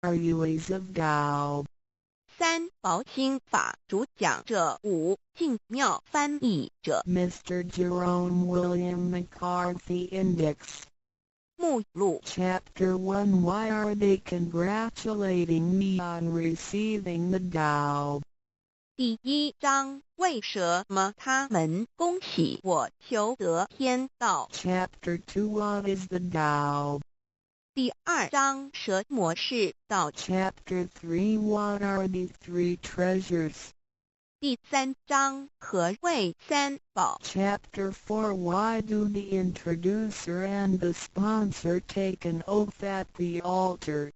Ways of Tao. 三寶心法主講者吳淨妙翻譯者 Mr. Jerome William McCarthy Index. 目錄。 Chapter 1. Why are they congratulating me on receiving the Tao? 第一章，為什麼他們恭喜我求得天道？ Chapter 2. What is the Tao? 第二章，什麼是道？ Chapter 3. What are the three treasures? 第三章，何謂三寶？ Chapter 4. Why do the introducer and the sponsor take an oath at the altar?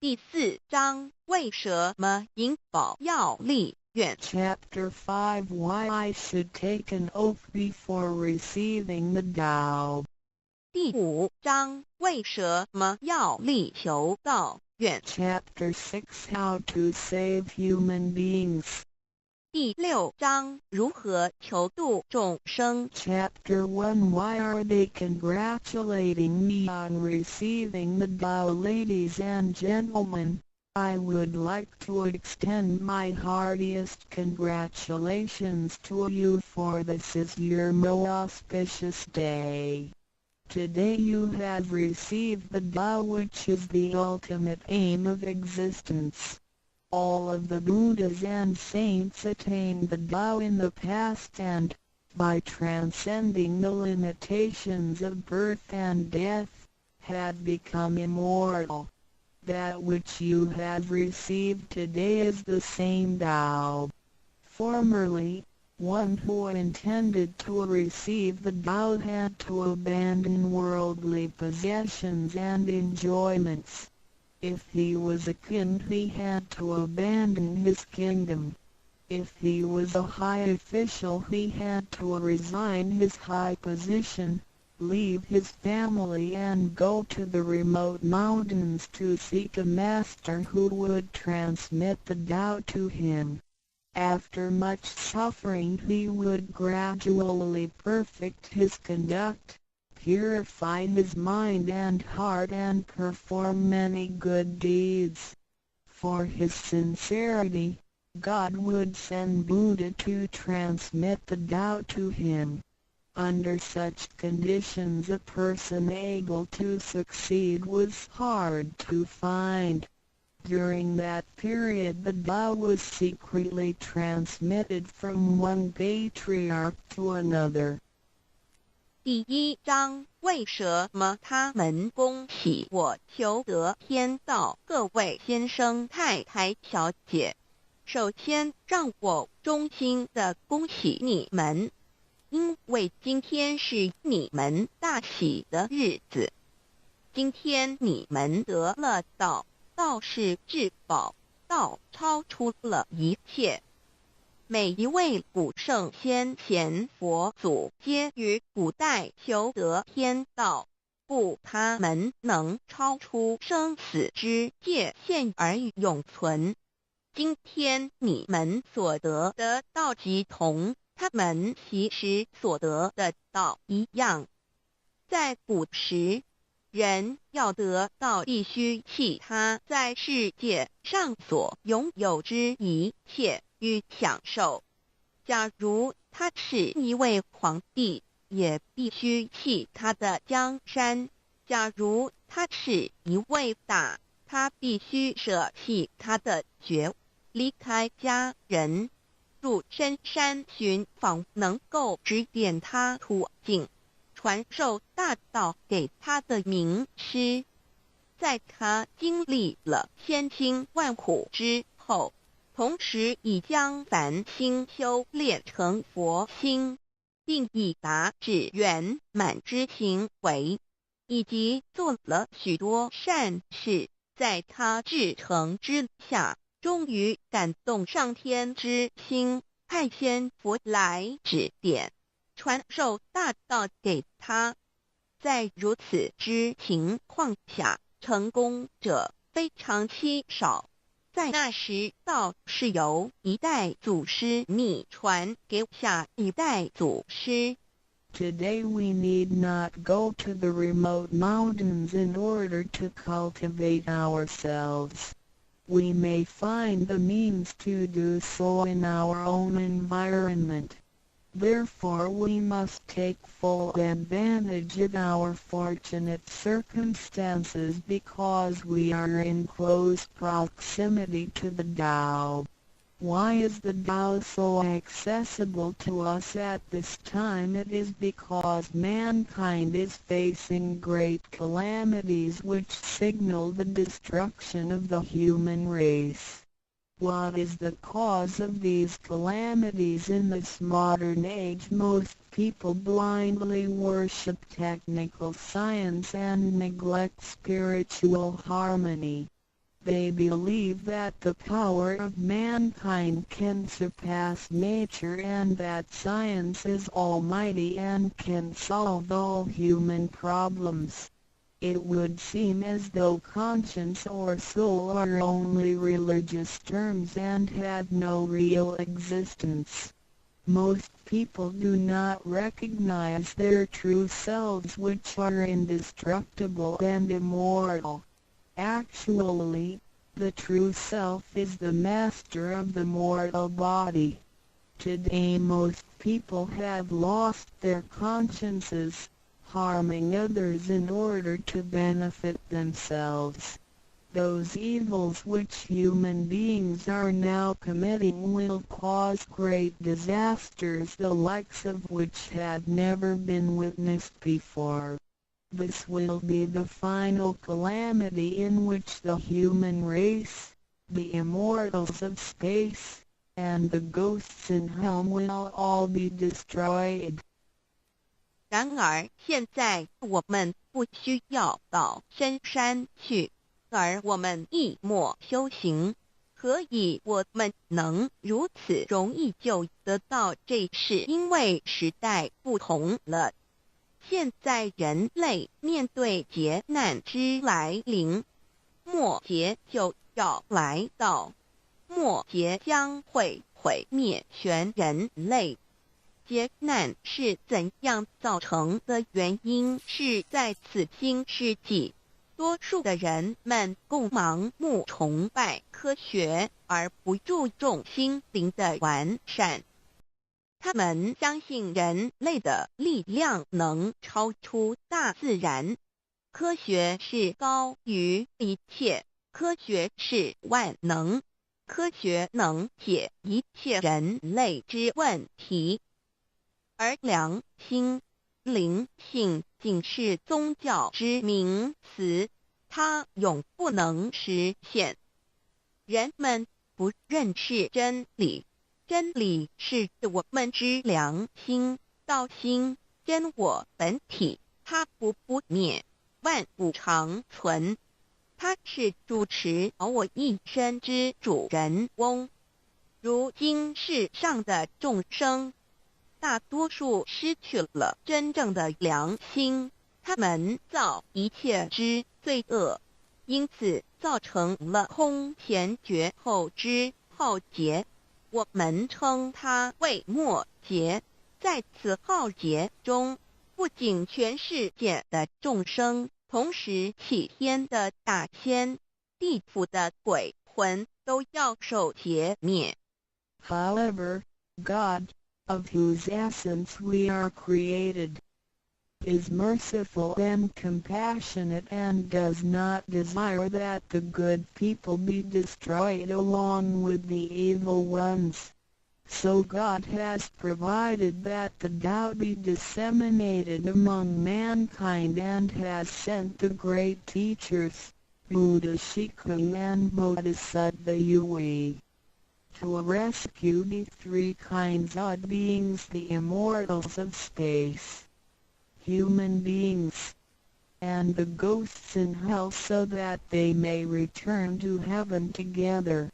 第四章，為什麼引寶要立願？ Chapter 5. Why I should take an oath before receiving the Tao. 第五章，為什麼要立求道願？ Chapter 6. How to save human beings. 第六章，如何求度眾生？ Chapter 1. Why are they congratulating me on receiving the Tao? Ladies and gentlemen, I would like to extend my heartiest congratulations to you, for this is your most auspicious day. Today you have received the Tao, which is the ultimate aim of existence. All of the Buddhas and saints attained the Tao in the past and, by transcending the limitations of birth and death, have become immortal. That which you have received today is the same Tao. Formerly, one who intended to receive the Tao had to abandon worldly possessions and enjoyments. If he was a king, he had to abandon his kingdom. If he was a high official, he had to resign his high position, leave his family and go to the remote mountains to seek a master who would transmit the Tao to him. After much suffering, he would gradually perfect his conduct, purify his mind and heart and perform many good deeds. For his sincerity, God would send Buddha to transmit the Tao to him. Under such conditions, a person able to succeed was hard to find. During that period, the Tao was secretly transmitted from one patriarch to another. 第一章，為什麼他們恭喜我求得天道？各位先生、太太、小姐，首先讓我衷心的恭喜你們，因為今天是你們大喜的日子。今天你們得了道，道是至寶，道超出了一切。每一位古聖先賢佛祖皆於古代求得天道，故他們能超出生死之界限而永存。今天你們所得的道，即同他們昔時所得的道一樣。在古時，人要得道，必須棄他在世界上所擁有之一切與享受。假如他是一位皇帝，也必須棄他的江山；假如他是一位大，他必須捨棄他的爵，離開家人，入深山尋訪能夠指點他途徑、傳授大道給他的名師。在他經歷了千辛萬苦之後，同時已將凡心修煉成佛心，並已達至圓滿之行為，以及做了許多善事，在他至誠之下，終於感動上天之心，派仙佛來指點、傳授大道給他。在如此之情況下，成功者非常稀少。在那時，道是由一代祖師秘傳給下一代祖師。Today we need not go to the remote mountains in order to cultivate ourselves. We may find the means to do so in our own environment. Therefore we must take full advantage of our fortunate circumstances because we are in close proximity to the Tao. Why is the Tao so accessible to us at this time? It is because mankind is facing great calamities which signal the destruction of the human race. What is the cause of these calamities in this modern age? Most people blindly worship technical science and neglect spiritual harmony. They believe that the power of mankind can surpass nature and that science is almighty and can solve all human problems. It would seem as though conscience or soul are only religious terms and have no real existence. Most people do not recognize their true selves, which are indestructible and immortal. Actually, the true self is the master of the mortal body. Today most people have lost their consciences, harming others in order to benefit themselves. Those evils which human beings are now committing will cause great disasters, the likes of which have never been witnessed before. This will be the final calamity in which the human race, the immortals of space, and the ghosts in hell will all be destroyed. 然而，现在我们不需要到深山去，而我们一默修行，何以我们能如此容易就得到？这是因为时代不同了。现在人类面对劫难之来临，末劫就要来到，末劫将会毁灭全人类。劫难是怎样造成的？原因是在此新世纪，多数的人们共盲目崇拜科学，而不注重心灵的完善。他们相信人类的力量能超出大自然，科学是高于一切，科学是万能，科学能解一切人类之问题。而良心、灵性仅是宗教之名词，它永不能实现。人们不认识真理，真理是我们之良心、道心、真我本体，它不不灭，万古长存。它是主持我一生之主人翁。如今世上的众生，大多数失去了真正的良心，他们造一切之罪恶，因此造成了空前绝后之浩劫。我们称它为末劫。在此浩劫中，不仅全世界的众生，同时起天的大仙、地府的鬼魂都要受劫灭。 However, God, of whose essence we are created, is merciful and compassionate and does not desire that the good people be destroyed along with the evil ones. So God has provided that the Tao be disseminated among mankind and has sent the great teachers, Buddha Shikung and Bodhisattva Yui, to rescue the three kinds of beings: the immortals of space, human beings, and the ghosts in hell, so that they may return to heaven together.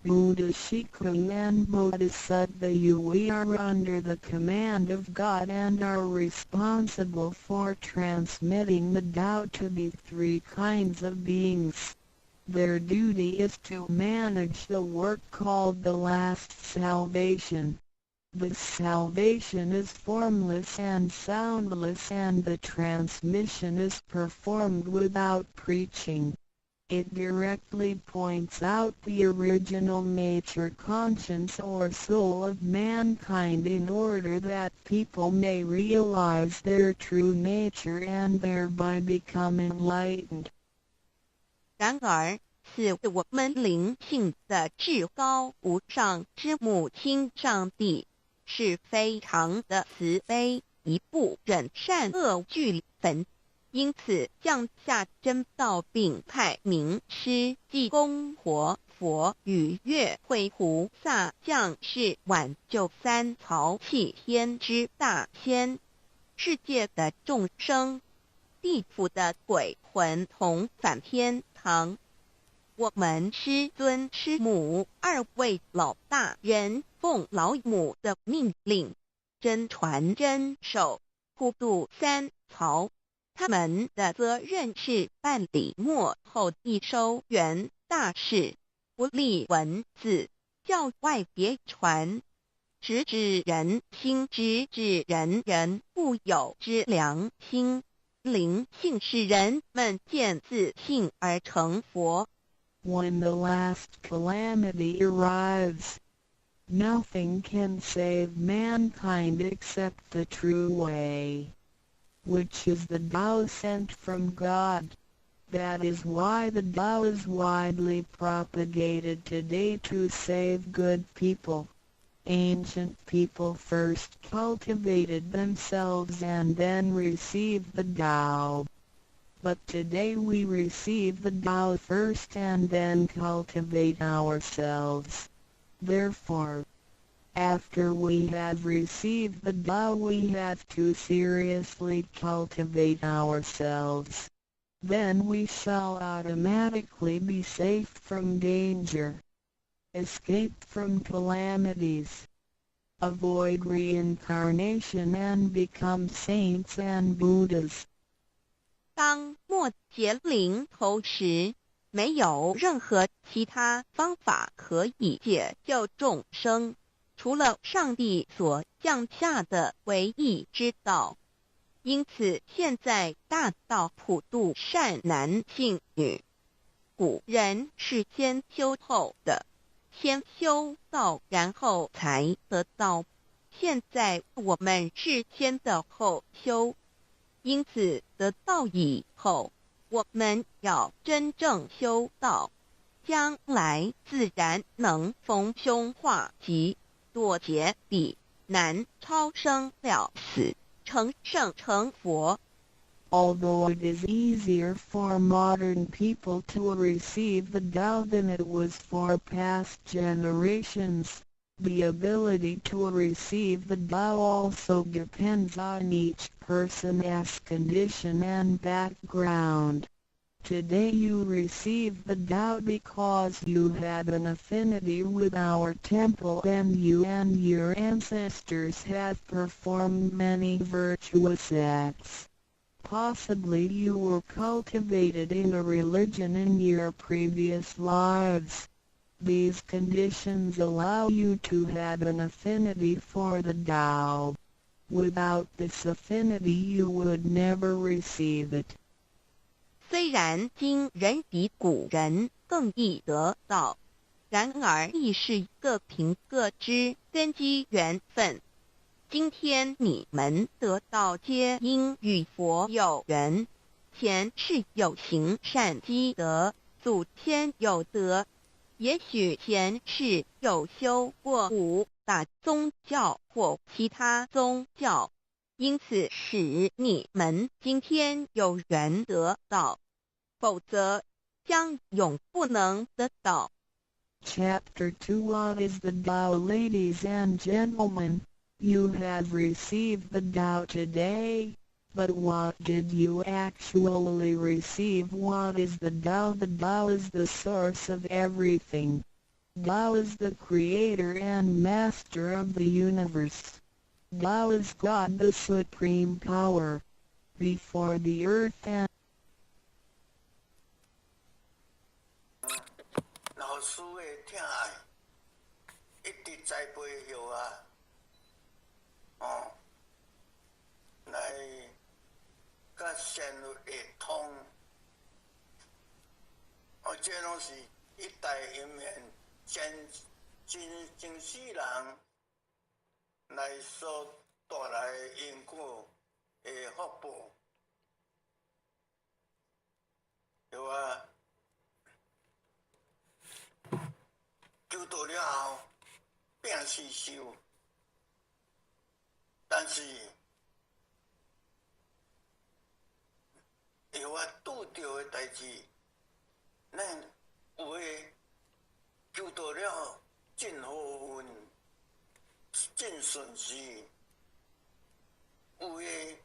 Buddha Shikung and Bodhisattva Yui are under the command of God and are responsible for transmitting the Tao to the three kinds of beings. Their duty is to manage the work called the last salvation. This salvation is formless and soundless, and the transmission is performed without preaching. It directly points out the original nature, conscience or soul of mankind in order that people may realize their true nature and thereby become enlightened. 然而，赐我們靈性的至高無上之母親上帝是非常的慈悲，亦不忍善惡俱焚，因此降下真道，並派明師濟公活佛與月慧菩薩降世挽救三曹七天之大千世界的眾生，地府的鬼魂同返天堂。我們師尊師母二位老大人奉老母的命令，真傳真授，普度三曹。他們的責任是辦理末後一收圓大事，不立文字，教外別傳，直指人心，直指人人固有之良心，靈性，使人們見自性而成佛。 When the last calamity arrives, nothing can save mankind except the true way, which is the Tao sent from God. That is why the Tao is widely propagated today to save good people. Ancient people first cultivated themselves and then received the Tao. But today we receive the Tao first and then cultivate ourselves. Therefore, after we have received the Tao, we have to seriously cultivate ourselves. Then we shall automatically be safe from danger, escape from calamities, avoid reincarnation and become saints and Buddhas. 當末劫臨頭時，沒有任何其他方法可以解救眾生，除了上帝所降下的唯一之道。因此，現在大道普度善男信女。古人是先修後得，先修道，然後才得道。現在我們是先得後修。因此，得道以後，我們要真正修道，將來自然能逢凶化吉，躲劫避難，超生了死，成聖成佛。 Although it is easier for modern people to receive the Tao than it was for past generations, the ability to receive the Tao also depends on each person's condition and background. Today you receive the Tao because you have an affinity with our temple and you and your ancestors have performed many virtuous acts. Possibly you were cultivated in a religion in your previous lives. These conditions allow you to have an affinity for the Tao. Without this affinity, you would never receive it. 雖然今人比古人更易得道，然而亦是各憑各之根機緣分。今天你們得道，皆因與佛有緣，前世有行善積德，祖先有德，也許前世有修過五大宗教或其他宗教，因此使你們今天有緣得道，否則將永不能得道。 Chapter 2. What is the Tao? Ladies and gentlemen, you have received the Tao today, but what did you actually receive? What is the Tao? The Tao is the source of everything. Tao is the creator and master of the universe. Tao is God, the supreme power. Before the earth and 老師的疼愛，一直栽培予我。善會通。哦，這攏是一代因緣，前前前世人來所帶來的因果的福報，對啊。求道了後，病是受，但是會我拄著的代誌，咱有的求道了真好運，真順勢；有的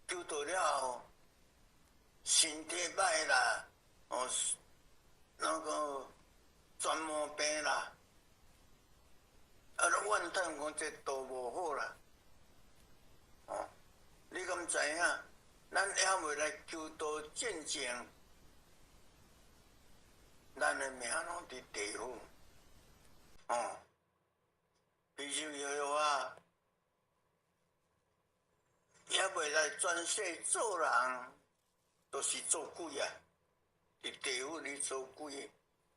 求道了後，身體歹啦，哦，那個全毛病啦，啊，都怨嘆講這道無好啦，哦，你敢知影？咱猶未來求道進前，咱的命攏佇地府，哦，比如說啊，猶未來轉世做人，都是做鬼啊！佇地府裡做鬼，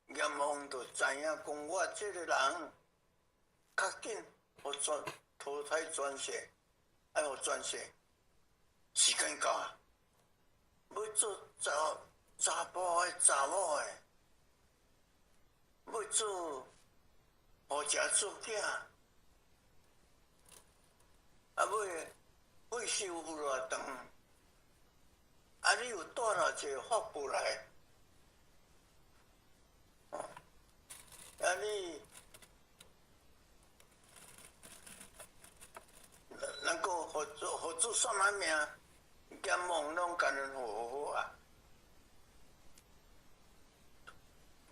閻王就知影講我這個人較緊，予轉投胎轉世，愛予轉世，時間到啊，欲做查查埔的查某的，欲做予食做囝，啊，欲歲壽有偌長，啊，你有帶偌濟福報來？哦，啊你，咱閣佛祖佛祖啥物名？閻王攏共𪜶好好啊。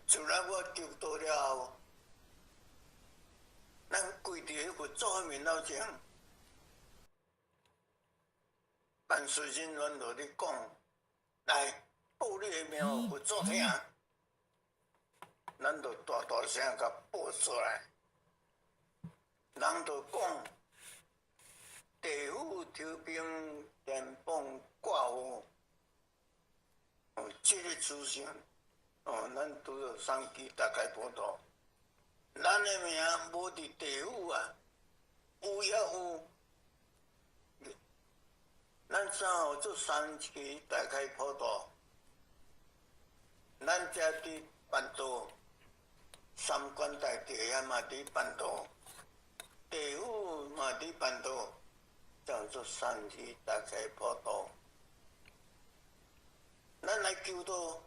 自來我求道了後，咱跪佇彼佛祖的面頭前，辦事人員就咧講，來報你的名予佛祖聽，咱就大大聲共報出來。人就講，地府頭兵電榜掛號，哦，這個資訊，哦，咱拄著三期大開普度，咱的名無佇地府啊，有也有。咱怎號做三期大開普度？咱遮佇辦道，三官大帝遐嘛佇辦道，地府嘛佇辦道，叫做三期大開普度。咱來求道，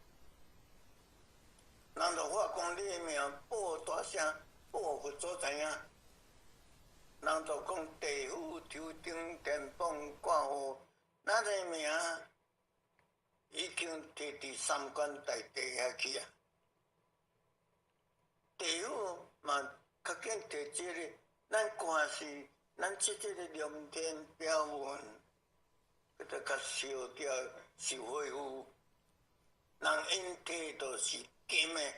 人就發講你的名報大聲，報予佛祖知影。人就講地府頭頂電榜掛號，咱的名已經提佇三官大帝遐去啊。地府嘛較緊提這個，咱看是咱這這個龍天表文，閣閣較燒掉燒火有，人𪜶提都是金的，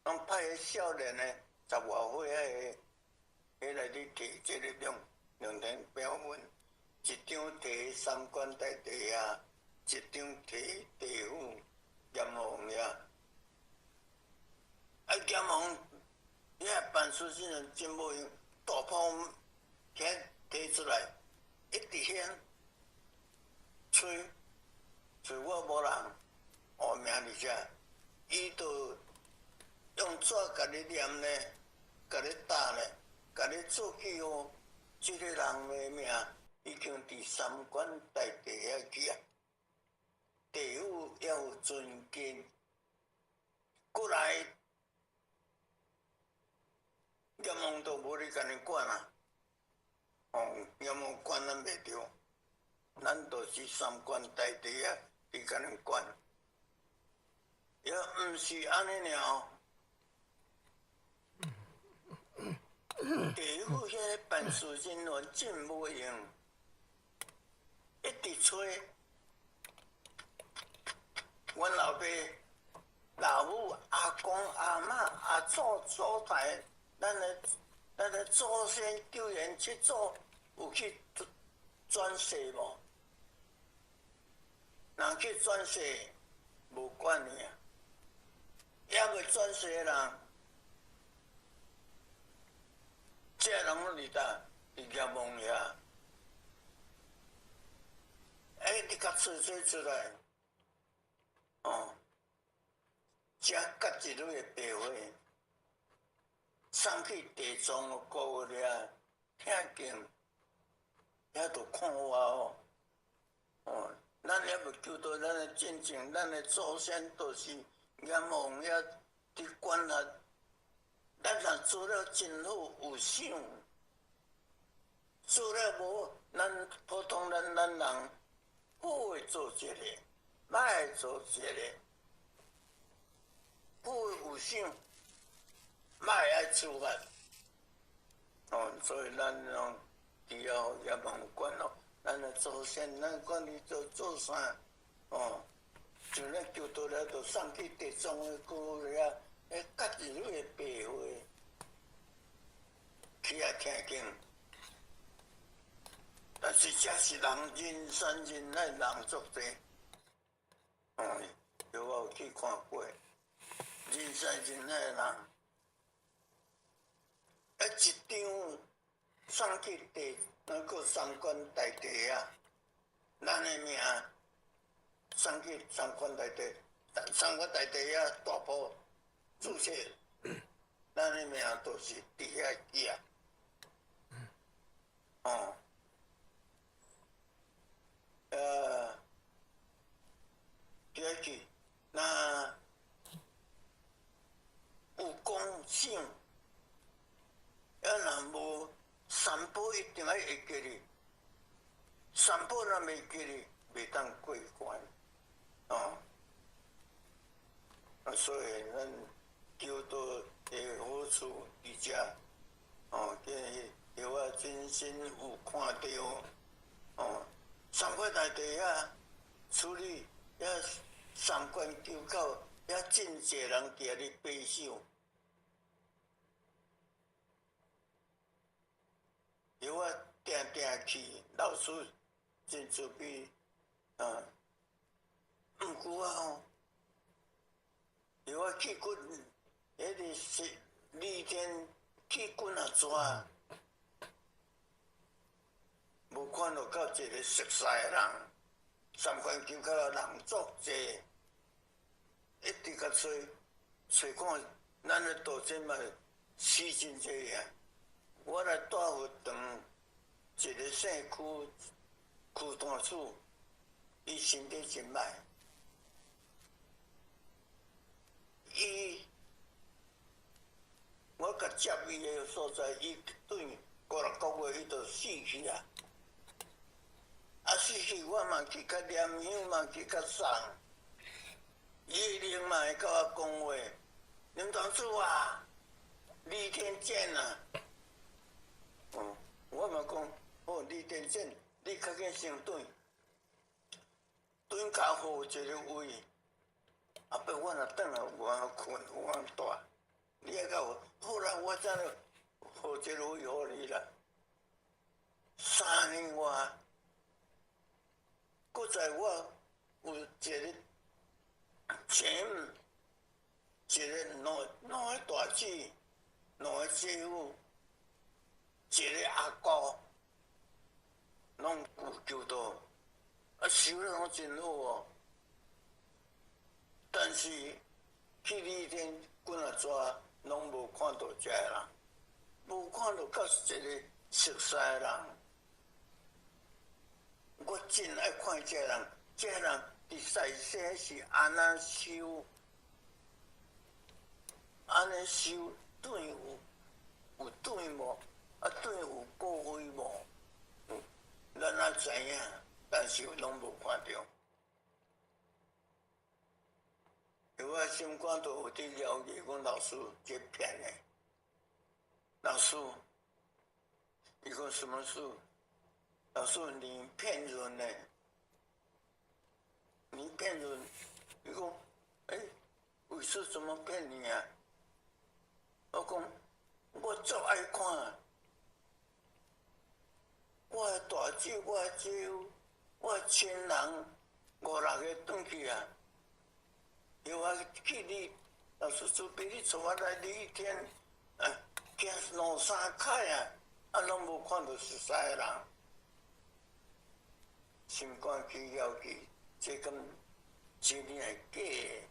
攏派彼少年的十外歲仔的，彼來咧提這個龍龍天表文，一張提三官大帝遐，一張提地府閻王遐。啊，閻王遐辦事人員真無閒，大炮遐提出來，一直響，催催我無人，哦名佇遮，伊就用紙共你念咧，共你打咧，共你做記號，這個人的名已經佇三官大帝遐去啊，地府也有尊敬，過來。閻王都無咧共𪜶管啊，哦，閻王管咱袂著，咱就是三官大帝啊，佇共𪜶管，也毋是按呢爾哦。地府遐个辦事人員真無閒，一直催，阮老爸、老母、阿公、阿嬤、阿祖、祖台。咱的祖先救援七祖有去轉世無？人去轉世無管你啊，猶未轉世的人，這人攏佇佗？佇閻王遐。欸，你共找找出來，哦，才結一蕊的白花，送去地藏的姑遐聽經，遐就看我哦，哦，咱猶未求到咱的真正，咱的祖先都是閻王遐佇管轄。咱若做了真好，有想，做了無，咱普通咱咱人。好會做一個，歹會做一個，好有想，歹愛處罰。哦，所以咱攏佇遐也無管咯。咱的祖先，咱管伊做做啥？哦，就咱求到了，就送去地藏的姑遐，彼結一蕊的白花，去遐聽經。但是這是人人山人海人足濟，哦，有我有去看過，人山人海的人，啊一張送去地那個三官大帝啊，咱的名送去三官大帝，三官大帝啊大埔註冊，咱的名都是佇遐記啊，哦。第二句，那有講想，啊若無三寶一定愛會記哩，三寶若袂記哩，袂當過關，哦。啊，所以咱求道的好處佇遮，哦，今日我真身有看著，哦。三官大帝遐處理，遐三關九口，遐真濟人佇遐咧拜首。有我定定去，老師真慈悲，啊，毋過啊吼，有我去骨，彼个是李天去骨啊逝。無看到到一個熟似的人，三觀九口的人足濟，一直共揣揣看，咱的道真嘛死真濟啊！我來大佛堂，一個姓區區大主，伊身體真歹，伊我共接伊的所在，伊轉五六個月，伊就死去啊！啊死去，我嘛去共念香，嘛去共送，伊一定嘛會共我講話，林堂主啊，李天健啊，哦，我嘛講，好，李天健，你較緊先轉，轉較好一个位，啊，不我若轉來有法睏，有法蹛，你愛較有，好啦，我怎樣好一个位予你啦，3年外。閣在我有一个前，一个兩兩個大姊，兩個姐夫，一個阿姑，攏有求道，啊修得攏真好哦。但是去李天幾若逝，攏無看到這個人，無看到到一個熟似的人。我真愛看這個人，這個人佇在世是按怎修，按呢修轉有有轉無？啊轉有過位無？咱也知影，但是攏無看著。我心肝都有佇了解，講老師這騙的，老師，伊講什麼事？老師，你騙人呢？你騙人！伊講，欸，為什麼騙你啊？我講，我足愛看，我的大姊、我的姐夫、我的親人，五六个轉去啊，又話去你老師慈悲，你帶我來你一天，啊，行兩三擺啊，啊，攏無看著熟似的人，心肝起枵去，這敢真的還假的？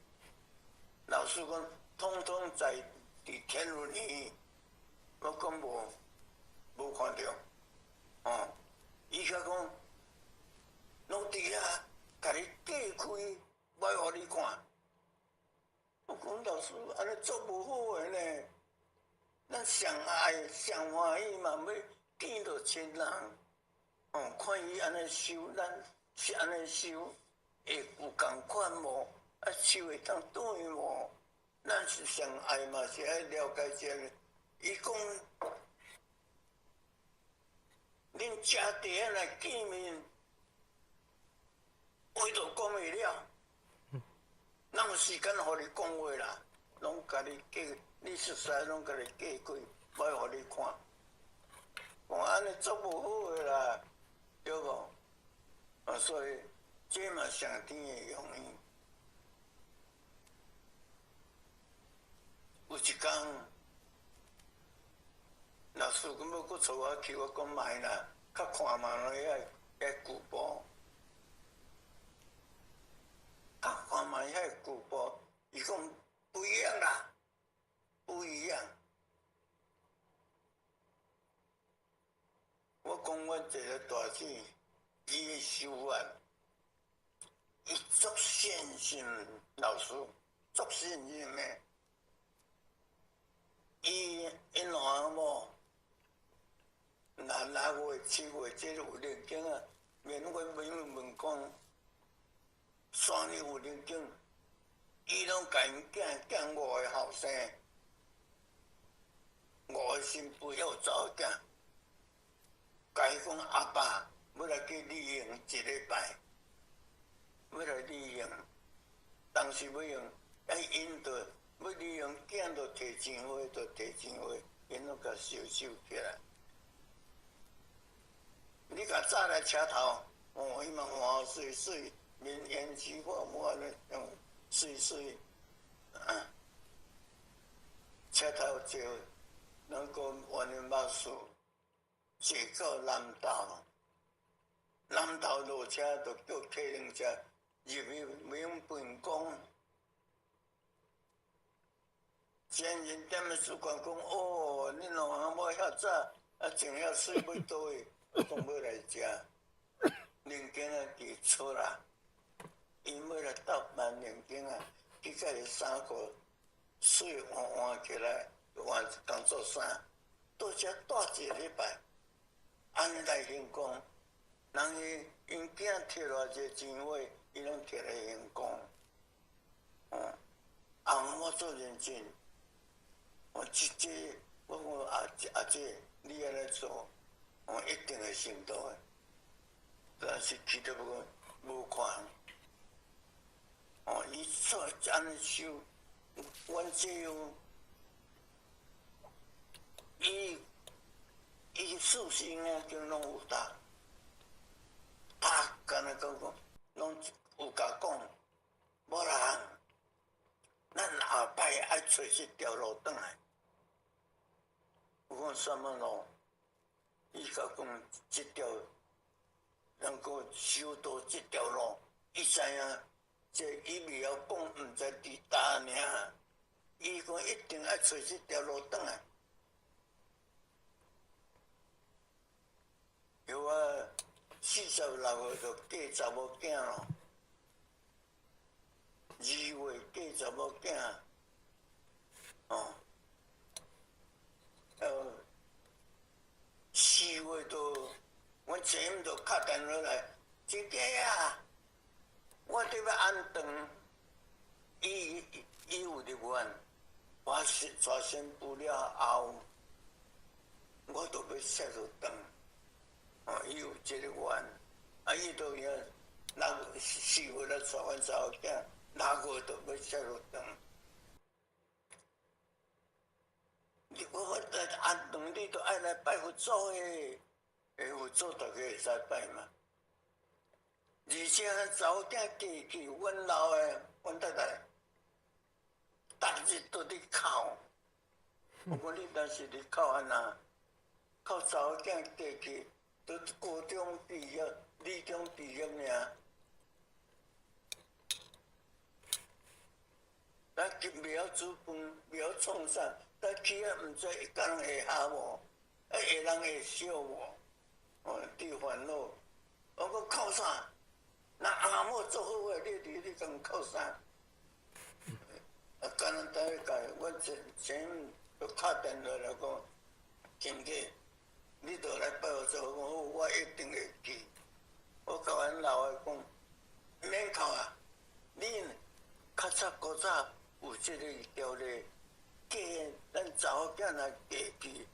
老師講，統統在佇天倫裡，我講無，無看著，哦，伊卻講，攏佇遐，共你隔開，無愛予你看。我講老師，按呢做無好的呢。咱上愛上歡喜嘛，欲見著親人，哦，看伊按呢修，咱是按呢修，會有仝款無？啊，手會當斷無？咱是上愛嘛，是愛了解這个。伊講，恁家佇遐來見面，話都講袂了，哪有時間予你講話啦？攏共你隔，你熟似攏共你隔開，無愛予你看。講按呢做無好的啦，對無？啊，所以這嘛上天的用意。有一工，老師講欲閣帶我去，我講莫啦，較看嘛遐遐舊部，較看嘛遐舊部，伊講不一樣啦，不一樣。我講阮一个大姊，伊的修法，伊足信心老師，足信任的。伊𪜶兩翁某，若六月、七月這有靈經啊，免阮問問講，山裡有靈經，伊攏共𪜶囝囝五个後生，五个新婦猶有查某囝，共伊講阿爸欲來去旅行一禮拜，欲來旅行，當時欲用愛𪜶著。欲利用囝就提錢花，就提錢花，𪜶攏共收收起來。你共早來車頭，哦，伊嘛換媠媠，面胭脂抹抹按呢，媠媠，啊，車頭坐，兩個萬人馬術，坐到南投，南投落車就叫客運車入去明本宮。前人踮咧主管講：哦，恁兩翁某遐早，啊，穿遐媠欲佗位？講欲來食，零件仔佇厝啦，𪜶欲來鬥辦零件仔，去共伊衫褲媠換換起來，換工作衫，倒遮蹛一禮拜，按呢來行宮。人伊𪜶囝摕偌濟錢貨，伊攏摕來行宮。哦，翁某做認真。我這這，我講阿阿姐，你按呢做，我一定會成道的。但是去到無無看，哦，伊做按呢修，阮這樣，伊伊四書五經攏有讀，讀敢若講講，攏有共講，無人，咱後擺愛揣這條路轉來。有講啥物路？伊共講這條能夠修道這條路，伊知影，這伊未曉講，毋知佇佗爾。伊講一定愛揣這條路轉來。有啊，46歲就嫁查某囝咯，2月嫁查某囝，哦。4月都，阮姐姆就敲電話來，姐姐啊，我佇欲安頓，伊伊有入院，我是娶新婦了後，我都欲說落轉，哦，伊有這个願，啊，伊都伊六四月來娶阮查某囝，6月就欲說落轉。你我來安頓，你都愛來拜佛祖的，欸，佛祖大家會使拜嘛？而且查某囝嫁去，阮老的，阮太太，逐日都佇哭。我講你若是佇哭按怎？哭查某囝嫁去，都高中畢業、二中畢業爾。咱袂曉煮飯，袂曉創啥，咱去啊，毋知會共人會合無，啊會人會笑無？哦，佇煩惱。我講哭啥？若阿某做好的，你敢哭啥？啊，簡單單個，阮前前就敲電話來講，親家，你著來拜佛祖，我講好，我一定會去。我共阮老的講，免哭啊，你較早古早有這個條例，嫁咱查某囝若嫁去，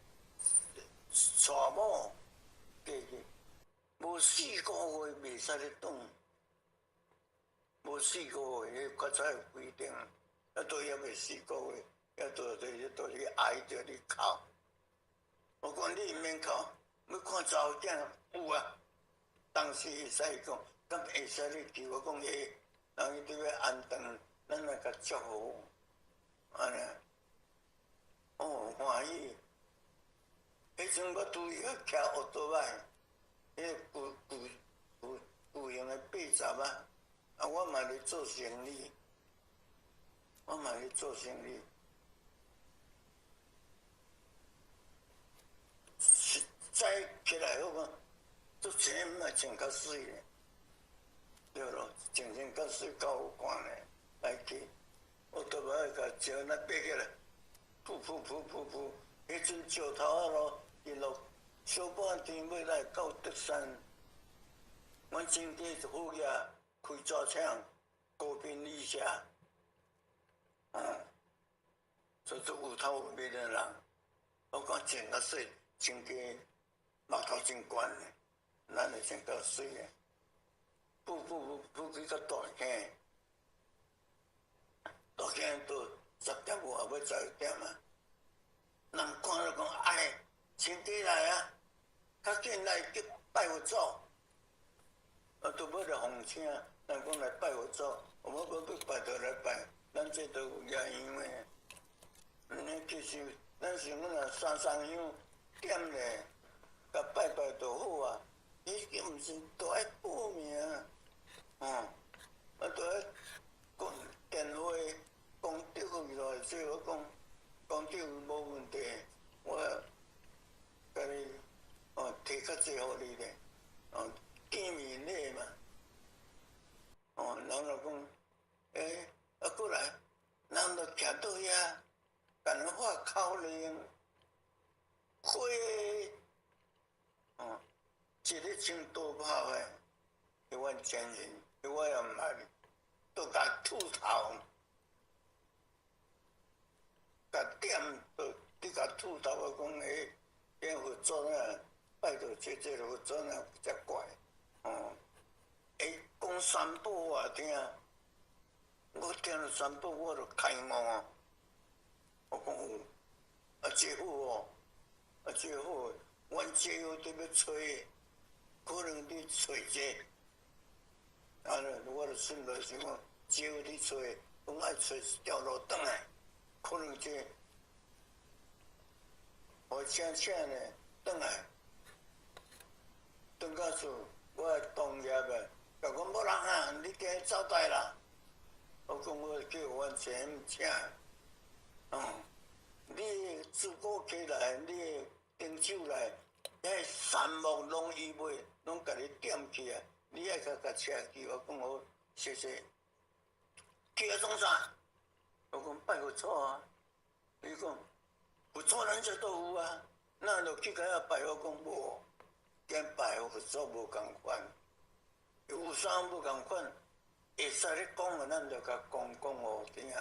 娶某嫁去，無4個月袂使咧轉。無四個月，彼較早的規定，啊，都猶未四個月，啊，都去挨著咧哭。我講你毋免哭，欲看查某囝有啊。當時會使講，敢會使你去？我講會，人伊佇欲安頓，咱來共祝福，按呢。哦，歡喜。彼陣我拄伊遐騎烏多擺，彼個舊舊舊舊型的80啊。啊！我嘛咧做生意，我嘛咧做生意。早起來好無？做錢嘛穿較媠咧，對囉，穿穿較媠較有看咧，來去。我都欲共石那爬起來，噗噗噗噗噗，彼陣石頭仔路一落小半天欲來到德山，阮親家是副業。開紙廠，高品以下，做做有頭有面的人，我講穿較媠，穿加目頭真懸的，咱會穿較媠的，噗噗噗噗去到大坑，大坑都10點外，欲11點啊，人看著講，哎，親家來啊，較緊來去拜佛祖。啊，都欲來奉請，人講來拜佛祖，我講欲拜就來拜，咱這都有野香的。嗯，其實咱想講若三雙香點咧，共拜拜就好啊。伊毋是都愛報名，哦，啊都愛講電話講對起來，所以我講講對無問題，我共你哦提較濟予你咧，哦。見面禮嘛，哦，人就講，欸，啊，過來，人就徛倒遐，共人發口令，火，哦，一个穿道袍的，彼阮前人，我也毋捌，都共禿頭，共點都你共禿頭，我講欸，彼佛祖啊，拜著這個佛祖啊，才怪。哦，欸，講三寶我聽，我聽著三寶我就開悟啊！我講有，啊這好哦，啊這好，阮姐夫佇欲揣，可能佇揣這，啊，我就心內想講，姐夫佇揣，講愛揣一條路轉來，可能這，我請請呢，轉來，轉到厝。我同業的，共講無人啊，你今日走台啦。我講我叫阮先生請，哦，你自古起來，你頂手來，彼杉木攏伊賣，攏共你點起來，你愛共共車去。我講好，謝謝。去啊創啥？我講拜佛祖啊。伊講佛祖咱這都有啊，咱就去共遐拜。我講無。跟拜佛祖無仝款，有啥無仝款？會使咧講的，咱就共講講予聽；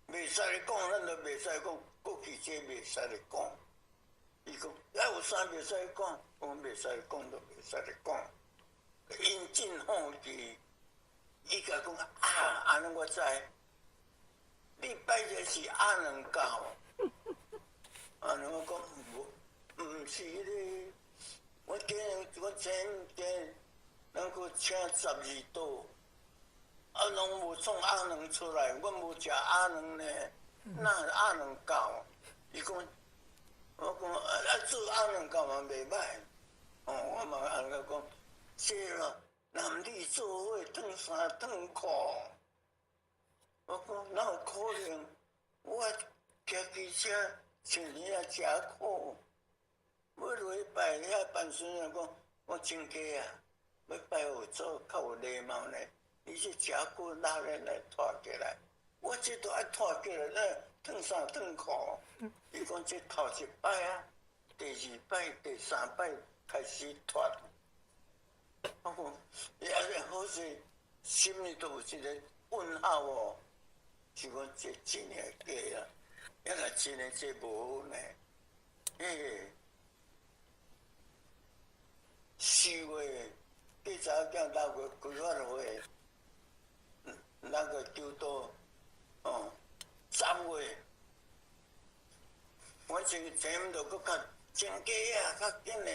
袂使咧講，咱就袂使講。過去這袂使咧講。伊講，啊有啥袂使講？我講袂使講就袂使咧講。𪜶真好奇，伊共講啊，按呢我知，你拜這是阿娘教。按呢我講無，毋是咧。我今我前今，咱閣請12道，啊，攏無創鴨卵出來，阮無食鴨卵呢，哪鴨卵夠？伊講，我講啊啊做鴨卵夠嘛袂歹，哦，我嘛按呢講，這咯男女做伙脫衫脫褲，我講哪有可能？我騎機車穿爾仔誠苦，欲落去拜遐辦孫仔講，我真假啊，欲拜佛祖較有禮貌呢。你這誠久拉來來脫起來，我這都愛脫起來，那脫衫脫褲。伊講這頭一擺啊，第二擺、第三擺開始脫。我講，伊按呢好勢，心裡都有一個問號哦，是講這真的假啊？抑若真的這無好呢？欸，4月計查某囝6月開發會，那個叫做哦10月，我這前就閣較真假啊，較緊的，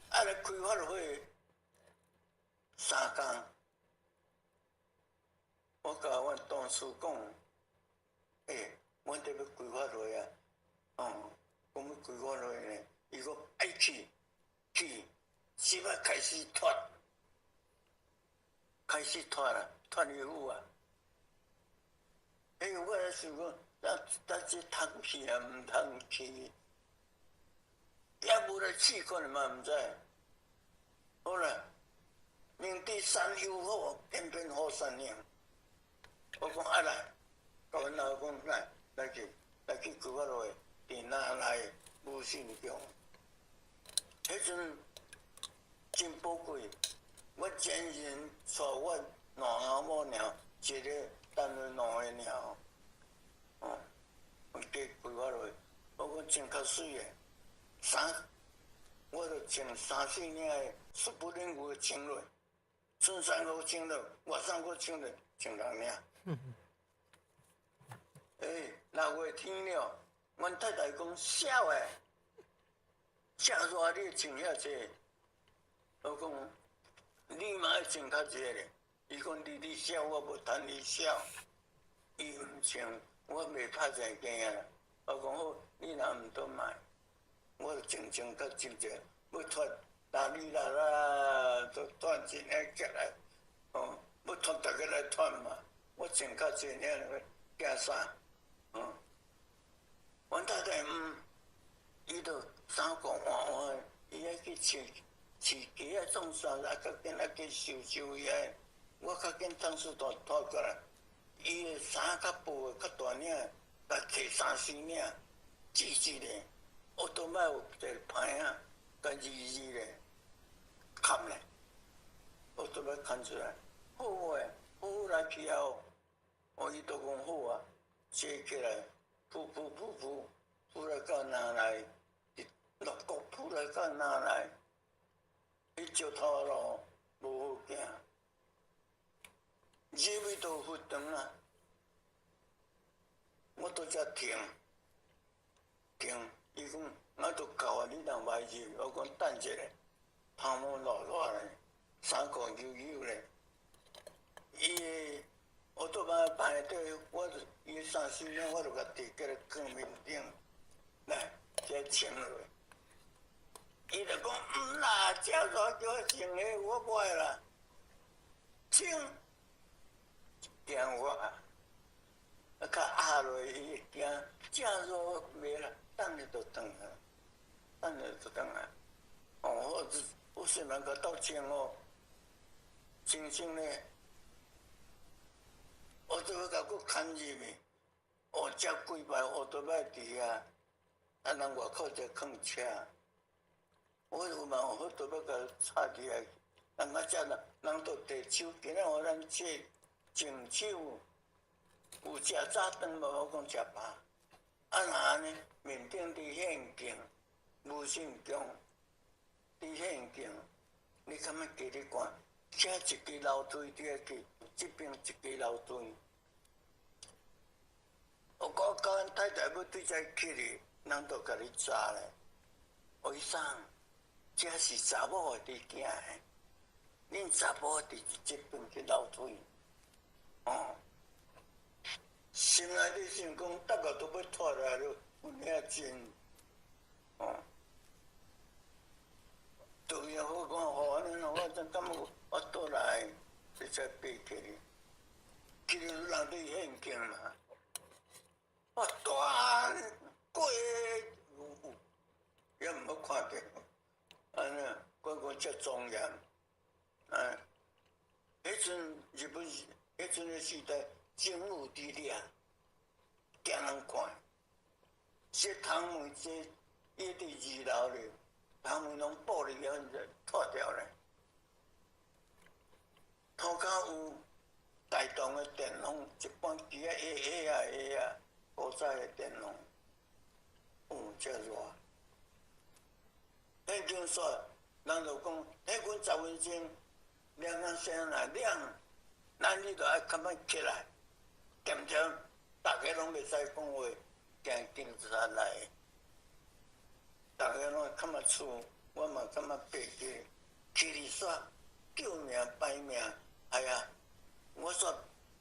啊來開發會3工，我共阮同事講，欸，阮得欲開發會啊，哦，講欲開發會呢，伊講愛去去，這擺開始脫，開始脫啦，脫衣服啊！欸，我咧想講，咱咱這通去啊，毋通去，也無來試看嘛，毋知。好啦，明知山有虎，偏偏虎山行。我講啊來，共阮老公來來去來去開發會，佇哪來無信宮。彼陣真寶貴，我前人帶我兩翁某爾，一個等於兩個爾。哦，我計開發會，我講穿較媠的，衫，我就穿三四領的濕布領褲穿落，襯衫閣穿落，外衫閣穿落，穿兩領。欸，6月天了，阮太太講痟的，遮熱你穿遐濟，我講你嘛愛穿較濟咧。伊講你你痟，我無趁你痟。伊毋穿，我袂拍成驚啊。我講好，你若毋倒買，我就穿穿較穿者，欲脫哪裡啦啦，都脫一領起來，哦，欲脫逐家來脫嘛。我穿較濟領，驚啥？嗯，阮太太毋，伊就衫褲換換，伊愛去飼飼雞仔創啥，啊，較緊愛去收收伊個。我較緊湯匙脫脫過來，伊的衫較薄的較大領，共提三四領，折一下，奧多擺有一个歹仔，共二二咧，砍咧，奧多擺牽出來，好欸，好好來去啊！哦，伊都講好啊，坐起來，噗噗噗噗，噗來到哪來？六國噗來到哪來？彼石頭路無好行。入去到佛堂啊，我拄才停停，伊講我都到啊，你若䆀入，我講等一下，頭毛落落咧，衫褲油油咧，伊的我拄擺排隊，我伊三四領，我就共提起來囥面頂，來，這穿落。伊就講毋啦，遮熱叫我穿的，我無愛啦，穿。驚我，啊，較壓落伊會驚，正熱袂啦，等下就轉啊，等下就轉啊。哦，我我雖然共鬥穿哦，穿穿咧，我就欲共閣牽入去，哦，遮幾排烏多擺佇遐，啊，人外口在囥車，我有嘛有好多欲共插入來，人較遮人人都提手，今仔予咱這。穿手有食早頓無？我講食飽。啊若按呢，面頂佇現境，無信宮佇現境，你感覺加咧看，遮一支樓梯佇去，這邊一支樓梯。我講甲阮太太欲對遮去哩，人都共你查咧。醫生，這是查某的佇行的，恁恁查某佇這邊去流水，哦，心內底想講，逐個都欲脫來了，有影真，哦，當然好講，好按呢，我真感覺我倒來，這才爬起來，起來人佇現境嘛，我大漢過有有，也毋捌看著，按呢，我講遮莊嚴。哎，彼陣日本，彼陣的時代，政府佇遐，驚人看。這窗門這伊佇二樓咧，窗門攏玻璃遐脫掉咧。塗跤有大同的電風，一般機仔會會啊會啊，古早的電風，有遮熱。彼陣說，人就講，彼陣10分鐘。兩個聲來亮，咱你著愛較慢起來，點鐘逐家攏袂使講話，驚警察來。逐家攏較慢厝，我嘛較慢爬起，起哩煞叫名排名，哎呀，我煞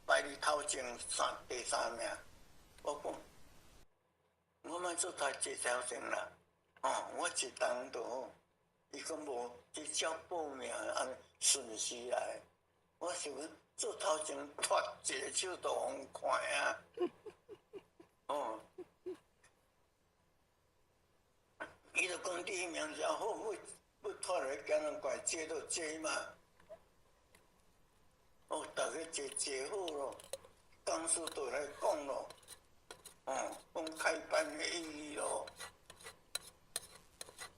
排佇頭前三第三名。我講，我莫做太濟頭前啦，哦，我一動就好。伊講無，這照報名按呢順序來。我想講做頭前脫一个手就予人看啊。哦，伊就講你名字好，欲欲脫來驚人怪坐就坐嘛。哦，逐家坐坐好咯，講師就來講咯，哦，講開班的意義咯。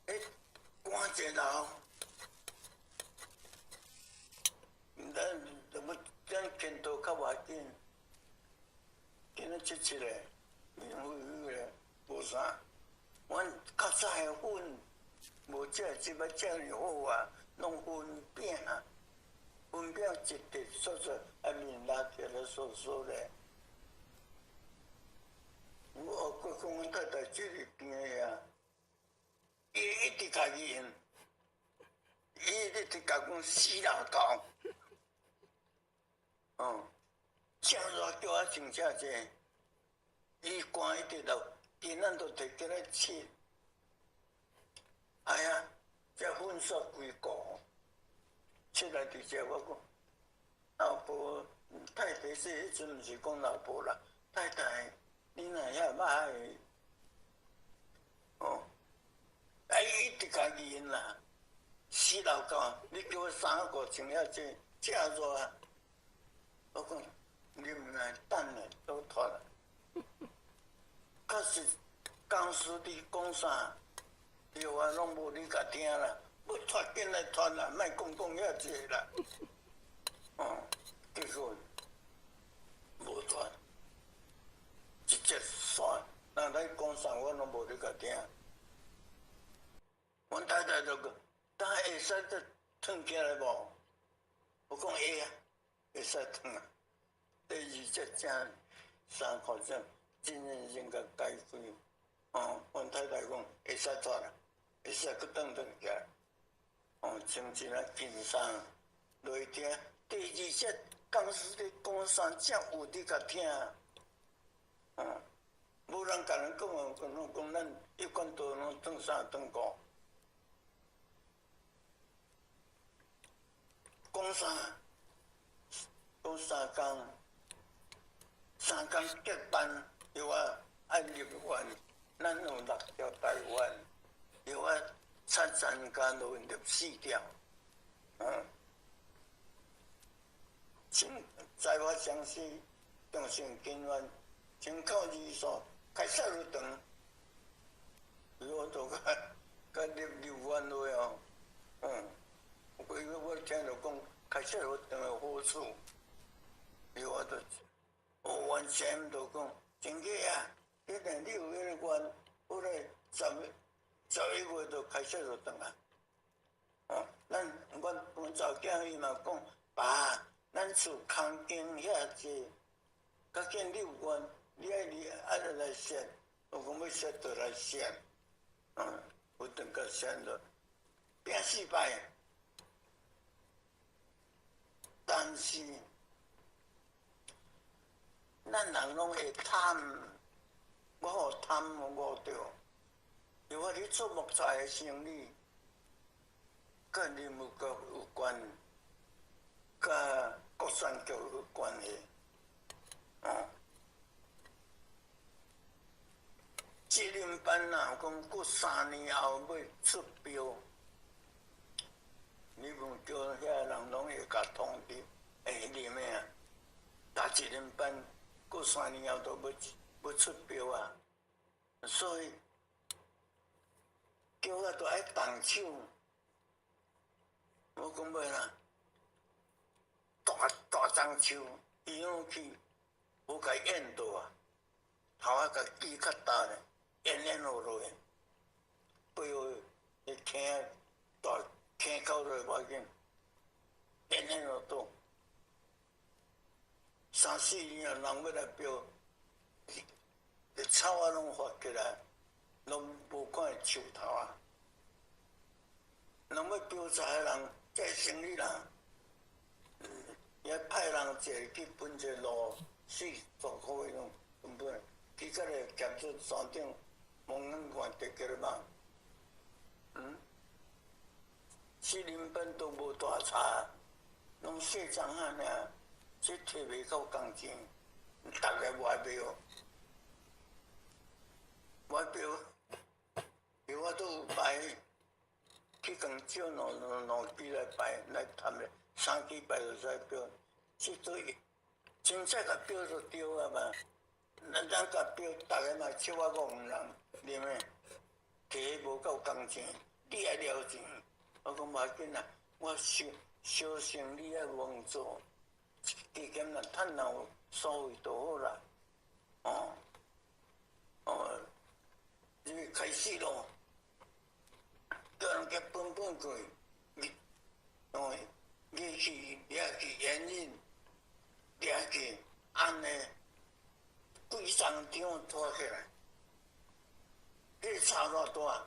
欸，趕一樓，咱就欲咱見到較偌緊，今仔七七个，面灰灰个，無啥。阮較早的粉，無食這擺遮爾好啊，攏粉餅，粉餅一滴說說，啊面拉起來酥酥咧。我閣講阮太太這個甜的啊。伊一直共伊用，伊一直共講死老頭，哦，正熱叫我穿遮濟，伊寒一直落，今仔都摕起來切，哎呀，這粉煞規糊，切來佇遮我講，老婆太太說彼陣毋是講老婆啦，太太，你若遐歹，哦。哎，一直共伊用啦，死老狗！你叫我衫褲穿遐濟，遮熱啊！我講你毋來等咧，都脫啦。確實，講師佇講啥，對啊，攏無你共聽啦。欲脫緊來脫啦，莫講講遐濟啦。哦，結果無脫，直接煞，人來講啥，我攏無咧共聽。阮太太就講，等下會使再轉起來無？我講會啊，會使轉啊。第二隻正衫褲正真認真共解開。哦，阮太太講會使脫啦，會使閣轉轉起來。哦，穿一個輕鬆落去聽。第二隻講師咧講啥，才有咧共聽。哦，無人共人講哦，講講咱一貫道攏轉衫轉褲。講啥？講三工，三工結班，予我愛入願，咱有六條大願，予我參參加落入四條，嗯，請在我相信，中心根源，請靠二數開始入長，我都較較入入願落哦，嗯。因為我聽著講開設佛堂的好處，伊我就我完全就講真假啊！一定你有彼个願，我來11月就開設佛堂啊！哦，咱阮阮查某囝伊嘛講，爸，咱厝空間遐濟，較緊你有願，你愛你愛來設，我講欲設就來設，嗯，佛堂共設了，拼四擺。是咱人攏會貪，我予貪誤著。因為你做木材的生意，佮林務局有關，佮國稅局有關係，哦。這輪班啊，講過3年後欲出標，你問叫遐人攏會共通知，會啉的啊。打一輪班，過三年後都欲出標啊，所以叫我都愛動手。我講欲啦，大大樟樹伊攏去無共淹倒啊，頭仔共锯較焦咧，淹淹落落去，背後會坑大坑溝落無要緊，淹淹落倒。三四年啊，人欲來標，草仔攏發起來，攏無看見樹頭啊。人欲標材的人，這生理人，也派人一个去分一个路，40箍迄種根本，去到個劍出山頂，望遠看得起嘛。四輪班都無大柴，攏細欉仔爾，這提袂到工錢，逐个歪標，歪標，有我都有排去共借兩支來排來談咧，三支排就使標，這都真正共標就對啊嘛。咱共標，逐个嘛笑我戇人，對毋？提無夠工錢，你愛了錢，我講無要緊啦，我小小生意愛穩做，加減若趁有所謂就好啦。哦，哦，這個開始咯，叫人家分分過，你哦，你去掠去煙癮，掠去按呢，規張張拖起來，彼個差偌大？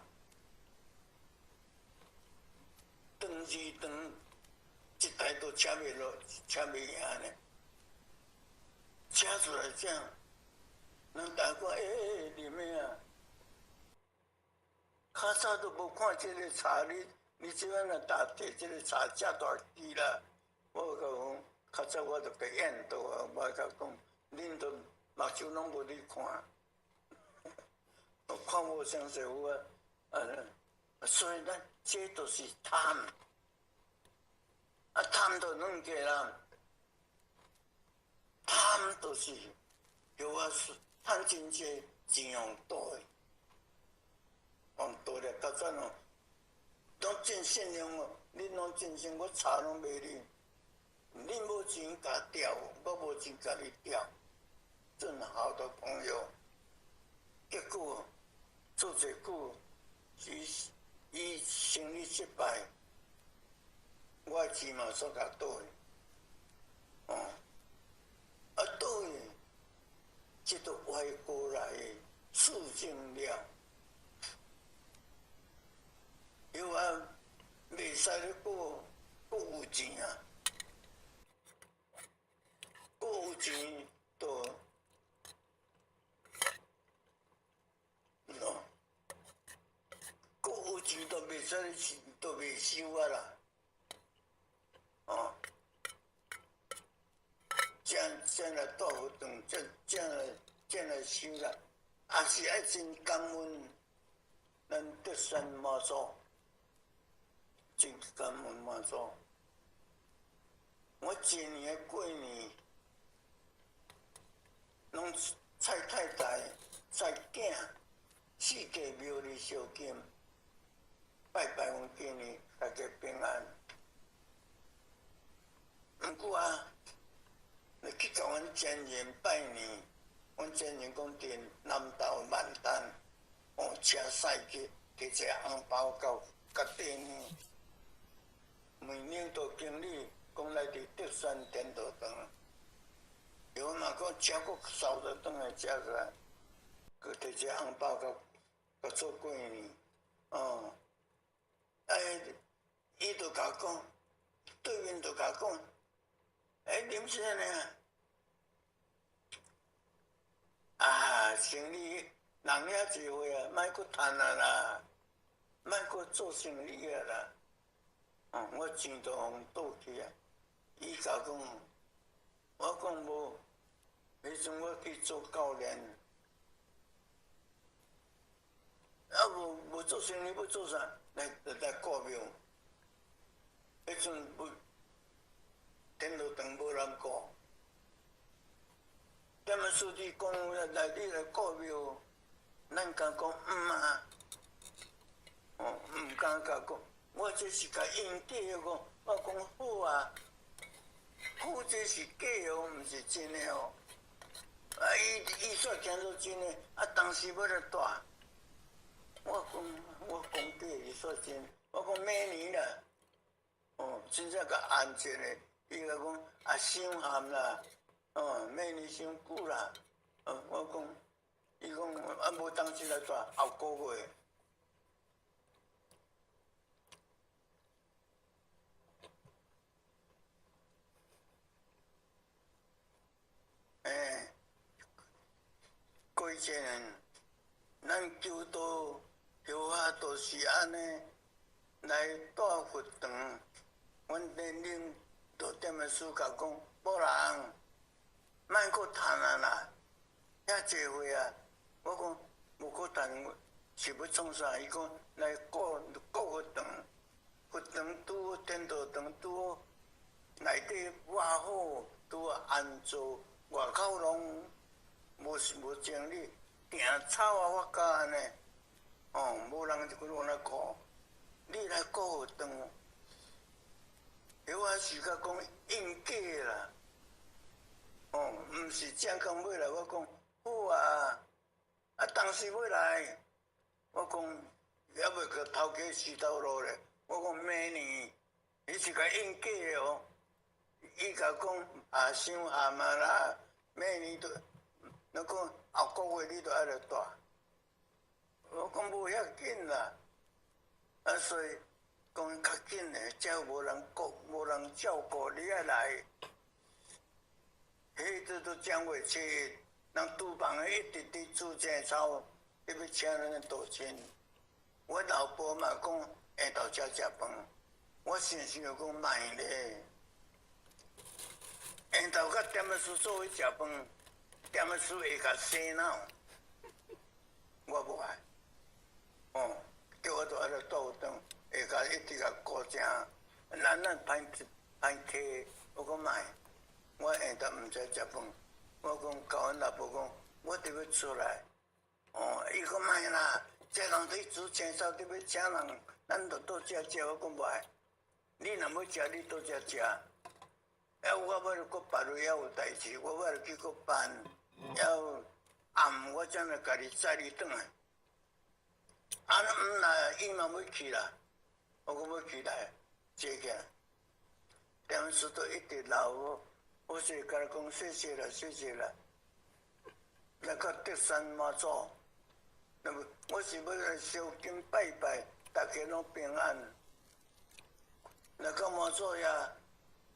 長二長，一台都車袂落，車袂贏呢。車出來這樣，人大看，欸，欸，啉的啊？較早都無看這個柴，你這擺若打提這個柴遮大支啦。我共講，較早我就共淹倒啊！我共講，恁都目睭攏無咧看，看無相似有啊。所以咱這都是貪，啊貪就兩個人，貪就是叫我趁真濟錢用倒的，用倒了較早哦，攏真信用哦，恁攏真信，我柴攏賣你，恁無錢共調，我無錢共你調，真好的朋友，結果做這久，伊伊生意失敗，我錢嘛煞共倒去，哦，啊倒去，這都外國來的促進了，因為袂使咧閣閣有錢啊，閣有錢都，喏。閣有錢都袂使，都袂收啊啦，哦，這這來倒活動，這這來這來收啦，也是愛真感恩，咱德山媽祖，真感恩媽祖。我今年過年，攏蔡太太、蔡囝，四界廟裡燒金。拜拜，阮今年大家平安。毋過啊，你去共阮前人拜年，阮前人講佇南投萬丹，哦，車駛去，提一个紅包到甲地呢。問領導經理講來佇德山天道堂，有嘛講車閣掃著轉來車來，閣提一个紅包到甲做過年，哦。哎，伊就共講，對面就共講，欸，啉啥呢？啊，生意人遐濟歲啊，莫閣趁啊啦，莫閣做生意啊啦。哦，我錢都予倒去啊。伊共講，我講無，彼陣我去做教練，啊無無做生意欲做啥？來來顧廟。彼陣無天道堂無人顧，踮仔師弟講來你來顧廟，咱敢講毋啊？哦，毋敢共講，我這是共應假的講，我講好啊，好這是假哦，毋是真的哦。啊，伊伊煞聽做真的，啊，當時欲來帶，我講我講假，伊煞真，我講明年啦，哦，真正共按一下，伊共講啊，傷譀啦，哦，明年傷久啦，哦，我講，伊講啊，無當時來帶後個月。欸，過一年，咱求道求法都是按呢來帶佛堂。阮恁領導踮咧師共講，某人，莫閣趁啊啦，遐濟歲啊，我講無閣趁是欲創啥？伊講來顧顧佛堂，佛堂拄好天道堂拄好內底抹好，拄好安坐。外口攏無無整理，定草啊，我教按呢，哦，無人就閣來顧，你來顧佛堂，我是共講應假啦，哦，毋是正講欲來，我講好啊，啊當時欲來，我講猶未去頭家洗頭路咧，我講明年，伊是共應假的哦。伊共講啊，傷譀啊啦，明年都，若講後個月你都愛來帶，我講無遐緊啦，啊所以講較緊的，才無人顧，無人照顧，你愛來。彼陣都正月初一，人廚房的一直佇煮青草，伊欲請咱道親。我老婆嘛講下晝才食飯，我想想講莫咧。下晝佮踮仔師做伙食飯，踮仔師會共洗腦，我無愛。哦，叫我都愛來倒轉，會共一直共顧正，咱咱歹歹客，我講莫，我下晝毋使食飯。我講共阮老婆講，我得欲出來。哦，伊講莫啦，這人佇煮青草，你欲請人，咱就倒遮食。我講無愛，你若欲食，你倒遮食。啊！我欲閣別位猶有代誌，我欲去閣辦，了暗我才來家己載你轉來。啊，毋來，伊嘛欲去啦，我講欲去來，坐起來，踮師都一直鬧我，我是共伊講謝謝啦，謝謝啦。來到德山媽祖，那麼我是欲來燒金拜拜，大家攏平安。來到媽祖遐。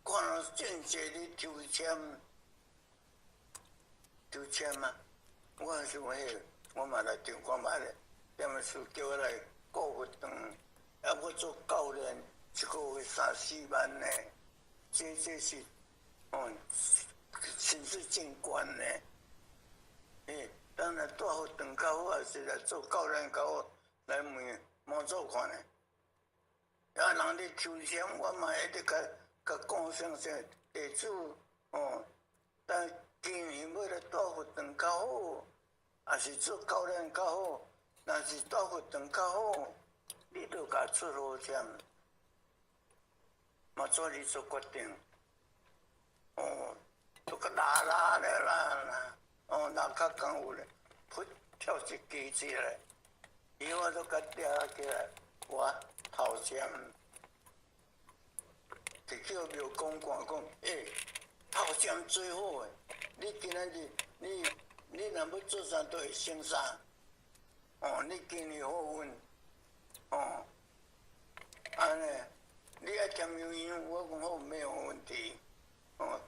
看到真濟咧抽籤，抽籤啊！我想彼，我嘛來抽看覓咧。踮仔師叫我來顧佛堂，啊，我做教練一個月三四萬呢，這這是哦，薪水真懸呢。欸，咱來帶佛堂較好，還是來做教練較好？來問媽祖看咧。啊，人咧抽籤，我嘛一直共。共講聲聲地主哦，但今年欲來帶佛堂較好，抑是做教練較好？若是帶佛堂較好，你就共出好簽，媽祖你做決定。哦，都閣拉拉咧啦啦，哦，拉較艱苦咧，噗跳一支起來，伊我都共掠起來，我頭簽。就叫廟公看講，欸，頭簽最好的，你今仔日你你若欲做啥都會成啥。哦，你今年好運，哦，按呢，你愛添油油，我講好沒有問題。哦，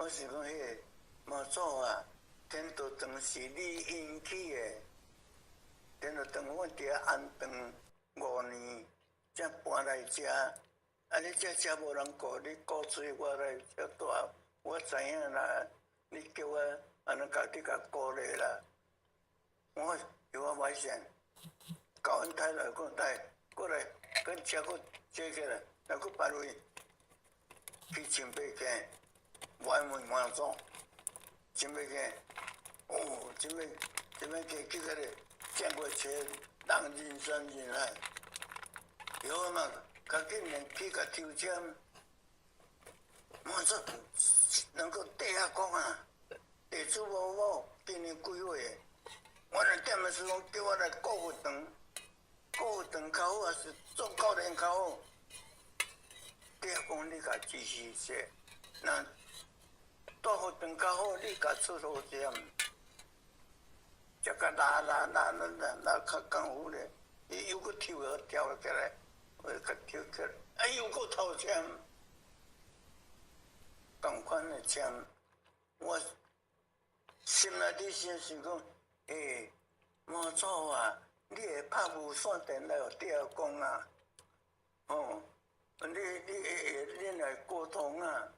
我是講彼个媽祖啊，天道堂是你引起的，天道堂阮佇遐安頓5年，才搬來遮。啊！你這遮無人顧，你顧喙我來遮住，我知影啦。你叫我按呢共你共鼓勵啦。我有我歹勢，共阮太太講，來過來，跟車閣坐起來，來閣別位去清北溪，我愛問媽祖，清北溪，哦，清北溪去個咧，見過車，人人山人海，有嘛？較緊連去共抽籤，媽祖能夠地下講啊，地主某某今年幾歲？我若踮的時講叫我來顧佛堂，顧佛堂較好，還是做教練較好？地下講你共支持者，若大佛堂較好，你共出好點，這個拉拉拉拉拉拉較功夫咧，伊又閣跳跳起來。我閣跳起來，哎又閣頭籤，仝款的籤，我心內底想想講，欸，媽祖啊，你會拍無線電來予地下講啊？哦，你會恁來溝通啊？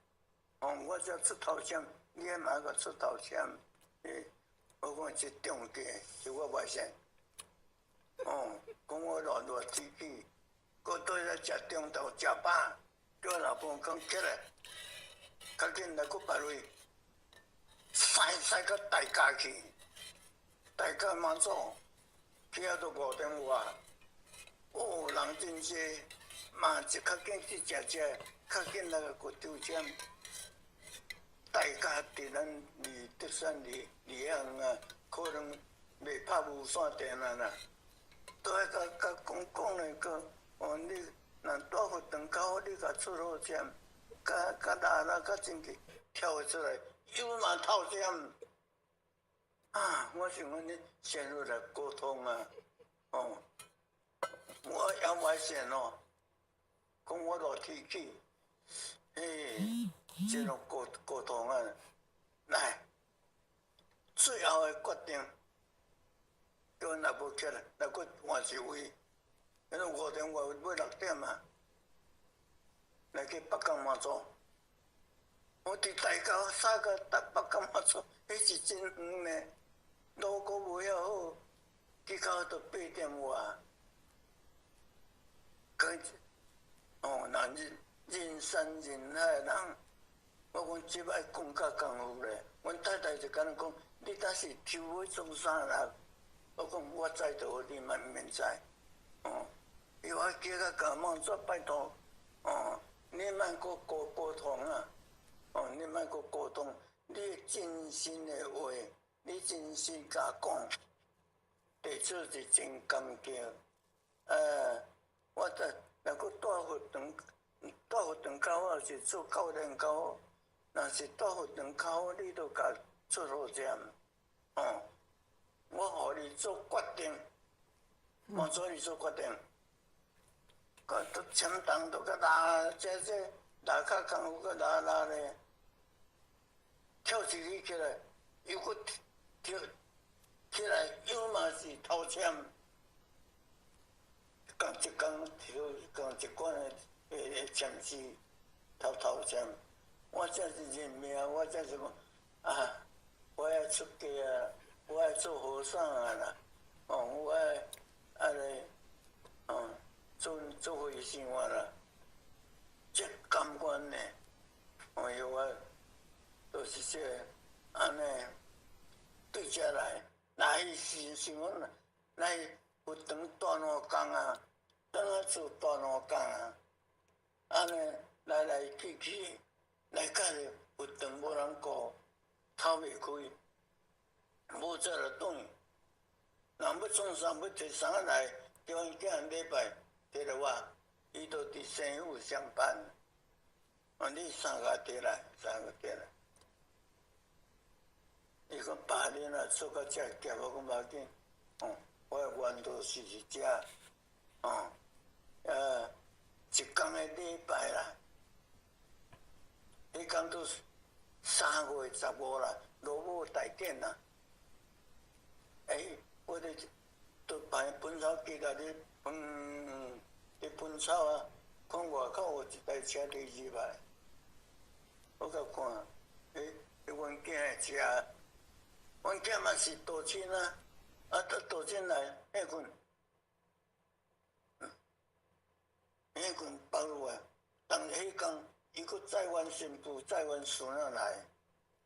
哦，我這出頭籤，你也嘛閣出頭籤？欸，我講這中計是我外甥，哦，講我偌熱天氣。閣倒來食中晝食飽，叫我老婆講起來，較緊來閣別位，駛駛到大甲去，大甲媽祖去遐都5點外，哦，人真濟，嘛一較緊去食食，較緊來閣抽籤。大甲佇咱離德山離離遐遠啊，可能袂拍無線電啊啦，都愛共共講講咧閣。哦，你若大佛堂較好，你共出好籤，較較拉拉較前去跳出來，又嘛頭籤。啊，我想講你陷入來溝通啊，哦，我也歹線哦，講我落天氣，嘿，這種溝溝通啊，來，最後的決定，叫阮若無起來，若閣換一位。因為5點外欲6點啊，來去北港媽祖。我佇大甲駛到達北港媽祖，彼是真遠呢，路閣無遐好，去到都8點外。講哦，人人人山人海的人，我講這擺講較功夫咧。阮太太就敢若講，你敢是抽欲創啥啦？我講我知就好，你嘛毋免知。哦，伊話叫佮共媽祖拜託，哦，你莫閣溝溝通啊，哦，你莫閣溝通，你真心的話，你真心共講，地主是真感激。我在若閣大佛堂，大佛堂較好，是做教練較好。若是大佛堂較好，你就共出好點。哦，我予你做決定，媽祖你做決定。個都簽單都閣拉，這這拉較功夫閣拉拉咧，跳一個起來，又閣跳起來，又嘛是頭籤，仝一工跳仝一款的的籤詩頭頭籤，我這是認命，我這是講啊，我愛出家啊，我愛做和尚啊啦，哦，我愛按呢，哦。做做伙生活啦，這甘願呢？哎喲，我就是說，按呢，對這來，來是想講來佛堂大挪工啊，轉來做大挪工啊，按呢來來去去，來到佛堂無人顧，頭袂開，無做就轉。人欲創啥，欲提啥來，叫阮囝禮拜。提來我，伊都佇生府上班。哦，你三個提來，三個提來。伊講爸，你若做到遮澀，我講無要緊。哦，我的願都是佇遮。哦，一工的禮拜啦，彼工都3月15啦，罗母大典啦。欸，我咧都排噴草機甲咧噴，咧噴草啊！看外口有一台車佇入來，我共看，欸，阮囝的車，阮囝嘛是道親啊，啊，都道親來，彼陣，彼陣放落來，當彼工伊閣載阮新婦，載阮孫仔來，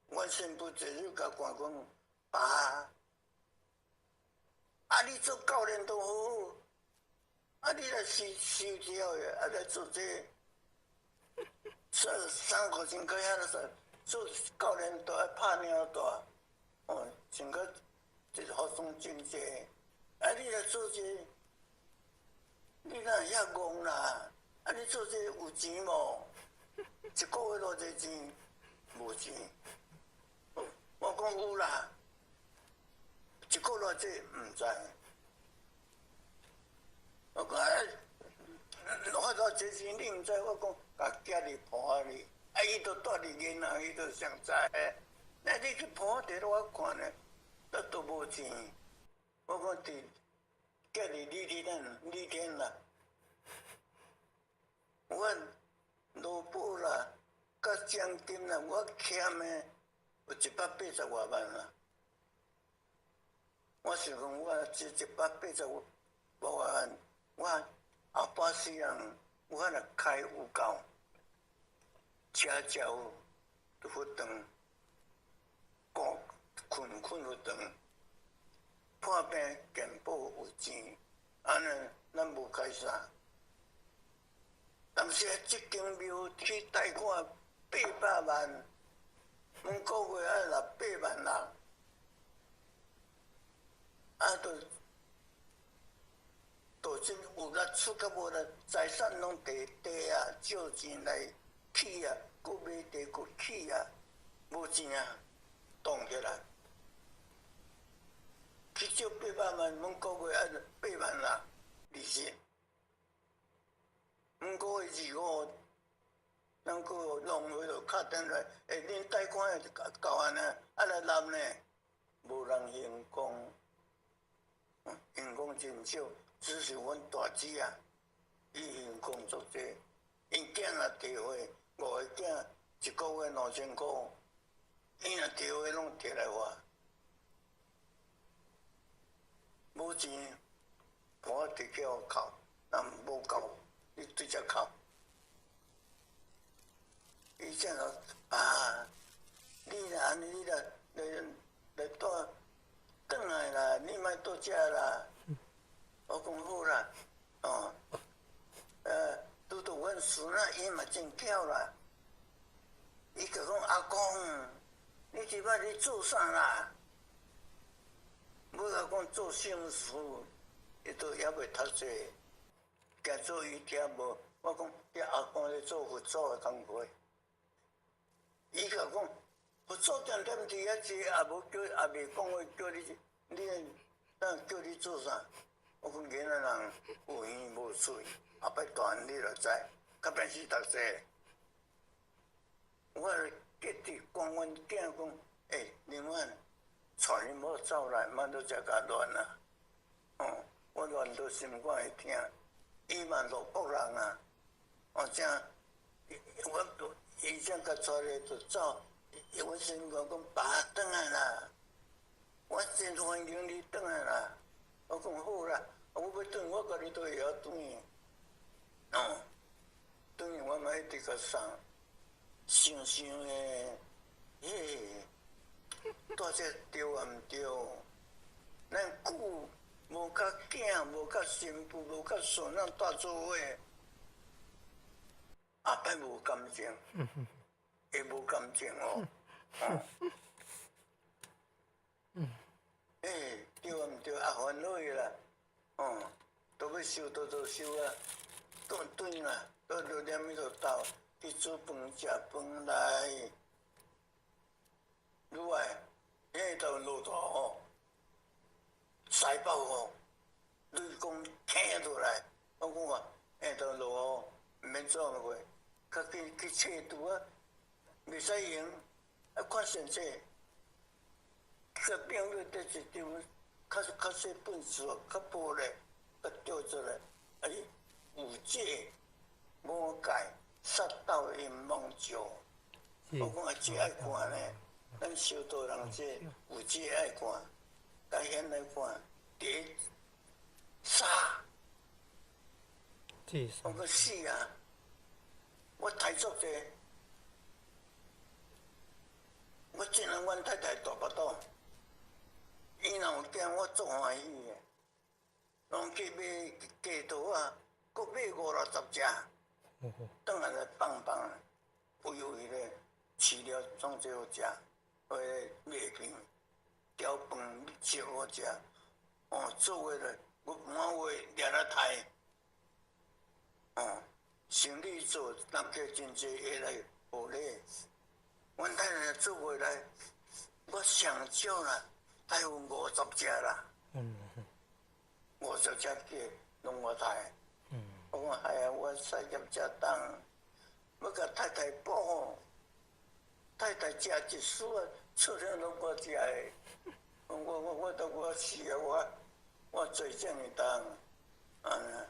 阮新婦一日共看講，爸，啊！你做教練都好，啊！你來收收掉的，啊來做這個，三三個鐘個遐個做教練都愛拍領大，哦，穿個一個服裝真濟，啊！你來做這個，你哪會遐戇啦？啊！你做這個有錢無？一個月偌濟錢？無錢。我講有啦。一個月偌濟毋知，我講哎，我偌濟錢你毋知？我講共寄佇埔仔裡，啊，伊都蹛佇銀行，伊都上知。那你去埔仔佇我看呢，都都無錢。我講佇寄佇李天李天啦，我勞保啦，佮獎金啦，我欠的有一百八十外萬啦。我想講，我這一百八十外萬，我後半世人，我若開有夠，食食有，就佛堂，顧睏睏佛堂，破病健保有錢，按呢咱無開啥。當時這間廟去貸款八百萬，每個月愛納八萬六。啊，都都真有力出甲無力，財產攏地地啊，借錢來起啊，閣買地閣起啊，無錢啊，凍起來。去借八百萬，每個月愛八萬六利息。每個月25，咱閣農會就敲電話，欸，恁貸款的夠按呢？啊來納呢？無人還講。還講真少，只是阮大姊啊，伊還講足濟，𪜶囝若提貨，五個囝一個月2000箍，伊若提貨攏提來還，無錢，我直叫我扣，若無夠，你直接扣。伊才講啊，你若按呢，你若來來帶。轉來啦，你莫倒遮啦。我講好啦，哦，拄著阮孫仔，伊嘛真巧啦。伊就講阿公，你這擺咧做啥啦？欲共講做聖事，伊都猶未讀冊，行做伊聽無。我講你阿公咧做佛祖的工課。伊就講。佛祖恬恬佇遐坐，也無叫，也未講話叫你，你咱叫你做啥？我講囡仔人有耳無喙，後擺大漢你就知，較免去讀冊。我一直管阮囝講，欸，寧願帶恁某走來，莫佇遮共亂啊！哦，我亂到心肝會疼，伊嘛羅國人啊，哦，這，我伊這共帶咧就走。我心肝講爸轉來啦，我真歡迎你轉來啦。我講好啦，我欲轉，我家己都會曉轉。哦，轉我嘛一直共送，想想的，嘿，蹛這對抑毋對？咱久無佮囝，無佮新婦，無佮孫仔蹛做伙，後擺無感情。會無感情哦，嗯，欸，對毋對？啊，煩惱啦，哦，都欲收都都收啊，轉轉啦，都6點就到去煮飯食飯來。愈來，彼陣落大雨，西北雨，雷公聽落來，我講話，彼陣落雨，毋免做過，較緊去揣拄仔。袂使閒，啊，看先生，個朋友佇一張較較細本書，較薄咧，佮調出來，哎，有這魔界殺盜淫妄酒。我講啊，這愛看呢，咱修道人這有這愛看，該顯來看，第一殺，我講死啊！我抬足者，我見了阮太太大腹肚，伊若有驚，我足歡喜的。攏去買雞肚仔，閣買五六十隻，轉來來放放，肥肥咧，飼料創做好食，彼个麥片、調飯燒好食。哦，做的咧，我滿話掠來刣。哦，生理做，人客真濟會來賀禮。阮太太做回來，我上少啦，大有50隻啦。50隻雞攏我刣。我講係啊，我事業遮重，欲共太太補吼。太太食一絲啊，出了攏我食的。我我我都我死啊！我我做這麼重，按呢。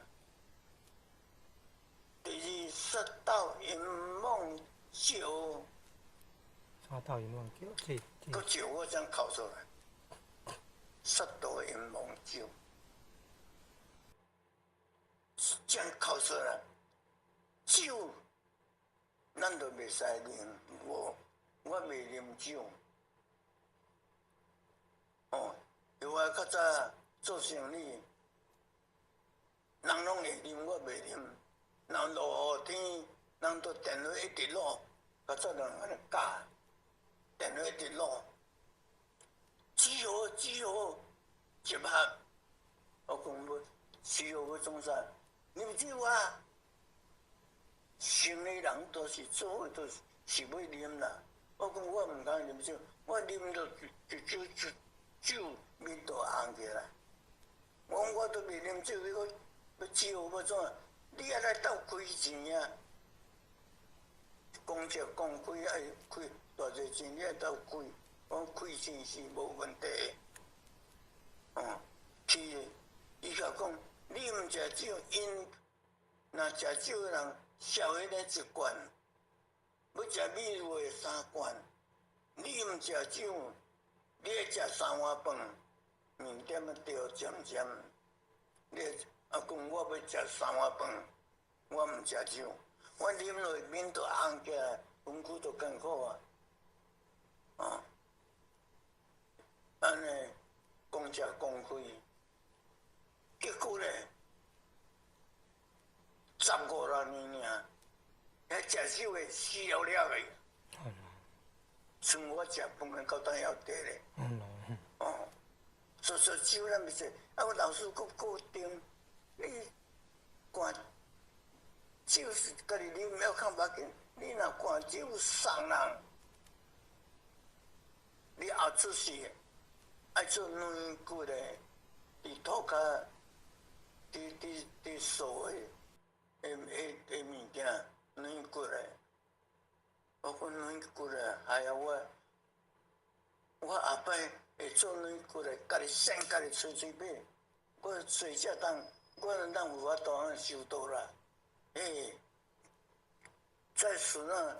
第二殺盜淫妄酒。殺盜淫妄酒，這閣酒我才哭出來。殺盜淫妄酒，才哭出來。酒，咱都袂使啉，我我袂啉酒。哦，因為較早做生意，人攏會啉，我袂啉。若落雨天，人都電話一直落，較早人按呢教，電話一直落，只好只好集合。我講欲只好欲創啥？啉酒啊！生意人都是做都是是欲啉啦。我講我毋通啉酒，我啉著一酒一酒面都紅起來。我講我都袂啉酒，你閣欲酒欲創？你愛來鬥開錢啊！講食講開愛開偌濟錢，你愛鬥開，講開錢是無問題的。哦，去，伊共講，你毋食酒，𪜶若食酒的人，燒彼个一罐，欲食米糜三罐。你毋食酒，你愛食三碗飯，麵點仔著尖尖。你啊講我欲食三碗飯，我毋食酒，我啉落面都紅起來，身軀都艱苦啊。哦，按呢講食講開，結果咧，十五六年爾，彼食酒的死了了的，剩我食飯的到當猶佇咧。哦，所以酒咱袂使，啊，我老師閣固定，你灌酒是家己啉猶較無要緊，你若灌酒送人，你後出世愛做軟骨的，佇塗跤，佇佇佇素的，的的的物件軟骨的，我講軟骨的，哎呀我，我後擺會做軟骨的，家己選家己吹吹尾，我做這當，我哪有法度按呢修道啦？欸，再時啊，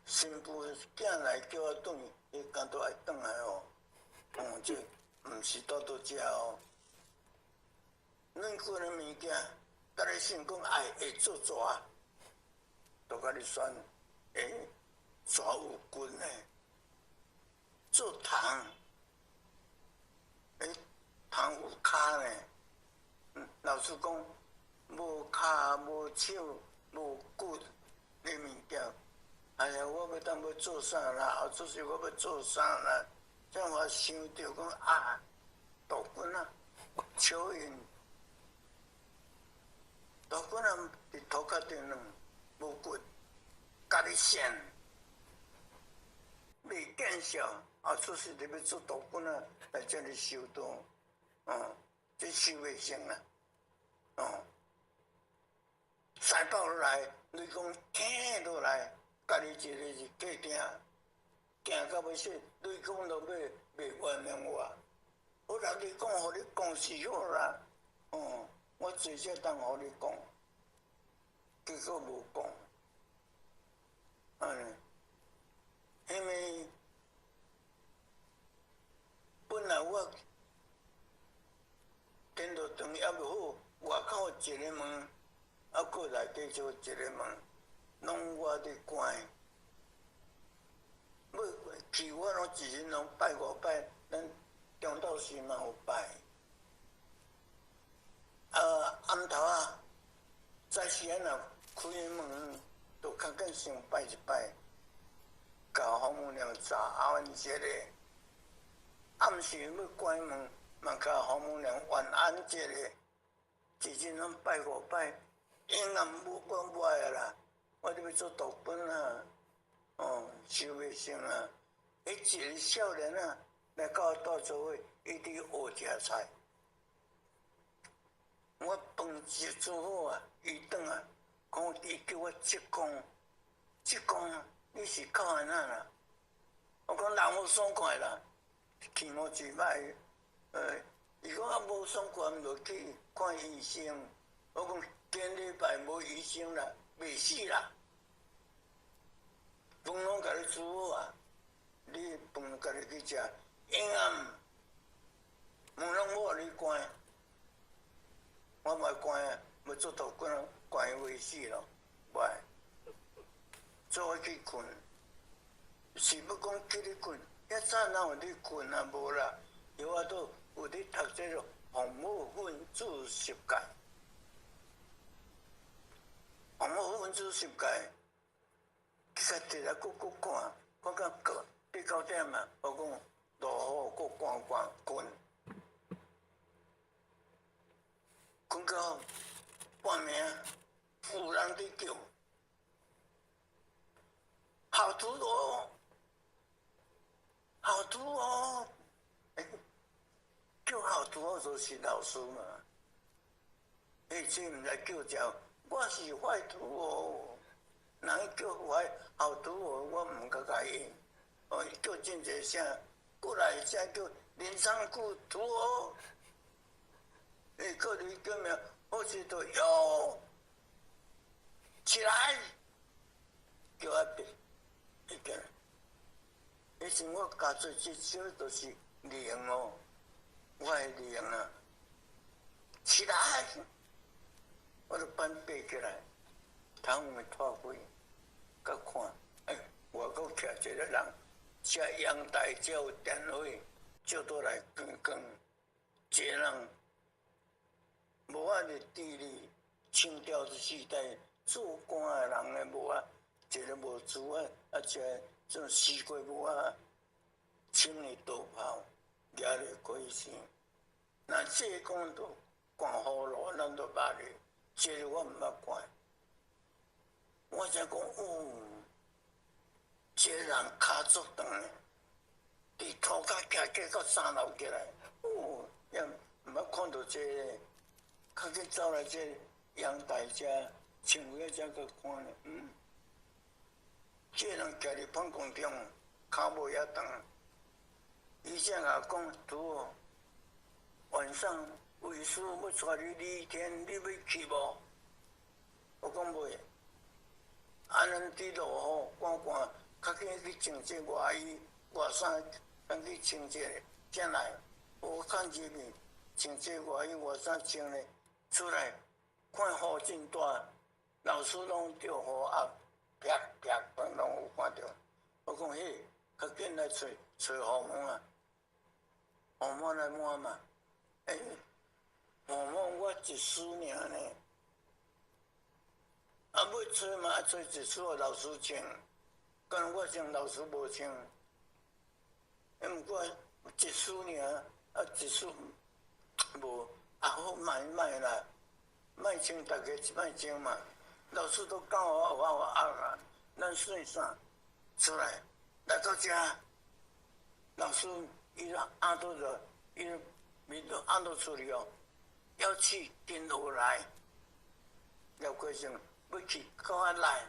新婦囝來叫我轉去，伊敢都愛轉來哦。哦，這毋是拄拄食哦。軟骨的物件，共你信講愛會做蛇，就共你選會蛇有骨的，做蟲，欸，蟲有跤呢。老師講，無跤無手無骨的物件，哎呀，我欲當欲做啥啦？後出世我欲做啥啦？這樣我想著講啊，杜鵑啊，蚯蚓，杜鵑啊，佇塗跤頂軟，無骨，共你選，袂見笑，後出世就欲做杜鵑啊，來這裡修道，哦，這修袂成啊，哦，財寶來，雷公聽落來，家己一个是客厅，惊到欲死，雷公都欲袂原谅我。好啦，你讲，予你讲是好啦，哦，我最少当予你讲，结果無講，按呢，因為本來我天道堂猶未好，外口一个門，啊，閣內底做一个門，攏我佇關。欲去我攏一日攏拜五擺，咱中晝時嘛有拜。啊，暗頭啊，早時仔若開門，就較緊先拜一擺，共父母娘早安一下。暗時欲關門，嘛共父母娘晚安一下。一日攏拜五擺，永遠無我無愛啦，我著欲做道本啊，哦，修袂成啊。彼一个少年啊，來佮我鬥做伙，伊佇學食菜。我飯一煮好啊，伊轉來，講伊叫我職工，職工，你是靠按怎啦？我講人無爽快啦，氣毛一擺，伊講啊無爽快，毋就去看醫生。我講今禮拜無醫生啦，袂死啦。飯攏共你煮好啊，你飯家己去食，永暗門攏無予你關。我嘛關啊，欲做道君，關伊袂死咯，無愛。做伙去睏，是欲講去咧睏，遐早哪有咧睏啊？無啦，有法度有咧讀這个洪武分子十誡，洪武分子十誡，去較摕來閣閣看，看到八九點啊，我講落雨閣關關睏。睏到半暝，有人佇叫，好徒哦，好徒哦，欸，叫好徒哦就是老師嘛。欸，這毋知叫啥，我是壞徒哦，人叫壞好徒哦，我毋敢共應。哦，叫真濟聲，過來一聲叫林昌久徒哦。欸，閣你叫名，好似都喲，起來，叫我別，一個。彼時我加做這招就是靈哦，我的靈啊，起來，我就反爬起來，窗門拖開，閣看，欸，外口徛一个人，遮陽台遮有電火，照倒來光光，一个人。無法的地理，清朝時代做官的人的帽仔，一个帽子啊，啊，一个種西瓜帽仔，穿的道袍，舉咧開心。若這個講到關葫蘆，咱都捌咧，這個我毋捌看。我才講哦，這個人跤足長的，佇塗跤徛起到三樓起來，哦，也毋捌看著這個。較緊走來這陽台遮，窗戶遮閣看咧，嗯，這個人徛佇半空中，跤無遐長。醫生也講，拄好晚上為師欲帶你禮天，你欲去無？我講袂。啊，咱佇落雨寒寒，較緊去穿這外衣、外衫，咱去穿這个，才來。我看入去穿這外衣、外衫穿咧。出來看雨真大，老師攏著雨啊，啪啪，攏有看著。我講嘿，較緊來揣揣雨帽啊，雨帽來抹嘛。欸，雨帽我一絲爾呢，啊，欲揣嘛，揣一絲予老師穿，敢若我穿老師無穿。欸，毋過一絲爾，啊，一絲無。啊好，莫莫啦，莫穿，逐家莫穿嘛。老師都教我我啊，咱洗衫出來，來到遮，老師伊按倒就，伊面都按倒出去哦，要去跟我來，廖桂生欲去閣較來，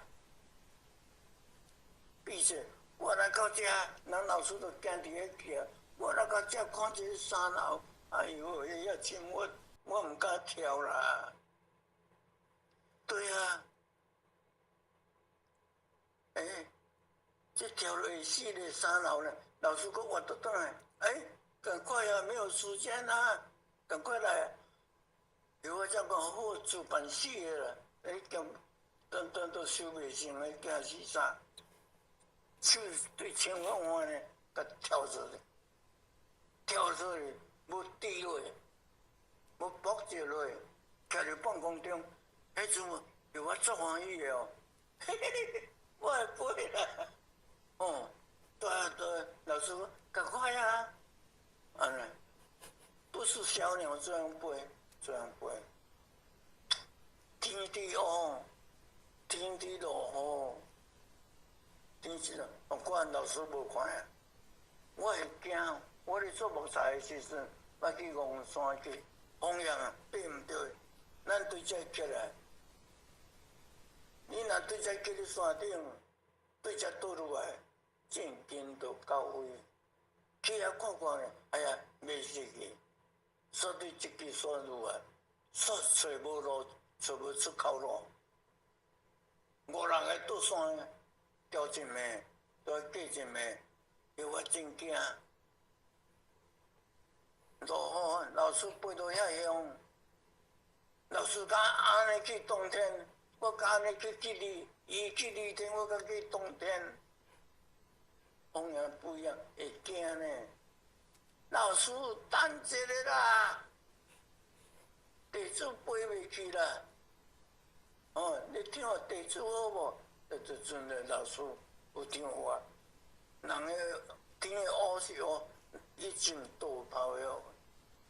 閉者，我來到遮，人老師都行佇彼去啊。我來到遮看這個山樓，哎喲，遐深我我毋敢跳啦。對啊，欸，這跳落會死咧山樓咧，老師閣活倒轉來，欸，趕快啊，沒有時間啊，趕快來。有我才講好自辦死的啦，欸，行，等等都收袂成，咧驚死啥？手對穿風帆呢，共跳出去，跳出去，無跌落，無搏折落，徛佇半空中，彼陣有我足歡喜的哦，嘿嘿嘿，我會飛啦，哦，對啊對，老師講趕快啊，按呢，不是小鳥這樣飛，這樣飛，天地哦，天地落雨。天時啦，我管老師無看啊，我會驚。我咧做木材的時陣，我去戇山去，風險啊，對毋對？咱對這起來，你若對這起咧山頂，對這倒落來，正經就到位。去遐看看咧，哎呀，袂識去，煞對這支山落來，煞揣無路，揣無出口路。五人個倒山。掉一暝，都過一暝，叫我真驚。落雨，老師飛到遐遠，老師敢按呢去東天，我敢按呢去去離，伊去離天，我敢去東天。風也不一樣，會驚呢。老師等一下啦，地主飛袂去啦。哦，你聽我地主好無？這陣的老師有聽話，人個天的烏是烏，以前倒拋的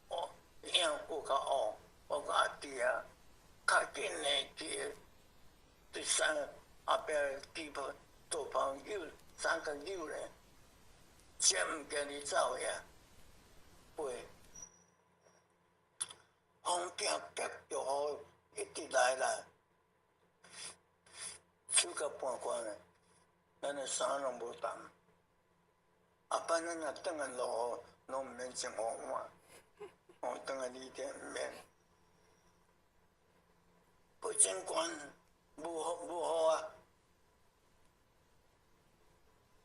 烏影閣較烏。我講阿弟啊，較緊的去對山後壁機鋪倒拋扭三個扭咧，這毋驚你走呀？飛，風行夾著雨一直來啦。手甲半關咧，咱的衫攏無澹。後擺咱若轉來落雨，攏毋免穿雨傘。哦，轉來雨天毋免。不真懸，無雨無雨啊！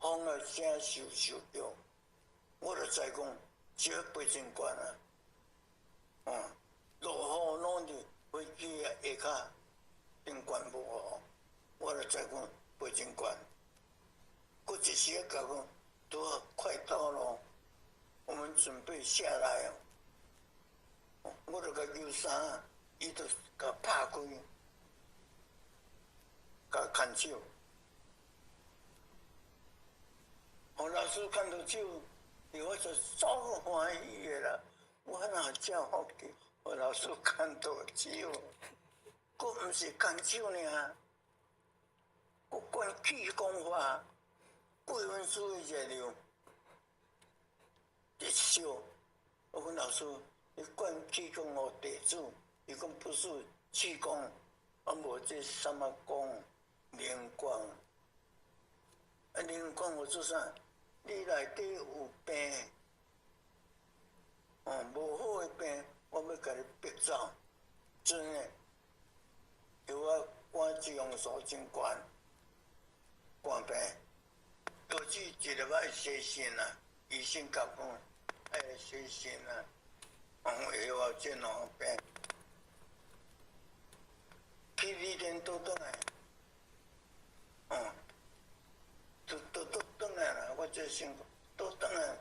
風的聲咻咻叫，我就知講，這飛真懸啊！哦，落雨攏佇飛機下跤頂懸無雨。我就知講飛真懸，閣一時仔講，都快到了，我們準備下來哦。我就共揪衫，伊就共拍開，共牽手。我老師看到手，我就足歡喜的啦。我哪遮福氣？我老師牽到手，閣毋是牽手爾。閣灌氣功法，貴文書的熱量，一笑。我講老師，你灌氣功予弟子，伊講不是氣功，啊無這啥物功，靈光。啊靈光有做啥？你內底有病，哦，無好的病，我欲共你逼走，真的。叫我關這樣數真懸。看病，導致一禮拜洗腎啊，醫生共講愛洗腎啊，講會有這兩病，去旅店倒轉來，哦，都都倒轉來啦，我這先倒轉來，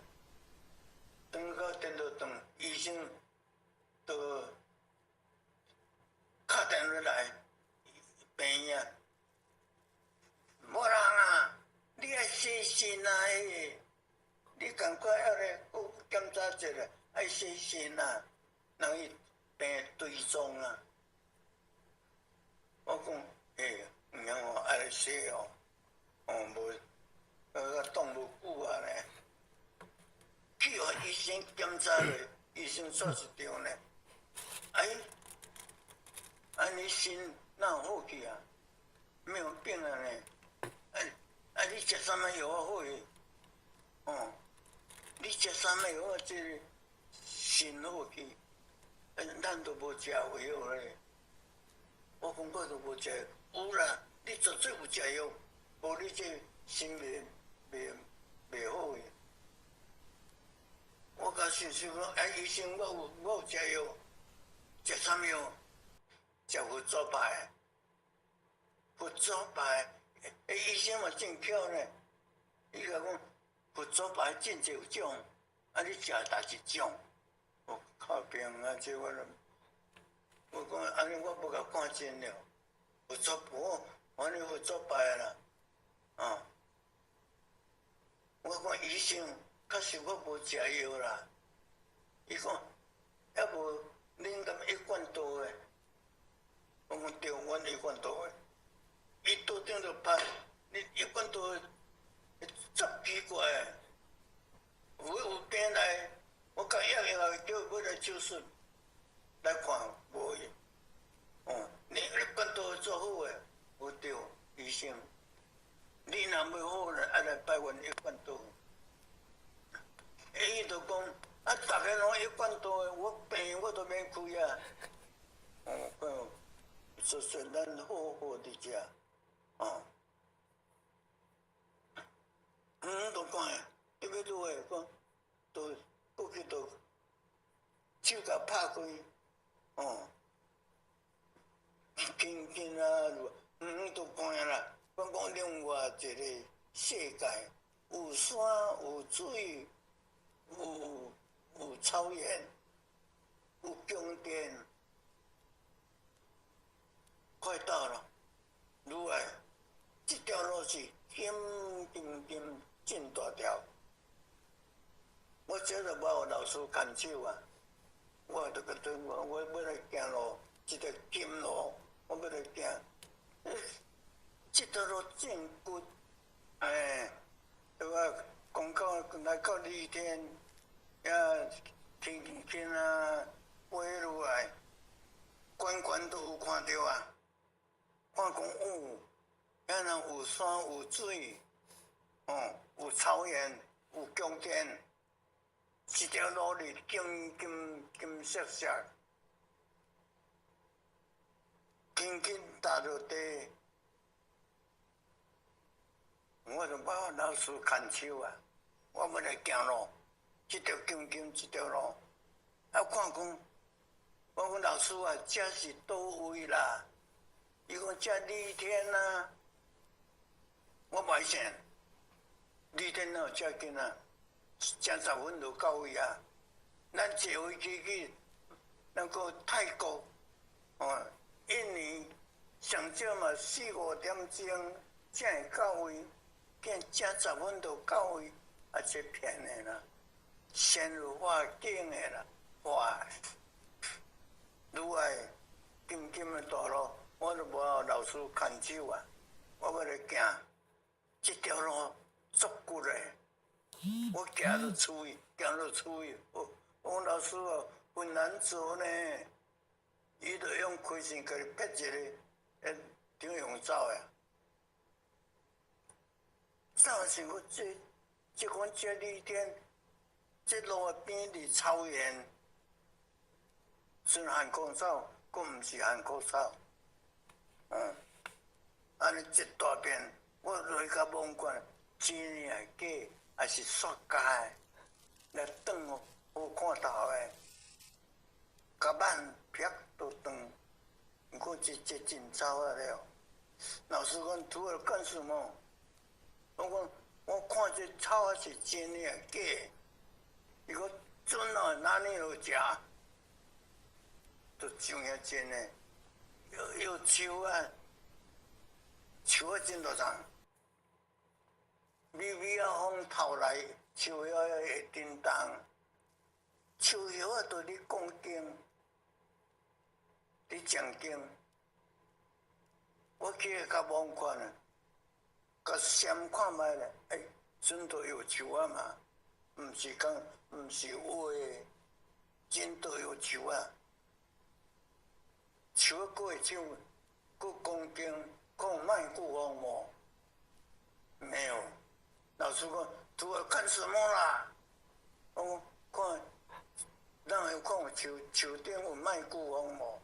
轉到電腦轉，醫生都敲電話來病院。無人啊！你愛洗腎啊！欸，你趕快愛來閣檢查一下，愛洗腎啊！人伊病追蹤啊！我講，欸，毋免哦，愛來洗哦，哦無，擋無久啊咧。去予醫生檢查咧，醫生說一張咧，哎，啊你腎哪有好去啊？沒有病啊咧。啊！你食啥物藥啊好去？哦，你食啥物藥啊？這个腎好去？咱都無食藥咧。我講我都無食，有啦，你絕對有食藥，無你這腎袂好去。我甲想想講，哎，醫生，我有食藥，食啥物藥？食佛祖牌，佛祖牌，欸，醫生嘛真巧呢。伊共講佛祖牌真濟種，啊，你食佗一種？我靠邊啊！這我，我講按呢我無共看真了。佛祖婆，反正佛祖牌啦，啊！我講醫生，確實我無食藥啦。伊講，抑無恁敢一貫道的？我講對，阮一貫道的。伊桌頂就拍，你一貫道的，足奇怪的。有病來，我共約約來叫欲來手術來看，無去。哦，你一貫道做好的，無對，醫生。你若欲好咧，愛來拜阮一貫道。伊就講，啊，逐家攏一貫道的，我病我都免開啊。哦，看，說說咱好好佇遮，哦。嗯，都講的，特別落來講，都過去都手共拍開，哦，輕輕啊，嗯，都看啦。我講另外一個世界，有山有水，有草原，有宮殿，快到了，如來，這條路是金金金真大條。我這個無老師牽手啊，我就佮對我我欲來行路，這條金路，我欲來行。這條路真骨，哎，對吧？講到來到麗天，呀，天天啊，飛落來，懸懸都有看著啊。看講哦，遐人有山有水，哦，有草原，有宮殿，一條路裡金金金閃閃，緊緊踏落地。我就把老師牽手啊，我欲來行路，這條金金這條路，啊看講，我講老師啊，這是佗位啦？伊講這麗天啊，我袂信，麗天哪有遮近啊？車10分就到位啊。咱坐飛機去那個泰國，哦，印尼，上少嘛四五點鐘才會到位。見車十分就到位，啊，這騙的啦，先入化境的啦，哇！愈來金金的大路，我都無老師牽手啊，我欲來行這條路足骨的，我行落出去，行落出去，我我講老師啊，很難走呢，伊就用開線共你撇一个，欸，點用走的？走是我這這款這麗天，這路邊佇草原，算韓國草，閣毋是韓國草，嗯，按呢一大片，我落去較罔管，真的假，抑是塑膠的，來斷好看頭的，共挽撇都斷，毋過這這真走啊了。老師講，徒兒幹什麼？我講，我看這草仔是真的假的？伊講真啊，哪裡有假？都像遐真的，有有樹啊，樹仔真大叢，微微仔風透來，樹葉會振動，樹葉仔都咧講經，咧講經。我去較罔看啊。共閃看覓咧，欸，真都有樹仔嘛，毋是講，毋是畫的，真都有樹仔。樹仔閣會唱，閣講經，講麥克風無？沒有。師講，徒兒看什麼啦？我看，咱會看樹樹頂有麥克風無？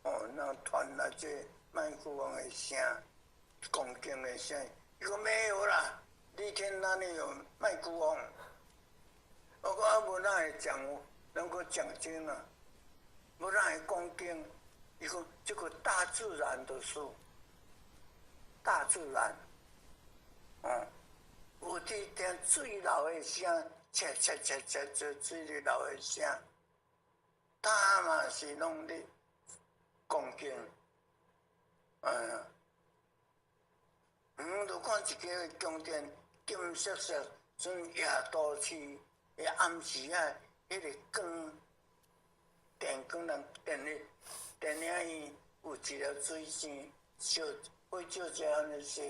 哦，那傳來這麥克風的聲，講經的聲。伊講沒有啦，麗天哪裡有麥克風？我講啊，無哪會講，能夠講經啊？無哪會講經？伊講這個大自然的事，大自然，哦，有佇聽水流的聲，切切切切切水流的聲，他嘛是攏咧講經，嗯，嗯，就看一個宮殿金色色，像夜都市的暗時啊，彼個光，電光人電的電影院有一條水線，照會照這按呢說，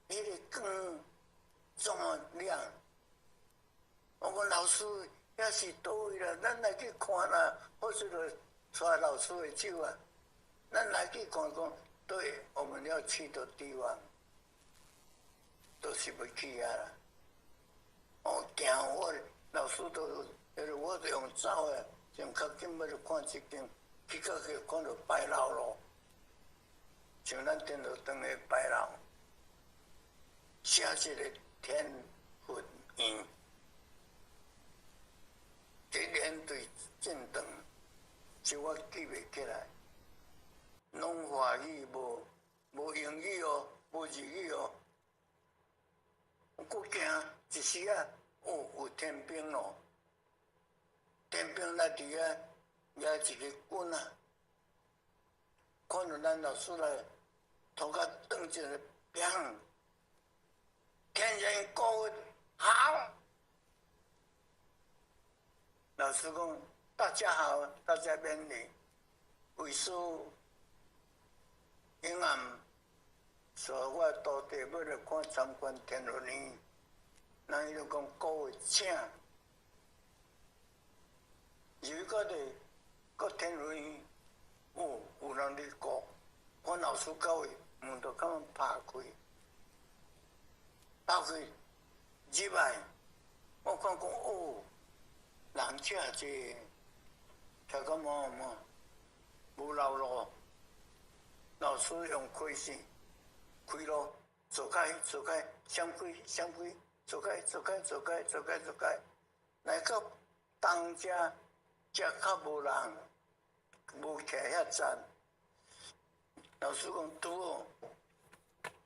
彼個光這麼亮。我講老師，遐是佗位啦？咱來去看啦，或是就帶老師的手啊，咱來去看講，對，我們要去的地方，都是欲去遐啦。哦，行我老師都，我就用走的，上較緊欲去看這間，去到去看著牌樓咯，像咱電腦當的牌樓，寫一個天佛院。這連隊真長，是我記袂起來。攏華語無無英語哦，無日語哦。閣行一時仔，哦，有天兵咯，天兵來佇遐舉一个棍仔，看著咱老師來，頭殼轉一个，砰！天人各好。老師講：大家好，大家勉勵。為師永暗帶我徒弟欲來看參觀天佛院，人伊就講各位請。入去咧，閣天佛院，哦，有人咧顧，阮老師到位，門就共阮拍開，拍開入來，我看講哦。人遮濟，聽講無無無老路，老師用開線開路，走開走開，閃開閃開，走開走開走開走開走開，來到東遮，遮較無人，無徛遐站。老師講拄好，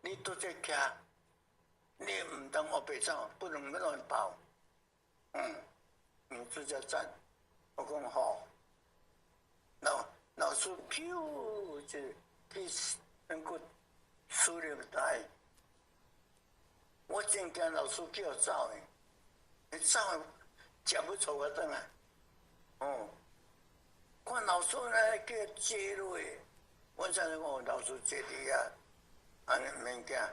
你拄則徛，你毋通烏白走，不能欲亂跑，嗯。你這遮站，我講好，老老師飄就去那個司令台，我真驚老師叫走的，伊走食欲帶我轉來，哦，看老師呢叫接落，我才講老師坐佇遐，按呢毋免驚，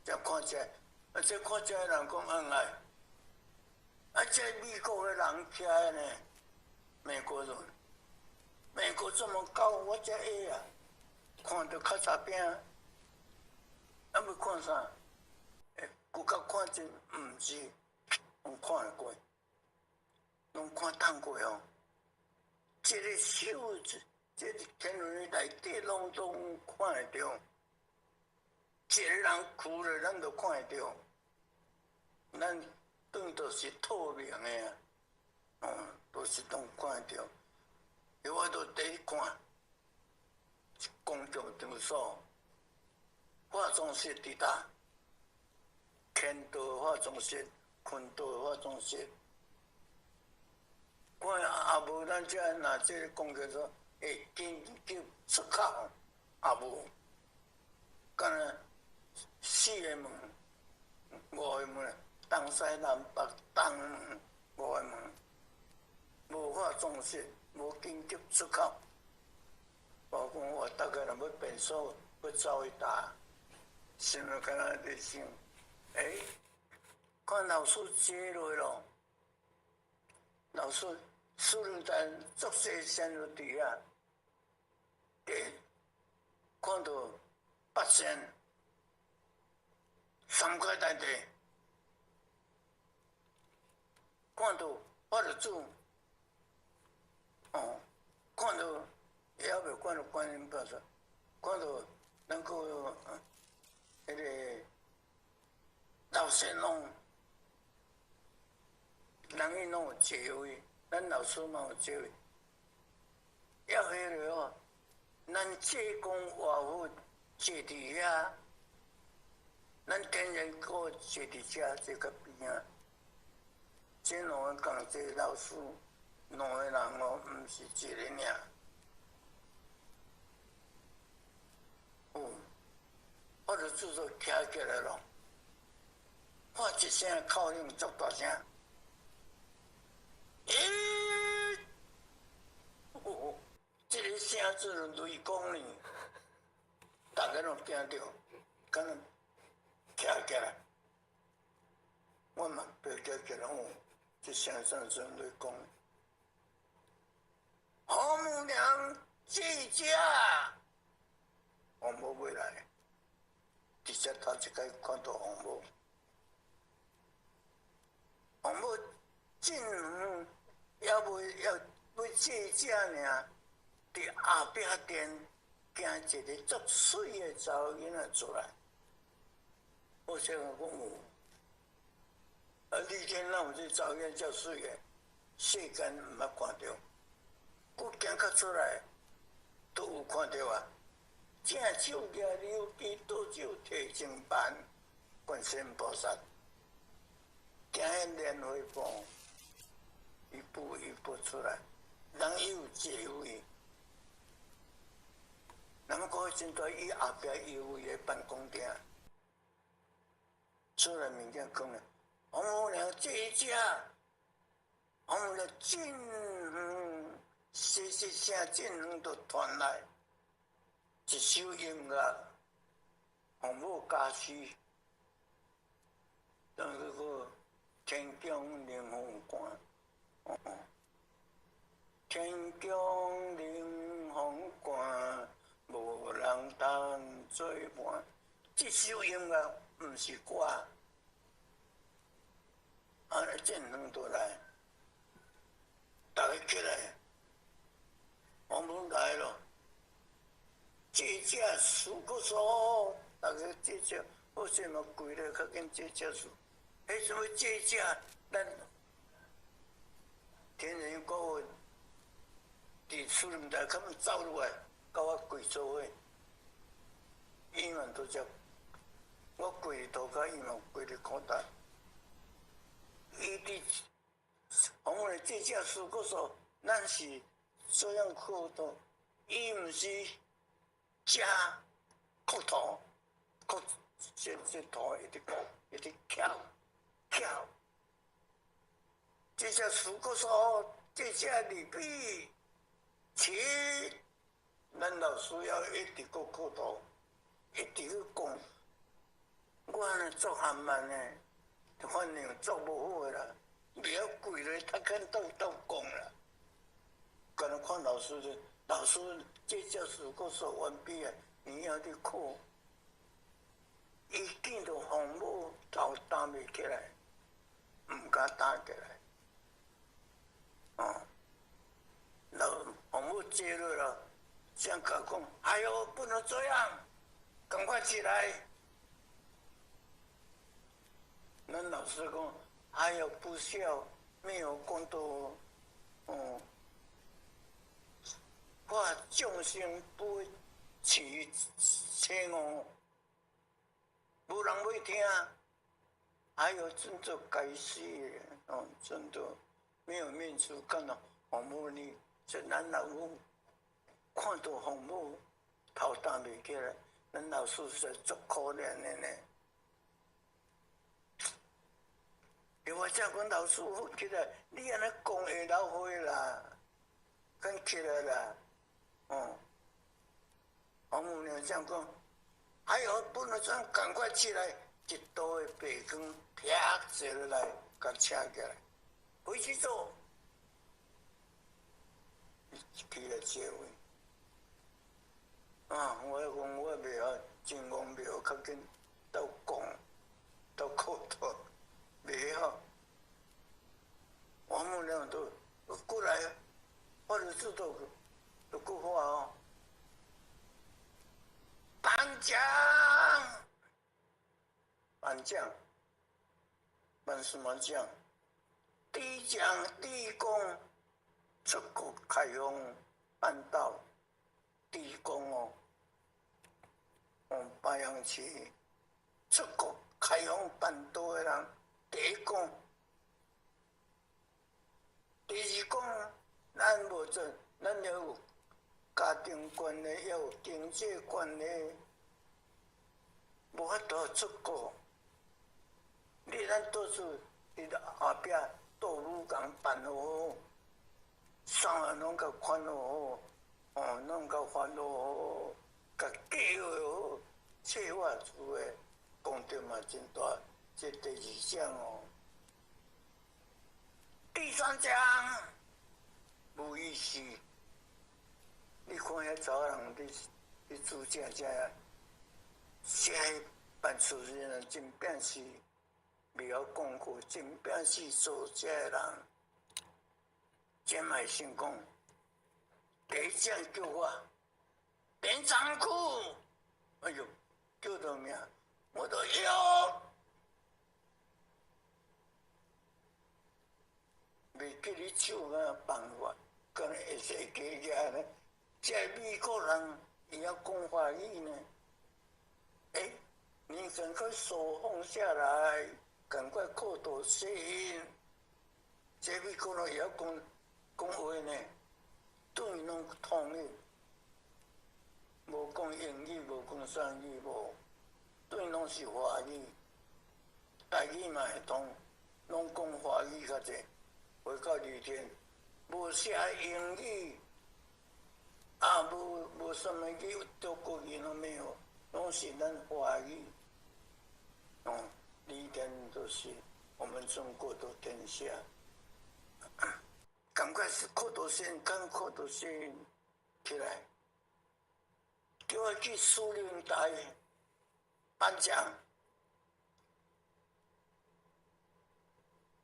才看這，啊這看這人講恩愛。啊！這美國的人徛的呢，美國人，美國這麼高，我這矮啊，看著較雜餅，啊欲看啥？欸，閣較看真毋是，攏看會過，攏看當過哦。這个手，這個天文內底攏總看會著，一个人跍咧，咱就看會著，咱。當作是透明的啊，哦，都是攏看會著。我都佇咧看，公共場所，化妝室佇佗？牽道化妝室、坤道化妝室。看也無咱遮若這個公共所會緊急出口，也無。敢若四个門、五个門。東西南北東門五個門，無化妝室，無緊急出口。我講我逐个人欲便所，欲走去佗，心內敢若佇想，欸，看老師坐落咯，老師司令台足細聲就佇遐，欸，看著八仙，三塊大地。看到法律主，哦，看到也未看到觀音菩薩，看到咱個彼個老仙翁，人伊攏有座位，咱老師嘛有座位，抑彼个哦，咱濟公活佛坐佇遐，咱天人閣坐佇遮這個邊仔。這兩個共這個老師，兩個人哦，毋是一個爾。哦，我就做做徛起來咯，發一聲口令足大聲，欸！哦，這個聲做雷公呢，逐家攏驚著，敢若徛起來，我嘛白徛起來哦，這聲算算雷公。王母娘這遮，王母未來，直接頭一擺看到王母，王母進遠猶未要欲這遮爾，佇後壁殿行一个足媠的查某囡仔出來。我想講有，啊！你見哪有這查某囡仔遮媠的？世間毋捌看著，閣行較出來，都有看著啊！正手舉琉璃，倒手提淨盤，觀世音菩薩行彼蓮花步，一步一步出來，人伊有座位。人講彼陣在伊後壁伊有伊的辦公廳，出來物件講咧，王母娘這遮，王母娘真遠，細細聲真遠就傳來一首音樂，王母加持，當嗰個天降靈鳳冠，哦，天降靈鳳冠，無人通做伴。這首音樂毋是歌，啊，真遠就來，逐家起來，王母來咯。這隻輸閣輸，逐家這隻，好勢嘛跪咧較緊這隻輸。彼什麼這隻，咱天人國佇樹林內，他們走入來，共我跪做伙，伊嘛都遮，我跪塗跤，伊嘛跪咧苦等。伊佇王母這隻輸閣輸，咱是這樣磕頭，伊毋是食磕頭，磕這這頭一直磕，一直翹翹。這隻輸閣輸，這隻離彼起，咱老師要一直閣磕頭，一直去講。我按呢做緩慢的，反應做無好的啦，袂曉跪咧，較緊鬥鬥講啦。敢若看老師就，老師這隻輸閣輸完畢啊，你要去磕。伊見著王母頭擔袂起來，毋敢擔起來。哦，老王母接落了，這樣講，哎喲，不能這樣，趕快起來。咱老師講，哎喲，不孝，沒有功德，哦，化眾生不起邪惡，無人欲聽。哎喲，真做該死的，哦，真的沒有面子，看到王母呢，這咱老母看到王母頭擔袂起來，咱老師是足可憐的呢。我這講老師起來，你按呢講會老花啦，緊起來啦，哦。王母娘這樣講，哎喲，不能這樣，趕快起來！一道的白光啪射落來，共請起來，回去坐。起來坐位。啊，我講我袂曉真戇袂曉，較緊鬥講，鬥磕頭，袂曉。个字都句话哦。颁奖，颁奖，颁什么奖？第一奖，第一功，出国开封办道，第一功哦。哦，白杨市出国开封办道的人，第一功。第二功，咱无做，咱要有家庭关系，要有经济关系，无法度出国。你咱倒数伫后壁倒武工办好，衫拢共款好，哦，拢共烦恼好，共计划好，计划出的功德嘛真大，这第二奖哦。第三奖无意思，你看遐查某人伫煮食食，这办事人真正是袂晓讲话，真正是做这个人，真会成功。第一奖叫我连长裤，哎哟，叫到名，我都要。袂记你手啊办法，敢若会使加加呢？这美国人会晓讲华语呢？欸，你赶快手放下来，赶快叩头谢恩。这美国人会晓讲讲话呢，对拢通的，无讲英语，无讲啥语，无，对拢是华语，台语嘛会通，拢讲华语较济。回到二天，无写英语，啊，无啥物语，中国语拢没有，拢是咱华语。哦，二天就是我们中国的天下。赶快是叩头先，赶叩头先起来，叫我去司令台颁奖。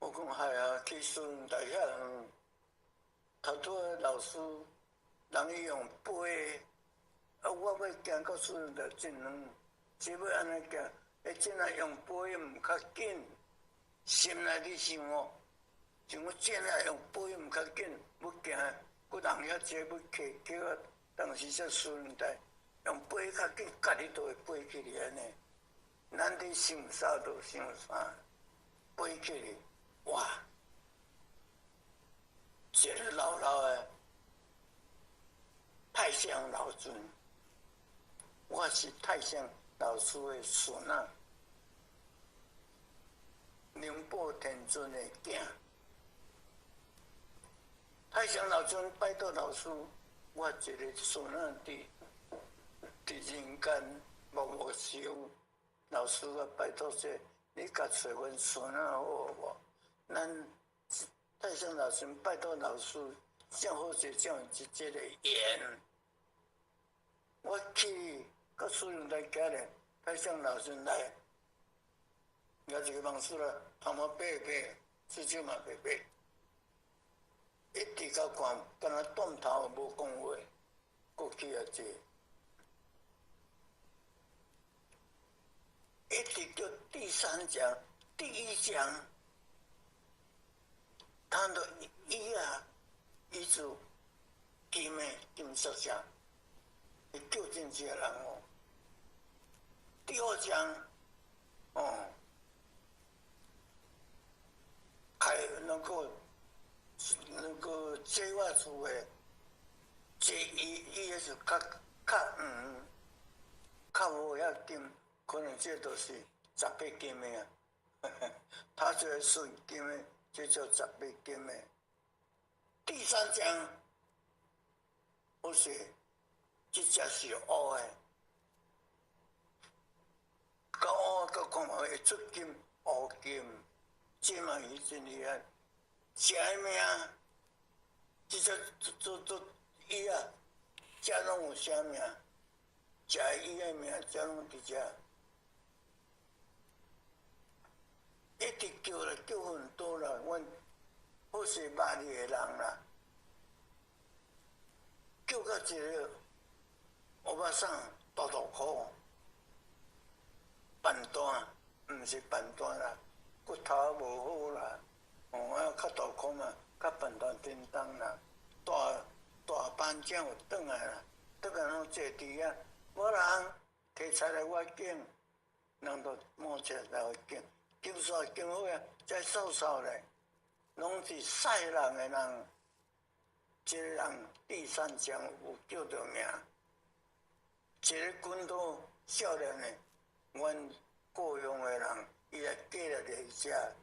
我讲系啊，去司令台遐远，头拄仔老师人伊用飞，啊，我欲行到司令台真远，这欲按呢行，欸，这若用飞毋较紧，心内伫想哦，像我这若用飞毋较紧，欲行，阁人遐济欲客，叫我当时才司令台用飞较紧，家己都会飞起去按呢。咱伫想啥就想啥，飞起去。哇！一个老老的太上老君，我是太上老师的孙仔，灵宝天尊的囝。太上老君拜托老师，我一个孙仔伫人间默默修，老师啊，拜托者，你共揣阮孙仔好无？咱太上老君拜托老师，正好是这样一这个缘。我去到司令台行咧，太上老君来，也一个老师啦，头毛白白，至少嘛白白，一直甲看，敢若断头无讲话，阁去遐坐，一直叫第三讲、第一讲。他的伊啊，伊做金的金色奖，伊叫真济人哦。第二奖，哦，开那个计划出的，这伊伊也是较较远，较无遐金，可能这都是18金的啊。他这个纯金的。这叫18金的。第三章，我说这只是乌的，甲乌甲看嘛会出金乌金，这嘛伊真厉害。啥名？这只做做伊啊，这拢有写名，这伊的名，这拢伫遮。一直叫了，叫很多了，阮好势捌你的人啦，叫到一个欧巴桑大大箍，办单，毋是办单啦，骨头無好啦，哦啊較大箍嘛，較辦單叮當啦，大大班長有轉來啦，轉來攏坐佇遐，無人提菜來我揀，人就摸出來我揀，揀煞揀好啊，再掃掃咧，攏是細人的人，這個人第三獎有叫著名，一個軍刀少年的，阮故鄉的人，伊來過來來遮，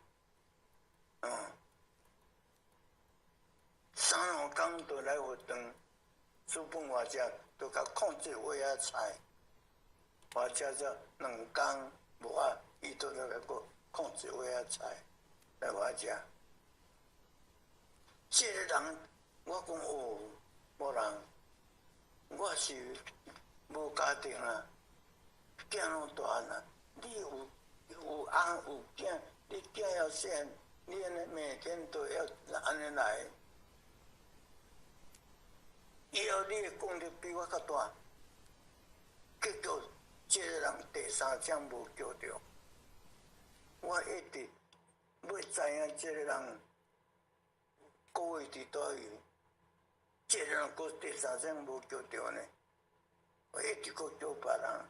三兩工就來佛堂，煮飯我食，就共控一尾仔菜，我食咗2工無啊，伊就來閣控一尾仔菜來我食。這個人，我講哦，無人，我是無家庭啦，囝攏大漢啦，你有有翁有囝，你囝要細漢，你按呢每天都要按呢來，以後你的功力比我較大，結果這個人第三獎無叫著，我一直欲知影這個人各位佇佗位，這個人閣第三獎無叫著呢，我一直閣叫別人，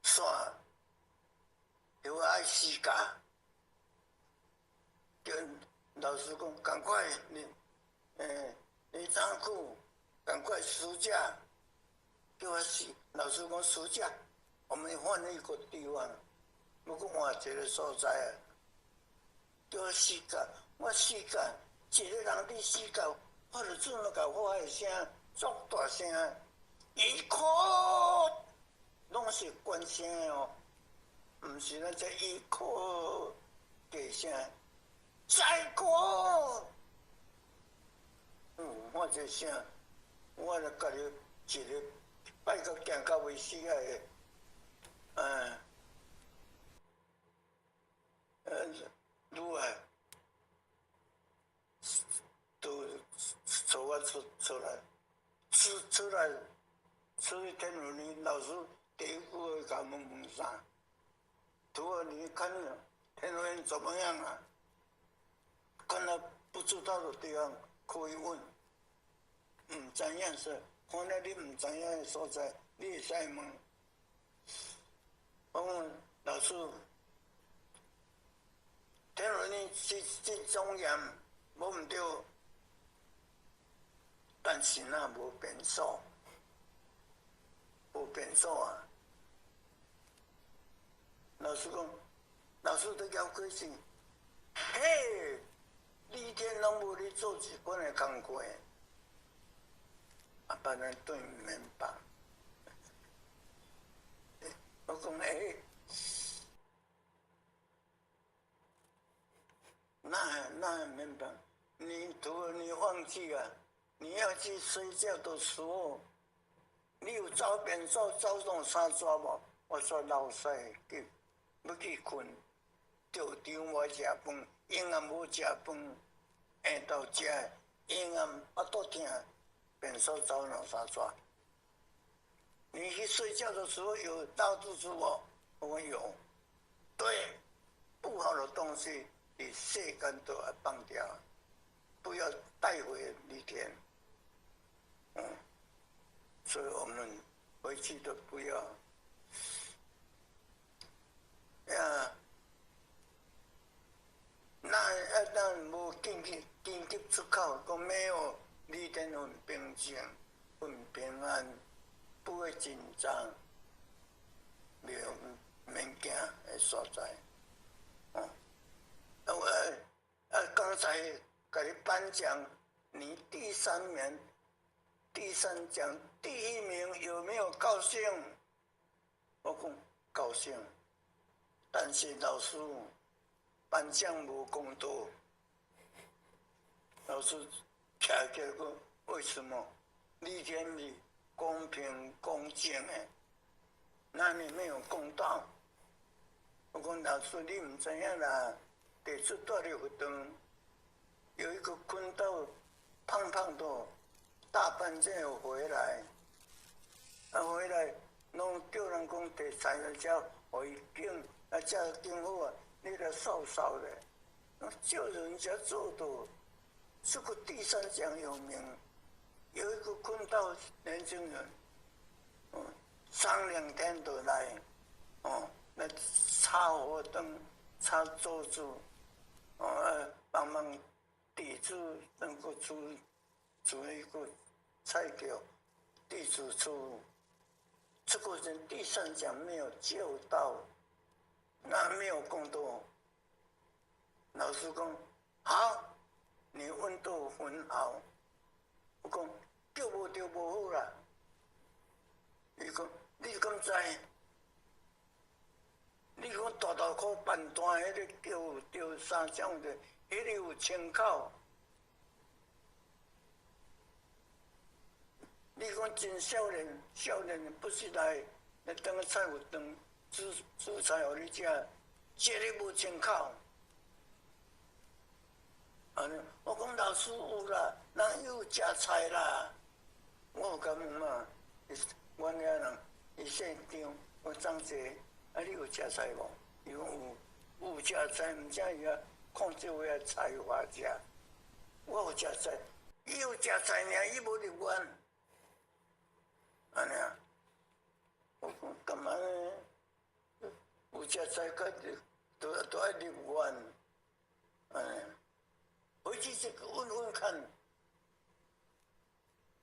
煞叫我愛死假，叫老師講趕快你，你張褲，趕快暑假，叫我死，老師講暑假，我們換一個地方，欲閣換一個所在啊。叫我死假，我死假，一個人佇死假，我就準了共發的聲，足大聲，伊哭，攏是懸聲的哦，毋是咱這伊哭低聲，再哭，我這聲，我就家己一个拜到行到尾死啊的，愈來都帶我出來，出來，出去天文里老師第一句話共問問啥？徒兒，你看天文怎麼樣啊？看到不知道的地方可以問，毋知影說，看到你毋知影的所在，你會使問。我講老師，天文呢這種嚴無毋對，但是若無變數，無變數啊！老師講，老師都交規矩，嘿，你天攏無咧做這款的工課，啊，別人對毋明白。我講欸，那明白？你徒兒你忘記啊？你要去睡覺的時候，你有走便所走兩三逝無？我說老師去，欲去睏，著中午食飯，永遠無食飯，下晝食，永遠腹肚疼，便所走兩三逝。你去睡覺的時候有拉肚子無？我講有。對，不好的東西你世間都要放掉，不要帶回離天。所以我們回去都不要。呀，那無緊急出口，講沒有離天很平靜，很平安，不會緊張，沒有免驚的所在。我剛才給你頒獎，你第三名，第三獎第一名有沒有高興？我講高興，但是老師頒獎無公道。老師徛起來講，為什麼？你天是公平公正的，那你沒有公道？我講老師，你毋知影啦，第出住佇佛堂有一個坤道胖胖的，大半夜回來，啊回來，攏叫人講提菜來食，予伊揀，啊食揀好啊，你來瘦瘦的，叫人家做的。這個第三講有名，有一個坤道年輕人，哦，上兩天都來，哦，來插火燈、插桌子，哦，幫忙地主能夠煮煮一個菜給地主出。這個人第三講沒有救到，那沒有功德。老師講好。你問得很好，我講救無著無好啦。伊講你敢知？你講大道口飯段彼个叫叫三種的，彼个有清口。你講真少年，少年不是來來當個菜有當煮煮菜予你食，這个無清口。按呢，我講老師有啦，人有食菜啦。我有共問嘛，阮遐人伊姓張，我張姐，啊你有食菜無？伊講有，有食菜，毋知伊啊，看這位菜有偌食。我有食菜，伊有食菜爾，伊無入願。按呢啊，我講幹嘛呢？有食菜，佮都都愛入願，按呢。回去這個問問看，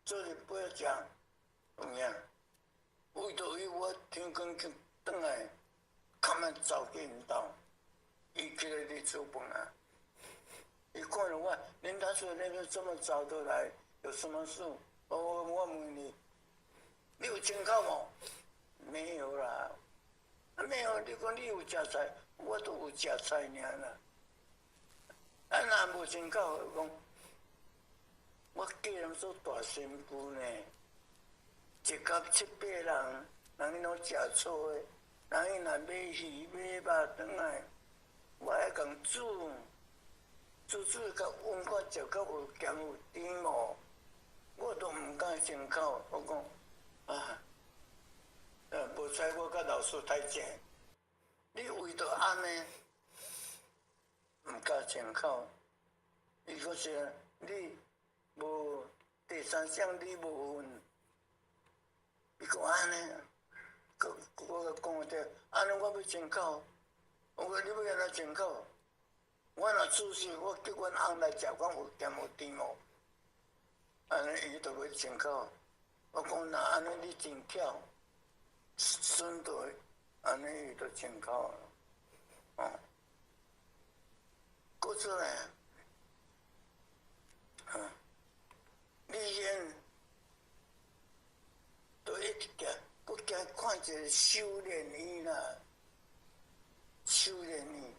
這裡不要講，有影？為著伊我天光去轉來，較慢走去𪜶兜，伊起來佇煮飯啊。伊看著我，林大叔那邊這麼早都來，有什麼事？我問你，你有清口無？沒有啦，沒有。你講你有食菜，我都有食菜爾啦。啊，若無清口，講我叫人做大新婦呢，一甲七八人，人𪜶攏食素的，人𪜶若買魚買肉轉來，我愛共煮，煮煮甲溫看食較有鹹有甜無，我都毋敢清口。我講啊，無彩我佮老師太正，你為著按呢？毋敢清口，伊講是你無第三項，你無問，伊講按呢，我講對，按呢我欲清口，我講你欲按怎清口？我若煮死，我叫阮翁來食，講有鹹有甜無？按呢伊就欲清口。我講若按呢你真巧，順道按呢伊就清口，哦。閣出來，啊，你先都一直行，閣行看一个修煉院啦，修煉院，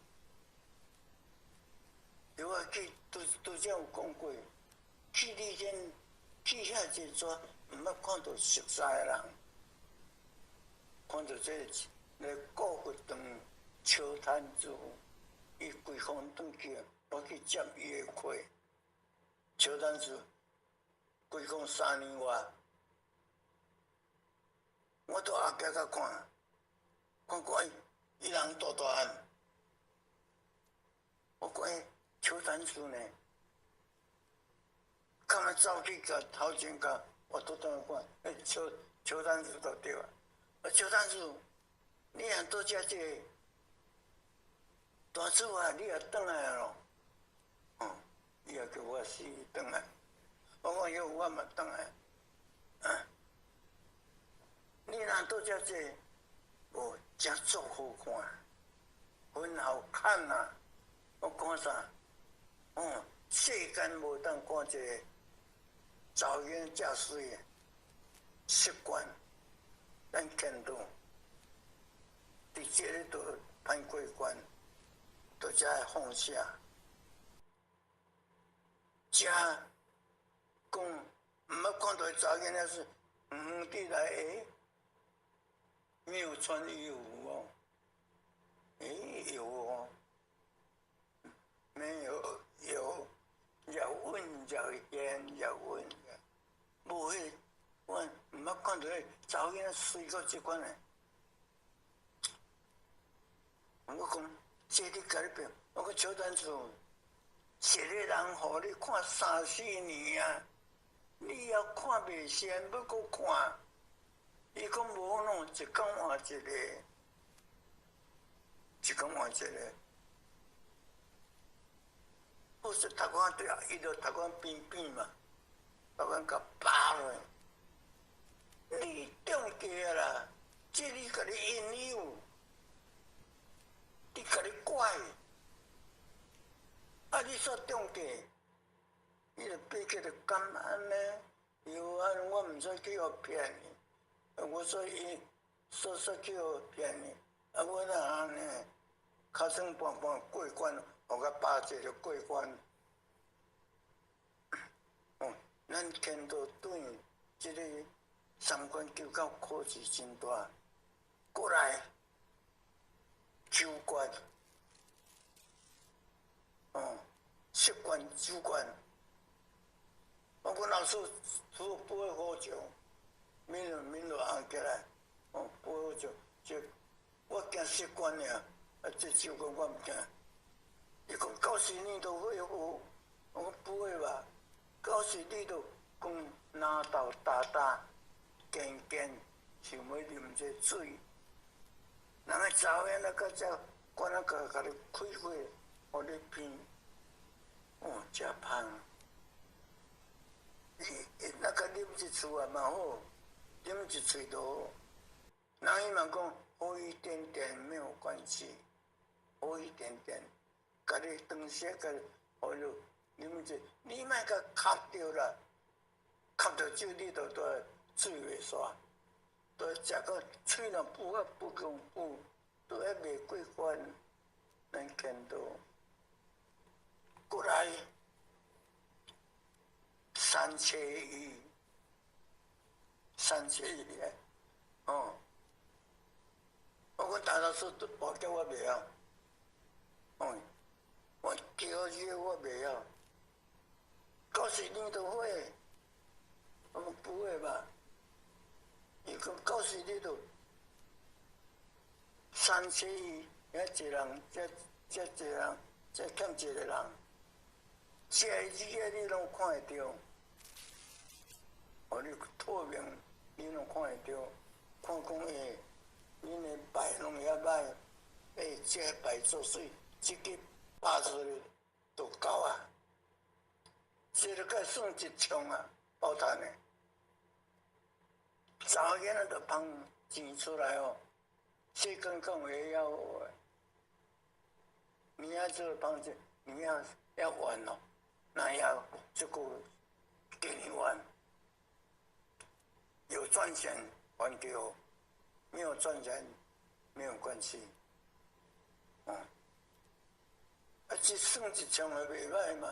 對我去拄拄才有講過，去你先去遐一逝，毋捌看著熟似的人，看著這個來顧佛堂笑談子。伊規風轉去，我去接伊的課。笑談子，規講3年外，我佇後壁甲看，看看伊人大大漢，我講欸，笑談子呢？較欲走去共頭前共，我拄轉來看，欸，笑笑談子就對啊。啊，笑談子，你若佇遮這個？大祖啊，你也轉來咯？哦，伊也叫我死轉來。我講有，我嘛轉來。啊，你若佇遮坐，哦，真足好看，很好看啊！我看啥？哦，世間無當看一个查某囡仔遮媠的，習慣，咱見到，佇這个都攀過關。都遮放下，遮講毋捌看著查某囡仔是遠遠地來，欸，沒有穿衣服哦，欸，有哦，沒有有，有穩又現又穩，無彼，我毋捌看著彼查某囡仔媠到這款的。我講，這你共你變，我講小陳厝，一個人予你看三四年啊，你也看袂順，欲閣看。伊講無喏，一工換一個，一工換一個。我說讀阮對啊，伊就讀阮邊邊嘛，讀阮共扒落。你中計啊啦，這你共你引誘，你共你拐，啊你煞中計，伊就變叫做感恩呢。有啊，我毋知去予騙去，我說伊說說去予騙去，啊我哪按呢？尻川半半過關，予共扒一個過關。哦，咱天道對這個三關九九考試真大，過來九關，哦，十關九關。我講老師說不會喝酒，面就面就紅起來，哦，不會喝酒，就我驚十關爾，啊，這九關我毋驚。伊講到時你都會喝，我講不會吧？到時你都講拿刀打打，堅堅想欲啉這水，人个查某囡仔到這關仔共共你開開，予你品，哦，誠芳。伊那個啉一喙也嘛好，啉一喙就好。人伊嘛講喝一點點沒有關係，喝一點點，共你當時共予你啉一，你莫共吸著啦，吸著酒你就都醉袂煞，都食到喙若浡啊不共浡，都還袂過關，咱見到過來。三缺一，三缺一哦。我講大老師都跋筊我袂曉，哦，我叫這我袂曉，到時你都會，我講不會吧？伊講到時你都三缺一，遐一人，這這一人，這欠一個人。這個你攏看會著，哦，你透明，你攏看會著，看講欸，恁的牌攏遐歹，欸，這個牌做媠，這個拍出來就夠啊，這個該算一槍啊，包賺的。查某囡仔就捧錢出來哦，這根講話要，你要做捧錢，你要要玩哦。那要這個給你玩，有賺錢還給我，沒有賺錢沒有關係。哦，啊，這算一槍也袂䆀嘛，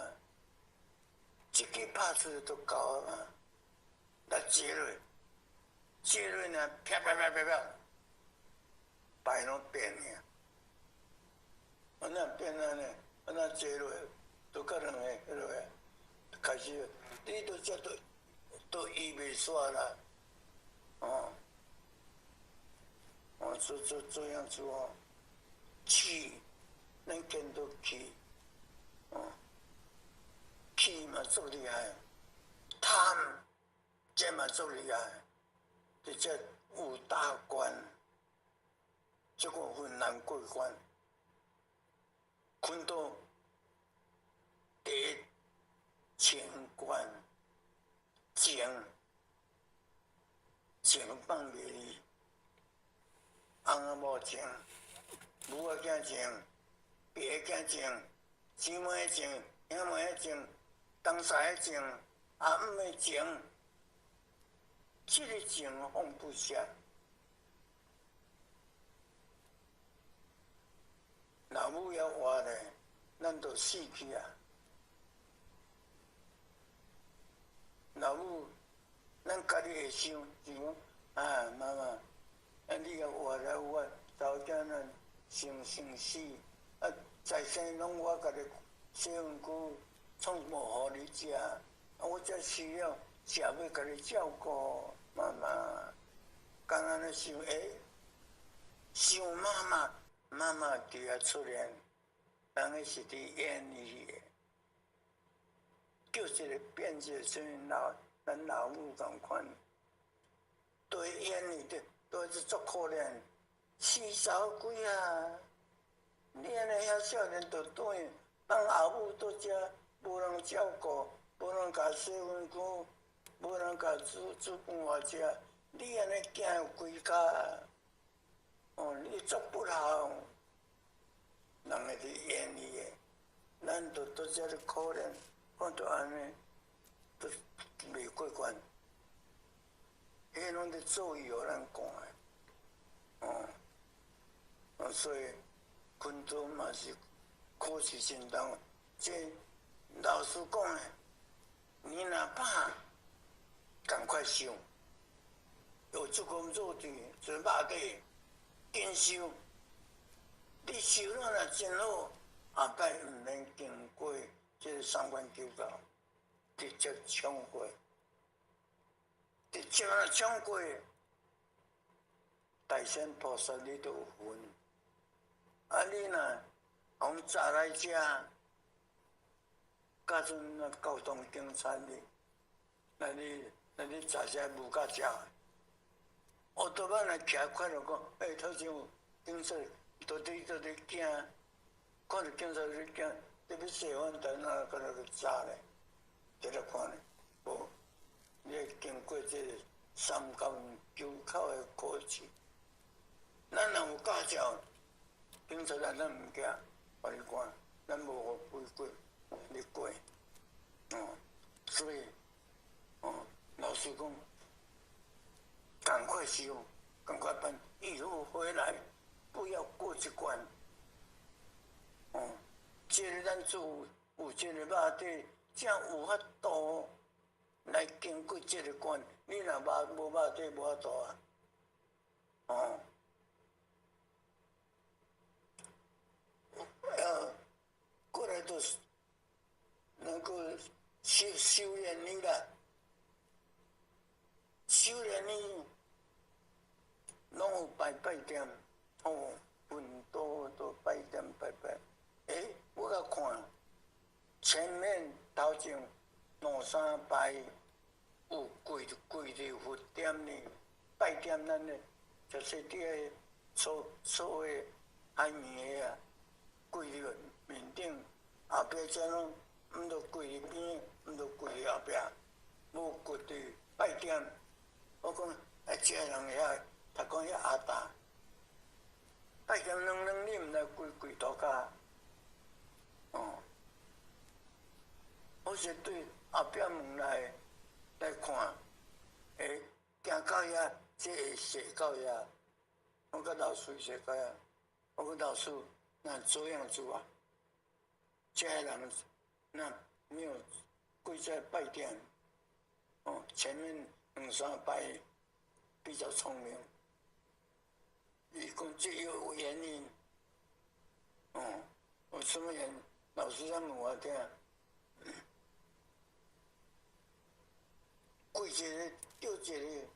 這個拍出來就夠啊嘛，來接落，接落呢，啪啪啪啪啪，牌攏變去啊，啊那變啊呢，啊那接落。都較兩個彼落個，開始你都這都都醫袂煞啦，哦，哦，這這這樣子哦，氣，咱見到氣，哦，氣嘛足厲害，貪，這嘛足厲害，佇這五大關，這個很難過關，困到。第一情關，情情放袂離，翁仔某情，母仔囝情，爸仔囝情，姊妹情，兄妹情，同事情，阿姆的情，這個情放不下。老母猶活咧，咱就死去啊！老母，咱家己會想，就講啊，媽媽，啊你猶活咧，我查某囝咱先先死，啊財產攏我家己洗身軀，創無予你食，啊，我才需要食欲共你照顧媽媽。敢按呢想，欸，想媽媽，媽媽佇遐出現，人彼是佇演戲的，叫一個變一個啥物老，咱老母仝款，對演戲的，都是足可憐，40幾啊！你按呢遐少年就轉去，放阿母佇遮，無人照顧，無人共洗身軀，無人共煮煮飯予食，你按呢行規跤，哦，你足不孝，人會佇演戲的，咱就佇遮咧可憐，看著按呢，都袂過關，彼攏咧做戲予咱看的，哦，啊，所以昆州嘛是考試真重，這老師講的，你若怕，趕快修，有這個肉體，這肉體，緊修，你修了若真好，後擺毋免經過這個三關九教，直接衝過，直接若衝過，大乘菩薩你都有份。啊，你若予抓來遮，佮陣那交通警察你，那你抓遮無駕照，烏托邦來徛看著講，欸，頭前有警察，到底驚，看著警察就驚，你欲說反等啊，閣來去抓咧，佇咧看咧，無，你會經過這個三關九口的考試，咱若有駕照，警察來咱毋驚，予你看，咱無違規，你過，哦，所以，哦，老師講，趕快修，趕快辦，以後回來不要過這關。哦，這個咱做有這個肉體，才有法度來經過這個關。你若無肉體，無法度啊。哦，過來就是能夠修煉你啦，修煉你攏有拜拜點，哦，很多都拜點拜拜。欸，我共看前面頭前兩三排有跪跪佇佛點呢，拜點咱的，就是佇个所所謂海綿的啊，跪佇面頂，後壁遮攏毋著跪佇邊，毋著跪佇後壁，無跪佇拜點。我講啊，這人遐，讀講遐阿達，拜點兩兩你毋知跪跪塗跤。哦，我是對後壁門來來看，欸，行到遐，這會踅到遐。我佮老師踅到遐，我講老師，那這樣子啊？這個人那沒有跪在拜殿，哦，前面兩三排比較聰明，伊講這有原因，哦，有什麼原因？老師才問我聽，跪一个叫一个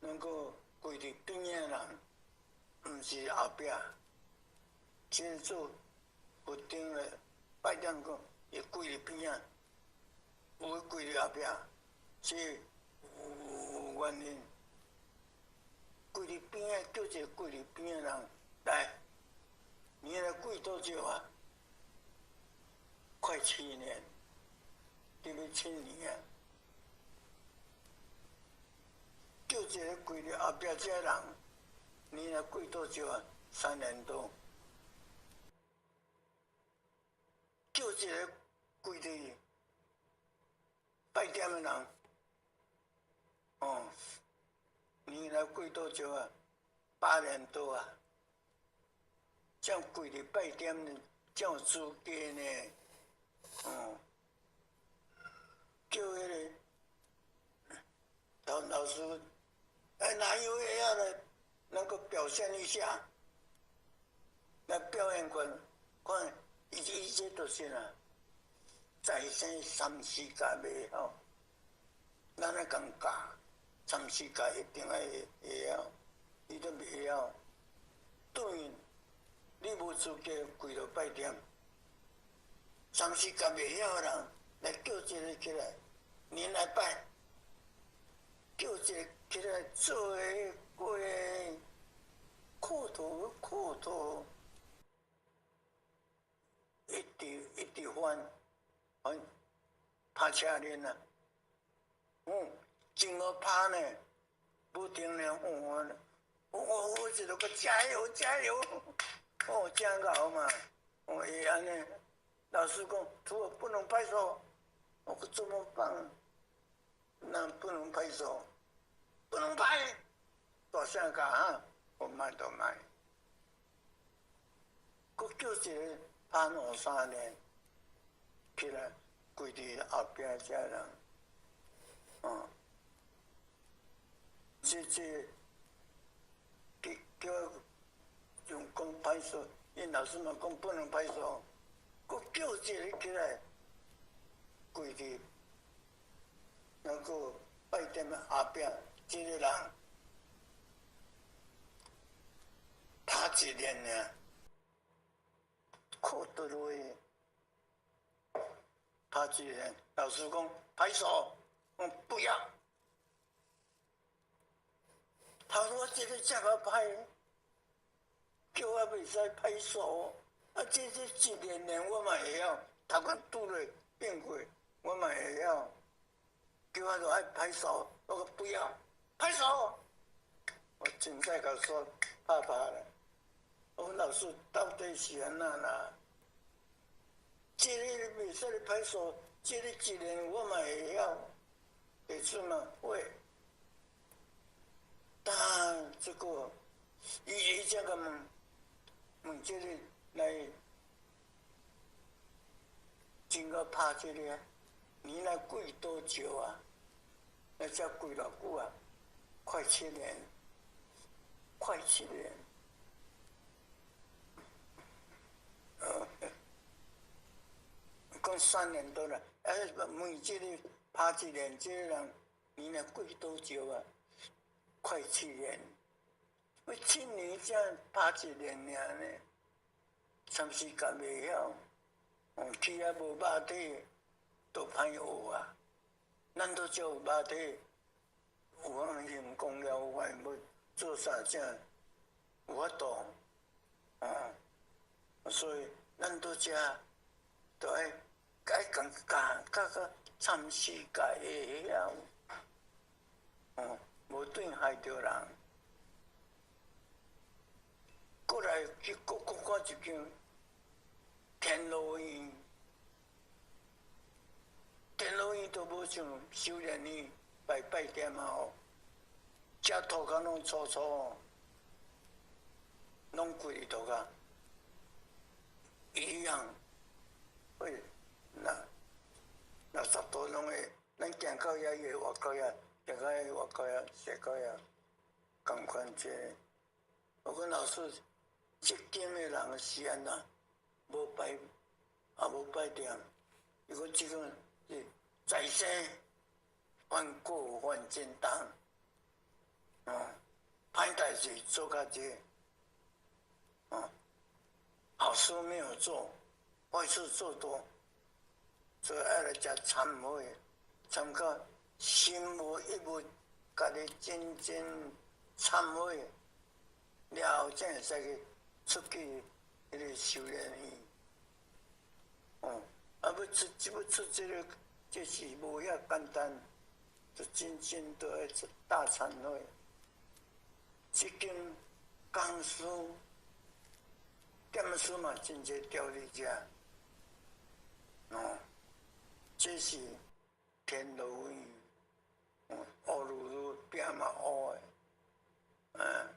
能夠跪佇邊仔的人，毋是後壁，這個做佛頂的拜殿講，伊跪佇邊仔，有的跪佇後壁，這有原因。跪佇邊仔叫一個跪佇邊仔的人來，你來跪多久啊？快7年，對欲7年啊！叫一個跪佇後壁這人，你來跪多久啊？3年多。叫一個跪佇拜殿的人，哦，你來跪多久啊？8年多啊！這樣跪佇拜殿，才有資格呢。哦，叫彼个老老師，哎，哪一位要來能夠表現一下？來表演看，看，伊伊這就是啦。在生三世界袂曉，咱愛共教，三世界一定愛會曉，伊都袂曉。當然，你無資格跪落拜點。三世界袂曉的人來叫一个起來，你來拜，叫一个起來做个過磕頭磕頭，一直一直翻，翻拍車輪啊，真好拍呢，無停呢，哦，我一路閣加油加油，哦，真𠢕嘛，哦，會按呢，老師講，徒兒不能拍手，我講這麼棒，那不能拍手，不能拍，大聲講哈，我賣都賣，閣叫一个拍兩三年，起來跪佇後壁遮人，哦，這叫叫用講拍手，𪜶老師嘛講不能拍手，閣叫一个起來跪佇那個拜殿的後壁，這个人拍一年爾，磕倒落去，拍一年，老師講拍手，我不要。他說我這个這麼拍，叫我袂使拍手，啊，這一年年我嘛會曉，頭殼拄落變過，我嘛會曉，叫我就愛拍手，我講不要，拍手，我真在共說拍拍咧，我講老師到底是按怎啦？這个袂使你拍手，這个一年我嘛會曉，會出嘛會。但這個，伊這個問問這个來，真個拍這个，你來跪多久啊？那才跪偌久啊？快七年，快七年。講3年多了，哎，問這个拍一年，這个人，你來跪多久啊？快七年，我7年才拍一年爾呢，三四個袂曉，哦，去遐無肉體，都歹學啊。咱都只有肉體，有法行功了，有法要做啥才有法度，哦，所以咱都遮都愛愛共教教到三世界會曉，哦。無對害著人，過來去閣閣看一間天羅院，天羅院都無像修煉院拜拜殿嘛吼，遮塗跤攏粗粗，攏跪佇塗跤，一樣，喂，那60度攏會，咱行到遐伊會活到遐。行到遐活到遐，踅到遐，仝款這个。我講老師，這間的人是按怎？無拜，也無拜殿。伊講這個是在生犯過犯真重，哦，歹代誌做較濟，哦，好事沒有做，壞事做多，所以愛來遮懺悔，懺到心無一物，家己真真懺悔了後，才會使去出去彼个修煉院。哦，啊，欲出這个，這是無遐簡單，就真正都愛出大懺悔。這間講師、劍師嘛，真濟調佇遮。哦，這是天羅院。烏嚕嚕壁嘛烏的，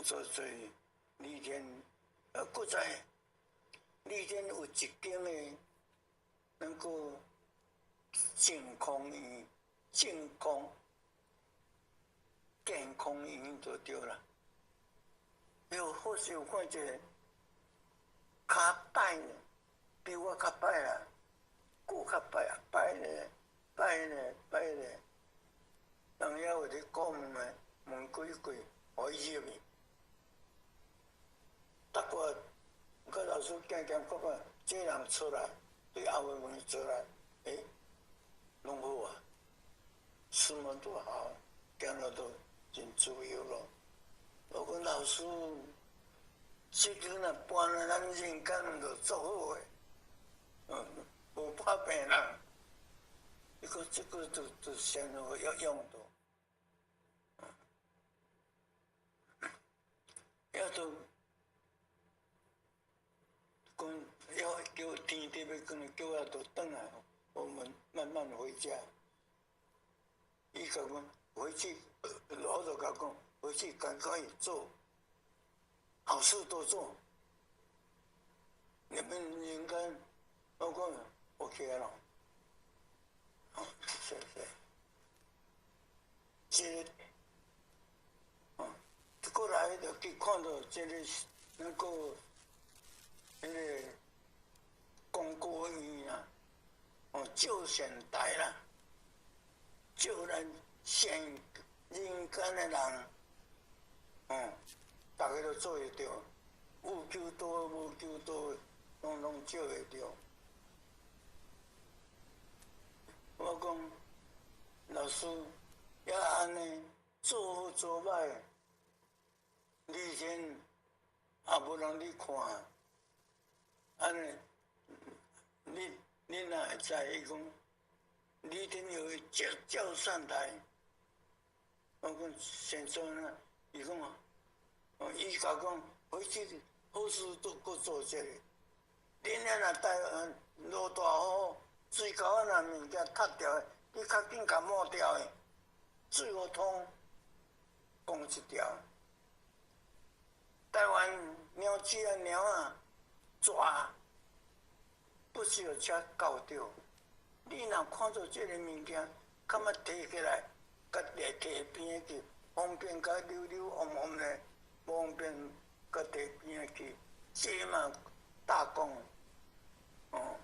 所以李天，閣再李天有一間的那個淨空院，淨空健康院就對啦。有好勢有看一個較歹，比我較歹啦。閣較歹啊，歹咧，歹咧，歹咧。人遐有咧講的，問幾句，予伊入去。逐個佮老師行行看看，這人出來，對後尾門出來，欸，攏好啊，什麼都好，行路都真自由咯。我講老師，這個若搬來咱人間就足好的，無怕病人。伊講這個都先要用到，要都講要叫天地欲光，叫我都轉來，我們慢慢回家。伊共阮回去，我就共講，回去趕快做，好事多做。你們應該，我講 OK 咯。哦，謝謝。這個，哦，過來就去看到這個那個，彼個廣告院啊，哦，照善台啦，照咱善人間的人，哦，逐家都做會著，有求道無求道，攏攏照會著。我講老師，抑按呢做好做歹，以前也無人咧看，按呢，你哪會知？伊講，李天佑照照善台，我講先生啊，伊講哦，伊共講回去好事都閣做一下，恁遐若台灣落大雨，水溝仔若物件塌掉，你較緊共抹掉的，水予通，講一條。台灣鳥鼠啊鳥仔蛇，不是有車到著。你若看著這个物件，感覺提起來，共提提邊去，方便共溜溜嗡嗡的，無方便共提邊去，這嘛大功，哦。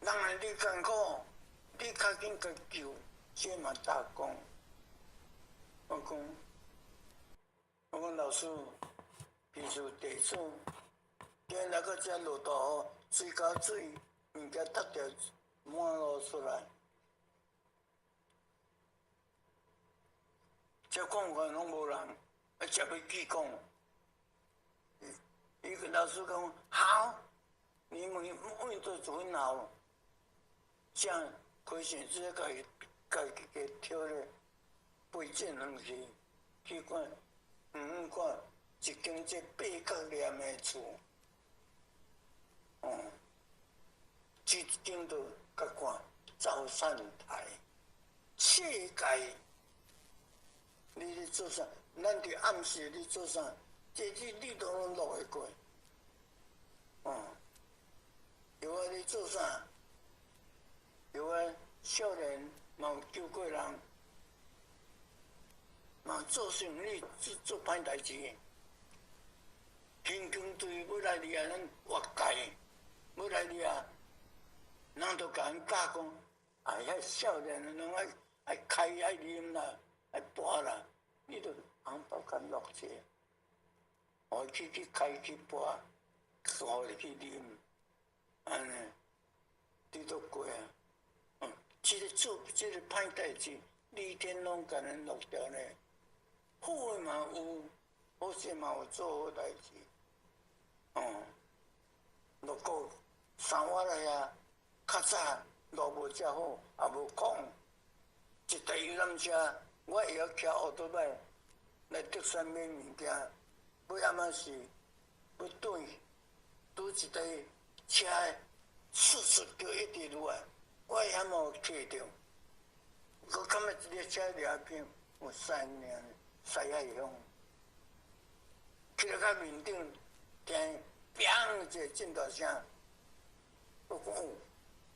人若你艱苦，你較緊共救，這嘛大功。我講，我講老師，比如地主，今日閣遮落大雨，水溝水物件塞著滿路出來，這看看攏無人，啊，食欲去講。伊個老師講好，你們問得很好。這樣可選這個家己家跳咧，飛進遠去去看，遠遠看一間這八角簾的厝，哦，這間就共看照善台，世界，你咧做啥？咱佇暗時咧做啥？這你都攏錄會過，哦，有啊，你做啥？有啊，少年嘛有救過人，嘛做生意做做歹代誌，刑警隊欲來掠咱活該，欲來掠，人就共𪜶教講，啊，遐少年攏愛愛開愛啉啦，愛跋啦，你著紅包共落者，予伊去去開去跋，予伊去啉，按呢，你都過啊。這个做這个歹代誌，李天攏共咱錄掉呢。好的嘛有，好勢嘛有做好代誌。哦，如果生活來啊，較早路無遮好，也無空。一台遊覽車，我會曉騎奧多擺來竹山買物件，尾暗仔時欲轉，拄一台車，速速就一直落來。我遐無騎著，我感覺一个車掠邊有三年西海鄉，去到面頂，聽砰一个真大聲，我講哦，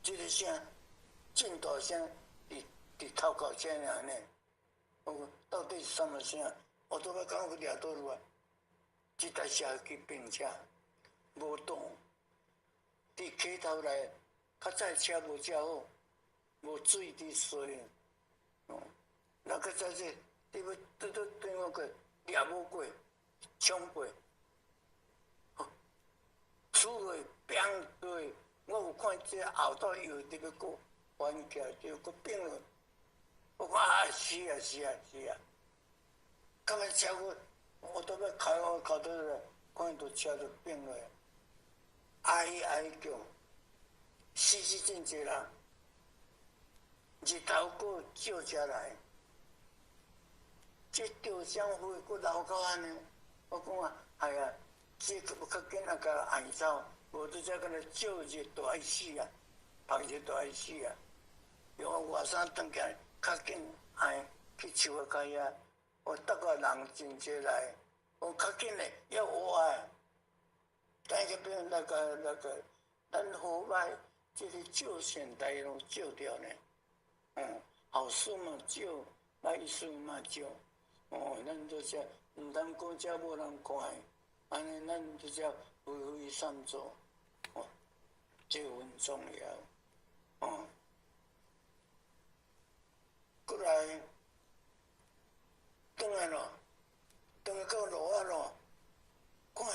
這个聲真大聲，佇佇頭殼車爾呢。我講到底是啥物聲？我都欲講去掠倒落來，這台車去並車無擋，佇溪頭來。較早車無遮好，無水佇洗。哦，那較早這，你欲拄拄轉我過，掠無過，衝過，哦，出落變落，我有看這後頭又佇欲閣翻起來，就閣變落。我講啊，是啊，是啊，是啊。感覺車過，我都欲開我開倒來，看到車就變落，哀哀叫，死死真濟人，日頭閣照遮來，這吊箱灰閣流到按呢。我講啊，係啊，這個較緊啊，共按走，無拄才敢若照日都愛死啊，曝日都愛死啊。用我外衫轉起來，較緊按去樹仔跤遐，我逐個人真濟來，我較緊嘞，要活啊！等下變那個那個，咱好歹這個照現代攏照著呢，嗯，好事嘛少，歹事嘛少，哦，咱做這毋通講這無人看，按呢咱就這為非善做，哦，這很重要，哦。過來，轉來咯，轉來到路仔咯，看，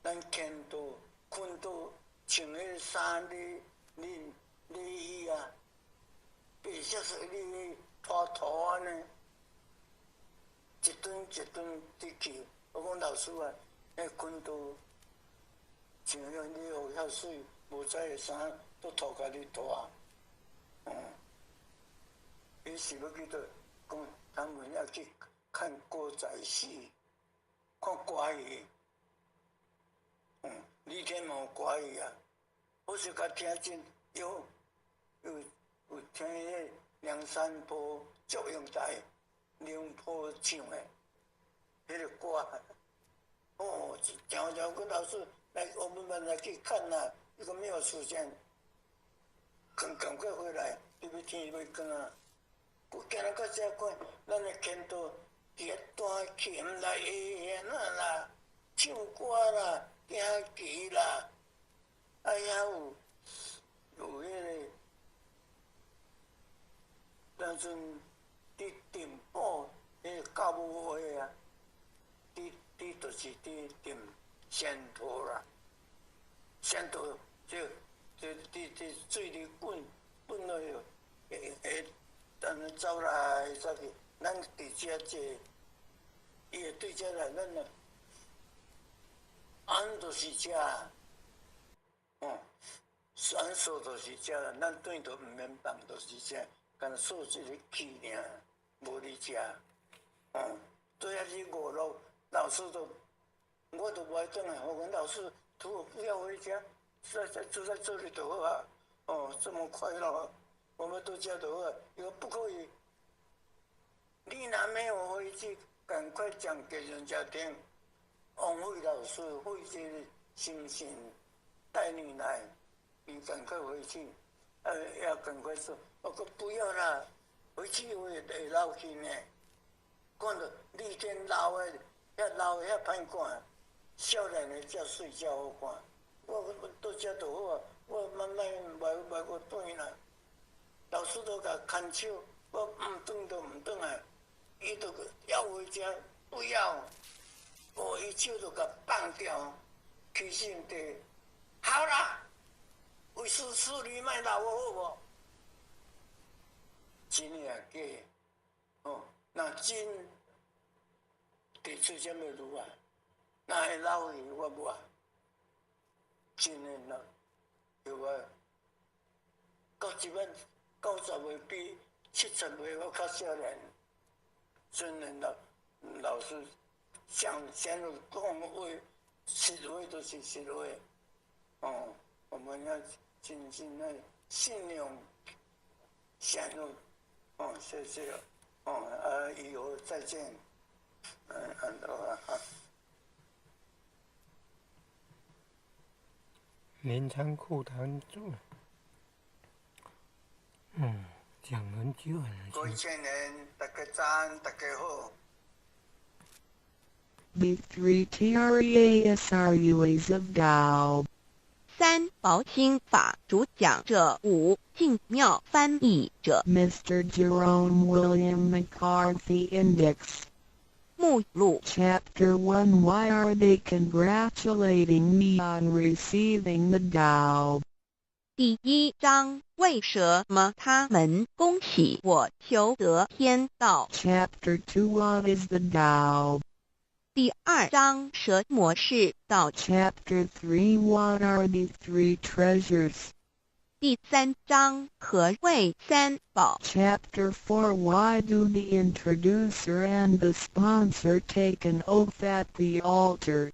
咱牽到、困到穿彼个衫咧、恁內衣啊，白色色咧拖塗按呢，一頓一頓佇去。我講老師啊，彼困到穿彼禮服遐媠，無彩的衫都塗共你拖，嗯。伊是欲去佗？講他們要去看歌仔戲，看歌戲。嗯，李天嘛有歌戲啊，我是共聽真有有有聽彼个梁山伯祝英台、梁婆唱的彼个歌。哦，講講跟老師來，我們來去看啦。伊講沒有時間，趕趕快回來，你欲天欲光啊！閣行來到遮看，咱的牽到佇遐彈琴啦、下啦、唱歌啦、行棋啦，啊遐有有彼个，當陣佇碇堡彼個教母會啊，佇佇就是佇碇仙桃啦，仙桃這這佇佇水裡滾滾落去，會會。等陣走來走去，咱佇遮坐，伊會對遮來，咱啊，按就是遮，哦，按說就是遮，咱轉都毋免放，就是遮，干焦掃一个氣爾，無佇遮，哦，對遐去五路，老師都，我都無愛轉來，我講老師，托我不要回家，在住在這裡就好啊，哦，這麼快樂。我們都叫的話，伊說不可以。你若沒有回去，趕快講給人家聽。王慧老師費這個心神帶你來，你趕快回去，要趕快說。我說不要啦，回去會會老去呢。講到你天老的，遐老遐歹看，少年的才媠才好看。我我到遮就好啊，我慢慢袂袂閣轉啦。老師都共牽手，我毋轉都毋轉來，伊就要回家，不要，我一手就共放掉，起身地，好啦，為師師你莫鬧我好無？真的啊假？哦，若真提出啥物路啊？若會老去我無愛，真的若有啊，到這擺。90歲比70歲我較少年，真的老老師講講講話，實話就是實話，哦，我們要真正的信用，相信，哦，謝謝，哦，啊，以後再見，嗯，很多啊。鎌倉庫壇主。嗯，講很久了。各位青年，大家早安，大家好。 The three treasures of Tao. 三。寶心法主講者吳靜妙翻譯者 Mr. Jerome William McCarthy Index 目錄 Chapter 1. Why are they congratulating me on receiving the Tao? 第一章，為什麼他們恭喜我求得天道？ Chapter 2. What is the Tao? 第二章，什麼是道？ Chapter 3. What are the three treasures? 第三章，何謂三寶？ Chapter 4. Why do the introducer and the sponsor take an oath at the altar?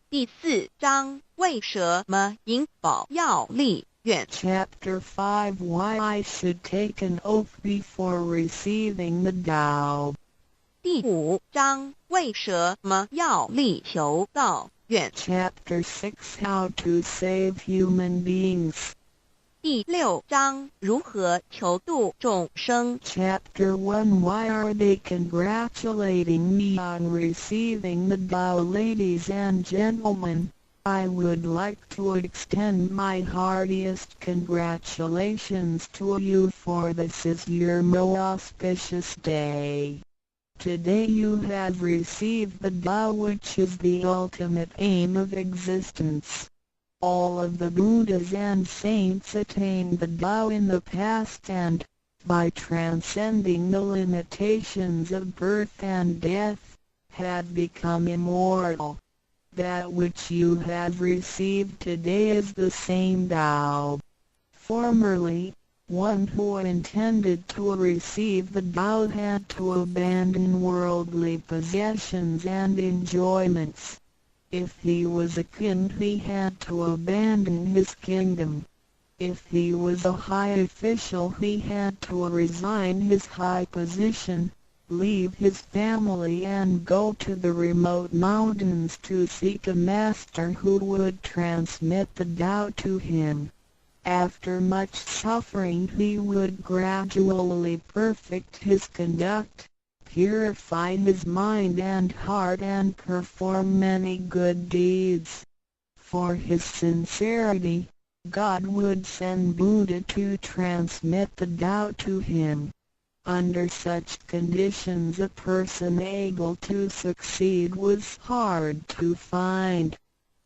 第四章，為什麼引保要立願？ Chapter 5. Why I should take an oath before receiving the Tao. 第五章，為什麼要立求道願？ Chapter 6. How to save human beings. 第六章，如何求度眾生？ Chapter 1. Why are they congratulating me on receiving the Tao? Ladies and gentlemen, I would like to extend my heartiest congratulations to you, for this is your most auspicious day. Today you have received the Tao, which is the ultimate aim of existence. All of the Buddhas and saints attained the Tao in the past and, by transcending the limitations of birth and death, have become immortal. That which you have received today is the same Tao. Formerly, one who intended to receive the Tao had to abandon worldly possessions and enjoyments. If he was a king, he had to abandon his kingdom. If he was a high official, he had to resign his high position, leave his family and go to the remote mountains to seek a master who would transmit the Tao to him. After much suffering, he would gradually perfect his conduct, purify his mind and heart and perform many good deeds. For his sincerity, God would send Buddha to transmit the Tao to him. Under such conditions, a person able to succeed was hard to find.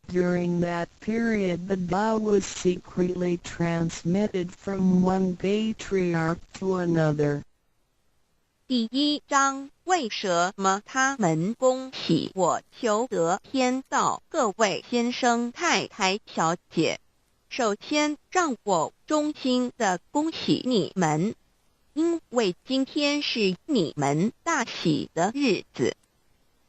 During that period, the Tao was secretly transmitted from one patriarch to another. 第一章，為什麼他們恭喜我求得天道？各位先生、太太、小姐，首先讓我衷心的恭喜你們，因為今天是你們大喜的日子。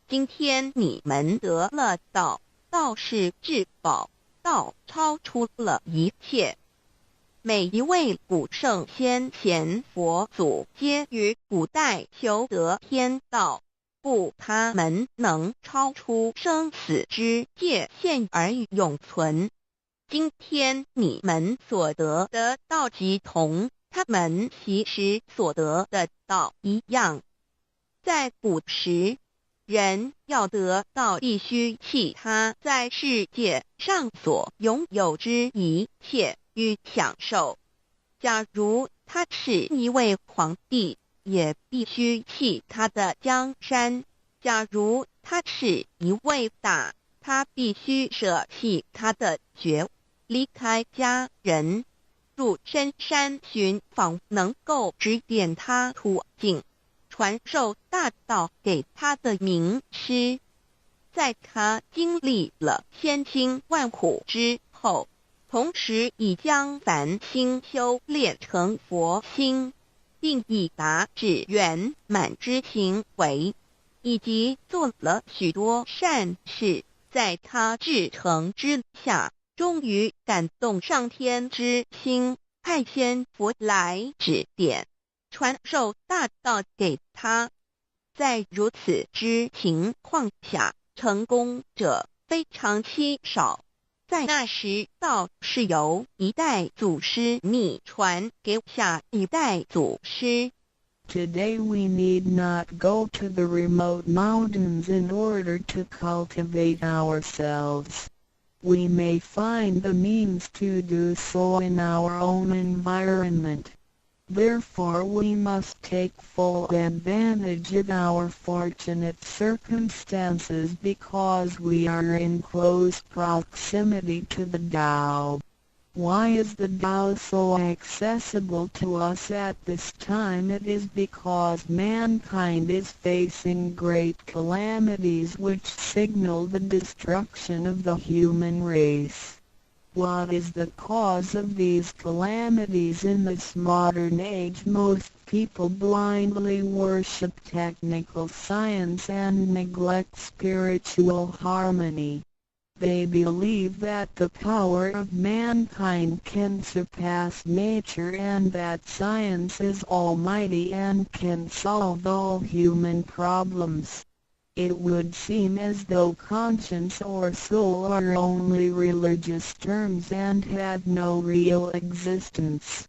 今天你們得了道，道是至寶，道超出了一切。每一位古聖先賢佛祖皆於古代求得天道，故他們能超出生死之界限而永存。今天你們所得的道，即同他們昔時所得的道一樣。在古時，人要得道，必須棄他在世界上所擁有之一切與享受。假如他是一位皇帝，也必須棄他的江山；假如他是一位大，他必須捨棄他的爵，離開家人，入深山尋訪能夠指點他途徑、傳授大道給他的名師。在他經歷了千辛萬苦之後，同時已將凡心修煉成佛心，並已達至圓滿之行為，以及做了許多善事，在他至誠之下，終於感動上天之心，派仙佛來指點、傳授大道給他。在如此之情況下，成功者非常稀少。在那時，道是由一代祖師秘傳給下一代祖師。 Today we need not go to the remote mountains in order to cultivate ourselves. We may find the means to do so in our own environment. Therefore we must take full advantage of our fortunate circumstances because we are in close proximity to the Tao. Why is the Tao so accessible to us at this time? It is because mankind is facing great calamities which signal the destruction of the human race. What is the cause of these calamities in this modern age? Most people blindly worship technical science and neglect spiritual harmony. They believe that the power of mankind can surpass nature and that science is almighty and can solve all human problems. It would seem as though conscience or soul are only religious terms and have no real existence.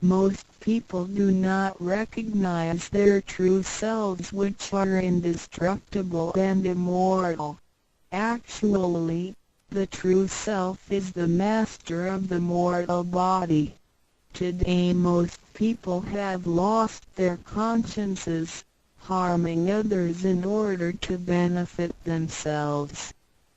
Most people do not recognize their true selves, which are indestructible and immortal. Actually, the true self is the master of the mortal body. Today most people have lost their consciences, harming others in order to benefit themselves.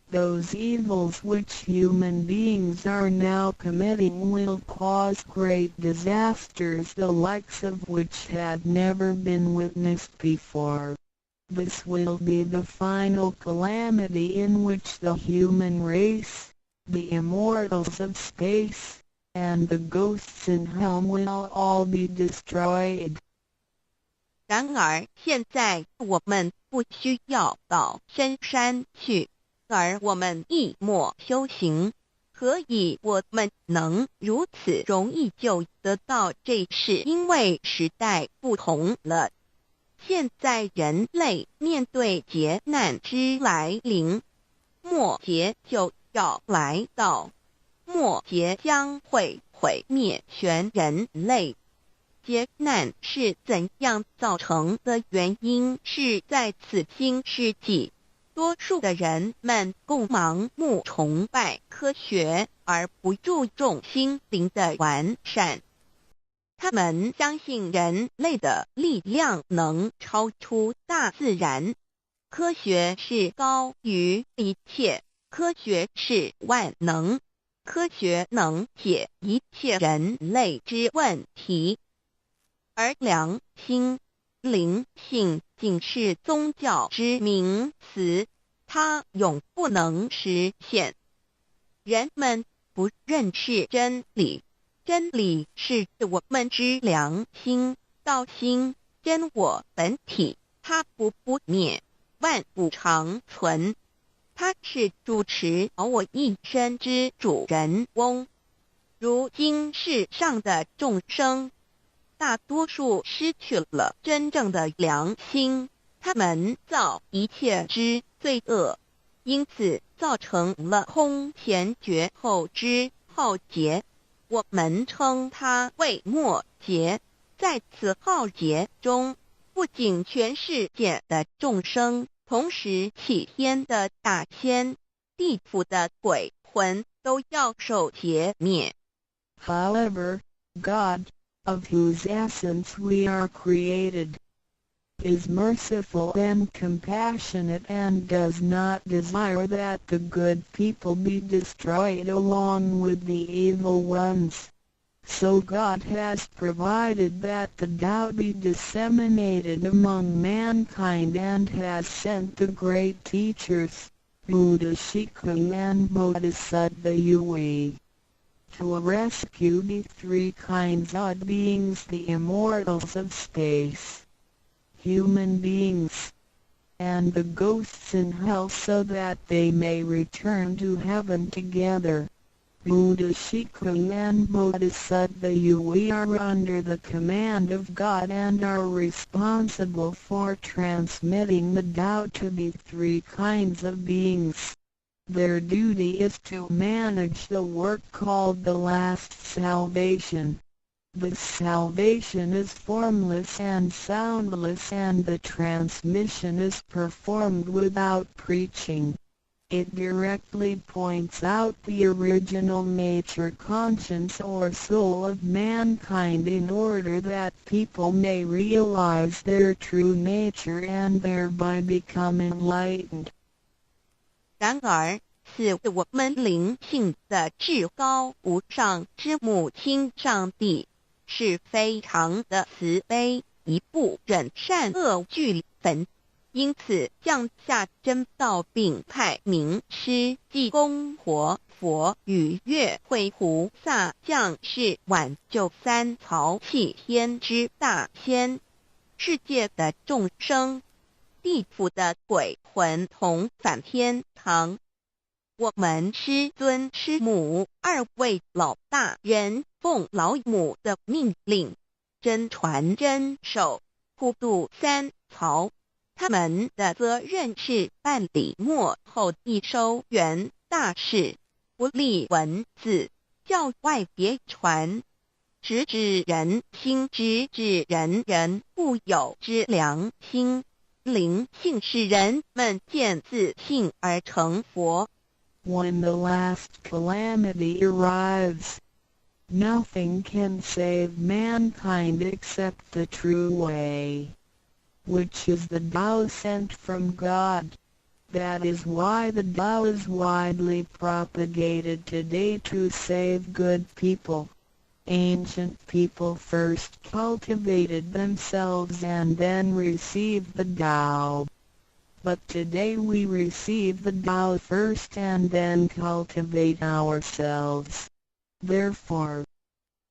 Those evils which human beings are now committing will cause great disasters, the likes of which have never been witnessed before. This will be the final calamity in which the human race, the immortals of space, and the ghosts in hell will all be destroyed. 然而现在我们不需要到深山去，而我们亦莫修行。何以我们能如此容易就得到？这是因为时代不同了。现在人类面对劫难之来临，末劫就要来到，末劫将会毁灭全人类。劫难是怎样造成的？原因是在此新世纪，多数的人们共盲目崇拜科学，而不注重心灵的完善。他们相信人类的力量能超出大自然，科学是高于一切，科学是万能，科学能解一切人类之问题。而良心、灵性仅是宗教之名词，它永不能实现。人们不认识真理，真理是我们之良心、道心、真我本体，它不不灭，万古长存。它是主持我一身之主人翁。如今世上的众生，大多数失去了真正的良心，他们造一切之罪恶，因此造成了空前绝后之浩劫。我们称它为末劫。在此浩劫中，不仅全世界的众生，同时起天的大仙、地府的鬼魂都要受劫灭。 However, God, of whose essence we are created, is merciful and compassionate and does not desire that the good people be destroyed along with the evil ones. So God has provided that the Tao be disseminated among mankind and has sent the great teachers, Buddha Shikung and Bodhisattva Yui, to rescue the three kinds of beings, the immortals of space, human beings, and the ghosts in hell, so that they may return to heaven together. Buddha Shikung and Bodhisattva Yui are under the command of God and are responsible for transmitting the Tao to the three kinds of beings. Their duty is to manage the work called the last salvation. This salvation is formless and soundless, and the transmission is performed without preaching. It directly points out the original nature, conscience or soul of mankind in order that people may realize their true nature and thereby become enlightened. 然而，赐我们灵性的至高无上之母亲上帝是非常的慈悲，亦不忍善恶俱焚，因此降下真道，并派明师济公活佛与月慧菩萨降世挽救三曹七天之大仙，世界的众生，地府的鬼魂同返天堂。我们师尊师母二位老大人奉老母的命令，真传真授，普度三曹。他们的责任是办理末后一收圆大事，不立文字，教外别传，直指人心，直指人人固有之良心，灵性使人们见自性而成佛。 When the last calamity arrives, nothing can save mankind except the true way, which is the Tao sent from God. That is why the Tao is widely propagated today to save good people. Ancient people first cultivated themselves and then received the Tao. But today we receive the Tao first and then cultivate ourselves. Therefore,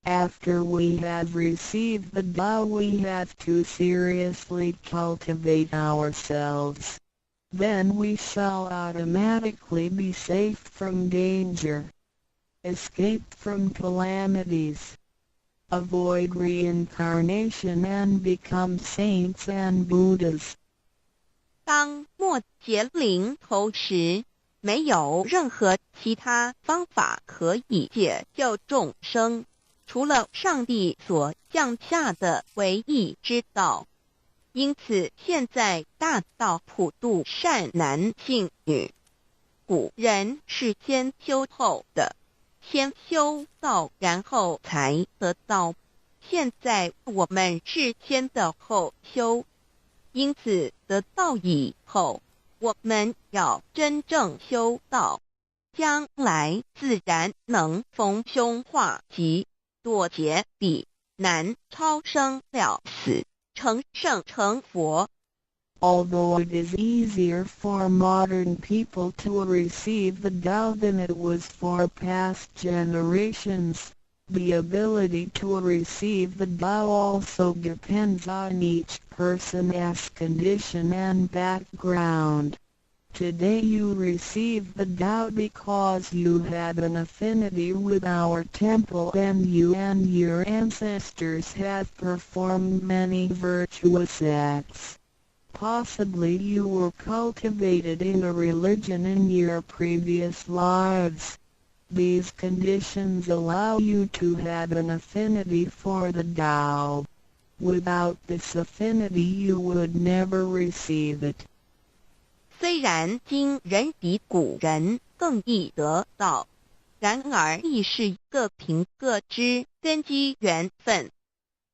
after we have received the Tao, we have to seriously cultivate ourselves. Then we shall automatically be safe from danger, escape from calamities, avoid reincarnation and become saints and Buddhas. 当末劫临头时，没有任何其他方法可以解救众生，除了上帝所降下的唯一之道。因此，现在大道普度善男信女。古人是先修后得，先修道，然后才得道。现在我们是先得后修。因此，得道以后，我们要真正修道，将来自然能逢凶化吉，躲劫避难，超生了死，成圣成佛。 Although it is easier for modern people to receive the Tao than it was for past generations, the ability to receive the Tao also depends on each person's condition and background. Today you receive the Tao because you have an affinity with our temple and you and your ancestors have performed many virtuous acts. Possibly you were cultivated in a religion in your previous lives. These conditions allow you to have an affinity for the Tao. Without this affinity, you would never receive it. 虽然今人比古人更易得道，然而亦是各凭各之根机缘分。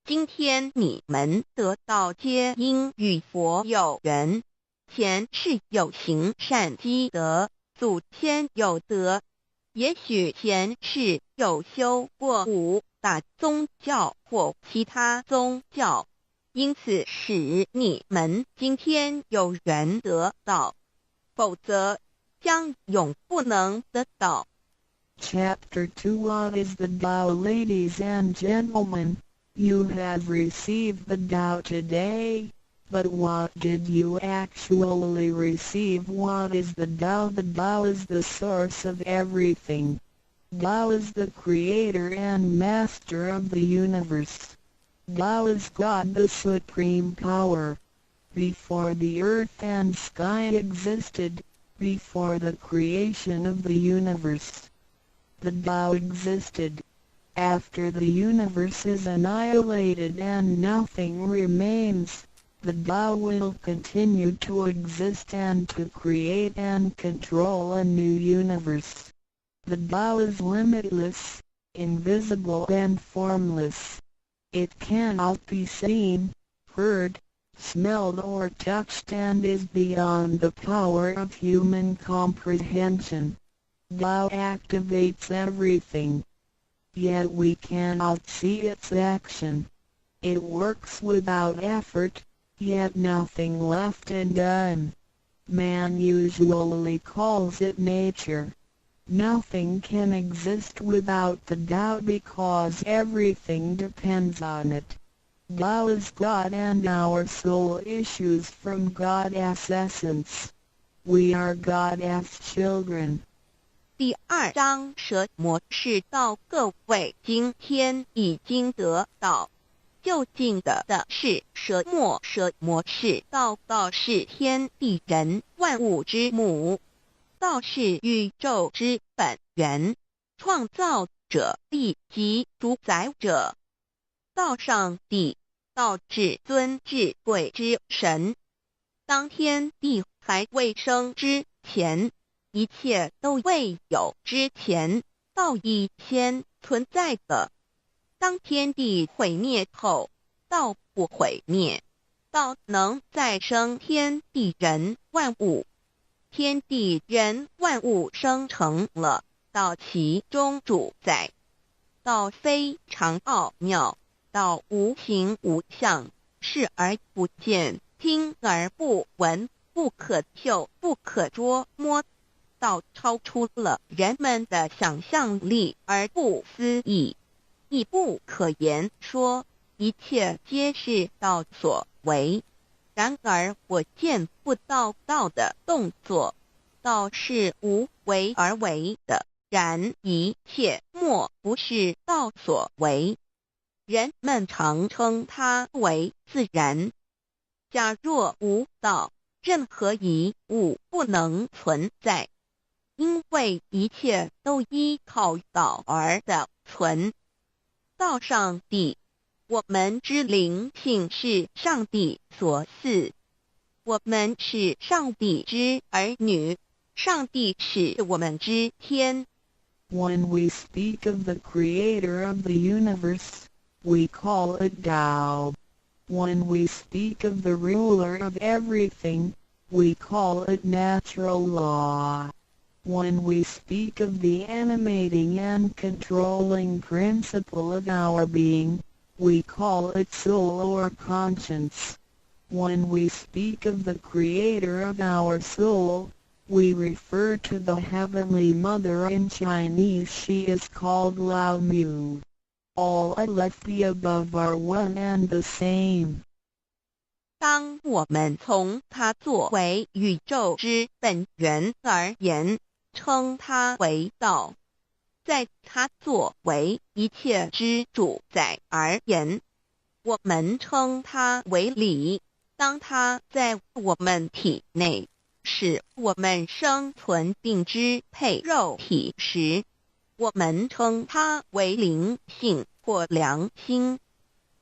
今天你们得道，皆因与佛有缘，前世有行善积德，祖先有德，也许前世有修过五大宗教或其他宗教，因此使你们今天有缘得道，否则将永不能得道。 Chapter 2. What is the Tao? Ladies and gentlemen, you have received the Tao today, but what did you actually receive? What is the Tao? The Tao is the source of everything. Tao is the creator and master of the universe. Tao is God, the supreme power. Before the earth and sky existed, before the creation of the universe, the Tao existed. After the universe is annihilated and nothing remains, The Tao will continue to exist and to create and control a new universe. The Tao is limitless, invisible and formless. It cannot be seen, heard, smelled or touched and is beyond the power of human comprehension. Tao activates everything. Yet we cannot see its action. It works without effort, yet nothing left undone. Man usually calls it nature. Nothing can exist without the Tao because everything depends on it. Tao is God and our soul issues from God's essence. We are God's children. 第二章什麼是道？各位今天已經得道。究竟得的是什麼？什麼是道？道是天地人萬物之母，道是宇宙之本源，創造者以及主宰者。道上帝，道至尊至貴之神。當天地還未生之前，一切都未有之前，道已先存在的。當天地毀滅後，道不毀滅，道能再生天地人萬物。天地人萬物生成了，道其中主宰。道非常奧妙，道無形無相，視而不見，聽而不聞，不可嗅，不可捉摸。道超出了人們的想象力而不思議，亦不可言說，一切皆是道所為。然而我見不到道的動作，道是無為而為的，然一切莫不是道所為。人們常稱它為自然。假若無道，任何一物不能存在，因為一切都依靠道而得存。道上帝，我們之靈性是上帝所賜，我們是上帝之兒女，上帝是我們之天。 When we speak of the creator of the universe, we call it Tao. When we speak of the ruler of everything, we call it natural law. When we speak of the animating and controlling principle of our being, we call it soul or conscience. When we speak of the creator of our soul, we refer to the Heavenly Mother. In Chinese she is called Lao Mu. All of the above are one and the same. 當我們從它作為宇宙之本源而言，稱它為道；在它作為一切之主宰而言，我們稱它為理。當它在我們體內使我們生存並支配肉體時，我們稱它為靈性或良心，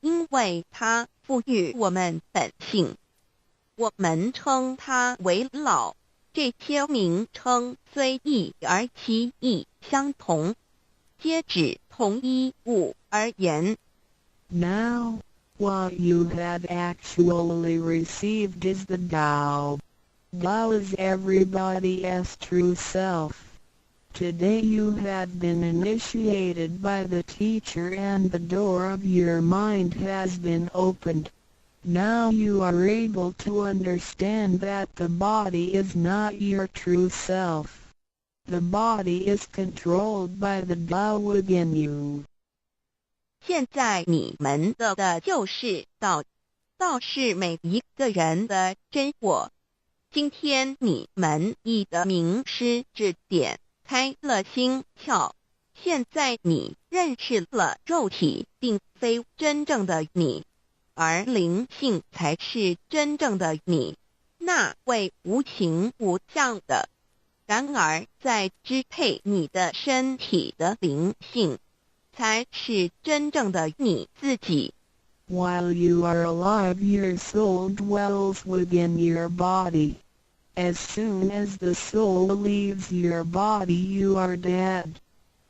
因為它賦予我們本性。我們稱它為老。這些名稱雖異而其義相同，皆指同一物而言。 Now, what you have actually received is the Tao. Tao is everybody's true self. Today you have been initiated by the teacher and the door of your mind has been opened. Now you are able to understand that the body is not your true self. The body is controlled by the Tao within you. 現在你們得的就是道，道是每一個人的真我。今天你們已得明師指點，開了心竅。現在你認識了肉體並非真正的你，而靈性才是真正的你，那位無形無相的。然而，在支配你的身體的靈性，才是真正的你自己。While you are alive, your soul dwells within your body. As soon as the soul leaves your body, you are dead.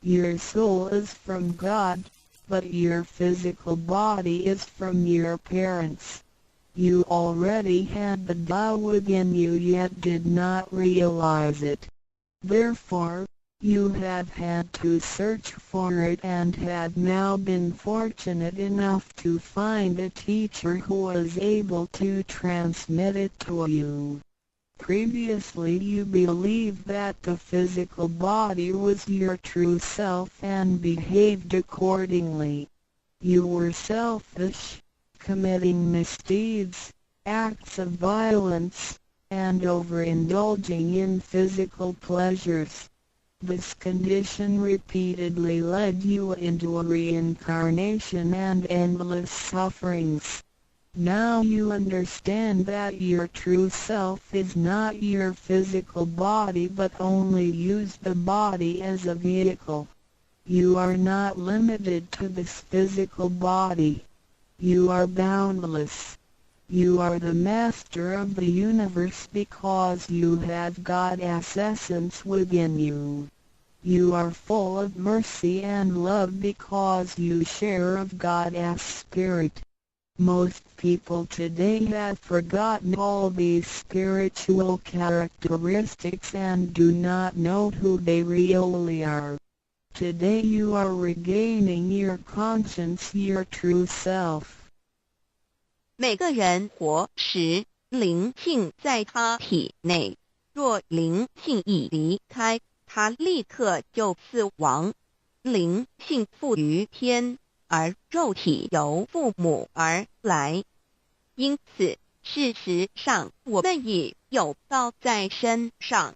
Your soul is from God, but your physical body is from your parents. You already had the Tao within you, yet did not realize it. Therefore, you have had to search for it and have now been fortunate enough to find a teacher who is able to transmit it to you. Previously, you believed that the physical body was your true self and behaved accordingly. You were selfish, committing misdeeds, acts of violence, and overindulging in physical pleasures. This condition repeatedly led you into a reincarnation and endless sufferings. Now you understand that your true self is not your physical body, but only use the body as a vehicle. You are not limited to this physical body. You are boundless. You are the master of the universe because you have God's essence within you. You are full of mercy and love because you share of God's spirit. Most people today have forgotten all these spiritual characteristics and do not know who they really are. Today you are regaining your conscience, your true self. 每个人活时，灵性在他体内。若灵性一离开，他立刻就死亡。灵性附于天，而肉体由父母而来。因此，事实上，我们已有道在身上，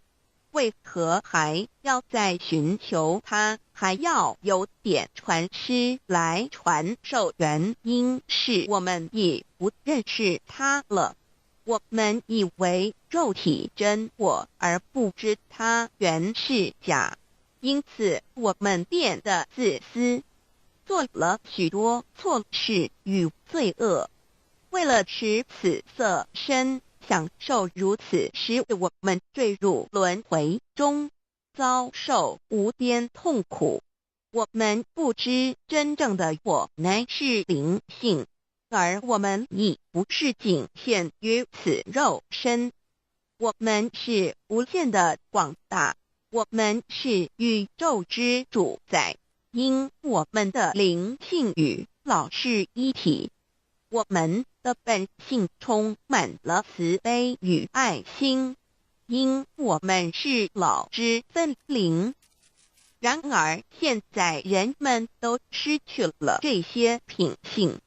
为何还要再寻求它？还要有点传师来传授？原因是我们已不认识它了。我们以为肉体真我，而不知它原是假，因此我们变得自私，做了许多错事与罪恶。为了持此色身，享受如此，使我们坠入轮回中，遭受无边痛苦。我们不知真正的我乃是灵性，而我们已不是仅限于此肉身。我们是无限的广大，我们是宇宙之主宰，因我们的灵性与老是一体。我们的本性充满了慈悲与爱心，因我们是老之分灵。然而现在人们都失去了这些品性，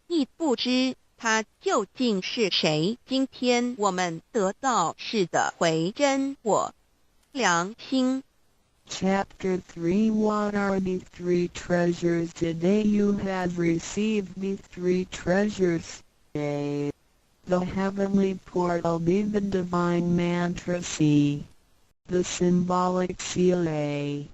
亦不知他究竟是谁。今天我们得到是得回真我良心。 Chapter 3. What are the three treasures? Today you have received the three treasures. A. The heavenly portal. B. The divine mantra. C. The symbolic seal. A.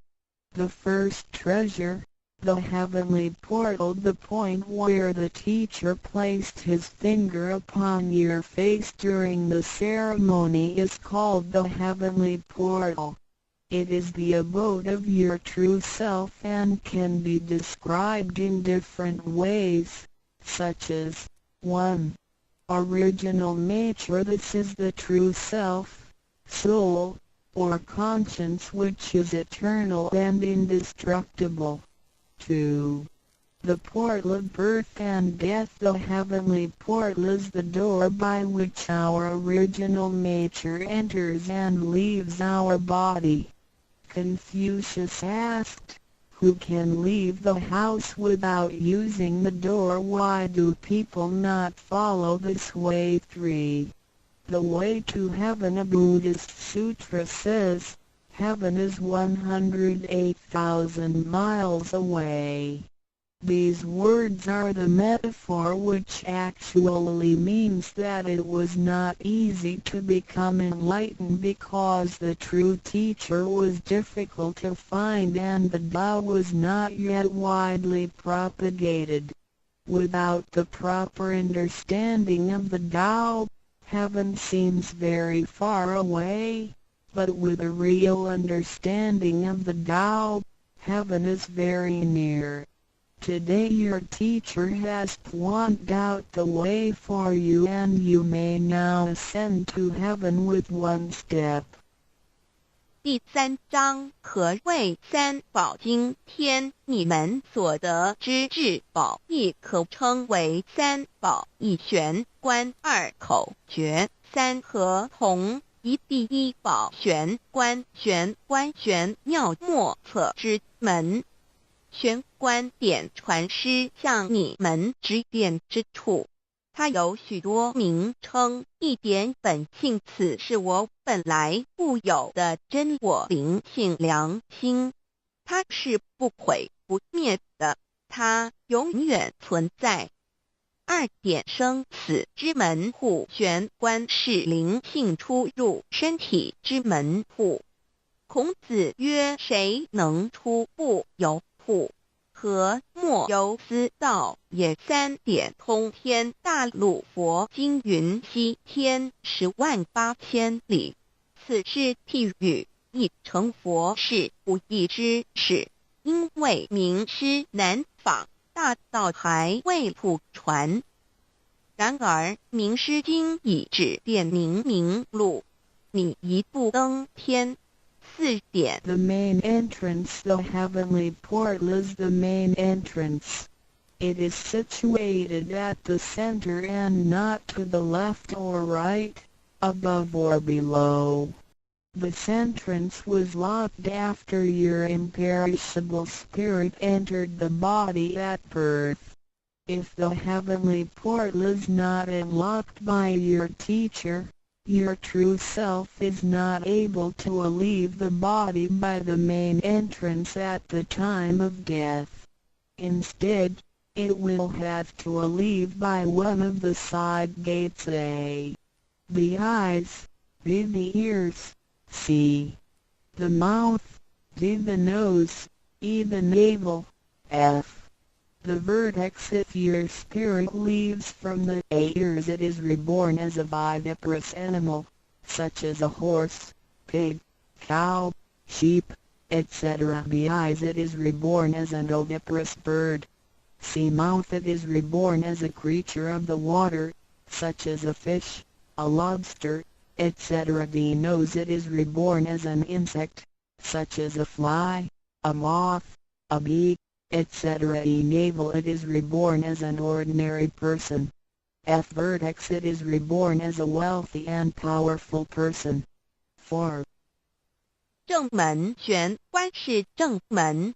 The first treasure, the heavenly portal, the point where the teacher placed his finger upon your face during the ceremony, is called the heavenly portal. It is the abode of your true self and can be described in different ways, such as 1. Original nature. This is the true self, soul, or conscience, which is eternal and indestructible. 2. The portal of birth and death. The heavenly portal is the door by which our original nature enters and leaves our body. Confucius asked, "Who can leave the house without using the door? Why do people not follow this way?" 3. The way to heaven. A Buddhist sutra says, "Heaven is 108,000 miles away." These words are the metaphor, which actually means that it was not easy to become enlightened because the true teacher was difficult to find and the Tao was not yet widely propagated. Without the proper understanding of the Tao, heaven seems very far away, but with a real understanding of the Tao, heaven is very near. Today your teacher has pointed out the way for you and you may now ascend to heaven with one step. 第三章何谓三宝？今天你们所得之至宝，亦可称为三宝。一玄关，二口诀，三合同一。第一宝玄关，玄关玄妙莫测之门。玄关点传师向你们指点之处。它有许多名称。一点本性，此是我本来固有的真我灵性良心，它是不毁不灭的，它永远存在。二点生死之门户，玄关是灵性出入身体之门户。孔子曰：“谁能出不由户？何莫由斯道也？”三点通天大路，佛经云：西天10万8千里。此是譬喻，一成佛是不易之事，因为明师难访，大道还未普传。然而明师今已指点明明路，你一步登天。四点。 The main entrance. The heavenly portal is the main entrance. It is situated at the center and not to the left or right, above or below. This entrance was locked after your imperishable spirit entered the body at birth. If the heavenly portal is not unlocked by your teacher, your true self is not able to leave the body by the main entrance at the time of death. Instead, it will have to leave by one of the side gates: A. The eyes, B. The ears, C. The mouth, D. The nose, E. The navel, F. The vertex. If your spirit leaves from the A ears, it is reborn as a viviparous animal, such as a horse, pig, cow, sheep, etc. B eyes, it is reborn as an oviparous bird. C mouth, it is reborn as a creature of the water, such as a fish, a lobster, etc. D nose, it is reborn as an insect, such as a fly, a moth, a bee, etc. E navel, it is reborn as an ordinary person. F vertex, it is reborn as a wealthy and powerful person. 4. 正門玄關是正門，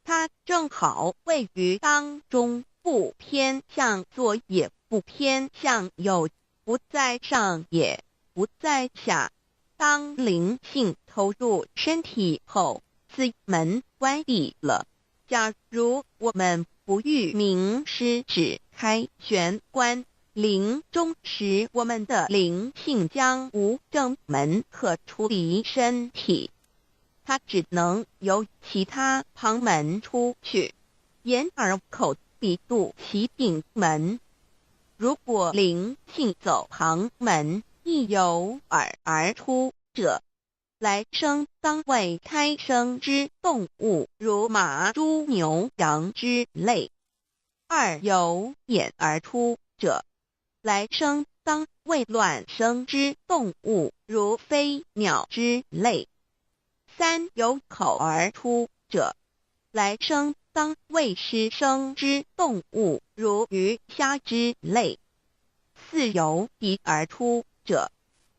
它正好位於當中，不偏向左也不偏向右，不在上也不在下。當靈性投入身體後，此門關閉了。假如我們不遇明師指開玄關，臨終時我們的靈性將無正門可出離身體，它只能由其他旁門出去，眼耳口鼻肚臍頂門。如果靈性走旁門，一由耳而出者，來生當為胎生之動物，如馬、豬、牛、羊之類；二由眼而出者，來生當為卵生之動物，如飛鳥之類；三由口而出者，來生當為濕生之動物，如魚蝦之類；四由鼻而出者，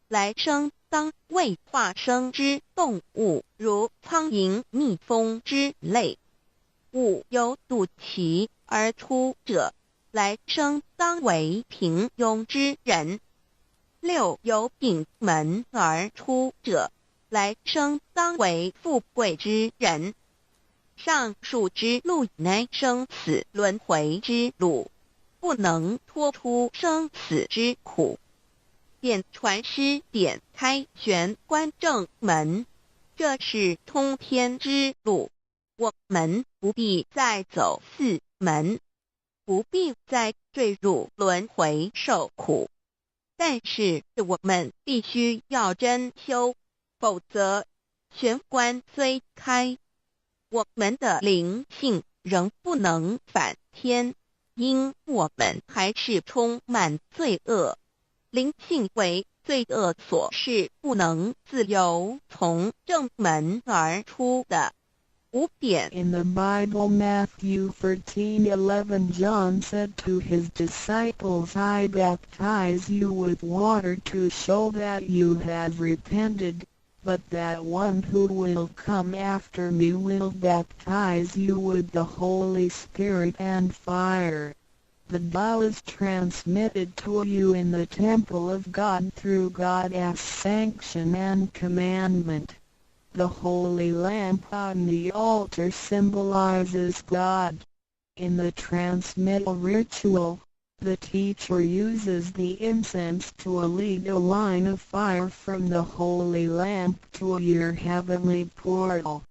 來生當為化生之動物，如蒼蠅、蜜蜂之類；五由肚臍而出者，來生當為平庸之人；六由頂門而出者，來生當為富貴之人。上述之路乃生死輪迴之路，不能脫出生死之苦。點傳師點開玄關正門，這是通天之路，我們不必再走四門。不必再坠入轮回受苦。但是我們必須要真修，否則玄關雖開，我們的靈性仍不能返天，因我們還是充滿罪惡，靈性為罪惡所是不能自由從正門而出的。5點。 In the Bible, Matthew 13:11, John said to his disciples, "I baptize you with water to show that you have repented, but that one who will come after me will baptize you with the Holy Spirit and fire." The Tao is transmitted to you in the temple of God through God's sanction and commandment. The holy lamp on the altar symbolizes God. In the transmittal ritual, the teacher uses the incense to lead a line of fire from the holy lamp to your heavenly portal.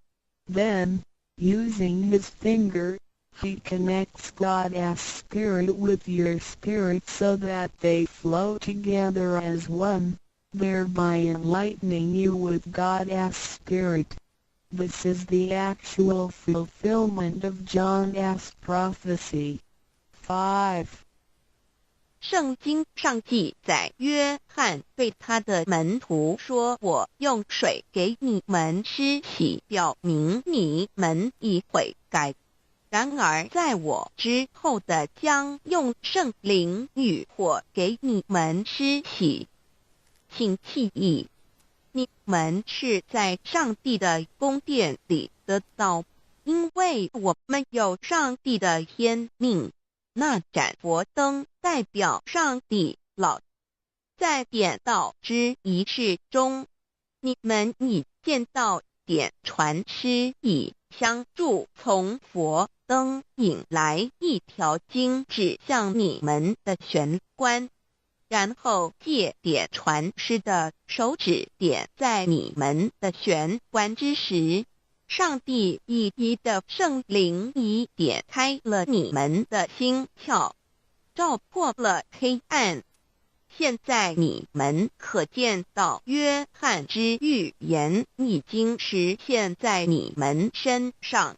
Then, using his finger, he connects God's spirit with your spirit so that they flow together as one, thereby enlightening you with God's spirit. This is the actual fulfillment of John's prophecy. 5. 聖經上記載，約翰對他的門徒說：“我用水給你們施洗，表明你們已悔改。然而在我之後的將用聖靈與火給你們施洗。請記憶，你們是在上帝的宮殿裡得道，因為我們有上帝的天命。那盞佛燈代表上帝老。在點道之儀式中，你們已見到點傳師以香炷從佛燈引來一條經指向你們的玄關，然後借點傳師的手指點在你們的玄關之時，上帝一一的聖靈已點開了你們的心竅，照破了黑暗。現在你們可見到約翰之預言已經實現在你們身上。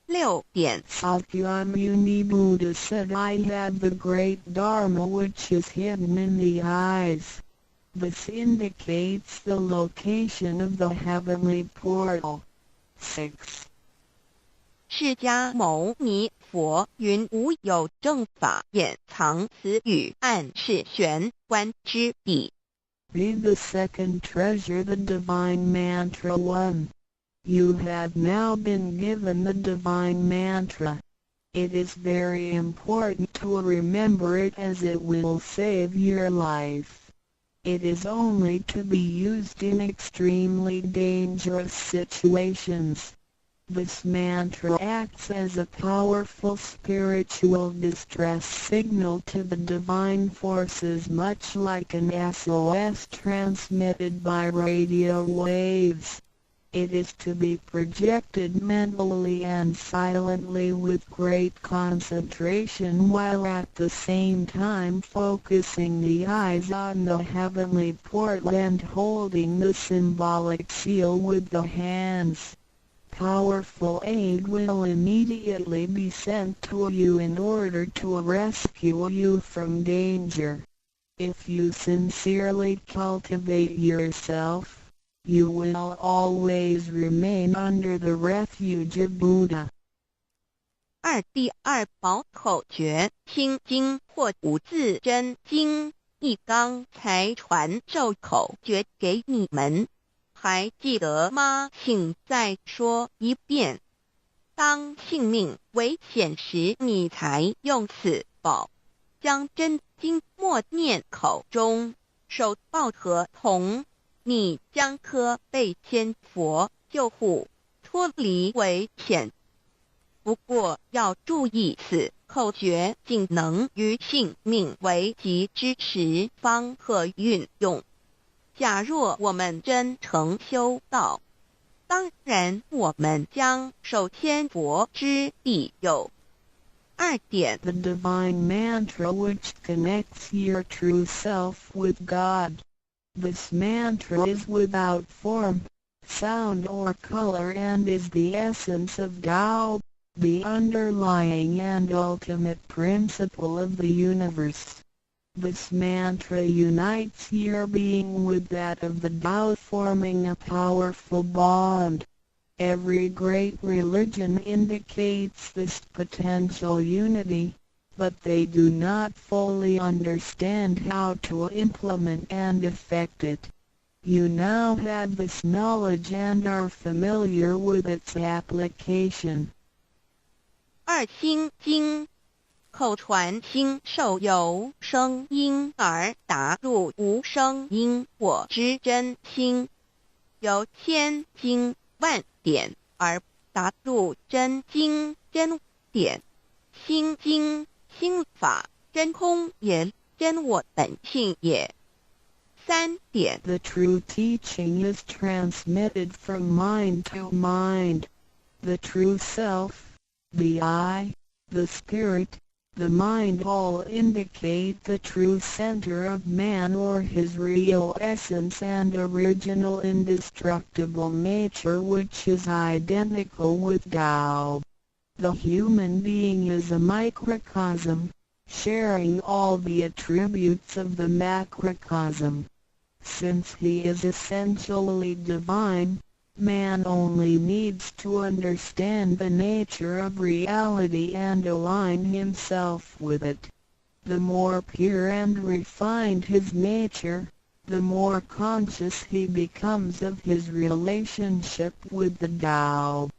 6點。 Sakyamuni Buddha said, "I have the great Dharma which is hidden in the eyes." This indicates the location of the heavenly portal. 6. 釋迦牟尼佛云無有正法掩藏，此語暗示玄關之地。 Be the second treasure, the divine mantra 1. You have now been given the divine mantra. It is very important to remember it, as it will save your life. It is only to be used in extremely dangerous situations. This mantra acts as a powerful spiritual distress signal to the divine forces, much like an SOS transmitted by radio waves. It is to be projected mentally and silently with great concentration, while at the same time focusing the eyes on the heavenly portal and holding the symbolic seal with the hands. Powerful aid will immediately be sent to you in order to rescue you from danger. If you sincerely cultivate yourself, you will always remain under the refuge of Buddha. 二第二寶口訣，清經或五字真經，一剛才傳授口訣給你們，還記得嗎？請再說一遍。當性命危險時，你才用此寶，將真經默念口中，手抱合同，你將可被千佛救護，脫離危險。不過要注意，此口訣僅能於性命危急之時方可運用。假若我們真誠修道，當然我們將受千佛之庇佑。二點 The divine mantra which connects your true self with God. This mantra is without form, sound or color and is the essence of Tao, the underlying and ultimate principle of the universe. This mantra unites your being with that of the Tao, forming a powerful bond. Every great religion indicates this potential unity, but they do not fully understand how to implement and effect it. You now have this knowledge and are familiar with its application. 二心經，口傳心授由聲音而達入無聲音我之真心，由千經萬典而達入真經真典。心經心法真空也，真我本性也。三點 The true teaching is transmitted from mind to mind. The true self, the I, the spirit, the mind all indicate the true center of man or his real essence and original indestructible nature, which is identical with Tao. The human being is a microcosm, sharing all the attributes of the macrocosm. Since he is essentially divine, man only needs to understand the nature of reality and align himself with it. The more pure and refined his nature, the more conscious he becomes of his relationship with the Tao.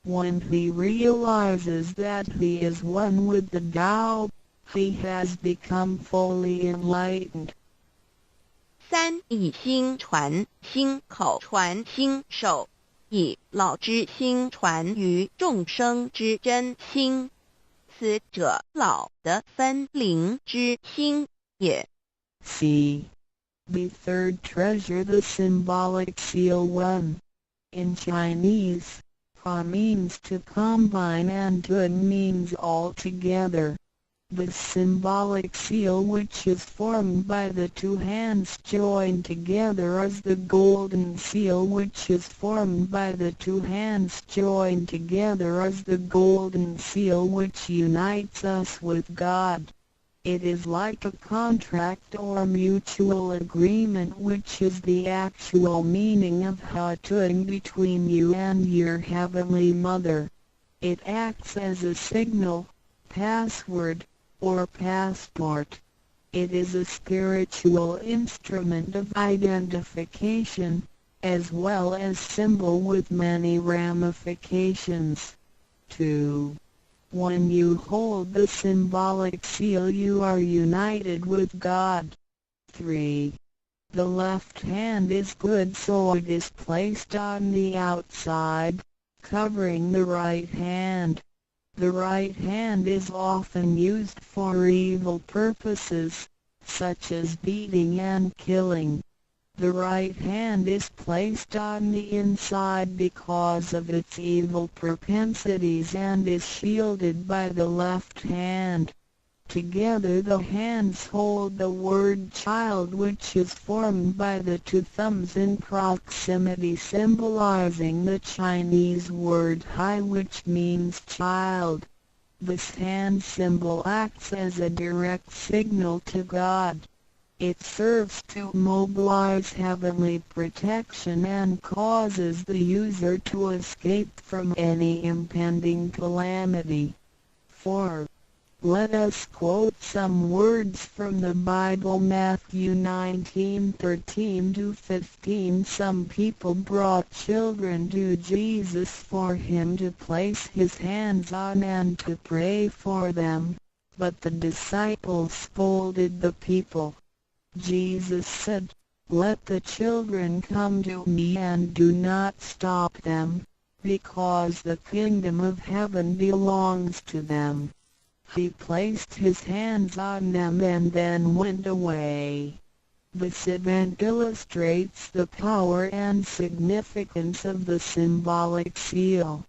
When he realizes that he is one with the Tao, he has become fully enlightened. 三以心傳心，口傳心授，以老之心傳於眾生之真心。此者老的分靈之心也。 C. The third treasure, the symbolic seal 1. In Chinese, Ha means to combine and Tun means all together. The symbolic seal, which is formed by the two hands joined together, is the golden seal, which is formed by the two hands joined together, is the golden seal which unites us with God. It is like a contract or mutual agreement, which is the actual meaning of Hatun between you and your Heavenly Mother. It acts as a signal, password, or passport. It is a spiritual instrument of identification, as well as symbol with many ramifications. 2. When you hold the symbolic seal, you are united with God. 3. The left hand is good, so it is placed on the outside, covering the right hand. The right hand is often used for evil purposes, such as beating and killing. The right hand is placed on the inside because of its evil propensities and is shielded by the left hand. Together the hands hold the word child, which is formed by the two thumbs in proximity, symbolizing the Chinese word hai, which means child. This hand symbol acts as a direct signal to God. It serves to mobilize heavenly protection and causes the user to escape from any impending calamity. 4. Let us quote some words from the Bible. Matthew 19:13-15. Some people brought children to Jesus for him to place his hands on and to pray for them, but the disciples scolded the people. Jesus said, "Let the children come to me and do not stop them, because the kingdom of heaven belongs to them." He placed his hands on them and then went away. This event illustrates the power and significance of the symbolic seal.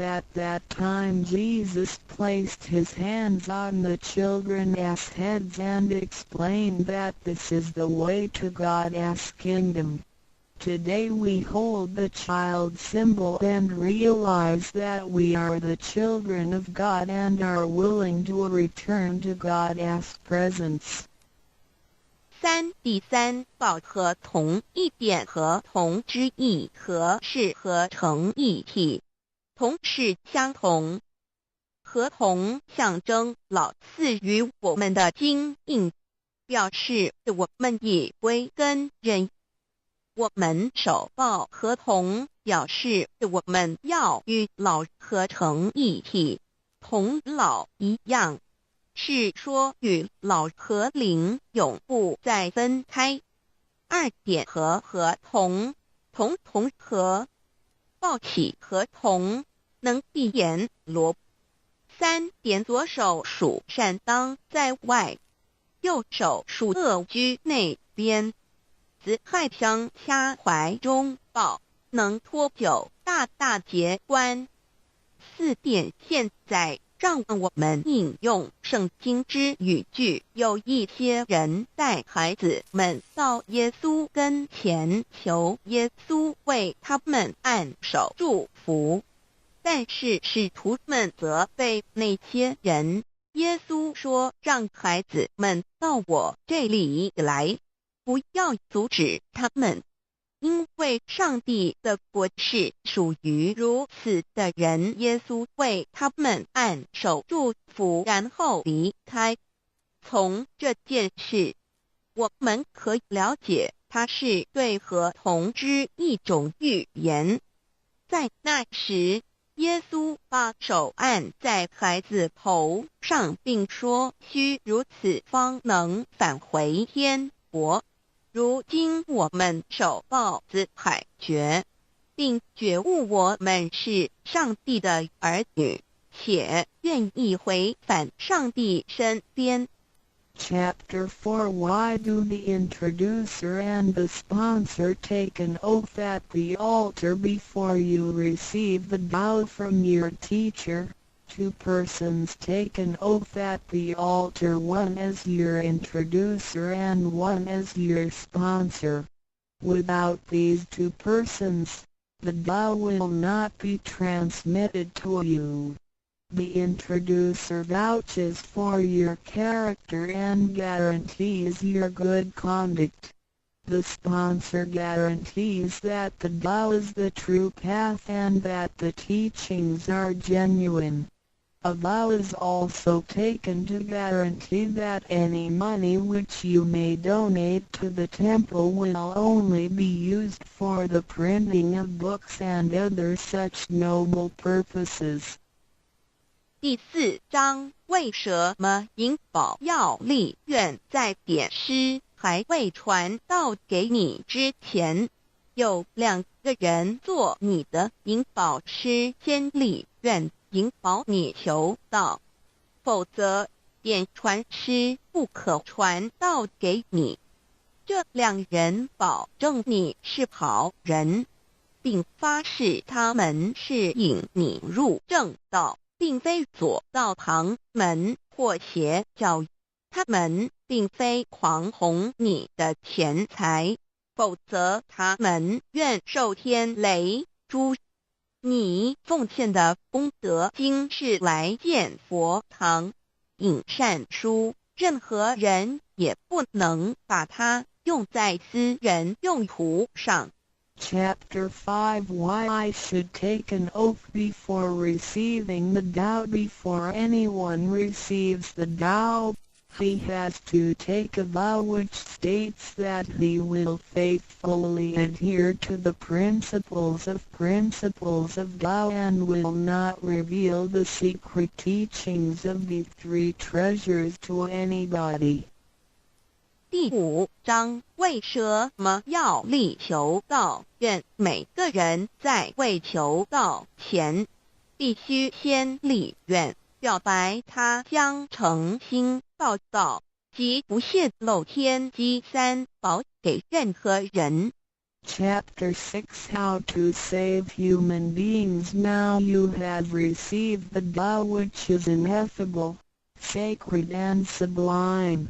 At that time Jesus placed his hands on the children's heads and explained that this is the way to God's kingdom. Today we hold the child symbol and realize that we are the children of God and are willing to return to God's presence. 三第三宝合同一点合同之意和是合成一体，同是相同。合同象征老赐予我们的金印，表示我們已歸根人。我們手抱合同，表示我們要與老合成一體，同老一樣。是說與老和靈永不再分開。二點和合同，同同合，抱起合同，能閉閻羅。三點左手屬善當在外，右手屬惡居內邊。子亥相掐懷中抱，能脫九大大劫關。四點現在，讓我們引用聖經之語句。有一些人帶孩子們到耶穌跟前，求耶穌為他們按手祝福，但是使徒們責備那些人。耶穌說：“讓孩子們到我這裡來，不要阻止他們。”因為上帝的國是屬於如此的人。耶穌為他們按手祝福，然後離開。從這件事，我們可以了解，它是對合同之一種預言。在那時，耶穌把手按在孩子頭上，並說：“須如此方能返回天國。”如今我們手抱子海訣，並覺悟我們是上帝的兒女，且願意回返上帝身邊。 Chapter 4. Why do the introducer and the sponsor take an oath at the altar before you receive the Tao from your teacher? Two persons take an oath at the altar, one as your introducer and one as your sponsor. Without these two persons, the Tao will not be transmitted to you. The introducer vouches for your character and guarantees your good conduct. The sponsor guarantees that the Tao is the true path and that the teachings are genuine. A vow is also taken to guarantee that any money which you may donate to the temple will only be used for the printing of books and other such noble purposes. 第四章，為什麼引保要立願在點師還未傳道給你之前，有兩個人做你的引保師，先立願引保你求道，否則點傳師不可傳道給你。這兩人保證你是好人，並發誓他們是引你入正道，並非左道旁門或邪教。他們並非狂哄你的錢財，否則他們願受天雷誅。你奉獻的功德金是來建佛堂、印善書，任何人也不能把它用在私人用途上。 Chapter 5. Why I should take an oath before receiving the Tao. Before anyone receives the Tao, he has to take a vow which states that he will faithfully adhere to the principles of Tao and will not reveal the secret teachings of the three treasures to anybody. 第五章，為什麼要力求道？願每個人在未求道前，必須先立願，表白他將誠心報道，及不洩露天機三寶給任何人。Chapter 6: How to Save Human Beings. Now you have received the Tao, which is ineffable, sacred and sublime.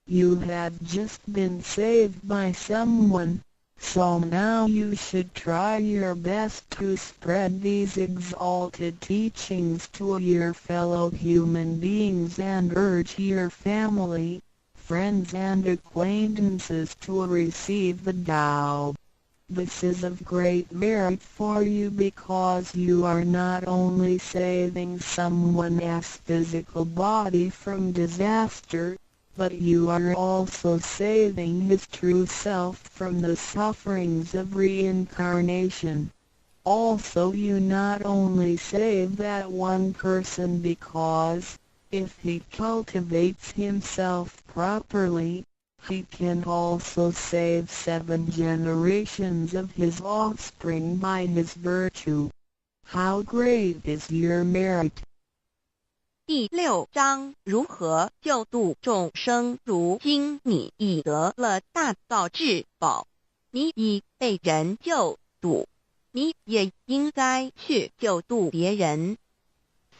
You have just been saved by someone, so now you should try your best to spread these exalted teachings to your fellow human beings and urge your family, friends and acquaintances to receive the Tao. This is of great merit for you because you are not only saving someone's physical body from disaster, but you are also saving his true self from the sufferings of reincarnation. Also, you not only save that one person because, if he cultivates himself properly, he can also save seven generations of his offspring by his virtue. How great is your merit? 第六章如何救度众生？如今你已得了大道至宝，你已被人救度，你也应该去救度别人。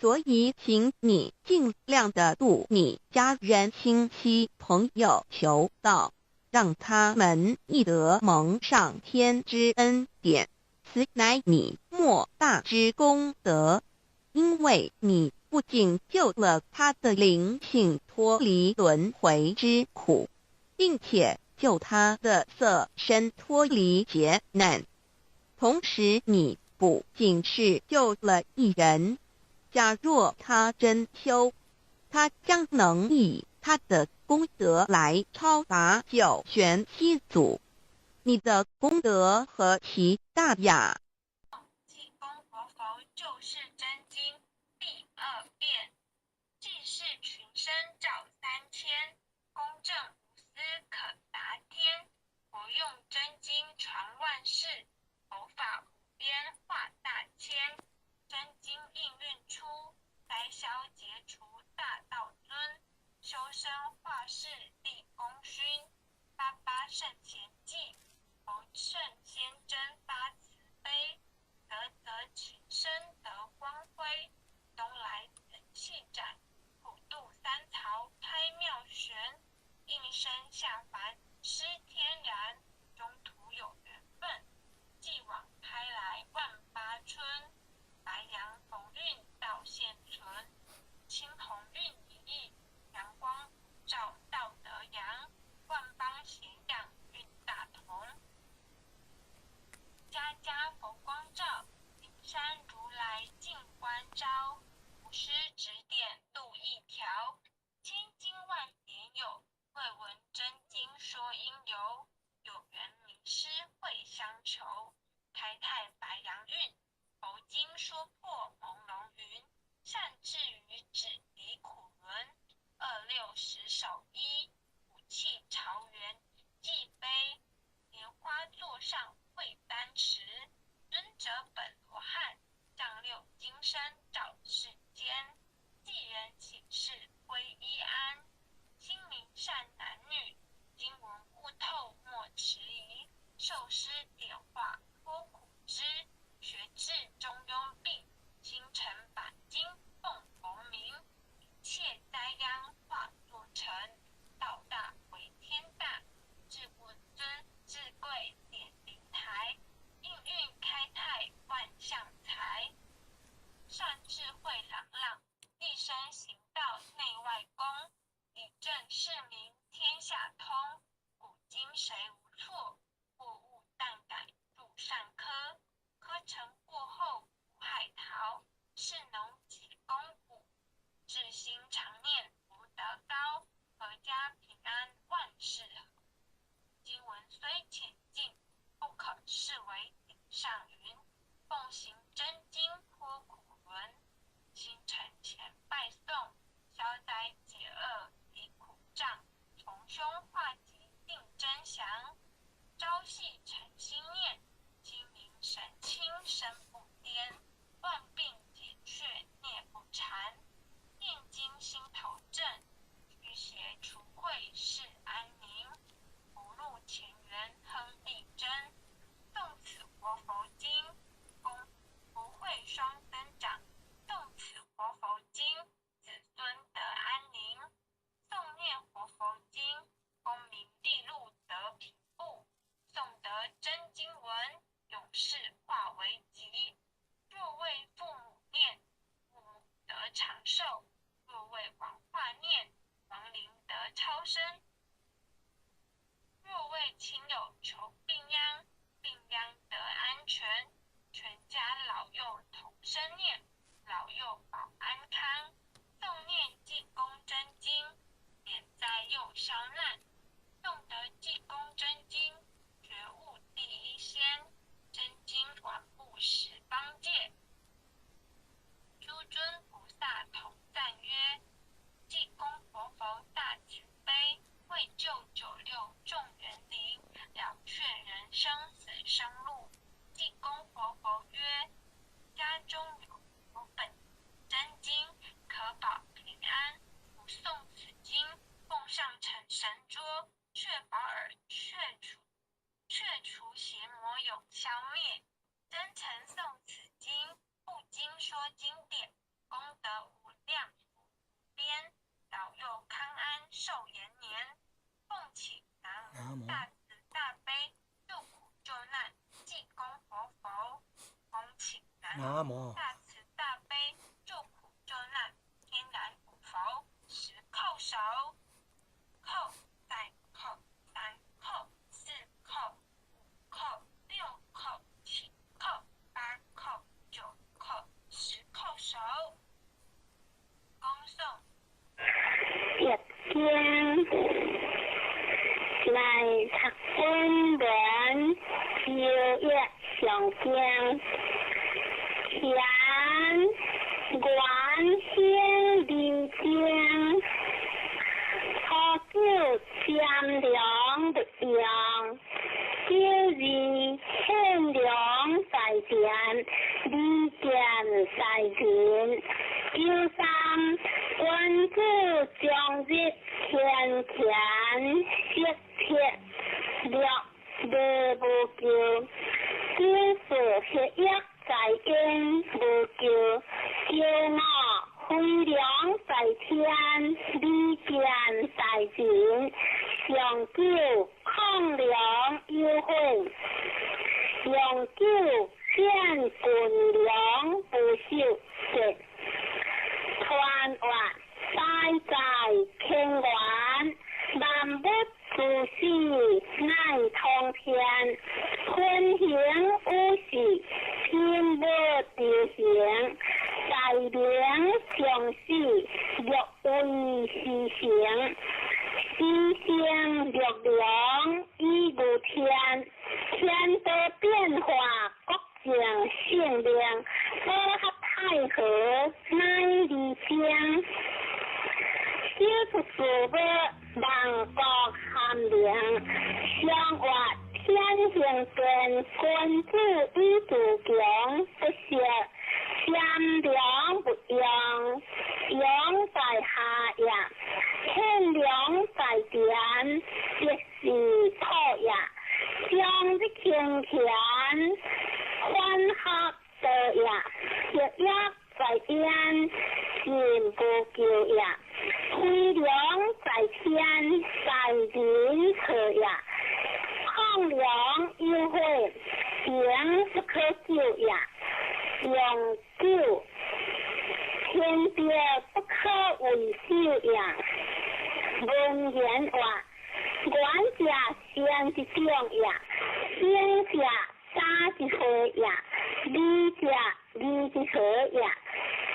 所以，请你尽量的度你家人、亲戚、朋友求道，让他们亦得蒙上天之恩典。此乃你莫大之功德，因為你不僅救了他的靈性脫離輪迴之苦，並且救他的色身脫離劫難。同時，你不僅是救了一人。假若他真修，他將能以他的功德來超拔九玄七祖。你的功德何其大呀！濟公活佛救世真經第二遍，濟世群生照三千，公正無私可達天。佛用真經傳萬世，佛法無邊化大千。真經應運出，災消劫除大道尊。修身化世立功勳，八八聖賢記，佛聖仙真發慈悲，澤澤群生得光。南無大慈大悲救苦救難天然古佛十叩首，叩再叩，三叩，四叩，五叩，六叩，七叩，八叩，九叩，十叩首。恭誦。易經來讀本文，周易上經，乾元興二正，初九占量勿用，九二獻糧在田，利劍在人，九三君子終日天乾色鐵六禮無咎，九四黑夜在陰無咎，九五飛龍在天，利劍在人，上九亢龍有悔，用九變軍糧不受節，傳話大在乾元，萬物諸事乃通天，天行五事，天無丟行，大明上死，六位是成，四生六龍以無天，天道變化，國政性命，保合太和乃離正，小出事物萬國含靈，相活天行變，君子以自強，不息善良不用，用在下也，天良在田，即是土也。將日清乾，歡合道也，黑夜在陰，善無咎也。飛龍在天，在人錯也。亢龍有悔，情不可救也。用久，天地不可為首也。文言話，願者善之長也，行者早之會也，理者義之和也，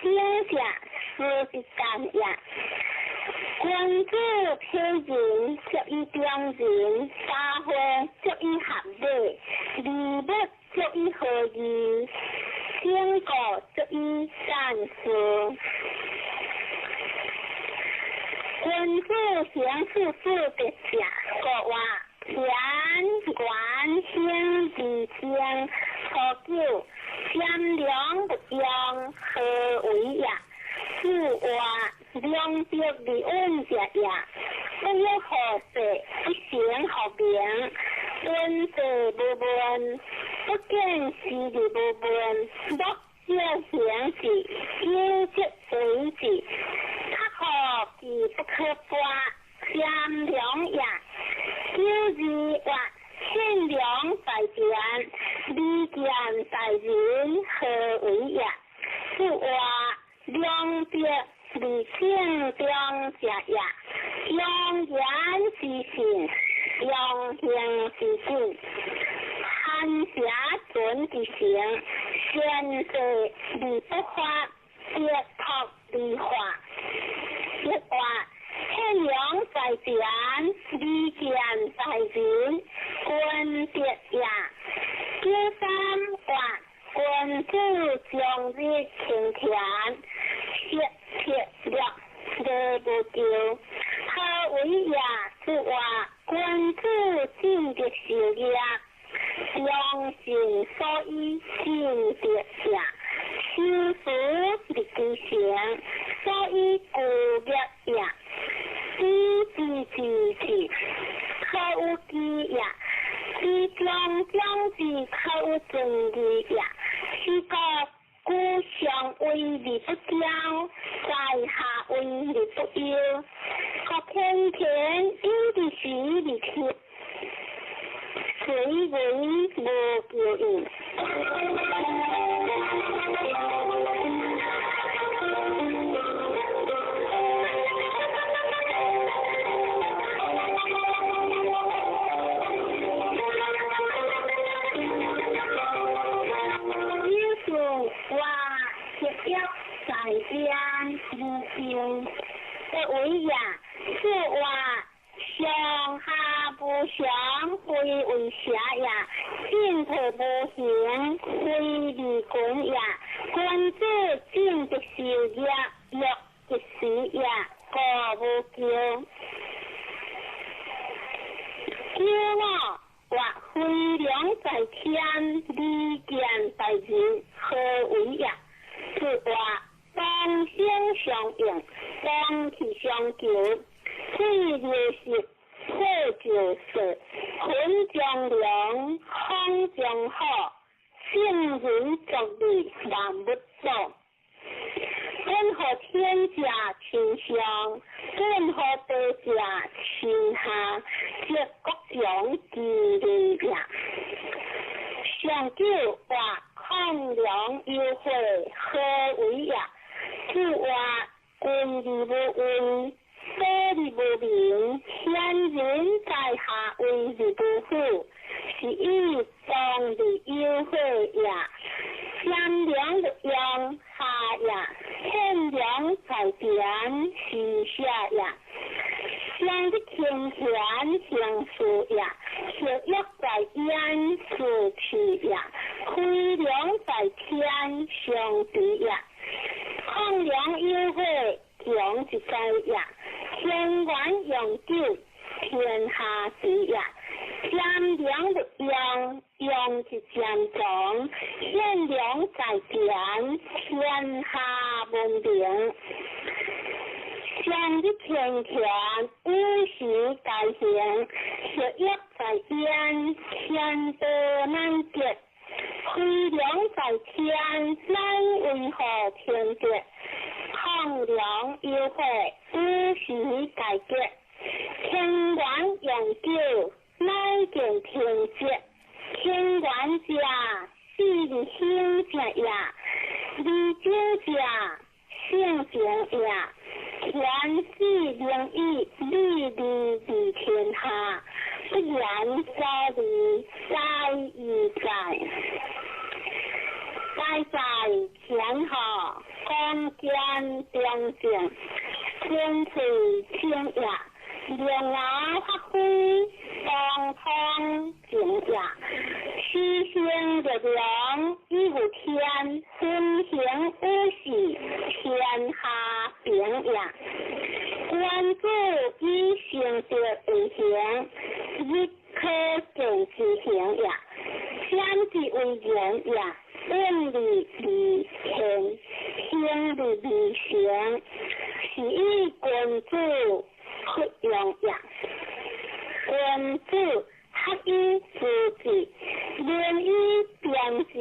行者事之干也。君子體仁，足以中人；大會足以合禮，禮物足以合義，整個足以善事。君子行處事得正，國話乾元興二正，初九善良不用，何為也？四話良德而穩者也，不欲好勢，不成學名。問地無問，不見事而無問。莫少行事，有則為之。較好其不可跋，善良也。九二話，獻良在田，利劍在人，何為也？四話良德而正中者也，用言之信，用行之信，寒邪存之誠，善事而不發，德託而化。一話獻良在田，利劍在人，君德也。九三話，君子終日清乾，色鐵六禮無咎。何為也？是話君子進德修業，良心所以進德也。修福立其成，所以故業也。知之知之，可有知也；知中將之，可有尊義也。是故故上位而不驕，在下位而不憂。國天天有之時而天，雖為無咎矣。為也？此話上下無常，非為邪也；進退無形，非利群也。君子進則受業，弱則死也，故無咎。九五或飛龍在天，利劍在人，何為也？此話同聲相應，同氣相求，水流石，火就色，雲中龍，風中虎，聖人作利，萬物祖。本予天者親上，本予地者親下，則國強其利也。上九或亢龍有悔，何為也？此話君而無威，道而無名，賢人在下威而無虎，是以當而有悔也。賢良勿用下也，賢良在田是下也。上日清閒行事也，學欲在焉是氣也。飛龍在天上地也，亢龍有悔，強一代也。天元永久，天下治也。佔良勿用，用是佔強。憲良在田，天下文明。上日天權，五時大行，學業在焉，天道難得。飛龍在天，乃為何天德？亢龍有悔，五時大吉。天元永久，乃見天節。天元者，四日興者也；二九者，聖情也。天子靈以利利利天下，不言所利，在於在。在在天下，光見中正，天翠清也。龍牙發揮，當通正也。七星月亮以有天，分行五事，天下平也。君子以成德為行，日可見之行也。先之為人也，遠離離天，行離離行，是以君子不用也。君子學以致志，仁以辨志，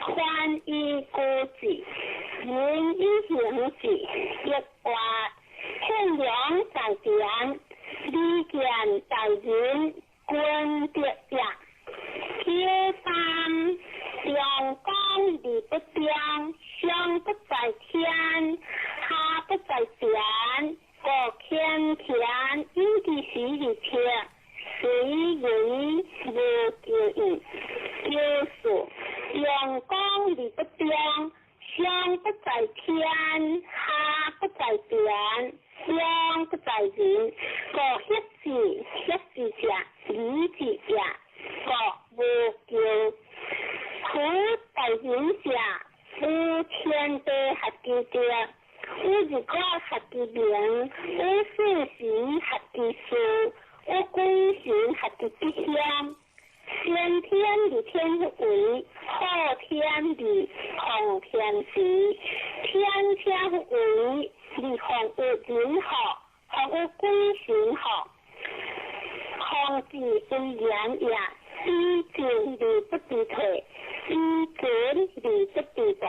寬以固志，仁以行志。一話憲良在田，利劍在人，君德也。九三陽光而不中，上不在天，下不在田。國天天以其時而天，隨為無求應。九四陽光而不中，上不在天，下不在田，中不在人。國協志，協志者，理智也。國無求，夫在人者，有天地合其德，有日月合其明，有四時合其事，有鬼神合其吉祥。先天而天為，後天而奉天時。天天為而奉有人學，奉有鬼神學。控制為言也，以進而不知退，以進而不知亡，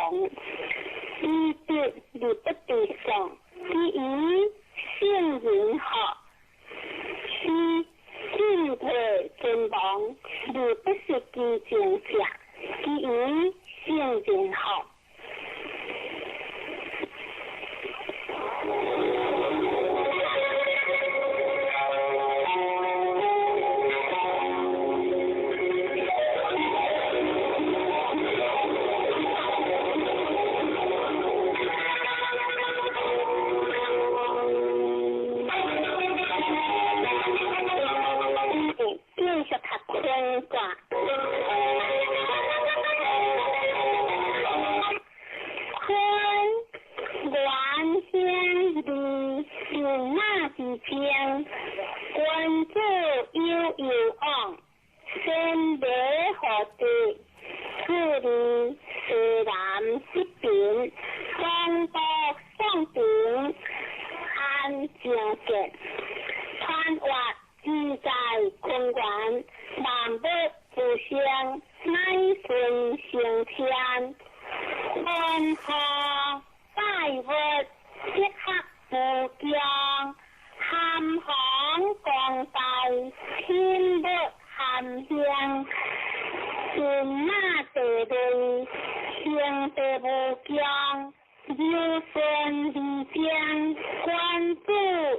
以德而不知喪，以以聖人學，是進退存亡而不失其正者，以以聖人學。源，光复宋平安正杰，传活自在坤元，万物不生，乃顺成天，云何拜物，即刻无疆，含红光大，天物含香，神马地类，行地无疆，柔顺而将，关注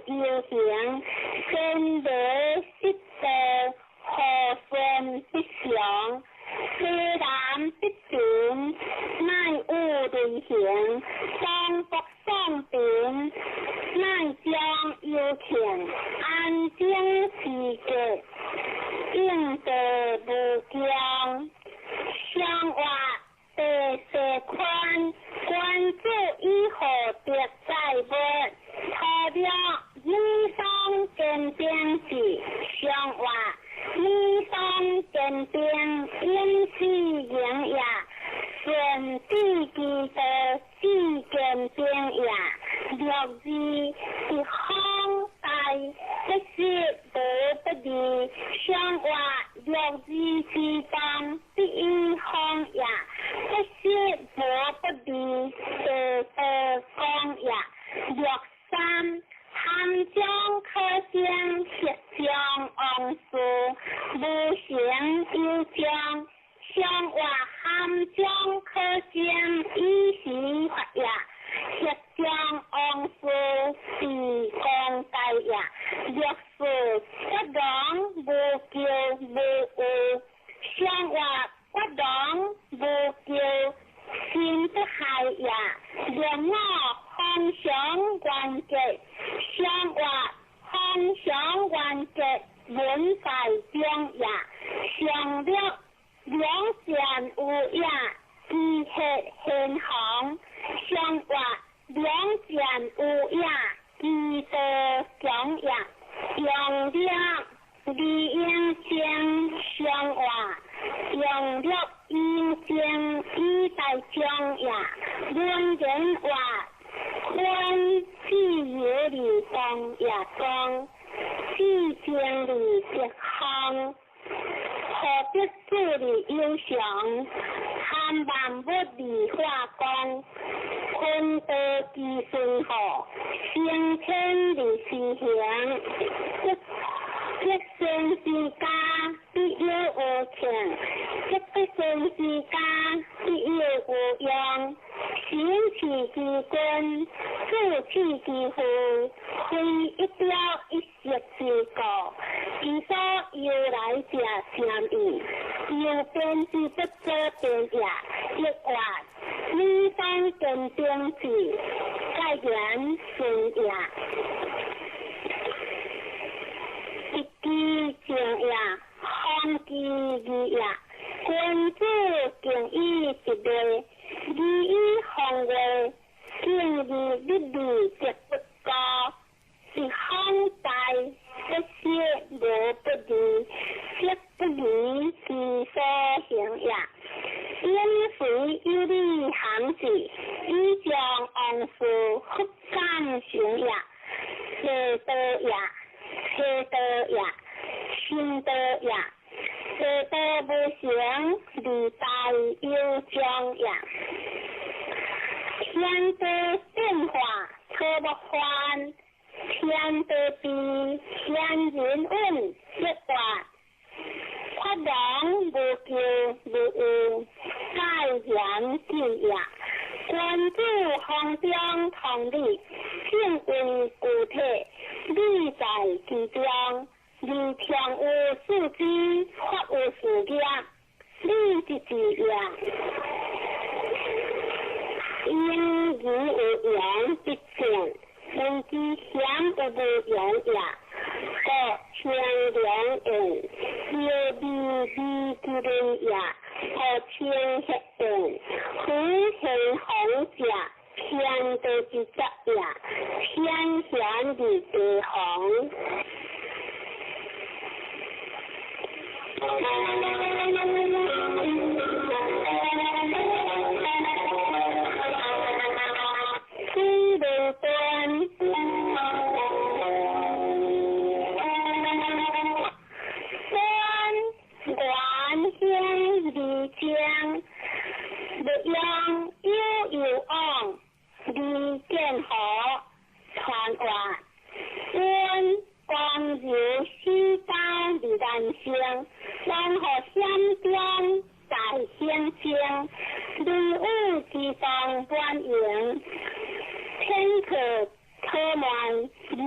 游行，天地失道，和顺必祥，西南必平，乃有类型，东北宋平，乃将有庆，安静时节，应地无疆，相活地势宽，关注以后得载物，土了女双坚定是相活，女双坚定永世营业，顺治之道至坚定也，六字一方大，不是无不利，相活六字之当第一方也，不是无不利，地道讲也，六三汉将可将协将王事，无形有将，相活汉将可将以时发也，协将王事是公大也，六四国王无求无有，相活国王无求心不害也，六五方常原结，相活方常原结文在中也，上六两善有也，知血现行，相活两善有也，知道强也，用六李应清相活，用六应清以代强也，文言话宽自由的光也光，自经的吉方，何必做的有常，含万物的化光，坤道之顺好，升天的施行，积善之家必有无穷，积不善之家必有无用。行气之君，志气之父，非一朝一夕之故。其所由来者善矣，由变之不可变也。一话女方坚定志，盖言顺也。一枝正也，方其义也。君子敬以直内，礼以防卫，敬而立义则不高。一方大，不失无不利，则不利之所行也。因随有理行事，以将王事复感行也。邪道也，邪道也，心道也。邪道无成，利大有将也。天地变化，草木繁；天地变，天人稳，一话。法王无求无有，盖言进也。君子方中同理，正为具体，理在其中。而常有四肢，法有四业，理即是业。因而有言必见，人之险有无言也。故清凉言，六味味之论也。故清血言，夫天皇者，天道之则也。天贤而地皇。王本营，天可草乱，李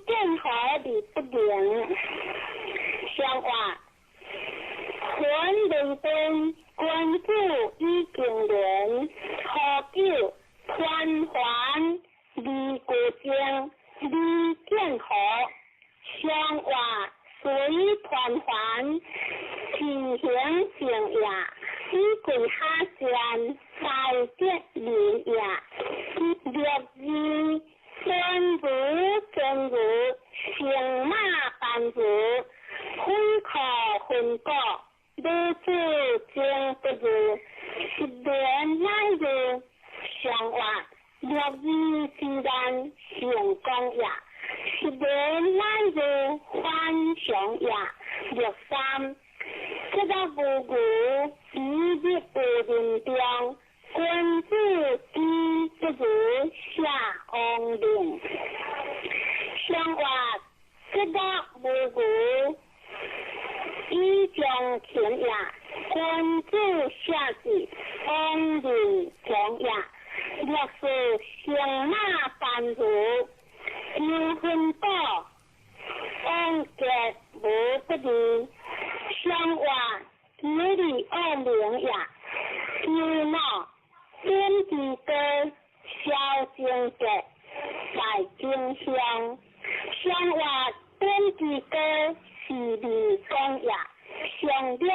建和李不灵。上话，孙仁斌，君子以敬廉，初九团环李国正，李建和。上话随团环，提行正也，以贵下善，大德仁也。六二孙如正如，乘马班如，分可分果，女子情不如，十年乃如。上话六二之难成功也，十年乃如反常也。六三，这个无牛，一日有人中，君子之不如下王令。上话这个无牛，以将勤也，君子下智，王令强也。六四乘马班如，求分果，王杰无不利。上话吉利恶名也，求闹点之歌，萧正杰在荆乡。上话点之歌是利讲也，上六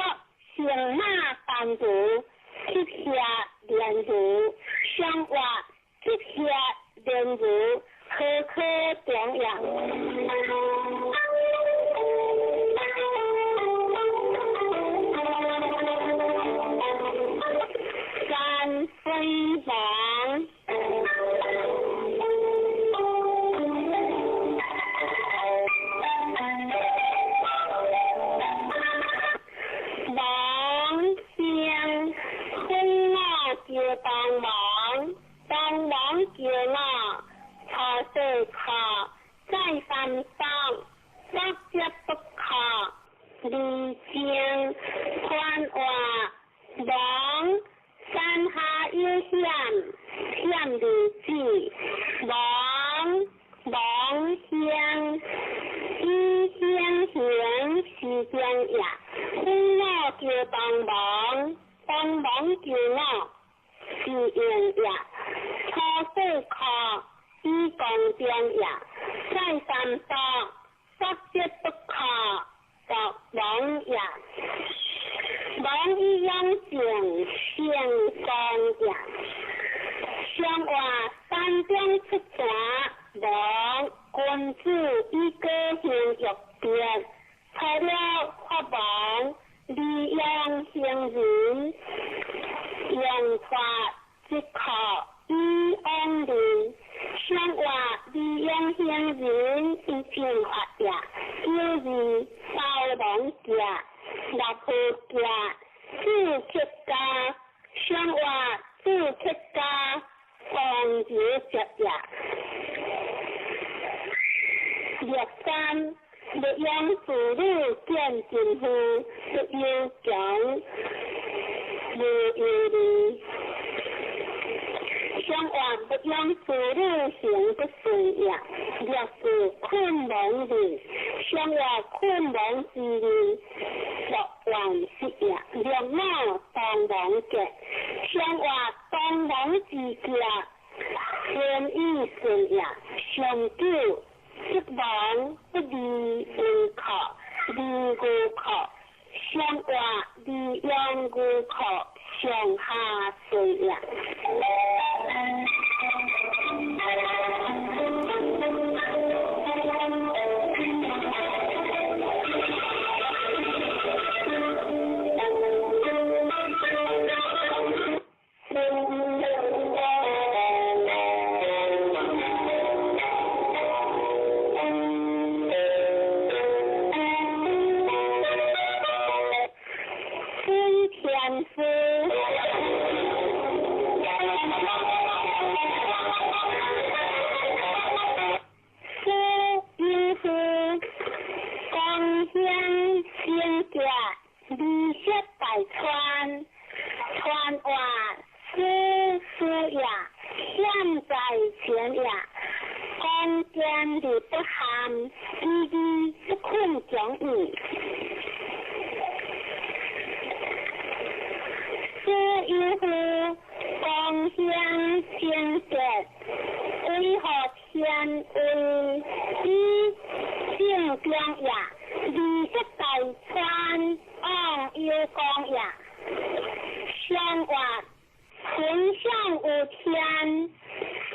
乘马班如，七下连如。上话七下连如，何可中也。三飞王，王先分我叫帮忙，帮忙叫我，初四课再三上，不接不可，离情宽话王。山下有险，险如子，王王乡，以乡贤是中也。分我叫帮忙，帮忙叫我是应也。初四课以公中也，再三多，不折不可，作王也。王以养正成功也。上话山中出泉，王君子以果行欲别，除了法王，利用行人，用法即可以往人。上话利用行人以正法也，九二包王家。六号家主客家，上话主客家，王子接也。六三，欲养子女见真夫，不忧穷，无忧虑。上话不养子女行不顺也，六四困亡日，上话困亡之日，六万失也。六五当亡杰，上话当亡之杰，天意顺也。上九失亡不离无可，离无可，上话离养无可，上下顺也。险在前也，光见而不憾，以义不困迥矣。此有夫光显正觉，为何天位以正中也？二色大川往有光也。相话分享有天，是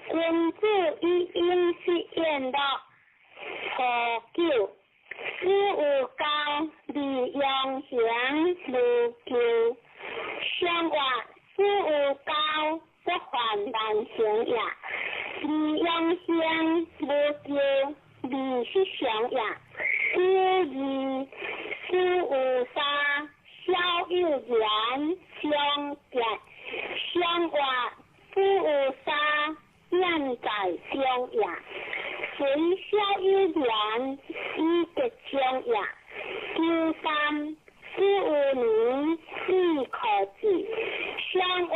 君子以应是宴乐。初九，子有教而养成无咎。相话子有教不患难成也，而养成无咎而是常也。九二，子有三小有言相结，相话子有三险在中也，随小有言以吉中也。九三，子有年以可治，相话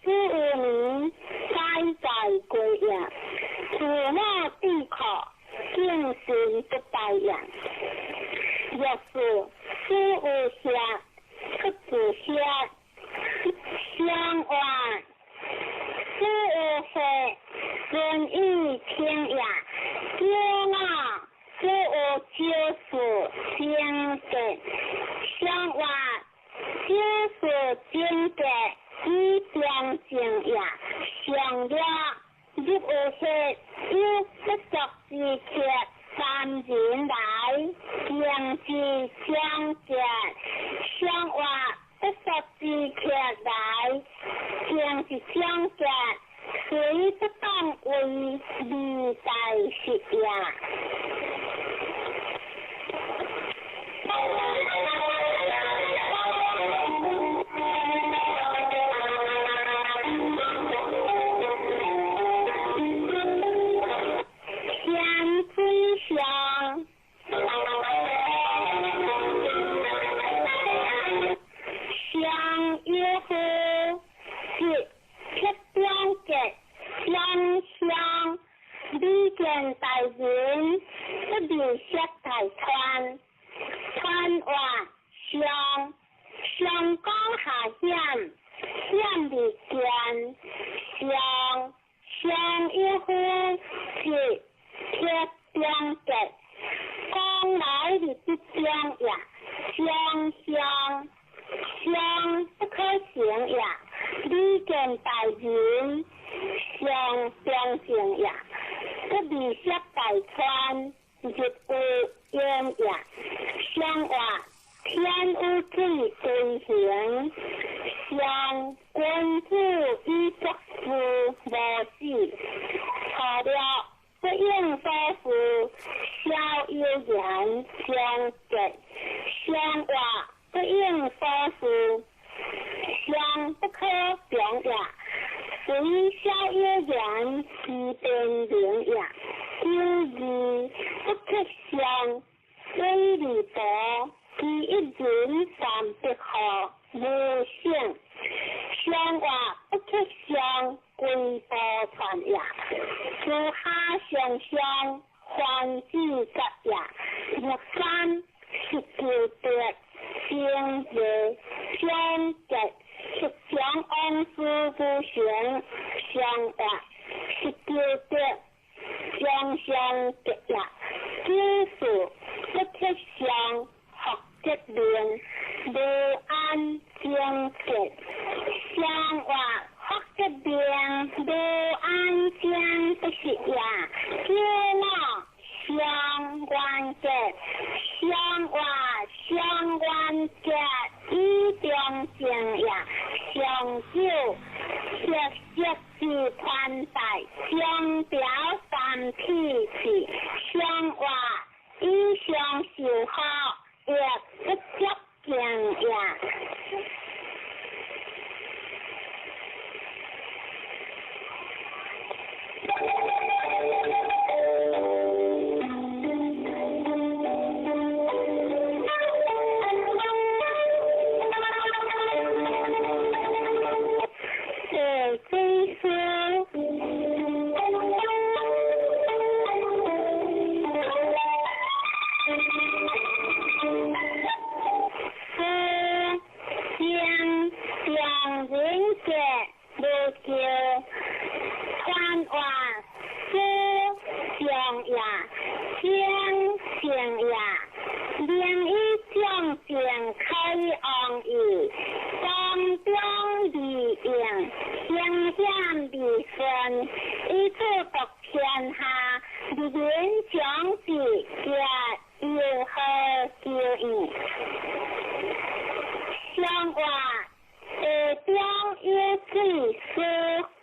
子有年灾在归也，父母必可，敬神不败也。若是子有下，出自下，相话子有岁，顺以天也。九五，子有九四正结，相话九四正结以中正也。上了入有岁，有不足之客三人来，行之将结，相话不足之客来，行之将结，虽不当为二代是也。天水上，上有夫，是铁中结，相相，李见大人，不离色大川，川话上，上讲下险，险未见，上上有夫，是铁中结，讲来是不中也，相相相不可行也，李见大人，相中正也，不离色大川，日有烟也，相话天有水归行，相君子以作事无死，错了不应所事，小有言相结，相话不应所事，相不可强也，随小有言其变灵也。九二不可相，水利薄，其一人三百号无性，相话不可相，归波传也。自下上相，还子节也。六三十九得正月相结，十将王事不成，相话十九得将相结也。九四不可相，福德明无安正结，相话福德明无安正不是也。九五相关结，相话相关结以中正也。上九色色之宽带，相表三体是，相话以相受好，也，正成也，明以将正开王义，光中利用，兴险利顺，以此夺天下，人民将之皆有何求义？相话地中有水，是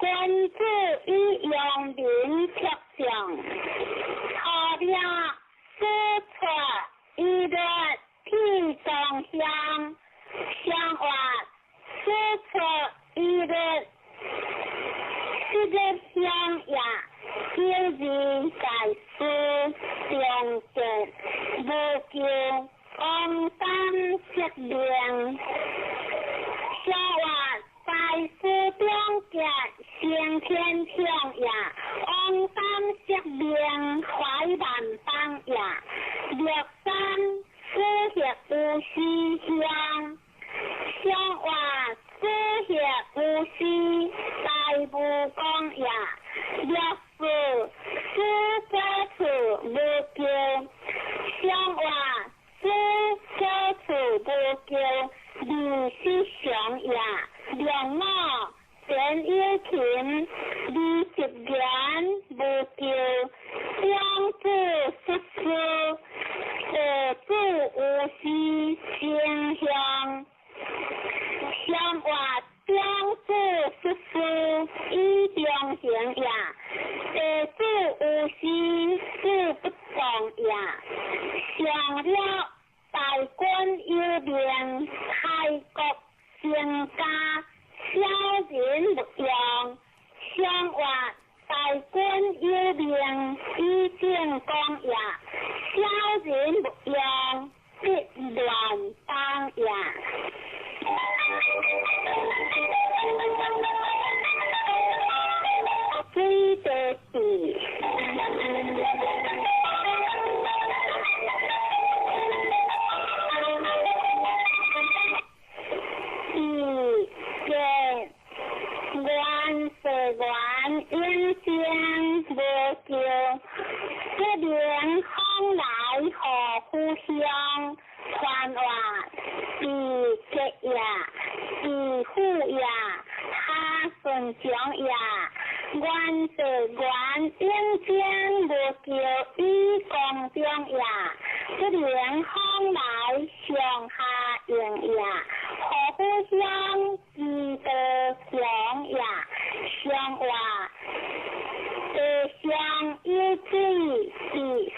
君子以扬名卓上，初了师出以乐天中乡，相话师出以乐这个乡也，小人在书中节无求王三色命。小话在书中节先天强也，王三色命怀万邦也，六三死血无私乡，小话死血无私大无讲也，六四死者处无求，小话死者处无求。二是常也，两五田有琴，二十言无求，两子叔叔，二子无私正向，相话两子叔叔以中行也，二子无私事不动也，上了。大官有命，开国成家，小人勿用。相话大官有命，以正讲也，小人勿用，必乱邦也。水地地。元世元永生无求，这名风来何故乡？传话比吉也，比富也，哈顺强也。元世元永生无求，以光中也，这名风来上下应也，何故乡？基德强也，相话地上有水，是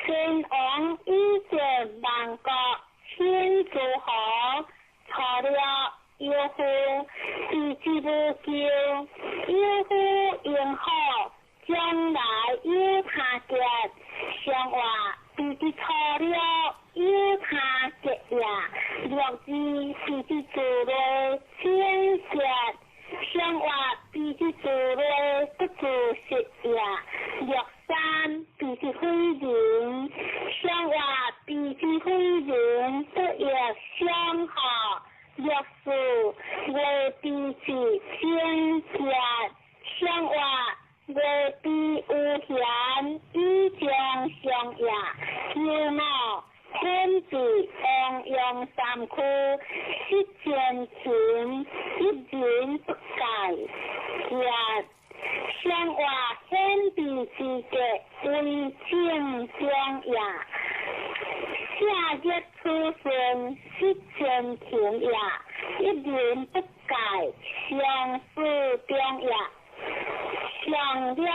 先王以前万国先诸侯，错了有夫，地之无求，有夫应好，将来有他结，相话地之错了有他结也，六字地之做了清洁。相话比之做了不做实也，六三比之非人，相话比之非人不亦相合。六四月比之清洁，相话月比无闲以将相也，有我天地王阳三区，失前情，一人不改。也相话天地之格为正中也，下日出生失前情也，一人不改相思中也，相两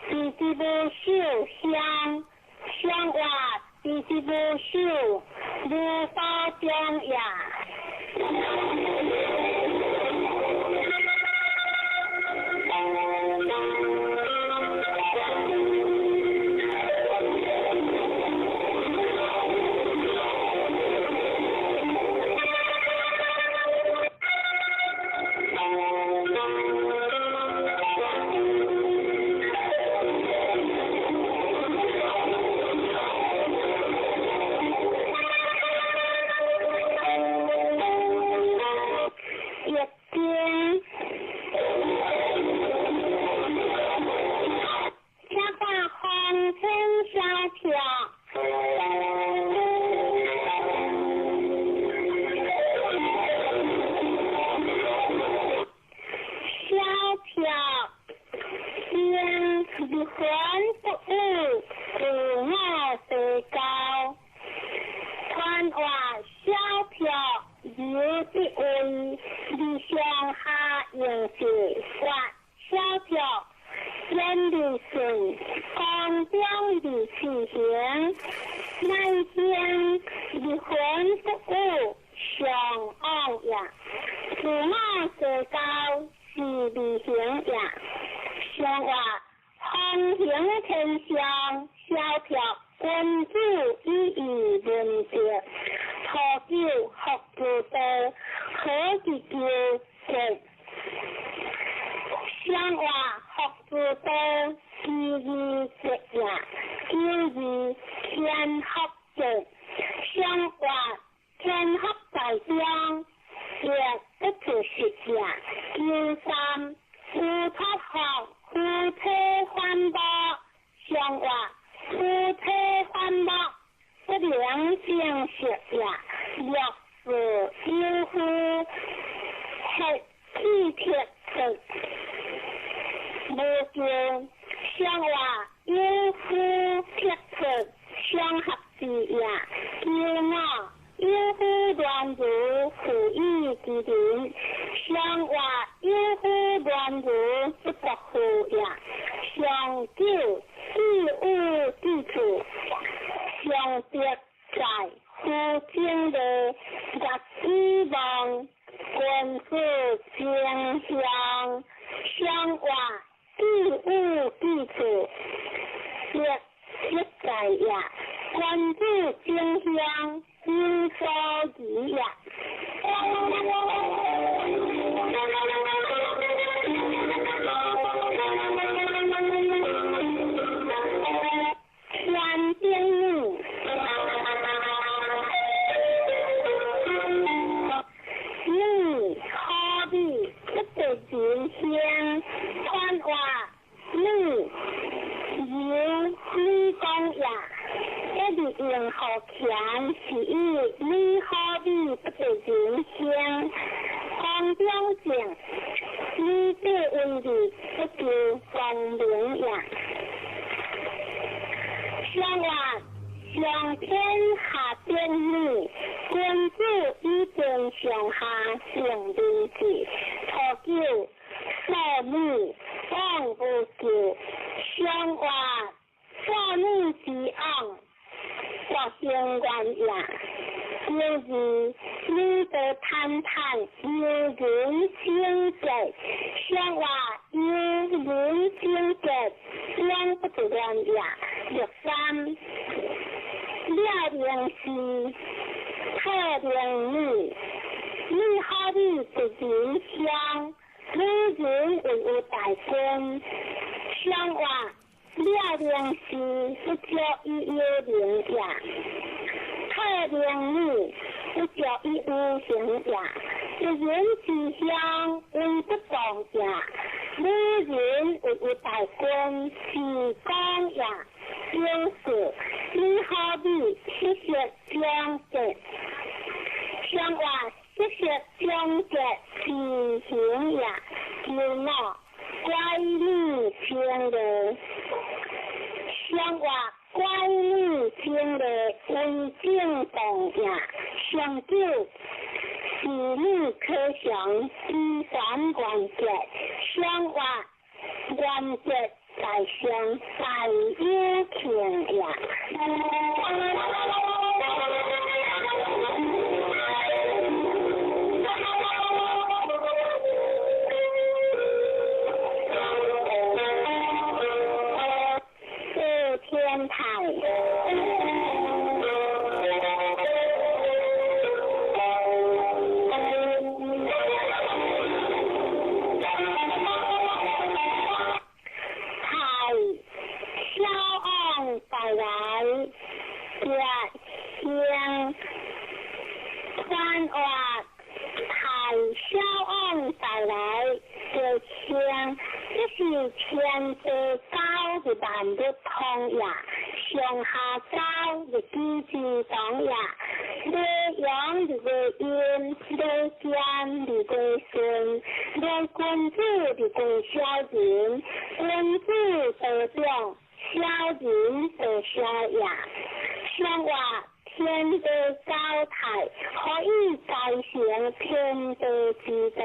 地之无秀相，相话地之无秀无法中也。易经。离魂不悟，自我地高，传话小票有的位，理上下用是发小票，远离顺，光中离气行，乃将离魂不悟上往也，自我地高是离行也，上话。风行天上，小票君子以义论德，初九福之道，何其求结？上话福之道，其义结也，九二天福结。上话天福在中，结不出实也。九三乌托福。夫妻反目，相话夫妻反目，不良相识也。若是有夫，黑气铁出，无求相话有夫铁出，相合之也。求我有夫乱如负义之人，相话有夫乱如不得负也。上九自有之处，上德在夫正的日子望，君子正向，相话自有之处，德德在也。君子正向，有所疑也。天顶女，女好比不得人生，传话女由女讲也。一直用好强是以女好比不得人生，空中正，女子为义不求光明也。上话上天下天女，君子以天上下成人志，初九少女往无求，上话少女之往。国兴愿也，九二女德坦坦，有人生节，相话有人生节，两不得愿也。六三了灵是特灵女，女好比一人相，女人为有大君，相话。了灵是不叫伊有灵也，特灵女不叫伊有形也，一人之乡为不公也，女人为有大君是公也。九四女好比七色相结，相话七色相结是形也。九五乖女情的，相话乖女情的为正动也。上九是女可想依三原则，相话原则在上大有情也。天台，太小王带来月星，传话太小王带来月星，这是天地高的万物通也。上下交日基之党也，礼阳日月阴，礼俭日月顺，礼君子日月小人，君子道长，小人道小也。上话天地交泰，可以继承天地之道，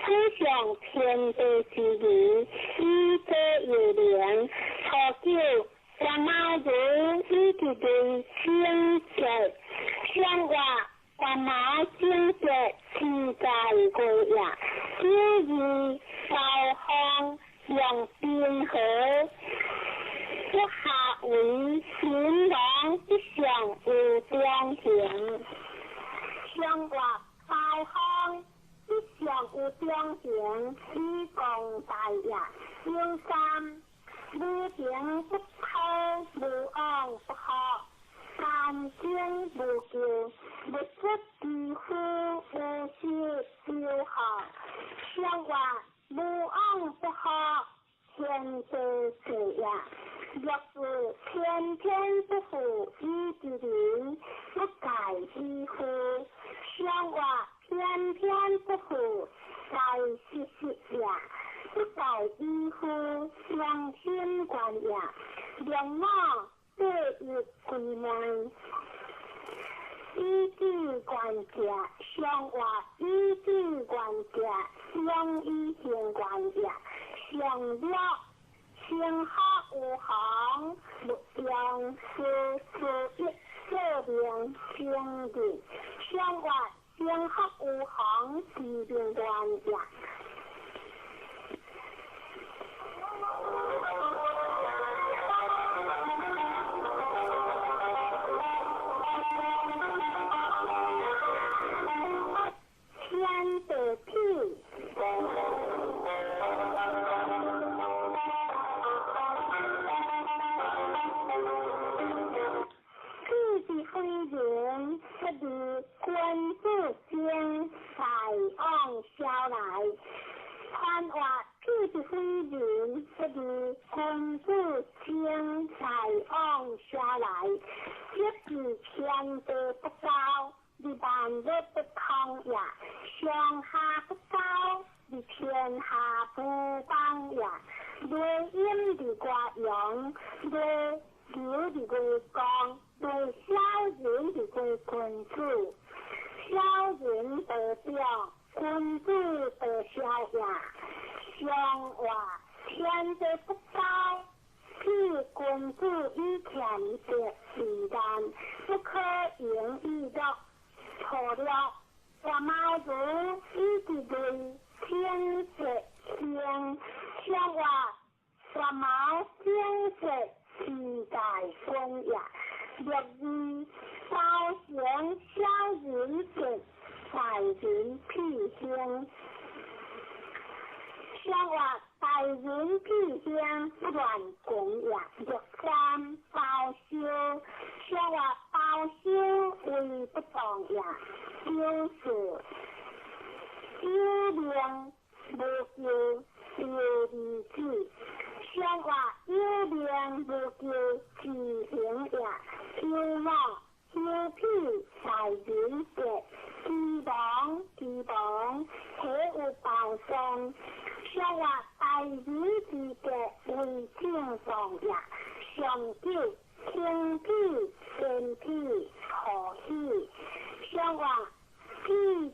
辅上天地之义，以德有灵。初九，干妈如以及对清洁，上话干妈清洁自在过也。九二高方用冰河。不下为秦王之上有中行，上话高方之上有中行，以共大业。有三，无情不抛，无往不好，三生无救，物质之夫无失丢好。上话无往不好，天地事也。若是天天不负以之人，不改以夫；上话天天不负在时时也，不改以夫，良心观也。良马对日归门，以智观者，上话以智观者，两以行观也，上了。天下有行，勿用事事一说明生日。上话天下有行，是明愿也。天地痞。人不如君子精，大往小来。传话屁是非人，不如君子精，大往小来。这是天地不交，你万物不通也；上下不交，你天下不邦也。内阴伫外阳，内流伫外光。对小人是归君子，小人得长，君子得小也。上话天地不交，譬君子以俭德为难，不可盈以乐。错了，我妈如以之类天德兴，上话我妈天德自在君也。六二高行小人德，大人屁兴。上话大人屁兴不乱讲也。六三包修，上话包修为不当也。九四有命无求有义子。上话有命无求自行也。有我有屁大人德，之亡之亡，体有暴丧。上话大人之德为正当也。上九听屁见屁何喜。上话屁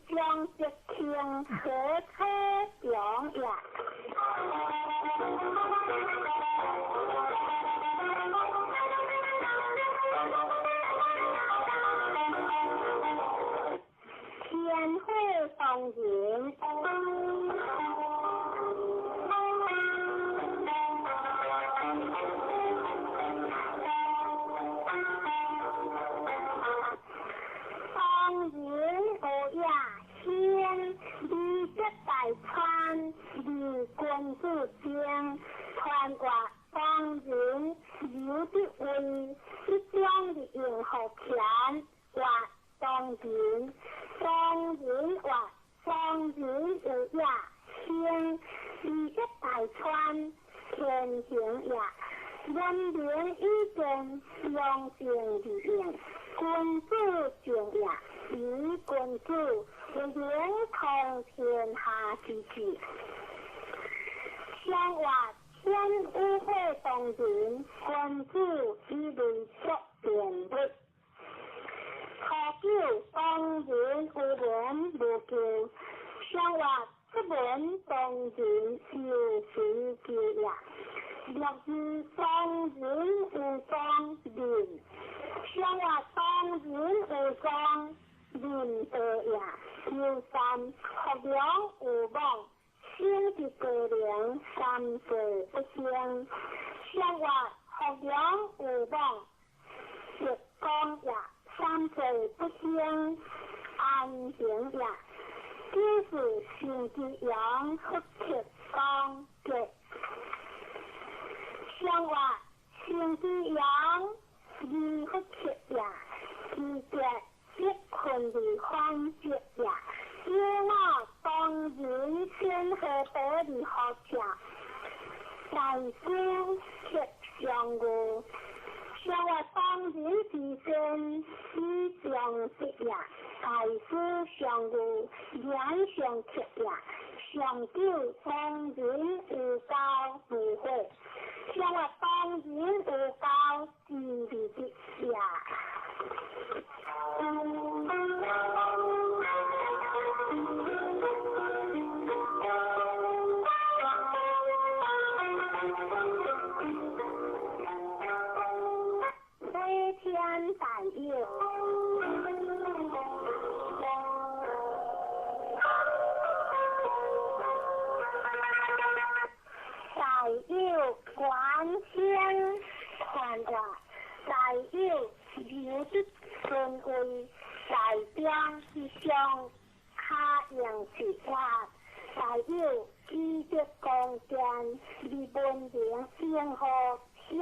将则听何可强也。天火当人，当人有也先，礼节大川，礼君子精，传话当人有的位，一种的用福田话当人。当人话当人有也先，礼节大川，天行也。文明以见，良政而应，君子敬也。以君子为能通天下之治。上话天与会当人，君子以类作辩论。初九，当人有文无求。上话出门当人有随求也。六二当人有当人，上话当人有当人道也。九三，福良有望，生伫高龄，三岁不生。上话福良有望，德光也，三岁不生，安平也。九四，生之阳，福克光吉。上话生之阳，二福克也，二吉必困而反吉也。有我当人先何得而好者，大师克上语。上话当人之先，以上德也。大师上语，言上克也。上九，当人有交无悔。上话当人有交之而得也。飞天大有，大有观天宽大，大有留得尊位，大中之上，卡用之法，大有积德光剑，而文明应和天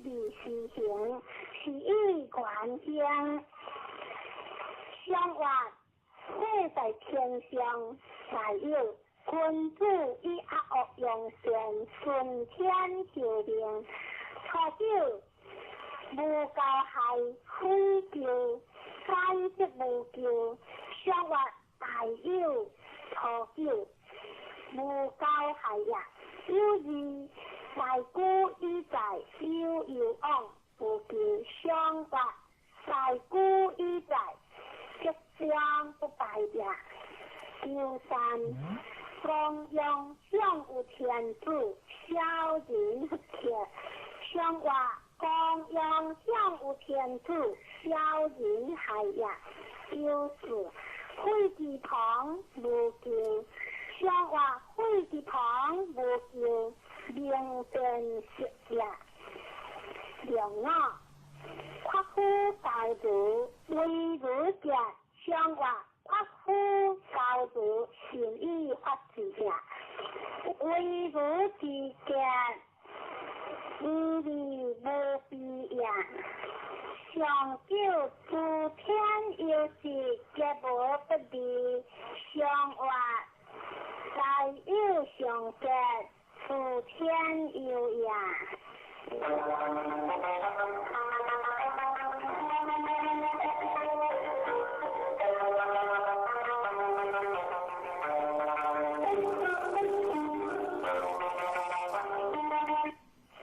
理施行，是以观天。上话岁在天上，大有君子以阿恶扬善，顺天受命。初九，无交害，非求，反则无求。上话大有初九，无交害也。有二，大古以在，有有往，无求。上话大古以在，吉祥不败也。九三，光阳上有天子，小人不克。上话光阳上有天子，小人害也。九四，废之旁无求。上话废之旁无求，明辨识也。两五，夸夫教如，为如者。上话夸夫教如，善以法治也。为如之者，无利无弊也。上九，诸天有时，皆无不利。上话大有上吉，诸天有也。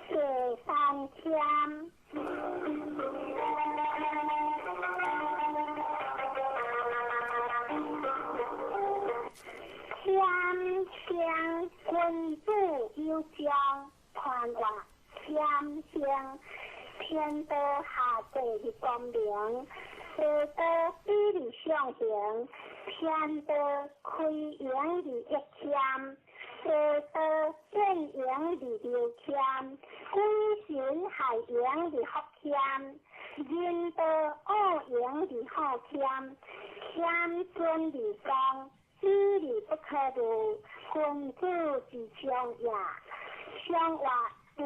第三天，天生君子有将，宽话天生，天道下济的光明，地道比例上行，天道开源而益谦，地道变盈而流谦，鬼神害盈而福谦，人道恶盈而好谦，谦尊而恭，比例不可入，君子之将也。上话地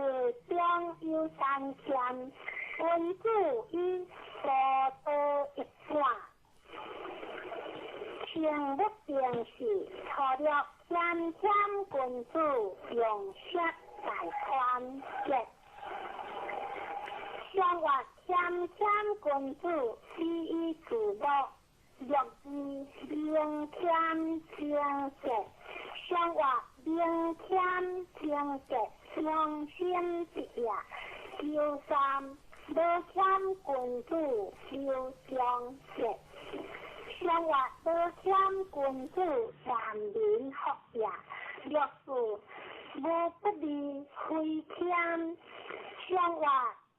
中有三谦，君子以多多益善。清不定时，初六谦谦君子，用色大宽吉。明谦君子，礼以自乐。六二明谦清洁，上活明谦清洁，伤心之也。周三无谦君子，留长节。上活无谦君子，难民福也。六四无不利非谦，上活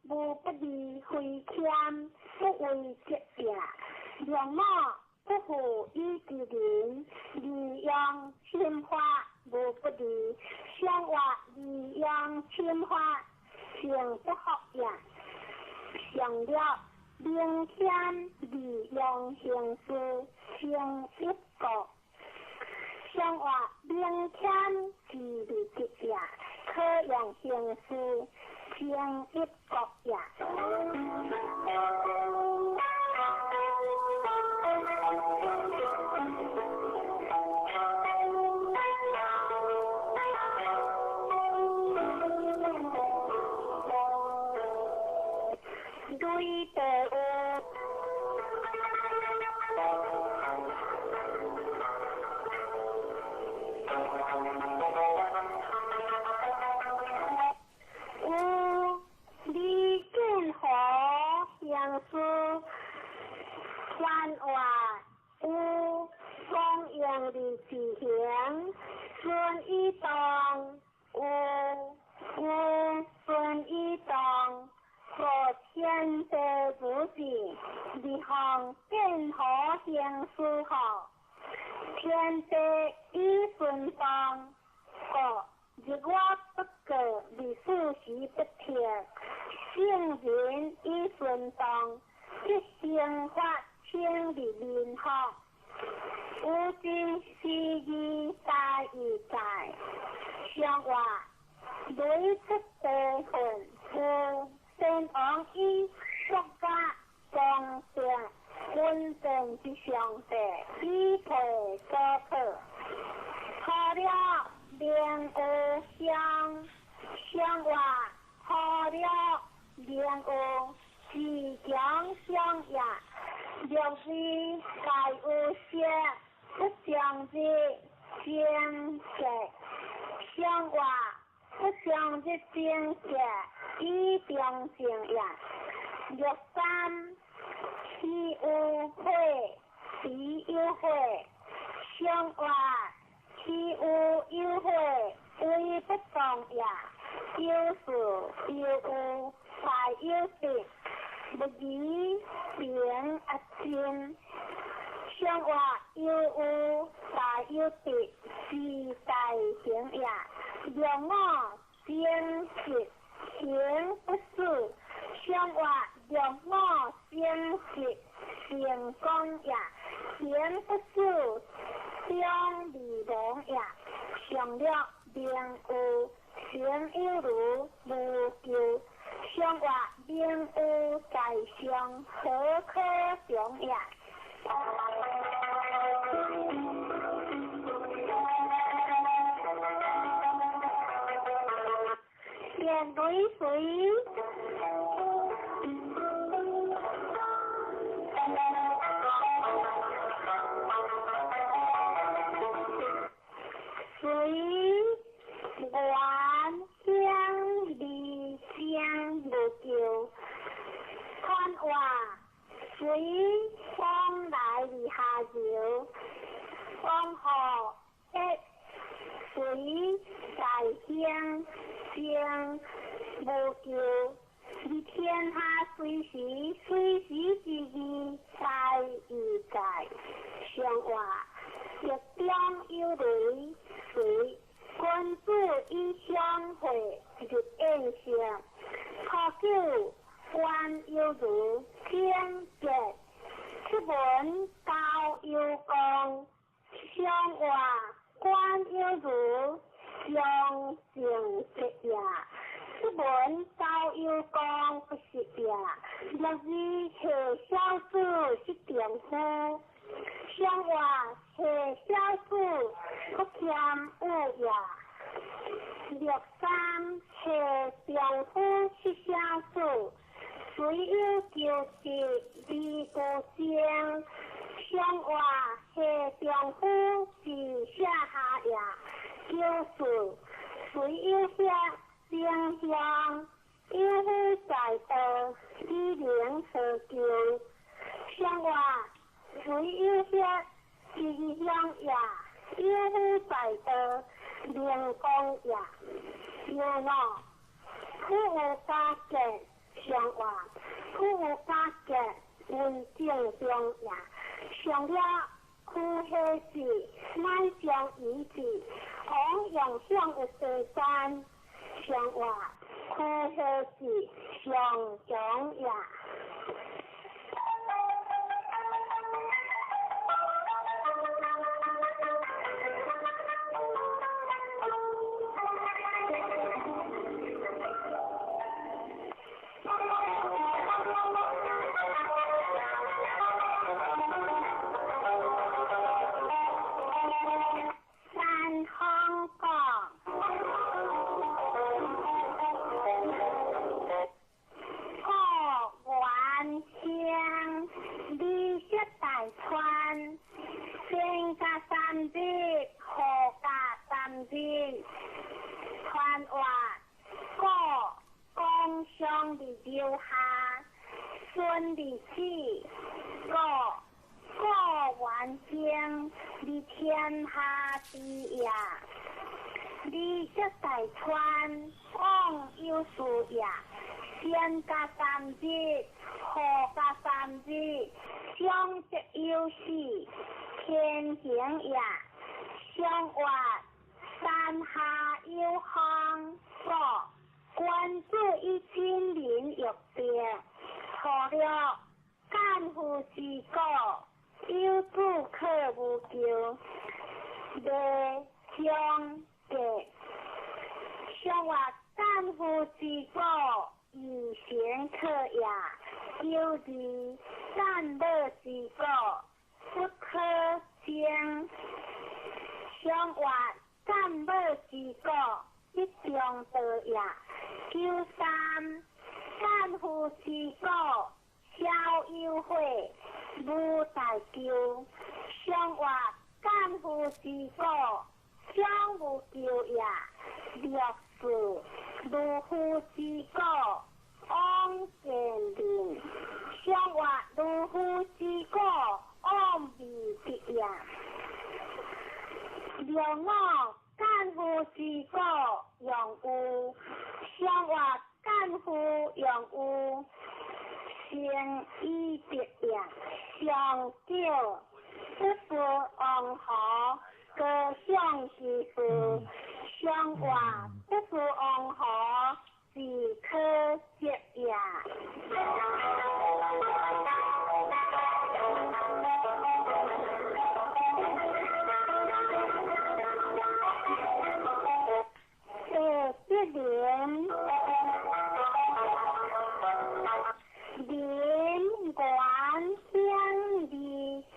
无不利非谦，不为疾也。六五不负以之人，利用心法无不利，上活利用心法，成不福也。上了明谦利用行事，成一国。上活明谦自利之也，可用行事，成一国也。对的有，有李建和行事，番话有光荣的执行，孙以东有有孙以东。和天地无尽，日方见何行事好？天地以顺风，故日我不过，日四时不停。圣人以顺风，即生发清日民福。有真是义大义在，上话雷出地分有。先王以国家公正稳定之上帝，以配所托。除了明有相，相话除了明有自强相也。六二大有色，不将日精节，相话不将日精节。以中正也。六三岂有悔，必有悔。相话岂有有悔，为不当也。有事有有，大有得，不义平阿真。相话有有，大有得，是大行也。六五正直。行不死，相话六五正直成功也；行不死，终未亡也。上了明有，行有如无咎。相话明有在上，何可穷也？面对谁？随愿乡离乡无咎，看话随风来而下流，风雨一随在乡。将无咎，而天下随时随时之义在于在，上话日中有雷，随君子以相会日宴席，初九官有如天节，出门高有功，上话官有如。将正直也，出门高有功不是也。六二下小子是丈夫，上话下小子不谦有也。六三下丈夫是小子，虽有求得而无争，上话下丈夫是舍下也。九四虽有舍正向，有夫在道，以能何求？上话虽有舍吉祥也，有夫在道，明光也。有五苦有加结，上话苦有加结为正中也。上了苦彼时，乃将以至，往用向有第三。上话苦彼时，上强也。三方讲，故原乡美食大川，先加三日，后加三日，传话故讲上伫留下，孙伫子，故故原乡伫天下之也。美食大川，往有事也。先加三日，后加三日，上则有死，天行也。上话山下有风，故君子以亲民欲定，错了干夫之过，有子可无求，未相结。上话干夫之过，以贤可也。九二干乐之过，不可争。上话干乐之过，一中道也。九三干夫之过，小有悔，无大咎。上话干夫之过，小无咎也。六四如夫之过，往见人。上话如夫之过，往未得也。六五干夫之过，用有。上话干夫用有，成以得也。上九不是王侯，高尚之事。上话不是王侯，是可惜也。第一林，林原乡二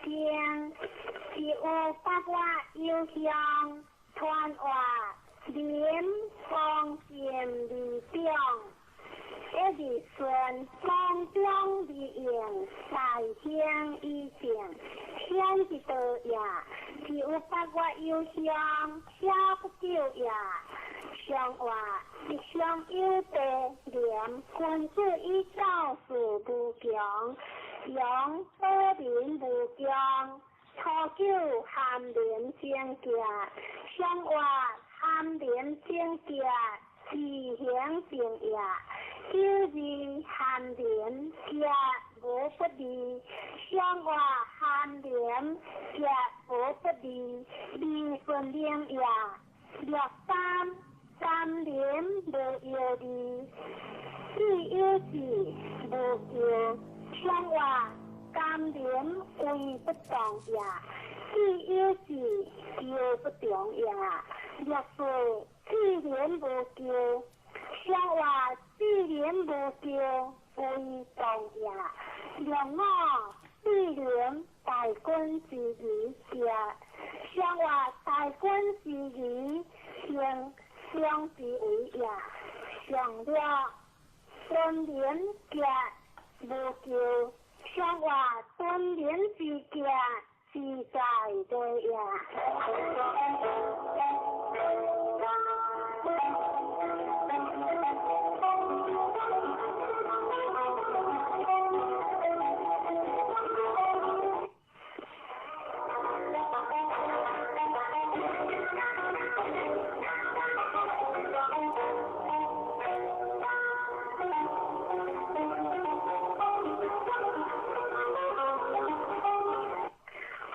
乡，是有八月有乡，传话林方正二中，一日顺方中而用，大兴以正，显一道也。是有八月有乡，小不久也。上话一向有德廉，君子以道事无穷，用保民无穷。初九含廉正洁，上话含廉正洁，自行正也。九二含廉洁无不利，上话含廉洁无不利，利顺廉也。六三三廉无忧虑，只有志无求。上话甘廉为不动也，只有志求不动也。六四志廉无求，上话志廉无求为动也。六五志廉大君之义也，上话大君之义行相之为也。上了尊廉洁無求，上活尊人之境，自在地也。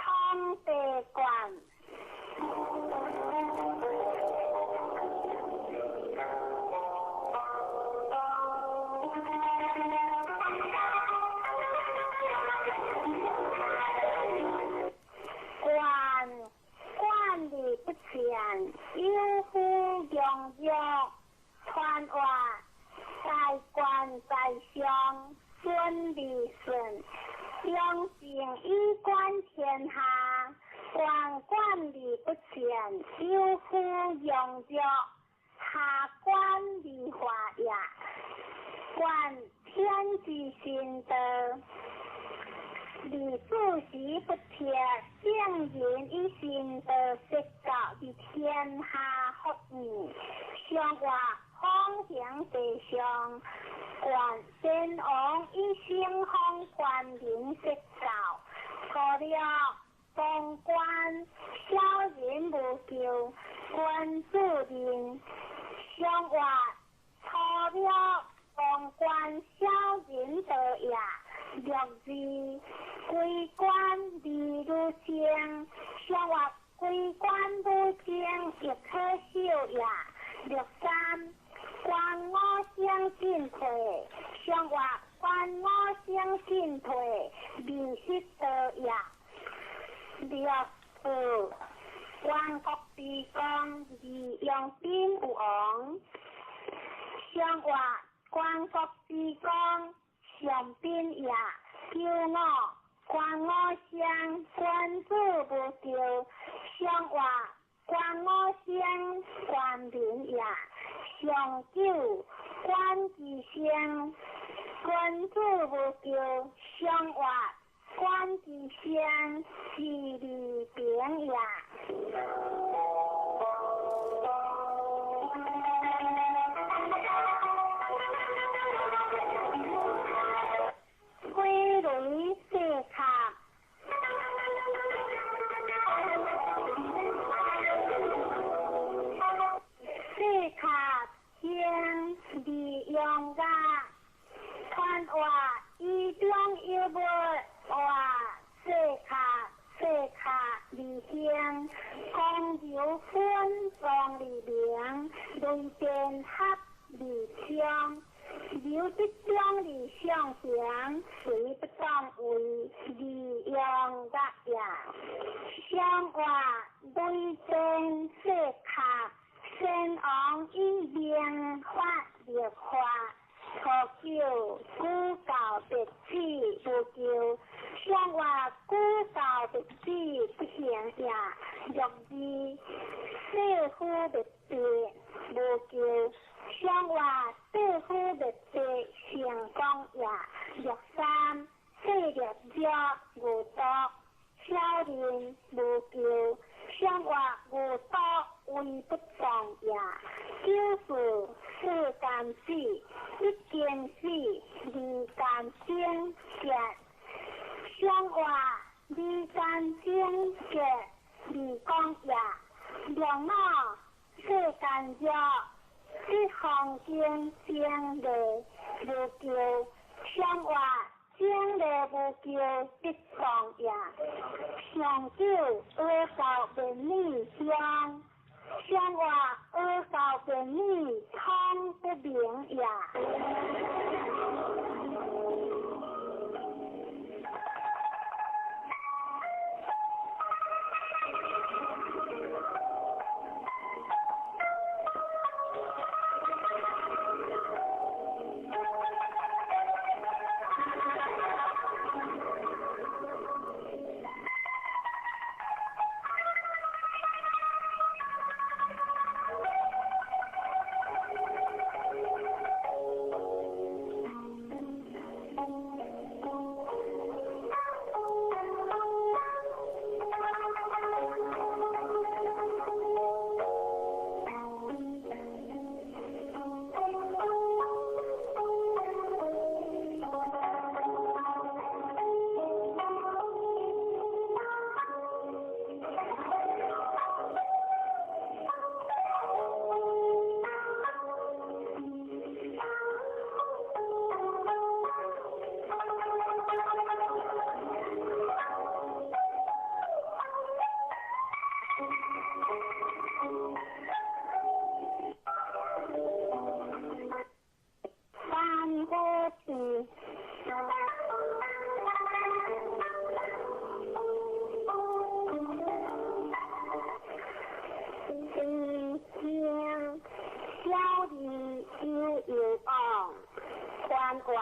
空地观。观观理不浅，有夫用药，传话在官在上，顺利顺，用情以观天下。观观理不浅，有夫用药，下官理化也。观天之心道。理主时不贴，圣人以心道说教伫天下福义，上话方行地上，观先王以圣方观人说教，除了当官小人无救，君子人上话除了当官小人道也。六二归官而如精，上话归官如精亦可修也。六三观五行进退，上话观五行进退，未失道也。六四观国之功，而用兵有王。上话观国之功，上宾也。九五观五行，君子无求。上话观五行，观民也。上九观其声，君子无求。上话观其声，是利平也。归雷四卡，四卡天利用噶，传话以中有无话四卡四卡利兴，公牛分王利明，雷电合利昌。刘德忠而上行，随不当为利用乐也。上话雷电四卡，先王以明法立法，初九古教别子无求。上话古教别子不行也。六二世夫别别无求。上话世夫灭地成功也。六三世列者无毒，小人无求。上话无毒为不动也。九四世间死，一间死，二间生结。上话二间生结，二讲也。六五世间热。这方经经历无求，上话经历无求得当也。上九阿教便女相，上话阿教便女通不明也。活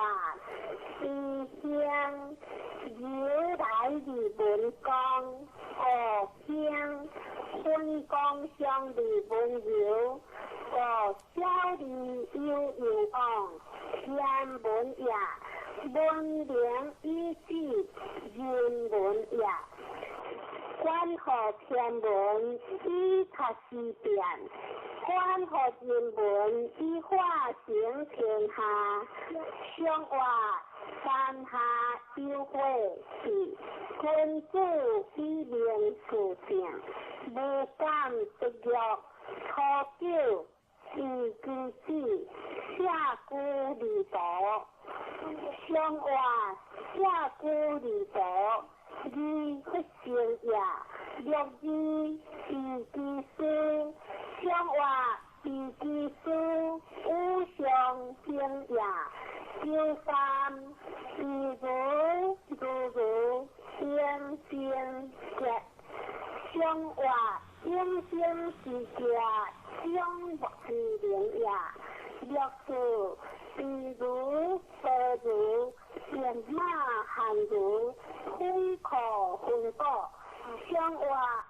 慈兴由来日文公五兴分公上日文游五小二悠悠往天文也文明以止人文也。关乎天文以读思变，关乎人文以化成天下。上活三下有火是君子以明事正，无敢得欲。初九以其子下居二途，上活下居二途。二不成也，六二以其事，上活以其事，五上兴也。九三以如如如应生结，上活应生之家，将不之灵也。六四以如白如变马汉如分可分果，上活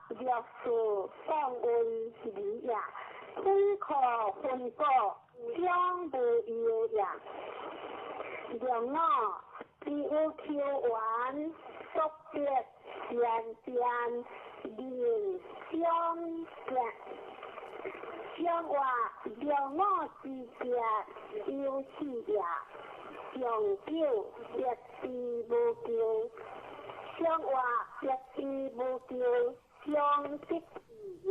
六四当为理也。分可分果，将无忧也。六五以有求缘，速别善变，人相见。上活六五之结，有四也。上九别之无求，上活别之无求，上得志也。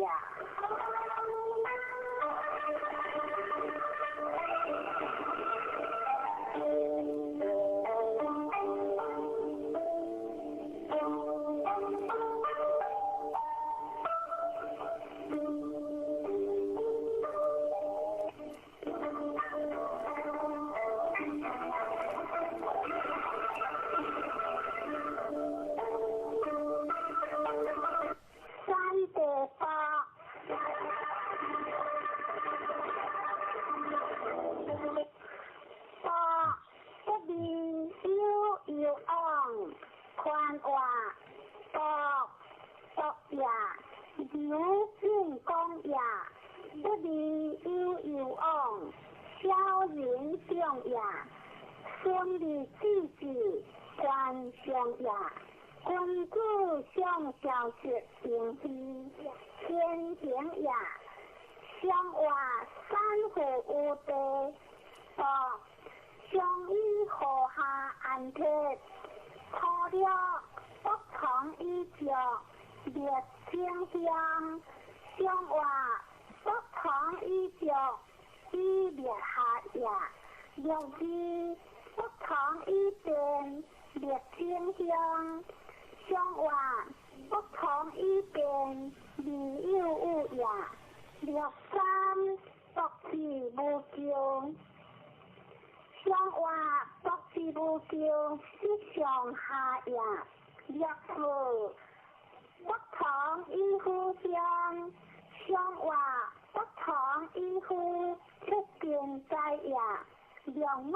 三地八，八不离悠悠往，宽活独独也，刘进公也，不离悠悠往，小人长也，孙立子子官上也。君子上小学平非，天行也。上活三户有地，独上以河下安铁，初六不从以脚列清香。上活不从以脚以列下也。六二不从以变列清香。上活不从以变，理有有也。六三独自无求，上活独自无求，是上下也。六四不从以夫相，上活不从以夫出根在也。六五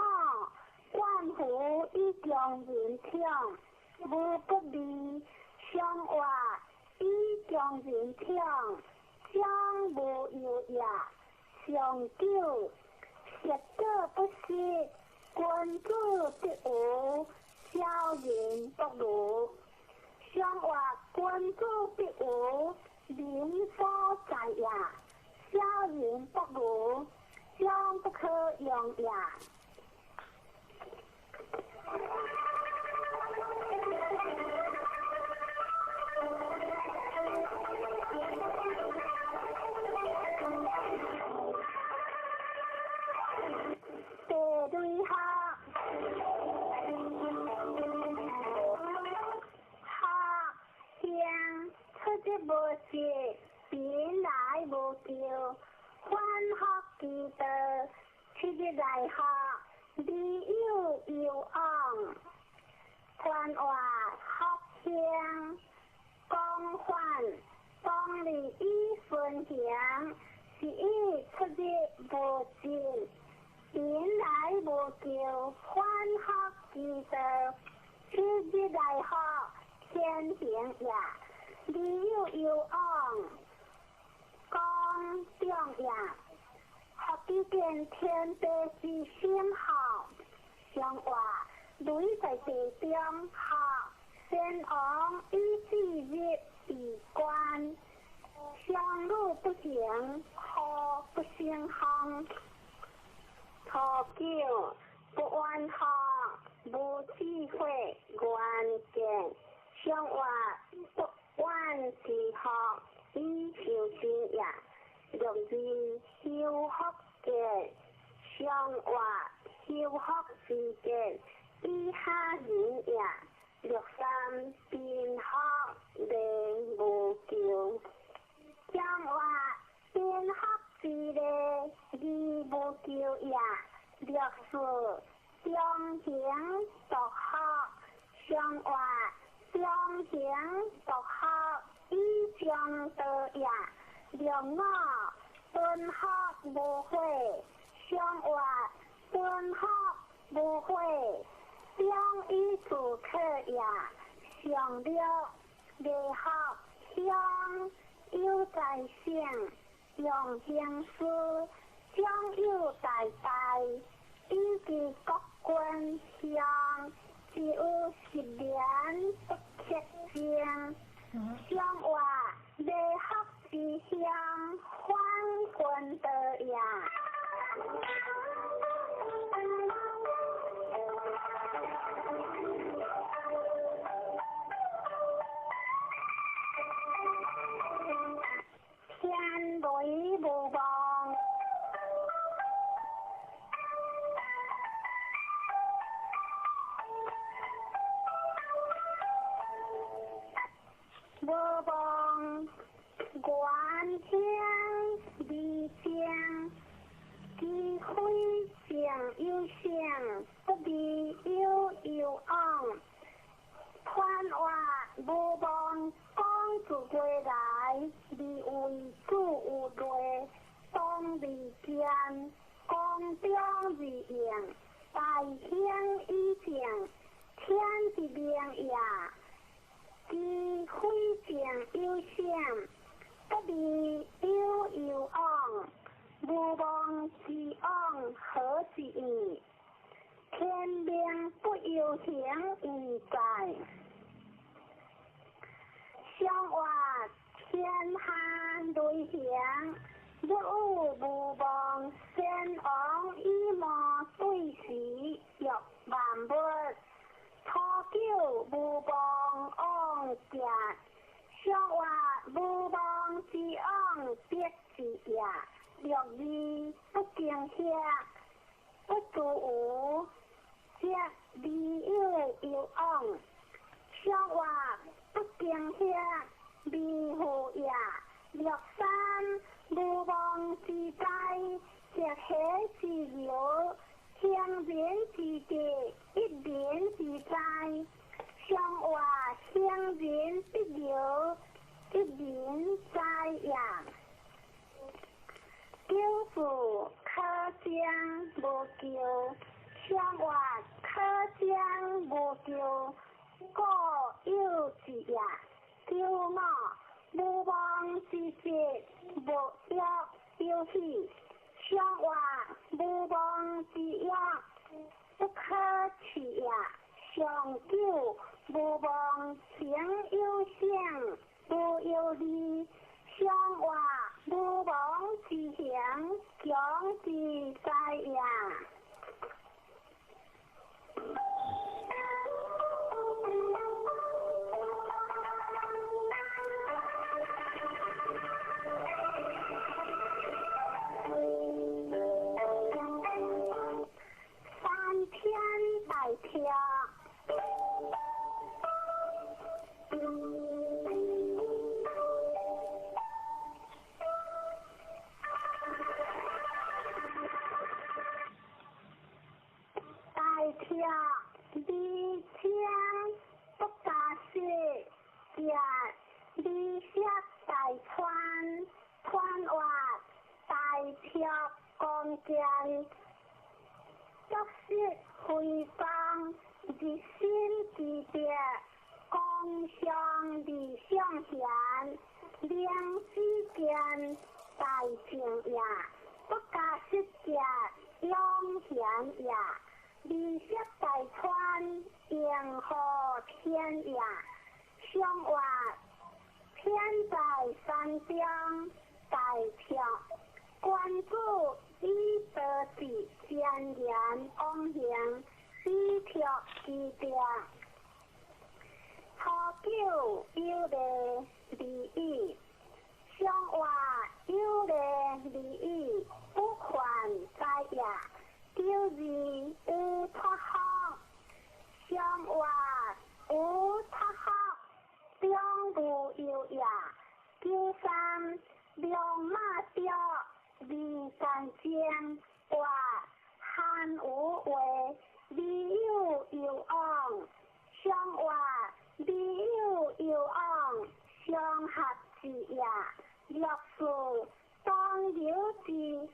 万福以强人强，无不利。上活以强人强，将无忧也。上九实果不失，君子得无，小人不如。上活君子得无，民所在也。小人不如，将不可用也。第类学，学兴出入无失，贫来无求，反复其道，七日来学，理有悠往，宽活福兴，广泛当利以分行，是以出入无尽，人來無求，反覆之道，此日來福天行也。理有攸往，公眾也。福知見天地之心孝，上話雷在地中孝，先王以至日為官，相與不行，何不勝風？初九不怨福，無智慧，願見上話不怨之福，以修身也。六二修福見，上話修福之見，以下人也。六三貧福連無求，上話貧福之禮，而無求也。六四中行獨福，上話中行獨福，以中道也。六五敦福無悔，上話敦福無悔，中以自可也。上六禮福鄉有在省，用行事長有大大，以及國君鄉，只有十年不克正。上話禮福之鄉，反君道也。天雷無望，無望，願興而正，其非正有性，不離有攸往。傳話無望，講自歸來，而為主有類，當而堅，公中而應，大興以正，天之明也。其非正有性，不離有攸往。無妄之往何之矣？天命不由行而在。上話天下雷行，日有無妄，先王以魔對時，欲萬物。初九無妄往行，上話無妄之往必之也。六二不驚嚇，不自無，則理有攸往。上話不驚嚇，微乎也。六三無妄之災，則喜之由，行人之德，一人之災。上話行人必由，一人災也。九四可將無求，上話可將無求，故有之也。九五無妄之節，無欲有喜，上話無妄之欲，不可取也。上九無妄行有性，無有利，上話無妄之行，強之災也。三天大跳。大跳二千不加四，甲二色大川，川话大跳光剑，足失辉光，日新之德，光相二相贤，明之见大正也，不加失节永贤也，二色大川迎和天也，相话天在山中大跳，关注以德治善言往行，以托之德。初九有礼而已，相话有礼而已，不犯灾也。九二有托福，相话有托福，中无忧也。九三龙马雕，二干净，话汉无话，未有攸往，相话未有攸往，相合之也。六四当有之，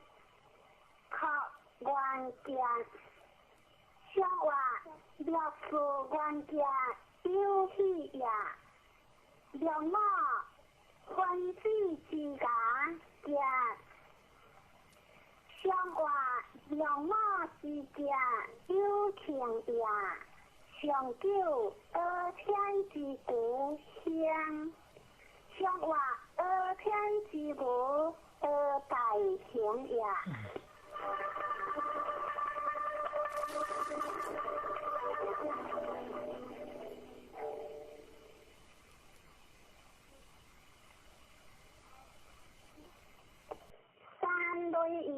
可愿见。相话六四愿见有喜也。六五分子之牙见。相话六五之见有情也。上九阿天之古香，相话阿天之无阿大行也。三类鱼。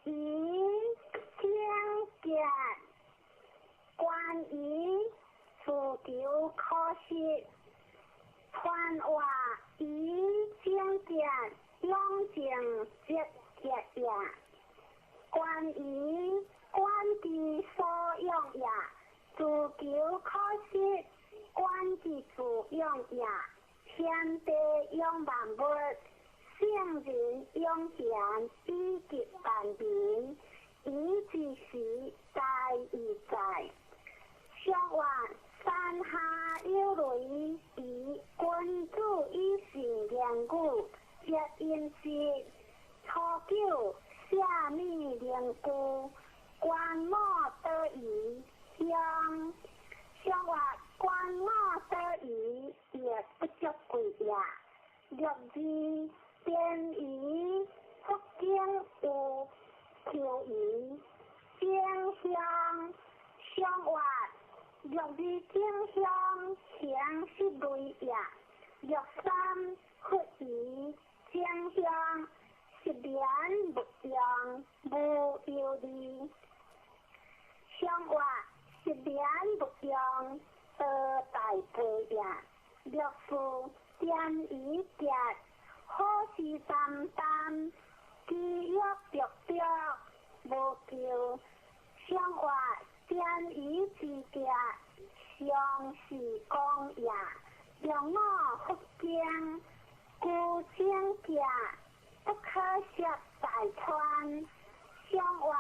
鱼精剑，关于自求可惜，传话鱼精剑，养成节节也。关于管之所养也，自求可惜，管之自养也。天地养万物，圣人养贤，以及万民，以之时在以在。相话山下有雷，以君子以信言语，接音诗。初九下米灵居，官母得宜乡。相话官母得宜，亦不足贵也。六二边鱼，福建有秋鱼，正香。相话六二正香，行失类也。六三佛鱼，正香。一言不用，无忧虑。相话一言不用，得大悲也。六四点一节，好事担当，饥欲着着，无求。相话点一之节，相是讲也。六五福经，孤精节。不可涉大川，相话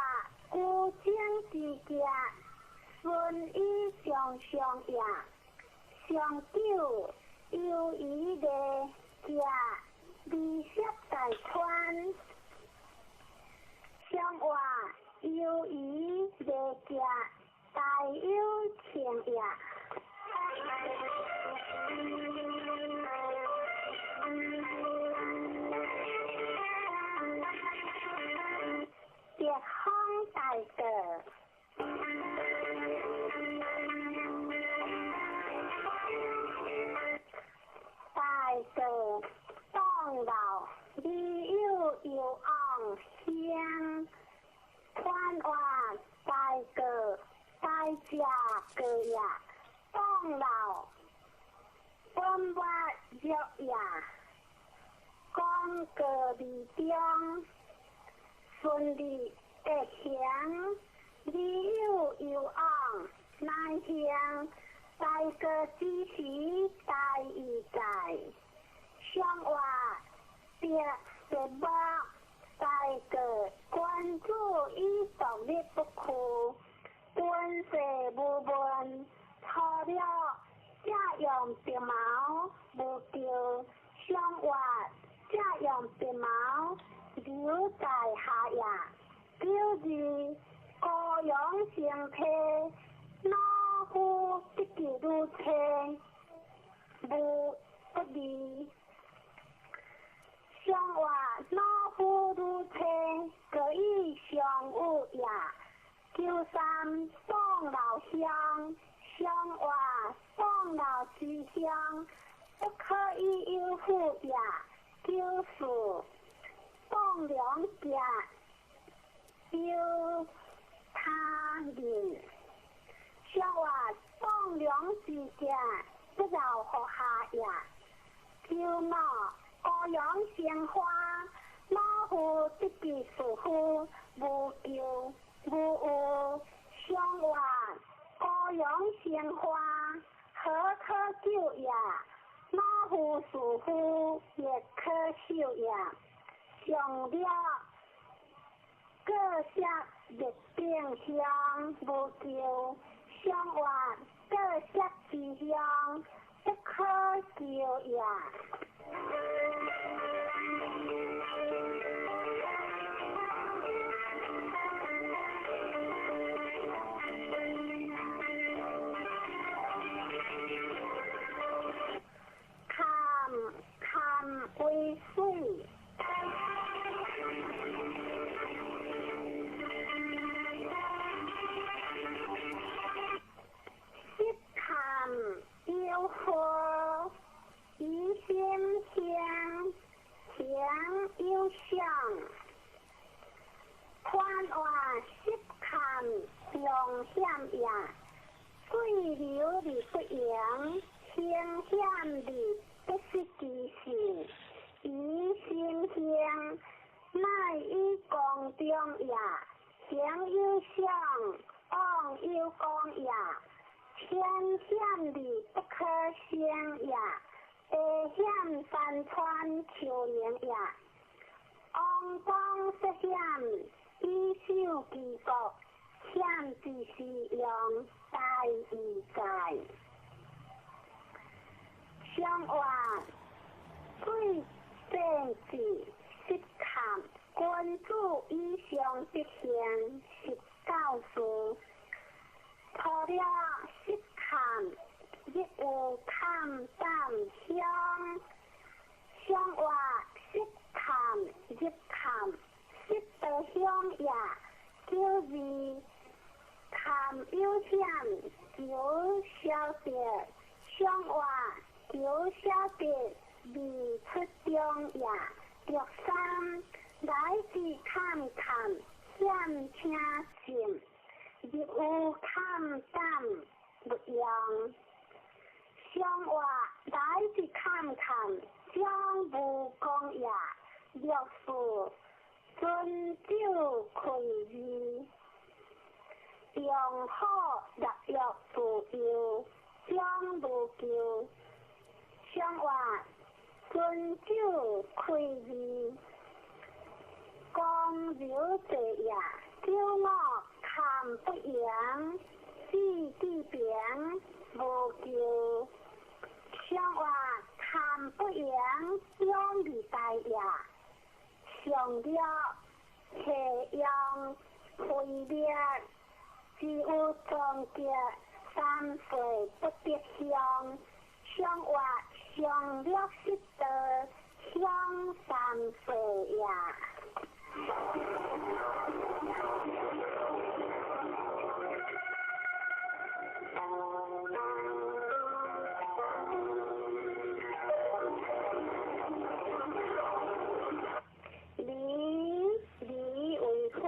孤精之节，顺以上上也。上九由于的节，未涉大川，相话由于的节，大有情也。别风大道，大道当老，未有有往乡，传话大道大家个也，当老本末弱也，讲过未中。顺利的行，未有有往，难行。大過之時大義在，上話別別目大過君子以獨立不屈，君世無問，初了這用白毛無救，上話這用白毛留在下也。九二高陽生體，老夫得其如車，無不利。上話老夫如車，各以相有也。九三宋老鄉，上話宋老之鄉，不可以有負也。九四宋良家，有他人。上話宋良之家，不饒乎下也。九五高陽生花，老夫得其士夫，無咎無有。上話高陽生花，何可救也？老夫士夫，亦可受也。上了各色熱定香，無咎。上話各色之香，不可救也。坎坎為水。濕坎有火，疑心香，行有相。寬話濕坎常險也，水流而不盈，行險而不失其性。疑心香，乃以公中也。行有相，往有功也。天險而不可勝也，地險山川丘陵也。王公涉險，以守其國，險之時用，大義在。上話水政治失坎，君子以上德行，是教士。除了失坎，亦有坎膽鄉。上話失坎入坎，失得鄉也。九二坎有險，求消得。上話求消得，未出中也。六三來自坎坎，險請進。入有坎膽勿用。上話來自坎坎，將無功也。六四尊酒開義，用好立約自由，將無咎。上話尊酒開義，公柔者也。九五坎不盈，四地平無咎。上話坎不盈，兩二大也。上了下用灰滅，只有終結三歲不得鄉。上話上了失道，鄉三歲也。離離為火，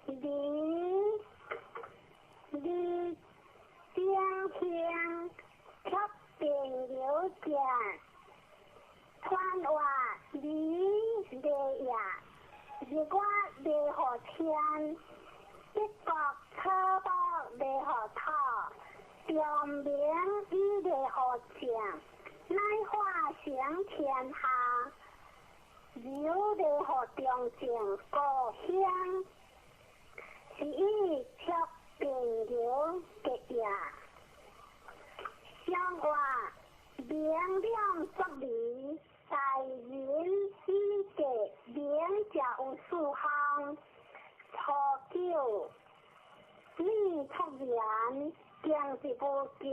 離離正香，卻變流上明以礼予正，乃化成天下，留礼予中正故乡，是以卓平流结业。上话明亮作理，大仁以德明者有四项。初九，你出言，经是无叫。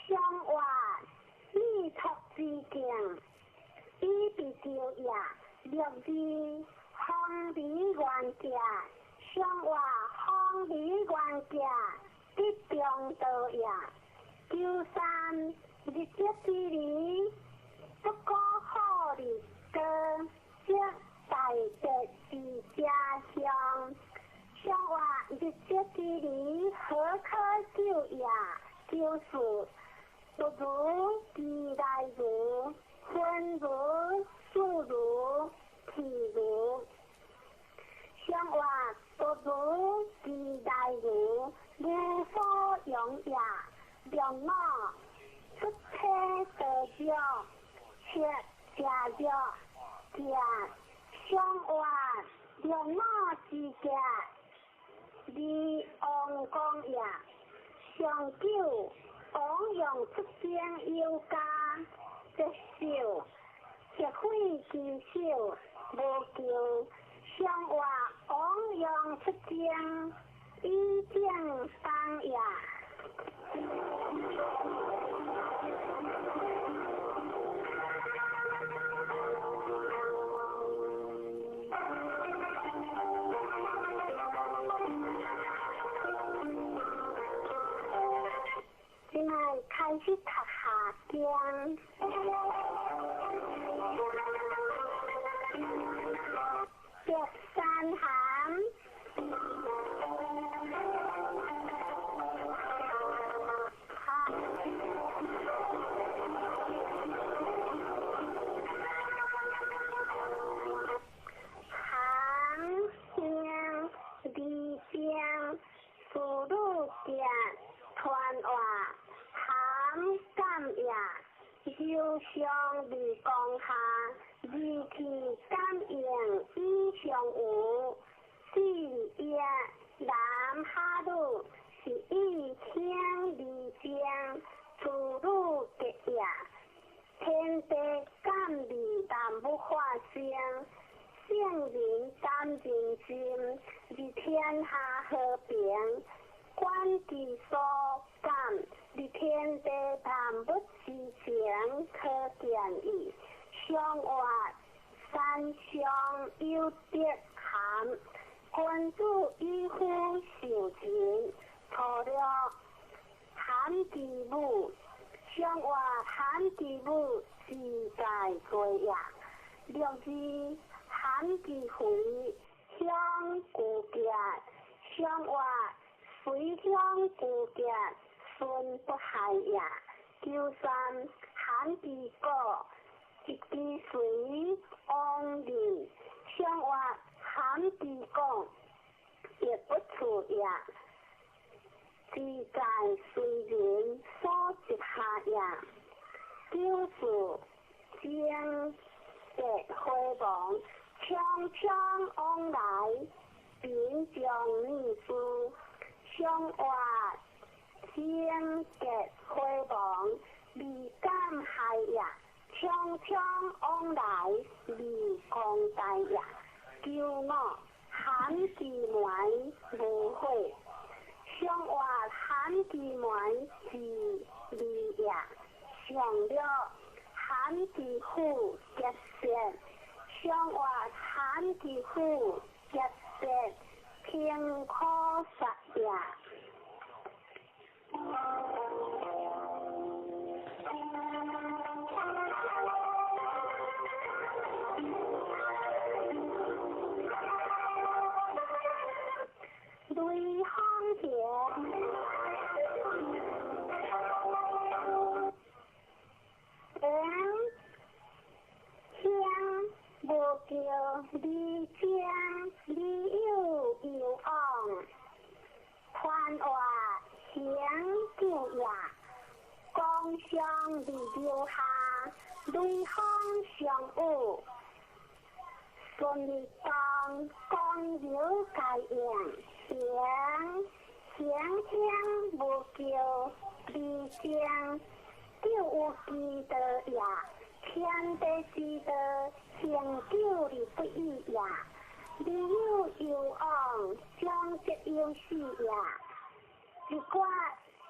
上话你出之境，以被叫也。六字方离原价，上话方离原价，得中道也。九三日节之理，不可好日高，则大德之家乡。上话日节之理，何可救也？九四不如其来如，分如数如譬如。上话不如其来如，无所用也。六五出体得少，七食肉食。上话六五之价，离王公也。上九王用出征有加，节少节费之少无求。上话王用出征以正当也。这摆开始读下经。白山函。有上未讲下，二气感应以上有，四业南哈鲁是以听二正，处女结业，天地感味万物化生，圣人感人心，而天下和平，观其所感，而天地万物之情可见矣。上话三上有德涵，君子以夫受人，初六含其母，上话含其母自在过也。六字含其肥，乡古结，上话随乡古结，孙不害也。九三含其果，一支随往人，上话含其果，亦不处也。自在随人所执下也。九四精德回亡，匆匆往来，贫将女士，上话精德回亡，未敢害也。匆匆往来，未公大也。九五含其门无悔，上话含其门是利也。上六含其父结舌，上话含其父结舌，平可杀也。雷锋桥，黄香无叫李江李有有往，团话行经上伫留下，雷锋上有，顺利当光流该应，行行行无叫离正，就有之道也，天地之道，恒久而不易也。人有攸往，将则有始也。一卦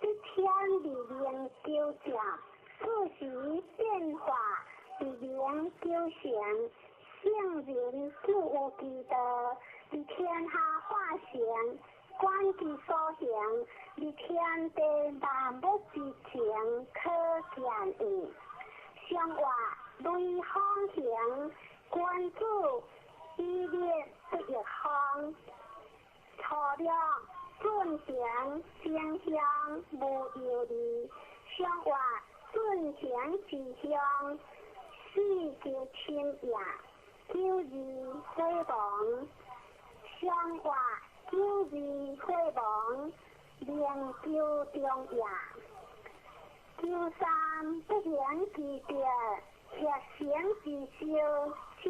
一天而明求正，四时变化而明求成。圣人就有其道，伫天下化成，观其所行，伫天地万物之情，可见矣。上话雷锋行，君子以立不亦方。初六进行正向无忧虑，上话进行之向，四求亲也。九二火亡，上话九二火亡，明求中也。九三不行之德，协行之修，正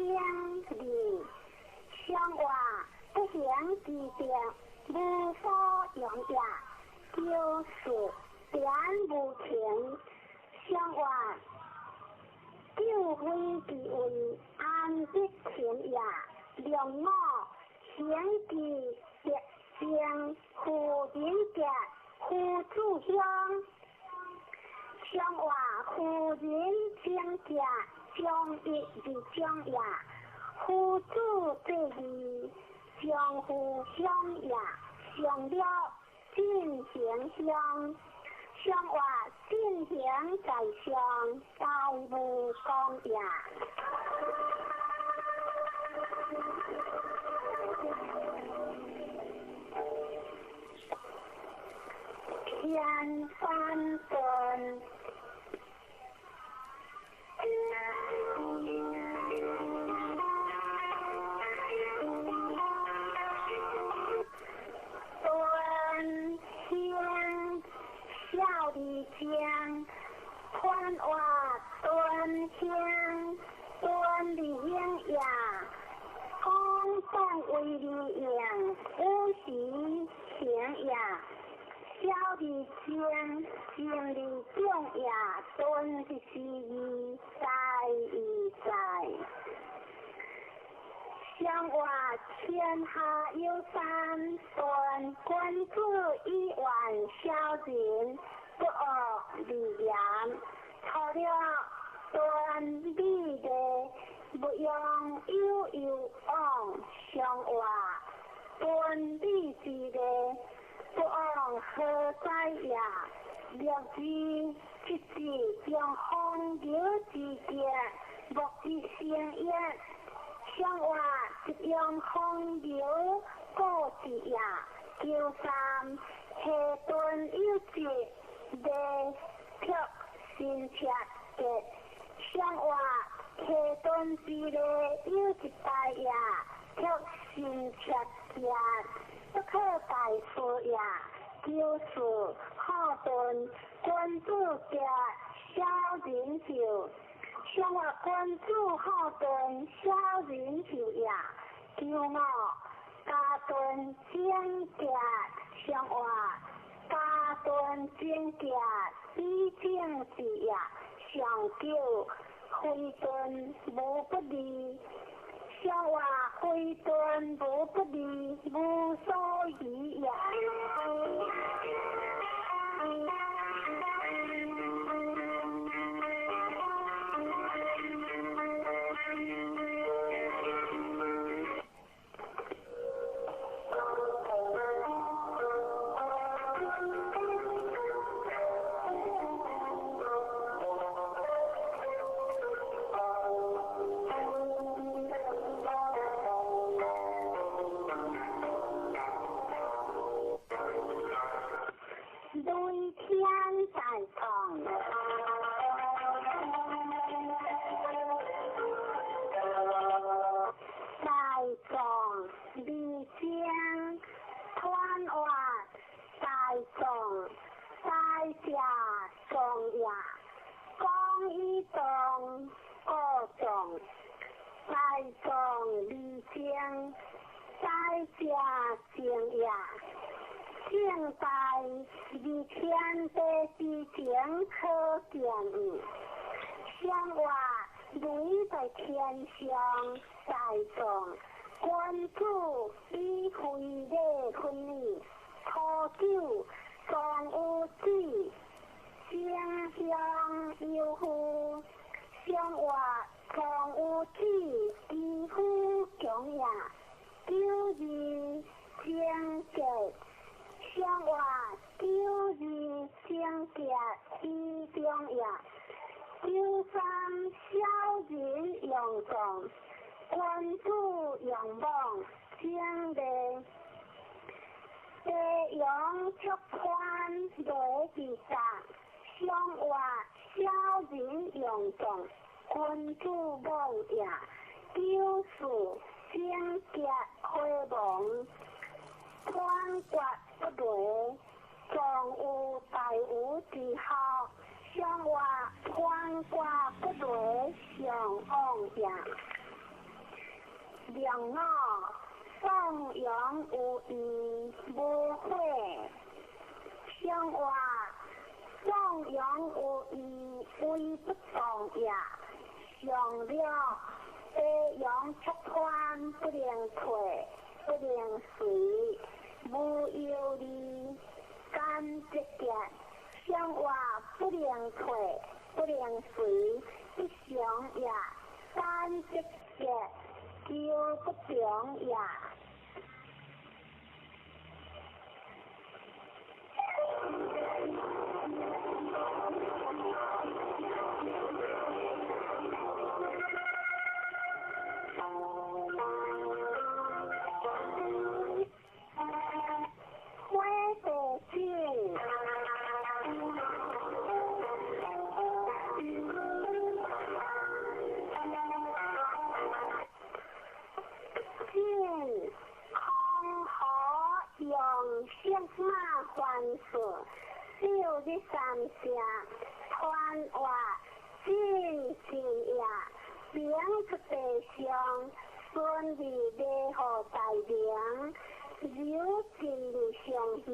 义。上话不行之德，无所用也。九四点无情，上话救非之位，安得情也。两五行之德正，夫人德，夫子乡。上话夫人正德，将一而将也。夫子这义，将夫乡也。上了进行乡。上话进行在上，大无功也。天翻顿。端兴孝里江，宽话端兴端里英也，公当为里应，五时行也。小里江，正里中也，端是时义，在义在。上话天下有三端，君子以远小人，不恶而言。除了端美丽，不用有有往。上话端美之礼，不往何在也？略知一字将风流之节，莫之成也。上话一用风流故之也。九三下顿有节，礼却新切节。上话下顿之礼有一代也，却新切节，不可大事也。九四好顿君子节，小人寿。上话君子好顿，小人寿也。九五家顿正节，上话家顿正节，以正治也。上九非顿无不利，上话非顿无不利，无所疑也。雷天在堂，在藏离江，团话在藏在家藏也。以藏故藏，大藏二正，大正正也。正大二天地之前可见相话雷在天上大藏，君子以非礼分理，初九藏有子，正向有父，相话藏有子，基夫强也。九二正结，相话九二正结以中也。九三小人用藏，君子用妄正礼。地阳出宽雷之甲，相话小人用藏，君子妄也。九四正结火亡，判决不雷，藏有大无之孝，相话判决不雷上往也。两五颂扬有义无悔，相话颂扬有义为不动也。上了地阳出宽不能退，不能随，无忧虑，甘节节，相话不能退，不能随，不祥也。甘节节，求不强也。火地井。进空河用色马还数，六日三声，团话进进也，明出地上，顺利礼号大名，柔进入上行，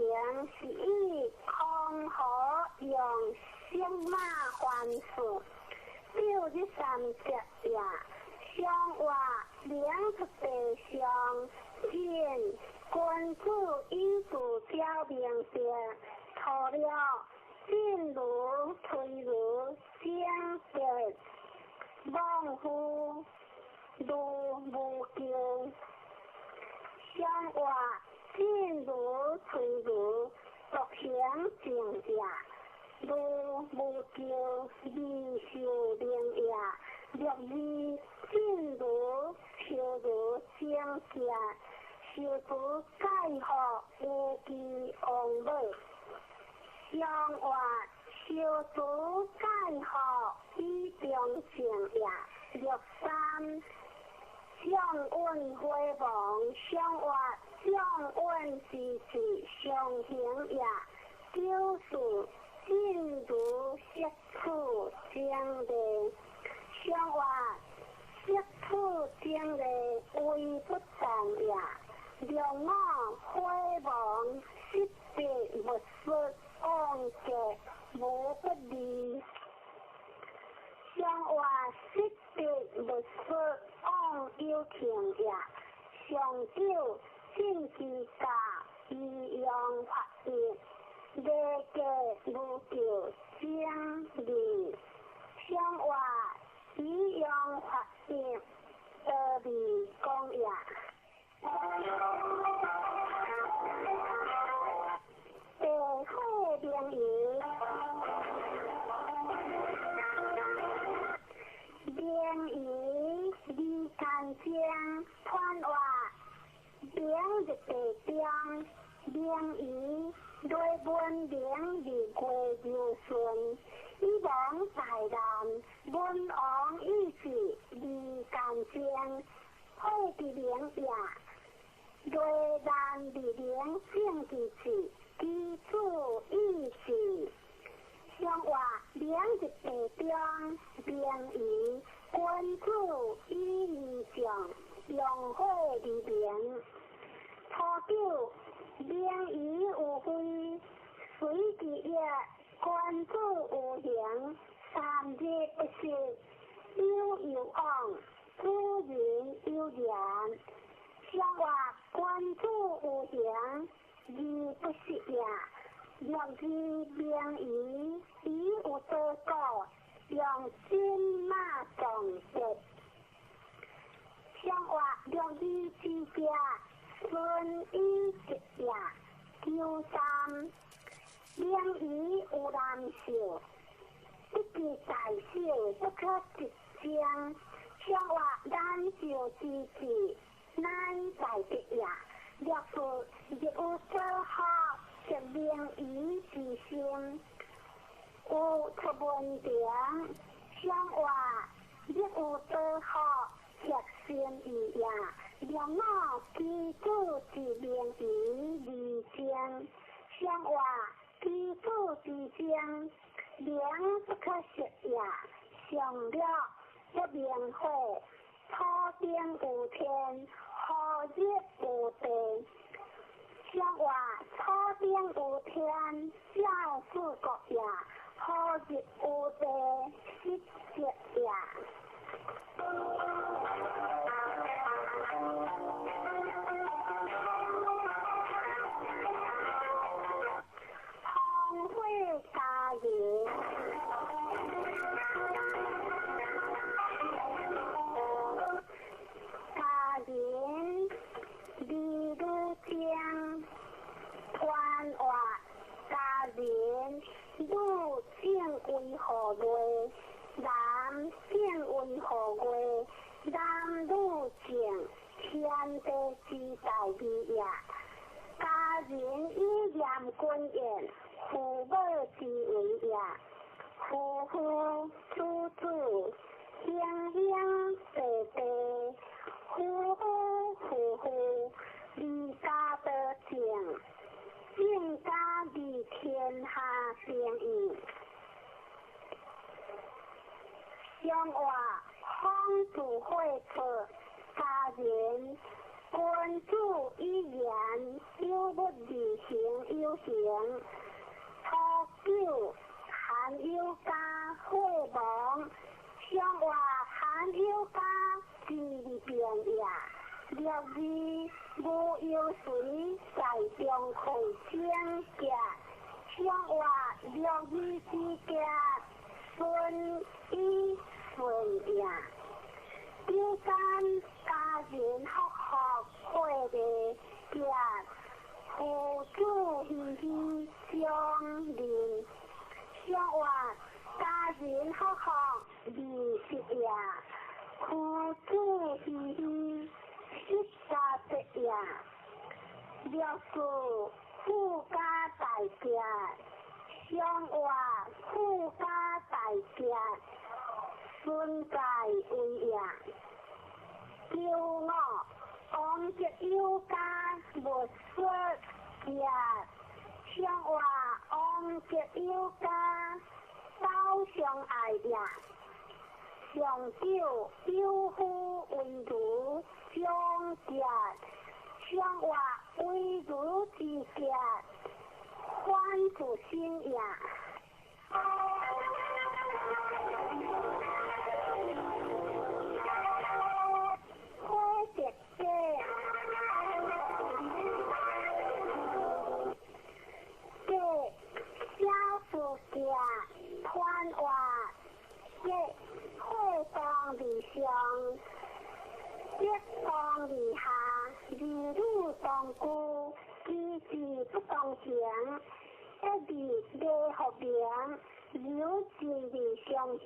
是以空河用色马还数，六日三节也，相话明出地上，进君子以自表明白，除了进如推如正结，妄夫如无求，相话进如推如独行正也，如无求二受明也，六二进如求如正结，受除盖福无记王母，相话受除盖福以中正也。六三将运火亡，相话将运之志上行也。九四进如色处正礼，相话色处正礼为不动也。两五火亡，失别勿说往结无不利。相话失别勿说往有情也。上九进之家以阳发育，礼节无求正义。相话以阳发育，道义讲也。地火明夷，明夷李干净，团话明日地中，明夷雷文明日月流顺，以王大难，文王意志李干净，火之明也。雷难日明正之志，基础意志。相话明日地中，君子有形，三日不食，有有往，主人有言。上话君子有形，而不食也。略知明仪，以有多故，用金马撞德。上话略知之家，顺以直也。九三，明仪有难受，不计大小，不可直争。上话难受之至，乃在德也。略是日有所学，则明仪之心。有出文凭，上话日有所学，则心意也。两我基础之明仪而争，上话基础之争，明不可失也。上略不明火，土顶有天，何日有地？上话土顶有天，照四国也；何日有地，失德也。红火家人，家人李女将，团话家人女正为何月？男正为何月？男女正，天地之大义也。家人以严君言，父母之为也。夫妇子子，兄兄弟弟，夫夫妇妇，离家得正，正家离天下定义。上话方子会错，家人君子以言，有不而行有形。初九含有家火亡，上话含有家之变也。略字无忧随在中会清洁，上话略字之家顺以顺也。九三家人福福会的家，父子熙熙相邻。上话家人福福二十也，父子熙熙失家德也。略是富家大家，上话富家大家，孙在为也。九五王德有家无说也，上话王德有家走相爱也。上九有夫为儒长节，上话为儒之节，反自身也。火德家，家小事家，团话家火当而上，德当而下，儿女当顾，机智不当行，一日礼福明，柔情而相行，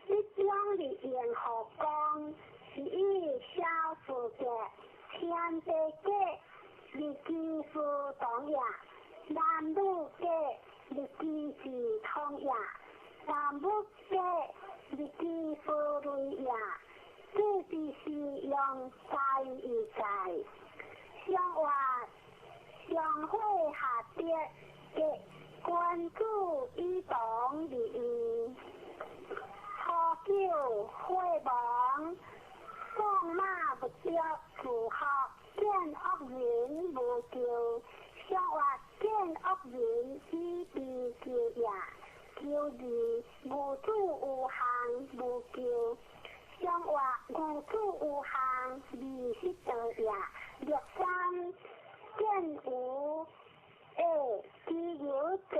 一中而应和光，是以小事家，天地家，日机事同也；男女家，日机事通也；男女家，日机事类也。这就是用在一在，上话上火下德，家君子以同而义。初九火亡，放马不着自学，见恶人无咎。上话见恶人以悲救也。92无主有项无求，上活无主有项二十多页。63见有下知有济，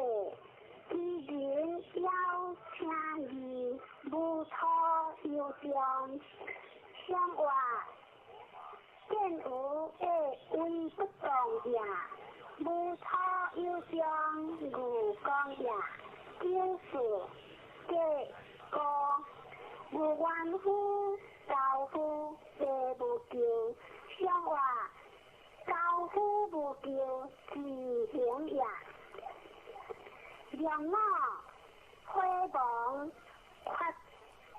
知人枵请义，无粗有重。上活见有下威不动也，无粗有重牛公也。94计高无冤夫高夫地无求，上活高夫无求自行也。两五火亡发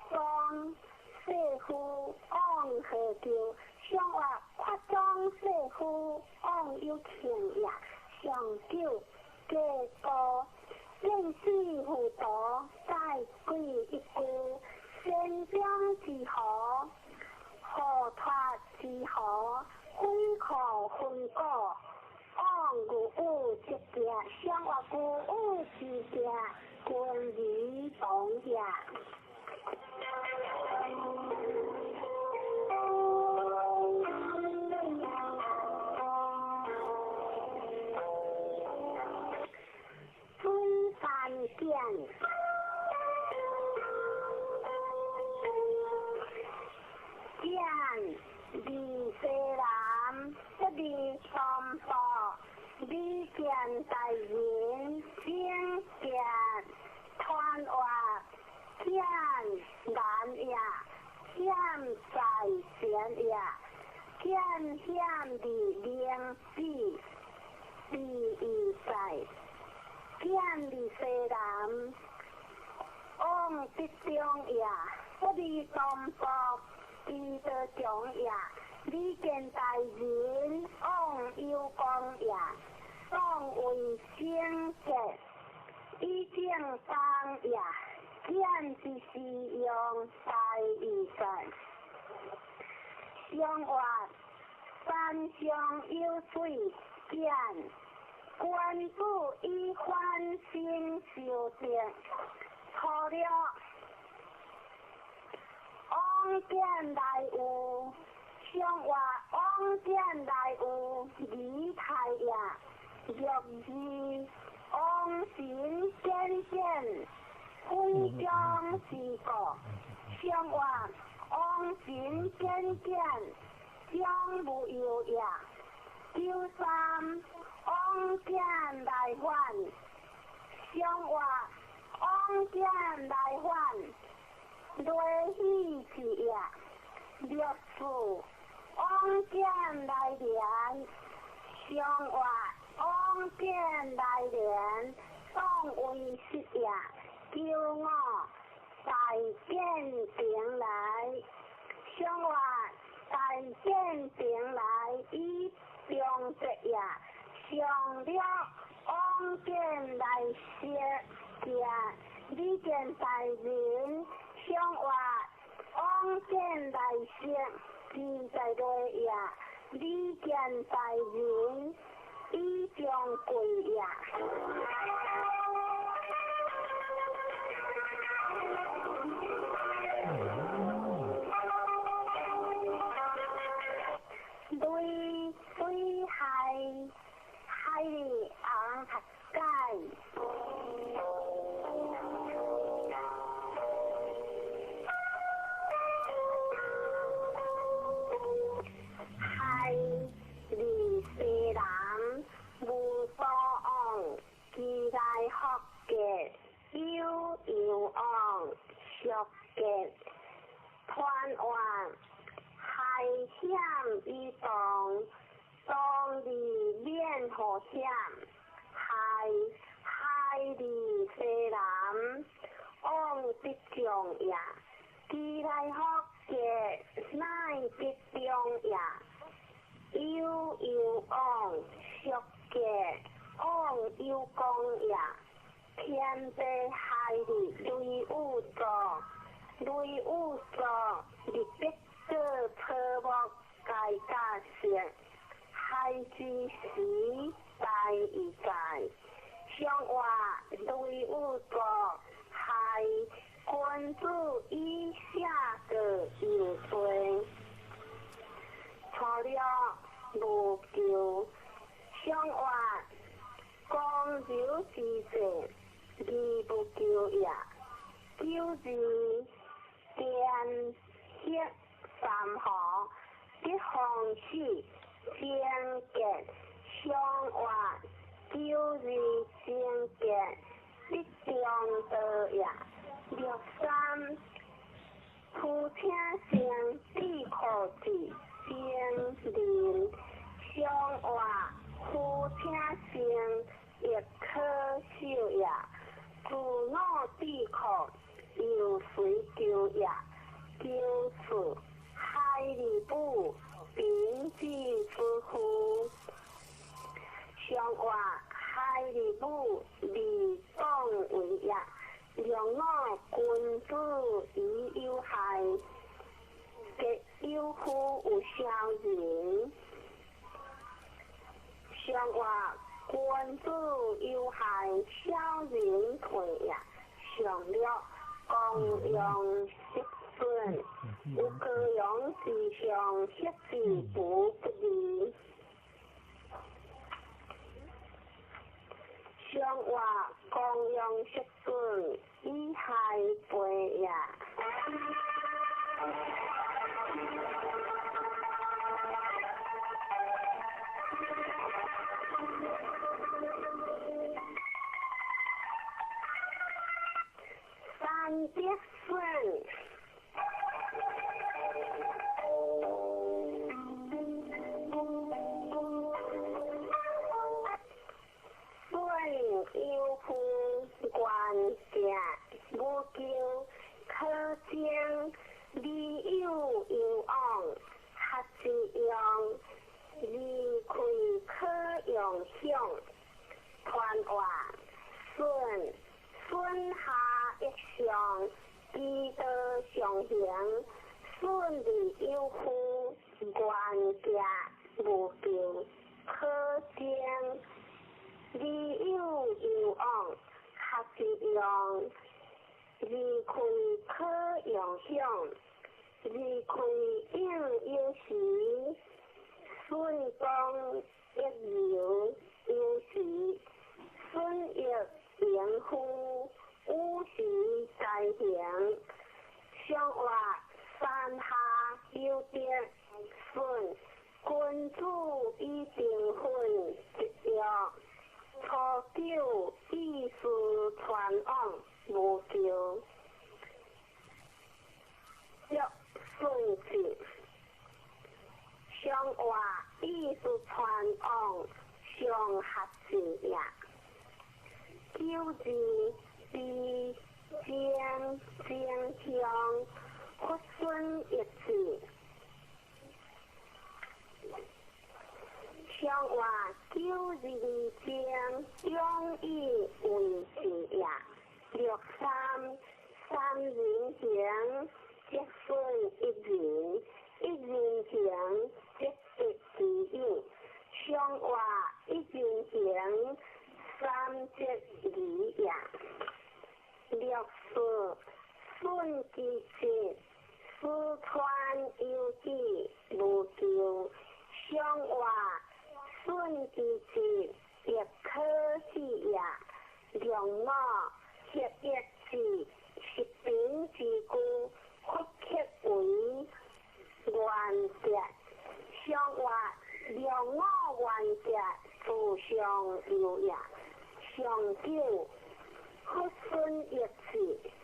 庄世夫往何求？上活发庄世夫往有庆也。上九计高见死糊涂再鬼一句，仙中之河，河脱之河，鬼可分果，往牛有之行，上活牛有之行，君儿同也。水番简。简二西南，不离东部，李见大人，请见团活简难也，险在前也，简险二灵子，第一在。见二西南，往北中也，不离东部，伊道强也。李见大人，往有光也，当为圣洁，以正当也。见之时用大义在。上活山上有水，见君子以反省修德，初六往见来有，上活往见来有离太也。62往神见见，非将之故。上活往神见见，将无忧也。93往见来还，上活往见来还，雷喜去也。64往见来连，上活往见来连，当为实也。95大见平来，上活大见平来，以中节也。上了往见来识见，李见大人，上活往见来识，自在内也。李见大人，以将贵也。雷水海海昂盖。海二西南无所往，其来福结有阳往，俗结团圆。海险以动，当日免祸险。海海二西南往得中也，其来福结乃得中也。有有往俗结往有功也。天地海日雷雨作，雷雨作日必过草木皆甲色，海之时大亦在。上活雷雨作，君子以下过有罪。初六无求，上活刚柔之势，而无求也。九二电黑三河，得方死，贞洁上活九二贞洁，得中道也。六三夫请生智库子精灵，上活夫请生亦可受也。自我智库又随求也。九四海里部平之之夫，上活海里部利党为也。两我君子以有害，皆有夫有小人。上活君子有害，小人退也。上六公羊失损，有高阳之上，失之不不利。上活公羊失损，以害背也。三得损。损有夫愿行无求，可将理有有往，学之用，离开可用享。传话损损下一上，其道上行，损利有夫，愿行无求，可将理有有往，学之用，离开可用享。离开应有时，损光一流有时，损益盈乎五时在行。上活山下有德损，君子以定分一约。初九意思传往无求，六顺子。上活意思传往上学子也。九二比将将向佛孙一子。上活九二将将以为子也。六三三人行，则损一人；一人行，则得其友。上活一人行，三则二也。六四损其节，四川有志无求。上活损其节，亦可喜也。两我合一字，十平之故，佛刻为原则。上活两我原则，自上有也。上九佛孙一字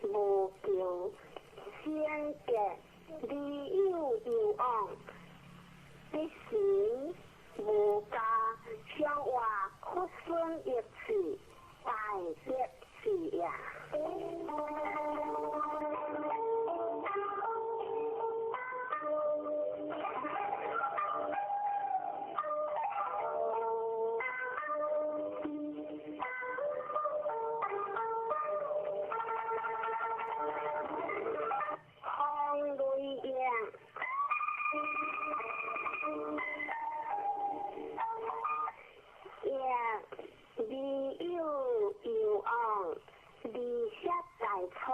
无求，先结理有有往，得神无加。上活佛孙一字，大德是也。风雷燕。燕，理有有往，离舍在川，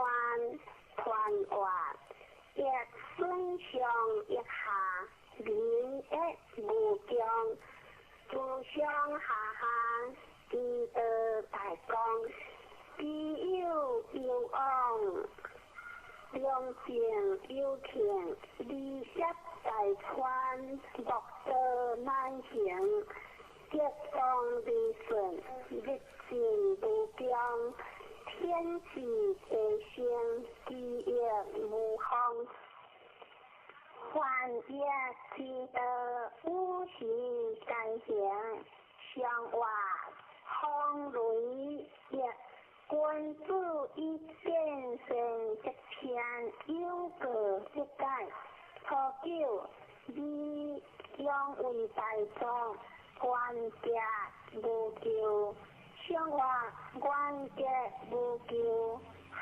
求往，良政有庆，离舍大川，莫道难行，吉当利顺，日进无穷，天时地生，基业无方。凡业之道，五行皆行，相活风雷业，君子以见善则天，有过则改。初九，你养为大众，冤结无救，相活冤结无救，下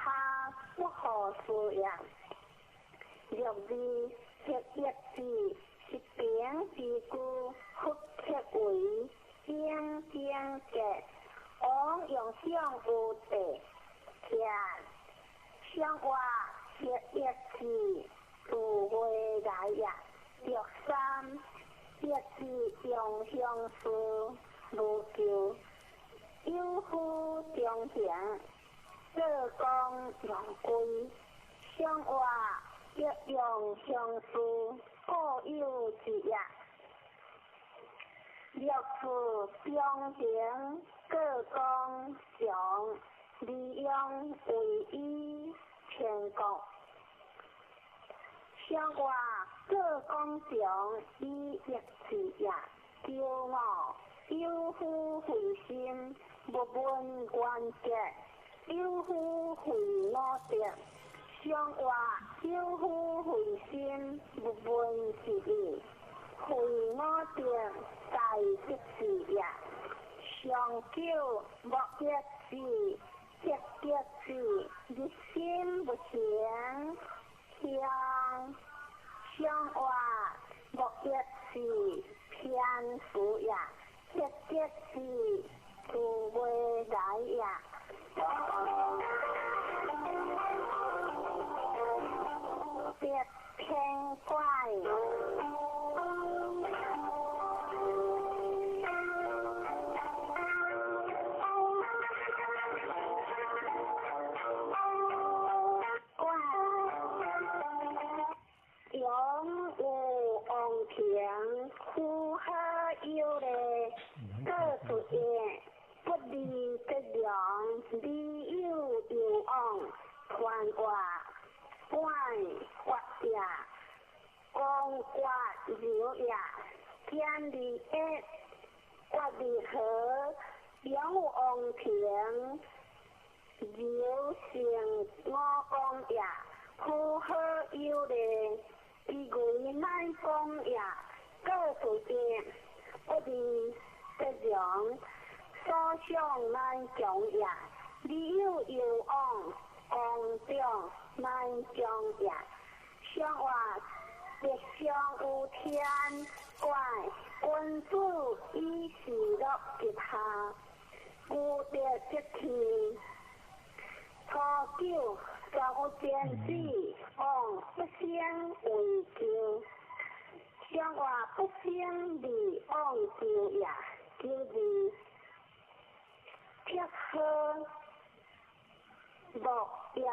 不可思议。六二。黑一字是平之句，复刻为英正格。王用相有地，徛相活黑一字自未来也。六三一字用相思无求，有夫中行，做工用归相活。一用相思，各有一业。六处中行，各讲常，利用为以天国。相活各讲常，以一字业。求五有夫慧心，勿问冤结；有夫慧五德。相活有夫慧心，勿问一义，慧五德在得志也。上九莫一字，得得志，日心不行。相相活莫一字，偏福也，得得志，自未来也。别偏怪。怪永有王庭，呼哈有礼，各出现，不离得良，理有有往，传话。怪发也，光刮流也，天地一，刮地河，两有王庭，流成五公也，呼好有礼，伊为乃公也，各出现，不离得良，所想难强也，理有有往，公长难将也，相活必相有天怪，君子以事乐吉下，无德则天。初九，全有天子，王不生为求，相活不生利往求也，求字铁好，木也。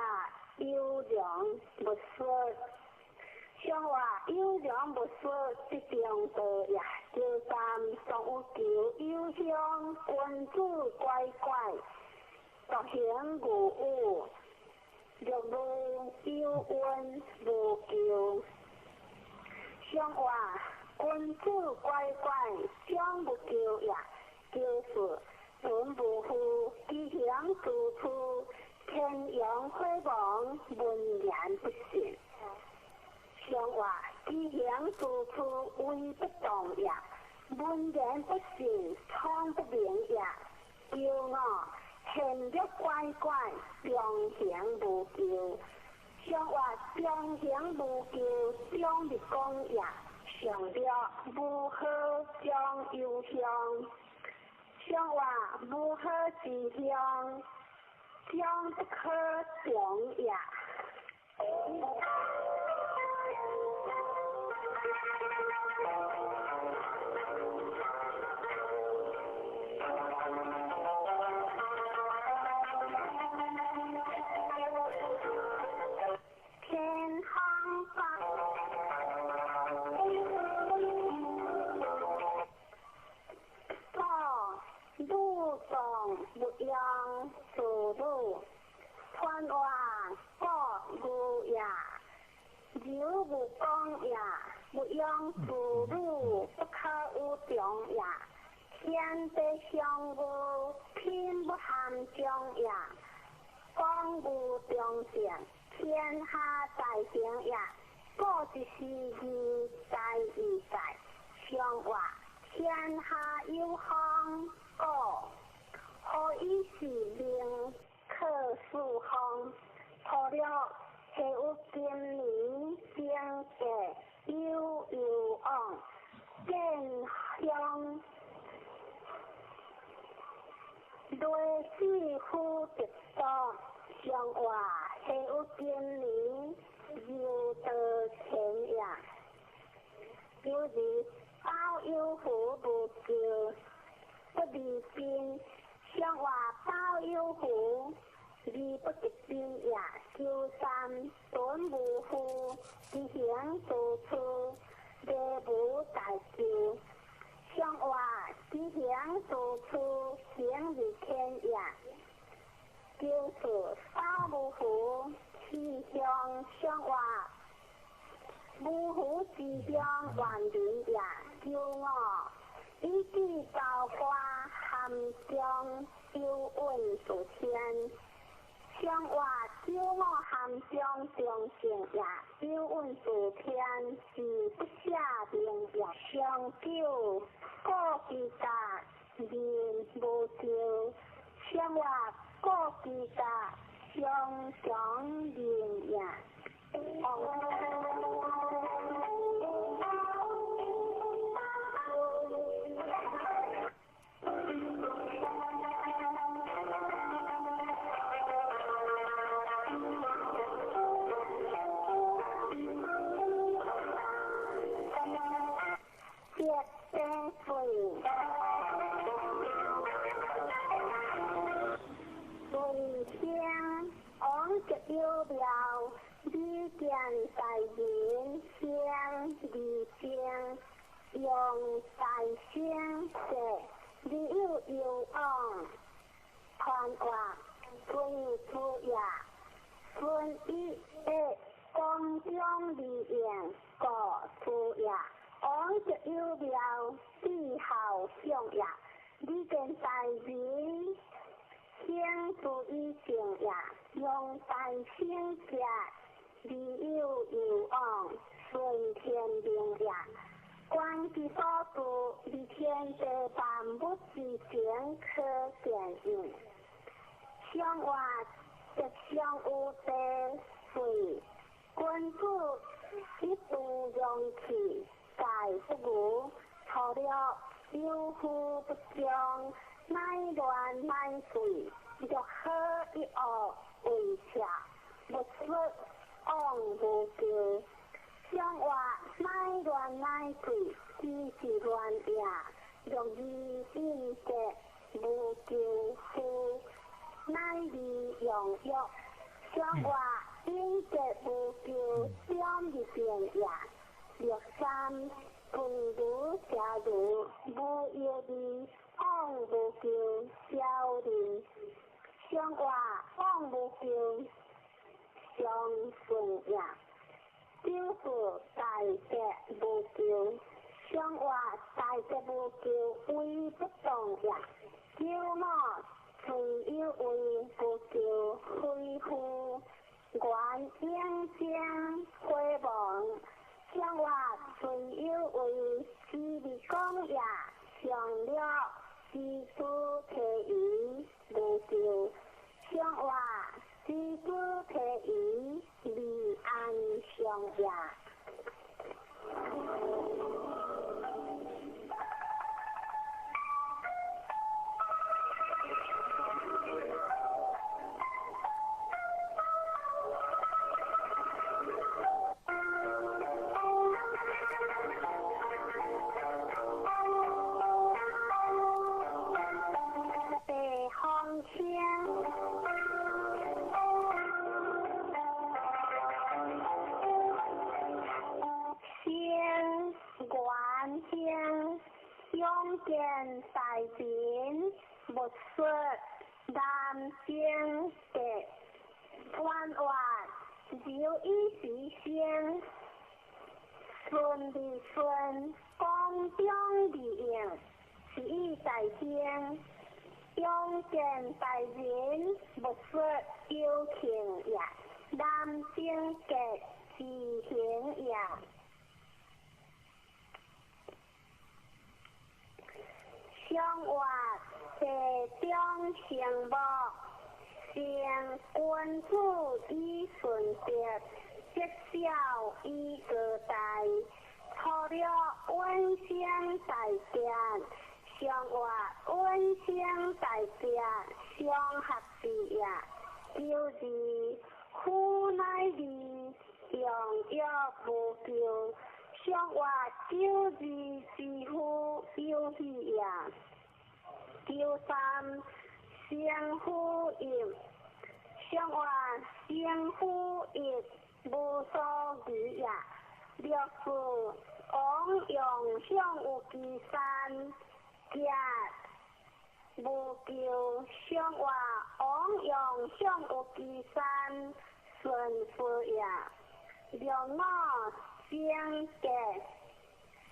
优良无说，相活优良无说，得中道也。求三常有求有乡，君子乖乖，独行无有，六路有恩无求。相活君子乖乖，将无求也。求四存无负，其行处处。天阳火亡，文言不信。相活其行处处为不动也，文言不信，聪不明也。求五现略乖乖，中行无求。相活中行无求，中日讲也。上略无好将有乡，相活无好之乡。将不可强也。勿用自汝，传话故牛也，柔无讲也，勿用自汝不可有长也。天地相无，品不含中也。讲无中正，天下大成也。故一时义在义在，上话天下有风，故何以是名可四方？除了下有今年经济有有往，见乡雷死夫得多，上话下有今年又得钱也。有日包有福无求，不离宾，上话包有福，而不得宾也。求三顿无负，执行多处，礼无大求。上话执行多处，行如天也。求四包无福，气象上话无福之乡万人也。求五以至高歌含中有韵数天。上话九五含中中正也，有韵数天是不下明也。上九故其家人无求，上话故其家上强人也。有庙，李见大人先李正，用大声说，你有有往，传话孙出也，孙一的公中利用故出也，王就有庙，帝孝相也，李见大人先出以正也。用大声说，你有有往，顺天命也。观其所住，而天地万物之情可见应。上话吉祥有地水，君子一度容器，盖不无，除了有福不将，乃乱乃水，若好一恶为邪，勿说往无求。上话乃乱乃贵，只是乱也。若以应节无求福，乃利用欲。上话应节无求，点入变也。六三君如邪如，无药味，往无求，消人。上话往无求，上顺也。九四大德无求，上话大德无求，为不动也。九五存有为无求，非夫原应将回望。上话存有为之利讲也，上了知足提鱼无求，上话知足提鱼离安上也。地方南生格弯弯留以时生，顺利顺光中利用，是以大兴，勇健大人勿说有庆也，南生格自行也。相活地中成木，成君子以顺德，积小以高大，粗略稳生大德，相活稳生大德，相合之也。九字夫乃二，用约无咎。相活九字之夫有喜也。九三生夫义，相活生夫义无所疑也。六四王用相有其三，甲无咎。相活王用相有其三，顺夫也。六五生格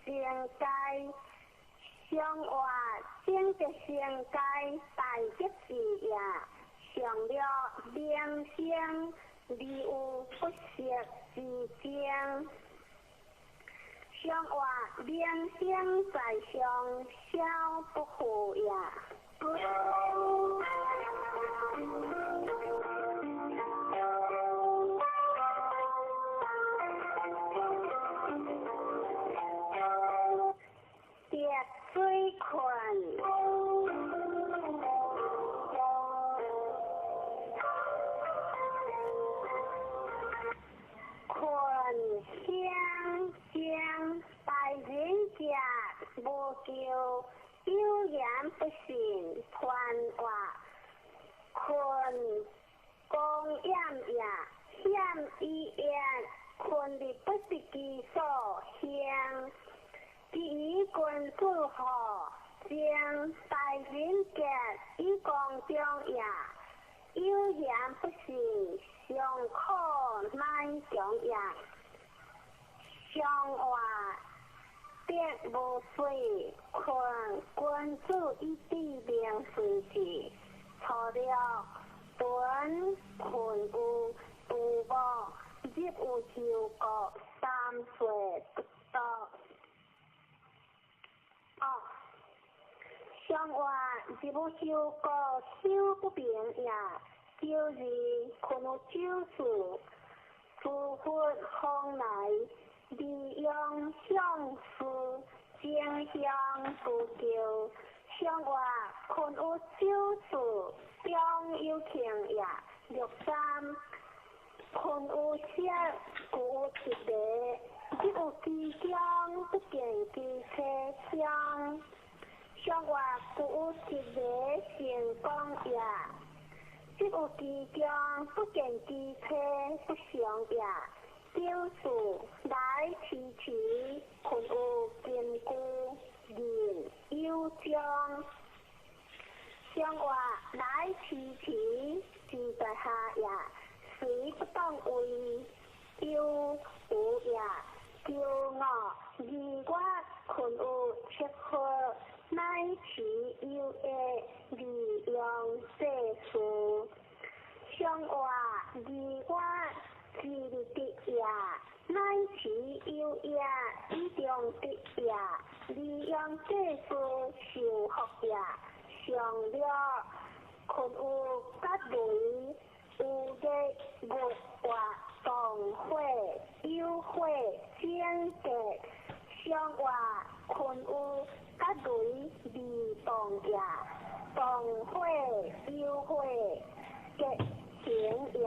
生阶，相活生格生阶大吉字也。上略名声，而有不息之争。相活名声在上，小不负也。滴水困，困相将大人者无咎，有言不信，传话困公厌也，险以言，困伫不是其所行。其余君子好，将大人格以公中也，有言不信，尚可乃强也。相活得无水，困君子以知明随事。粗略屯困有杜牧，入有修国，三岁不到。哦，相活入有修国，修不明也。九二困有九事，诸佛方来，利用相思，争相不求。相活困有九事，中有庆也。六三困有色，故有一个，入有其中，不见其车厢。相活故有一个成功也，入有其中，不见其车不祥也。九四来迟迟，困有根据人有将。相活来迟迟，自在下也，随不当为有无也。九五二月困有七号，乃持有的利用世事。相活二月之日得也，乃持有也，以中得也，利用世事受福也。上略困有甲雷，有日月活动火，有火整格。相活困有甲雷未动也，动火有火结成也。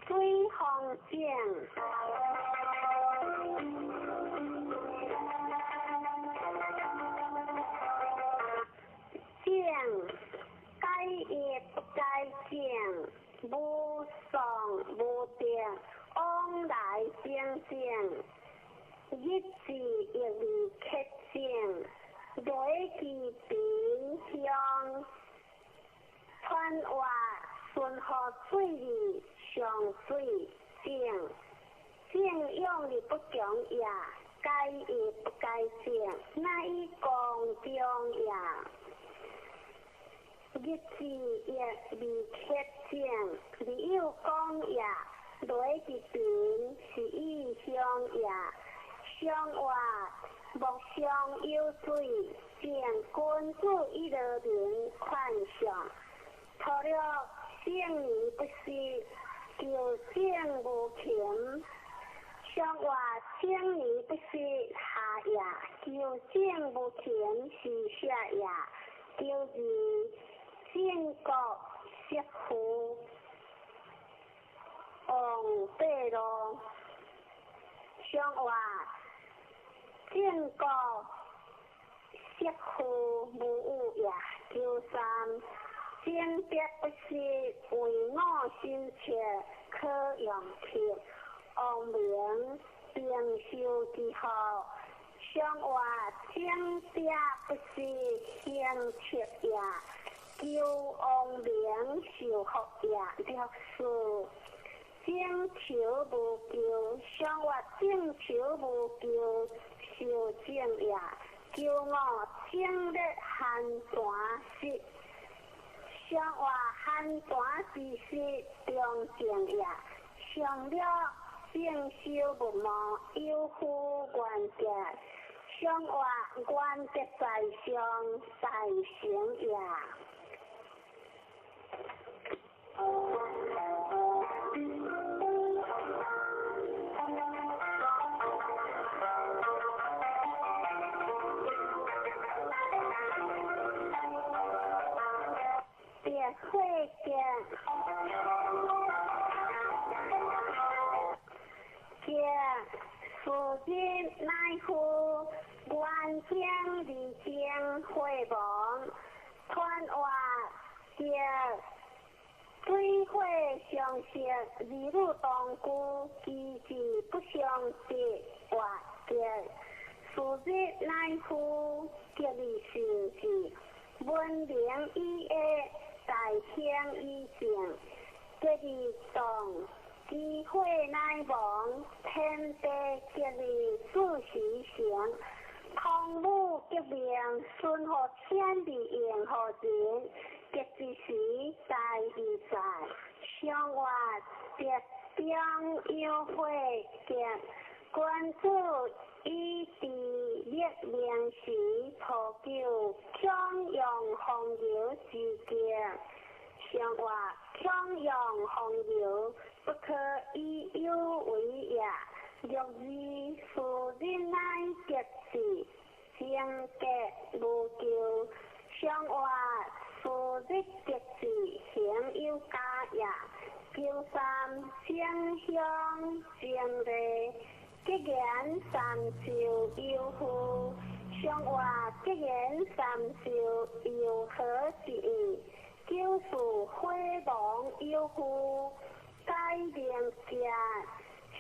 水风井。清净，日子亦未克净，雷其贫乡，传话顺河水里上水井，正用的不强也，该亦不该正，乃以公中也。日子亦未克正，未有讲也。雷其贫是以乡也，相话莫相有水，正君子以乐民宽上，除了圣年不息，求正无勤。相话圣年不息下也，求正无勤是下也，求二正国媳妇。王八路，相话正国媳妇无有也。求三正德不息，为我心切可用克。王明平寿之后，相话正德不息行切也。求王明受福也。六四。正求无求，相话正求无求，受正也。求五正日寒泉时，相话寒泉之时中正也。上了正修无无，有夫原德，相话原德在上，在成也。别会见，见如今乃夫原将二将会亡，传话见。水火相克，儿女同居，其志不相得，活结。是日乃夫吉利受事，文明以下，大兴以正，吉利动，机会乃亡，天地吉利自时成。汤武革命，顺乎天地应乎人。吉之时，大义在，相话德中有会结，君子以治立命时，普求强扬风流之德。相话强扬风流，不可以有为也。若二是人乃吉事，正格无求，相话。是日吉事，行有加也。求三正向正礼，吉言三寿有福。相话吉言三寿有何之意？九四火亡有福，改名节。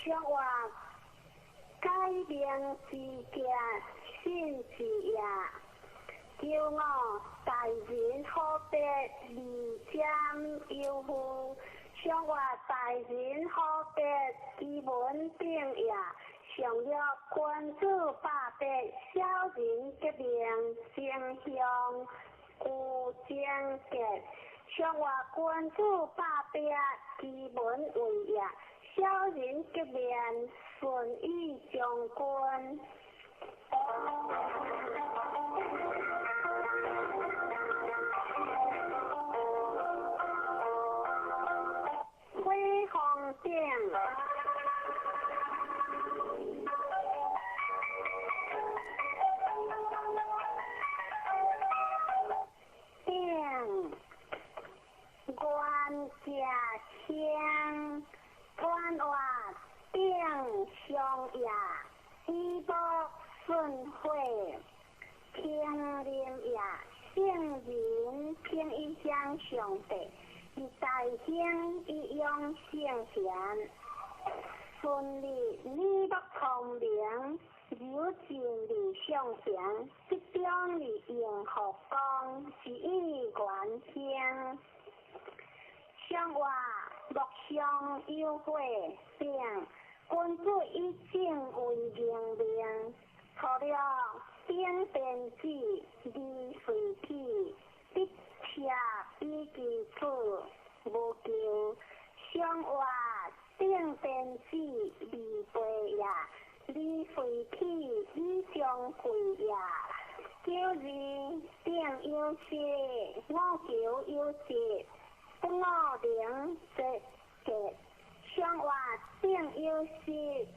相话改名之节，信之也。求五大人好别二占有夫，相话大人好别其文定也。上略君子百别，小人革命争向有争结。上话君子百别，其文为也。小人革命顺意将军。火风顶，顶原家乡，传话顶上也，以无顺火，平林也，圣人平一向上帝，以大兴以养圣贤。顺利耳目聪明，柔情理上行，集中哩应福光，是以元兴。上话木上有火并，君子以正为明命。初六顶天子，二随起，必车以其子，无求。上话顶天子，二背也，二随起以相贵也。九二顶有时，五求有时，不五能则吉。上话顶有时，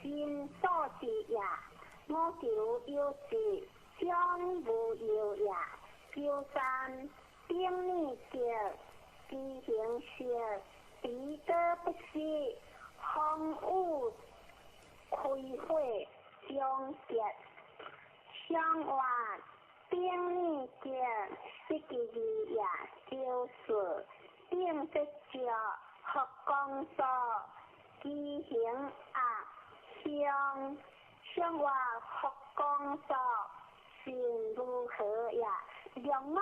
心所至也。五求有时，将无忧也。九三顶礼节，知行色，彼得不失，风雨开火终结。上话顶礼节，失其二也。九四顶节石，福光所，知行鸭香。上话福光所，心如何也？六五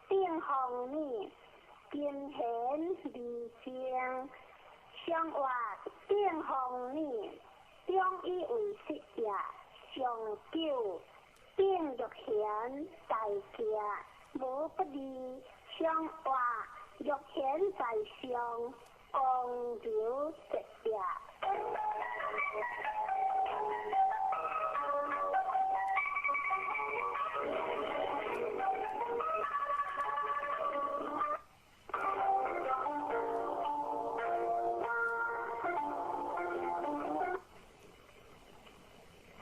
顶风雨，金贤二正。上话顶风雨，中以为实也。上九顶玉贤大家，无不利。上话玉贤在上，光流直也。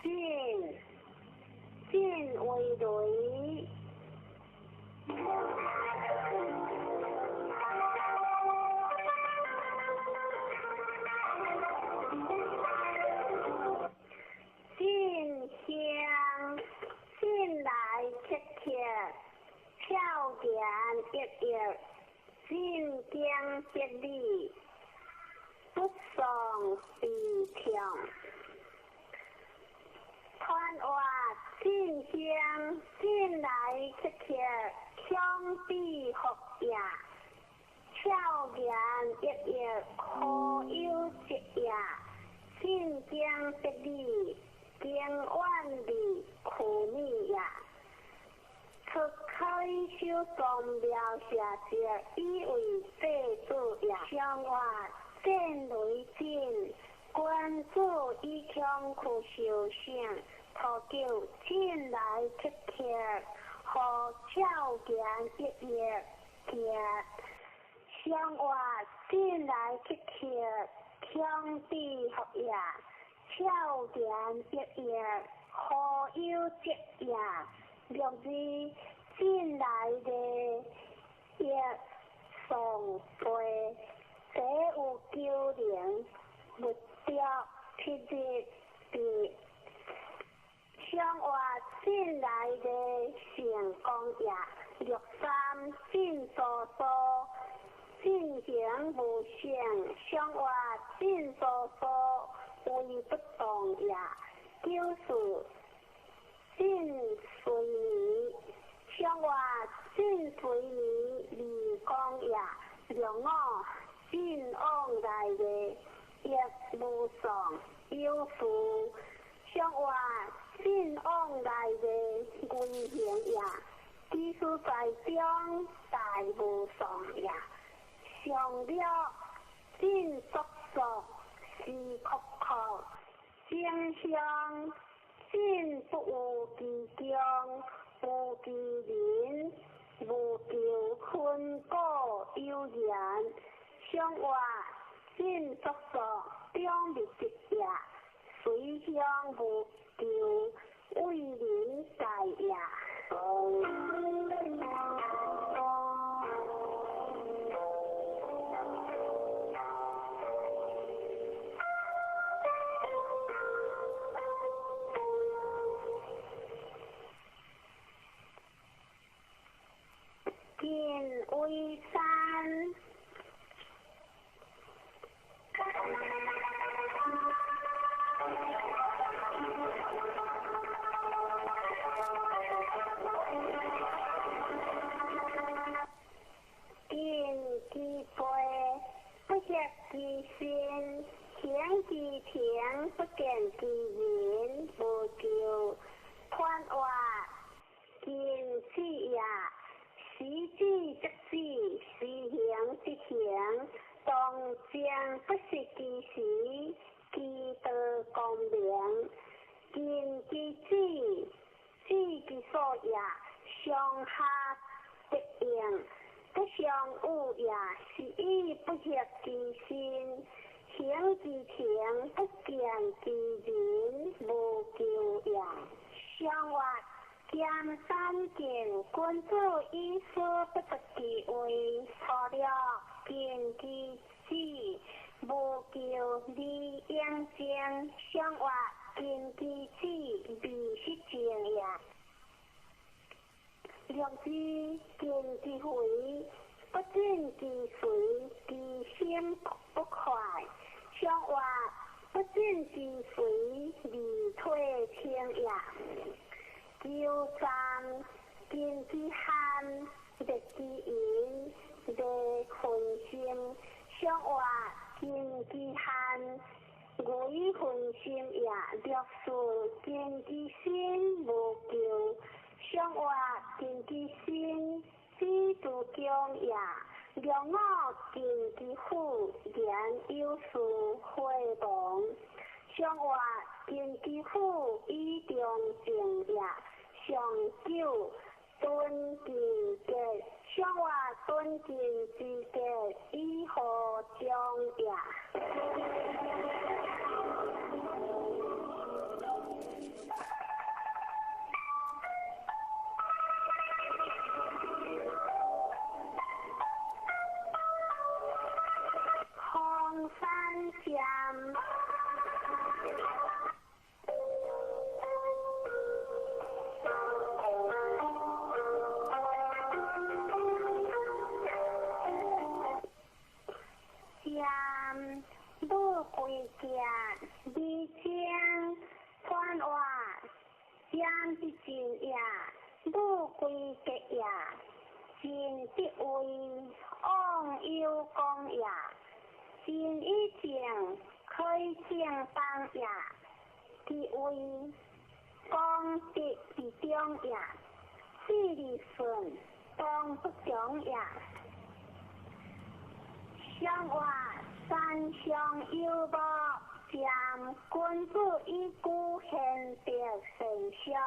进进为雷。进香进来切切，俏言溢溢，进经别理，不丧悲痛。传话进香进来切切，强比福也，俏言溢溢，可有节也，进经别理，经远离苦米也。出开修宗庙下节，以为祭祖也。上话战雷震，君子以强去修省，初九进来切切，予俏言溢溢行。上话进来切切，强比福也，俏言溢溢，何有节也。六二进来的一送背，这有九灵，物着七日伫。上话进来的成功也，六三进疏疏，进行无成。上话进疏疏，为不动也。九四进随眠，上话进随眠二光也。六五进往来的亦无丧有事。上话进往来的危行也，技术在中大无丧也。上了进速速是阔阔，正向进不有其强，无其人，无求分果有缘。上话进速速中密集也，随向无求为人大也。晋为山。行，當正不失其時，其道光明，盡其智，知其所也，上下得應，不相惡也，是以不惑其心，行其情，不見其人，無咎也。上活兼三見，君子以思不得其位，錯了見其智，無咎而應正。上活見其智，未失正也。六字見其肥，不進其髓，其心不快。上活不進其髓，而退清也。九章見其悍，滅其淫，利分心。上活見其悍，為分心也。六四見其心，無咎。上活見其心，知足強也。六五見其富，言有事會亡。上活見其富，以中正也。上九敦其格，上活敦敬之格，以何忠也。空山禅。禅无贵格，二清传话，禅之真也，无贵格也，真得位，往有功也，真以正，开正当也，其位，功德之中也，智利顺，当不穷也。上活三上有无，禅君子以居贤德善学，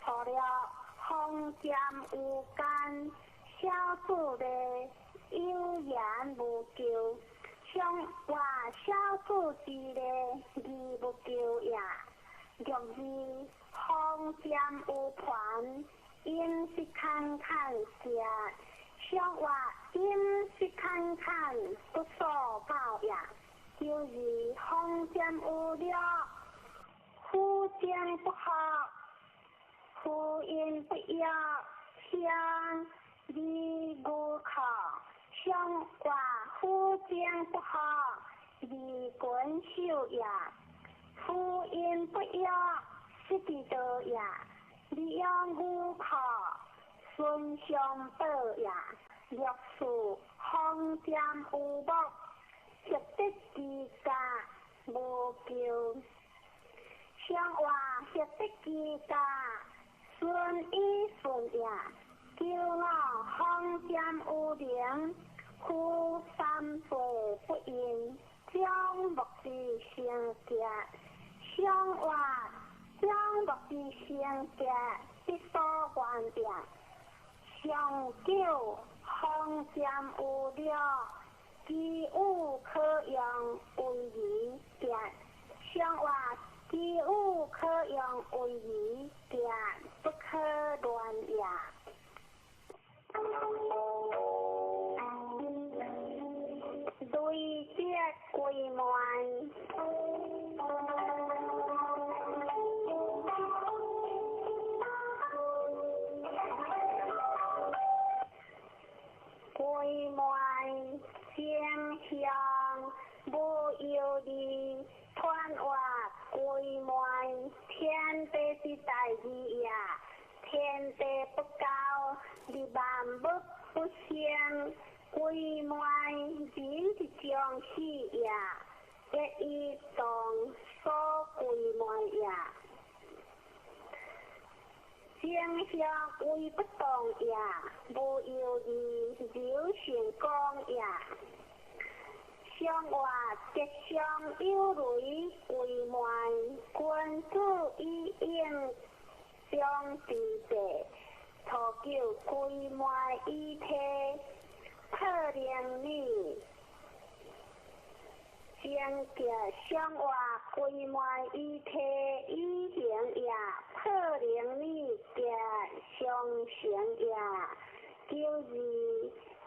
除了风禅有间，小子的有言无咎。上活小子之礼，义无咎也。六二风禅有盘，饮食坎坎食。上活饮食坎坎，不所教也。九二风禅有略，夫将不合，夫因不约，乡里无靠。上活夫将不合，离群守也。夫因不约，失其道也。利用无靠，孙相保也。六四风禅有目，协得其家无咎。上活协得其家，顺以顺也。九五风禅有灵，夫三岁不应，将木之成格。上活将木之成格，必所愿也。上九风禅有略，其有可用为而格。上活其有可用为而格，不可乱也。累积归满。归满正向无忧虑，传话归满天地之大义也，天地不交，利万物不生。归满人之将死也，一以当所归满也。正向为不动也，无忧虑，流成功也。上活吉祥有雷为慢，君子以应将之地，初九归慢以体，破灵女。正吉上活归慢以体以行也，破灵女吉上成也。九二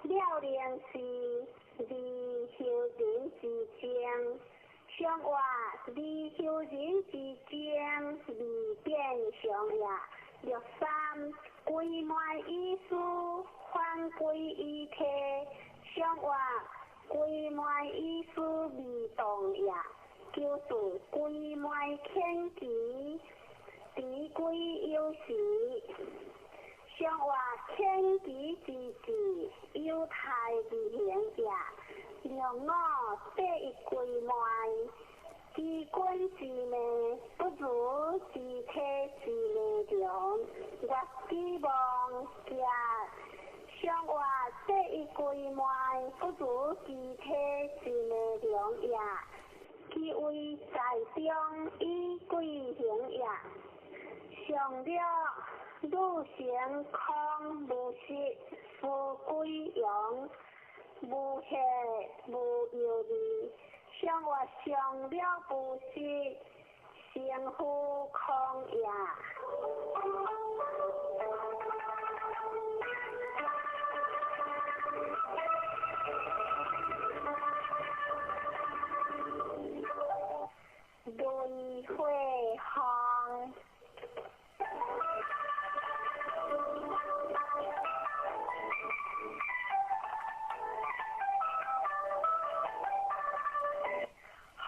了灵是离修人之争，上活离修人之争，未变常也。六三归慢以思，反归以体，上活归慢以思未动也。九四归慢遣其，持归有时。上活遣其之志，有态而行也。六五八一归慢，知君之命，不如知体之命长。月之望吉，上活八一归慢，不如知体之命长也。其位在中，以贵行也。上了女成空无实，夫归阳，无血无忧虑。上活上了无实，成夫空也。雷火风。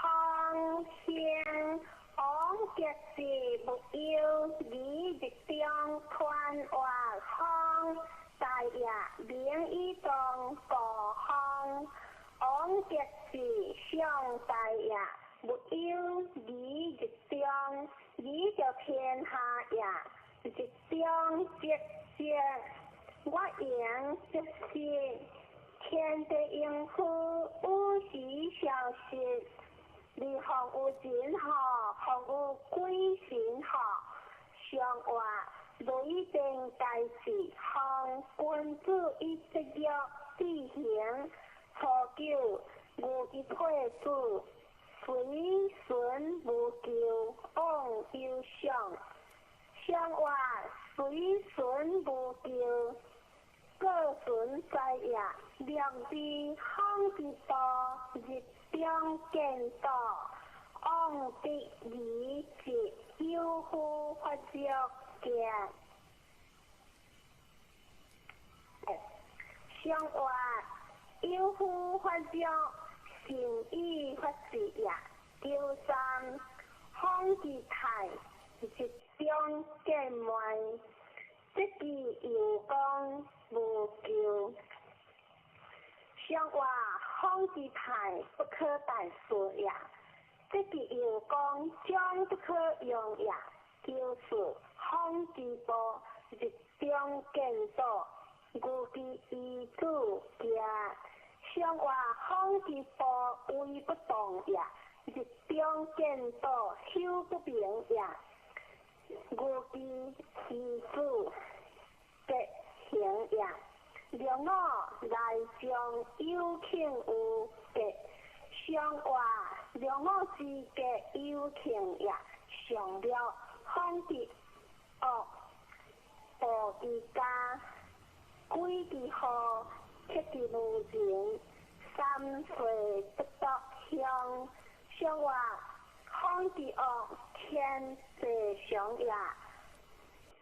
风兴王吉是无忧，离日中团活风，大业明以当故风。王吉是上大业，无忧离日中，离着天下也。日中积积，我赢积失，天地应付，有时消失。二风有神吼，风有鬼神吼。上活雷电大事，风君子以节约志行。初九牛之退子，随顺无求，往有上。上活随顺无求，各顺在也。两边风之道，日中见道，往得离节，有夫发足见。上活有夫发足，善意发誓也。九三风之泰，日中见慢，这句又讲无求。上活风之泰，不可待说也。这句又讲将不可用也。九四风之波，日中见道，牛之遗子行。上活风之波，威不动也。日中见道，修不明也。牛之遗子吉行也。六五来将有庆有吉，上活六五之吉有庆也。上了风之恶，暴之家，鬼之祸，克之无情，三岁不得乡。上活风之恶，天地常也。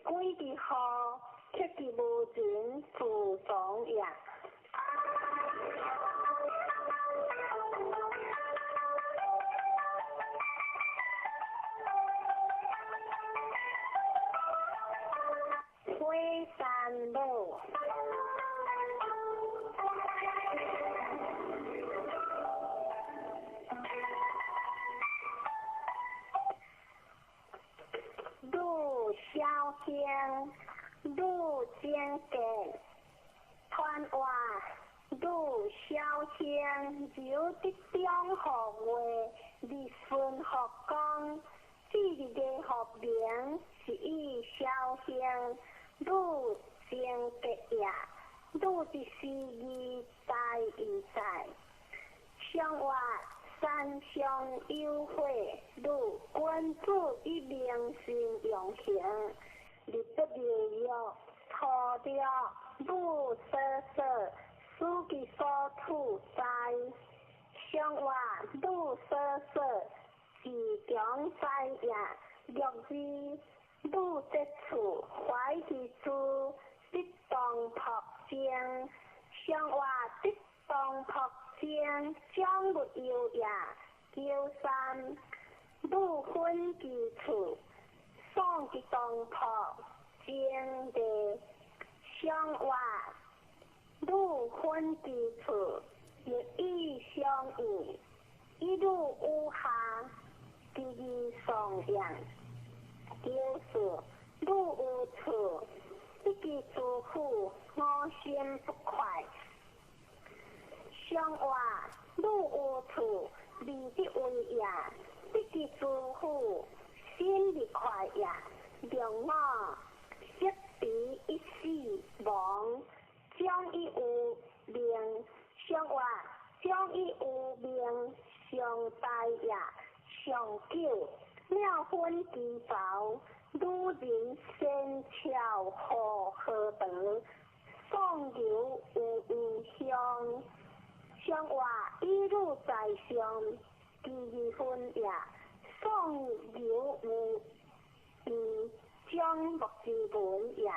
鬼之祸，克之无情，自从也。火山母。女小兴，女精格，团活女汝小兴由得中号月日顺福公，至日的福名是以小兴汝正德也，汝之时义在义在。上月山上有会，汝君子以明心用行，日不日月，初六汝所说，使其所处在。上月汝所说，自强在也，六日汝得处怀其诸得当朴正，上月得当朴正，将勿忧也。九三汝分其处，送其当朴正地，上月汝分其处，日以相应，一汝有下，其义颂扬。九四汝有处，得其诸苦，我心不快。上话汝有处，利得为也，得其诸苦，心不快也。六五识彼一死亡，将以有命。上话将以有命，上大也。上九妙分其薄，女人仙巧何何德，宋牛有异香。上话以汝在上，其二分也。宋牛有异，将木之文也。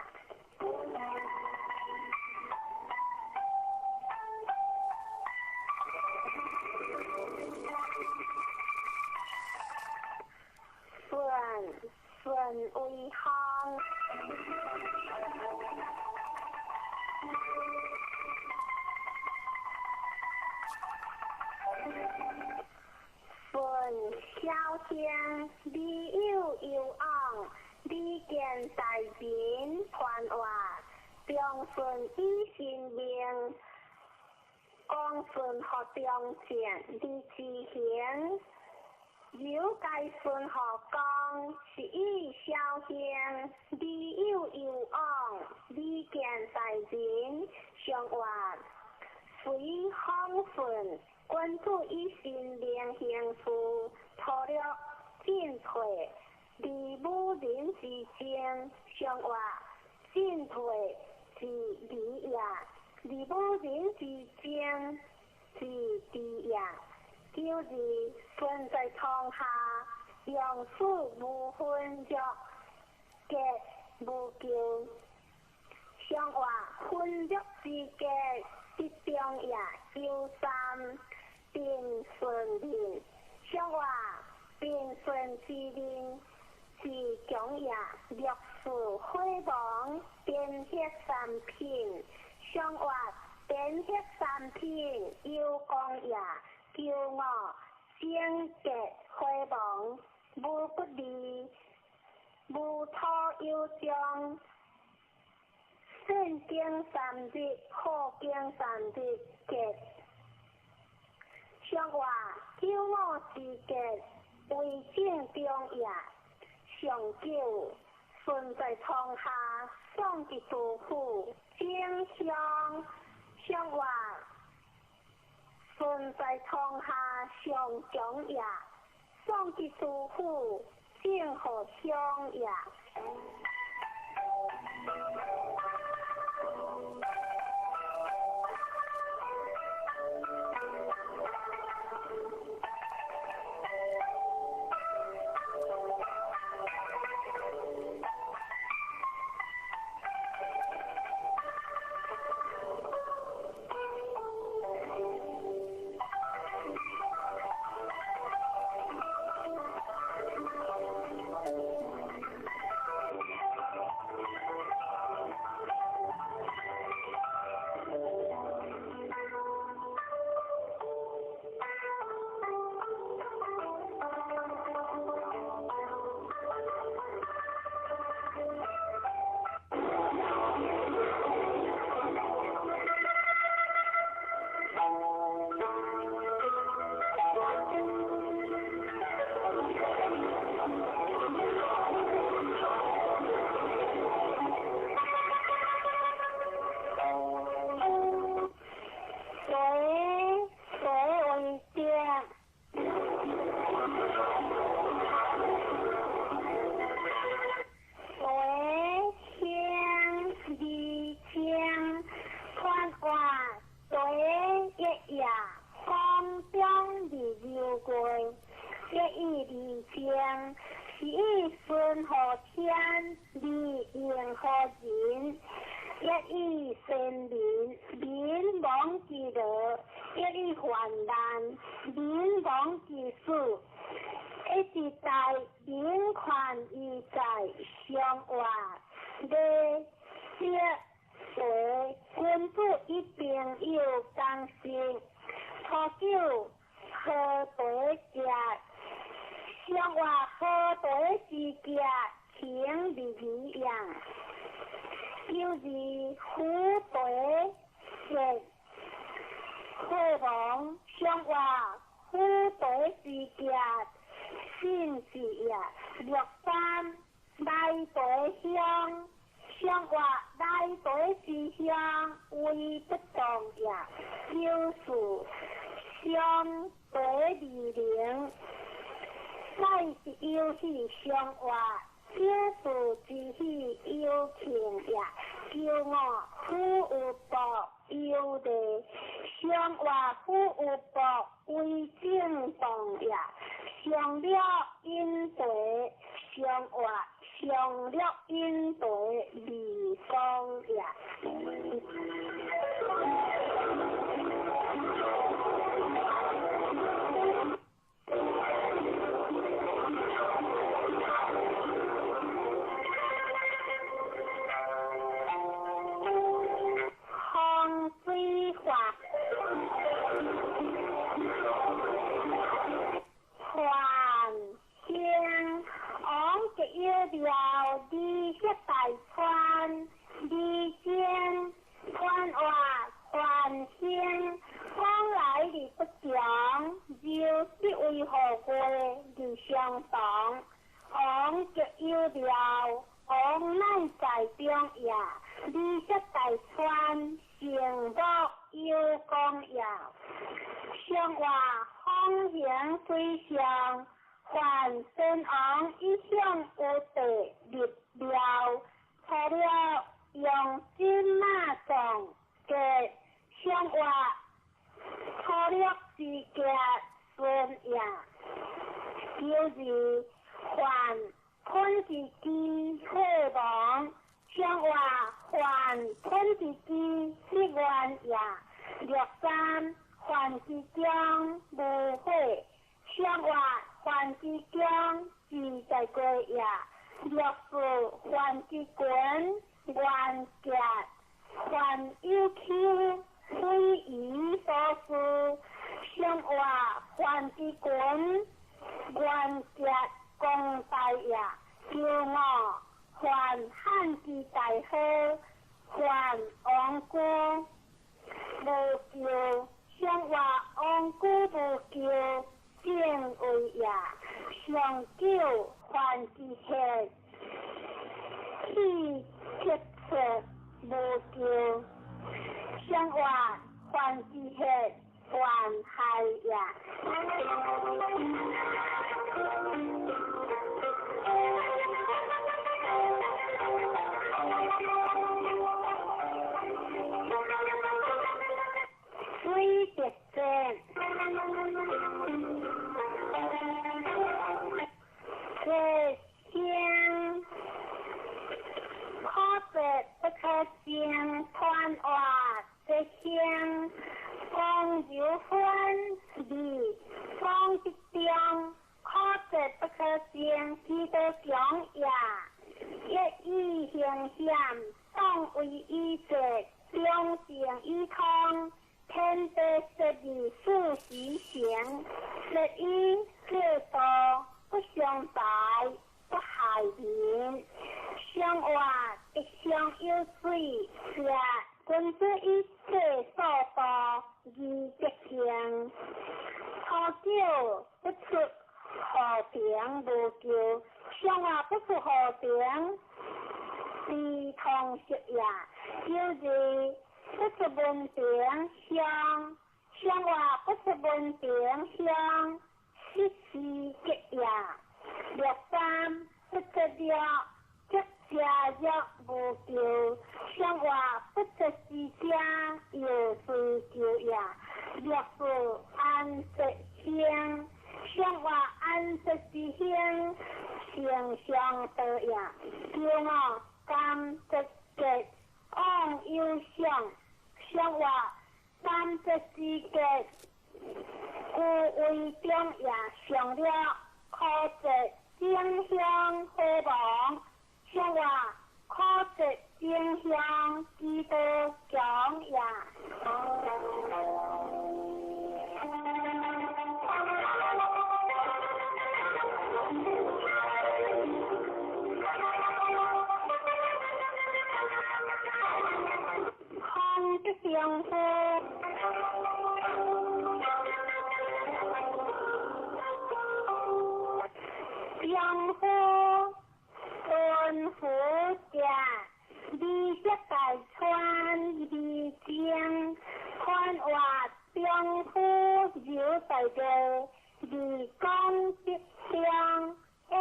顺顺为行。顺小兴，李有有昂，李见大人传话，中顺以神明，光顺学中正，李之行。由该孙学讲，是以小兴，李有有昂，李见大人上话，随风顺，君子以神明行事，粗略进退，离武人之争，上话进退是礼也，离武人之争是智也。九日顺在堂下，用事无分约，结无咎。上话分约之结，得中也。九三平顺人，上话平顺之人是强也。六四火亡，变血三品。上话变血三品，有功也。九五整结火亡，无不利，无土有将。圣经三日，好经三日结。上话九五之结，为正中也。上九顺在堂下，送至杜甫，正香。上话顺在堂下，上强也。送至杜甫，正好香也。二正，是以顺乎天，而应乎人。一以先民，民亡之乐；一以患难，民亡之死。一直在民权义在相活，礼节为君子一朋友共识。初九好茶食，相活好茶之食，情义义样。九二虎茶食，火王相活虎茶之食，信是也。六三来茶香，相活来茶之香，为不动也。九四相茶二零，乃是有喜相活，九四之喜有庆也。九五虎有报有利，相活虎有报为正动也。上了饮茶，上活上了饮茶未讲也。风水法，范兴王吉有庙，李色大川，李坚川活范兴，往来而不详，就是为何过而相同。王吉有庙，王乃在中也，李色大川，成木有功也。上活风行水上，范宣王一向有地立庙，除了用金马藏给上活粗略之家孙也。九二范昆之基火王，上活范昆之基立愿也。六三范之中无火，上活范之中自在过也。六四范之群元结，范有丘非夷所思，上活范之群元结公大也。九五范汉之大好，范王居无咎，上活王居无咎，正位也。上九范之血，气结出无咎，上活范之血，范害也。水滴战，这声可别不可争，团活这声讲柔分离讲之中，可别不可争，其道强也。一以行险，当为以节，两情以通。天地设立四时行，设以制度不相败，不害民。相活一相有水，是君子以切所度而德行。初九不出和平无咎，相活不出和平，非通识也。九二不出文凭乡，相活不出文凭乡，失时吉也。六三不出了，即家若无咎，相活不出时家又随咎也。六四安吉兴，相活安吉之上话三节之节，故为中也。上了可节正向火王，上话可节正向基督强也。空的相夫，相夫敦福者，美色大川美情，宽活中夫柔大地，二讲吉祥一二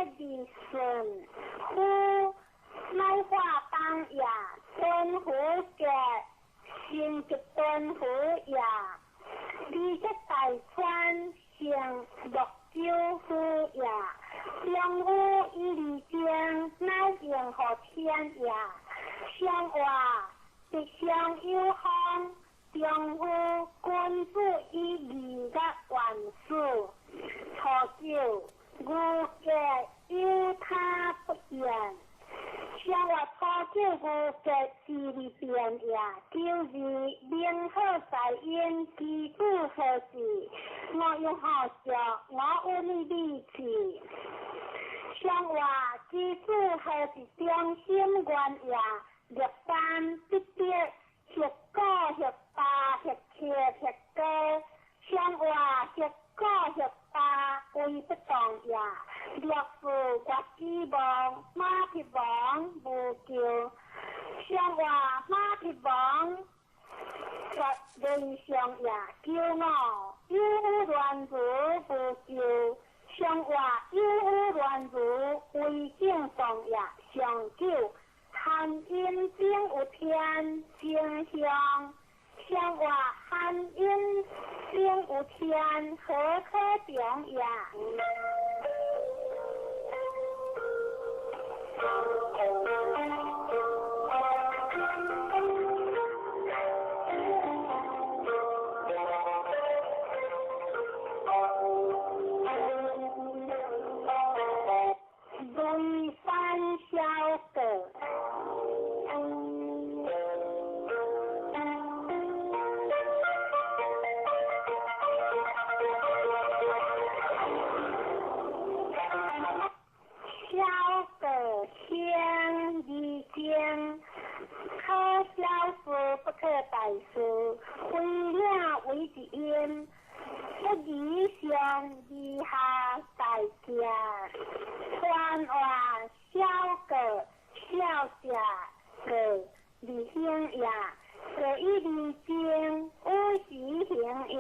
顺，夫乃化当也，敦福者。成吉敦福也，美色大川成乐州府也，中夫以二情乃应乎天也。上话吉祥有方，中夫君子以义乐万事。初九，牛节有他不言。上话初九牛节是二变也，九二明好在因，基础何事？我用好笑，我有你理气。上话基础何是中心原也？六三必得，十九十八十七十九。上话十九十八为不动也。六四月子望，马匹王无救。上话马匹王绝人上也，九五有乱如无救。上话有乱如为正动也，上九含阴顶有天正向。上话含阴顶有天何可中也？雷山小阁。小阁先二经，可小事不可大事，非领为一因，不以上以下大家，传话小阁小者阁二行也，阁以二经有时行也，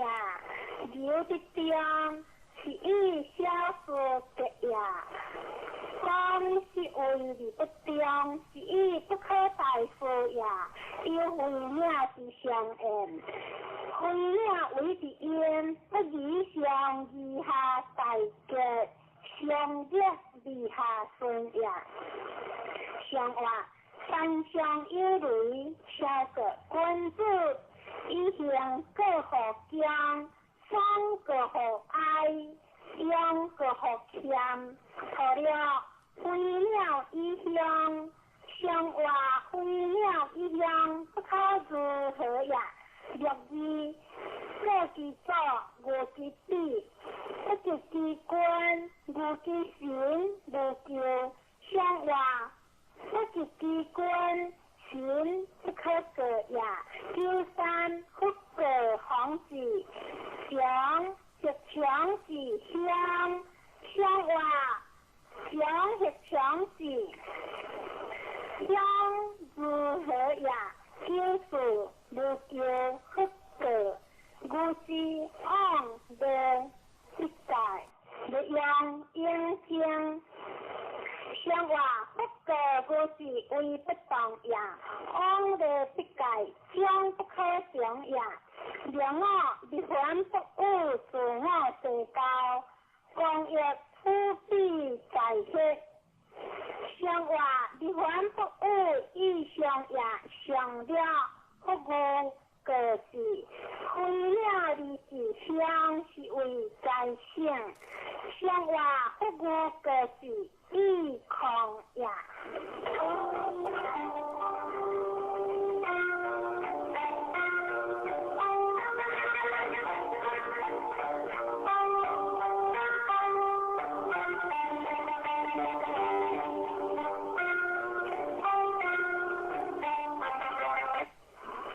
留得中是以小事结也。讲是为而不中，是以不可大事也。有非领之相应，非领为之因，不以上以下大结，上热以下顺也。上话山上有雷，小阁君子以行过乎江，双过乎哀，阳过乎谦，错了。飞鸟一乡，上话飞鸟一乡，不可如何也？六二，过其祖，无其子，不及其君，无其神，无救。上话不及其君，神不可过也。九三，不过皇子，强是强是乡，上话。强是强是乡如何也？九四无求不过，牛是往无必在，欲用应经。上话不过牛是为不动也，往无必界，将不可成也。两我立凡不与自我地交，光欲土比在血。上话立凡不与意上也，上了不无过等。上活福语过是以抗也。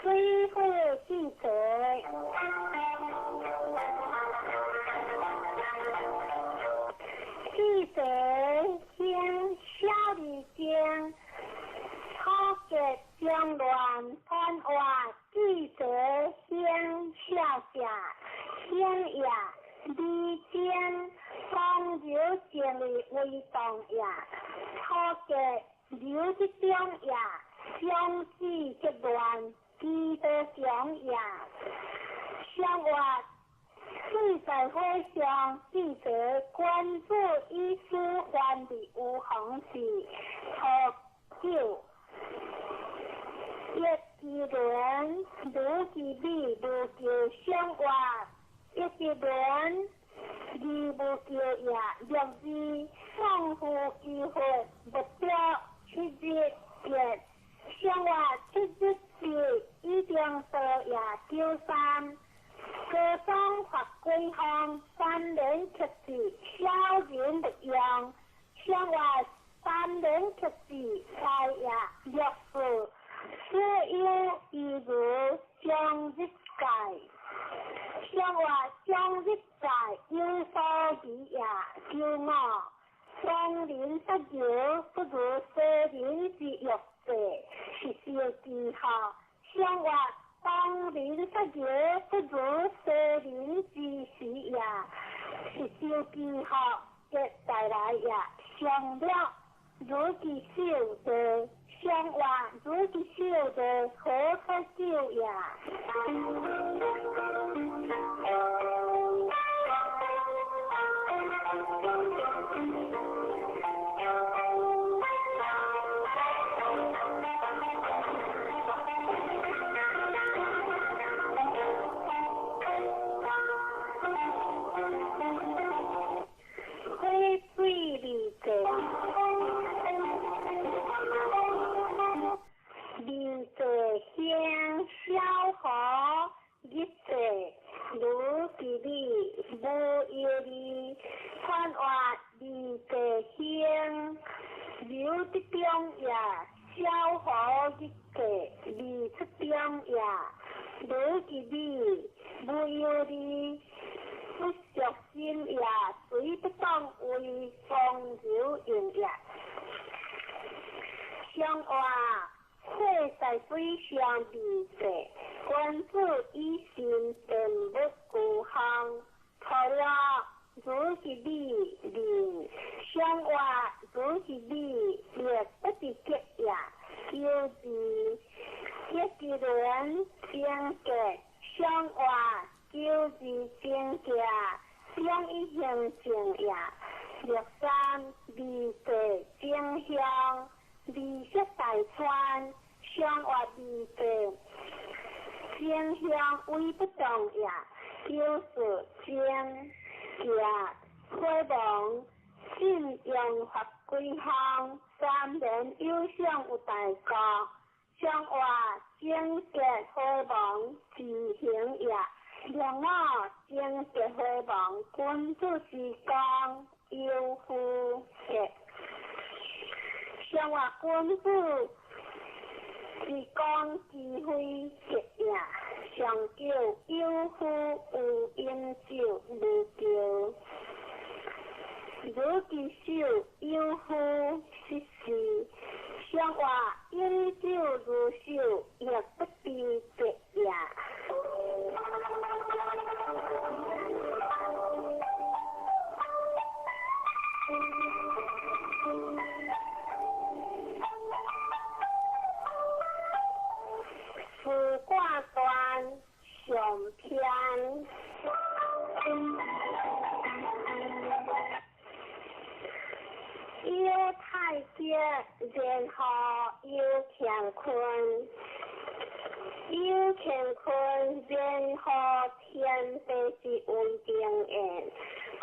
水火季节，季节兴小二经，土结中乱团活，季节兴小食兴也，二经风流静的微动也，土结流之中也，相思则乱。基督强也，上活水在火上，记者关注医师还的有红是初九，一支轮，卢其美，卢桥上活，一支轮，二无桥也，六字送夫机会，目标七日月，上活七日。一定多也九三，高中发归方，三年克制，小人不用，上活三年克制，财也六四，所有一如将日界，上活将日界有所疑也九五，双人不由不如西人之欲者，是小记号。上活当人不由不如西人之时也，是小记号的带来也。上了如其手的，上活如其手的何可救也？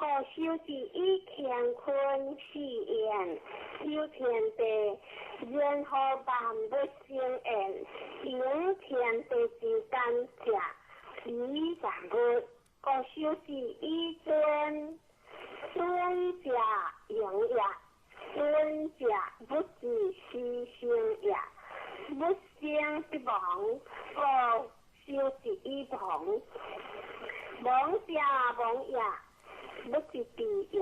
故修之以乾坤四言，有天地，然後萬物生焉，應天地之間者，以萬物。故修之以敦，敦者營也，敦者物之始生也，物生必亡，故修之以亡。亡者亡也，物之治也，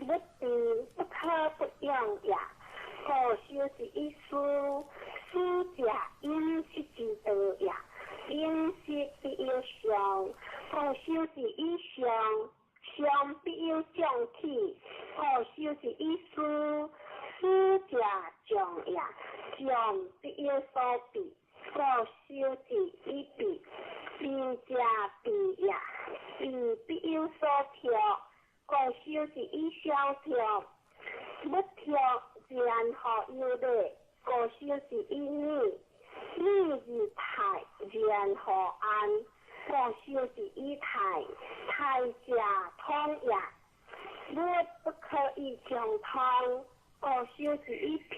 物治不可不用也。故修之以思，思者飲食之道也，飲食必有常，故修之以常，常必有將起。故修之以思，思者將也，將必有所避。故修之以避，避者避也，避必有所託。故修之以小託，不託然後有禮。故修之以禮，禮而泰，然後安。故修之以泰，泰者通也。物不可以將通，故修之以否。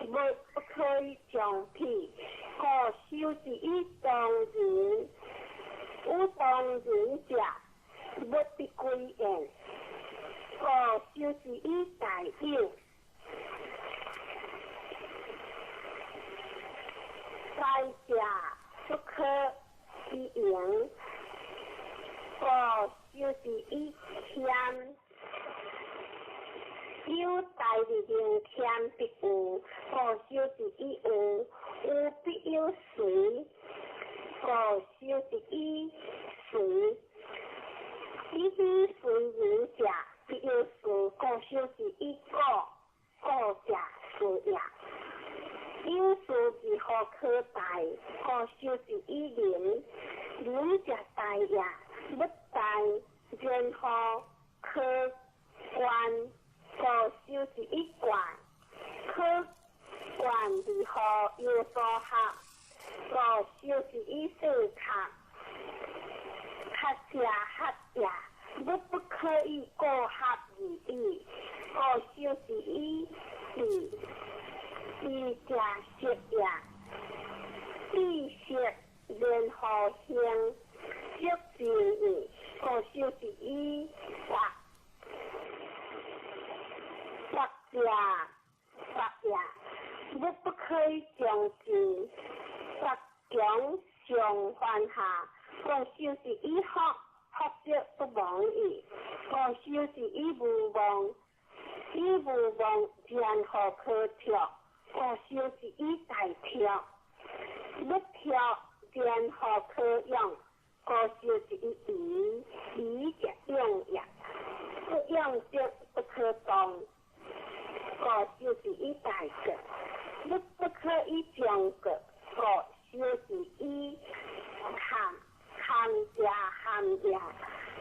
物不可以將否，故修之以當人。有當人者，物必歸焉。故修之以大有。大者不可以盈，故修之以謙。有大而能謙必有，故修之以有，有必有隨，故修之以隨。以彼隨人者，必有事，故修之以故，故者事也。有事如何可大？故修之以仁，仁者大也。不大，然後可觀？故修之以慣，可慣如何有所合？故修之以四合，合者合也。物不可以過合而已。故修之以比，比者色也。比色然後興，色之義。故修之以達，達者達也。物不可以將之，達強上犯下。故修之以福，福則不亡矣。故修之以無忘，以無忘然後可脫。故修之以大脫，不脫然後可用。故修之以疑，疑者用也。不用則不可動。故修之以大國，物不可以將國。故修之以堪，堪者堪也，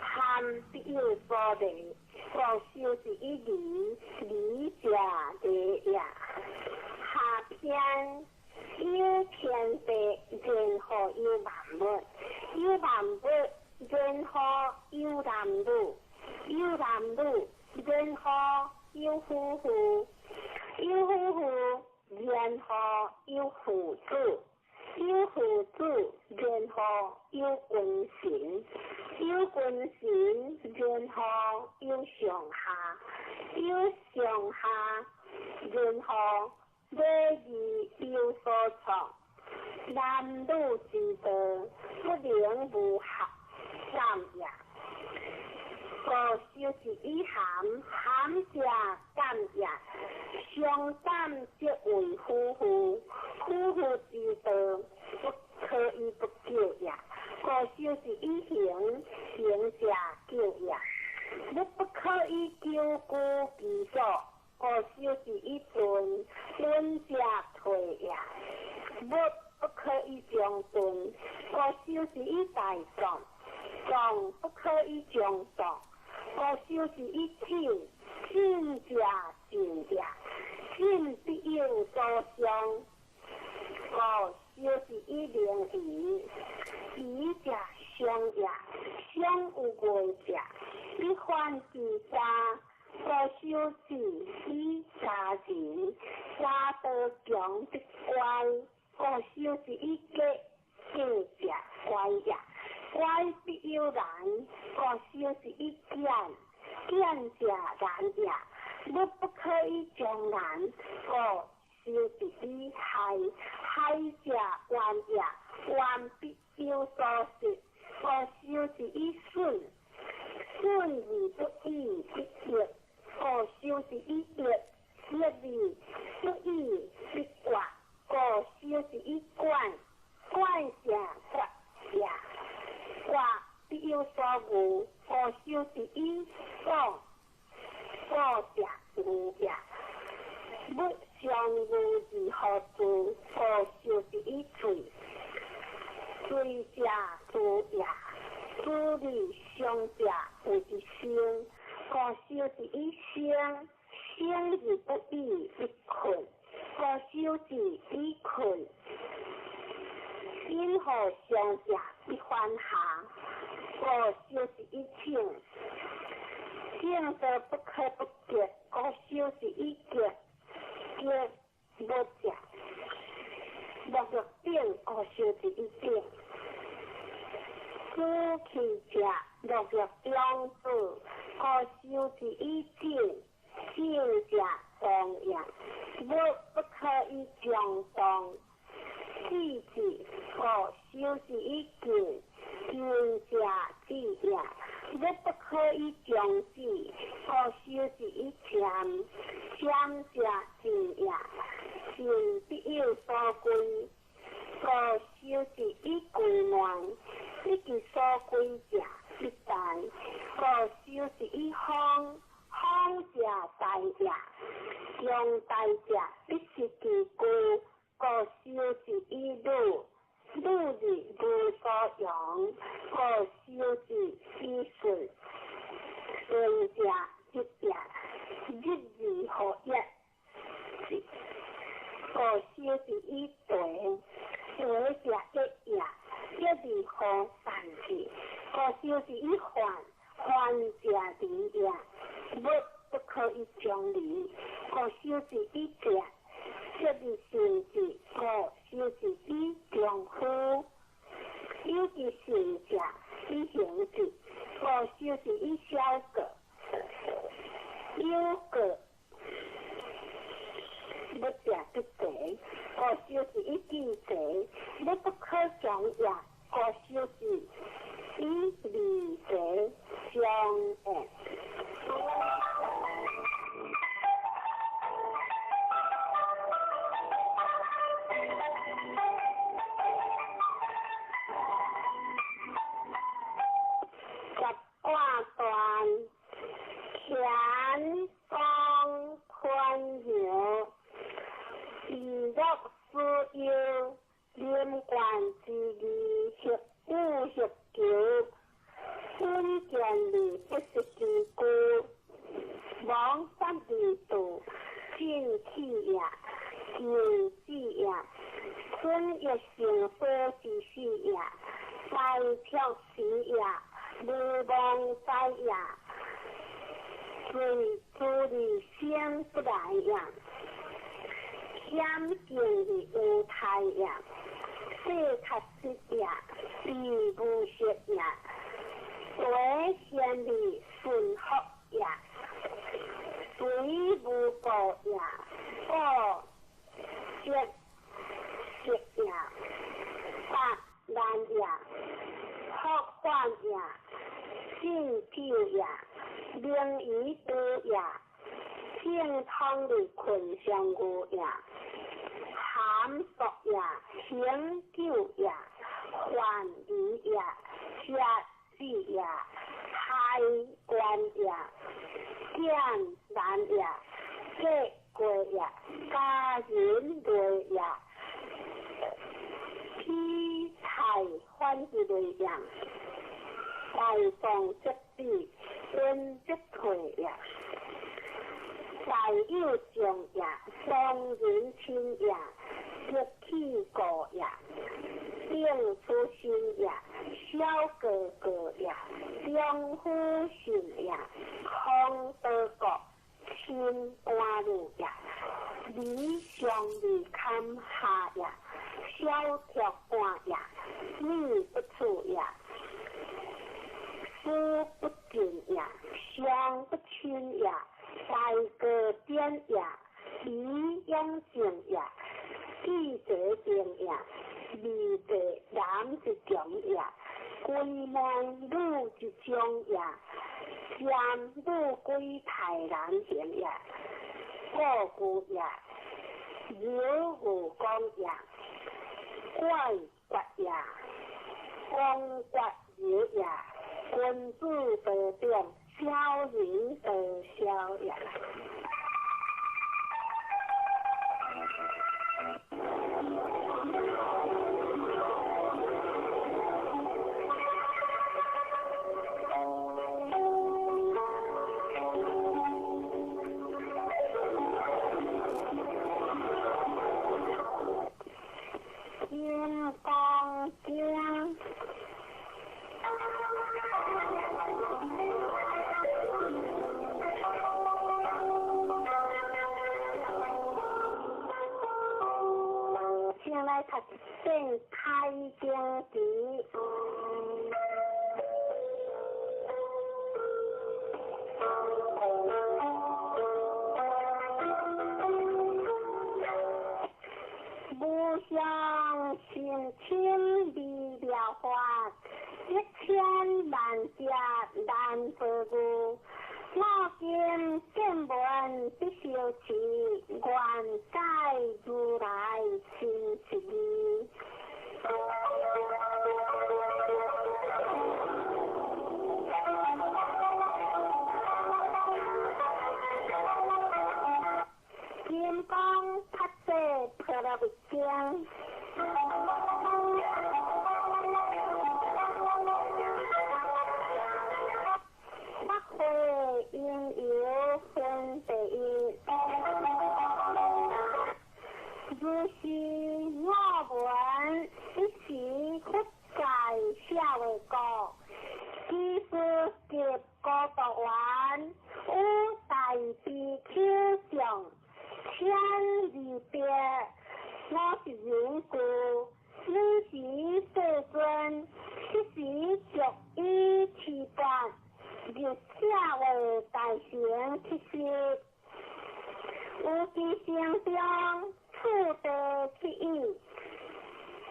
堪必有所利。故修之以利，利者利也。下篇有天地，然後有萬物；有萬物，然後有男女；有男女，然後有夫婦；有夫婦，然後有父子；有父子，然後有君臣；有君臣，然後有上下；有上下，然後禮義有所創。男女之道，不能無合感也。故修之以含，含者感也。相感則為夫婦，夫婦之道，不可以不久也。故修之以行，行者久也。物不可以久居其所，故修之以遁，遁者退也。物不可以將遁，故修之以大壯，壯不可以將壯，故修之以進，進者進也。進必有所傷，故修之以明夷，夷者傷也，傷有過者，必犯其家，故修治以家人，家道强必乖，故修治以家，家者乖也，乖必有难，故修治以简，简者难也。物不可以将难，故修治以害，害者冤也，冤必有所失，故修治以损，损而不已必益，故修治以益，益而不已必决，故修治以管，管者决也，决必有所恶，故修治以广，广者恶也。物相恶而何助？故修治以罪，罪者诛也。诛而伤者谓之生，故修治以生，生而不已必困，故修治以困。因何伤者必反下，故修治以请。正道不可不结，故修治以结，结无者。无欲顶，故修治以顶。主气者，乐欲中子，故修治以静，静者动也。物不可以将动，气之，故修治以静，静者止也。物不可以将止，故修治以潜，潜者静也。静必有所归，故修治以归乱，不其所归者必大，故修治以方，方者大也。强大者必失其故，故修治以鲁，鲁而无所用，故修治以顺，顺者日也，日而何也？故修治以地，地者一也，一而何散之？故修治以患，患者离也。物不可以将离，故修治以者，这而成之，故修治以中夫。有其成者以行之，故修治以小过。有过物者必齐，故修治以见齐。物不可将也，故修治以离齐相应。十卦断，乾宫坤爻，以乐思忧，临官之义，协武协求，稳健而不失其故，亡法而度，进气也，进智也，春欲成所之事也，大卓时也，无忘哉也，随诸而生不来也，险境而无态也，世确实也，必无失也，为贤而顺福也，随无过也，过节节也，八难也，福患也，进酒也，灵于多也，正通而困相无也，含束也，行久也，患离也，节子也，开关也，简难也，结过也，家人类也，披菜反之类也，大众则比，恩则退也，大有将也，双人亲也，热气过也，定出心也，小小哥哥呀，中虎信呀，康德国新官路呀，李尚义坎下呀，小铁杆呀，米不出呀，书不尽呀，相不亲呀，大哥点呀，李永正呀，记者定呀，二地男一强呀，规门女一种呀，占女鬼太难行呀，故旧呀，刘武公呀，怪骨呀，公骨油呀，君子道长，小人道小呀。金刚经。先来读《开经词》。无上甚深微妙法，一千万劫难遭遇。我今见闻得受持，愿解如来真实义。金刚菩萨婆罗蜜经。法会因由分第一，如是我闻，一时佛在舍卫国，居士及孤独园，与大比丘众千二百五十人俱，尔时世尊，彼时足以持钵，入舍卫大城乞食，有其城中次第乞语，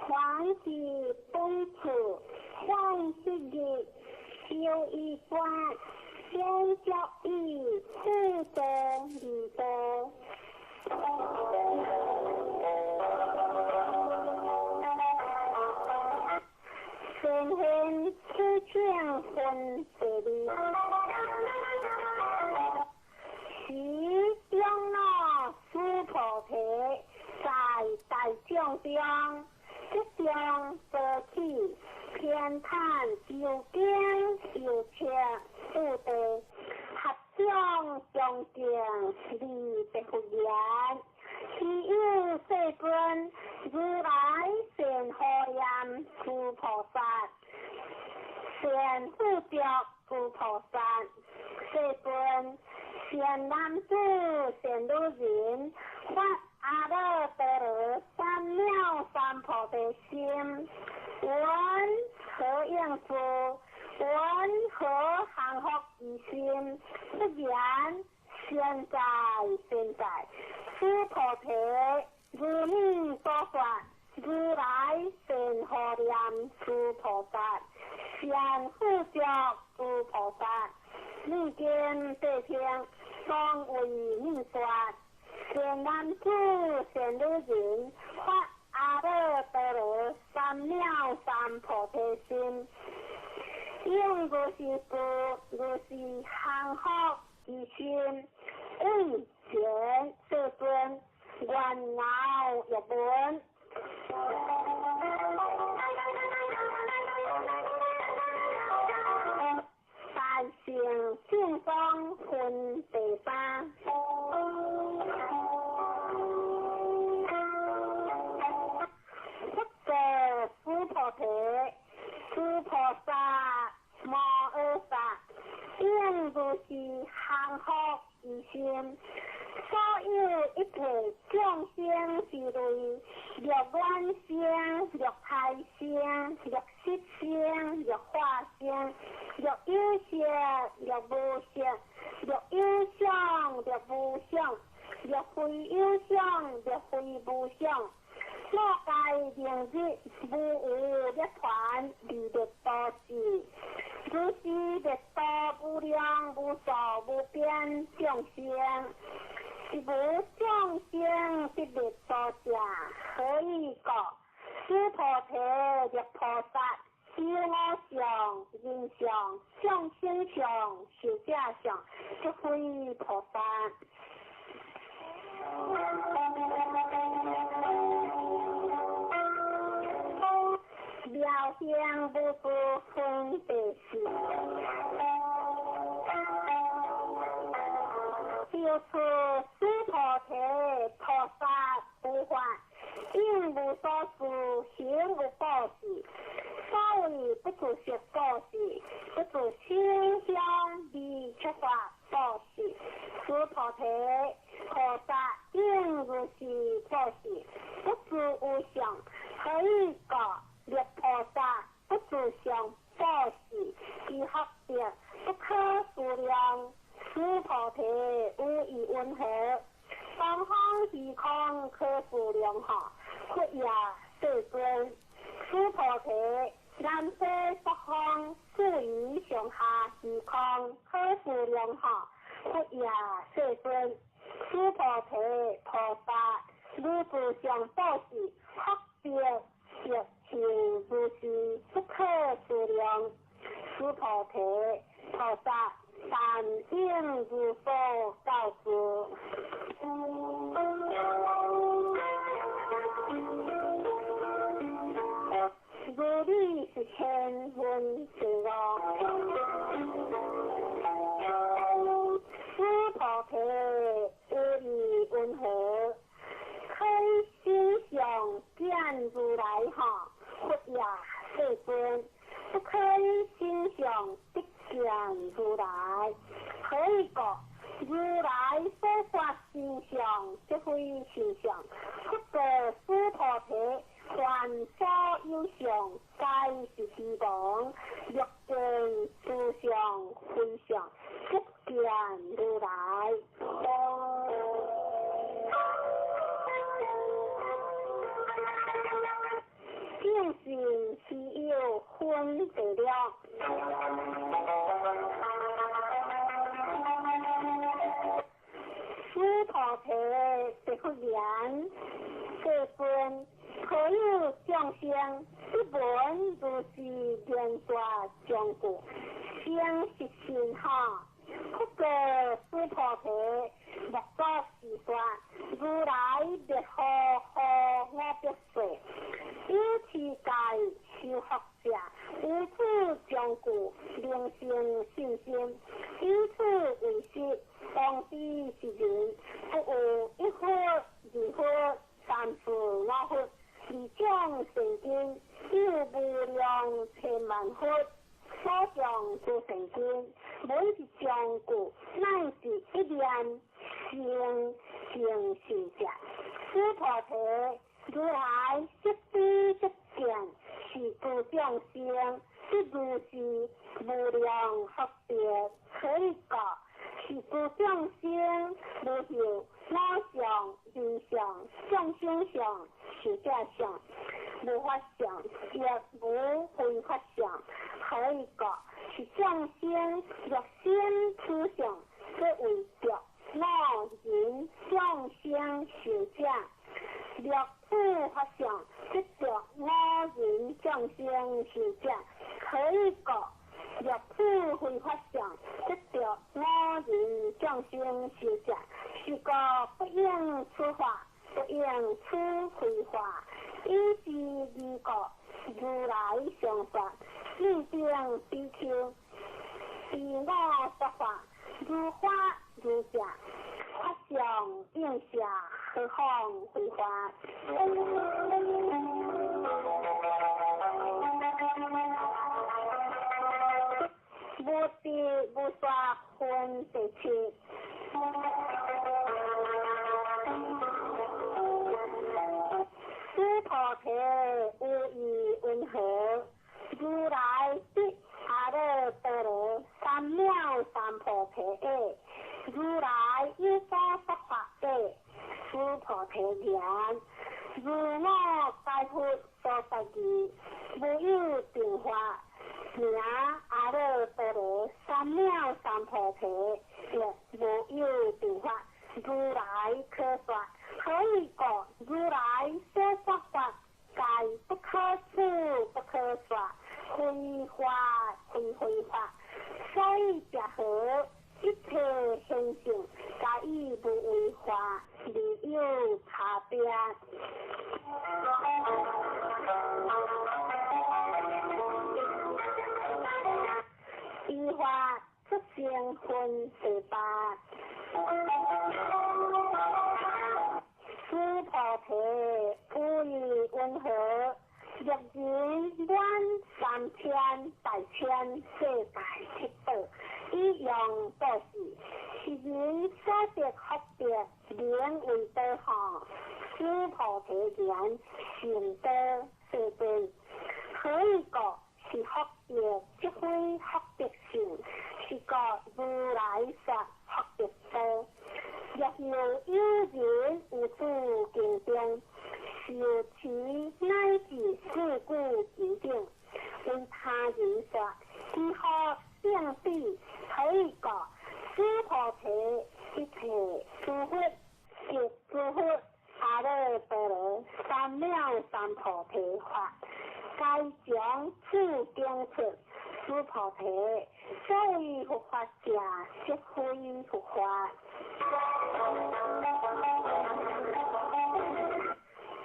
凡是本处，凡是日，修一观，先教以次第二地。先现此请分第二，时长老须菩提在大众中，即将多起偏袒又经又切有地，合掌恭敬礼白佛言：希有世尊，如来善护念诸菩萨，善护着诸菩萨。世尊，善男子、善女人，发阿耨多罗三藐三菩提心，闻何应事？闻何降伏其心？不然，善哉善哉！须菩提，如你所说，如来善护念诸菩萨，善护着诸菩萨。你今谛听，当为你说。善男子、善女人，发阿耨多罗三藐三菩提心，应如是事，如是降伏其心。为前世尊，愿饶欲闻。大乘正宗分第三。佛者须菩提，须菩薩摩訶薩，應如是降伏其心。所有一切眾生之類，若卵生，若胎生，若色生，若化生，若有色，若無色，若有相，若無相，若非有相，若非無相。我皆明日無有涅槃而滅度時，如是滅度無量無數無邊眾生。是無眾生得滅度者，何以故？須菩提，若菩薩有我相、人相、眾生相、壽者相，則非菩薩。妙行無住分別事，就此須菩提菩薩不法，應無所住，行無布施。所謂不住色布施，不住色香味觸法布施。須菩提菩薩應如是布施，不住無相，何以故？若菩薩不住相布施，其福德不可思量。須菩提，有疑雲何？東方虛空可思量哈，佛也世尊。須菩提，南北北方四夷上下虛空可思量哈，佛也世尊。須菩提，菩薩如住相布施，福德德行如是不可思量。須菩提，菩薩但應如所告知。如理是千聞千惡。須菩提，有疑雲何？可以心想見如來哈，佛也世尊。不可以心想得見如來，何以故？如來所發心相，即非心相。不過須菩提，凡所有相，皆是虛妄。若見諸相非相，即見如來。正信是有分別了。須菩提，白佛言：世尊，何有眾生不聞如是言說章句，生是信哈？不過須菩提，莫作是說，如來滅後何我必說？有持戒修福者，有此章句，能生信心。以此為實，當知是人，不有一佛、二佛、三四五佛，二種善根，有無量千萬佛。所講諸善根，每一章句乃是一念生成信者。須菩提，如來悉知悉見，是諸眾生，得如是無量福德，何以故？是諸眾生無有我相、人相、眾生相、壽者相，無法相，亦無非法相。何以故？是眾生若生此相，則為著我人眾生壽者；若此法相，則著我人眾生壽者。何以故？若此非法相，則著我人眾生壽者。是故不應此法，不應此非法。以是義故，如來常說：汝等比丘，依我說法，如法如教，法相應下，何況非法？說分第七。須菩提有疑云何？如來得阿耨多羅三藐三菩提耶。如來有所說法者，須菩提言：如我解佛所說義，無有定法，名阿耨多羅三藐三菩提，亦無有定法。如來可說，何以故？如來所說法，皆不可思，不可說，非法非非法。所以者何？一切現象，皆以無為法，而有差別。依法出生分第八。須菩提有疑云何？若人滿三千大千世界七寶，以用布施，是人所得福德，名為多吼。須菩提言：善多世尊，何以故？是福德，即非福德性，是故如來說福德多。若有有人有諸經中，受持乃至四句偈等，為他人說，其福勝彼。何以故？須菩提一切諸佛及諸佛阿耨多羅三藐三菩提法，皆從此經出。須菩提，所謂佛法者，即非佛法。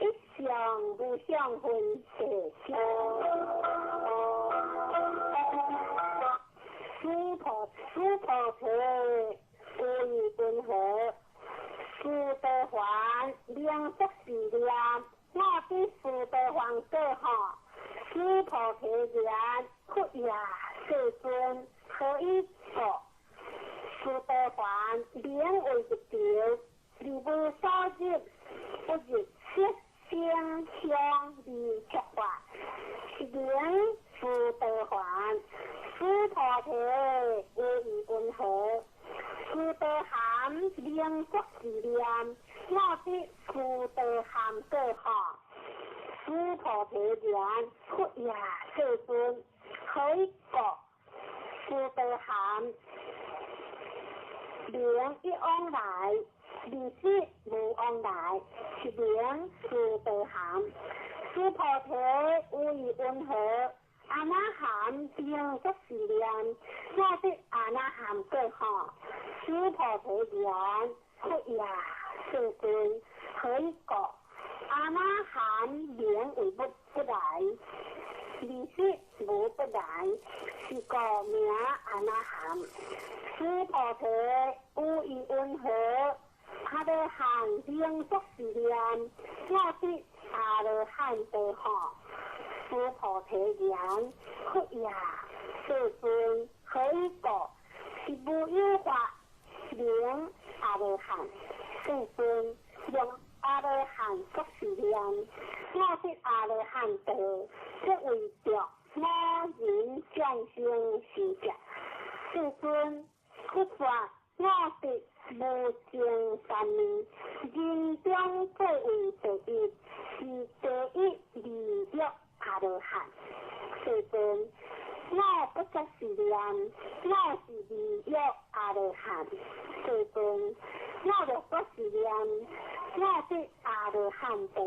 一相無相分第九。須菩提有疑云何？須陀洹名作是念，我對須陀洹講吼。須菩提言：佛也，世尊，何以故？須陀洹名為入道，而無所入，不入色聲香味觸法，是名須陀洹。須菩提有疑云何？須陀含名作是念，我對須陀含講吼。須菩提言：佛也，世尊，何以故？須陀含名一往來，二識無往來，是名須陀含。須菩提有疑云何？阿那含名作是念，我對阿那含講吼。須菩提言：佛也，世尊，何以故？阿那含名為不來，二識無不來，是故名阿那含。須菩提有疑云何？阿羅漢名作是念，我對阿羅漢道吼。須菩提言：佛也，世尊，何以故？是無有法名阿羅漢。世尊，用阿羅漢作是念，我得阿羅漢道，即為著我人眾生是者。世尊，佛說我得無盡三昧，人中最為第一，是第一利益阿羅漢。世尊，我不作是念，我是利益阿羅漢。世尊，我若不是念，我得阿羅漢道。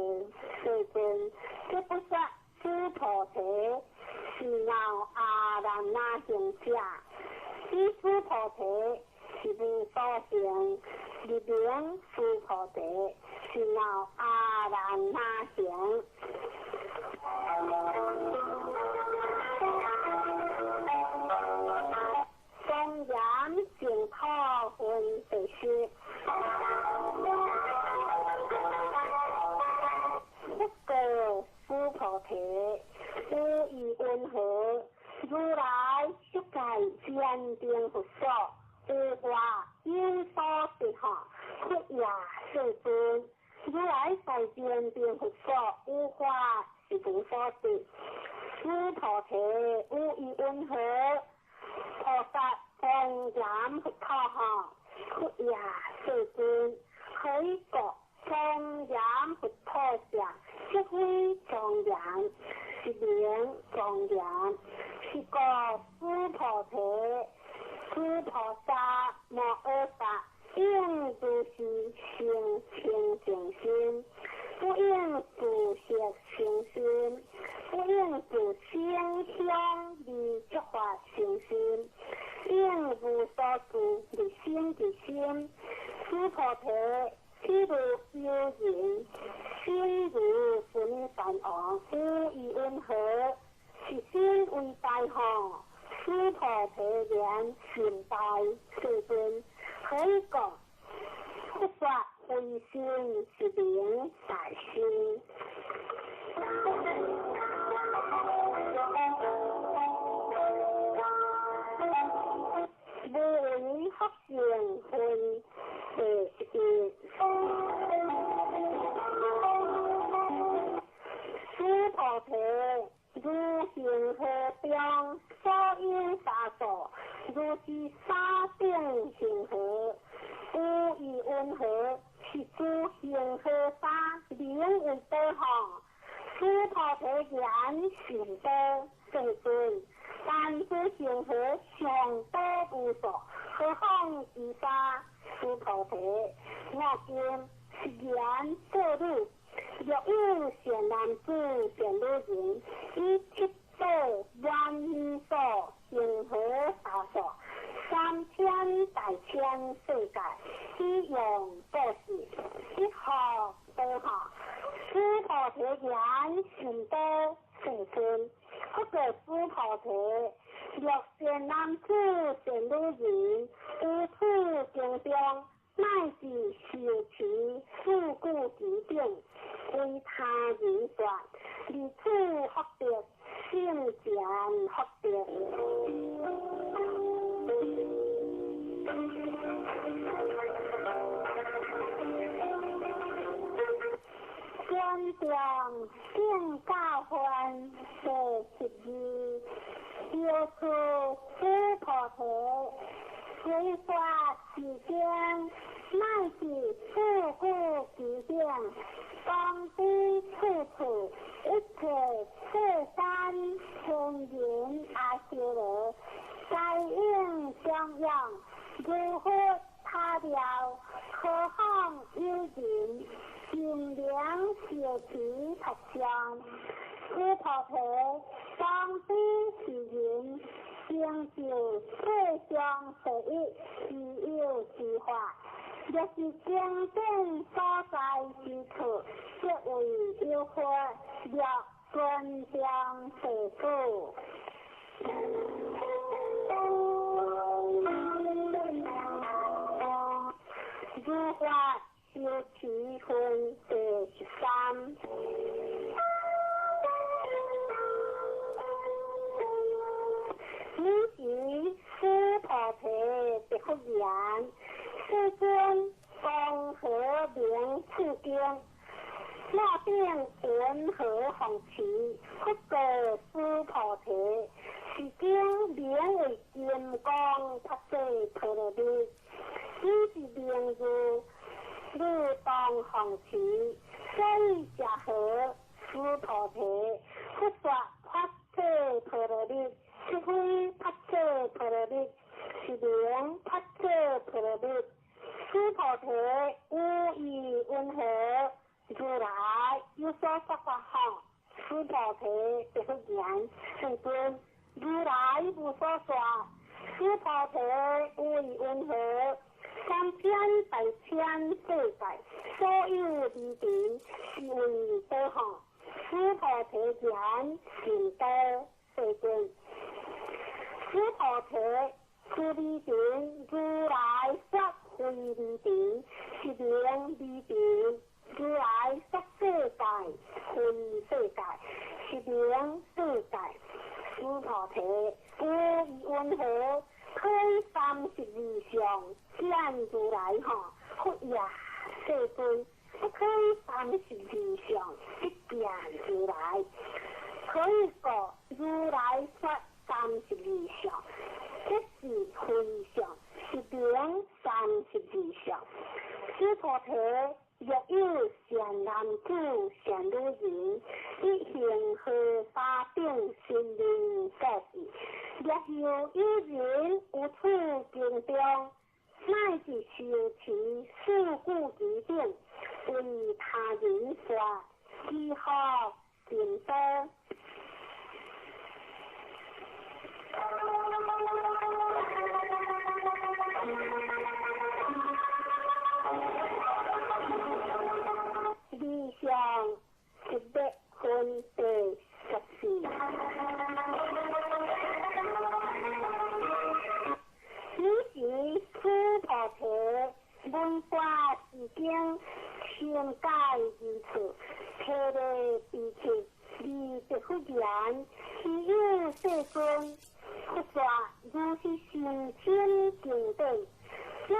世尊，這不說須菩提是鬧阿難那行者，彼須菩提是無所行，入名須菩提是鬧阿難那行。莊嚴淨土分第十。不過須菩提，有疑云何？如來色界之禅定佛所，有法有所得吼，佛也世尊。如来在禅定佛所，有法是无所得。须菩提，有疑云何？菩萨庄严佛土吼，佛也世尊。何以故？庄严佛土者，即非庄严，是名庄严。是故须菩提，诸菩萨摩诃萨应如是生清净心，不应住色生心，不应住声香味触法生心，应无所住而生其心。须菩提，譬如有人心如须弥山王，有疑云何？是心为大吼，须菩提言心大，世尊。何以故？佛说非心是名大心。无为福善分第一。须菩提，如恒河中所有沙数，如是沙等恒河，有疑云何？是诸恒河沙名为多吼。须菩提言甚多，世尊。但诸恒河尚多无数，何况其沙？须菩提，我今是言作汝。若有善男子、善女人，以七宝万余数恒河沙数，三千大千世界，以用布施，一学多学。须菩提言甚多，世尊。佛告须菩提：若善男子、善女人，于此经中，乃至受持四句偈顶，为他人说，离此福德，圣贤福德。观众圣教分第12，药师须菩提，随法世间，乃至四句偈顶，当知处处一切世间天人阿修罗，皆应供养，如佛他了，何况有人尽量修持佛像？须菩提，当知是人成就世上第一稀有之法，若是经典所在之处，即为有佛若尊重弟子。如法修持分第13。尔时须菩提答复言：世尊，光何名此经？我等云何奉持？佛告须菩提：是经名为金刚菩萨陀罗尼，此是名字，汝当奉持。所以者何？须菩提，佛说菩萨陀罗尼，即非菩萨陀罗尼，是名菩萨陀罗尼。须菩提，有疑云何？如来有所说法吼。须菩提答复言：世尊，如来无所说。须菩提，有疑云何？三千大千世界，所有离尘，是为多吼。须菩提言：甚多，世尊。须菩提，此离尘，如来说非离尘，是名离尘。如来说世界，非世界，是名世界。须菩提，有疑云何？推32相見如來吼，佛也世尊，不可以32相不見如來，可以講如來說32相，這是非相，是名32相。須菩提，若有善男子、善女人，欲行荷花等神明布施，若有有人有此經中，乃至受持四句偈等，為他人說，如何成道？理想一百分第14。彼時須菩提聞法是經，深解義處，提禮彼此，而得佛言：希有世尊，佛說如是甚深經典，我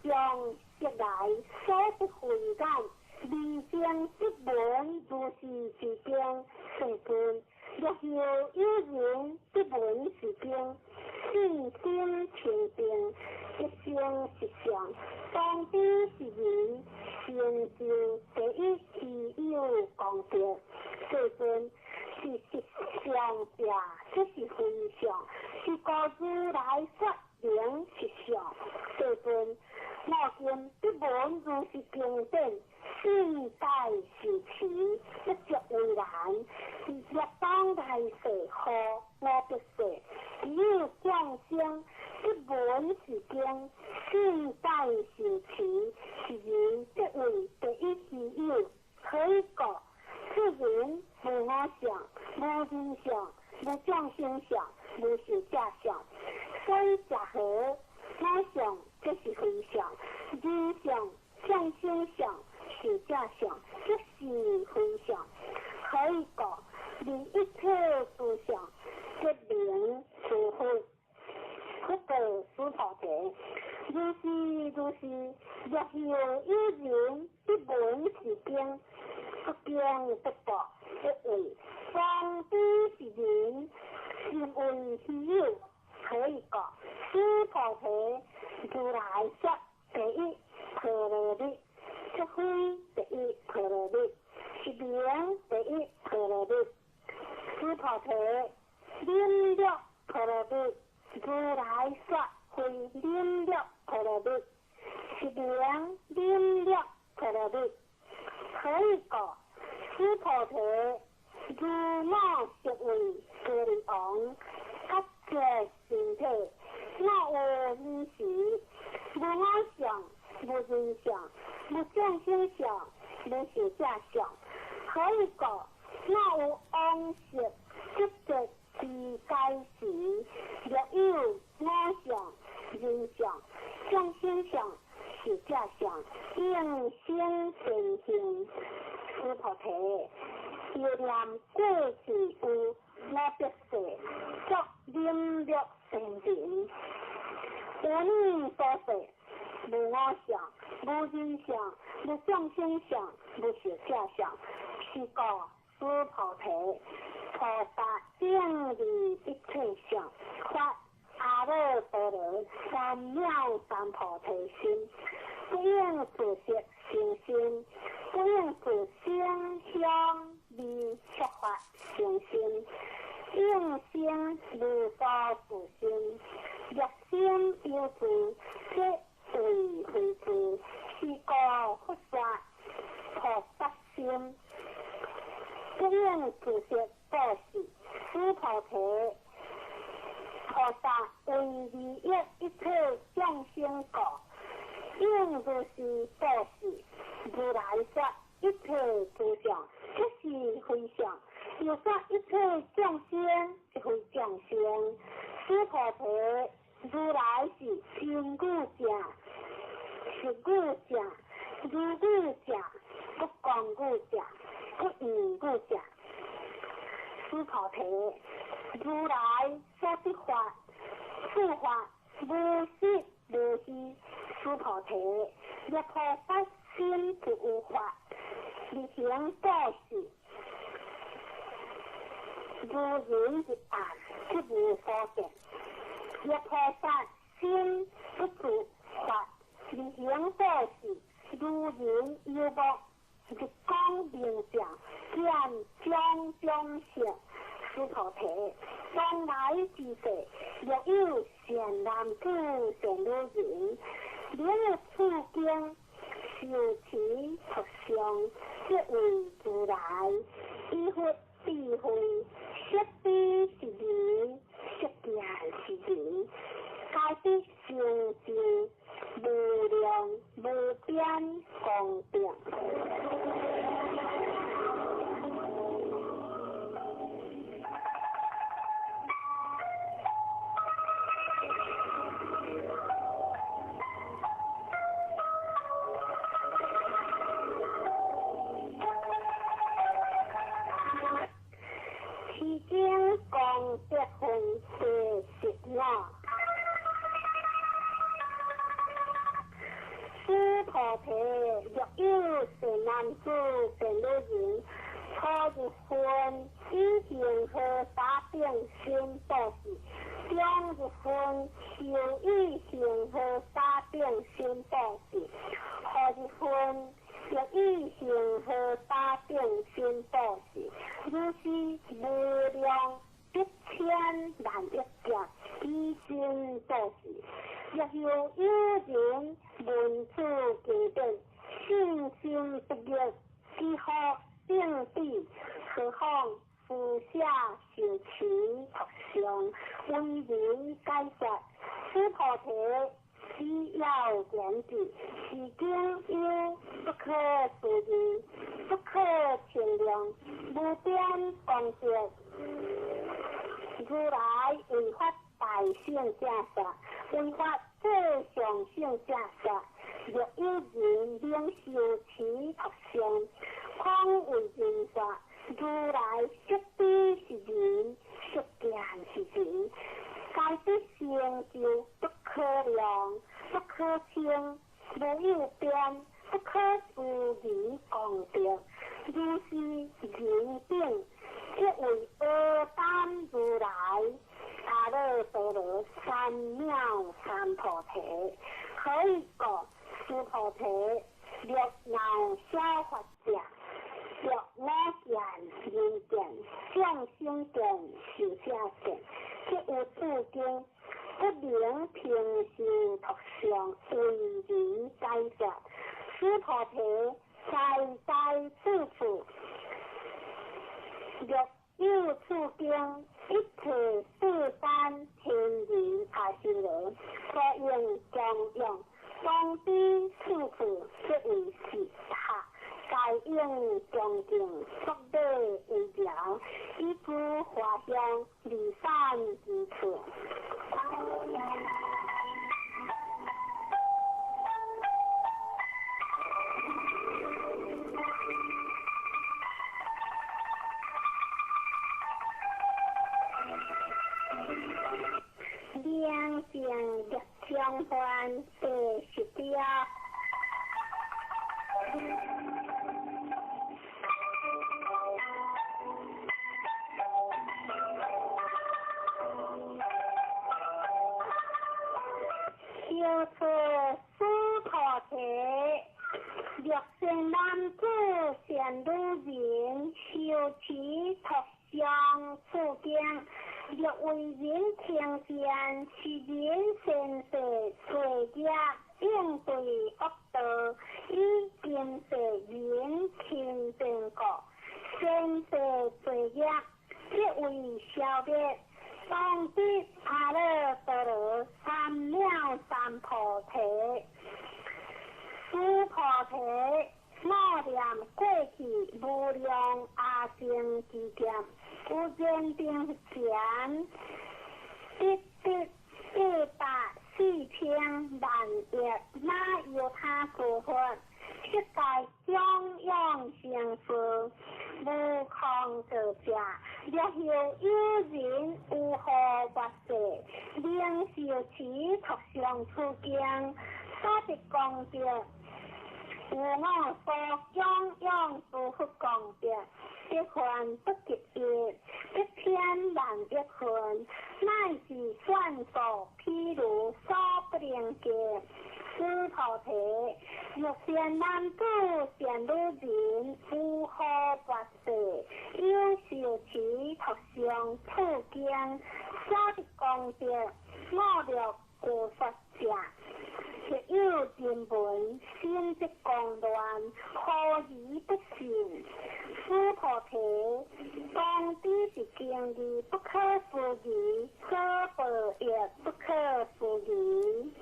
將悉來所得慧眼，離生不聞如是之經。世尊，若有有人不聞是經，信心清淨，一生實相，當知是人成就第一希有功德。世尊，是實相者，這是非相，是故如來說名實相。世尊，我今不聞如是經典，信解受持，不足為難。若當來世後五百世，只有眾生不聞是經，信解受持，是人得為第一希有。何以故？此人無我相，無人相，無眾生相，無壽者相。所以者何？我相這是非相，人相、眾生相、壽者相，這是非相。何以故？離一切諸相，即名諸佛。佛告須菩提：如是如是，若有有人不聞是經，不經不覺，不為，當知是人，心為希有。何以故？須菩提，如來說第一波羅蜜，這非第一波羅蜜，是名第一波羅蜜。須菩提，忍辱波羅蜜，如來說非忍辱波羅蜜，是名忍辱波羅蜜。何以故？須菩提，如我昔為歌利王，割截身體，我有彼時，無我相，無人相，無眾生相，無壽者相。何以故？我有往昔得得之解時，若有我相、人相、眾生相、壽者相，應生善行。須菩提，若念過去有五百世，作忍辱仙人，有汝所世，無我相，無人相，無眾生相，無壽者相，是故須菩提，菩薩應離一切相，發阿耨多羅三藐三菩提心，不應自色生心，不應自聲香味觸法生心，應生無所住心。若心有住，則為非住，是故佛說菩薩心，不應自色布施。須菩提，菩薩為利益一切眾生故，應如是布施。如來說一切諸相，這是非相；又說一切眾生，即非眾生。須菩提，如來是真語者，實語者，如語者，不狂語者，不異語者。須菩提，如來所得法，此法無實無虛。須菩提，若菩薩心不有法，日行布施，如人入暗，則無所見。若菩薩心不住法，日行布施，如人游目，日光明照，見種種色。須菩提，當來之世，若有善男子、善女人，能此經受持讀誦，則為如來以佛智慧，識彼是人，識見是人，皆得成就無量無邊功德。其中功德分第15。須菩提，若有善男子、善女人，初入分以恆河沙等身布施，中入分受以恆河沙等身布施，後入分欲以恆河沙等身布施，如是無量百千萬億劫以身布施。若有有人聞此經典，信心不逆，知福正彼，何況施捨受持讀誦，為人解說。須菩提，只要言之，是經有不可思議、不可稱量、無邊功德。如來為發大乘正說，為發最上乘正說。若有人能受持讀誦，況為人說，如來識彼是人，識見是人，皆得成就不可量、不可稱、無有邊、不可思議功德。如是人等，則為阿單如來阿耨多羅三藐三菩提。何以故？須菩提，若鬧小法者，若我見、人見、眾生見、壽者見，則有此經不能平受讀誦，為人解說。須菩提，在在處處，若有此經，一切四山天人阿修羅，所應供養，當彼處處，則為是塔，皆應恭敬，作禮為療，以諸華香離散之處。明鏡逆相還第十條。小出須菩提，若善男子、善女人，受持讀誦此經，若為人聽見，是人善世罪業，應對惡道，以今世人清淨故，善世罪業，則為消滅。當得阿耨多羅三藐三菩提。須菩提，我念過去無量阿僧祇劫，有人定前得得84000萬億那由他諸佛，悉皆供養成事，無空過者。若後有人有何發誓，能受持读诵此经，所得功德，有我所供养诸佛功德，得分不及一，得千万亿分，乃至算数譬如所不能及。须菩提，若善男子、善女人，有何跋涉，有受持读诵此经，所得功德，五乐具法者，若有人闻，心即狂乱，何而不信？须菩提，当知是经义不可思议，所报亦不可思议。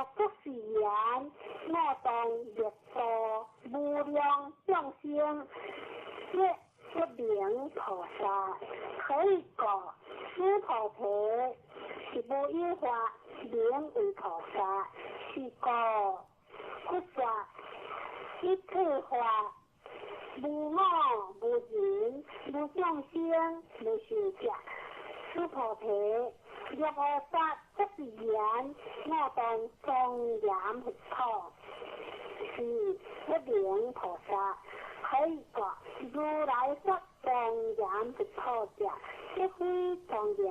若作是言，我當欲度無量眾生，則不名菩薩。何以故？須菩提，是無有法名為菩薩，是故佛說一切法無我無人無眾生無壽者。須菩提，若菩薩作是言，我當莊嚴佛土，是不名菩薩。何以故？如來說莊嚴佛土者，即非莊嚴，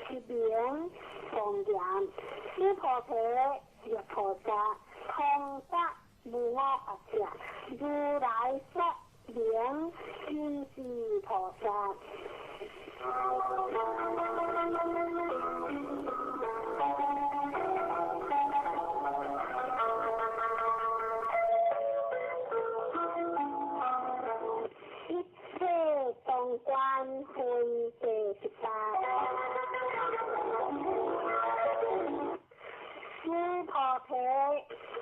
是名莊嚴。須菩提，若菩薩通達無我法者，如來說名真是菩薩。一切當觀分第18。須菩提，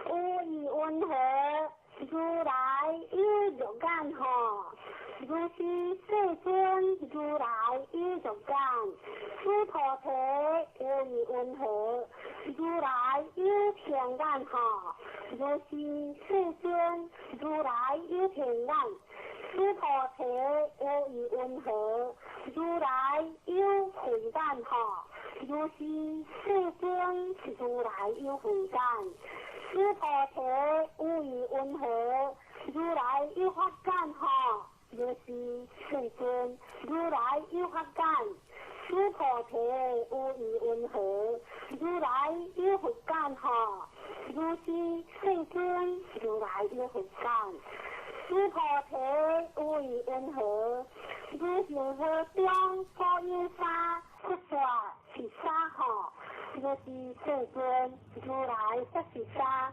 有意云何？如來有肉眼吼？如是世尊，如來有肉眼。須菩提，有意云何？如來有天眼吼？如是世尊，如來有天眼。須菩提，有意云何？如來有慧眼吼？如是世尊，如來有慧眼。須菩提，有意云何？如來有法眼吼？如是世尊，如來有法眼。須菩提，有意云何？如來有佛眼吼？如是世尊，如來有佛眼。須菩提，有意云何？如恒河中所有沙，佛說是沙吼？如是世尊，如來說是沙。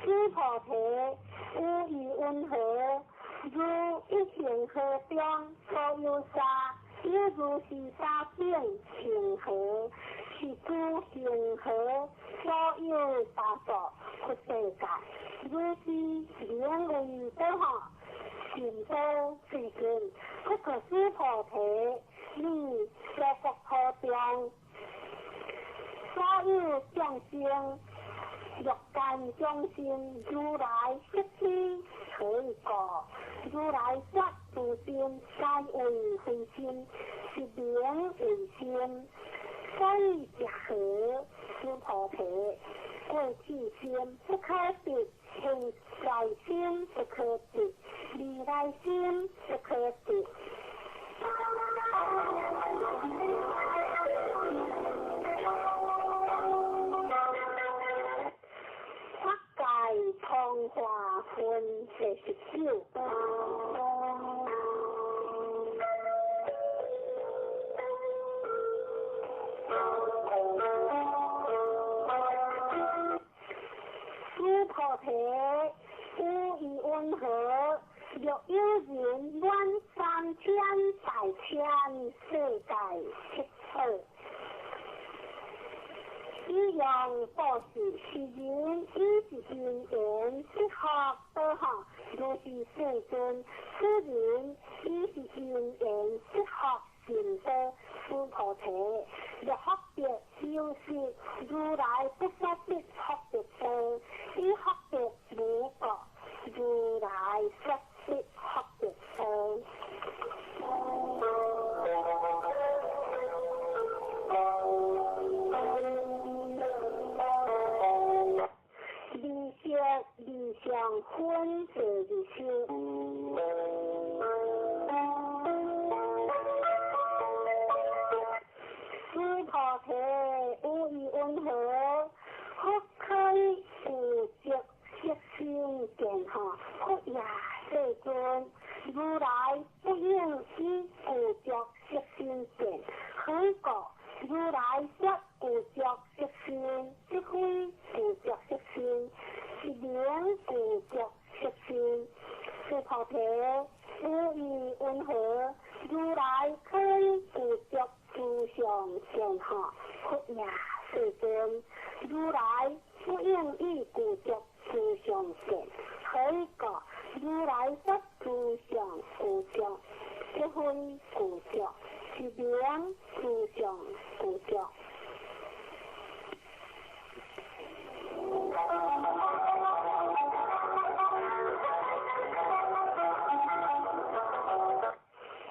須菩提，有意云何？如一恒河中所有沙，有如是沙等恒河，是諸恒河所有沙數佛世界。如是名為多吼，善多世尊。不過須菩提，你所國土中所有眾生，欲界眾生，如來悉知。何以故？如來說諸心皆為非心，是名為心。所以者何？須菩提，過去心不可得，現在心不可得，未來心不可得。法界通化分第19。須菩提，有意云何？若有人滿三千大千世界七寶，以用布施，是人以是因緣得福德吼。如是世尊，此人以是因緣得福善德。須菩提，若福德有時，如來不說得福德多，以福德無過，如來說得福德多。二相分第20。須菩提，有意云何？佛可以具足色身見吼？佛也世尊，如來不應以具足色身見。何以故？如來說具足色身，即非具足色身，是名具足色身。須菩提，有意云何？如來可以具足諸相見吼？佛也世尊，如來不應已具足諸上善，何以故？如來說諸相具足，即非具足，是名諸相具足。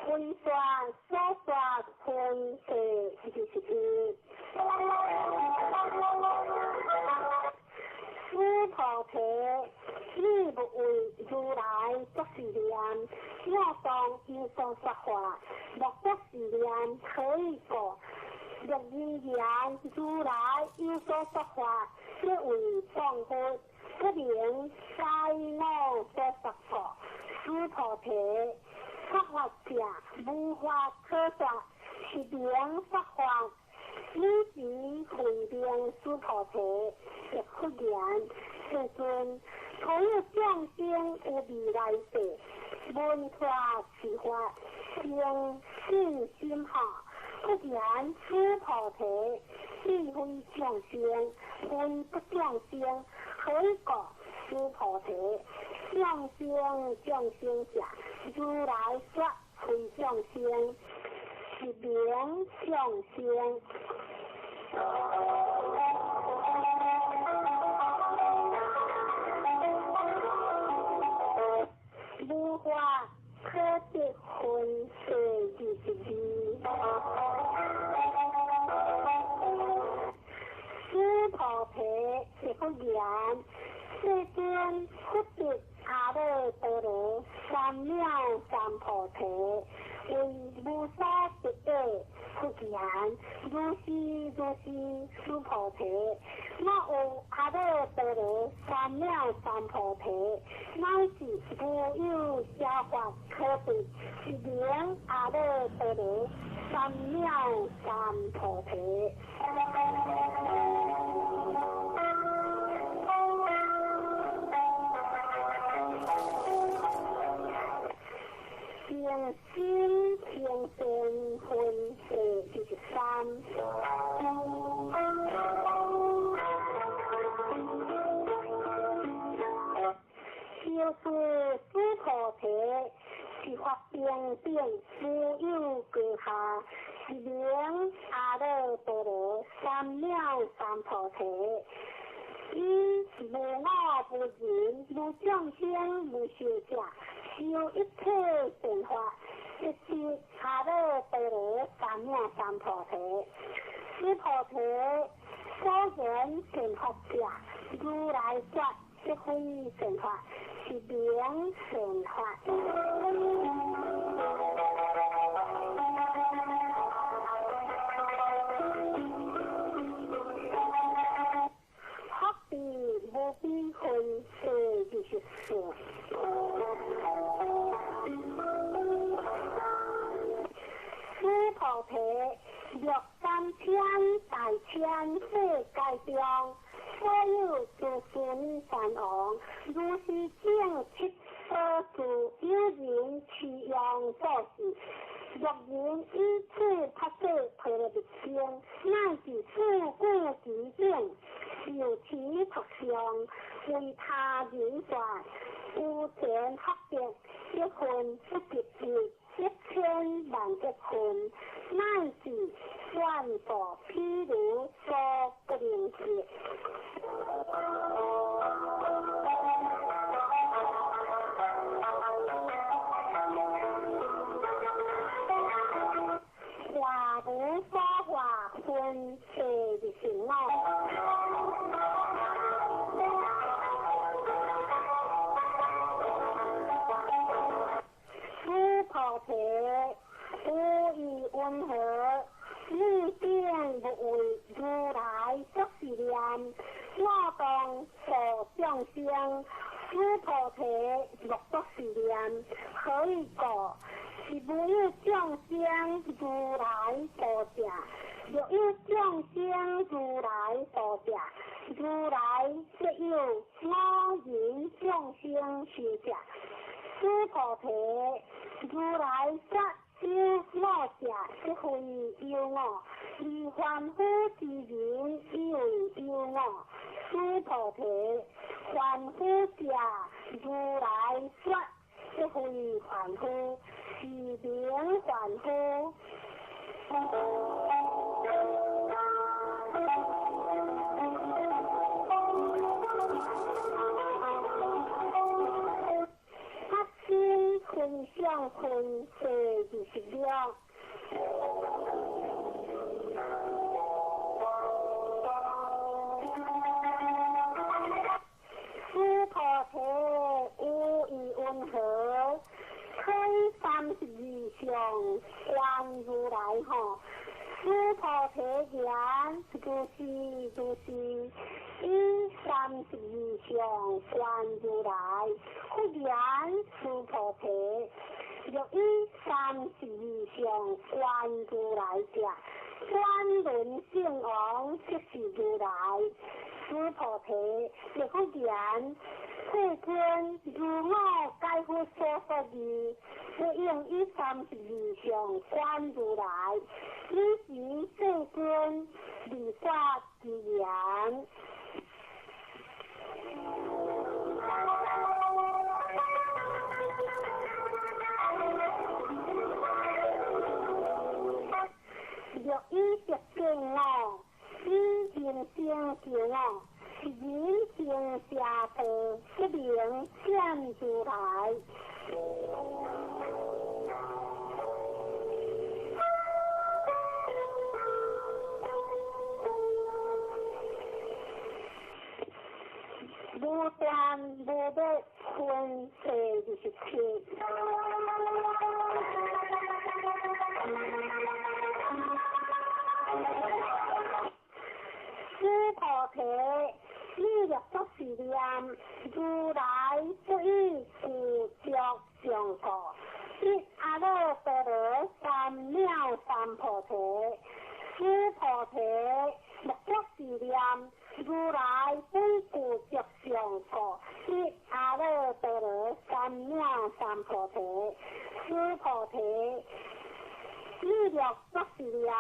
分說所說分第21。須菩提，你勿為如來作是念，我當有所說法，莫作是念，何以故？若人言如來有所說法，即為謗佛，不能解我所說故。須菩提，說法者無法可說，是名說法。汝時慧明須菩提，亦復言：世尊，所有眾生有未來世，聞法是法，生信心吼。復言須菩提，彼非眾生，非不眾生，何以故？須菩提，眾生眾生者，如來說非眾生，是名眾生。無法可得分第22。須菩提，亦復言：世尊，佛得阿耨多羅三藐三菩提，為無所得者。復言：如是如是，須菩提，若有阿耨多羅三藐三菩提，乃是無有邪法可得，是名阿耨多羅三藐三菩提。平心平善分第23。修士須菩提，是法平等，無有高下，是名阿耨多羅三藐三菩提。以無我無人無眾生無壽者，修一切善法，即是阿耨多羅三藐三菩提。須菩提，所言善法者，如來說即非善法，是名善法。福地無比分第24。須菩提，若三千大千世界中，所有諸須彌山王，如是正七所住，有人持用做事，若人以此菩薩毗羅密經，乃至四句其等，受持讀誦，為他人說，有田福德，一分不及一，1000萬億分，乃至萬部譬如所不能及。華無所化分第25。須菩提，無疑云何？你定勿為如來作是念，我當度眾生。須菩提，莫作是念，何以故？是無有眾生如來度者，若有眾生如來度者，如來則有我人眾生壽者。須菩提，如來說有我者，即非有我；二凡夫之人以為有我，須菩提，凡夫者如來說不非凡夫，是名凡夫。法身分相分第26。須菩提，有意云何？開32相觀如來吼。須菩提言：如是如是，以32相觀如來。佛言：須菩提，若以32相觀如來者，轉輪聖王即是如來。須菩提，若佛言：世尊，如我解佛所說義，不應以32相觀如來。彼時世尊離說之言。若以得見我，以人生見我，是人生邪道，不能見如來。無斷無滅分第27。須菩提，你若作是念，如來不以具足相故，得阿耨多羅三藐三菩提。須菩提，若作是念，如來不以具足相故，得阿耨多羅三藐三菩提。須菩提，你若作是念，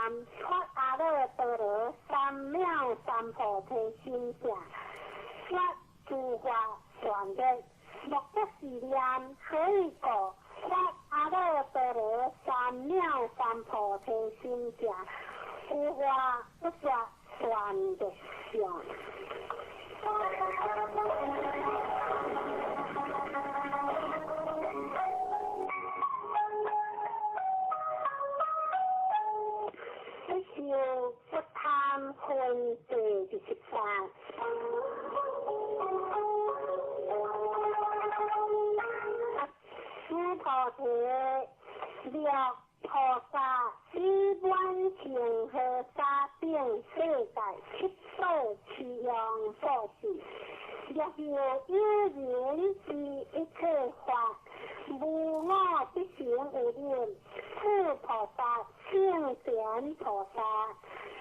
發阿耨多羅三藐三菩提心者，說諸法斷滅。若作是念，何以故？發阿耨多羅三藐三菩提心者，有法不說斷滅相。不受不貪分第28。須菩提，若菩薩以滿恒河沙等世界七寶齊用布施，若有有人知一切法，無我必成有忍，此菩薩聖賢菩薩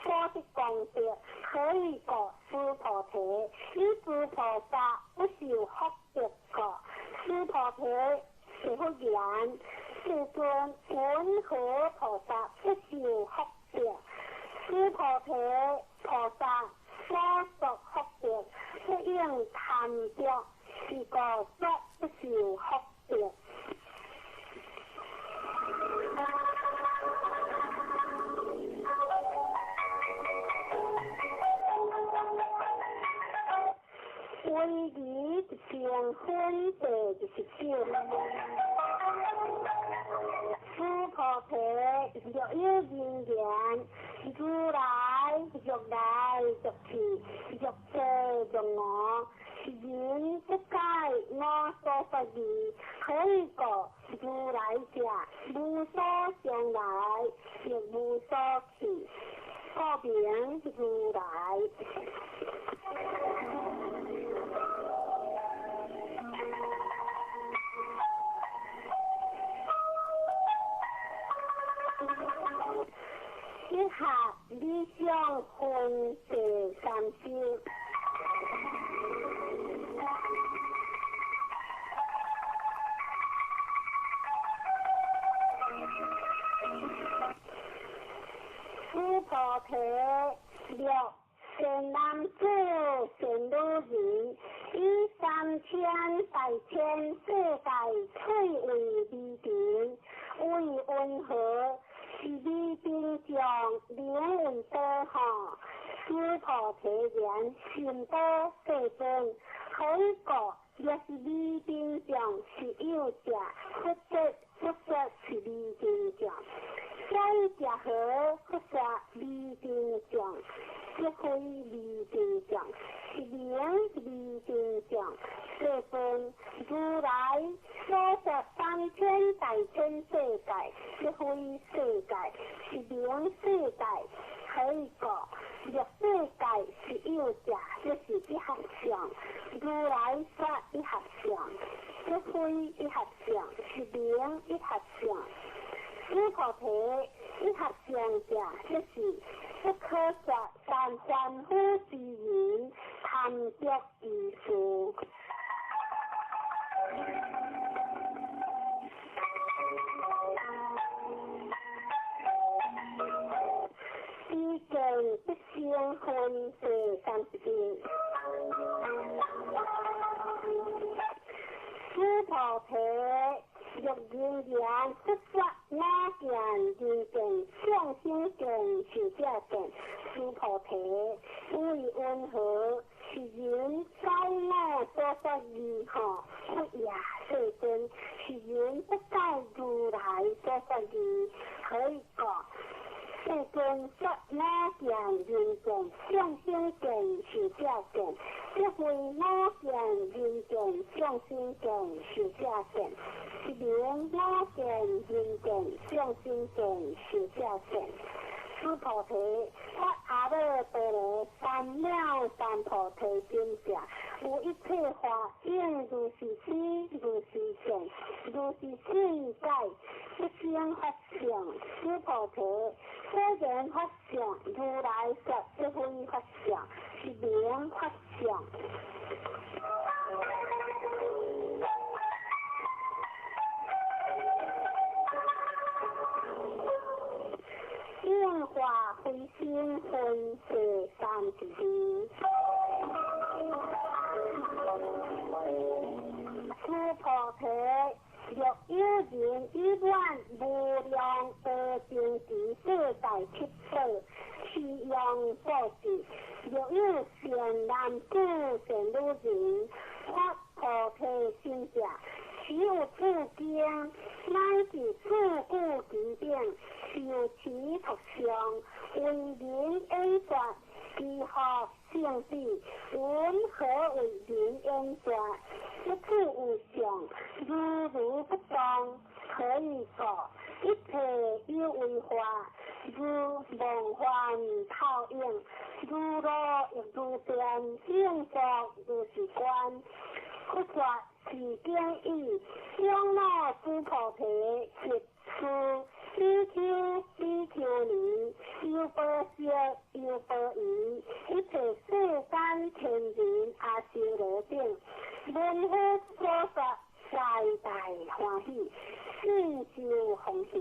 所得功德，何以故？須菩提，以諸菩薩不受福德故。須菩提，是佛言：世尊，云何菩薩不受福德？須菩提，菩薩所作福德，不應貪著，是故說不受福德。威儀成分第29。須菩提，若有人言，如來欲來欲去，欲坐欲我，是人不解我所說義，何以故？如來者，無所上來，亦無所去，故名如來。一下理想分第30。須菩提，子善女人，以三千大千世界翠为微尘，为云何？是微尘众名为多吼。须菩提言：甚多，世尊。何以故？若是微尘众是有者，佛说佛说是微尘众。所以者何？佛说微尘众，即非微尘众，是名微尘众。世尊，如来所说三千大千世界，即非世界，是名世界。何以故？若世界是有者，即是一合相。如来说一合相，即非一合相，是名一合相。须菩提，一合相者，即是不可说三凡夫之人贪著于事。彼见不生分第31。须菩提，若人言佛说我见、人见、众生见、寿者见，须菩提，为云何？是人解我所说义吼？佛也，世尊，是人不解如来所说义，何以故？世尊说我见、人见、众生见、寿者见，即非我见、人见、众生见、寿者见，是名我见、人见、众生见、寿者见。须菩提，发阿耨多罗三藐三菩提心者，有一切法应如是知，如是见，如是信解，不生法相。须菩提，所言法相，如来说即非法相，是名法相。应化非生分第32。须菩提，若有人以愿无量阿僧只世界七宝，持用布施；若有善男子、善女人，发菩提心者，持有此经，乃至四句其顶，受持读诵，为人演说，其福胜彼。云何为人演说？一处有相，如如不动。何以故？一切有为法，如梦幻泡影，如露亦如电，应作如是观。佛说是经已，长老须菩提及诸比丘、比丘尼、优婆塞、优婆夷，一切世间天人阿修罗等，闻佛所说，大大欢喜，信受奉行。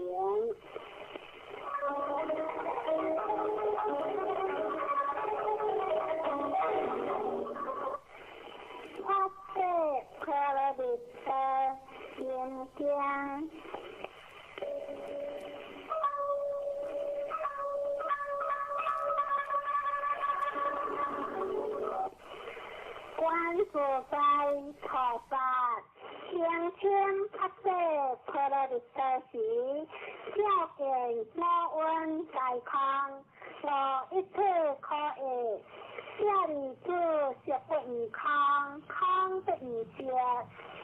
发誓婆罗蜜多心经。观自在菩萨声称发誓婆罗蜜多时，照见五蕴皆空，无一切可爱。舍利子，色不异空，空不异色，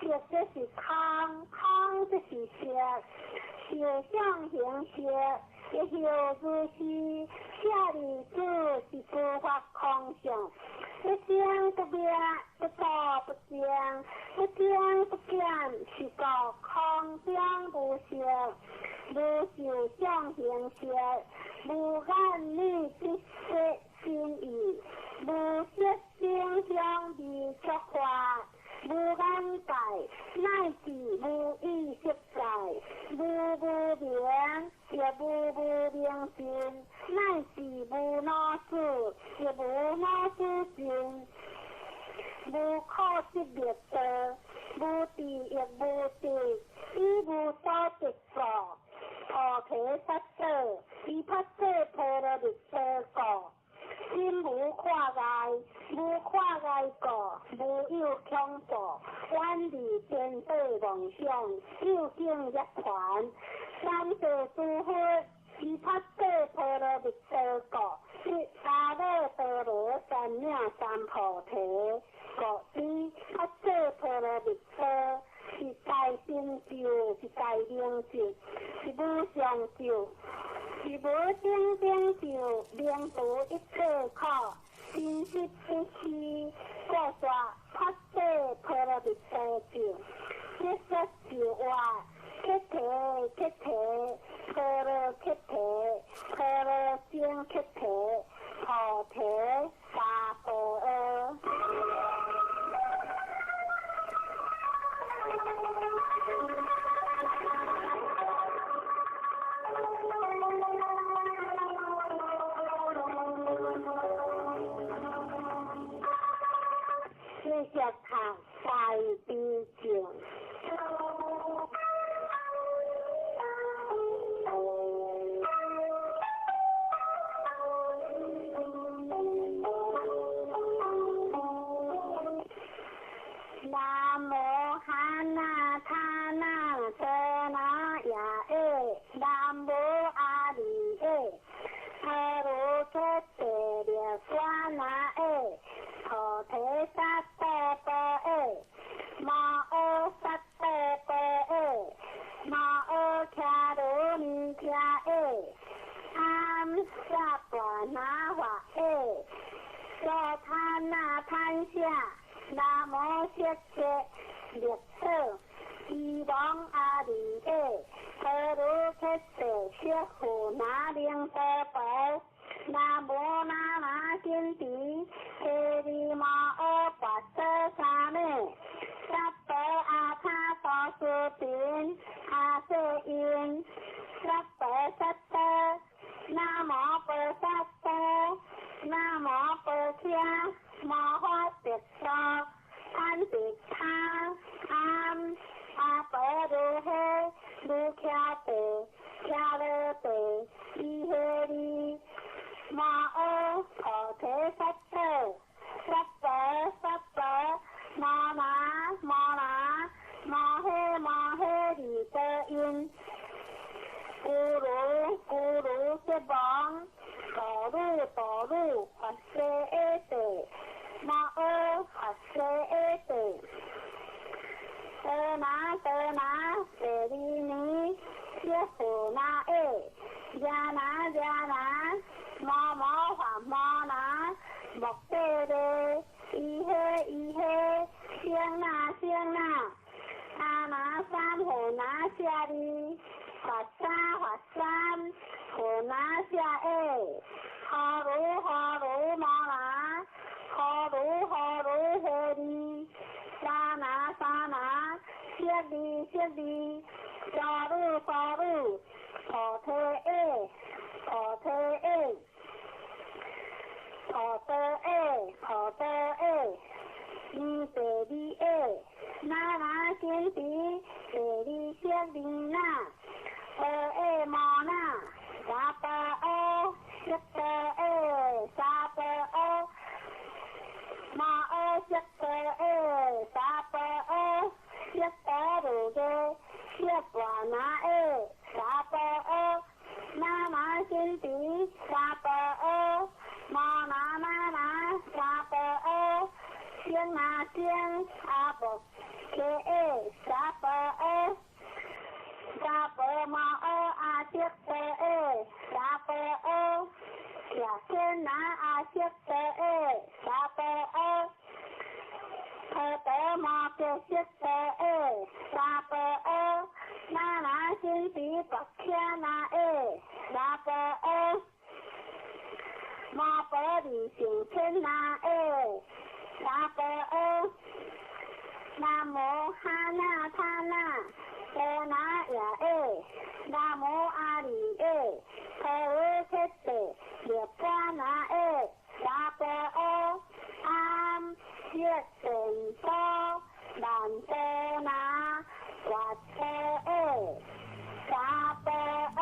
色即是空，空即是色，受想行识，亦复如是。舍利子，是诸法空相，不生不灭，不垢不净，不增不减，是故空中无色，无受想行识，无眼耳鼻舌身意，无色声香味触法，無眼界，乃至無意識界，無無明，亦無無明盡，乃至無老死，亦無老死盡，無可得滅道，無智亦無得，以無所得故，菩提薩埵，以菩提波羅蜜多故。心無掛礙，無掛礙故，無有恐怖，遠離顛倒妄想，究竟涅槃。三世諸佛，以菩提波羅蜜多故，得阿耨多羅三藐三菩提。故知菩提波羅蜜多是大成就，是大明咒，是無上咒。是無頂頂咒，明除一切苦，真實不虛，故說菩提波羅蜜多咒。結說咒話，揭諦揭諦，波羅揭諦，波羅僧揭諦，菩提薩婆訶。繼續讀大悲咒。南無哈那他那陀那耶耶，南無阿彌耶，阿罗揭諦涅槃那耶，菩提薩埵波耶，摩訶薩埵波耶，摩訶迦羅尼迦耶，阿萨婆那華耶，娑他那贪下，南無釋迦力所，伊王阿彌耶，婆罗揭諦釋佛那靈多婆，南無那那金提，提利摩訶跋陀沙美，萨婆阿他多斯频，阿舍因，萨婆萨多，南無菩薩多，南無婆伽摩诃薩娑，堪比他阿阿婆如诃如伽地伽罗地伊诃利摩訶菩提薩埵，薩婆薩婆摩那摩那摩诃摩诃利多因，咕嚕咕嚕悉王，哆噜哆噜佛西阿地，摩訶佛西阿地，哆那哆那舍利尼，悉佛那耶，耶那耶那，摩摩梵摩那，莫底勒，伊诃伊诃，声那声那，阿那三佛那舍利，佛三佛三，佛那舍耶，呵噜呵噜摩那，呵噜呵噜诃利，沙那沙那，舍利舍利，娑噜娑噜，菩提耶，菩提耶，菩提耶，菩提耶，尼地利耶，那那金提，地利舍利那，阿耶摩那，萨婆訶，悉多耶，萨婆訶，摩訶悉多耶，萨婆訶，悉多如耶，悉婆那耶，萨婆訶，那那金提，萨婆訶，摩那那那，萨婆訶，僧那僧，阿婆伽耶，萨婆訶，萨婆摩訶阿悉多耶，萨婆訶，迦天那阿悉多耶，萨婆訶，婆陀摩揭悉多耶，萨婆訶，那那金提婆伽那耶，萨婆訶，摩婆利胜天那耶，萨婆訶，南無哈那他那波那耶耶，南無阿里耶，陀罗切地涅槃那耶，萨婆诃，阿竭神多曼多那跋陀耶，萨婆诃。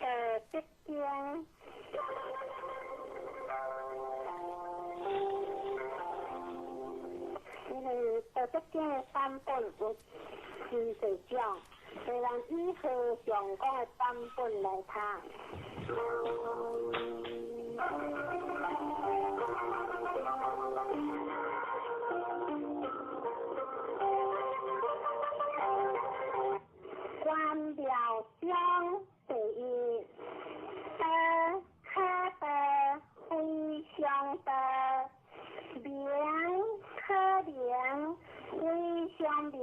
道德经。因为道德经的版本有真济种，所以咱以和尚讲的版本来读。关庙章第一，道可道，非常道；名可名，非常名。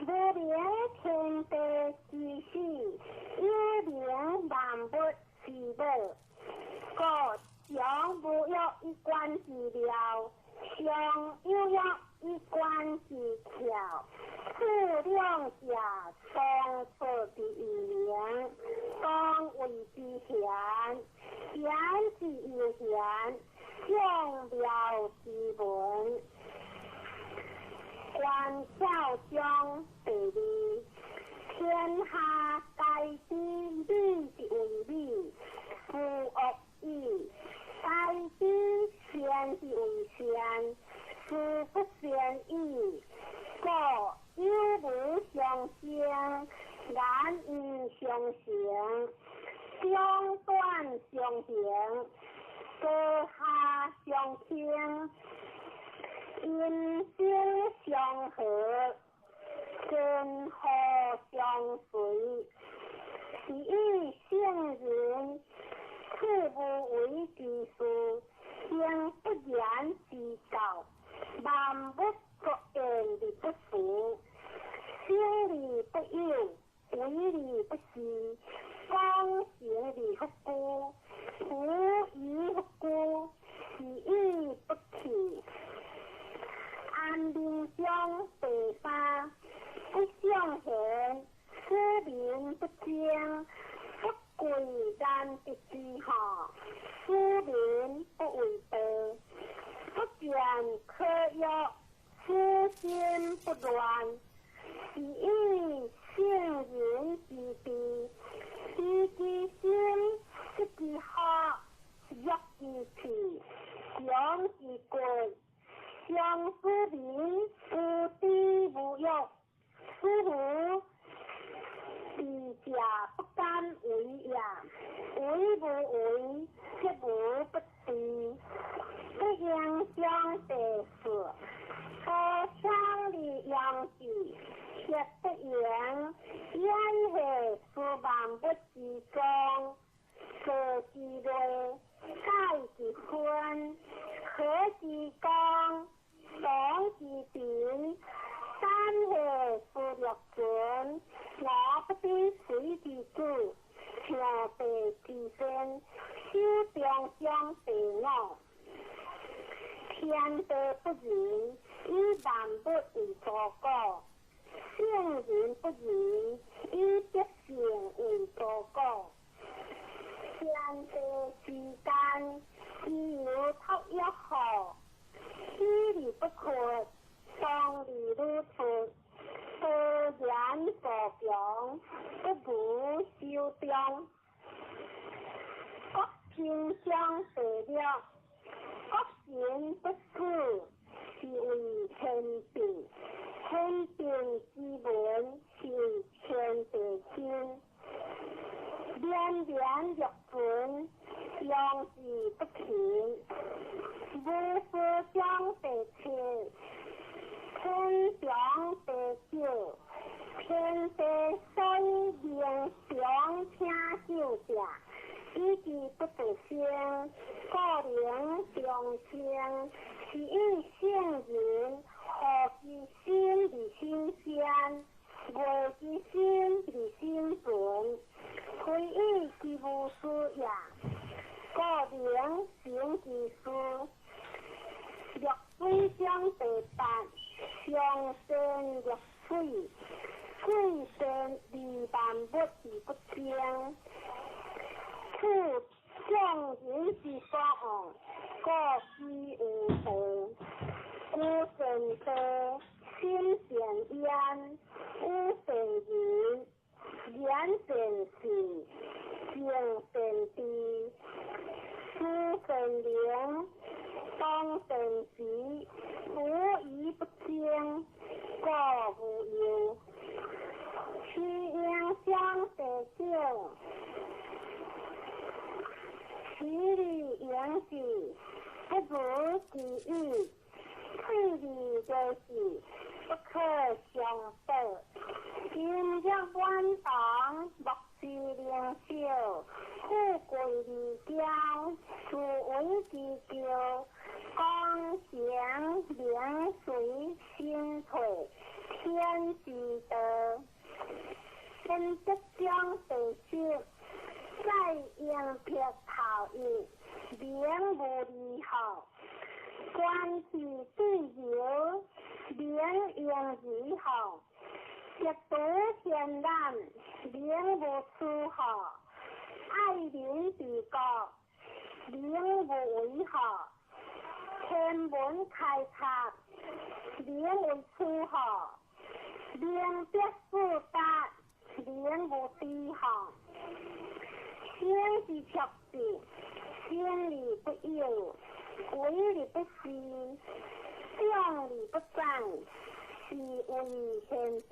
无名天地之始，有名万物之母。故常无欲以观之妙，常有欲以观之窍。此两者，同出之异名，同谓之玄。玄之又玄，众妙之门。关窍章第二，天下皆知美之为美，斯恶已；皆知善之为善，斯不善已。故有无相生，难以相成，长短相形，高下相倾，音声相和，根河相随。是以圣人处无为之事，行不言之教，万物各言而不实，生而不有，为而不恃，广行而不居，无以不居，是以不去。安民章第三，不尚贤，使民不争，不贵难得之下，使民不为道，不见可欲，使心不乱。是以圣人之治，知其心，失其学，弱其气，强其骨。相思民无知无欲，此无智者不敢为也。为无为，则无不治。不应将第四，高强的阳气，却不言，演下是万物之宗，坐之类，解之分，和之光，同之平，三下是六存，我不知谁之主，兄弟之间，手中将第五。天地不仁，以万物为刍狗；圣人不仁，以百姓为刍狗。天地之间，自有托约好，始而不缺，终而愈出，多言无穷，不无修终。生章第六，國神不死，是為天變，天變之文是為天地心。連連欲存，用之不勤。無事章第七，天長地久，天地所以能長聽久者，以其不得生，故能長生。是以聖人予其心而新鮮，悅其心而心存，非以其無事也，故能成其事。濁水章第八，上善若水，水善利萬物而不爭。此眾人之所惡，故居有道。居善地，心善焉，語善仁，言善信，行善知，思善能，動善時，無與不爭，故無尤。徐英章第九，其理應之，不如其已；退而為是，不可相報。音樂滿堂，莫之能少；富貴而驕，斯文之驕。功成名隨身退，天之道。文德章第十，載應撇頭一，名無離號。官之對流，名應離號。極度賢難，名無私號。愛民治國，名無為號。天文開拓，名為初號。明德四達，名無低號。生之卓志，生而不有，為而不恃，長而不宰，是謂賢德。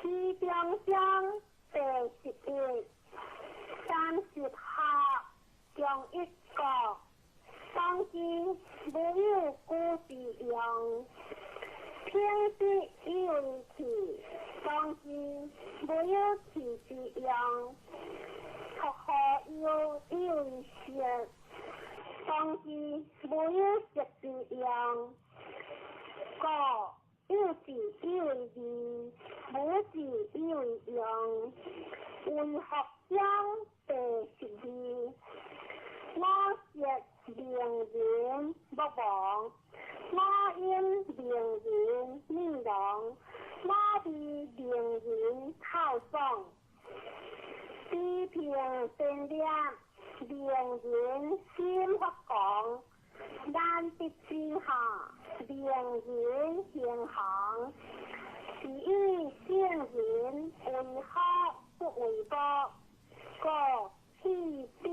徐中章第11，30學中一國，當之無有古之用。平之以為器，當之無有器之用。托何有以為色，當之無有色之用。故有志以為義，無志以為用。為學章第12，我舌名人莫亡，我音名人美容，我味名人透爽。地平天裂，名人心發狂。難得之下，名人行行。是以聖人為好不為惡，故棄彼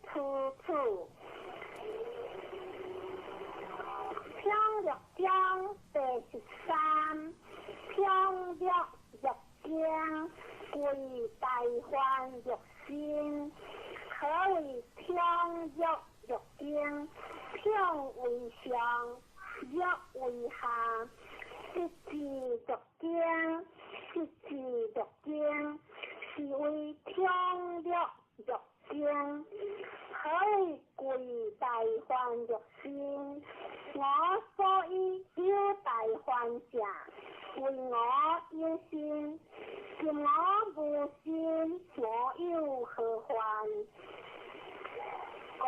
處處。平樂章第13，平樂欲經，歸大梵欲心。何謂平樂欲經？平為上，樂為下。實之欲經，實之欲經，是為平樂欲經。何謂歸大梵欲心？我所以有大梵者，為我有心。今我無心，我有何患？故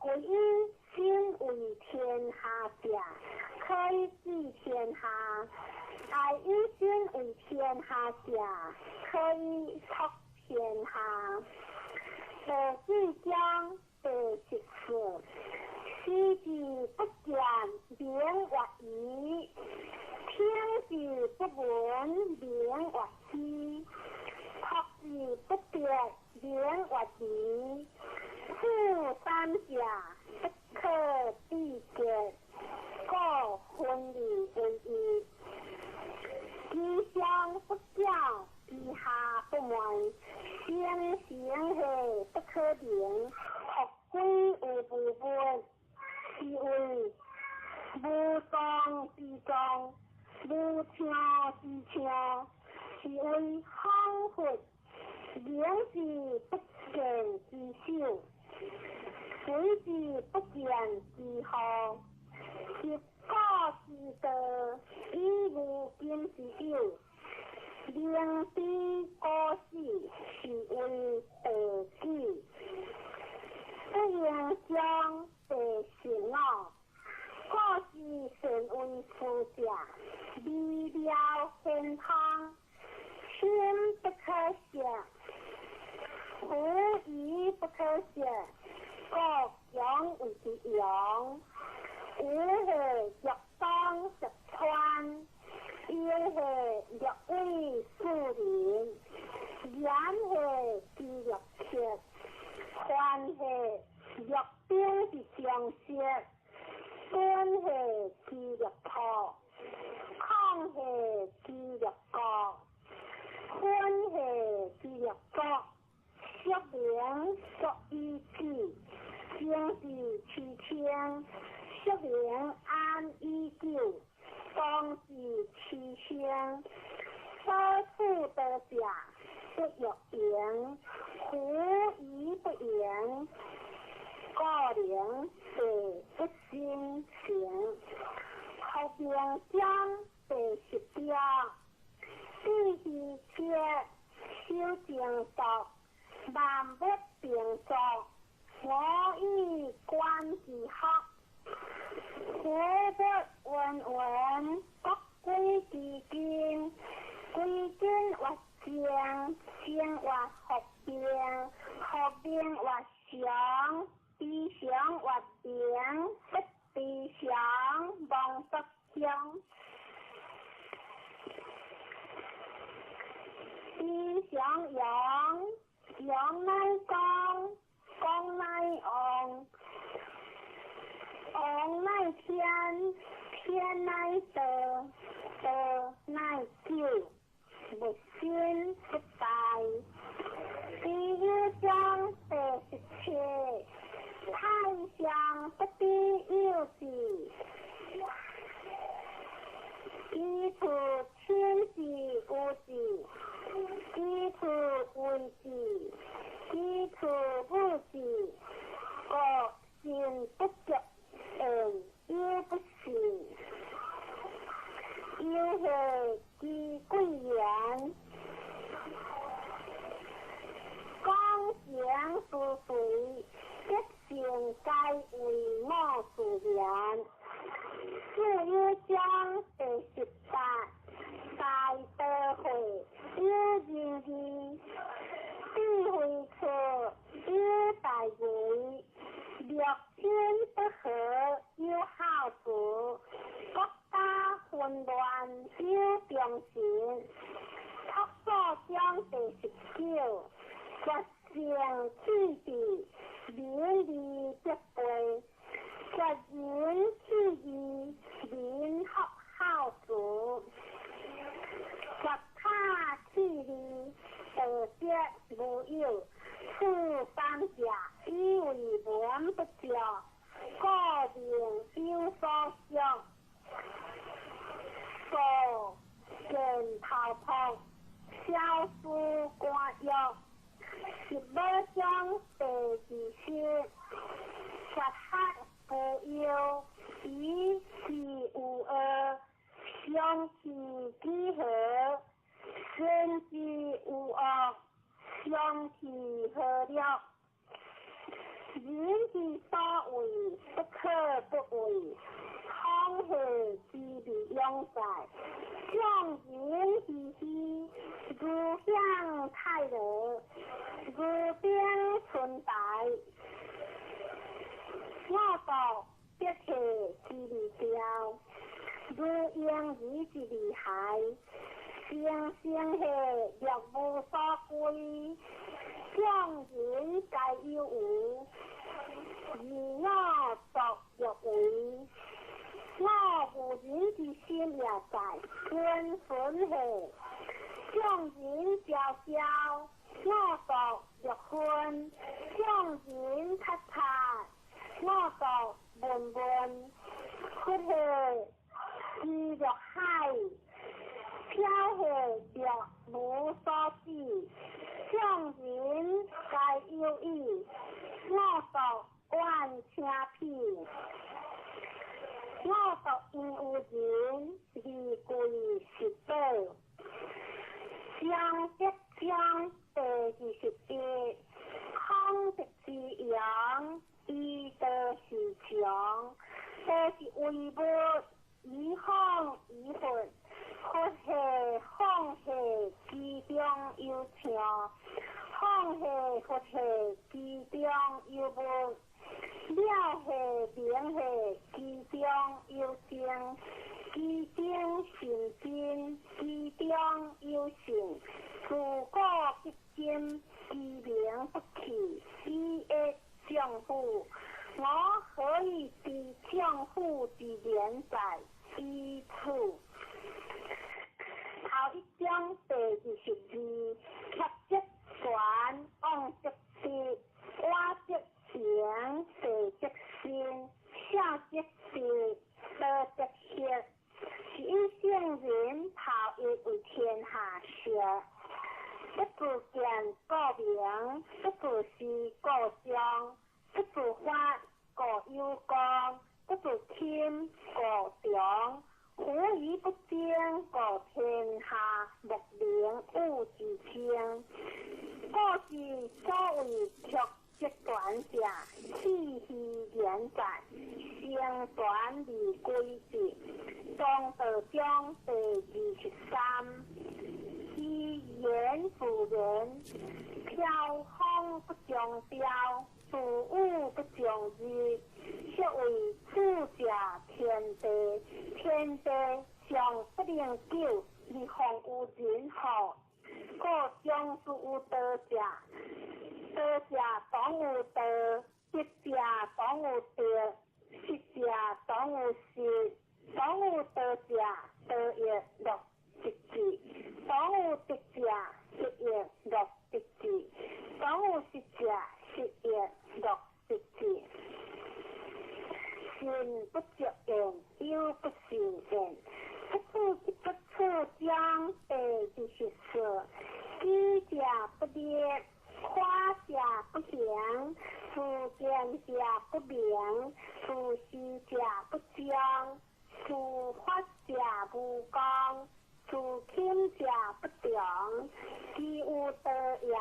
歸以心為天下者，可以治天下；愛以心為天下者，可以託天下。第四章第14，視之不見，名曰夷；聽之不聞，名曰希；託之不得，名曰慈。此三者不可比肩，故分而为一。其上不矫，其下不昧，声声系不可名，复归有无物，是谓无状之状，无相之相，是谓仿佛。名是不见之首，水是不见之河，习古之道，以无今之有。明知古死，是谓地基。不应将地神我，故是善为师者，微妙显通，心不可设，狐疑不可设，故强为之用。有系欲当十川，有系欲为士人，言系之欲切，凡系欲兵之将色，敦系之欲破，抗系之欲国，昏系之欲国，说明作以止，精是其清，说明安以久，当是其生。所处得者，不欲盈，狐疑不盈，故能地不生成。复名章第十条，智虚切，守静肃，万物并作，我以观之学。佛不云云，国归其根，归根曰静，静曰复明，复明曰常，非常曰明，不非常，忘不乡。非常阳，阳乃光，光乃旺，旺乃天，天乃道，道乃久，物生不败。第一章第十七，太上不知有之，其处亲之有之，其处为之，其处无之，故信不足言，犹不信。犹系之贵言，讲情思随，德性皆为我自然。四有章第十八，大德会有仁义，智慧课有大义，六亲不和有孝慈，国家混乱有忠诚。朴素章第十九，决胜气质，民利必备；决仁气义，民福孝慈；决他气义，道德无有。此三者，以为文不足，故名有所属。数见头破，小事官约。十五章第二十，绝学不忧，以是无恶，相去几何？身之无恶，相去何了？人之所为，不可不为。康熙之利永在，将人之虚，如享泰乐，如冰春白。我道必体之利雕，如婴儿之利孩。生生系若无所归，将皆有無，而我獨欲為。我無人之心也在，君分下，眾人昭昭，我獨欲昏；眾人察察，我獨悶悶。佛下知若海，飄下若無所指。眾人皆有意，我獨怨請彼。我獨因有人，而貴是寶。章德章第21，孔德之揚，以道是常，道是為物，以風以佛。佛下放下其中有象，放下佛下其中有物，了下明下其中有精，其中甚真，其中有性。自古及今，其名不去，以益丈夫。我何以知丈夫之言哉？以此。頭一章第22，曲則全，往則直，我則行，地則生，孝則直，道則行。是以聖人頭一為天下師，不自見故明，不自是故彰，不自發故有光，不自謙故長。夫以不爭，故天下莫能與之爭。故是所謂曲則全者，氣虛言在，成全而歸之。莊道章第23，虛言自然，飄風不終朝，自雨不終日。所謂主者天地，天地尚不能久，而況有人乎？故將之有道者，道者當有道，德者當有德，失者當有失。當有道者，道亦樂得之；當有德者，德亦樂得之；當有失者，失亦樂得之。信不足言，有不信言。不處不處章第24，舉者不立，誇者不行，自見者不明，自是者不彰，自發者無功，自謙者不長。其有道也，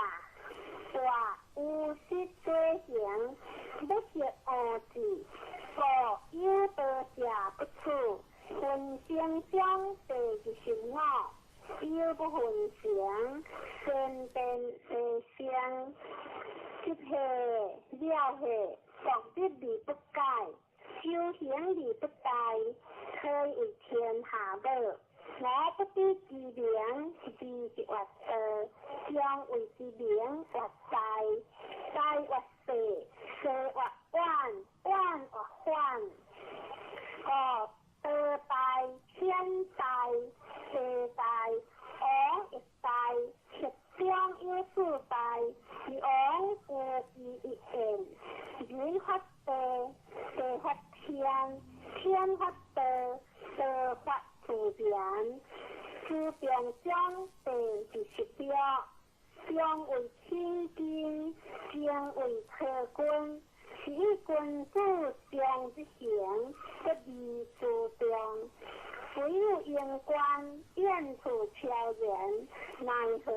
大有失做行，不識惡字。故有道者不處，分成章第25，有不分成，先變地生，執下了下，獨立而不改，修行而不怠，可以為天下母。我不知其名，而是曰道，將謂之名曰大，大曰細，細曰遠，遠曰反。故道大，天大，地大，王亦大，其中有四大，是王有其一言。人發地，地發天，天發道，道發自然。自變章第26，將為天經，將為客君。是以君子常之行，不離自重。唯有言官，遠處超然，奈何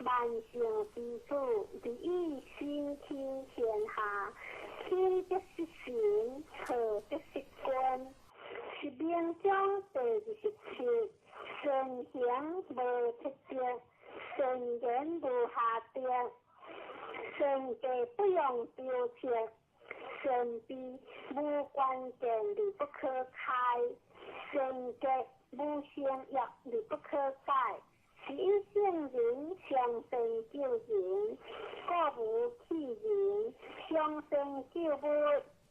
萬乘之主，而以身輕天下。輕則失神，錯則失君。是明章第27，善行無缺席，善言無瑕德，善計不用雕刻，善悲無關鍵而不可開，善結無成約而不可改。是以聖人上善救人，故無棄人。上善救物，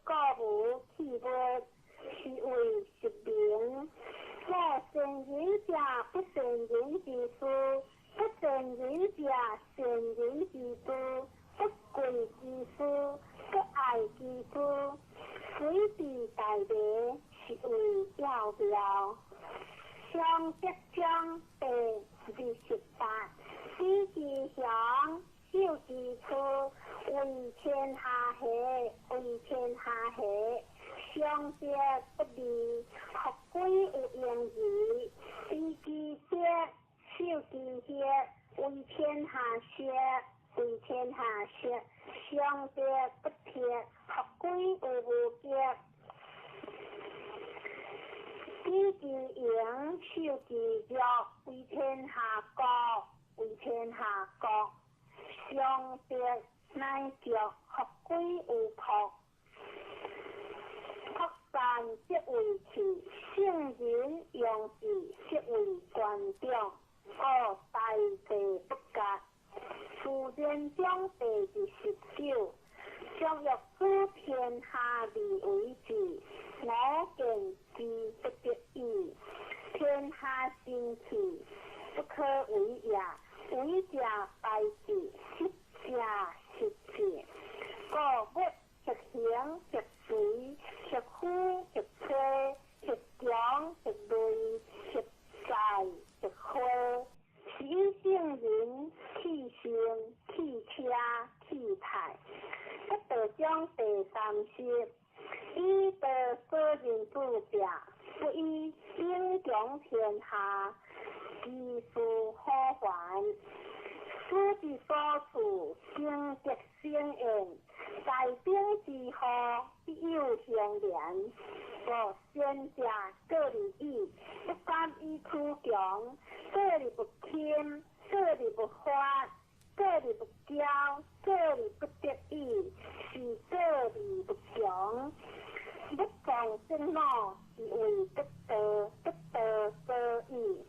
故無棄物，是為實名。故善人者，不善人之師；不善人者，善人之助；不貴之師，不愛之師。隨地大迷，是為要妙。上德章第28，知其雄，守其雌，為天下下，為天下下。上德不離，復歸有盈耳。知其德，守其血，為天下學，為天下學。上德不鐵，復歸有無極。知其榮，守其弱，為天下國，為天下國。上德乃著，復歸有朴。朴善則為器，聖人用之則為官長。故大地不割。自然章第29，常欲主天下而為之，我見之不得已。天下神器，不可為也。為者敗之，失者失之。故物或形或隨，或虛或吹，或強或銳，或在或虛。是以聖人棄身、棄車、棄泰。不道章第30，以道所認主者，不以兵強天下，其事可還。此之所處，成德成焉。大兵之禍，必有相連。故先者過而已，不敢以取強，過而不輕，過而不發，過而不驕，過而不得已，是過而不強。不從正腦，是為得道，得道所以。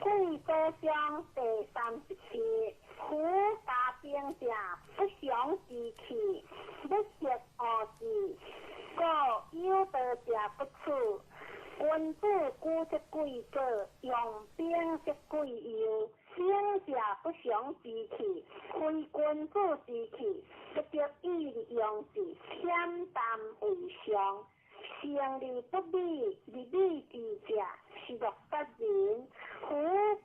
貴祖章第37，夫大兵者，不祥之器，不適惡之，故有道者不處。君子居則貴左，用兵則貴右。兵者不祥之器，非君子之器，不得已而用之，恬淡為上。成而不美，而美之者，是樂殺人。夫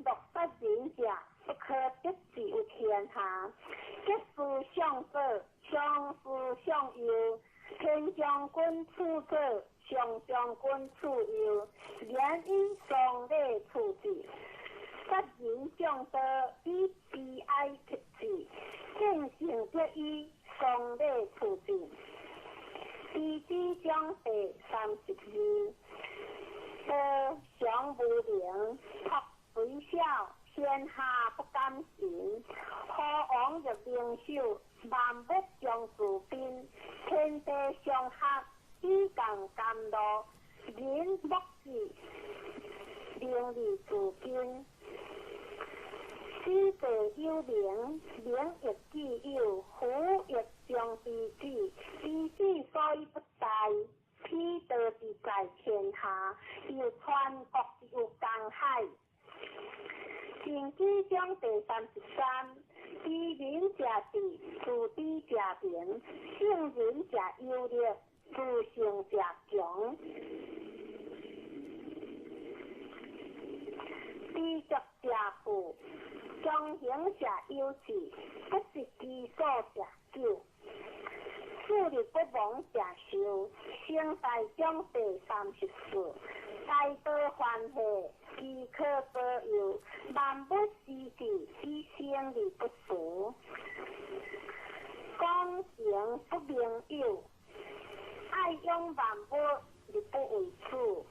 樂殺人者，不可得志於天下。得失相左，相思相右。天將軍處左，上將軍處右，言以喪禮處之。殺人將刀，以悲哀克之。見性則以喪禮處之。地支章第32，道常無名，朴雖小，天下不敢行。何王若明守，萬物將自賓。天地相合，以共甘露。人莫治，名利自根。死地有名，名亦既有，福亦將非子。非子所以不大，彼道之在天下，又傳國之有江海。經濟章第33，知人者智，自知者明，聖人者有力，自信者強。知足者富，強行者有志，不失其所者久。樹立不亡者壽。成大章第34，大道繁華，其可保佑，萬物之治，以生而不俗。講誠不明有，愛養萬物而不為主。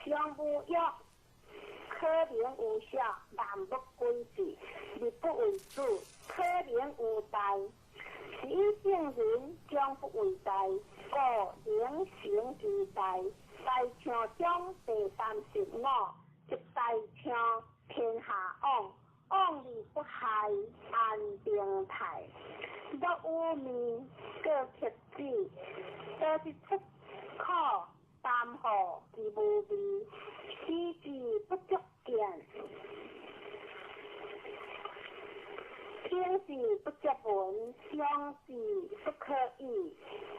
上無欲，可能有小，萬物歸之，而不為主；可能有大，是以聖人將不為大，故能成其大。大象章第35，即大象天下往，往而不害，安定泰。若與面，過克子，道之出可擔負之無味，思之不足見，聽之不足聞，想之不可議。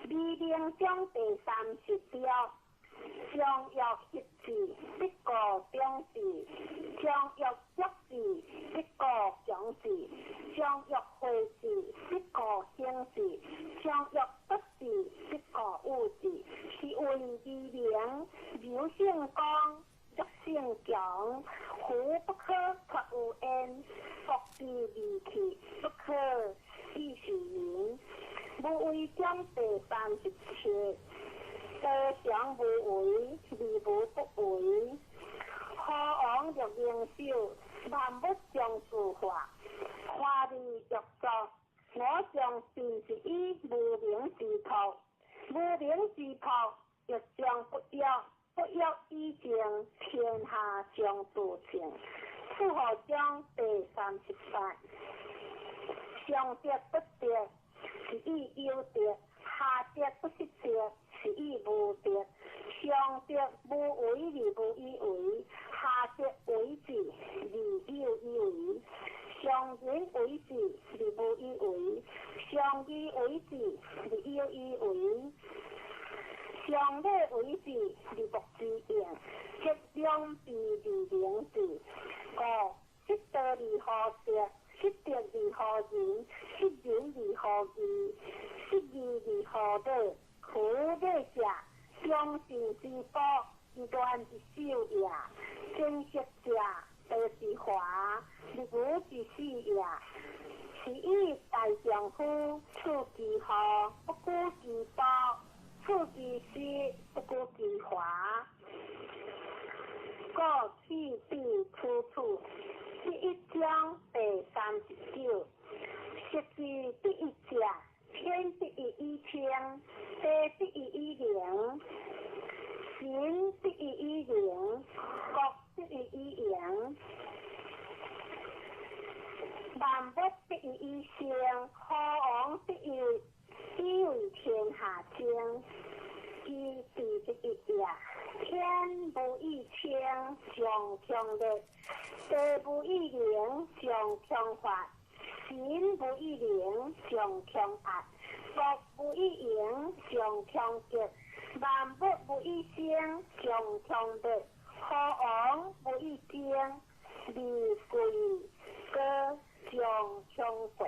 美名章第36，常欲克之，必故長之；常欲足之，必故強之；常欲廢之，必故興之；常欲奪之，必故有之。是謂美名，柔勝剛，弱勝強。夫不可脫有焉，國之利器，不可以示人。無為章第37，道常無為，而無不為。何王欲明首，萬物將自化，華而欲作，我將盡是以無名之朴，無名之朴，欲將不欲，不欲以靜，天下將自清。楚河章第38，上德不德，是以有德；下德不失德，是以無德。上德無為而無以為，下德為之而有以為。上仁為之而無以為，上義為之而有以為。上禮為之而莫之用，則兩弊而明之。故失道而後德，失德而後仁，失仁而後義，失義而後禮。夫禮者，忠信之寶，亂之首也；貞色者，道之華，日無之始也。是以大丈夫處其禍，不顧其暴；處其失，不顧其華。故去彼處處，第一章第39。失之第一者，天第一以清，地第一以靈，神第一以靈，國第一以榮，萬物第一以生，何王第一以為天下精。其第一也，天無以清，將強烈；地無以靈，將強發；神無以靈，將強壓；國無以榮，將強極；萬物無以生，將強滅；何王無以精，而貴高將強國。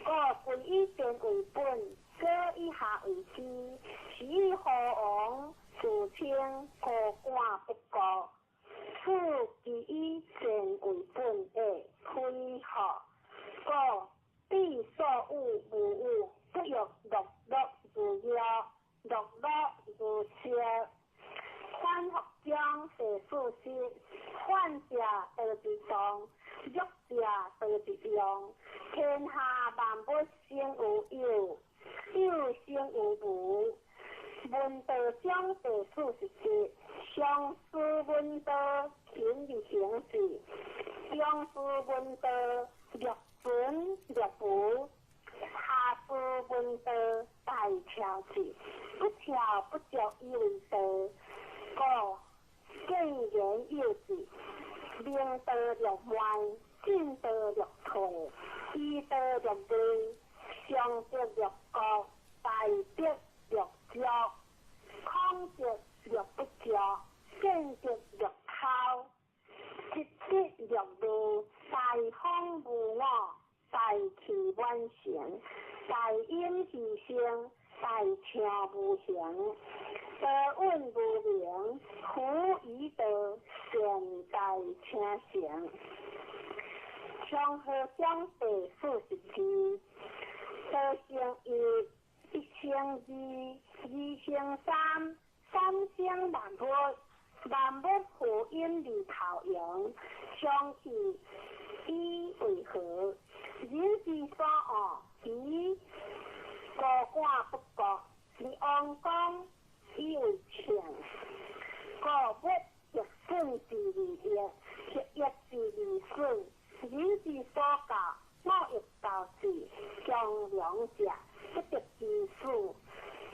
故貴以賤為本，高以下為師。是以何王自稱高官不高，此其以賤為本的非何？故彼所有無有，不欲樂樂如藥，樂樂如燒。反復章第40，反者道之動，弱者道之用。天下萬物生有有，有生有無。文道章第47，上師聞道，勤而行之；中師聞道，略存略無；下師聞道，大巧之。不巧不足以為道。故見言有志，明道略慢，進道略退，醫道略微，上德略高，大德略足，空德略不足，見德略偷，失德略怒，大方無我，大器晚成，大隱其身，大暢無形，道隱無名，夫以道善大成成。長河章第42，道成一，一成二，二成三，三成萬物，萬物負陰而頭陽，相去以為和。人之所惡，其高官不高，而王公以為稱。故物欲損之而益，欲益之而損。人之所教，我欲教之，將强者不得之死，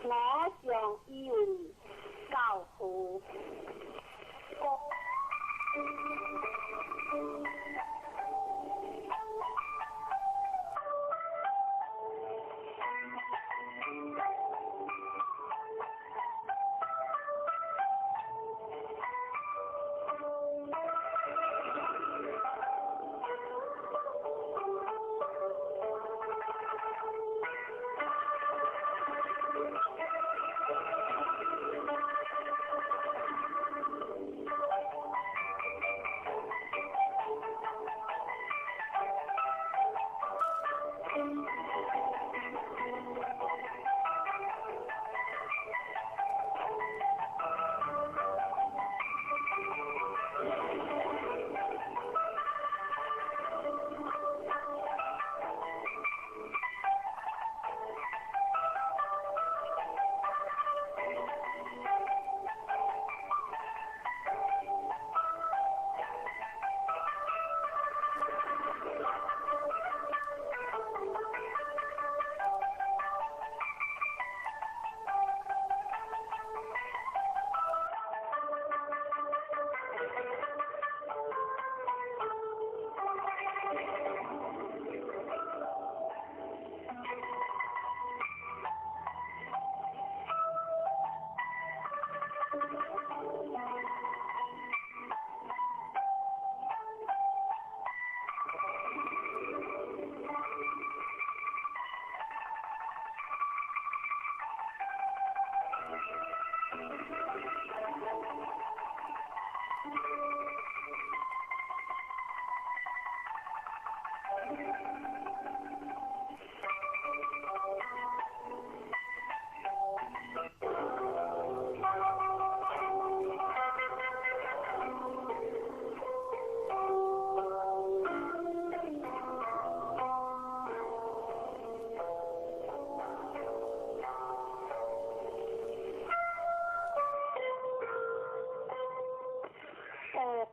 我尚以为教父。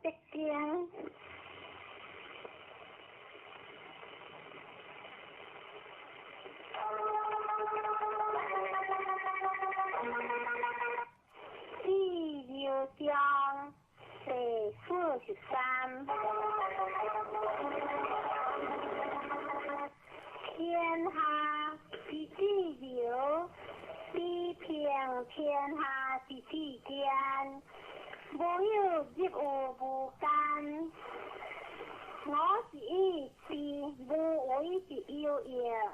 德经。第六章第43。天下之至柔，比平天下之至坚。无有入于无间。我是以知无为之有用，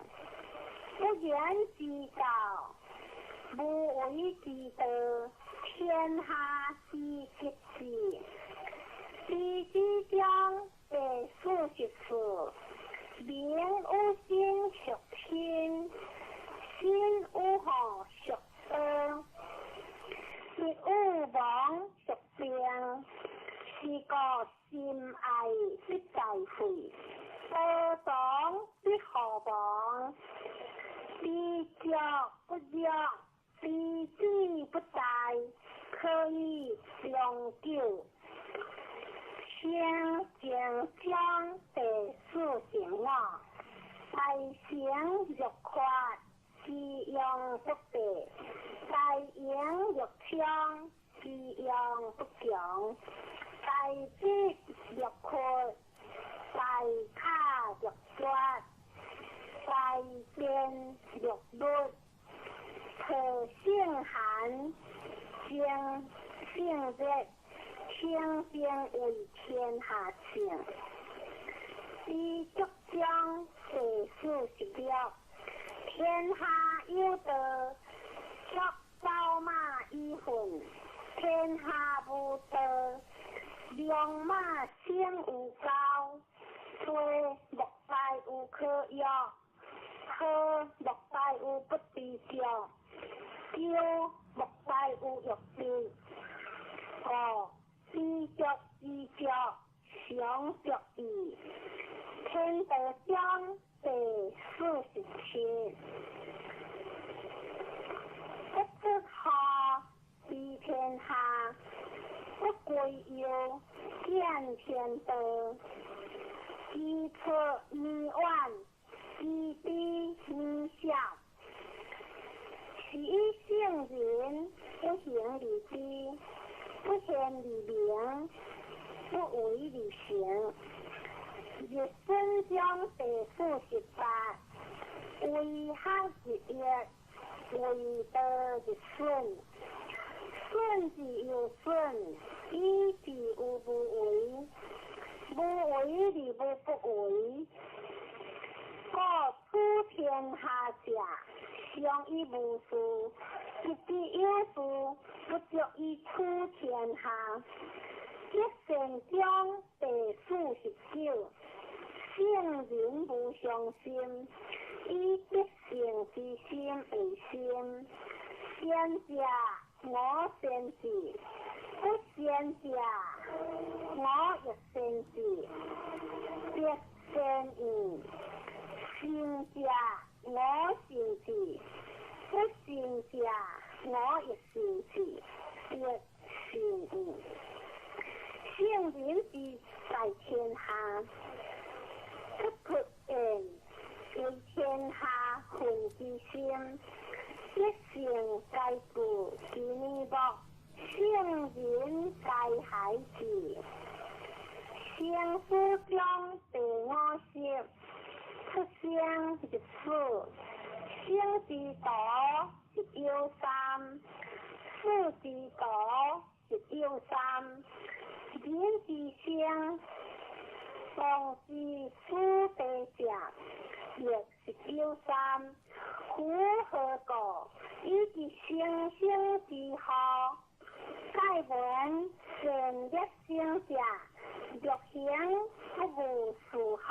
不言之道，无为之道，天下之极致。第四章第44，民有心属心，心有何属道，物有亡属病，是故心爱必在会，道长必何亡。知足不弱，知止不殆，可以长久。先前章第45，大成若缺，其用不备；大盈若冲，其用不强；大智若阔，大卡若绝，大辩若律。特性寒，精性热，清净为天下圣。知足章第46，天下有道，足走马以奋；天下无道，良马生有高。做莫大有可欲，好莫大有不知足，骄莫大有欲得。五知足知足，常足矣。天道章第47，不得下，治天下；不归右，见天道。知错弥远，知彼弥深。是以聖人不行而知，不現而明，不為而成。入損章第48，為學日益，為道日損。損之又損，以至於無為。無為而無不為。故處天下者，常以無事；得之有事，不足以處天下。德善章第49，聖人無上心，以德性之心為心。善者我先之，不善者我亦先之。德善焉，善者我善之，不善者我亦善之。德善焉。聖人之在天下，不出言，為天下分之心。德性皆具其面目，聖人皆孩子。成書章第50，出生入死，生之徒日有三，死之徒日有三。人之生，當知死地者，亦是有三。夫何故？以其生生之禍，蓋聞善惡生者，欲行不務事好，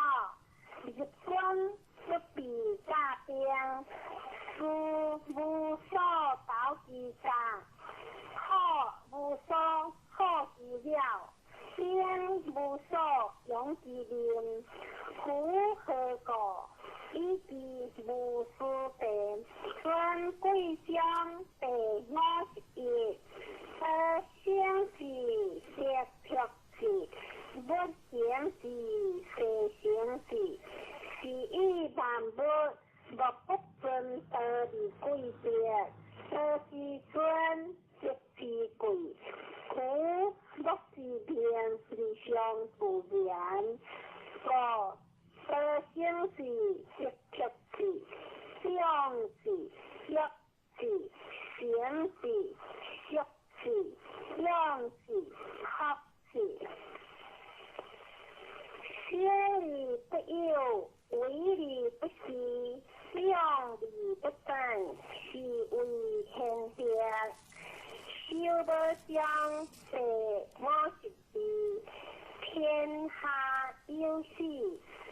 日損不避詐兵，事無所投其詐，苦無所好其了，兵無所用其民。夫何故？以其無事地。孫貴章第51，得生之得脫之，不行之世成之，是以萬物莫不尊道而貴別，道之尊德之貴，故莫之名而相不言。故得生之得脫之，長之弱之，成之息之，養之合之。生而不有，為而不恃，養而不散，是謂玄德。修無章第52，天下有死，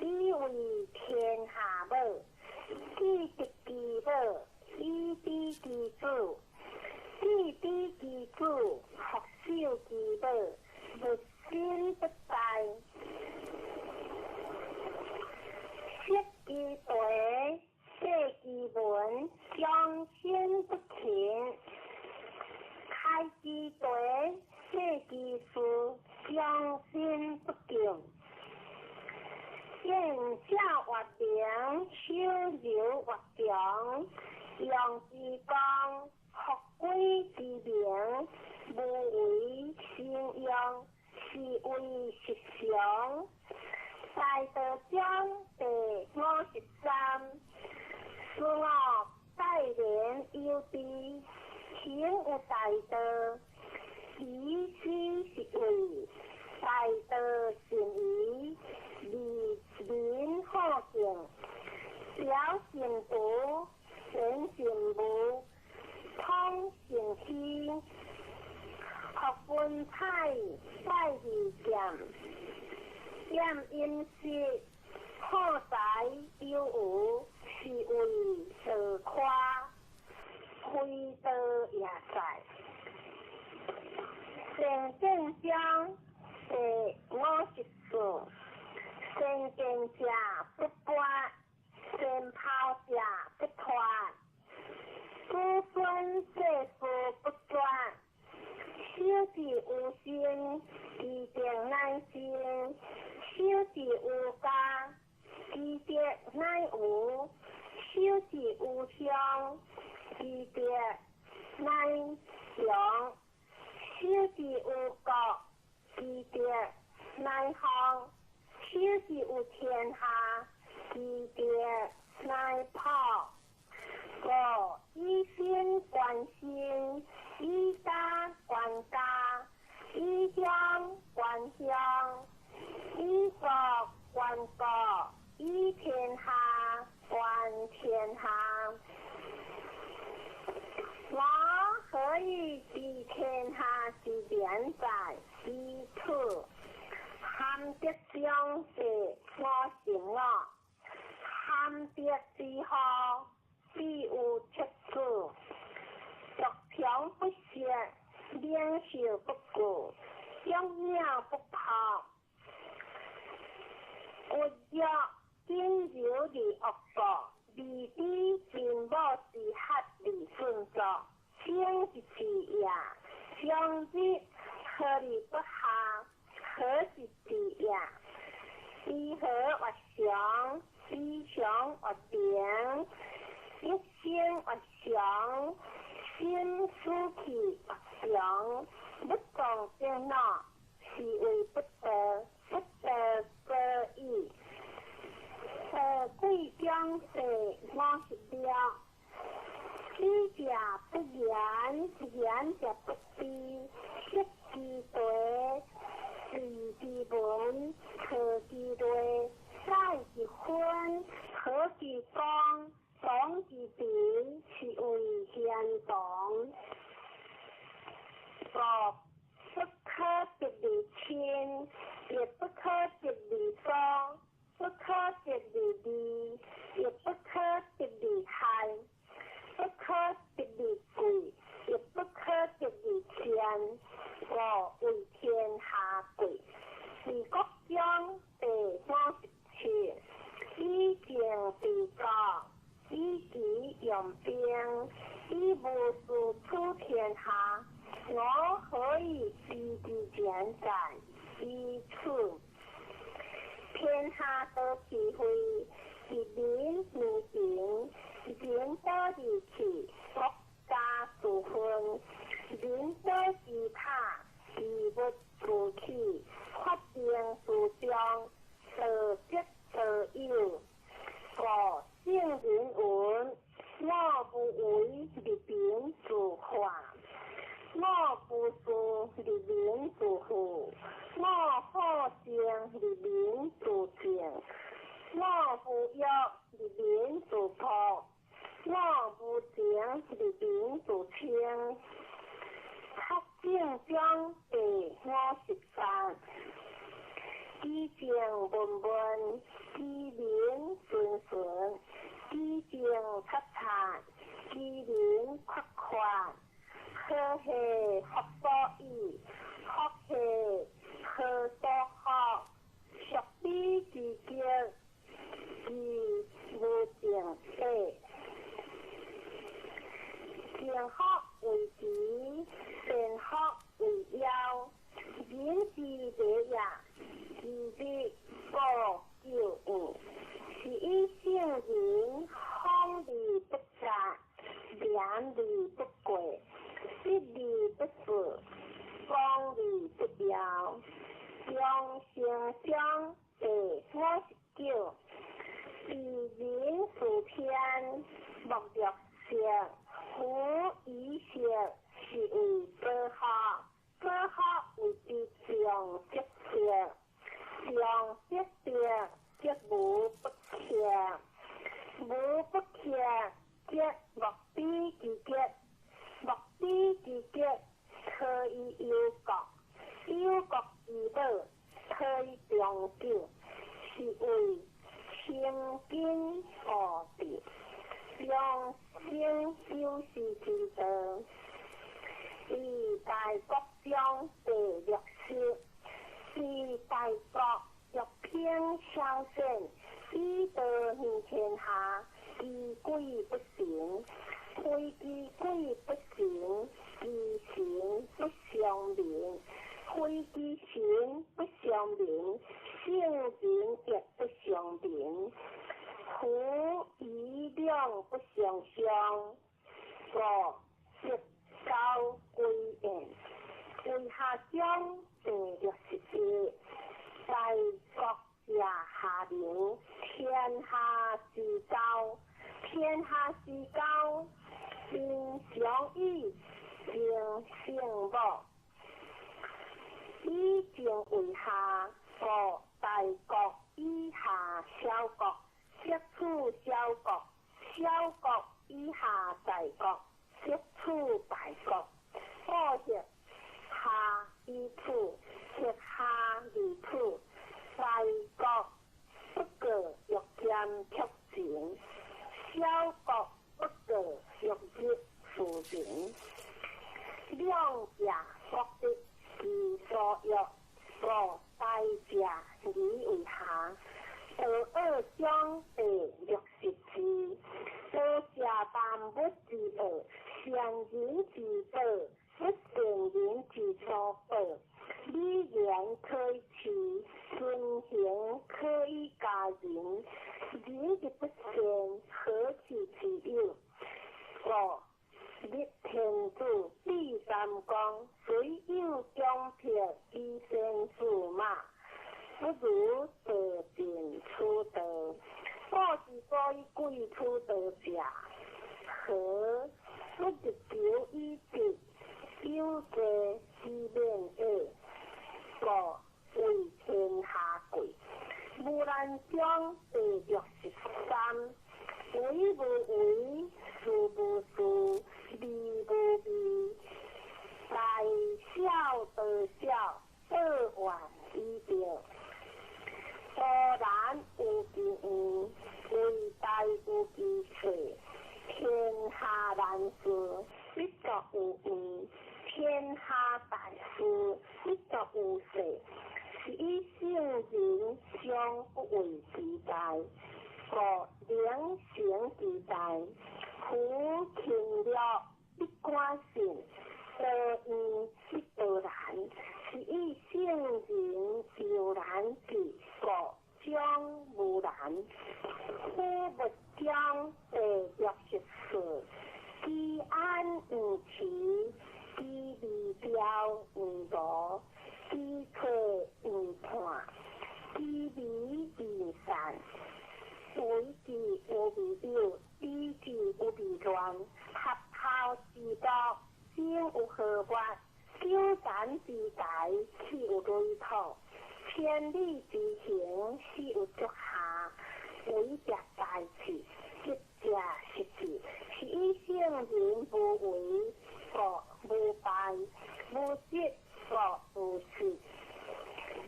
以為天下母；既得其母，以知其子；既知其子，復守其母，物身不殆。色其地，世其文，終身不勤；開其地，世其事，終身不敬。見者越明，守柔越強，用之光，復歸之明，無為生用，是謂實常。大道章第53，事我待人有知，行有大道，以此是為大道善疑，利民好敬，表善德，言善無，通善虛，學文采，拜二劍，厭飲食，好財有餘，是謂道誇，非道也在。善見章第54，善見者不拔，善拋者不脫，子孫世事不絕，守之有心，其定乃生；守之有加，其德乃無；守之有鄉，其德其德乃方，守之有天下，其德乃普。五以身觀身，以家觀家，以鄉觀鄉，以國觀國，以天下觀天下。我何以知天下之連哉？以此。含德章第55，含德之後，必有七子。獨強不息，領袖不顧，養鳥不拋。骨弱僅柔而惡國，未知父母之合而順作，生之治也。長日何而不下？何是治也？知和曰祥，知祥曰平，一生曰祥，心思气曰常。不動正腦，是謂不道，不道果矣。貴章第56，知者不言，言者不知，識之達，隨之文，錯之類，載之分，和之光，同之平，是謂賢同。五不可得而親，亦不可得而疏，不可得而利，亦不可得而害，不可得而貴，亦不可得而賤。故謂天下貴。治國章第57，以政治國，以己用兵，以無事處天下。我何以知之廉哉？以此。天下多是非，一民而平，人多而去，國家自分；人多之塔，其物自起，發兵自重，道德道有。故聖人云：我無為而民自化，我無事而民自富，我好靜而民自靜，我無欲而民自樸，我無情而民自清。德政章第58，其政文文，其民順順，其政察察，其民闊闊。何係福所倚？福係何所福？屬彼之極，其無正體。正福為慈，善福為夭。人之禮也，其日故久遠。是以聖人風而不雜，廉而不過，失而不失，光而不耀。養生章第59，治人事天，莫若色，夫以色是謂保福，保福謂之常則色，常則色則無不克，無不克則莫比之極，莫比之極，可以憂國，憂國之寶，可以長久，是謂清謹護地，養生修士之道。以大國章第60，是大國欲偏小善，以道行天下，其鬼不神；非其鬼不神，其神不相明；非其神不相明，聖人亦不相明。夫以兩不相傷，故則交歸焉。為下章第61，大國者下流，天下之交，天下之交，民相以情聖母。以情為下，故大國以下小國，則處小國；小國以下大國，則處大國。故曰下以處，則下而處。大國不過欲兼卻情，小國不過欲入夫人。兩者各得其所欲，故大者而為下。道惡章第67，道者萬物之惡，善人之寶，不善人之所寶。禮言可以齊，尊行可以加人。人之不善，何其之有？故立天子，立三公，雖有強迫以先駟馬，不如就近取道。古之所以貴取道者，何不日久以得，有罪之免也？故為天下貴。無難章第63，為無為，事無事，味無味，大小道小，報怨以得。多難有其遠，為大有其細。天下難事，必作有遠；天下大事，必作有細。是以聖人常不為其大，故能成其大。夫勤樂必寡信，多怨必多難。是以聖人猶難至，故將無難。虎物章第64，居安毋遲，居未兆毋勞，居退毋嘆，居微毋散。為之有未有，比之有未亂。合孝之國，生有何物？糾纏之台，豈有累土？千里之行，始有足下。為者大志，執者失志。是以聖人無為，故無敗；無執，故無失。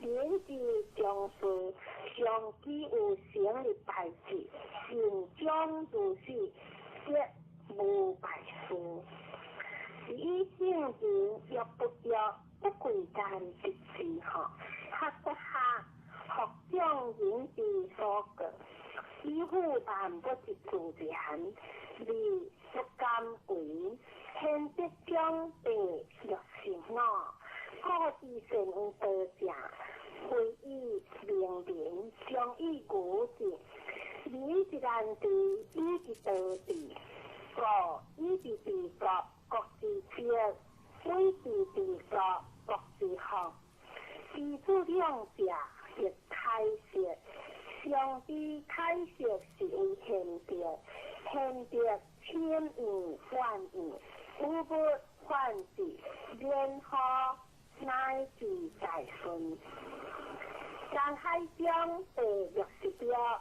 人之將事，常期有成的代誌，善終如始，則無敗事。是以聖人欲不欲，不貴賤得志吼，學不學，復眾人之所過，以輔萬物之自然，而不敢為。天德章第65，古之善有道者，非以明民，將以愚之。民之難治，以之道治。故以之治國，國之治；以之治國，國之福。知主兩者，亦開釋。上之開釋是為賢德，賢德淺遠遠遠，有物反之，然後乃至大順。江海章第66，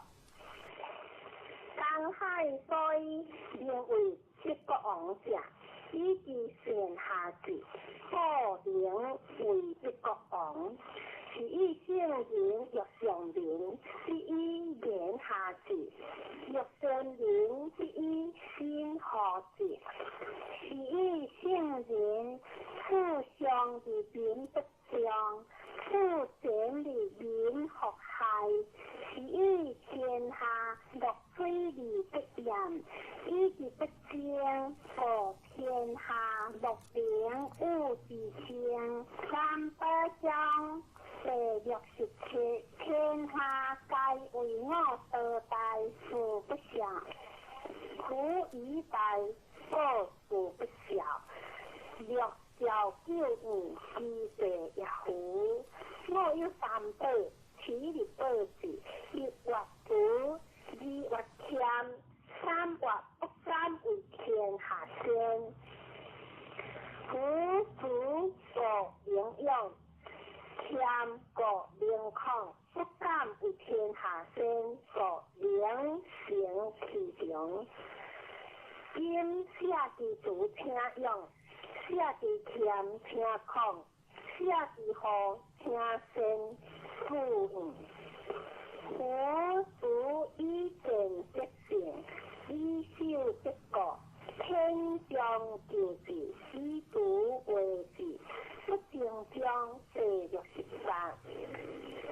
江海所以名為北國王者，以其善下治，故名為北國王。是以聖人欲上民，必以言下治；欲善民，必以心和治。是以聖人處上而民不爭，處前而民復害。是以天下樂水而不淹，以其不爭，故天下樂民有之稱。三寶章第67，天下皆為我道大，事不肖；夫以大，故事不肖。六朝九五，其地也符。我有三宝，持日宝智，一月慈，二月谦，三月不敢为天下先。夫慈故能勇，谦故能抗，不敢为天下先，故能成其长。今写之慈请勇，写之谦请抗，写之和请先富裕。夫慈以善则胜，以守则固。天将救治，以慈为治，不争中第63。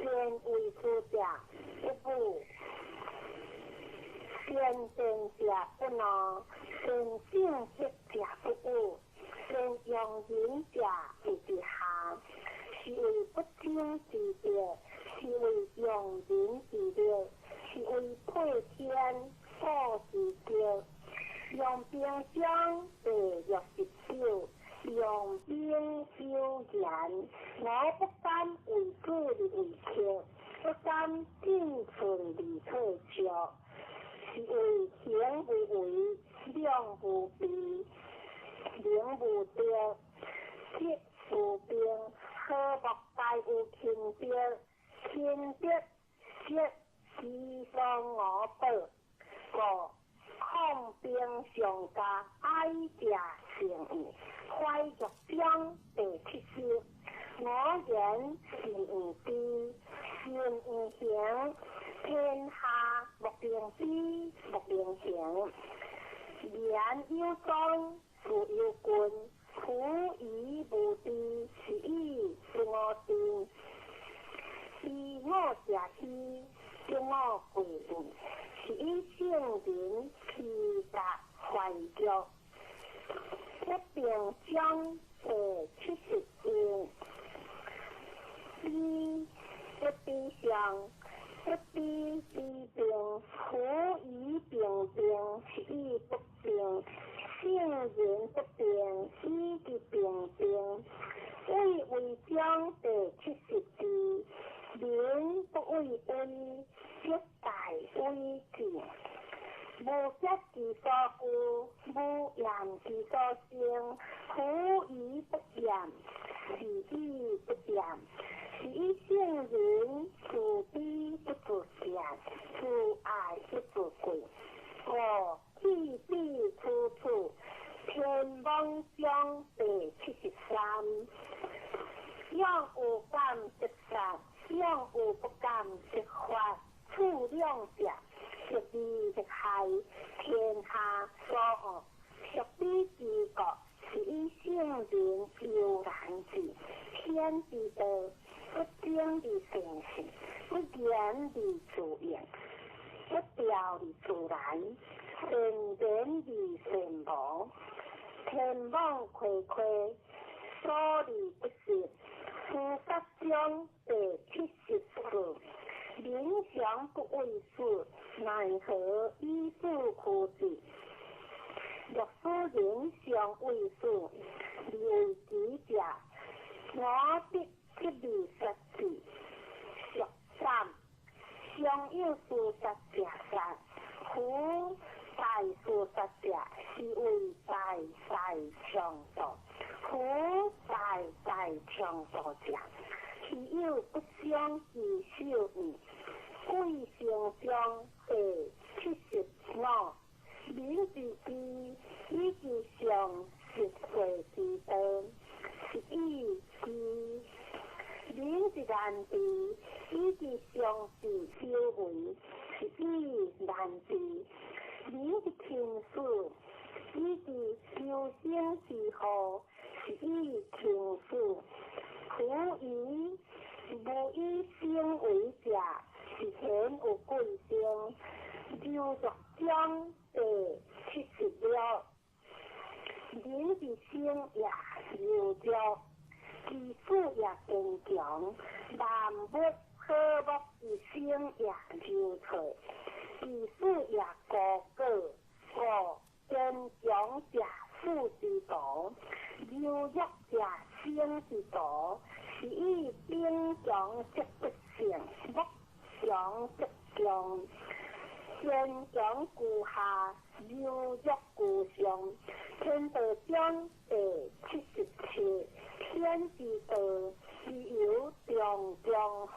善为师者不武，善辩者不怒，善正直者不语，善用人者为之下。是为不争之德，是为用人之力，是为配天古之德。用兵章第69，用兵有言，我不敢为主而为客，不敢进寸而退却，是为行无为，量无备，能无德，德无兵，何莫大有勤德？勤德则其丧我宝，故抗兵上加爱者成义，怀玉章第70。我言是毋知，心毋行，天下莫能知，莫能行。言有宗，事有君，夫疑无知，是以不我知。知我者希，得我贵矣。是以圣人披甲怀玉，不平章第71。比不比上，不比比平，夫以平平，是以不平。圣人不平，以其平平。畏为章第72。民不畏威，则大威至。无德之所居，无言之所生。夫疑不言，是以不言。是以圣人自卑不自贱，自爱不自贵。故去彼处处，天网章第73。勇有感则杀，勇有不感则发。处两者，则利则害，天下所恶。属彼之国，是以圣人悠然治。天之道，不争而善事，不言而自应，不调而自然，善言而善无。天网恢恢，疏而不失。司法章第74。民常不畏死，奈何以死驱之？若使人常畏死，而为己者，我必极力杀之。属三，常有事杀者杀，夫大事杀者，是为大大强盗。夫大大强盗者，其有不伤其手矣。贵成章第75。民之知，以其上实惠之道，是以知；民之难知，以其上智修为，是以难知；民之轻视，以其修身之后，是以轻视。夫以无以生为者，是贤有贵生。刘作章第76。人之生也柔弱，其死也坚强。万物和睦之生也柔脆，其死也高高。故坚强者死之徒，柔弱者兵之道，是以兵强則不勝，木強則強。堅強居下，柔弱居上。天道章第77，天之道，其猶重中乎？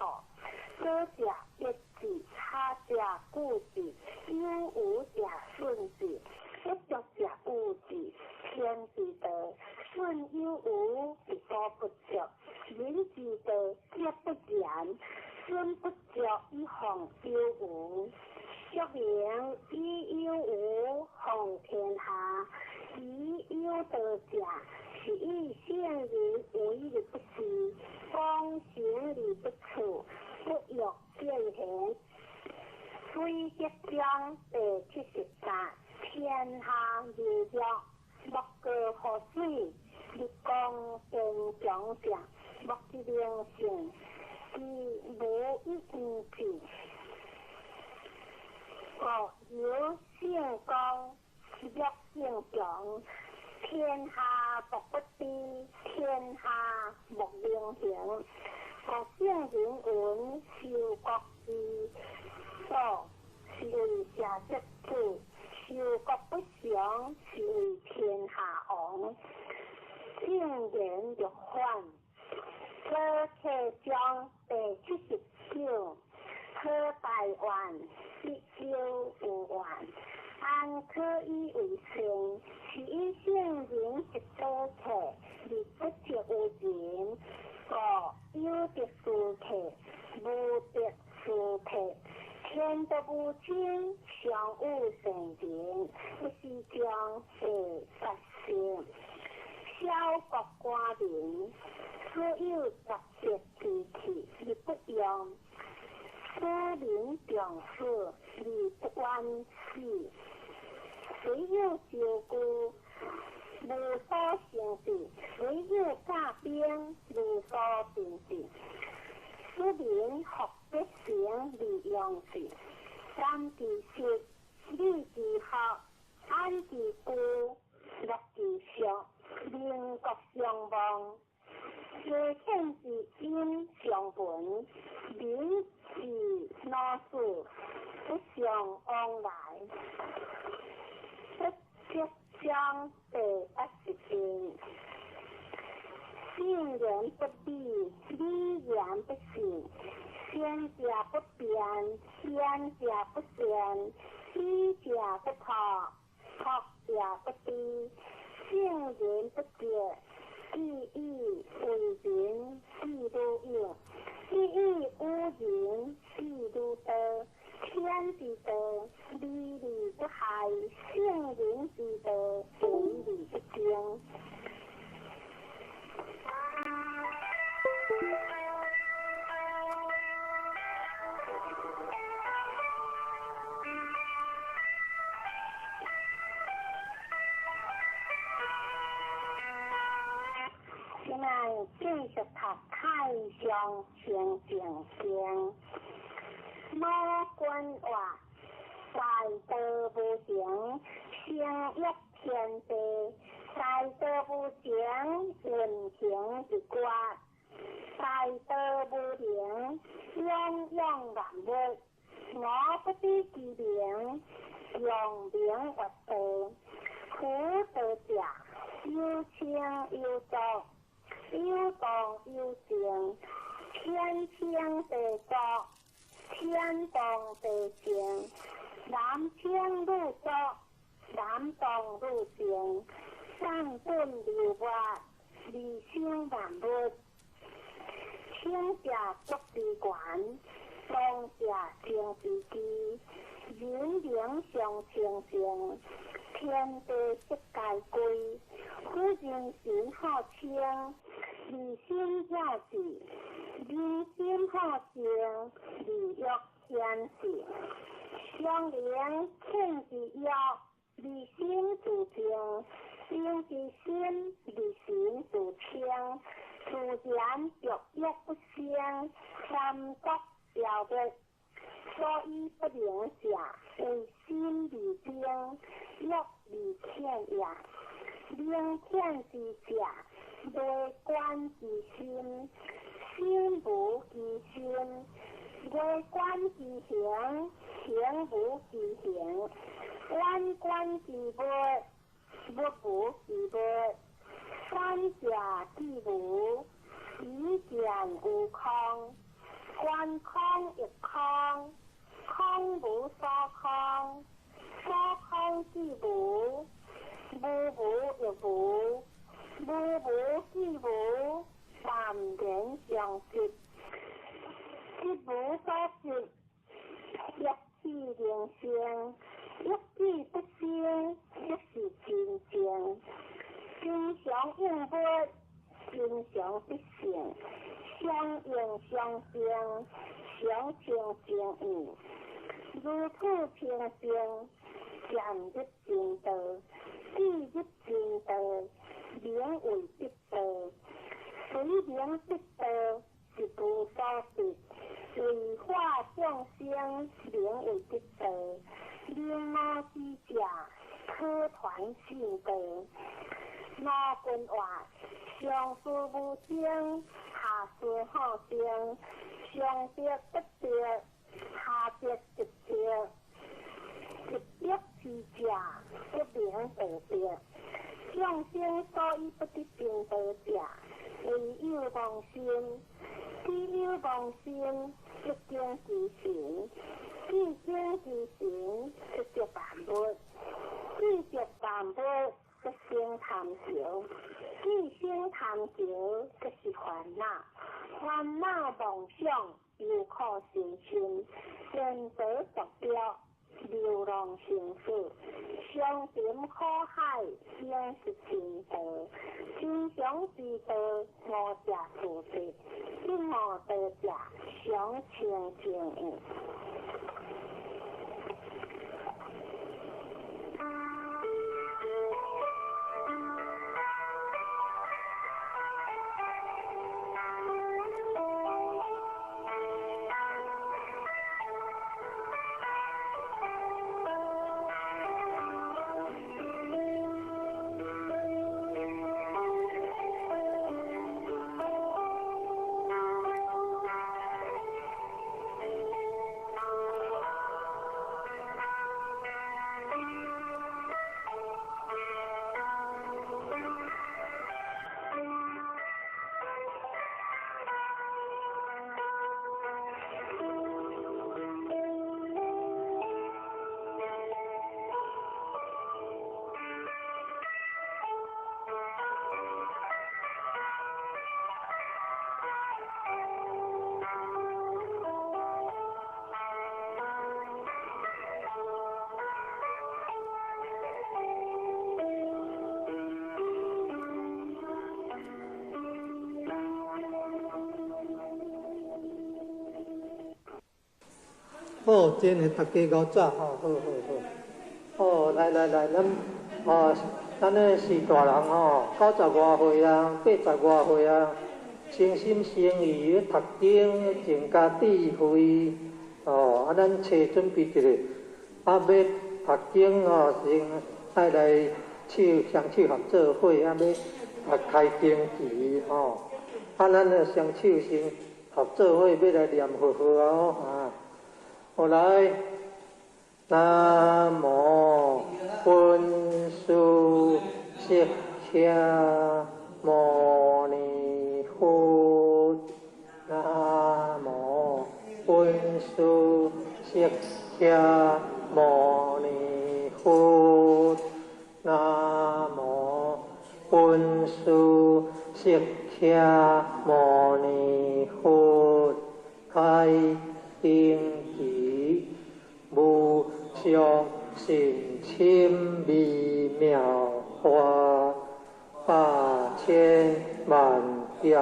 左者抑之，下者固之，有無者順之，不足者有之。天之道，順有無而所不足；人之道，則不然。損不足以防有無。說明以有無防天下，以有道者，是以聖人為而不恃，講行而不處，不欲見賢。水德章第73，天下柔弱，莫過乎水；日光堅強者，莫之能勝。其無以為之。國有聖公，欲聖強，天下莫不知，天下莫能行。國聖人云：修國之道，是為社稷主；修國不祥，是為天下王。正言若反，左契章第79，可大願，必有有願。安可以為善？是以聖人之道客，而不擇有人。故有德殊客，無德殊客。天道無親，常有聖人，不是將第80。小國寡民，所有雜色之氣而不用；使民重死而不遠死。雖有招具，無所成治；雖有甲兵，無所定治。使民福必成而用之。感之實，理之學，安之居，樂之俗，民國相望。家天之音相聞，民之老死不相往來。不積章第81，信言不立，理言不信，先者不變，先者不善，知者不破，破者不知，聖人不覺，既以為人，既如勇；既以無人，既如道。天之道，利而不害；聖人之道，為而不爭。現在繼續讀《太上清淨經》。某君話：大道無形，成一天地；大道無形，運行一卦；大道無形，養養萬物。我不知其名，用名曰道。夫道者，有清有濁，有動有靜，天清地濁，天動地靜，男清女濁，男動女靜，上頓流活，二生萬物。清者足之源，動者生之基，人靈相清淨，天地色皆歸。夫人心好清，二心了智；人心好靜，二欲顯示。相靈天之欲，二心自靜；心之心，二心自清。自然欲欲不生，三毒消滅。所以不能者，為心而精，欲而淺也。明淺之者，内觀其心，心無其心；外觀其形，形無其形；遠觀其物，物無其物。三者既無，彼見有空。觀空亦空，空無所空，所空既無，無無亦無，無無既無，淡然相即，即無所執，欲起能生，欲起不生，即是真正。真常應物，真常必性，相應相生，常清淨義，如此清淨，漸入真道，既入真道，名為得道。隨名得道，是無所得；為化眾生，名為得道。明悟之者，可傳信道。羅君話：上師無生，下師好生，上得不得，下得即得，一得之者，不名道得。眾生所以不得正道者，唯有妄心。只有妄心，即經其神；既經其神，即著萬物；既著萬物，即生貪著；既生貪著，即是煩惱。煩惱妄想，憂苦生心，選擇目標，流浪生死，相沉苦海，應是真道。真常之道，無者自得；不悟道者，常清淨義。好，真的大家熬早吼，好好好。哦，來來來，咱哦，咱咧是大人吼，90外歲啊，80外歲啊，誠心誠意咧讀經，增加智慧。哦，啊，咱揣準備一下，啊，欲讀經吼，先愛來手雙手合做伙，啊，欲開經旗吼。啊，咱咧雙手先合做伙，欲來念佛號啊，啊。後來，南無本師釋迦牟尼佛。南無本師釋迦牟尼佛。南無本師釋迦牟尼佛。開經旗，無上甚深微妙法，百千萬劫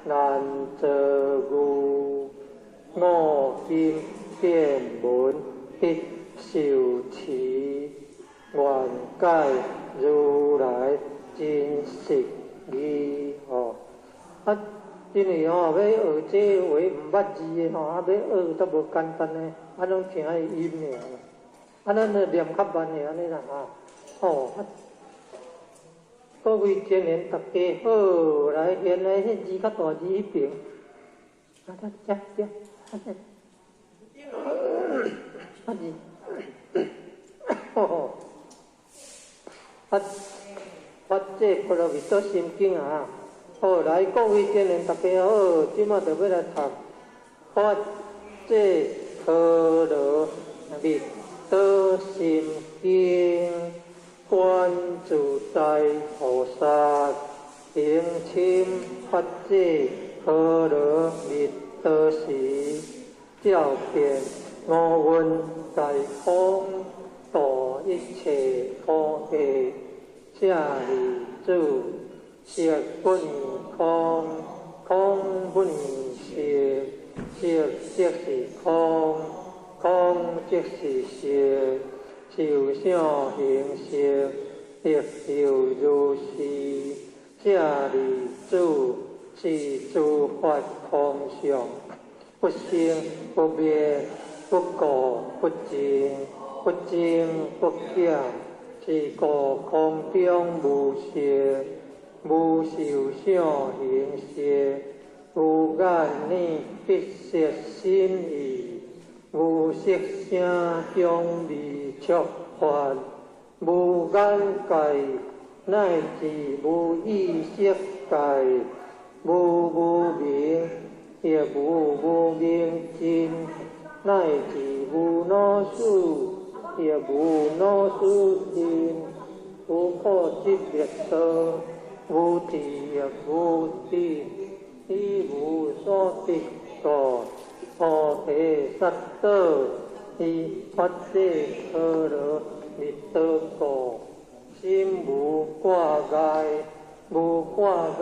難遭遇。我今見聞得受持，願解如來真實義。吼，啊，因為吼，欲學這話毋捌字的吼，啊，欲學都無簡單的，啊，攏聽伊音爾，啊，咱就念較慢的按呢啦哈，吼，啊，閣各位青年大家好，來現來彼字較大字彼爿，啊，遮遮啊字，吼，法法界波羅蜜多心經啊！好，來各位青年大家好，這馬就欲來讀法界波羅蜜多心經。觀自在菩薩行深法界波羅蜜多時，照遍五蘊皆空，度一切苦厄。舍利子，色不異空，空不異色，色即是空，空即是色。受想行識，亦復如是。舍利子，是諸法空相，不生不滅，不垢不淨，不增不減。是故空中無色，無受想行識，無眼耳鼻舌身意，無色聲香味觸法，無眼界，乃至無意識界，無無明，亦無無明盡，乃至無老死，亦無老死盡，無苦集滅道，無智亦無得，以無所得故，菩提薩埵，依法界波羅蜜多故，心無掛礙，無掛礙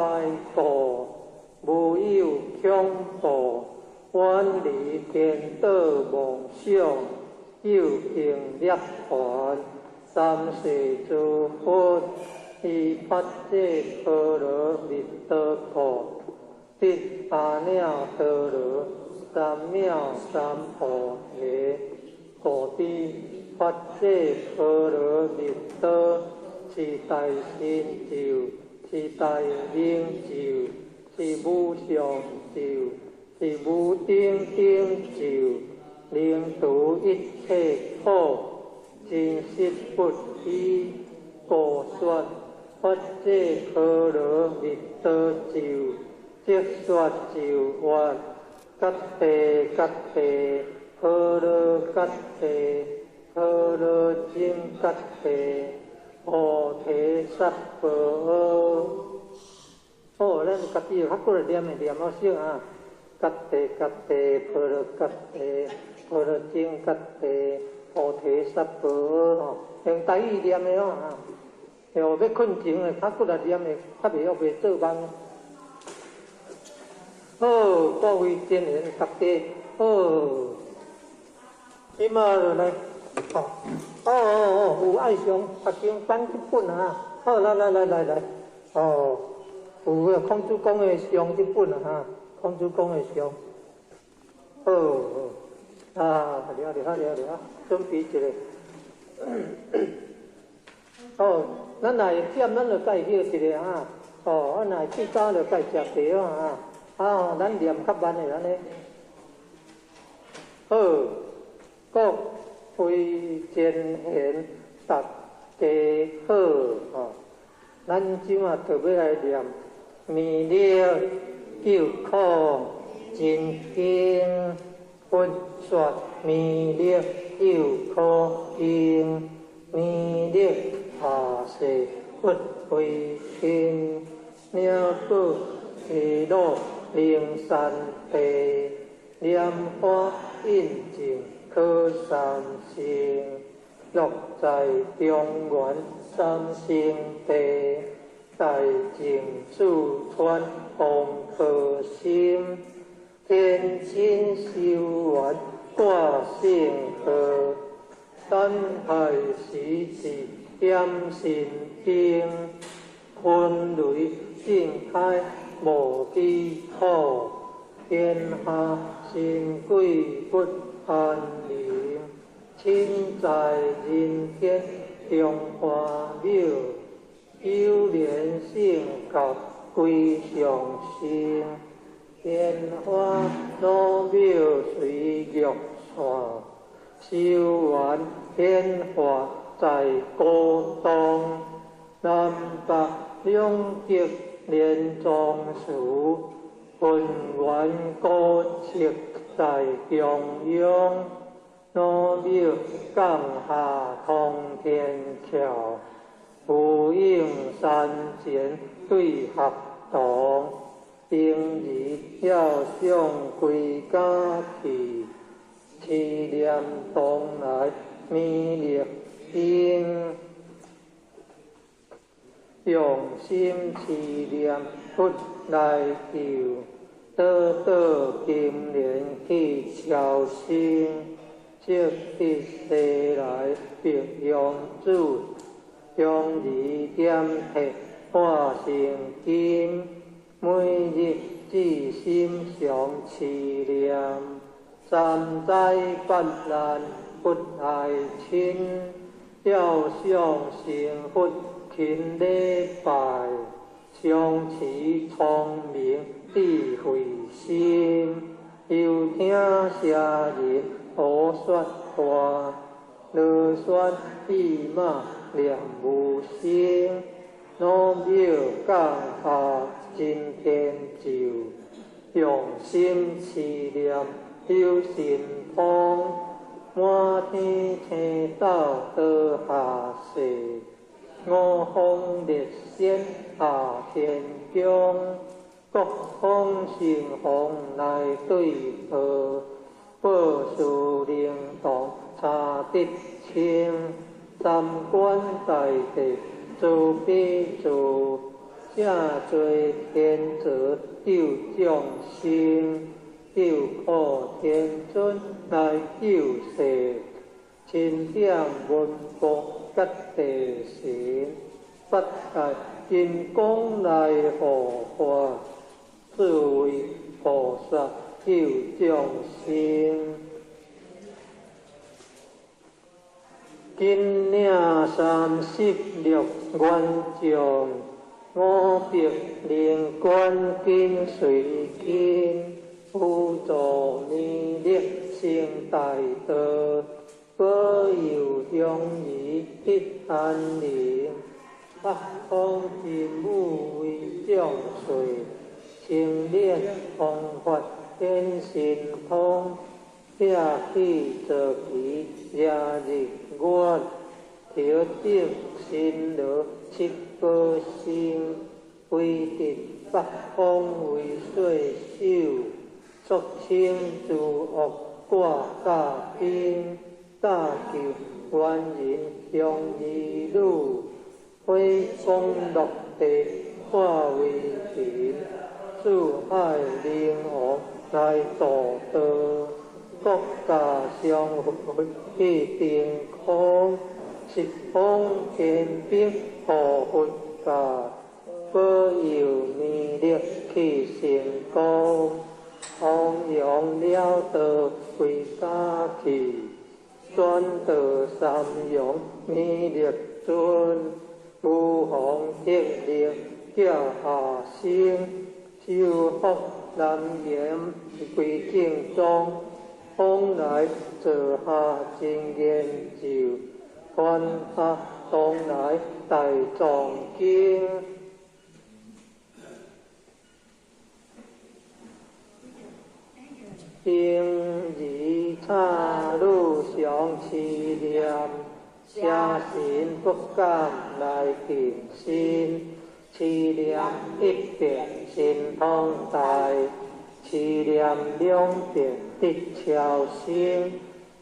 故，無有恐怖，遠離顛倒妄想，究竟涅槃，三世諸佛，依法界波羅蜜多故，得阿耨多羅三藐三菩提。故知法界波羅蜜多是大神咒，是大明咒，是無上咒，是無頂頂咒，能除一切苦，真實不虛。故說法界波羅蜜多咒，即說咒曰：揭諦揭諦，波羅揭諦，波羅僧揭諦，菩提薩婆訶。好，咱家己較過來念的念好少啊。揭諦揭諦，波羅揭諦，波羅僧揭諦，菩提薩婆訶吼，用台語念的哦啊。哦，欲睏前的較過來念的，較袂閣袂做夢。好，各位青年大家好，這馬就來，哦，哦哦哦，有愛上讀經班這本啊，好，來來來來來，哦，有個孔子講的上這本啊，孔子講的上，好，好，啊，了了了了，準備一下。哦，咱若會忝，咱就愛歇一下啊。哦，啊，若會醉飽就愛食茶啊。啊，咱念較慢的按呢。好，各位前賢大家好，吼，咱這馬就欲來念彌勒救苦真經，佛說彌勒救苦經，彌勒下誓不為天，鳥寶西落靈山地，蓮花印證可三乘，樂在中原三聖地，大淨四川王婆心，天親修緣掛聖號，等海時節點神燈，雲雷震開無基礎，天下神鬼不安寧，親在人天中華廟，九莲圣教归上身，莲花老庙随玉线，修缘显化在高东，南北两极连庄寺，浑圆古迹在中央，老庙降下通天桥，呼应山前对合同，平儿要想归家去，持念东来弥勒经，用心持念佛来救，倒倒金莲去超生，积得西来白羊子，香儿点体化成金，每日至心常持念，三灾八难不爱亲，要想成佛勤礼拜，常持聪明智慧心，又听邪人胡说话，啰嗦意骂念无声，老庙降下真天咒，用心持念有神通，满天星斗倒下世，五方列仙下天宫，各方神凤来对号，报事灵童查得清，三官大帝慈悲助，正做天子救众生，救苦天尊来救世，钦点文部觉地神，八戒金刚来护法，四位菩萨救众生。金领36元将，500灵官紧随跟，辅助弥勒成大道，保佑乡儿得安宁。北方真武为将帅，青莲方法显神通，拆去坐骑掠日月，头顶神罗七宝星，威震北方为岁首，肃清诸恶挂甲兵，搭救猿人乡儿女，火光落地化为尘，四海灵王来助道，国家相会去定空，十方天兵护佛教，保佑弥勒去成功，弘扬了道归家去，转到三阳弥勒尊，无妨铁力叫下生，修福南岩归正宗，往来坐下真言咒，传下东来大藏经。平儿插女常持念，邪神不敢来近身。持念一遍神通大，持念两遍得超生，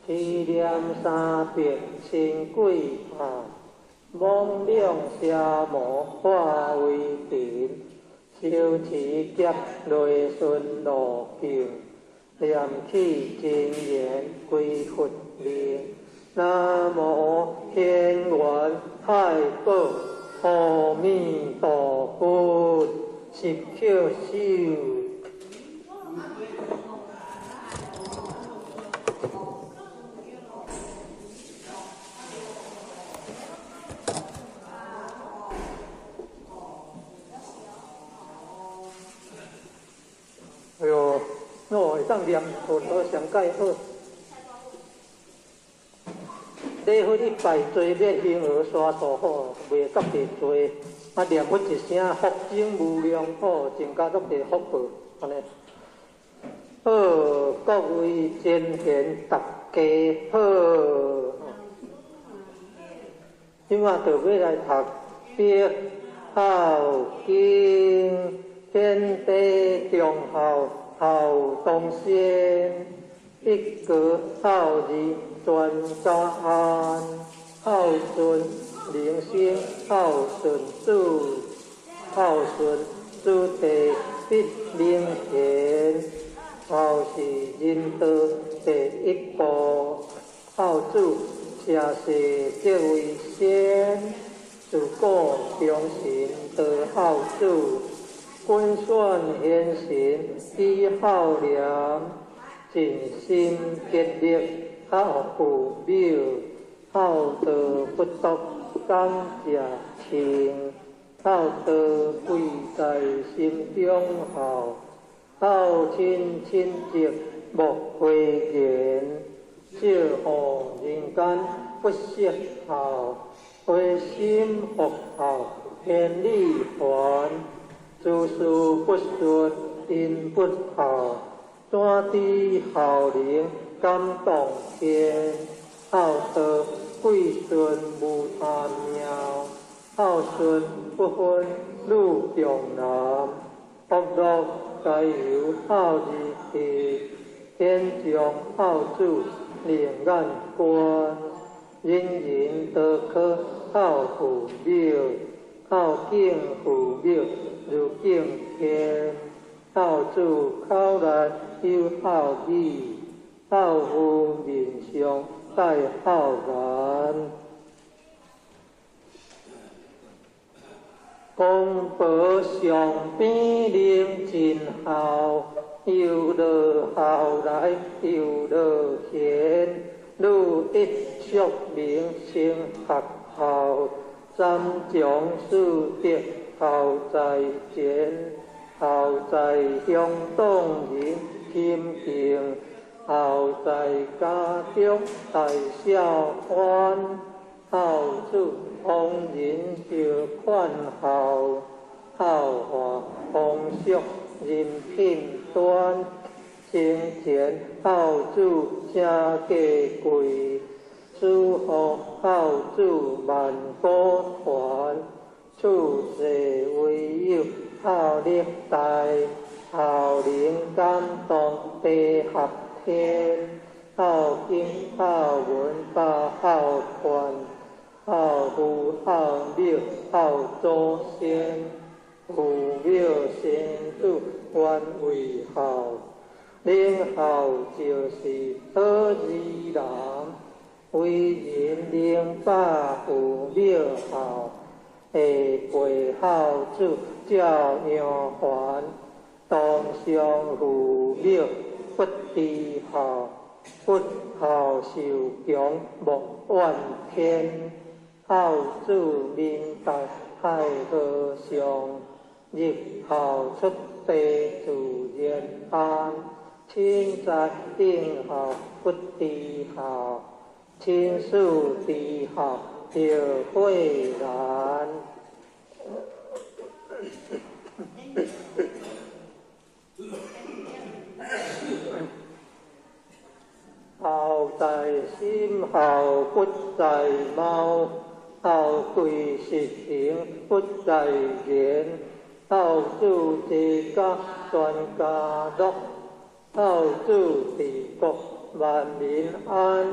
持念三遍神鬼怕，罔两邪魔化为尘，修持劫内顺路径，念起真言归佛名。南无天元太保阿弥陀佛，十叩首。当念佛号上盖好。礼佛一拜，罪灭形而沙数吼，袂觉得济。啊，念佛一声，福增无量吼，增加足济福报，按呢。好，各位前贤大家好。这马就欲来读《别孝经》，天地忠孝孝当先，一国孝义全家安，孝顺人生孝顺子，孝顺子弟必明贤，孝是人道第一步，孝子社稷则为先，自古忠臣道孝子，君选贤臣以孝廉，尽心竭力孝父母，孝道不独感谢情，孝道贵在心中孝，孝亲亲戚莫讳言，少护人间不失孝，回心复孝天理还，诸事不顺因不孝，怎知孝能感动天？孝道贵顺无他妙，孝顺不分女中男，福乐皆由孝字起，天上孝子另眼观，人人都可孝父母，孝敬父母如敬天，孝子口内有孝语，孝父面上带孝颜。公婆上边能尽孝，又落孝来又落贤，女一淑明成学校，三从四德孝在前，孝在乡党人亲近，孝在家中大孝欢，孝子逢人就劝孝，孝化风俗人品端，生前孝子诚价贵，死后孝子万古传，处世唯有孝力大，孝能感动地合天，孝经孝文百孝劝，孝父孝母孝祖先，父母生子原为孝，能孝就是好儿人，为人能把父母孝，下辈孝子照样还，当上父母不知孝，不孝受强莫怨天。孝子明达太和尚，日后出地自然安。亲在应孝不知孝，亲事知孝就悔难。孝在心，孝不在貌，孝贵实行不在言，孝子齐家全家乐，孝子治国万民安。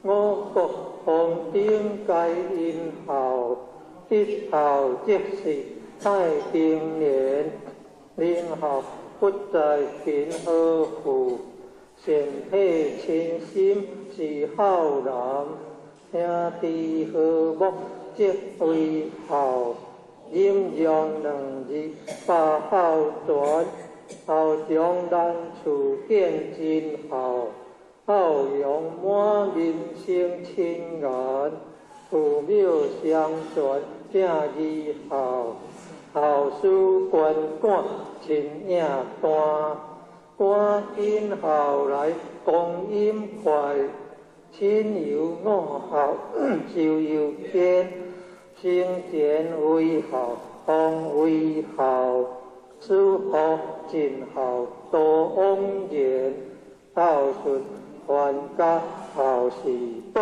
五谷丰登皆因孝，一孝即是太平年。人孝不在贫和富，善体亲心是孝男，兄弟和睦即为孝，忍让两字把孝传，孝将难处见真孝，孝容满面生亲颜，父母相传正义孝，孝事捐赶亲影单，趕緊孝來光陰快，親有五孝壽又堅，生前為孝，方為孝，死後盡孝多枉然。孝順還家孝是寶，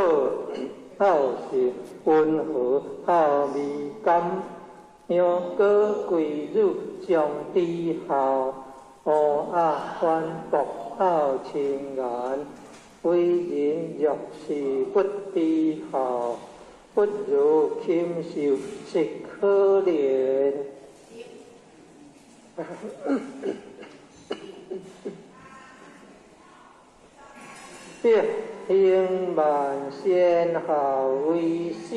孝是溫和孝味甘，楊過貴女相知孝，烏鴉反駁孝清顏，為人若是不知孝，不如禽獸實可憐。德行萬善孝為首，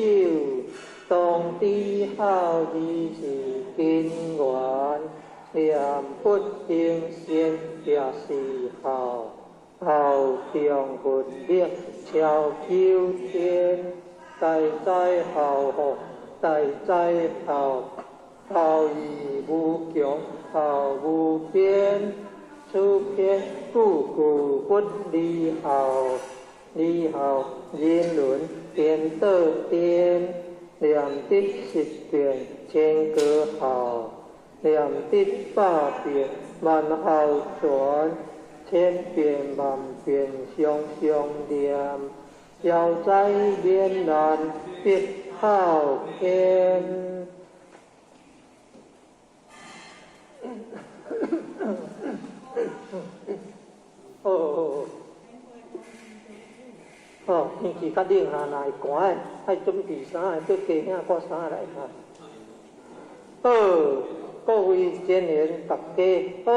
當知孝義是根源。念佛行善也是孝，孝中佛力超九天。大哉孝福，大哉孝，孝義無窮，孝無邊。此篇句句不離孝，離孝人倫顛倒顛，念得十遍千個孝，念得百遍萬孝全，千遍萬遍常常念，消災免難必孝天。好，好，天氣較冷哈，若會寒的，愛準備衫，綴加領掛衫來哈。好，各位善緣大家好，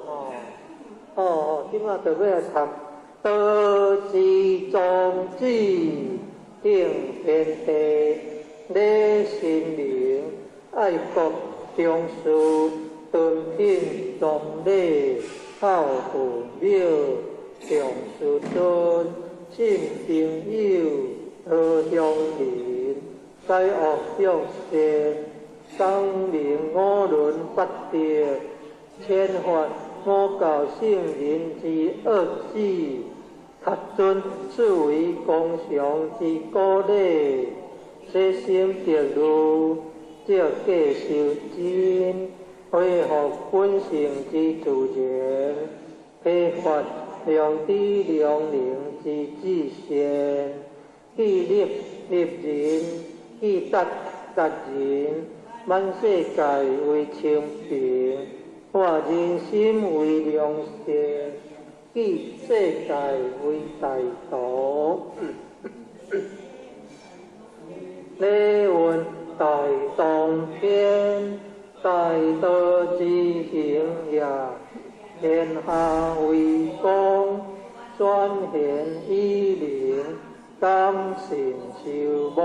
吼，哦，這馬就欲來讀道之宗旨，頂天地，禮神明，愛國重視，敦品崇禮。孝父母，重師尊，信朋友，和鄉鄰，解惡向善，光明五倫八德，遣發五教聖人之惡旨，恪遵四維公常之古禮，洗心滌慮，照價修真。恢復本性之自然，開發良知良能之至善，去立立人，去達達人，滿世界為清平，化人心為良善，去世界為大道。禮運大當天。大道之行也，天下為公，選賢與能，講信修睦，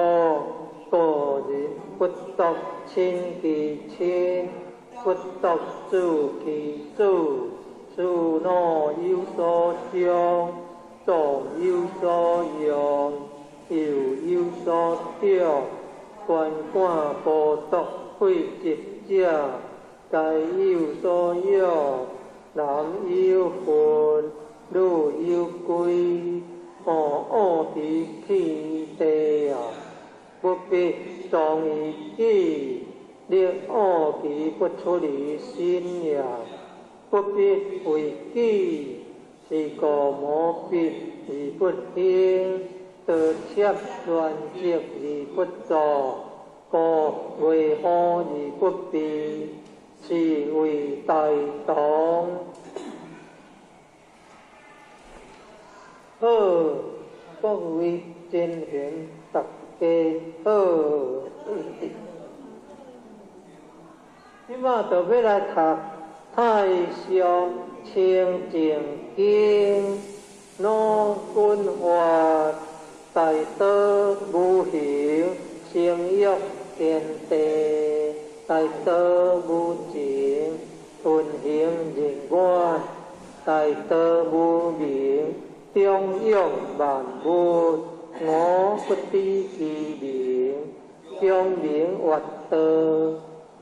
個人不獨親其親，不獨子其子，慈怒有所長，壯有所用，幼有所長，權貫剝奪廢疾者，皆有所養，男有分，女有歸，惡於其地啊，不必藏於己，力惡其不出於心也，不必為己，是故無必而不興，道切亂積而不作。故為何而不避？是謂大同。好，各位善賢大家好。這馬就欲來讀《太上清淨經》，老君話大道無形，成育天地，大道無情，運行人願，大道無名，中養萬物，我不知其名，中名曰道，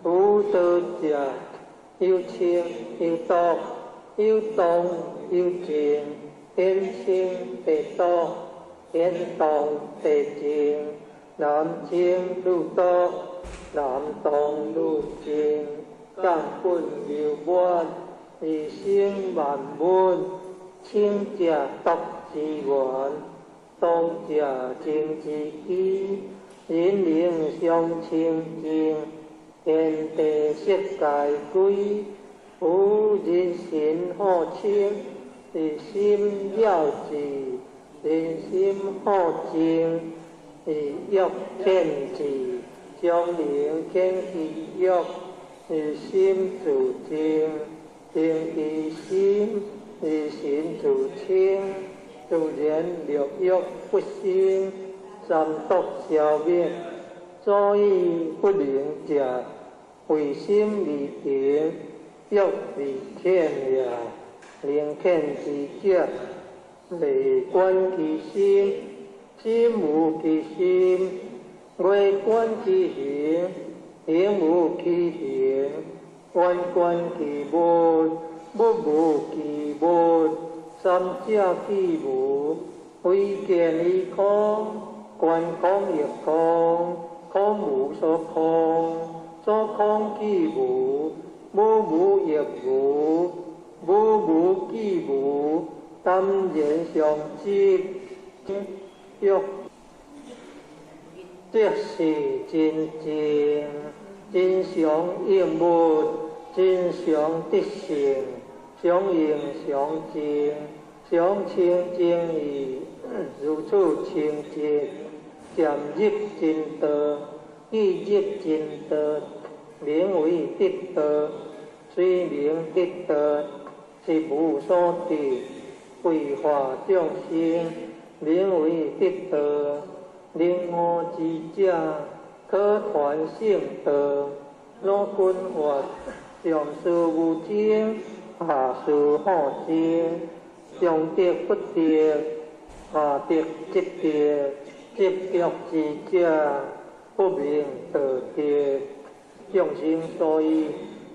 無道者，有情有道，有動有靜，天清地動，天動地靜，男清女動，男動女靜，根本流滿，以生萬物，清者毒之源，動者靜之基，人靈相清淨，天地色界歸，夫人心好清，以心了之，人心好靜，以欲天之，將靈天其欲，以心自靜，靜其心，以心自清，自然六欲不生，三毒消滅，所以不能食，為心而行，欲為天也。靈天之者，未觀其心，心無其心；未觀其形，形無其形；觀觀其物，物無其物。三者既無，唯見於空，觀空亦空，空無所空，所空既無，無無亦無，無無既無，淡然相即，欲即是真正，真常應物，真常得性，常應常淨，常清淨義，如此清淨，漸入真道，既入真道，名為得道。雖名得道，實無所得，為化眾生，名為得道。靈悟之者，可傳聖道。老君話：上師無精，下師好精，上得不得，下得即得，執著之者，不明道德。眾生所以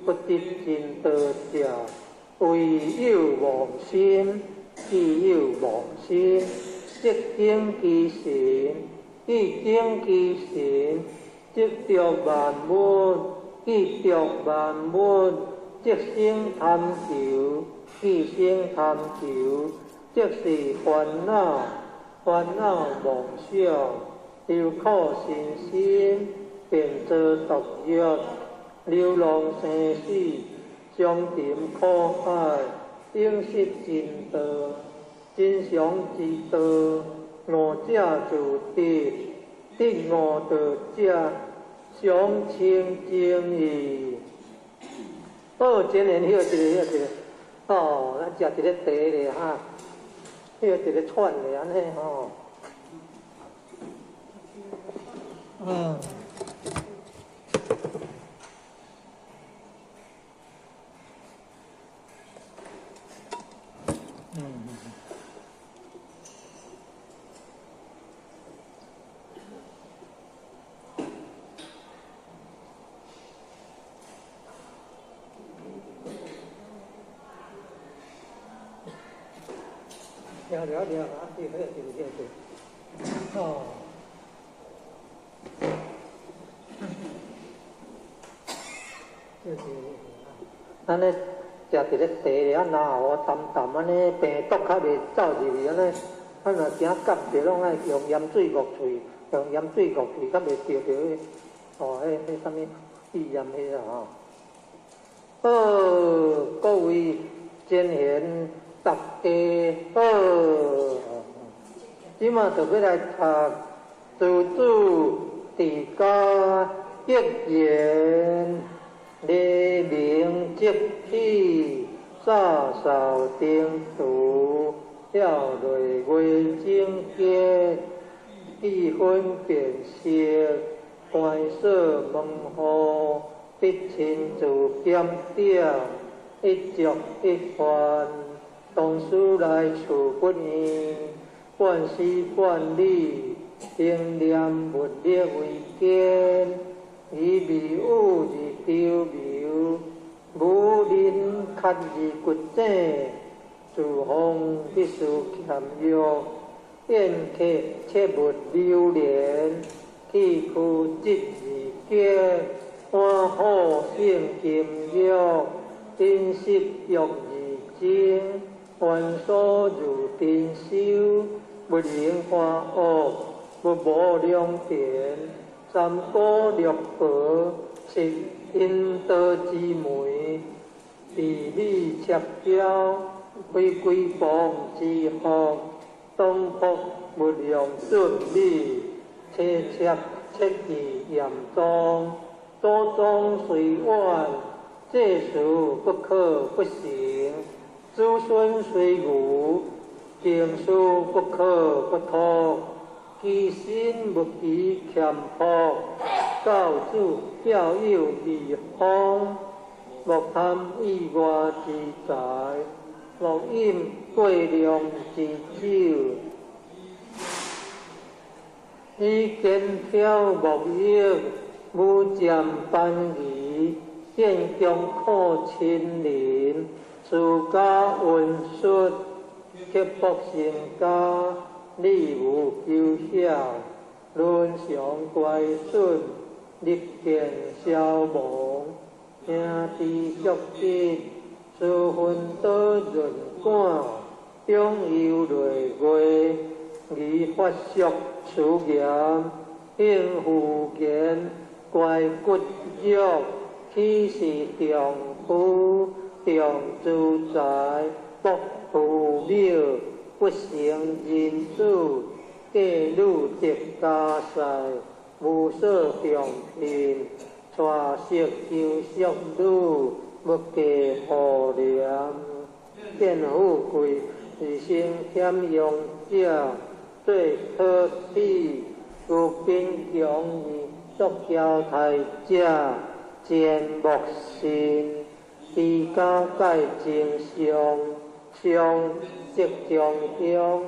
不得真道者，唯有妄心，既有妄心，即境其神，既境其神，即著萬物，既著萬物，即生貪求，既生貪求，即是煩惱，煩惱妄想，憂苦身心，便做毒藥，流浪生死，相沉苦海，永失真道，真常之道，悟者自得，得悟道者，常清淨義。好，真緣歇一下，歇一下。哦，咱食一个茶咧哈，歇一个喘咧，按呢吼。嗯。了了了，啊，对，对对对对，哦，对对，咱咧食一个茶咧，啊，然后淡淡按呢，病毒較袂走入去，按呢，咱若驚夹著，攏愛用鹽水漯喙，用鹽水漯喙，較袂著著彼，哦，彼啥物肺炎彼啦吼。好，各位真贤。大家好，這馬就欲來讀自主治家格言，黎明即起，灑掃庭廚，跳落月整潔，記分辨色，關鎖門戶，必親自檢點，一粥一飯。同事來處不義，貫事貫理，應念物力為堅，以迷悟而丟迷，無人堪缺而掘井，自奉必须俭约，宴客切勿流连，气躯直而洁，欢好胜金玉，饮食欲而精，繁琐如珍修，勿能欢恶，勿无良田，三姑六婆是阴道之媒，地理切标，非归邦之福，当福勿用准米，切切切记严宗，祖宗虽远，这事不可不行；子孙虽愚，经书不可不托。其身勿求俭朴，教子教幼义方，莫贪意外之财，莫饮过量之酒。以肩挑木役，武占班仪，建强苦亲邻，私家温室，刻薄成家。礼无求晓，伦常乖顺，日见消亡，兄弟相亲，私分多润感，长忧累月，而发俗辞言，应妇言，乖骨肉，岂是重夫重资财，薄父母。不成人子，嫁女得家婿，无所重聘，娶媳求淑女，勿嫁妇廉。见富贵而生俭用者，做可鄙；如贫穷而作娇态者，贱莫信。持家戒真相，相即将凶，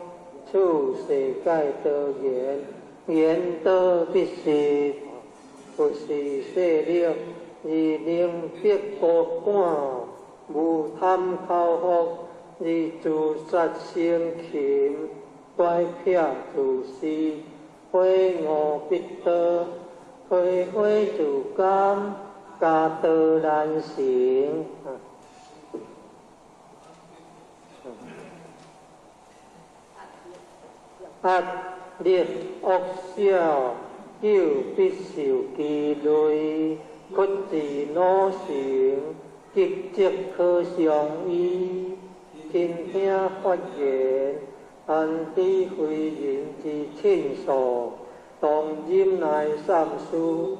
处世界多言，言多必失，不是势力而能逼高官，无贪口福而自杀生擒，乖僻自私，悔悟必多，花花自甘，家道难成。压力恶小，久必受其累；屈志努成，吉则可相依。倾听发言，安知非人之亲属？当忍耐三思，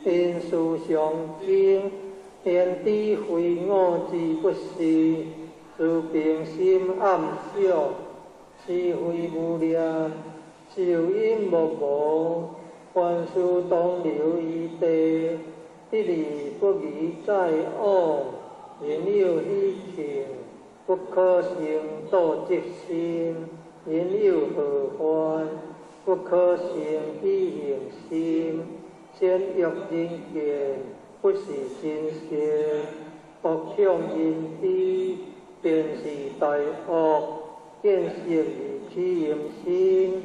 因事相争，焉知非我之不是？自平心暗想。是非无念，受因莫无，凡事当留余地，得而不宜再往。人有喜庆，不可生妒嫉心；人有祸患，不可生喜恨心。善欲人见，不是真善；恶向人知，便是大恶。见色而起淫心，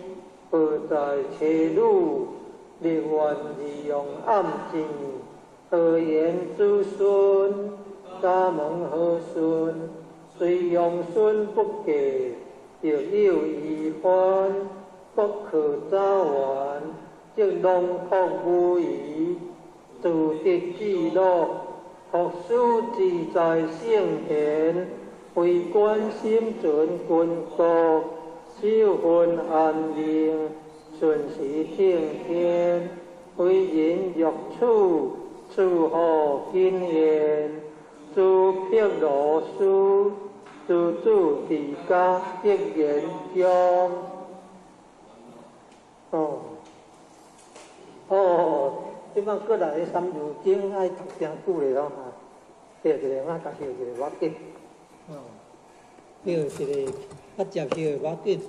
报在妻女，立愿而用暗箭，何言子孙？家门何顺？虽用孙不嫁，亦有遗患，不可早完，则囊括无余，自得至乐，学书自在圣贤。为官心存君国，守分安宁，顺时听天。为人欲处，处好谨言。诸辟罗书，诸子治家得言中。哦，哦，这摆过来三字经爱读诚久咧吼，对一个，我甲翕一个，无要紧。哦，翕一个较接翕的无要紧。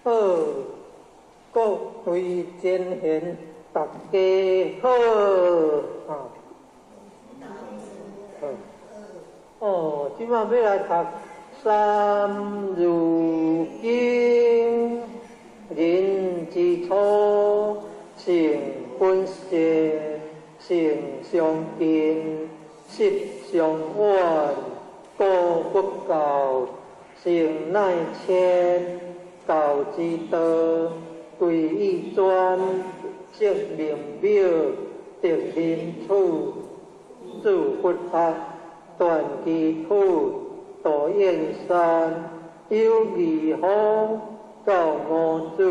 好，各位前贤，大家好。啊，好。哦，這馬欲來讀《三字經》，人之初，性本善，性相近，習相遠，古不教，性乃遷，教之道，貴以專，釋名表，得民處，子不學，斷機杼，道燕山，有義方，教五子，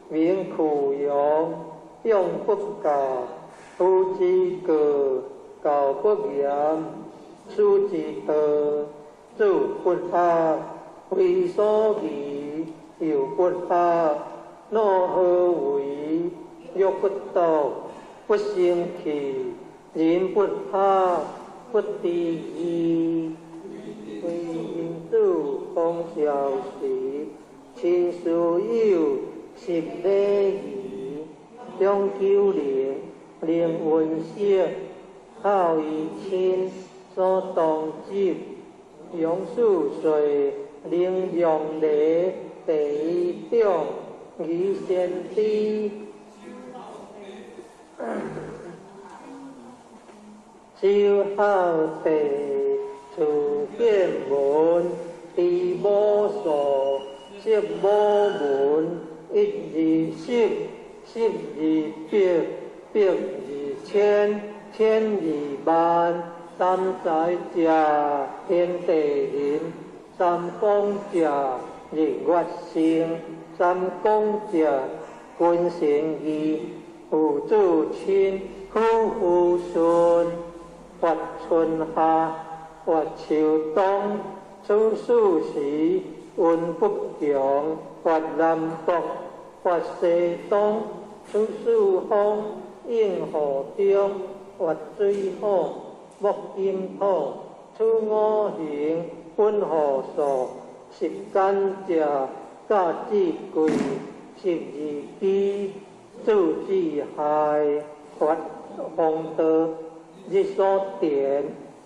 名俱揚，養不教，父之過，教不嚴，師之道，子不學，非所宜，幼不學，樂何為？欲不獨，不成器，人不學，不知義。歸因子，風蕭時，親師友，習禮儀，長九齡，能文飾，孝於親，所當執，楊四歲，能讓梨，第一長，儀先知。修孝弟，處見聞，知母數，識母文，一二十，十二百，百二千，千二萬，三才者，天地人，三光者，日月星，三公者，君臣義，父子親，夫婦順，發春夏，發秋冬，處四時，運不窮，發南北，發西東，處四方，應雨中，發水火，木金土，處五行，分雨數，十干者，甲至癸，十二支，子之亥，發黃道，日所田，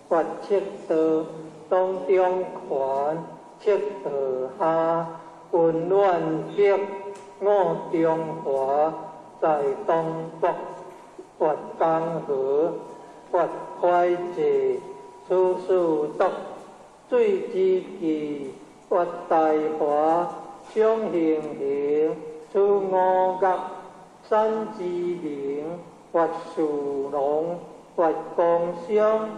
發赤道，當中權，赤道下，溫暖北，五中華，在東北，發江河，發快濟，處四篤，水之氣，發大華，雙行行，處五岳，山之名，發士農，發工商，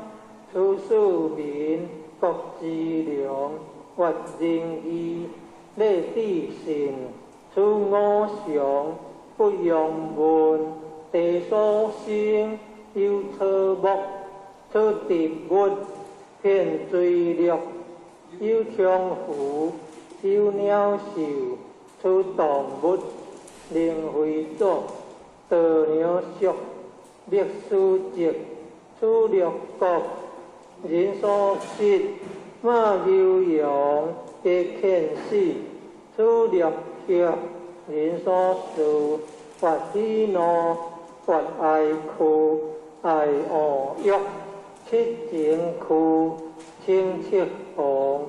處四民，國之良，發仁義，禮智信，處五常，不用問，地所生，有草木，處植物，遍錐略，有菖蒲，有鳥獸，處動物，靈飛祖，稻粱菽，麥黍稷，處六國，人所食，馬牛羊，皆遣使，處六畜，人所事，發喜怒，發哀哭，愛惡欲，七情區，稱七逢，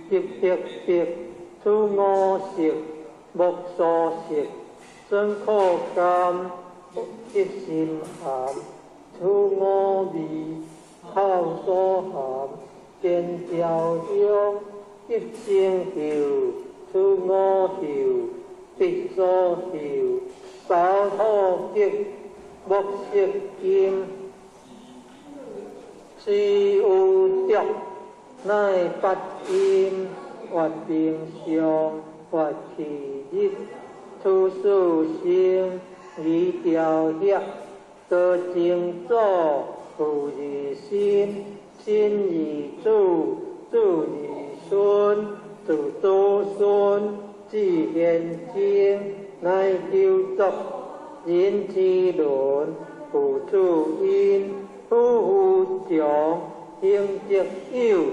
入得別，處五色，目所食，酸苦甘，一心含，處五味，口所含，見焦香，一生嗅，處五嗅，鼻所嗅，飽土極，目色金，思有濁，乃八陰，發冰霜，發氣熱，處四生，儀雕刻，高精祖，父而身，身而子，子而孫，子子孫，至玄真，乃九族，人之倫，父子殷，夫婦長，兄則友，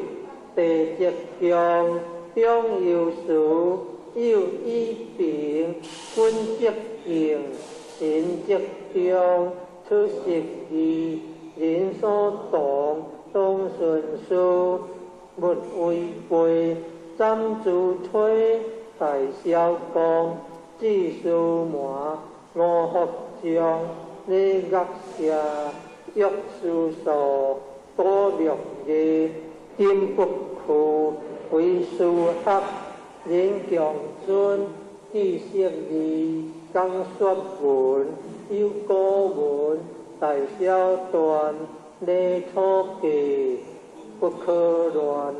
弟則兄，長幼慈，有以平，君则敬，仁则忠，出十义，人所同，当顺事，勿违背，斩诸摧，大小公，智书瞒，五福将，礼乐射，玉书数，古六艺，金不屈，为师学，人强尊，知识义，讲说文，有古文，大小篆，礼楚记，不可乱，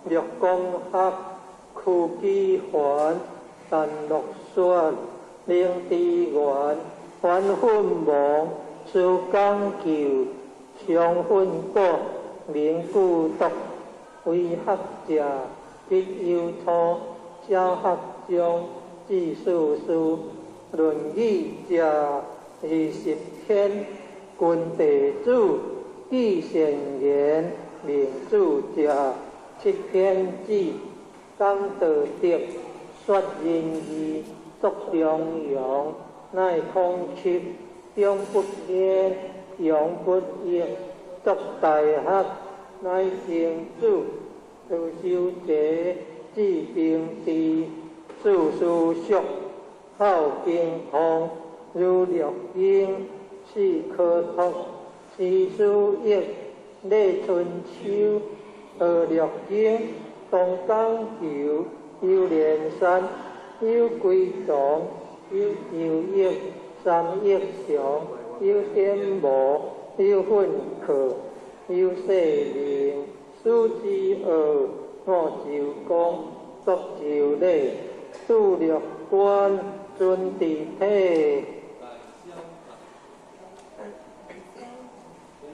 六讲学，屈机环，陈乐选，灵智源，反奋亡，思讲究，常奋果，明故笃，为学者，必有初，小学长，知世事，论语者，20篇，君弟子，记善言，明主者，7篇子，讲道德，说仁义，作中庸，乃孔丘，中不偏，阳不抑，作大学，乃曾子，道修齐，治兵治，四书熟，孝经通，如六经，四科托，诗书易，礼春秋，学六经，东讲求，有连山，有归藏，有周易，三易详，有天魔，有训课，有世命，始之恶，五周公，作周礼，杜六官，尊治体，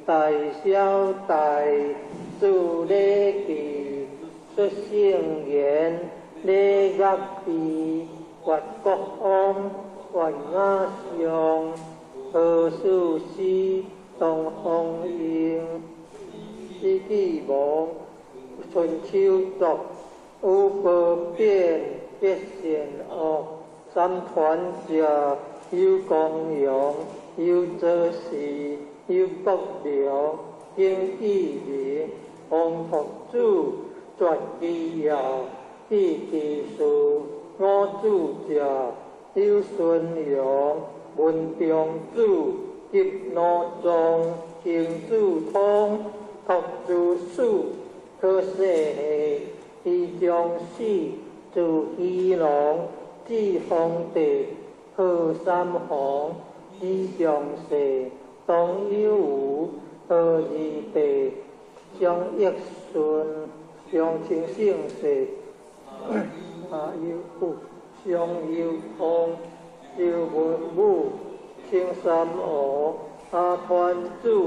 大小大，自礼记，说圣言，礼乐备，越国王，元雅上，何事师，东方英，史记王，春秋作，有褒贬，别善恶，三团者，有公羊，有左氏，有国梁，经济人，王拓子，绝机要，记其事，五子者，有孙阳，文中子，及奴宗，行子通，拓子史，可世系，李将死，自基隆，至皇帝，贺三皇，李长世，东有无，何二帝，张益顺，张清盛世，阿有武，张有通，周文武，青山湖，阿团子，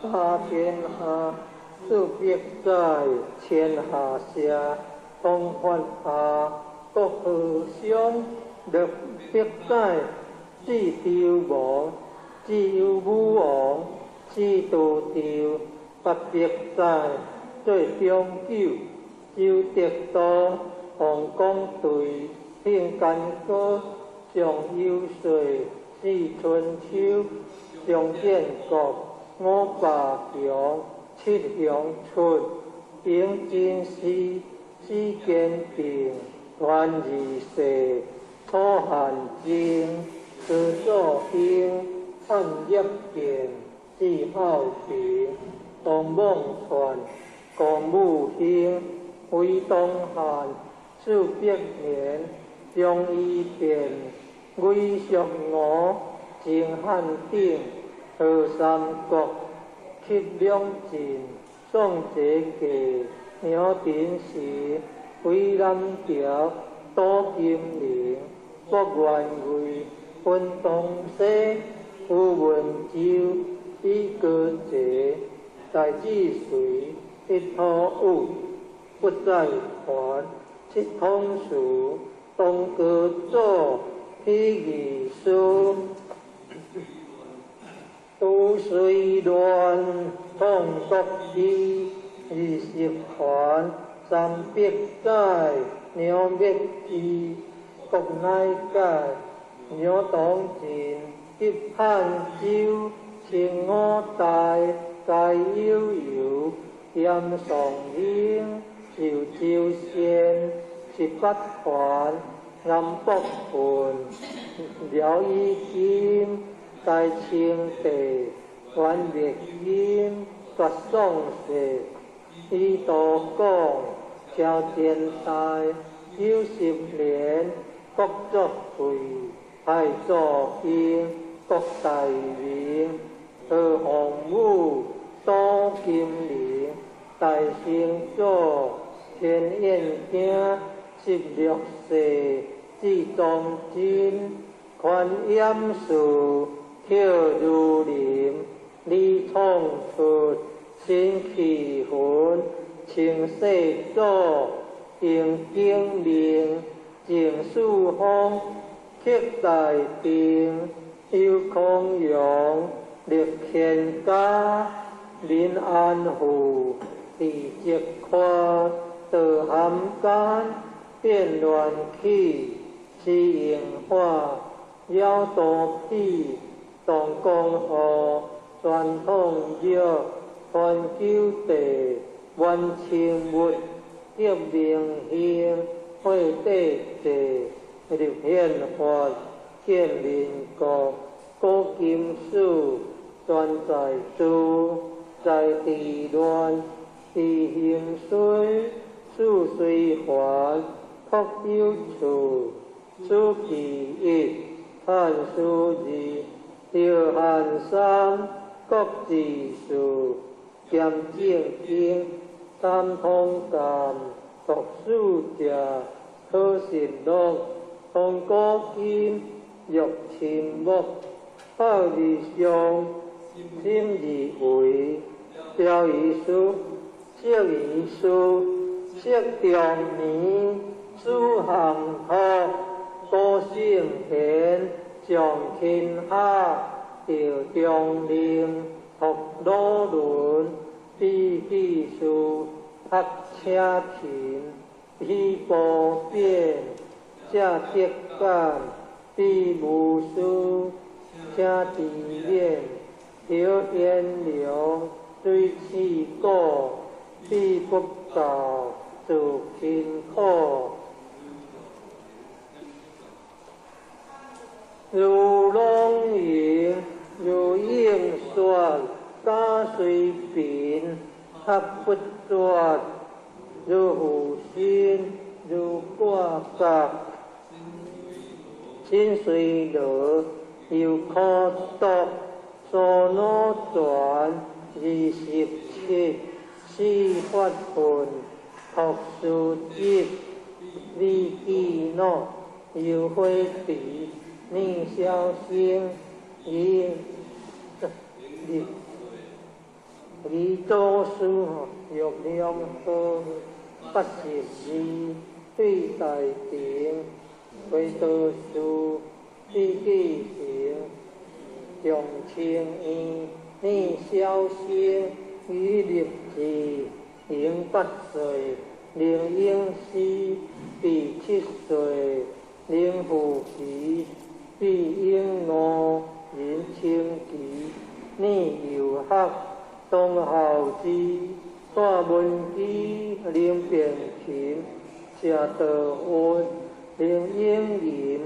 阿天下，400载，千下社，东发下，国和乡，600载，至周王，至有武王，至道周，800载，做长久，周德道，王公队，兴干戈，上有岁，四春秋，上建国，五霸强，七雄出，平真师，四坚定，元二世，楚汉争，司祖兴，汉业建，至孝平，东孟传，公武兴，为东汉，400年，张仪变，魏蜀吴，秦汉鼎，何三国，七两晋，宋节继，辽陈时，为南朝，都金陵，国元魏，分东西，吴文州，以高节，大治隋，一土武，不再还，七统时，东高祖，起义师，都虽乱，统国基，20环，300载，鸟灭之，国乃解，杨东进，急汉州，清五代，该悠悠，严尚英，寿州县，18团，南北分，廖以金，台清地，袁月金，绝丧世，伊道讲，超前代，九十年，国作会，海祖英，国大明，何鸿武，杜金玲，大成祖，天燕京，16世，志忠真，宽严树，叶如林，李创出，新气魂，清世祖，郑景明，郑树峰，克大定，邱康阳，立天家，林安富，李泽宽，杜涵干，变乱起，施荣华，姚多比，唐光和，传统玉，传九地，袁清物，叶明兴，惠帝济，立宪法，建民国，古金史，全在珠，在地乱，地兴衰，事随凡，朴有处，此其一，汉书二，赵汉三，国志四，兼正经，三通鉴，读书者，可实录，通古今，玉亲木，孝而上，心而为，表仪师，释仪师，释中年，苏杭托，古圣贤，上天下，赵中令，托鲁伦，比记事，学车勤，喜波变，谢德感，比无师，请知免，刘彦良，水气鼓，比不教，自辛苦。如龙吟，如应说，家随贫，学不绝，如负心，如挂角，心随乐，又可读，所脑传27，四发奋，读书集，李记诺，游辉迪，聂小星，李李李祖师，玉良和，82，对大庭，回道士，李继成，张清义，聂小星，于立志，赢8岁，林英诗，第7岁，林富奇，毕英五，林清奇，聂友学，董孝之，蔡文基，林变琴，谢道文，林英林，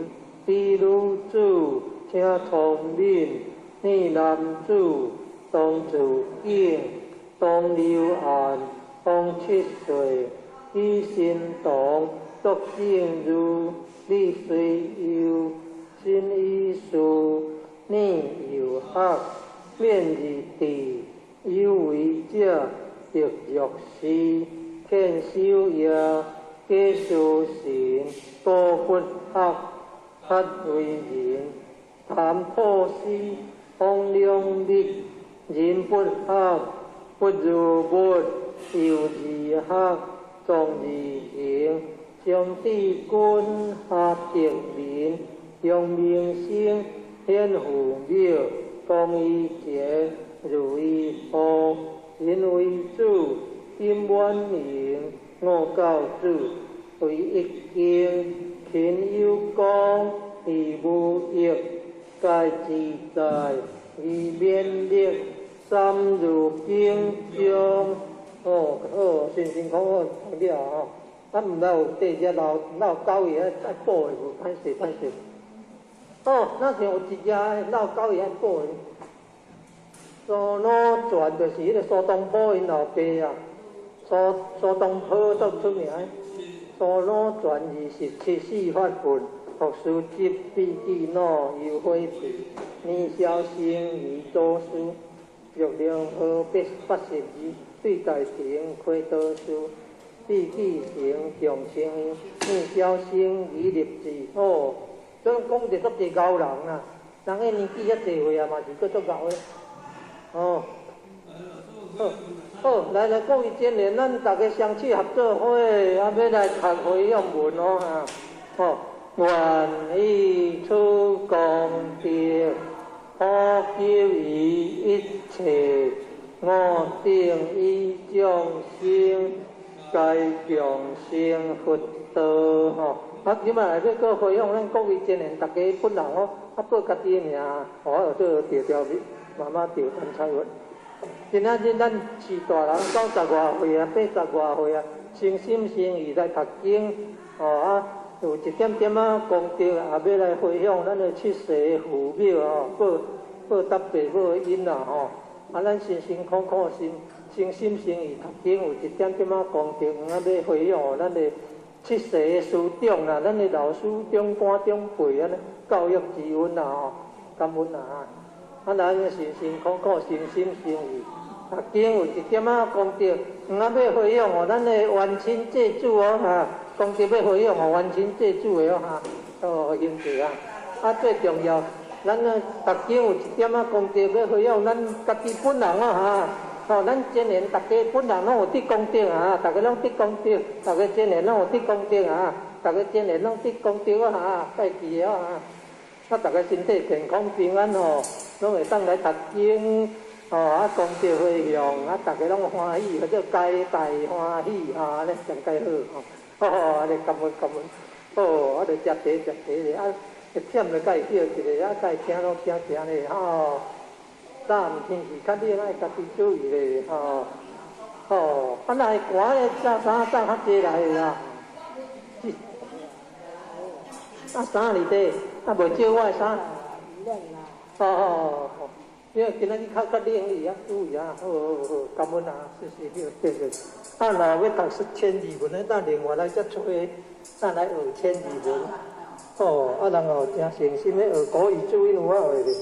李女子，请聪敏，聂男子，董子敬，董刘安，董7岁，李新堂，卓正如，李随佑，新医师，聂友学，免日地，有为者，德玉师，天守业，假书神，高不学，学为人，谭破师，方良日，人不学，不如物，由而学，壮而行，张志军，夏德民，杨明星，显父庙，江一杰，如意和，林为主，金满营，五教子，韦一经，勤有功，以無欲，皆自在，以勉力，三如經中。哦，好，辛辛苦苦讀了吼，啊，毋知有缀遮老老狗伊爱爱补的無？歹勢歹勢。哦，若像有一隻老狗伊愛補的。蘇魯傳就是彼个蘇東坡𪜶老爸啊，蘇東坡足出名。蘇魯傳27四發奮，讀書執筆記諾猶悔疲，年少成於祖師，玉龍河82，對大庭開道士，筆記成長青年少成於立志。哦，這講者足濟𠢕人啊，人彼年紀遐濟歲啊，嘛是閣足𠢕的。哦，好，好，來來，各位真緣，咱逐家雙手合做伙，啊，欲來讀回向文哦，哈，好，願以此功德，普及於一切我等與眾生，皆共成佛道，吼。啊，這擺欲閣回向咱各位真緣，逐家本人哦，啊，報家己的名，我叫做趙兆媽媽趙陳彩雲。今仔日咱是大人九十外歲啊，八十外歲啊，誠心誠意來讀經，哦啊，有一點點仔功德，也欲來回向咱的七世父母哦，報報答父母的恩啦吼。啊，咱辛辛苦苦心，誠心誠意讀經，有一點點仔功德，啊，欲回向予咱的七世的師長啦，咱的老師長官長輩按呢教育之恩啦吼，感恩啦。啊，咱辛辛苦苦，誠心誠意讀經有一點仔功德，啊，欲回向予咱的冤親債主哦哈，功德欲回向予冤親債主的哦哈，哦，兄弟啊，啊最重要，咱啊讀經有一點仔功德，欲回向咱家己本人哦哈，哦，咱真緣逐家本人攏有得功德啊，逐家攏得功德，逐家真緣攏有得功德啊，逐家真緣攏得功德哦哈，拜記哦哈。啊！逐家身體健康平安吼，攏會當來讀經，吼啊，功德回向，啊，逐家攏歡喜，叫做皆大歡喜，啊，按呢上蓋好吼，吼，按呢感恩感恩，好，啊，就食茶食茶咧，啊，會忝就共伊叫一下，啊，共伊聽攏聽聽咧，吼。早暗天氣較冷，愛家己注意咧，吼。吼，啊，若會寒咧，著衫著較濟來啦。啊，衫佇佗，啊，無借我的衫。哦哦哦，因為今仔日較較冷，你也注意啊。好好好，感恩啊，謝謝，對對。啊，若欲讀千字文的，等另外來再揣，咱來學千字文。哦，啊，人哦誠誠心咧學國語注音有法學咧。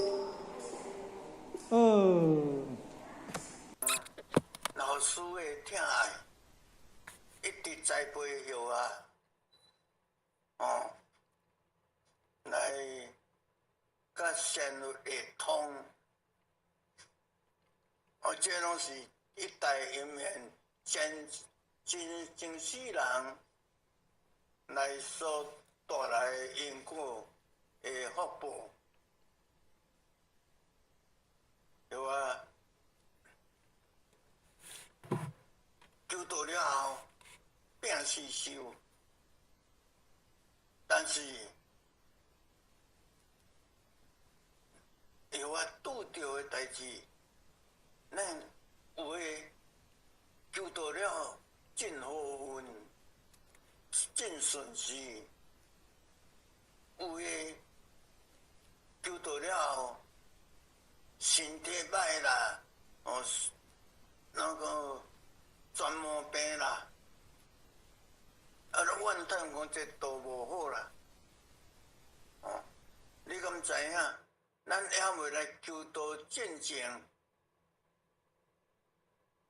嗯。老師的疼愛，一直栽培予我，哦。來，佮善佛會通，哦，這攏是一代因緣，前前前世人來所帶來的因果的福報，對啊。求道了後，病是受，但是。會我拄著的代誌，咱有的求道了真好運，真順勢；有的求道了後，身體歹啦，哦，那個全毛病啦，啊，攏怨嘆講這道無好啦，哦，你敢知影？咱猶未來求道進前，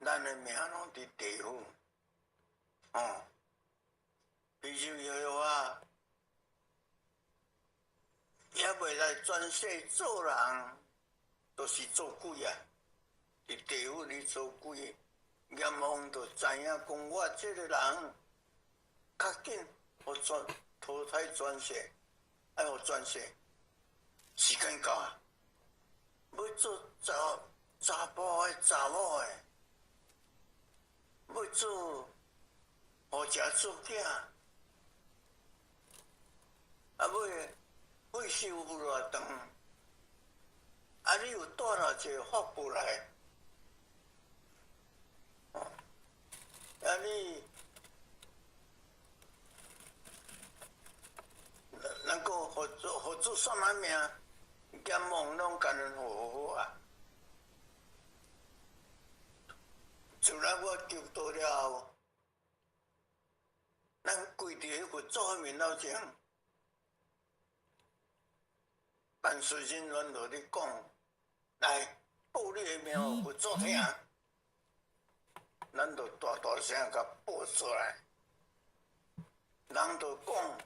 咱的命攏佇地府，哦，比如說我，猶未來轉世做人，都是做鬼啊！佇地府裡做鬼，閻王就知影講我這个人，較緊予轉投胎轉世，愛予轉世。時間到啊，欲做查查埔的查某的，欲做好食做囝，啊尾歲壽有偌長？啊，你有帶偌濟福報來？哦，啊你，咱閣佛祖佛祖啥物名？閻王攏共恁好好啊！自咱我求道了後，咱跪佇彼佛祖面頭前，辦事人員就咧講，來報你的名予佛祖聽，咱就大大聲共報出來，人就講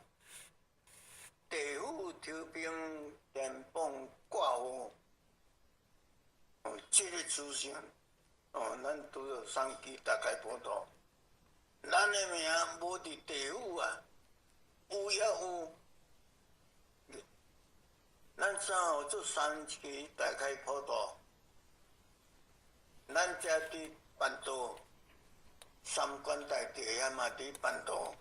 地府抽兵電榜掛號，哦，這个資訊，哦，咱拄著三期大開普度，咱的名無佇地府啊，有也有。咱啥號做三期大開普度？咱遮佇辦道，三官大帝遐嘛佇辦道，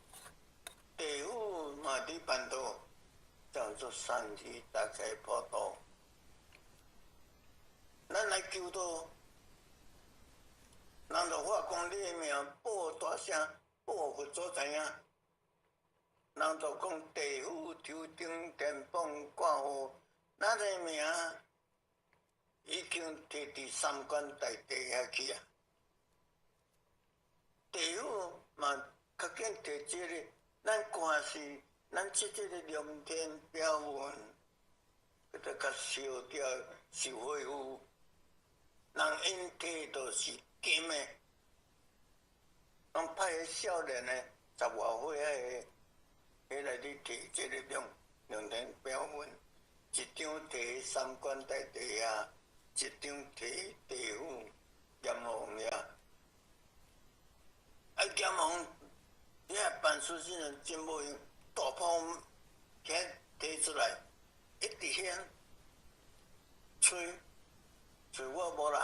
地府嘛佇辦道，叫做三期大開普度。咱來求道，人就發講你的名報大聲，報予佛祖知影。人就講地府頭頂電榜掛號，咱的名已經提佇三官大帝遐去啊。地府嘛較緊提這个，咱看是咱這个龍天表文，閣閣較燒掉是恢復，人𪜶提都是金的，攏派彼少年的十外歲仔个。彼來咧提這个龍龍天表文，一張提三官大帝遐，一張提地府閻王遐。啊，閻王遐辦事人員真無閒，大炮遐提出來，一直響，催催我無人，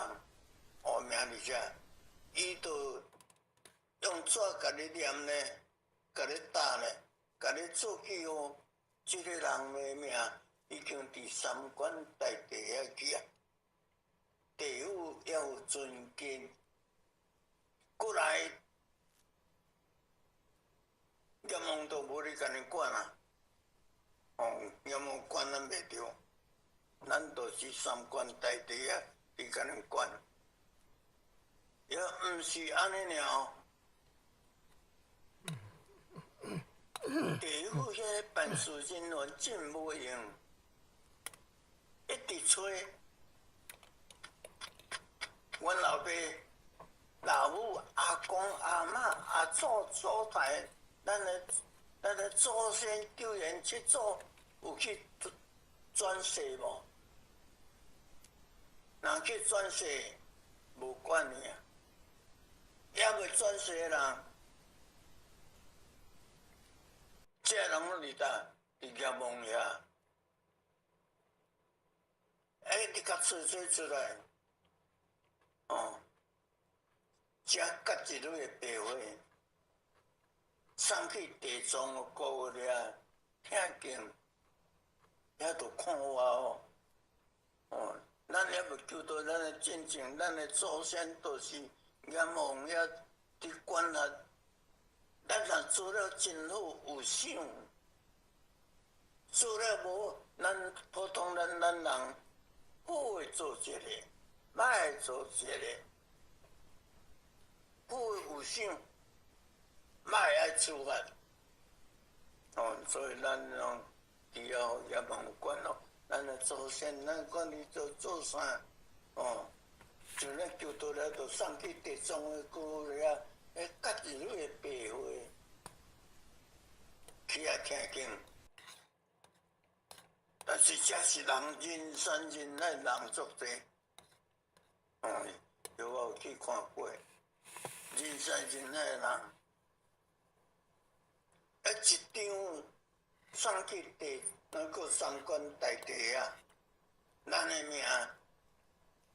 哦名佇遮，伊就用紙共你念呢，共你打呢。共你做記號，這个人的名已經佇三官大帝遐去啊，地府也有尊敬，過來，閻王都無咧共你管啊，哦，閻王管咱袂著，咱就是三官大帝啊，佇共恁管，也毋是按呢爾。地府遐个辦事人員真無閒，一直催。阮老爸、老母、阿公、阿嬤、阿祖、祖台，咱的祖先九元七祖有去轉世無？人去轉世無管伊啊，猶未轉世的人。這人攏佇佗？佇閻王遐。欸，你共找找出來，哦，遮結一蕊的白花，送去地藏王閣遐聽經，遐就看我哦。哦，咱猶未求到咱的真正，咱的祖先都是閻王遐佇管轄。咱若做了真好，有想；做了無，咱普通咱咱人好會做一个，歹會做一个，好有想，歹愛處罰。哦，所以咱攏佇遐也無管咯。咱的祖先，咱管伊做做啥？哦，就咱求道了，就送去地藏的閣遐。彼結一蕊的白花，去遐聽經，但是這是人人山人海人足濟，哦，有我有去看過，人山人海人，啊一張送去地那個三官大帝啊，咱的名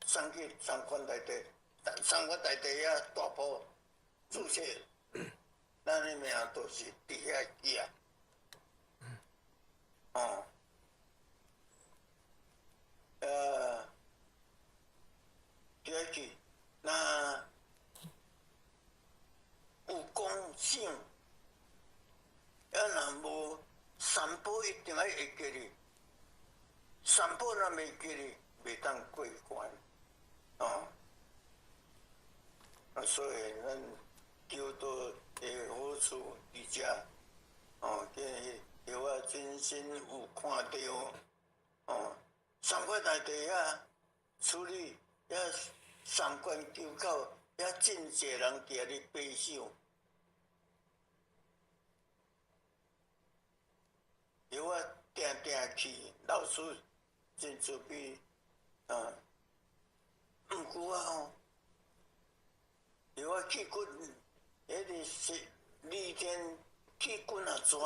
送去三官大帝，三官大帝遐大埔。註冊，咱的名都是佇遐記啊。哦，第二句，那有讲想，啊，若無三寶一定愛會記哩，三寶若袂記哩，袂當過關，哦。啊，所以咱求道的好處佇遮，哦，今日我真身有看著，哦，三官大帝遐處理遐三關求口，遐真濟人佇遐咧悲想。我定定去，老師真慈悲，啊，毋過啊吼，我去骨，彼个是李天去骨啊逝，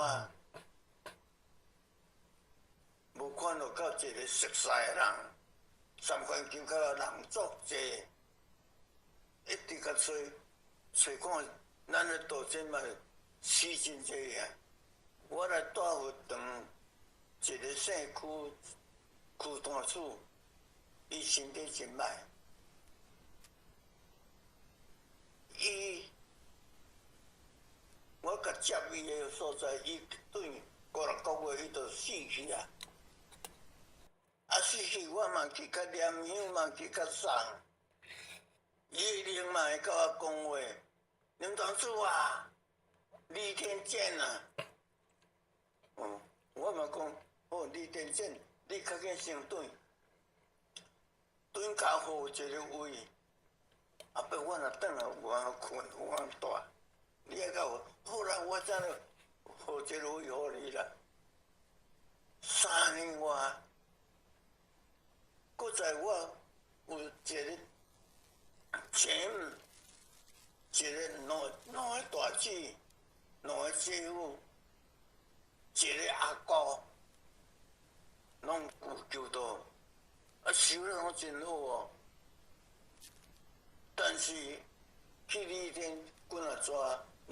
無看著到一個熟似的人，三觀求口的人足濟，一直共揣揣看，咱的道真嘛死真濟啊！我來帶佛堂，一个姓區區大主，伊身體真歹，伊我共接伊的所在，伊轉五六個月，伊就死去啊！啊死去，我嘛去共念香，嘛去共送，伊一定嘛會佮我講話，林堂主啊，李天見啊！哦，我嘛講，好，李天見，你較緊先轉，轉較好一个位，啊，不我若轉來有法睏，有法蹛，你愛較好啦，我怎樣好一个位予你啦？3年外，閣在我有一个前，一个兩個大姊，兩個姐夫。一个阿哥，攏有求道，啊修得攏真好哦。但是去李天滾啊逝，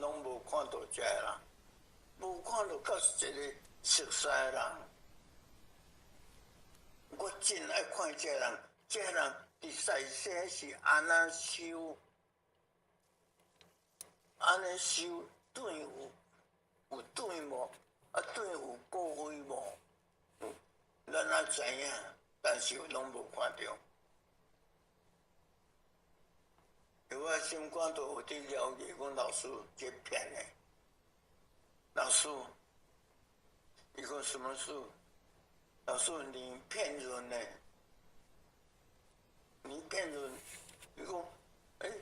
攏無看到這个人，無看著到一個熟似的人。我真愛看這个人，這个人佇在世是按怎修，按呢修轉有轉無？啊，對有過位無？咱也知影，但是攏無看著。我心肝都有佇了解，講老師這騙的。老師，伊講什麼事？老師，你騙人呢？你騙人？伊講，欸，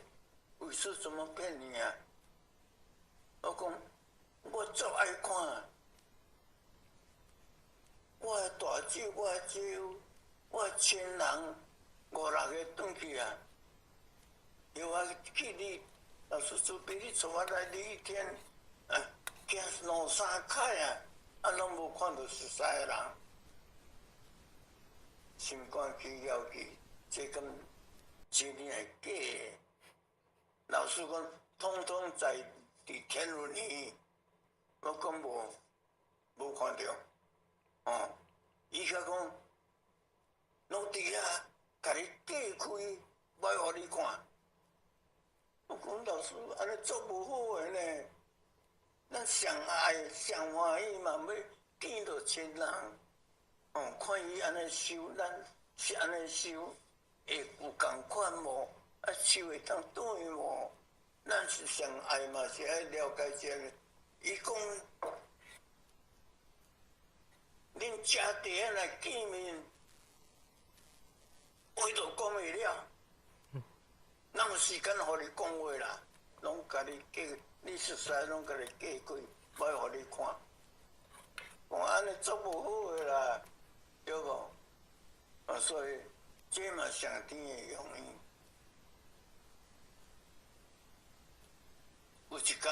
為師怎麼騙你啊？我講，我足愛看。我的大姊，我的姐夫，我的親人五六个轉去啊！叫我去你老師，除非你帶我來李天，啊，行兩三擺啊，啊，攏無看著熟似的人，心肝起枵去，這敢真的還假的？老師講，統統在佇天倫裡，我講無，無看著。哦，伊卻講，攏佇遐，共你隔開，無愛予你看。我講老師，按呢足無好的呢。咱上愛上歡喜嘛，欲見著親人。哦，看伊按呢修，咱是按呢修，會有仝款無？啊，修會當轉無？咱是上愛嘛，是愛了解這个。伊講。恁遮佇遐來見面，話都講袂了，哪有時間予你講話啦？攏共你隔，你熟似攏共你隔開，無愛予你看。講按呢足無好的啦，對無？啊，所以這嘛上天的用意。有一工。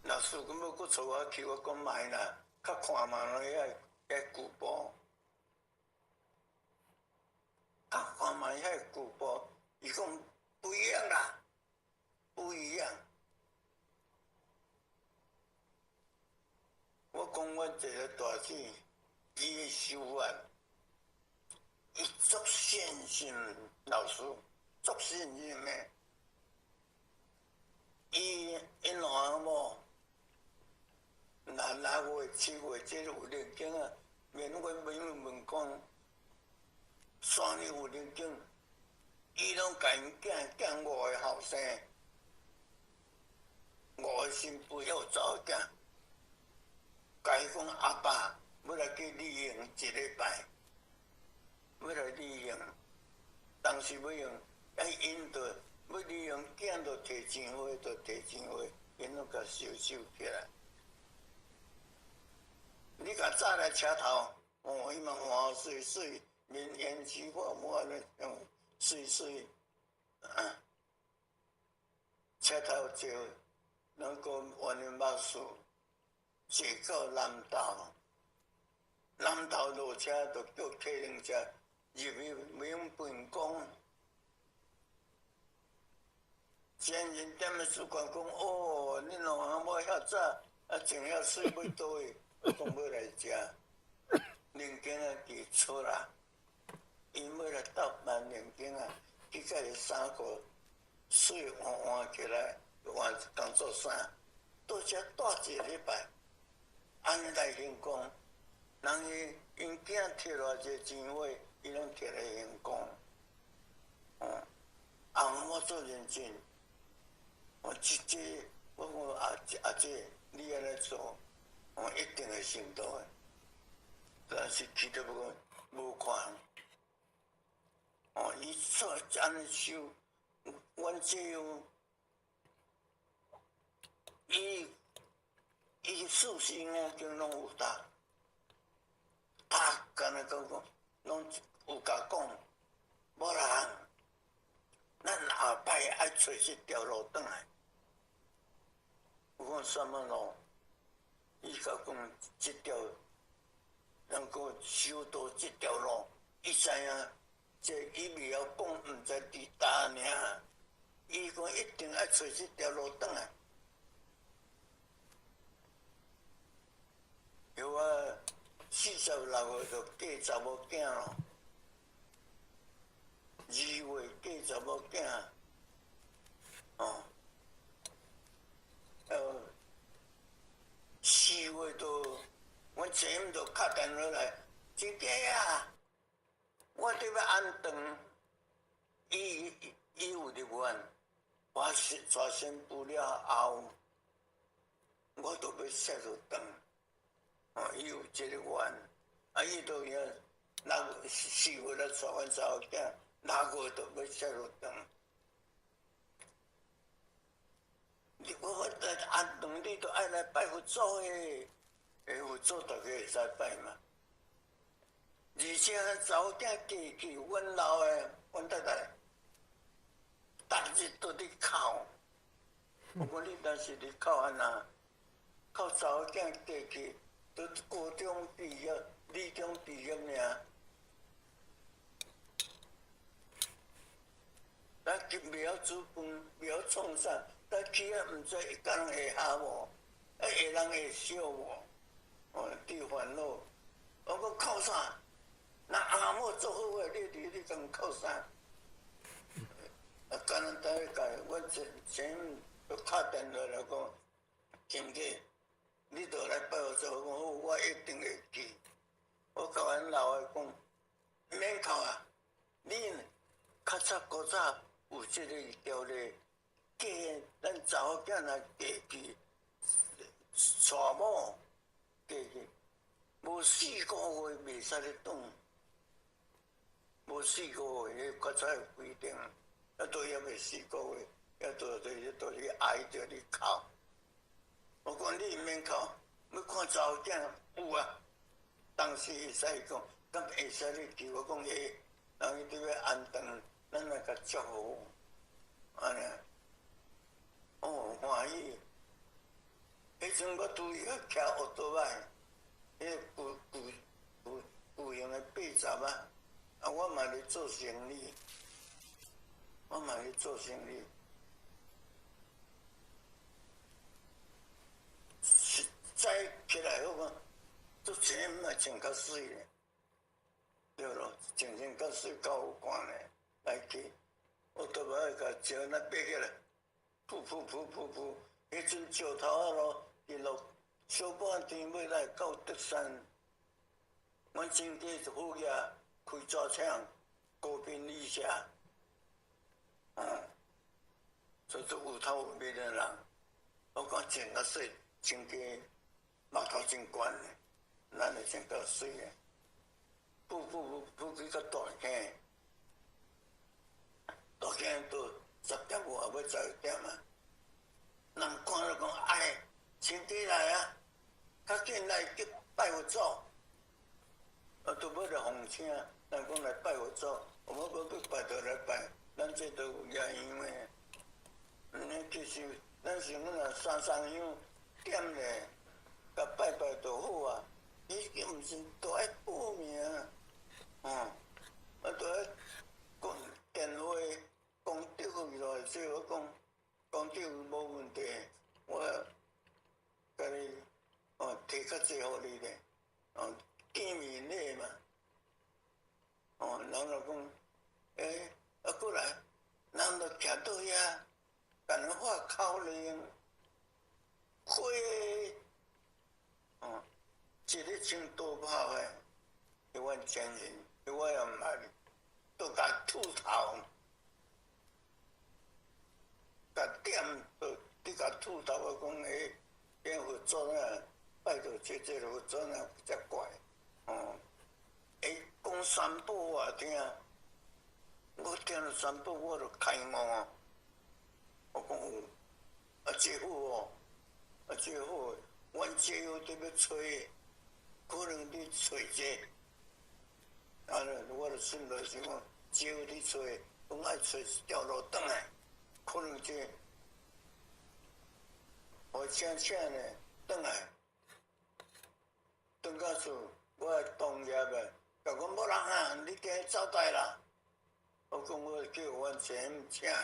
老師講欲閣帶我去，我講莫啦，較看嘛遐遐舊部，較看嘛遐舊部，伊講不一樣啦，不一樣。我講阮一个大姊，伊的修法，伊足信心老師，足信心的。伊𪜶兩翁某，若6月、7月，這有靈經啊，免阮免問講，山裡有靈經，伊攏共𪜶囝囝五个後生，五个新婦還有查某囝，共伊講阿爸欲來去旅行一禮拜，欲來旅行，當時欲用，啊𪜶就欲旅行，囝就提錢花，就提錢花，𪜶攏共收收起來。你共早來車頭，哦，伊嘛換媠媠，面煙氣發滿咧，媠媠，啊，車頭坐，兩個萬年牧師坐到南投，南投落車就叫客人車入去明本宮。前人踮咧主管講：哦，恁兩翁某遐早，啊，穿遐媠欲佗位？講欲來食，靈經仔佇出啦，𪜶欲來鬥辦靈經仔，去共伊衫褲媠換換起來，換工作衫，倒遮蹛一禮拜，按呢來行宮，人伊𪜶囝提偌濟錢貨，伊攏提來行宮。哦，啊，我做認真，我這這，我講阿阿姐，你按呢做。我一定會成道的，但是去到無無看。哦，伊做按呢修，阮這樣，伊伊四書五經攏有讀，讀敢若講講，攏有共講，無啦，咱後擺愛揣這條路轉來。有講啥物路？伊共講這條，能夠修道這條路，伊知影，這伊袂曉講，毋知佇佗爾。伊講一定愛揣這條路轉來。有啊，46歲就嫁查某囝咯，2月嫁查某囝，哦，4月都，阮前姆就敲電話來，真假啊！我佇欲安頓，伊伊有入院，我是娶新婦了後，我都欲說落轉，哦，伊有這个願，啊，伊都伊6 4月來娶阮查某囝，6月就欲說落轉。你我安頓，你都愛來拜佛祖的，欸，佛祖大家會使拜嘛。而且查某囝嫁去，阮老的，阮太太，逐日都佇哭。我講你若是佇哭按怎？哭查某囝嫁去，都高中畢業、理中畢業爾。咱袂曉煮飯，袂曉創啥，咱去遐毋知會共人會合無，啊會人會笑無？哦，佇煩惱。我講哭啥？若阿某做好的，你佇你敢哭啥？啊，簡單一解，阮前前就敲電話來講，親家，你著來拜佛祖，我講好，我一定會去。我共阮老的講，免哭啊，你較早古早有這个條例，嫁咱查某囝若嫁去娶某嫁去，無4個月袂使咧轉，無四個月，彼較早有規定，啊，都猶未四個月，啊，都都都去挨著咧哭。我講你毋免哭，欲看查某囝有啊，當時會使講，敢會使你去？我講會，人伊佇欲安頓，咱來共祝福，按呢，哦，歡喜。彼陣我拄伊個騎烏托擺，彼個舊舊舊舊型的80啊，啊，我嘛咧做生意，我嘛咧做生意。早起來好講，做穿嘛穿較媠咧，對咯，穿穿較媠較好看咧，來去，我都欲共石那爬起來，噗噗噗噗噗，彼陣石頭仔咯，一落小半天欲來到德山，阮親家是好額，開紙廠，高平以下，所以做有頭有面的人，我講穿較媠，穿加目頭真懸的，咱會穿較媠的，噗噗噗噗去到大坑，大坑都10點外，欲12點啊，人看著講，哎，親家來啊，較緊來去拜佛祖，啊，都欲來奉請，人講來拜佛祖，我們講欲拜就來拜，咱這都有野香的。嗯，其實咱想若三三香點咧，共拜拜就好啊。伊毋是都愛報名，啊，都愛講電話講對來，所以我講講對無問題，我共你提較濟予你咧，見面禮嘛，人就講，欸，啊過來，人就徛倒遐。共人發口令，火，一个穿道袍的，彼款情形，我也毋捌，都共秃頭，共點，你共禿頭，我講欸，這佛祖啊，拜著這佛祖啊，才怪，欸，講三寶我聽，我聽著三寶我就開悟哦。我講有，啊這好哦，啊這好，阮這好佇欲揣，可能佇揣這，啊，我就心內想講，這好佇揣，講愛揣一條路轉來，可能這，我請請呢，轉來，轉到厝，我同業的，共講無人啊，你今日走台啦，我講我叫阮先請。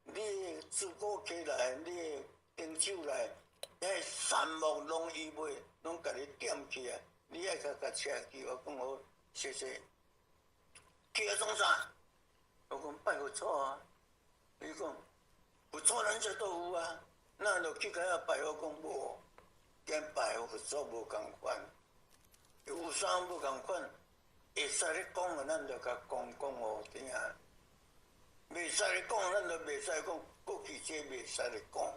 你自古起來，你頂手來，遐杉木攏伊賣，攏共你點起來，你愛共共車去，我講好，謝謝。去愛創啥？我講拜佛祖啊。伊講佛祖咱這都有啊，咱就去共遐拜。我講無，跟拜佛祖無仝款，有啥無仝款？會使咧講的，咱就共講講予聽。袂使咧講，咱就袂使講。過去這袂使咧講。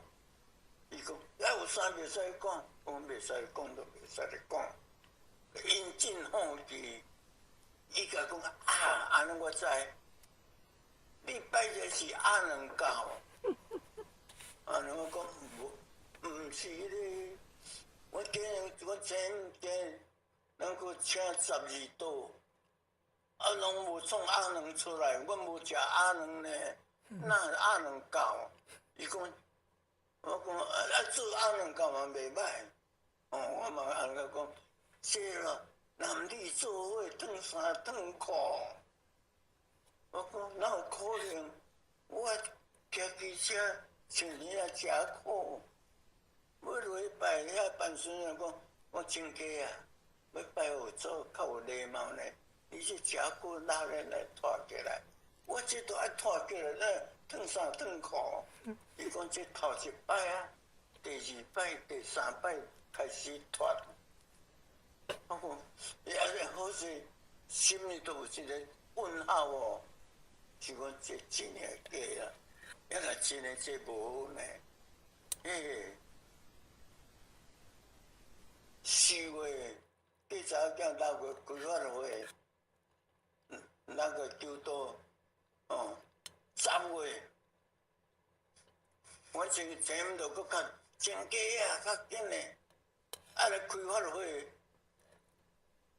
伊講，啊有啥袂使講？我講袂使講就袂使咧講。𪜶真好奇，伊共講啊，按呢我知。你拜的是阿娘教。按呢我講無，毋是咧。我今日我前天，咱閣請12道。啊，攏無創鴨卵出來，阮無食鴨卵呢，哪會鴨卵教？伊講，我講啊，做鴨卵教嘛袂歹，哦，我嘛按呢講，這咯男女做伙脫衫脫褲，我講哪有可能？我騎機車穿爾啊誠苦，欲落去拜遐辦孫仔講，我親家啊，欲拜佛祖較有禮貌呢。你這誠骨力來脫起來，我這都愛脫起來，咱脫衫脫褲。伊講這頭一擺啊，第二擺、第三擺開始脫。我講，伊按呢好勢，心裡都有一個問號哦。是講這真的假啊？抑若真的這無好呢？欸，4月計查某囝6月開發會。那個叫做哦，10月，我前前就閣較真假啊，較緊嘞，啊來開發會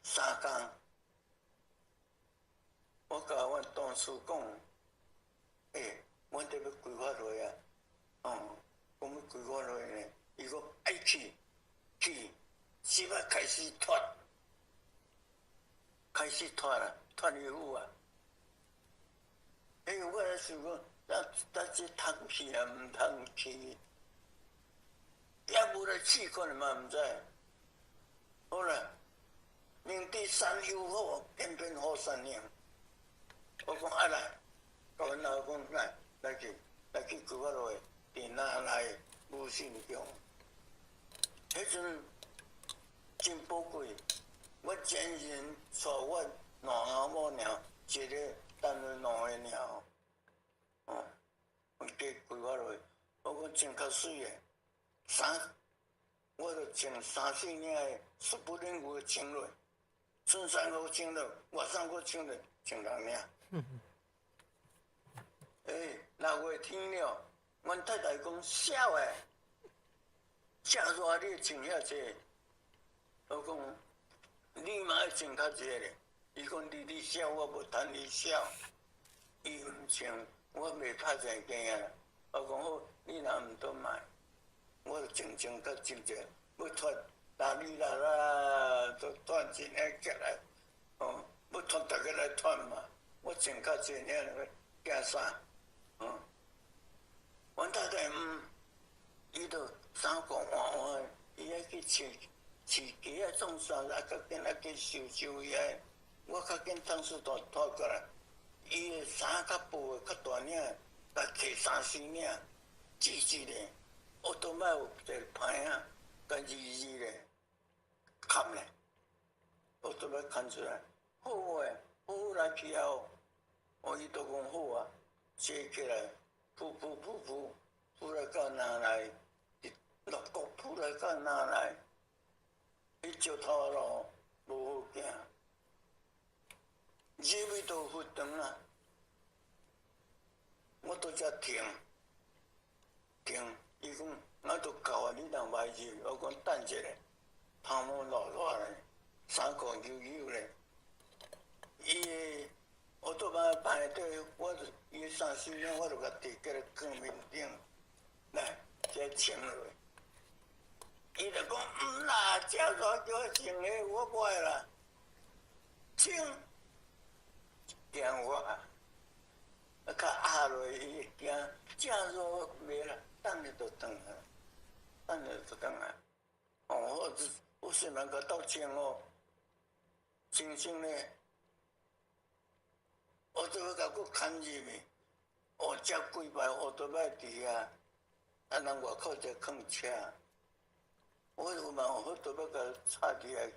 3工，我共阮同事講，欸，阮得欲開發會啊，哦，講欲開發會呢，伊講愛去，去，這擺開始脫，開始脫啦。脫衣服啊！欸，我咧想講，咱這通去啊，毋通去。也無來試看嘛，毋知。好啦，明知山有虎，偏偏虎山行。我講啊來，共阮老公來來去來去規劃落去，佇哪來無信宮。彼陣真寶貴，我前人帶我兩翁某爾，一個等於兩个爾。哦，我加規劃落去，我講穿較媠的，衫，我就穿三四領的十不領有穿落，春衫閣穿落，外衫閣穿落，穿六領。欸，6月天了，阮太太講痟的，遮熱你穿遐濟，我講你嘛愛穿較濟咧。伊講你你痟，我無趁你痟。伊毋穿，我袂拍成驚啊。我講好，你若毋倒買，我就穿穿較穿者，欲脫哪裡啦啦，都脫一領起來，哦，欲脫逐家來脫嘛。我穿較濟領，驚啥？哦，阮太太毋，伊就衫褲換換，伊愛去飼飼雞仔創啥，啊，較緊愛去收收伊個。我較緊湯匙都脫過來，伊的衫較薄的較大領，共提三四領，折一咧，奧多麥有一个牌仔，共字字咧，砍咧，奧多麥牽出來，好欸，好好來騎哦，哦，伊都講好啊，坐起來，噗噗噗噗，噗來到哪來，六國噗來到哪來，彼石頭路無好行。入去到佛堂啊，我拄才停停，伊講我都到啊，你若袂入，我講等一下，頭毛落落咧，衫褲油油咧，伊的我拄擺排隊，我就伊三四領，我就共提起來囥面頂，來，這穿落。伊就講毋啦，遮熱叫我穿彼，我無愛啦，穿。驚我，啊較壓落伊會驚，正熱袂啦，等下就轉來，等下就轉來。哦，我我雖然共鬥穿哦，穿穿咧，我做欲共閣牽入去，哦，遮幾排烏多擺佇遐，啊，人外口在囥車，我有嘛有好多欲共插入來，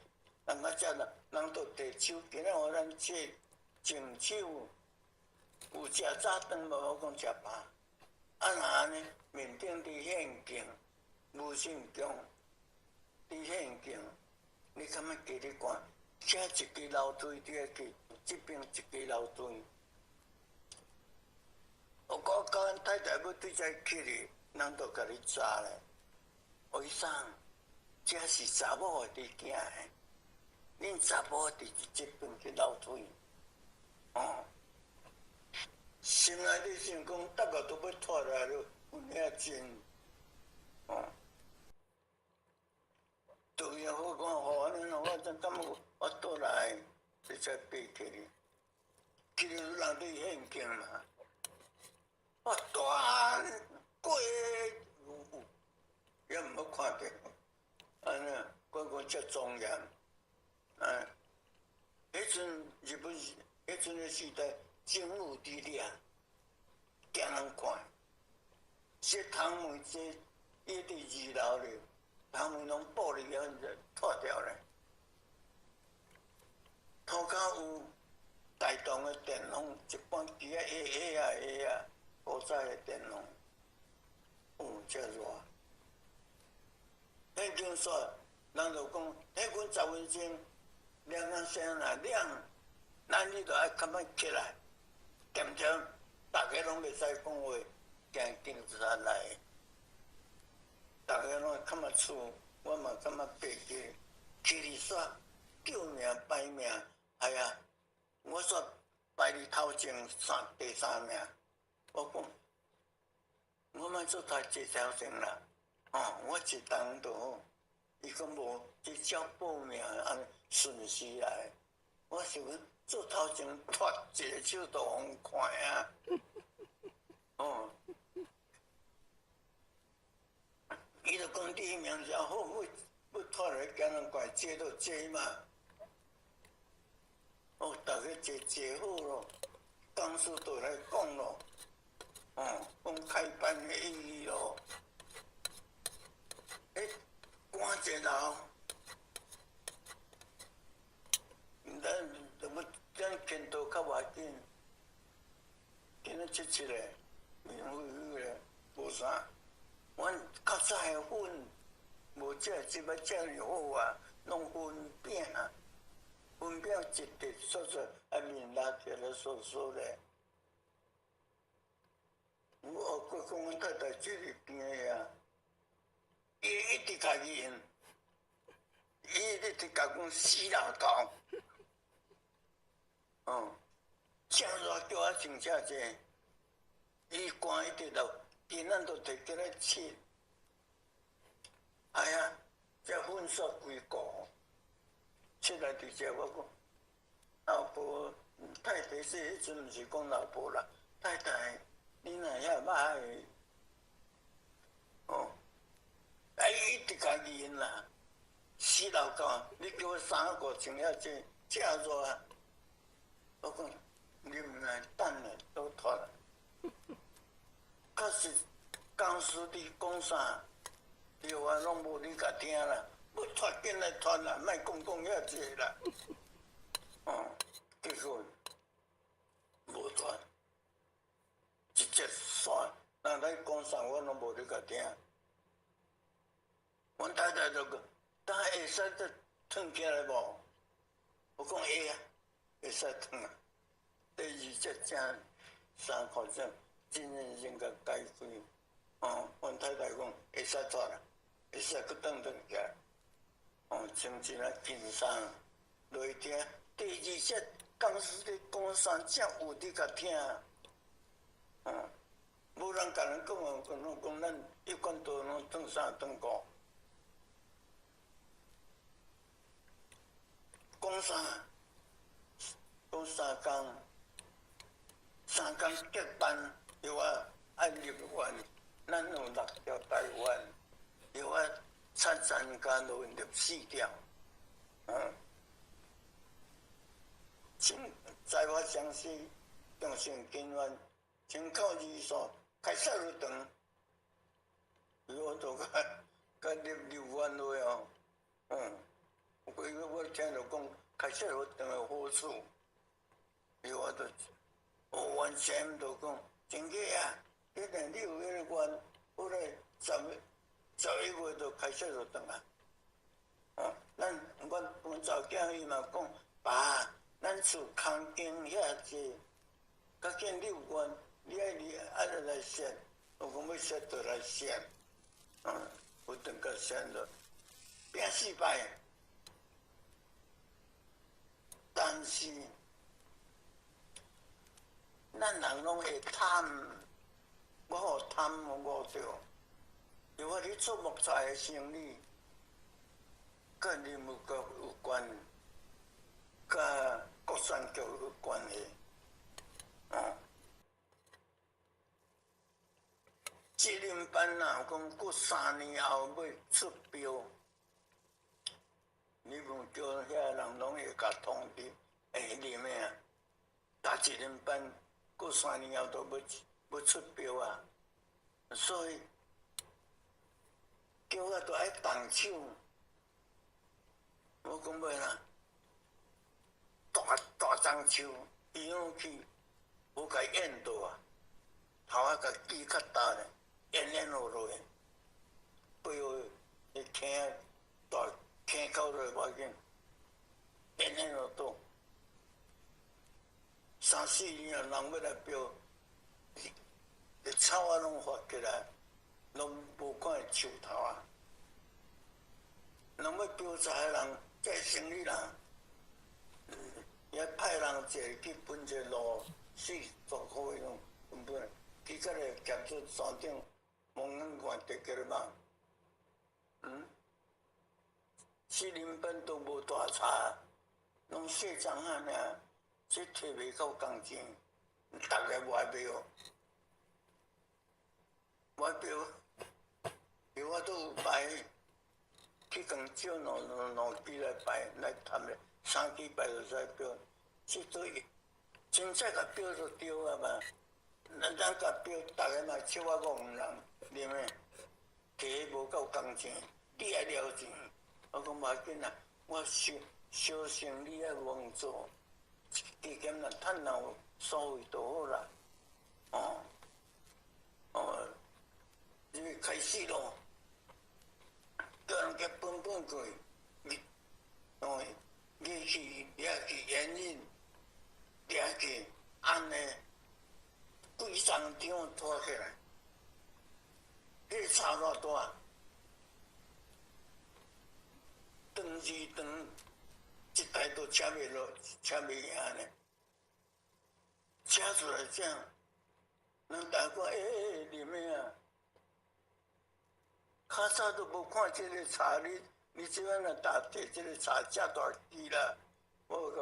人啊遮人人都提手，今仔予咱切淨手，有食早頓無？我講食飽。啊若按呢，面頂佇現境，無信宮，佇現境，你感覺記咧看，遮一支樓梯佇去，這邊一支樓梯。我講甲阮太太欲對遮去哩，人就共你查咧。哦，醫生，這是查某的佇行的，恁查某佇這邊去樓梯。哦，心內底想講，逐個都欲脫來了，有影真，哦，對啊，我講好按呢，我真感覺我倒來，這才爬起來，起來人佇現境嘛，我大漢過有有，也毋好看著，按呢，講講遮莊嚴，哎，彼陣日本是。彼陣的時代，政府佇掠，驚人看。這窗門這伊佇二樓咧，窗門攏玻璃啊，脫掉咧。塗跤有大同的電風，一般機仔下下啊下啊，古早的電風，有遮熱。現今說，人就講，彼阮10分鐘，兩個聲若亮。咱你著愛較慢起來，點鐘逐家攏袂使講話，驚警察來。逐家攏較慢厝，我嘛感覺爬起，起哩煞叫名排名，哎呀，我煞排佇頭前三第三名。我講，我莫做太濟頭前啦，哦，我一動就好。伊講無，這照報名按呢順序來。我想講。做頭前脫一个手就予看啊！哦，伊就講，兄弟名真好，要要拖來叫人怪坐就坐嘛。哦，逐家坐坐好咯，講師就來講咯，哦，講開班的意義咯。欸，趕一流，咱就欲咱前途較無要緊，今仔七七个，面灰灰咧，無啥。阮較早的粉無這這擺遮爾好啊，攏粉餅，粉餅一滴說說，啊面拉起來酥酥咧。我閣講阮太太這個邊的啊，伊一直家己用，伊一直共講死老頭。哦，正熱叫我穿遮濟，伊寒一直流。今仔都提起來切，哎呀，這粉煞規糊，切來佇遮我講，老婆太太說，彼陣毋是講老婆啦，太太，你若遐歹，哦，哎，一直共伊用啦，死老狗，你叫我衫褲穿遐濟，遮熱啊，我講你毋來等下都脫啦。確實，講師佇講啥，對啊，攏無你共聽啦。欲脫緊來脫啦，莫講講遐濟啦。哦，結果無脫，直接煞。人來講啥，我攏無咧共聽。阮太太就講，等下會使再褪起來無？我講會啊，會使褪啊。第二隻正衫褲正。真認真共解開，哦，阮太太講會使脫啦，會使閣轉轉起來，哦，穿真啊輕鬆，落去聽。第二節講師咧講啥，才有佇共聽。哦，無人共人講哦，講講咱一貫道攏轉衫轉褲，講啥？講三工，三工結班。對啊，愛立願，咱有六條大願，對啊，七層加落立四條，嗯，請在我相信，中心根源，請靠二數開始入長，我都較較立立願落哦，嗯，因為我聽著講開始入長的好處，對我都，我完全都講。真假啊！一定你有彼個願，我來11月就開始就轉啊。哦，咱阮阮查某囝伊嘛講，爸，咱厝空間遐濟，較緊你有願，你愛你愛來設，我講欲設就來設，嗯，有轉甲設了，拼四擺，但是。咱人攏會貪，我予貪誤著。如果你做木材的生意，佮林務局有關，佮國稅局有關係，哦。這輪班若講過3年後欲出標，你問叫遐人攏會共通知，會啉的啊？打一輪班。過3年後都欲出標啊，所以叫我都愛動手。我講欲啦，大大樟樹伊攏去無共伊淹到啊，頭仔共锯較大咧，淹淹落落去，背後迄坑大坑口落無要緊，淹淹落倒。三四年啊，人欲來標，草仔攏發起來，攏無看見樹頭啊。人欲標材的人，這生理人，也派人坐去分一個路，40箍彼種分分，去到咧疊出山頂，望遠看得起咧嘛。嗯，四邻班都無大差，攏細欉仔爾。這摕袂到工錢，逐个無愛標，無愛標，有我都有摆，去共借两支来摆来谈咧，三支摆就使表，这都真正共表就对啊嘛。咱共表，逐个嘛笑我戆人，啉的，摕无够工钱，你爱了钱。我讲无要紧啊，我小小生意爱戆做，加减若趁有所谓就好啦。哦，哦，这个开始咯，叫人家分分过，你哦，你去掠去盐运，掠去按呢，规张张拖起来，彼个差偌大？长二长，一台都车袂落，车袂赢呢。车出来这样，人大家讲，欸，啉的啊？较早都无看这个茶，你这摆若打摕这个茶遮大支啦。我甲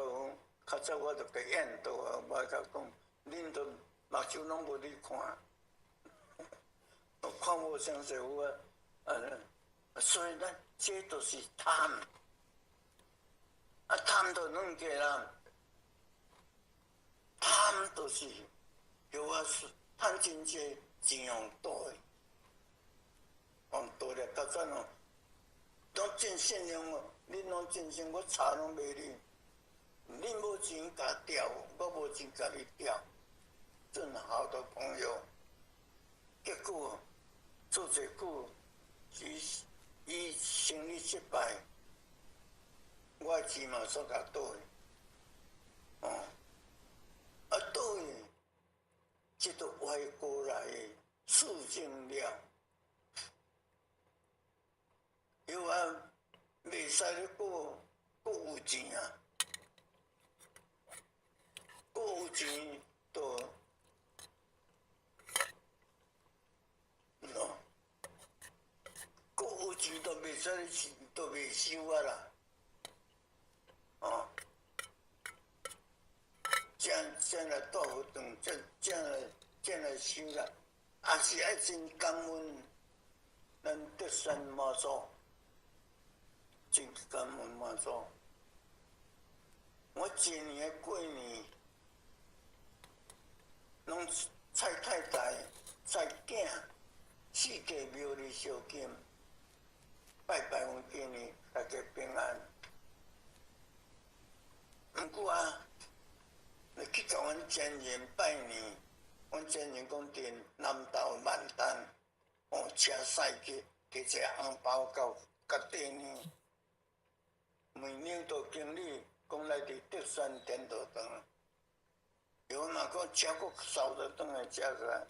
讲，较早我就共厌到啊，我共讲，恁都目睭攏无咧看，看无相似有啊，啊，所以咱这都是贪，啊贪就软过人，贪就是叫我趁真济钱用倒的，用倒了较早哦，拢真信任我，恁拢真信，我茶拢卖你，恁无钱共调，我无钱共你调，真好的朋友，结果做这久，伊生意失败，我的钱嘛煞共倒去，哦，啊倒去，这都外国来的事情了，因为袂使咧阁阁有钱啊，阁有钱就，喏。阁有钱都袂使咧，都袂收啊啦，哦，这这来带活动，这来收啦，也是爱真感恩，咱德山妈祖，真感恩妈祖。我今年过年，拢蔡太太、蔡囝，四界庙里烧金。拜拜，阮今年大家平安。毋过啊，你去共阮前人拜年，阮前人讲伫南投万丹，哦，车驶去，提一个红包到甲缀呢。问领导经理讲来伫德山天道堂，有嘛讲车阁扫得转来车来，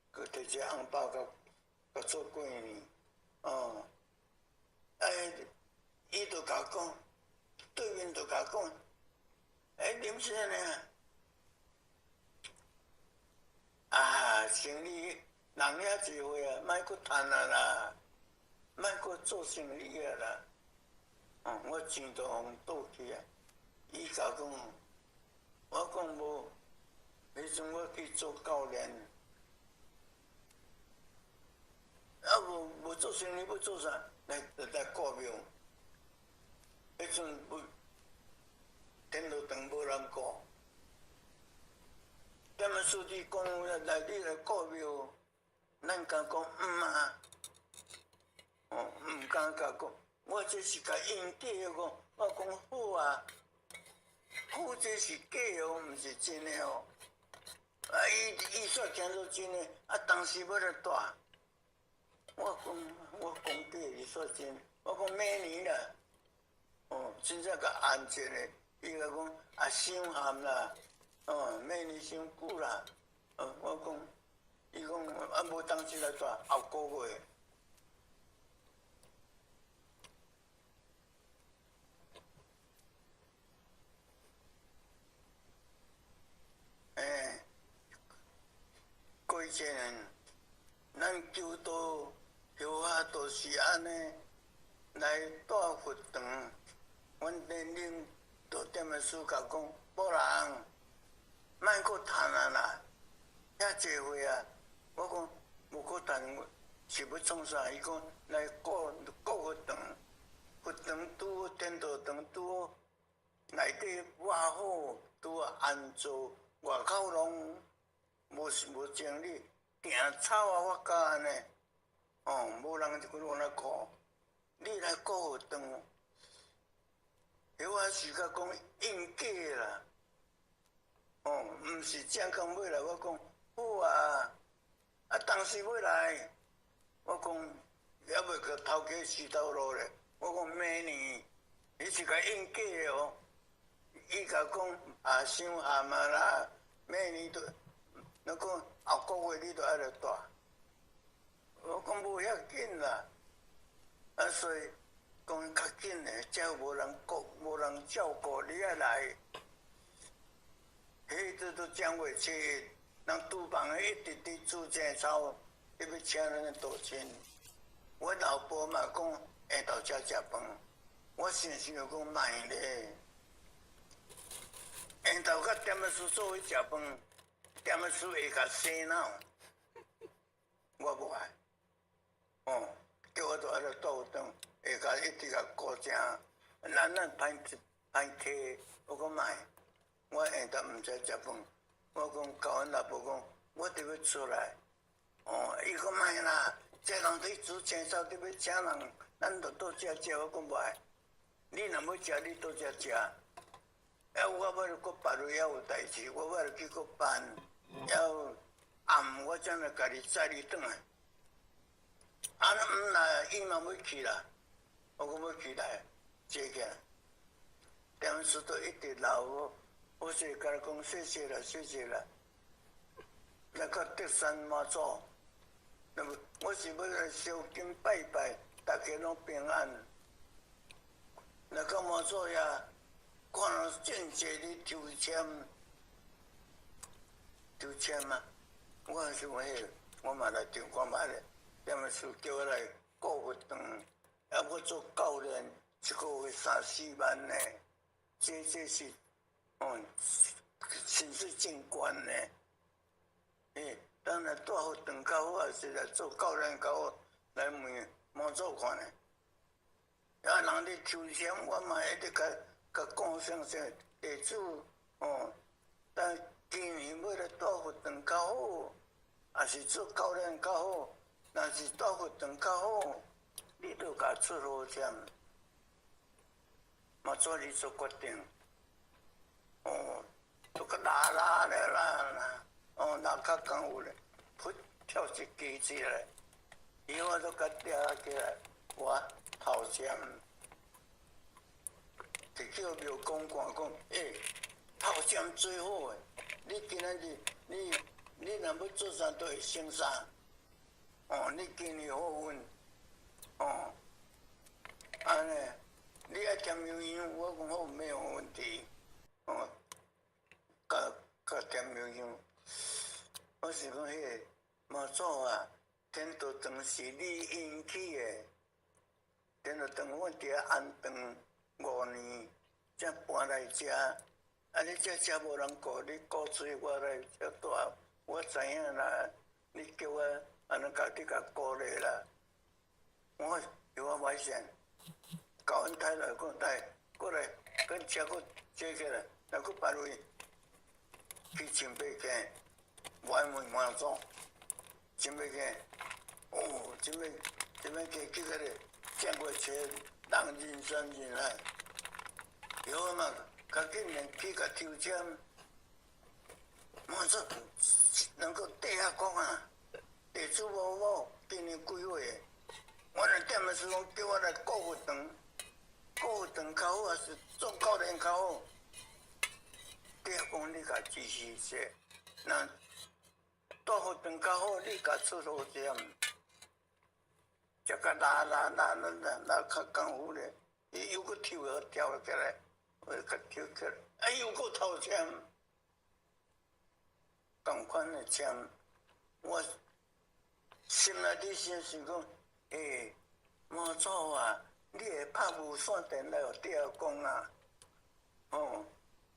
阁提一个红包到甲做过年，哦。哎，伊就共讲，对面就共讲，哎，啉啥呢？啊，生意人遐济岁啊，莫阁趁啊啦，莫阁做生意啊啦。哦，我钱都予倒去啊。伊共讲，我讲无，彼阵我去做教练，啊无做生意，欲做啥？来顾庙，彼阵无天道堂无人顾，踮仔书记讲来你来顾庙，咱敢讲毋啊？哦，毋敢共讲，我这是共应假讲，我讲好啊，好这是假哦，毋是真的哦。啊，伊煞听做真的，啊，当时欲来蹛。我讲假，伊说真，我讲明年啦，哦，真正共按一下，伊共讲啊，伤譀啦，哦，明年伤久啦，哦，我讲，伊讲啊，无当时来蹛后个月。欸，过一年，咱求道。佛法就是按呢来带佛堂，阮连领导踮咧师共讲，某人，莫阁趁啊啦，遐济岁啊，我讲无阁趁，是欲创啥？伊講來顧顧佛堂，佛堂拄好天道堂拄好內底挖好，拄好安坐，外口攏無無整理，定草啊發膠按呢，哦，無人就講來顧，你來顧佛堂，彼我是共講應假啦，哦，毋是正講欲來，我講好啊，啊當時欲來，我講猶未去頭家洗頭路咧，我講明年，伊是共應假的哦，伊共講啊傷譀啊啦，明年都，若講後個月你都愛來蹛，我講無遐緊啦，啊所以講較緊的，這無人顧，無人照顧，你愛來，彼這都正月初一，人廚房的一直佇煮正草，伊欲請咱的道親。我老婆嘛講下晝才食飯，我想想講莫咧，下晝佮踮咧厝做伙食飯，踮咧厝會共洗腦，我無愛。哦，叫我蹛愛來倒轉，會共一直共顧正，咱咱歹歹客，我講莫，我下晝毋使食飯，我講共阮老婆講，我著欲出來。哦，伊講莫啦，這人佇煮青草，佇欲請人，咱就倒遮食。我講無愛，你若欲食，你倒遮食。啊，我欲閣別位猶有代誌，我欲去閣辦，了暗我才來家己載你轉來。啊，毋啦，伊嘛欲去啦，我講欲去來，坐起來，電視都一直鬧我，我是共伊講謝謝啦，謝謝啦。來到德山媽祖，那麼我是欲來燒金拜拜，大家攏平安。來到媽祖遐，看人真濟咧抽籤，抽籤啊！我想彼個，我嘛來抽看覓咧。踮咧師叫我來顧佛堂，啊，我做教練，一個月三四萬呢。這是哦，薪水真懸呢。欸，當然蹛佛堂較好，還是來做教練較好？來問媽祖看咧。啊，人咧抽籤，我嘛一直共共講聲聲地主哦。但今年欲來蹛佛堂較好，還是做教練較好？若是蹛佛堂較好，你就共出好籤，媽祖你做決定。哦，都閣拉拉咧啦啦，哦，拉較功夫咧，噗跳一支起來，伊我都共掠起來，我頭籤，就叫廟公看講，欸，頭籤最好的，你今仔日你你若欲做啥都會成啥。哦，你今年好運，哦，按呢，你愛添油香，我講好沒有問題，哦，共共添油香。我是講彼個媽祖啊，天道堂是你引起的，天道堂阮佇遐安頓5年，才搬來遮。啊，你這遮無人顧，你顧喙我來遮蹛，我知影啦。你叫我按呢共你共鼓勵啦。我有我歹勢，共阮太太講，來過來，跟車閣坐起來，來閣別位去清北溪，無愛問媽祖，清北溪，哦，清北清北溪去到咧，正月初人人山人海，有嘛，較緊連去共抽籤，媽祖能夠底下講啊，地主某某今年幾歲？我若踮的時講叫我來顧佛堂，顧佛堂較好，還是做教練較好？底下講你共支持者，若蹛佛堂較好，你共出好點，這個拉拉拉拉拉拉較功夫咧，伊又閣跳跳起來，我閣跳起來，哎又閣頭籤，仝款的籤，我心內底想想講，欸，媽祖啊，你會拍無線電來予地下講啊？哦，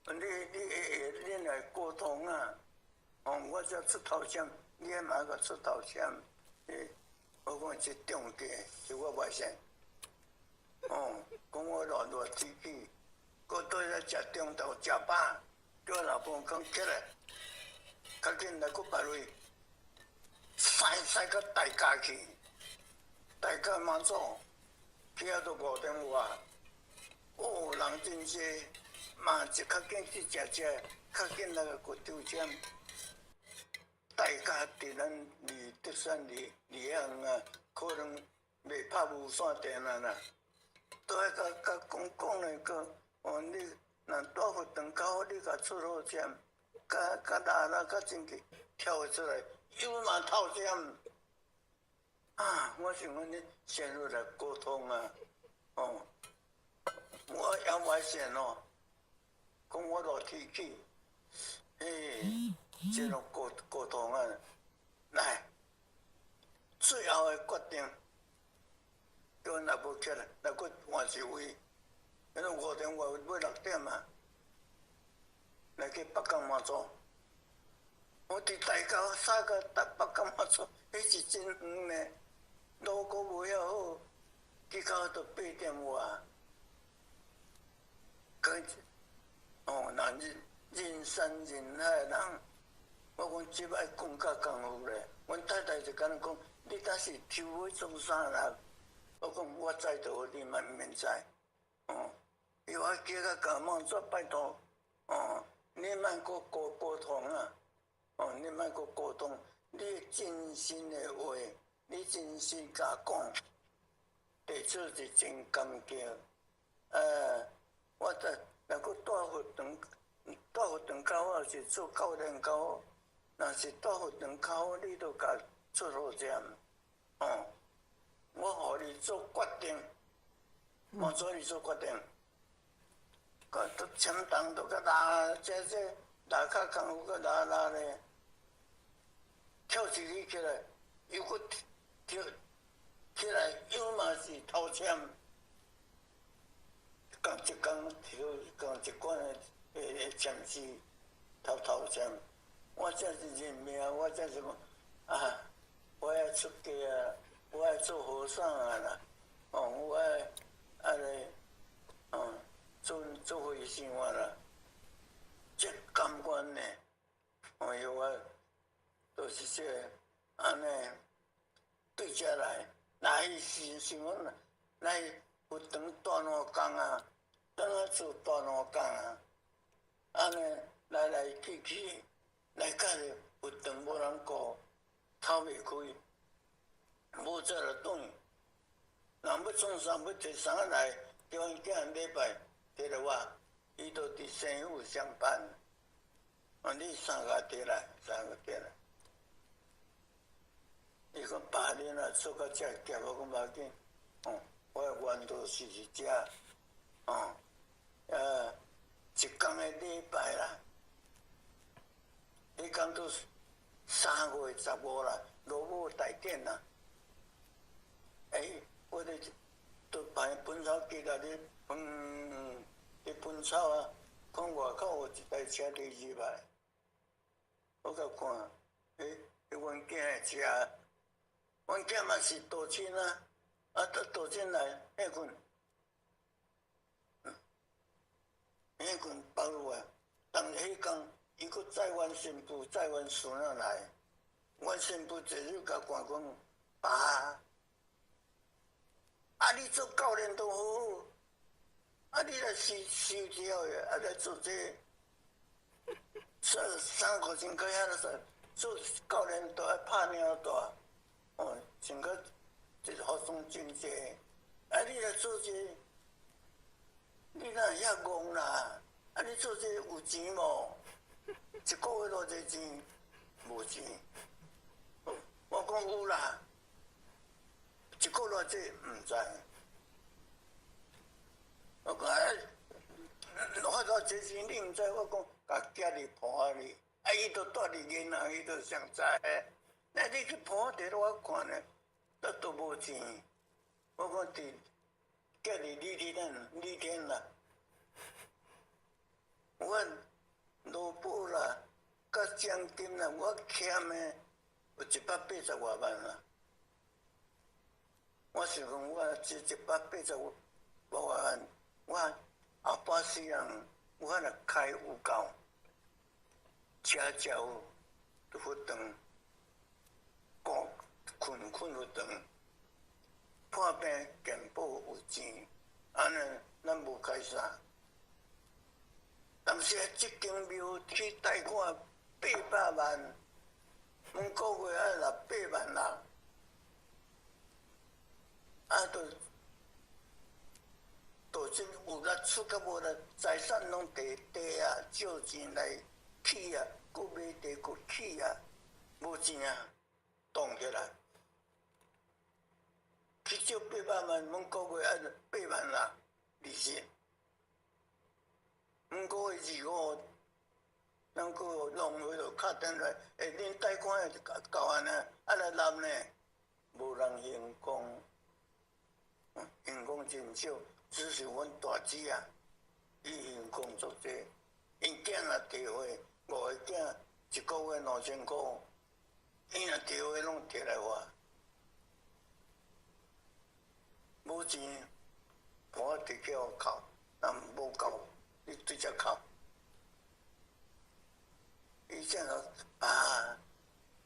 你你會會恁來溝通啊？哦，我這出頭籤，你嘛閣出頭籤，欸，我講這中計是我外甥。哦，講我熱熱天氣，閣倒來食中晝食飽，叫我老婆講起來，較緊來閣別位，駛駛到大甲去，大甲媽祖，去遐都五點外，哦，人真濟，嘛一較緊去食食，較緊來閣抽籤。大甲佇咱離竹山離離遐遠啊，可能袂拍無線電啊啦。都愛共共講講咧，講哦，你若蹛佛堂較好，你共出好簽，較較力啦，較爭氣跳出來，又嘛頭籤。啊，我想講你先入來溝通啊，哦，我也外線哦，講我落天氣，嘿，這種溝溝通啊，來，最後的決定。叫阮若無起來，若閣換一位，彼個五點外欲6點啊，來去北港媽祖。我佇大甲駛到達北港媽祖，彼是真遠呢，路閣無遐好，去到都8點外。哦，若人人山人海的人，我講這擺講較功夫咧。阮太太就共阮講，你敢是抽欲創啥啦？我講我知就好，你嘛毋免知。哦，伊話叫我共媽祖拜託，哦，你莫閣溝溝通啊，哦，你莫閣溝通，你真心的話，你真心共講，地主是真感激。我在若閣蹛佛堂，蹛佛堂較好，是做教練較好。若是蹛佛堂較好，你就共出好點，哦。我予你做決定，我做你做決定。個都簽單都閣拉，這這拉較工夫閣拉拉咧，跳一個起來，又閣跳起來，又嘛是頭籤，仝一工跳仝一款的的籤詩，頭頭籤。我這是認命，我這是講啊，我愛出家啊。我愛做和尚啊啦，哦，我愛按呢，哦，做做和尚啊啦，這甘願呢，哎喲我，就是這按呢，對這來，來想想講來佛堂大挪工啊，轉來做大挪工啊，按呢來來去去，來到佛堂無人顧，頭袂開。無做就轉，人欲創啥，欲提衫仔來，叫𪜶囝禮拜提予我，伊都佇生府上班。啊，你衫共提來，衫共提來。伊講爸，你若做到遮澀，我講無要緊。哦，我的原則是佇遮，哦，一工的禮拜啦，彼工都3月15啦，羅母大典啦。欸，我咧都排噴草機來咧噴，咧噴草啊！看外口有一台車佇入來，我共看，欸，彼阮囝的車，阮囝嘛是道親啊，啊，都道親來，彼陣，彼陣放落來，當彼工伊閣載阮新婦，載阮孫仔來，阮新婦一日共看講，爸。啊！你做教練都好，啊！你來收收掉的，啊來做這個，三三個鐘過遐個做教練都愛拍領大，哦，穿個這個服裝真濟，啊！你來做這個，你哪會遐戇啦？啊！你做這個有錢無？一個月偌濟錢？無錢。我講有啦。一個月偌濟毋知，我講哎，我偌濟錢你毋知？我講共寄佇埔仔裡，啊，伊都蹛佇銀行，伊都上知。那你去埔仔佇我看呢，都都無錢。我講佇寄佇李天李天啦，我勞保啦，佮獎金啦，我欠的有180外萬啦。我想講，我這185萬，我後半世人，我若開有夠，食食有佛堂，顧睏睏佛堂，破病健保有錢，按呢咱無開啥。但是這間廟去貸款800萬，每個月愛納8萬啦。啊，都都真有力出甲無力，財產攏地地啊，借錢來起啊，閣買地閣起啊，無錢啊，動起來。去借八百萬，每個月愛8萬啦，利息。每個月25，咱閣農會就敲電話，欸，恁貸款會夠按呢？啊來納呢？無人還講。還講真少，只是阮大姊啊，伊還講足濟，𪜶囝若提貨，五个囝一個月2000箍，伊若提貨攏提來我，無錢，我直叫我扣，若無夠，你直接扣。伊才講啊，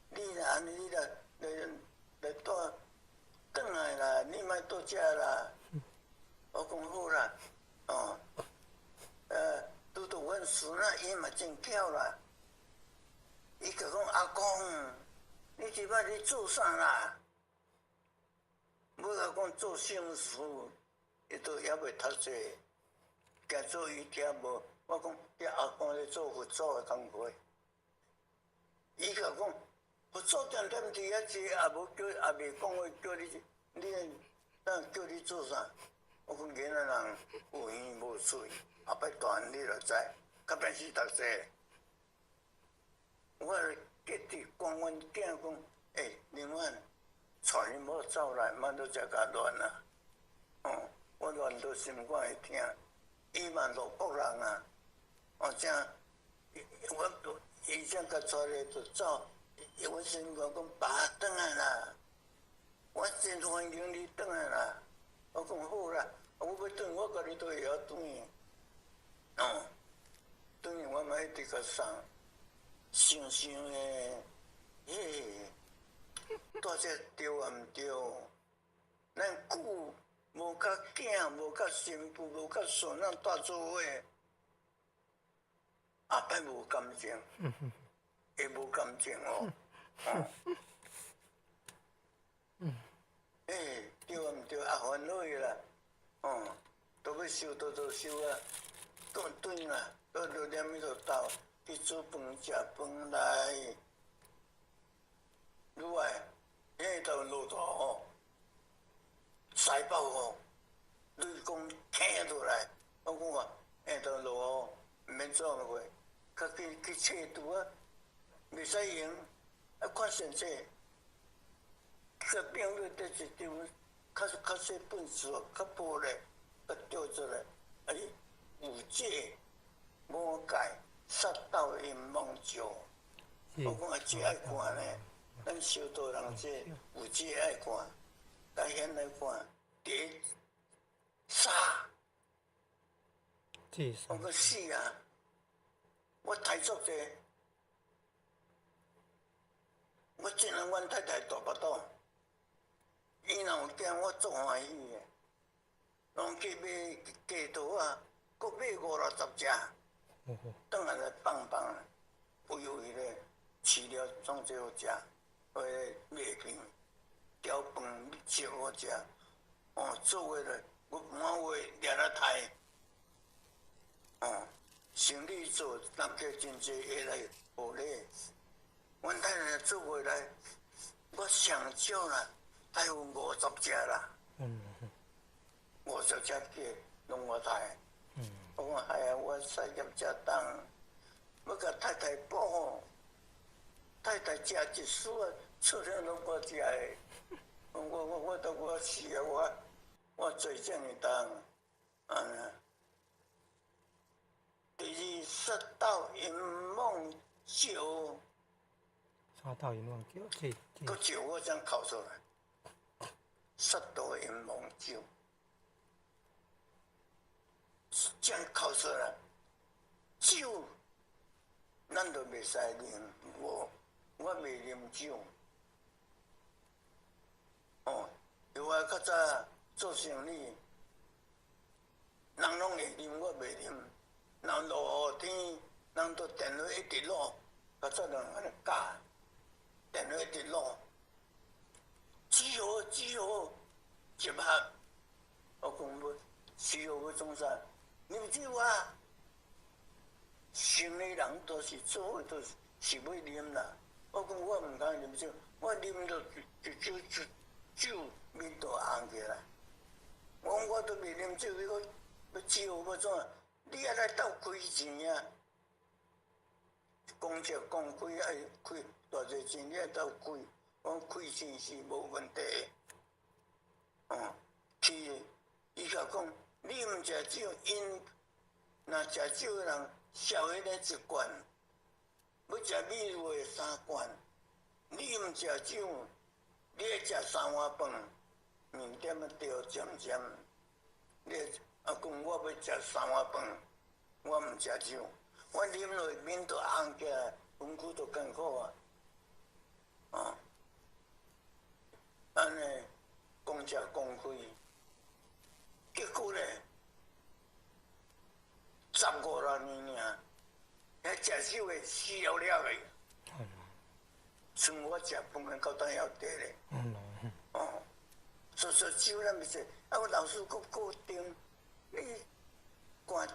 你若按呢，你若來來帶。轉來啦，你莫倒遮啦。我講好啦，哦，拄著阮孫仔，伊嘛真巧啦。伊就講阿公，你這擺咧做啥啦？欲共講做聖事，伊都猶未讀冊，行做伊聽無。我講你阿公咧做佛祖的工課，伊就講。佛祖恬恬佇遐坐，也無叫，也未講話叫你，你咱叫你做啥？我講囡仔人有耳無喙，後擺大漢你就知，較歹勢讀冊。我結佇講阮囝講，欸，寧遠帶恁某走來，莫閣遮共亂啊！哦，我亂到心肝會疼，伊嘛羅國人啊，哦，這我伊才共帶咧就走。伊阮心肝講爸轉來啦，我真歡迎你轉來啦。我講好啦，我欲轉，我家己都會曉轉去。哦，轉去我嘛一直共送，想想的，嘿，大只對抑毋對？咱久無佮囝，無佮新婦，無佮孫仔蹛做伙，後擺無感情。會無感情哦，欸，對啊毋對啊？煩惱啦，哦，都欲收都都收啊，轉轉啦，都6點伊就到去煮飯食飯來。愈來，彼個落大雨，西北雨，雷公聽落來，我講話，下晝落雨，毋免做過，較緊去揣拄仔。袂使用，啊看先生，佮變做佇一張較較細本書，較薄咧，佮調出來，啊有這魔界殺道閻王咒，我講啊，這愛看呢，咱修道人這有這愛看，咱現來看，第一殺，我講死啊，我刣足濟。我見了阮太太大腹肚，伊若有驚，我足歡喜的。攏去買雞肚仔，閣買五六十隻，轉來來放放，肥肥咧，飼料創最好食，彼個麥片、調飯燒好食。哦，做的咧，我滿月掠來刣。哦，生理做，人客真濟會來賀禮。阮太太做回來，我上少啦，大有50隻啦。50隻雞攏我刣。我講哎呀，我事業遮重，欲共太太補吼，太太食一絲仔，出了攏我食的。我我我都我死啊！我我做這麼重，按呢。第二殺盜淫妄酒。殺盜淫妄酒，這閣酒我才哭出來。殺毒閻王酒，這樣考出來，酒，咱都袂使啉，無，我袂啉酒。哦，因為較早做生意，人攏會啉，我袂啉。人落雨天，人都電話一直落，較早人按呢教，電話一直落，只好只好集合。我講欲，只好欲創啥？啉酒啊！生意人都是做，都是是欲啉啦。我講我毋通啉酒，我啉著一酒酒酒面都紅起來。我講我都袂啉酒，你閣欲酒欲創？你愛來鬥開錢啊！講食講開愛開偌濟錢，你愛鬥開。我講開錢是無問題。哦，去，伊共講，你毋食酒，𪜶若食酒的人，燒彼个一罐，欲食米露的三罐。你毋食酒，你愛食三碗飯，麵點仔對尖尖。你啊講我欲食三碗飯，我毋食酒，我啉落面都紅起來，身軀都艱苦啊。哦，按呢講食講開，結果咧，十五六年爾，彼食酒的死了了的，剩我食飯的到當猶佇咧。哦，所以酒咱袂食，啊，我老師閣固定，你灌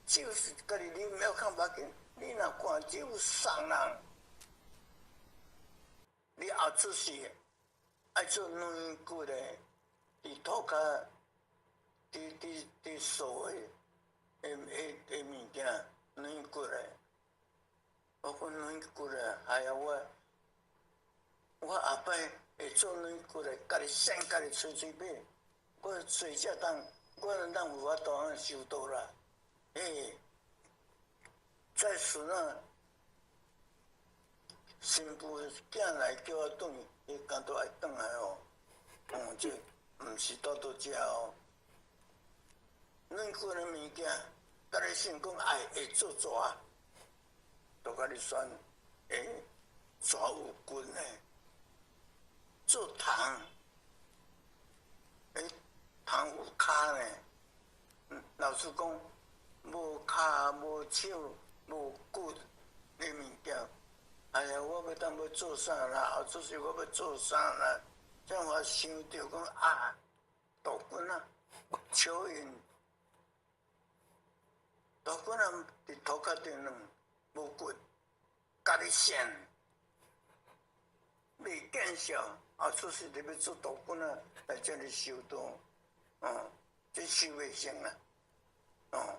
酒是家己啉猶較無要緊，你若灌酒送人，你後出世愛做軟骨的，佇塗跤，佇佇佇素的，的的的物件軟骨的。我講軟骨的，哎呀我，我後擺會做軟骨的，家己選家己揣揣買，我揣這當，我哪有法度通修道啦？欸，再說啊，新婦囝來叫我轉去，伊敢都愛轉來哦。哦，這毋是拄拄食哦。軟骨的物件，共你想講愛會做蛇，就共你選，欸，蛇有骨的，做蟲，欸，蟲有跤呢。老師講，無跤無手無骨的物件，哎呀，我欲當欲做啥啦？後出世我欲做啥啦？這樣我想著講啊，大棍仔，蚯蚓，大棍仔佇塗跤頂軟，無骨，家己選，袂見笑。後出世就欲做大棍仔來這裡修道，哦，這修袂成啦，哦。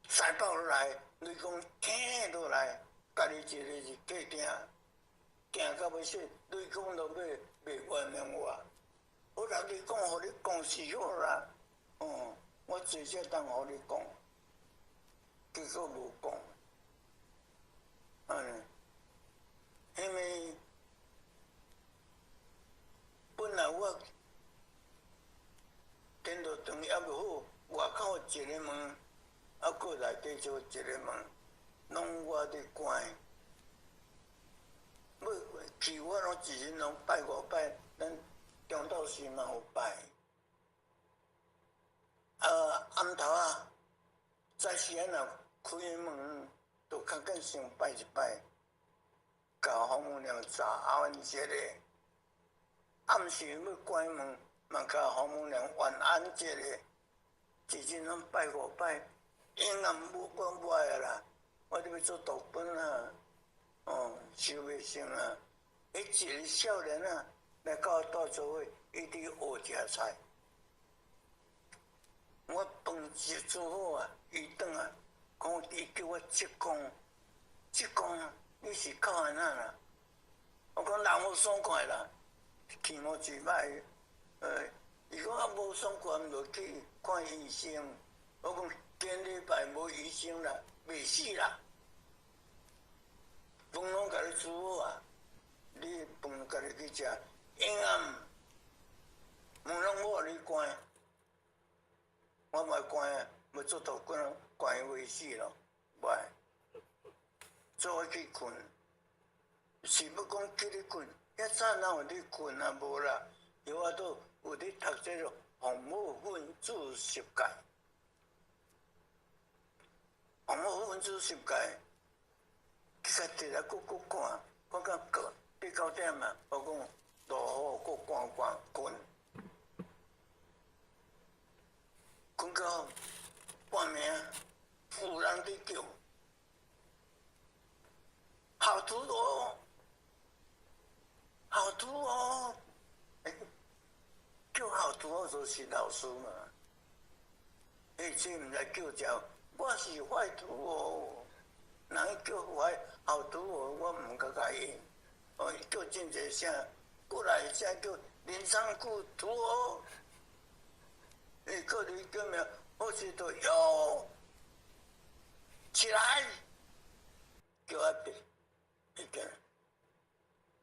師父來，雷公聽落來，家己一个是客廳，驚到欲死，雷公都欲袂原諒我。好啦，雷公，予你講是好啦，哦，我做這當予你講，結果無講，按呢，因為本來我天道堂猶未好，外口一个門。啊，閣內底做一个門，攏我佇關。欲去我攏一日攏拜五拜，咱中晝時嘛有拜。啊，暗頭仔，早時仔若開門，就較緊先拜一拜，共父母娘早安一下。暗時欲關門，嘛共父母娘晚安一下。一日攏拜五拜。永遠無講無愛啦，我就欲做大棍啊，哦，修袂成啊。彼一个少年啊，來佮我鬥做伙，伊佇學食菜。我飯一煮好啊，伊轉來，講伊叫我職工，職工，你是靠按怎啦？我講人無爽快啦，氣我真歹。伊講啊無爽快，毋就去看醫生。我講今禮拜無醫生啦，袂死啦。飯攏共你煮好啊，你飯家己去食。阴暗，门攏我予你关，我嘛关啊，欲做头关关伊袂死咯，袂，做我去睏，是欲講去咧睏，遐早哪有咧睏啊？無啦，有法度有咧讀這個紅帽分子十誡，紅帽分子十誡，去甲摕來閣閣看，看到八九點啊，我講落雨閣寒寒睏，睏到半暝有人佇叫，好圖哦，好圖哦，欸，叫好圖哦就是老師嘛，欸，這毋知叫啥，我是壞圖哦，人叫壞好圖哦，我毋敢共伊，哦，叫真濟聲，過來聲叫林倉庫圖哦，欸，閣你叫名，好似都喲，起來，叫我別，一個，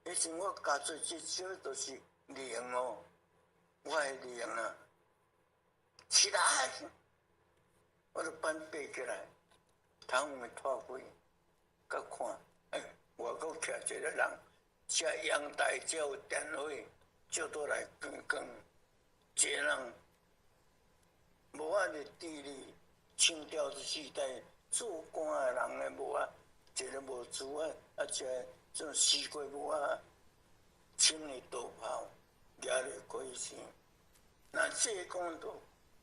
彼時我加做這少就是靈哦，我的靈啊，起來，我就搬爬起來，窗門拖開，閣看，欸，外口徛一個人，遮陽台遮有電火，照倒來光光，一個人無法的地理，清朝時代做官的人的帽仔，一個帽子啊，啊，一個種西瓜帽仔，穿的道袍，舉咧開心。若這個講到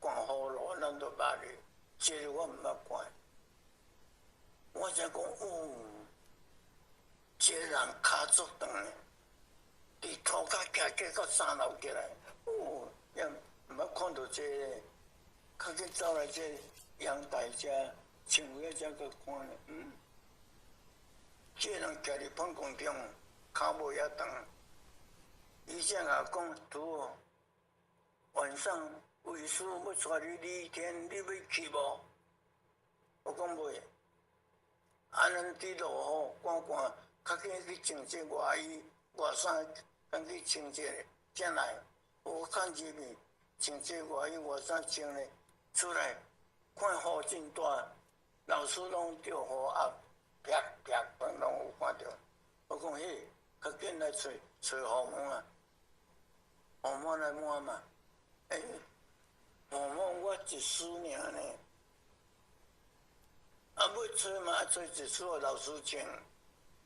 關葫蘆，咱都捌咧，這個我毋捌看。我才講哦，這個人跤足長的，佇塗跤徛起到三樓起來，哦，也毋捌看著這個，較緊走來這陽台遮，窗戶遮閣看咧，這個人徛佇半空中，跤無遐長。伊才共講，拄哦，晚上為師欲帶你離天，你欲去無？我講袂。啊，咱佇落雨寒寒，較緊去穿這外衣、外衫，趕去穿這個，才來。我看入去穿這外衣、外衫穿咧出來，看雨真大，老師攏著雨啊，啪啪攏有看著。我講嘿，較緊來揣揣雨帽啊，雨帽來抹嘛。欸，雨帽我一絲爾呢。啊，欲揣嘛，愛揣一絲予老師穿，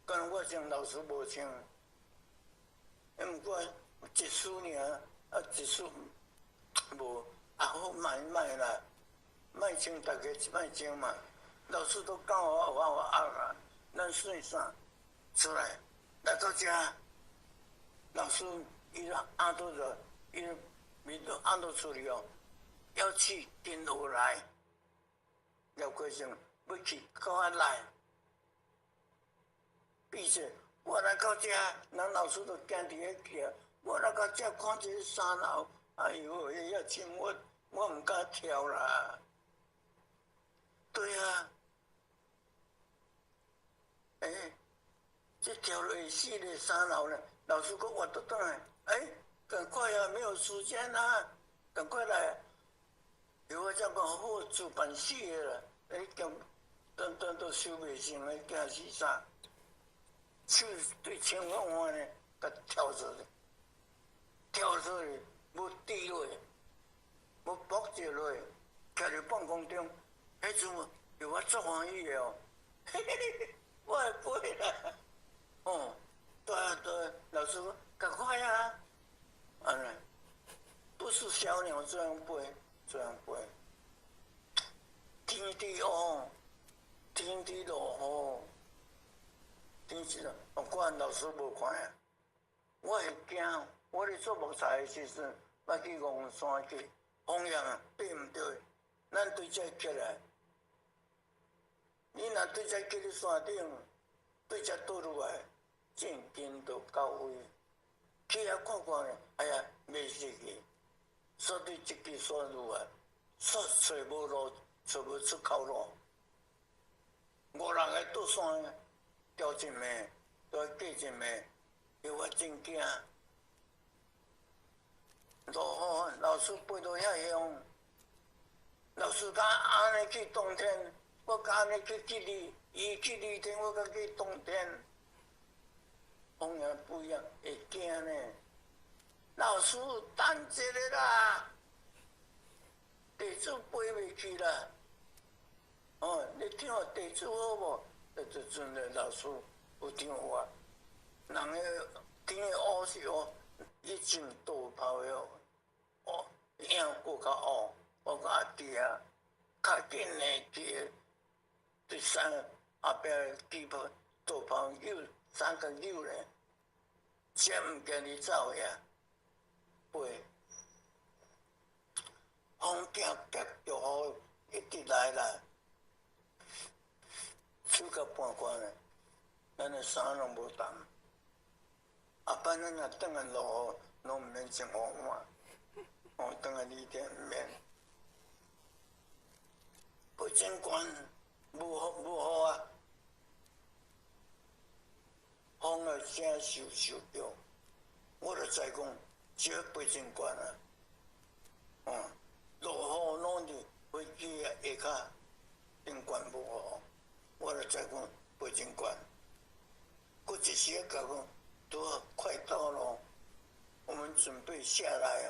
敢若我穿老師無穿。毋過一絲爾，啊一絲無，啊好莫莫啦，莫穿，逐家莫穿嘛。老師都教我我我壓啊，咱算啥出來來到遮，老師伊按倒就伊面都按倒出去哦，要去跟我來，廖桂生。欲去閣較來，比說我來到遮，人老師都行佇咧徛，我來到遮看這個三樓，哎喲，遐深我我毋敢跳啦。對啊，欸，這跳落會死咧三樓咧，老師閣活倒轉來，欸，趕快啊，沒有時間啊，趕快來。有我才講好自辦死的啦，欸，兼等等都收袂成的，驚死啥？手對窗戶呢，共跳出去，跳出去，無跌落，無搏折落，徛佇半空中，彼陣有我足歡喜的哦，嘿嘿嘿，我會飛啦！哦，對啊對，老師講趕快啊，按呢，不是小鳥這樣飛，這樣飛，天地哦。天地落雨，天時咯，我管老師無看啊，我會驚。我咧做木材的時陣，捌去戇山去，風險爬毋對，咱對這起來。你若對這起咧山頂，對這倒落來，正經就到位。去遐看看咧，哎呀，袂死去，煞對這支山落來，煞揣無路，揣無出口路。五六个倒山，掉一暝，都過一暝，叫我真驚。落雨，老師飛到遐遠，老師敢按呢去洞天，我敢按呢去吉利，伊去利天，我敢去洞天，風也不一樣，會驚呢。老師等一下啦，地主飛袂去啦。哦，你聽我地主好無？這陣咧，老師有聽話，人個天的烏是烏，伊穿道袍的哦，影閣較烏。我講阿弟啊，較緊的去，第三後壁旗袍道袍扭三個扭咧，才毋驚你走呀。飛，風行夾著雨一直來啦，手甲半乾咧，咱的衫攏無澹。後擺咱若轉來落雨，攏毋免穿雨傘，哦，轉來雨天毋免。飛真懸，無雨無雨啊，風的聲咻咻叫，我就知講。這飛真懸啊！哦，落雨攏佇飛機下跤頂懸無雨，我就知講飛真懸。閣一時仔講，都快到咯，我們準備下來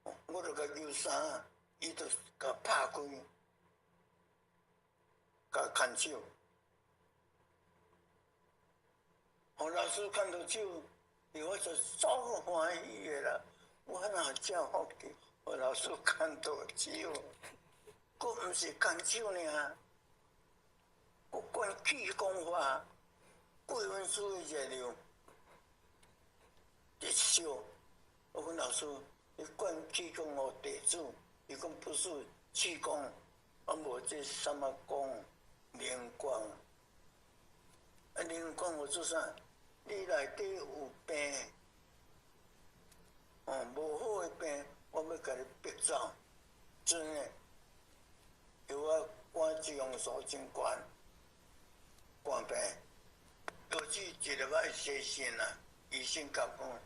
哦。我就共揪衫，伊就共拍開，共牽手。哦，老師牽著手。我就足歡喜的啦！我哪遮福氣，予老師牽著手，閣毋是牽手爾，閣灌氣功法，貴文書的熱量，一笑。我講老師，你灌氣功予弟子，伊講不是氣功，啊無這啥物功，靈光，啊靈光有做啥？你內底有病，哦，無好的病，我欲共你逼走，真的。藥仔肝脂肪素真懸，肝病，導致一禮拜洗腎啊，醫生共講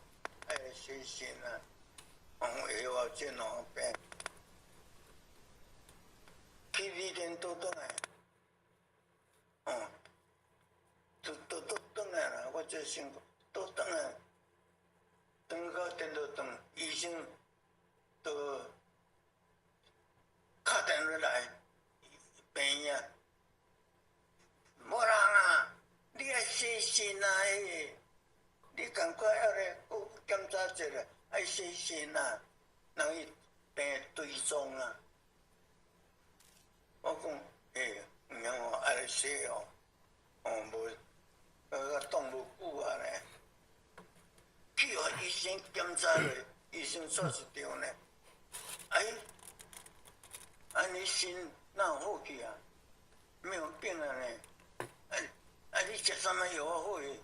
愛洗腎啊，哦，藥仔這兩病，去旅店倒轉來，哦。都都都轉來啦！我這辛苦都轉來，轉到電腦轉，醫生都敲電話來病院，無人啊！你愛洗腎啊！欸，你趕快愛來閣檢查一下，愛洗腎啊！人伊病追蹤啊！我講欸，毋免哦，愛來洗哦。哦，無，擋無久啊呢。去予醫生檢查咧，醫生說是對呢。哎，啊你腎哪有好去啊？沒有病啊呢。啊啊，你食啥物藥好去？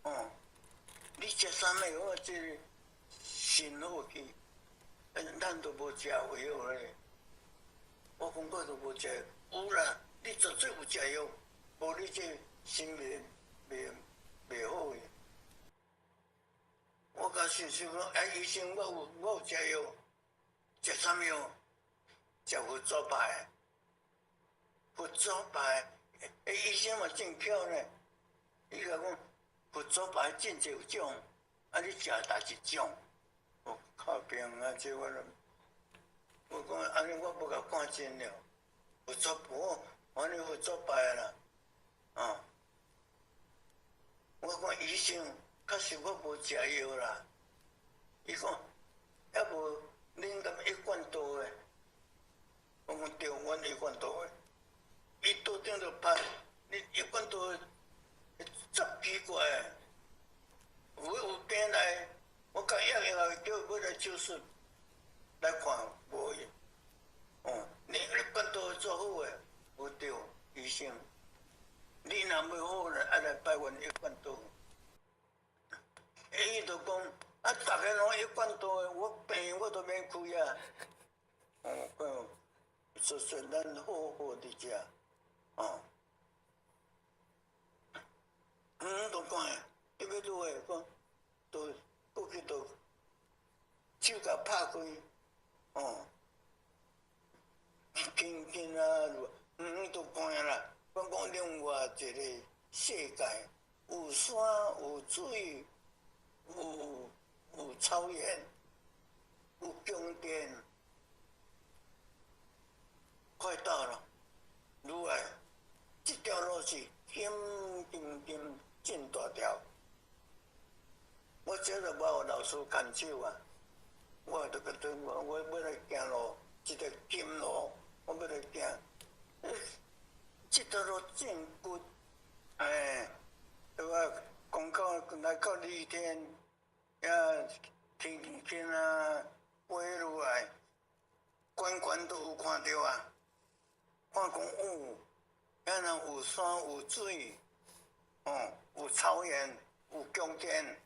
哦，你食啥物藥這個腎好去？咱都無食藥咧。我講我都無食，有啦，你絕對有食藥。無你這腎袂袂袂好的。我共想想講，哎，醫生，我有食藥，食啥物藥？食佛祖牌，佛祖牌。欸，醫生嘛真巧呢。伊共講佛祖牌真濟種，啊，你食佗一種？我靠邊啊！這我，我講按呢，我欲共看真了。佛祖婆，反正佛祖牌啦。啊！我講醫生，確實我無食藥啦。伊講，抑無恁敢一貫道的？我講對，阮一貫道的。伊桌頂就拍，你一貫道的，足奇怪的。有病來，我共約約叫欲來手術來看，無伊。哦，你一貫道做好的，無對，醫生。你若欲好咧，愛來拜阮一貫道。伊就講，啊，逐家攏一貫道的，我病我都免開啊。哦，講，說說咱好好佇遮，哦。嗯，都講的，特別多的講，都過去都敲開，哦，輕輕啊，遠都看啦。我講另外一個世界，有山有水，有草原，有宮殿，快到了，如來，這條路是金金金真大條。我這個無老師牽手啊，我就佮講，我欲來行路，這條金路，我欲來行。這條路真骨，哎，對吧？講到來到麗天，呀，天天啊，飛落來，懸懸都有看著啊。看講哦，遐若有山有水，哦，有草原，有宮殿，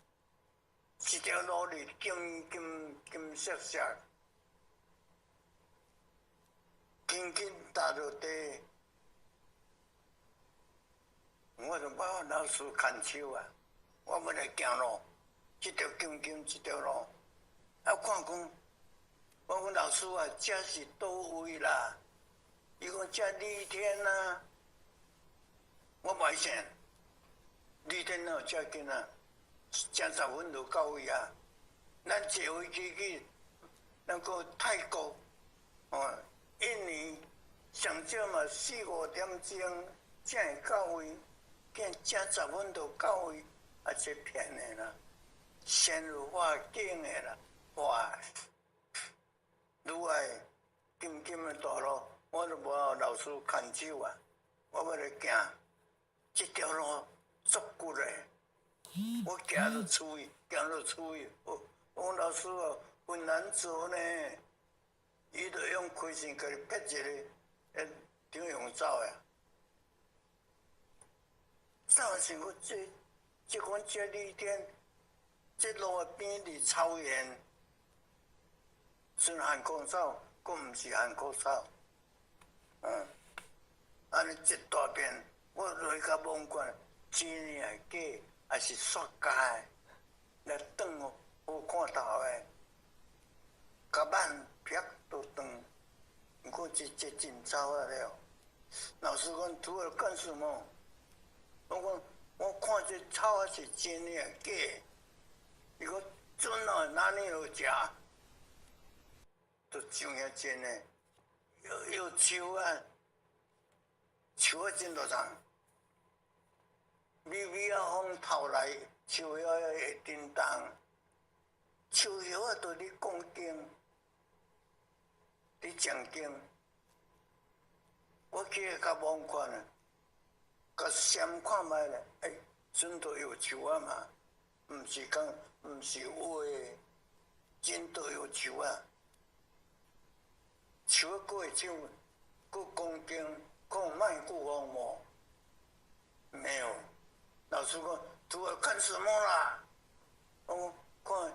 這條路是金金金閃閃，緊緊踏落地。我就無老師牽手啊，我欲來行路，這條金金這條路，啊看講，我講老師啊，這是佗位啦？伊講這麗天啊，我袂信，麗天哪有遮近啊？車10分就到位啊！咱坐飛機去那個泰國，哦，印尼，上少嘛四五點鐘才會到位。見車10分就到位，啊，這騙的啦，先入化境的啦，哇！如來金金的大路，我都無老師牽手啊，我欲來行這條路足骨的，我行落出去，行落出去，我我講老師啊，很難走呢，伊就用開線共你撇一个，欸，點用走的？走是我這這款這麗天，這路邊佇草原，算韓國草，閣毋是韓國草，嗯，按呢一大片，我落去較罔管，真的假，抑是塑膠的，來斷好看頭的，甲挽撇都斷，毋過這這真糟啊了。老師講，徒兒幹什麼？我講，我看這草仔是真的假的？伊講真啊，哪裡有假？都上遐真的，有有樹啊，樹仔真大叢，微微仔風透來，樹葉仔會振動，樹葉仔都咧講經，咧講經。我去較罔看啊，共閃看覓咧，欸，真都有樹仔嘛，毋是講毋是畫的，真都有樹仔，樹仔閣會唱，閣講經，閣有麥克風無？沒有。老師講，徒兒看什麼啦？我講看，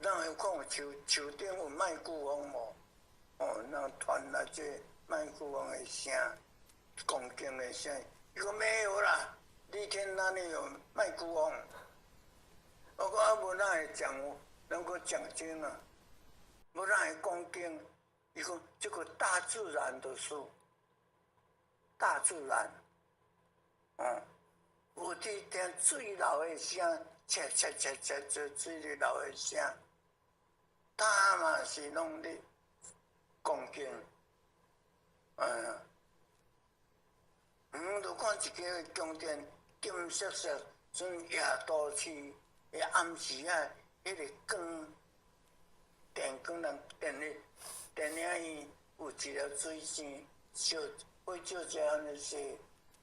咱有看有樹樹頂有麥克風無？哦，那傳來這麥克風的聲，講經的聲。伊講沒有啦，麗天哪裡有麥克風？我講啊，無哪會講，能夠講經啊？無哪會講經？伊講這個大自然的事，大自然，嗯，有佇聽水流的聲，切切切切切水流的聲，他嘛是攏咧講經，嗯，嗯，就看一個宮殿金閃閃，像夜都市的暗時啊，彼個光，電光人電影電影院有一條水線，照火照這按呢踅，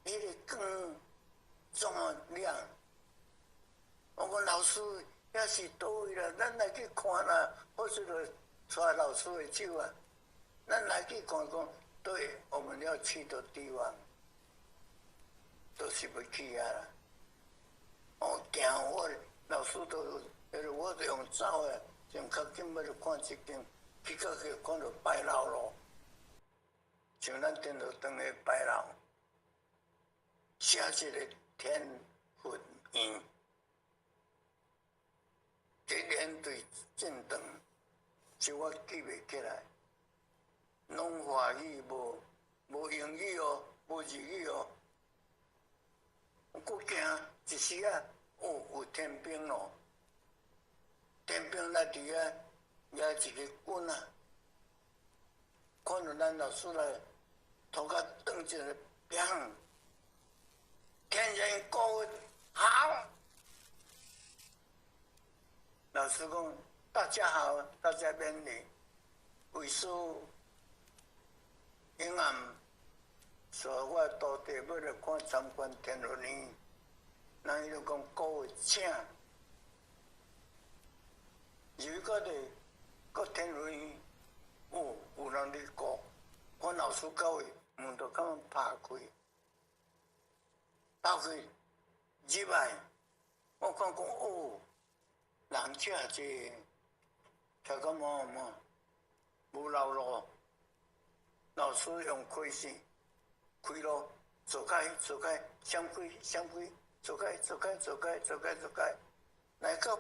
彼個光這麼亮。我講老師，遐是佗位啦？咱來去看啦，或是就帶老師的手啊，咱來去看講，對，我們要去的地方，都是欲去遐啦。哦，行我老師都，我就用走的，上較緊欲去看這間，去到去看著牌樓咯，像咱電腦當的牌樓，寫一個天佛院，這連隊真長，是我記袂起來，攏華語無無英語哦，無日語哦。我閣行一時仔，哦，有天兵咯，天兵來佇遐舉一个棍仔，看著咱老師來，頭殼轉一个，砰！天人高好，老師講大家好，大家勉勵，為師永暗，所以我徒弟欲來看參觀天倫院，人伊就講各位請，入到咧閣天倫院，哦，有人佇顧，阮老師到位，門就共阮拍開。拍開入來，我看講哦，人遮濟，徛到滿滿，無留路。老師用開線開路，走開走開，閃開閃開，走開走開走開走開走開，來到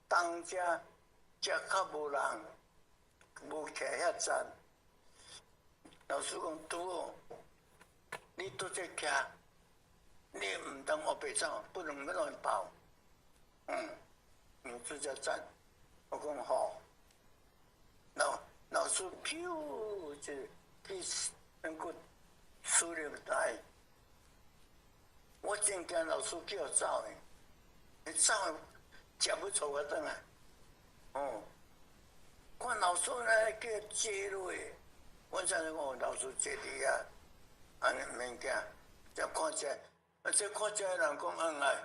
東遮，遮較無人，無徛遐站。老師講拄好，你拄則徛。你毋通烏白走，不能欲亂跑。你這遮站，我講好。老老師飄就去那個司令台，我真驚老師叫走的，伊走食欲帶我轉來。哦，看老師呢叫坐落，我才講老師坐佇遐，按呢毋免驚，才看起來。啊！這看這人講恩愛，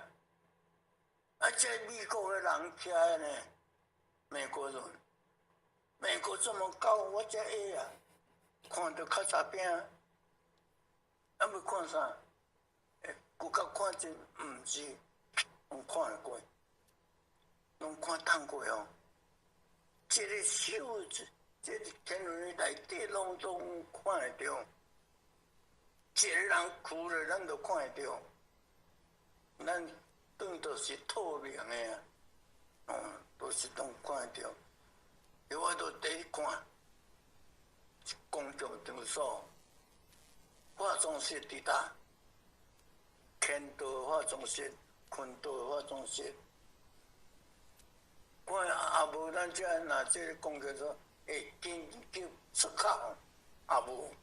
啊！這美國的人徛的呢，美國人，美國這麼高，我這矮啊，看著較差邊，啊！欲看啥？欸，閣較看真毋是，攏看過，攏看透過哦。這个手，這個天倫內底攏總看會著。一个人哭了，咱都看會著。咱當作是透明的啊，哦，都是攏看會著。我都佇看，公共場所，化妝室佇佗？牽道化妝室、坤道化妝室。看也無咱遮若這個公共所會緊急出口，也無，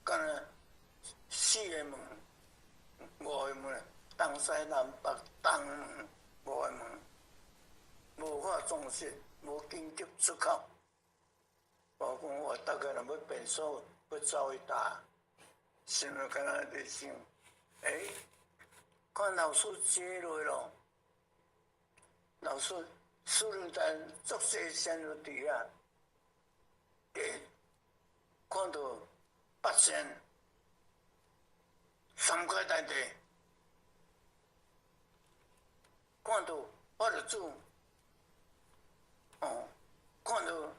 敢若四个門、五个門，東西南北東門五个門，無化妝室，無緊急出口。我講我逐个人欲便所，欲走去佗，心內敢若佇想，欸，看老師坐落咯，老師司令台足細聲就佇遐，欸，看著八仙三塊大地，看著法律主，哦，看著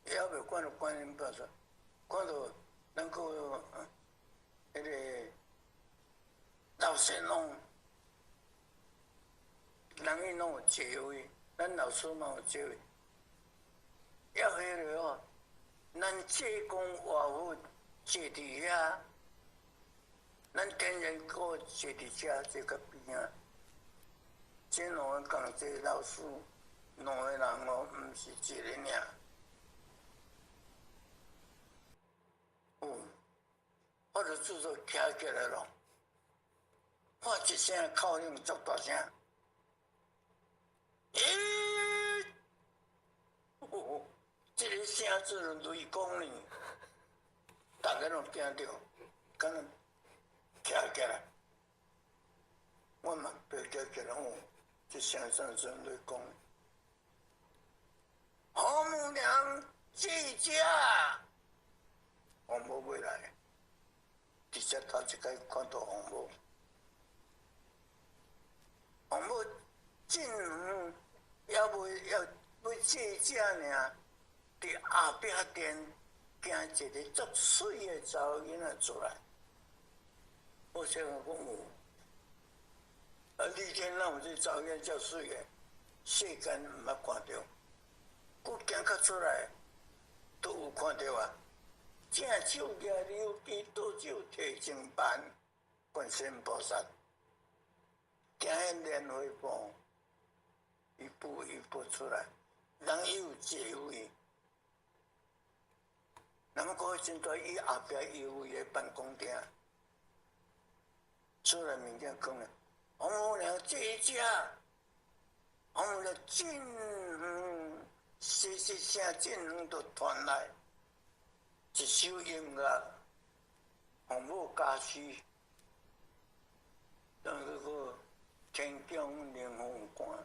也猶未看著觀音菩薩，看著咱個彼個老仙翁，人伊攏有座位，咱老師嘛有座位，抑彼个哦，咱濟公活佛坐佇遐，咱天人閣坐佇遮這個邊仔，這兩个仝這老師，兩个人哦，毋是一个爾。哦，我就拄做徛起來咯，發一聲口令足大聲，欸！哦，這个聲做雷公呢，逐家攏驚著，敢若徛起來，我嘛白徛起來哦，這聲聲聲雷公，何母娘這遮。黃母欲來，直接頭一擺看著黃母，黃母進遠，猶未猶欲坐遮爾，佇後壁殿行一个足媠的查某囡仔出來。我想講有，啊，你見哪有這查某囡仔遮媠的？世間毋捌看著，閣行較出來，都有看著啊！正手舉琉球，倒手提淨盤，觀世音菩薩行彼蓮花步，一步一步出來，人伊有座位。那麼閣真大，伊後壁有伊的辦公廳，出來物件講咧，王母娘這一隻，王母娘真遠，嘶嘶聲真遠都傳來，一首音樂，王母加持，當嗰個天宮靈鳳觀，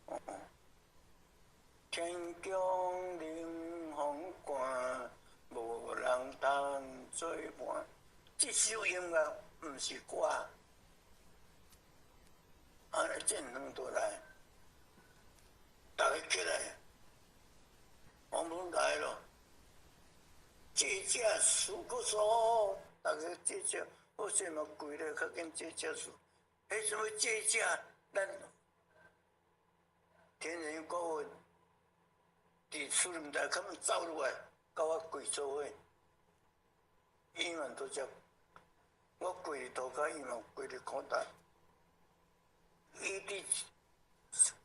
哦，天宮靈鳳觀。無人通做伴，這首音樂毋是歌，啊！真遠都來，逐家起來，王母來咯。這隻輸閣輸，逐家這隻好勢嘛跪咧較緊，這隻輸，彼什麼這隻咱天人國佇樹林內，他們走入來。佮我跪做伙，伊嘛都遮，我跪佇塗跤，伊嘛跪佇苦台。伊佇，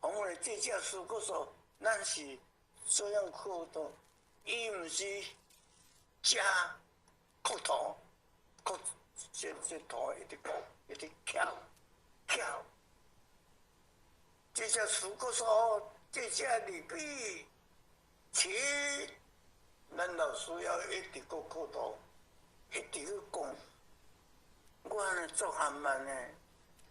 我們這隻輸閣說，咱是這樣磕頭，伊毋是遮磕頭，磕這這頭一直磕，一直翹翹。這隻輸閣說，這隻禮畢起。咱老師要一直閣磕頭，一直去講。我按呢做緩慢呢，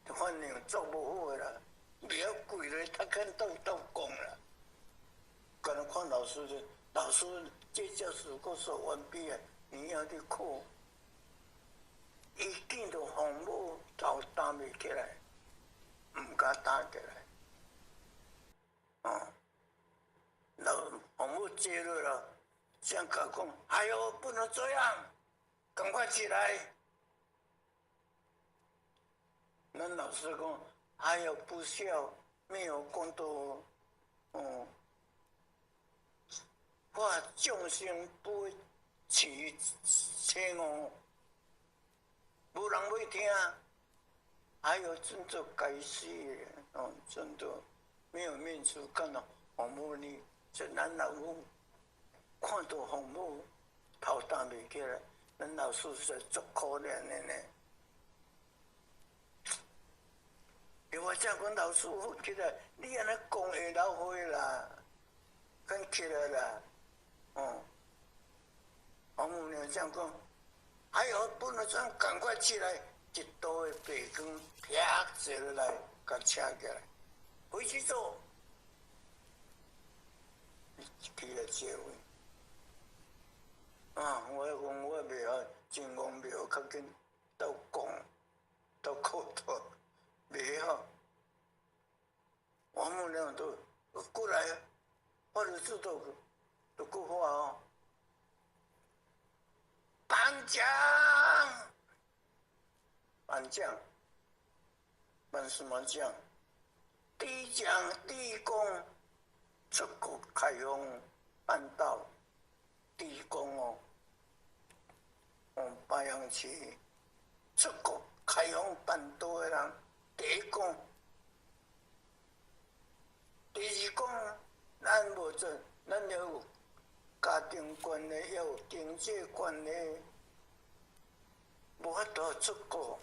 反應做無好的啦，袂曉跪落較緊鬥鬥講啦。敢若看老師就，老師這隻事閣說完畢啊，你要去磕。伊見著父母頭擔袂起來，毋敢擔起來。哦，老父母接落了。這樣講，哎喲，不能這樣，趕快起來！咱老師講，哎喲，不孝，沒有功德，哦，化眾生不會起邪惡，無人欲聽。哎喲，真做該死的，哦，真的沒有面子看到父母呢，這咱老母。看到父母頭擔袂起來，咱老師實在足可憐的呢。因為這講老師起來，你按呢講會老歲啦，緊起來啦，哦。王母娘這樣講，哎喲，不能這樣，趕快起來！一道的白光啪坐落來，共請起來，回去坐。起來坐位。啊！我講我袂曉真戇袂曉，較緊鬥講鬥磕頭，袂曉。王母娘都過來，法律制度都閣發哦。頒獎，頒獎，頒什麼獎？第一獎，第一功，出國開放辦道，第一功哦。哦，白楊區出國開放辦道的人，第一功。第二功，咱無做，咱要有家庭關係，要有經濟關係，無法度出國。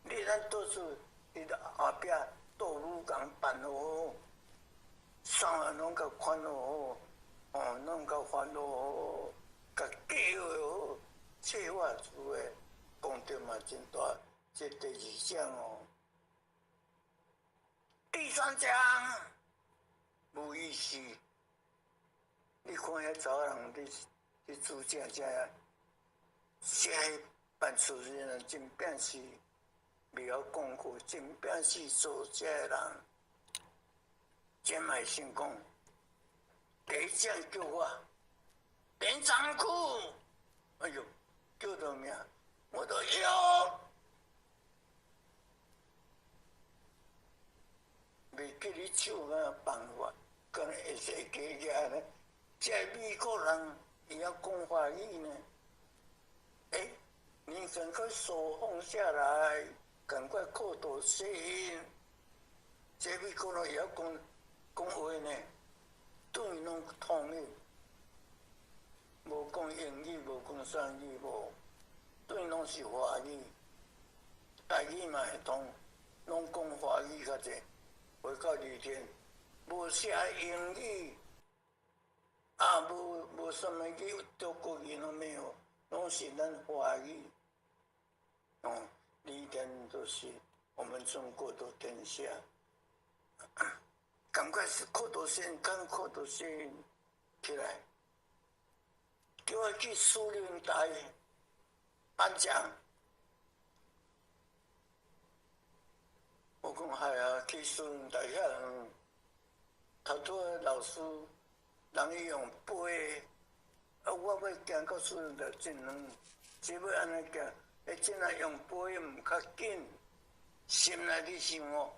你咱倒數佇後壁倒武工辦好，衫仔攏共款好，哦，攏共煩好，共計劃好，計劃出的功德嘛真大。這第二項哦，第三項無意思。你看遐查某人佇佇煮食食，這辦事的人真正是袂曉講話，真正是做這的人，真愛成功。第一項叫我連長褲，哎喲，叫到名，我都喲，袂記你手啊辦法，敢若會使記起來呢？這美國人會曉講華語呢？欸，你趕快手放下來，趕快叩頭謝恩。這美國人會曉講講話呢？對攏通的，無講英語，無講啥語，無，對攏是華語，台語嘛會通，攏講華語較濟。回到裡天，無寫英語，啊，無無啥物語，中國語攏沒有，攏是咱華語。哦，裡天都是我們中國的天下。趕快是叩頭先，趕叩頭先起來，叫我去樹林台頒獎。我講係啊，去樹林台遐遠，頭拄仔老師人伊用飛，啊，我欲行到樹林台真遠，這欲按呢行，欸，這若用飛毋較緊，心內佇想哦。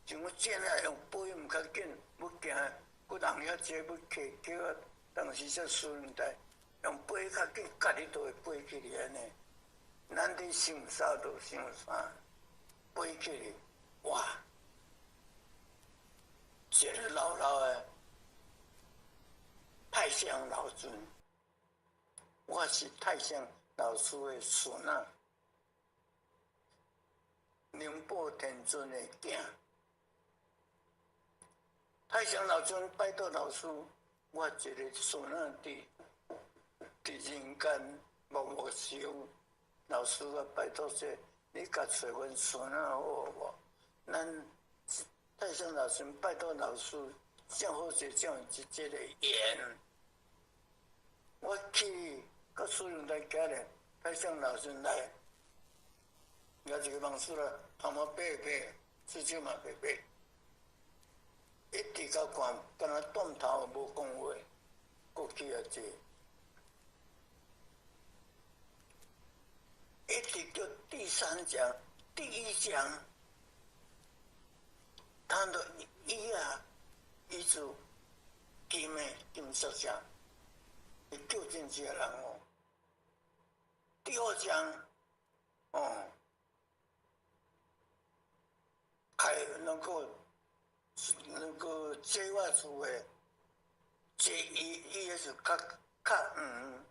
像我這若用飛毋較緊，欲行，閣人遐濟欲客，叫我當時才樹林台用飛較緊，家己都會飛起來按呢。咱佇想啥就想啥，飛起來，哇！一个老老的太上老君，我是太上老師的孫仔，靈寶天尊的囝。太上老君拜託老師，我一个孫仔佇佇人間默默修，老師啊，拜託說，你共揣阮孫仔好無？咱太上老君拜託老師，正好是這樣一這個緣。我去到樹林台徛咧，太上老君來，也一個老師啦，頭毛白白，至少嘛白白。一直甲看，敢若斷頭無講話，閣起來坐。一直到第三講、第一講，他的椅啊，椅子金的金色色，會叫真濟人哦。第二講，哦，開那個。那個坐我厝的，坐伊伊彼是較較黃，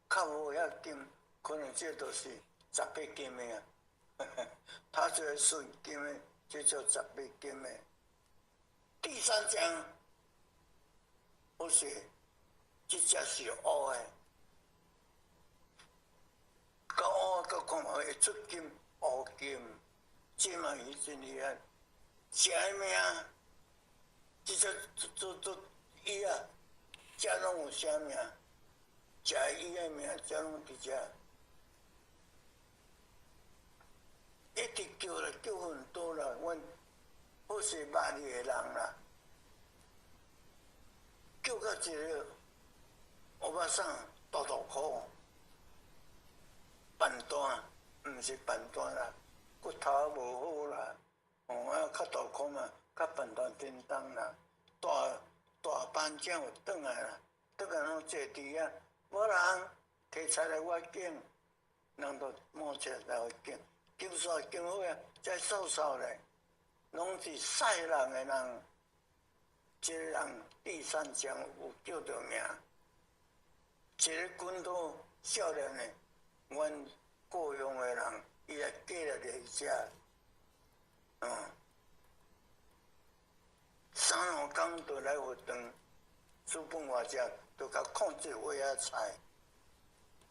較無遐金，可能這都是十八金的啊。他這個純金的，這叫十八金的。第三張，我說這隻是烏的，較烏較看無會出金烏金，這嘛是真厲害。啥物名？這隻做做伊啊，遮攏有寫名，食伊的名，遮攏佇遮。一直叫啦，叫很多啦，阮好勢捌伊的人啦，叫到一個歐巴桑大大箍，笨蛋，毋是笨蛋啦，骨頭無好啦。哦，啊，較大箍嘛，較笨蛋叮當啦，大大班長有轉來啦，轉來攏坐佇遐，無人提菜來我揀，人就摸出來我揀，揀煞揀好啊，再瘦瘦咧，攏是賽人的人，這個人第三章有叫著名，一個軍刀少年的，阮故鄉的人，伊也過來佇遮。嗯，三兩工就來活動，煮飯我食，就共控制位仔菜，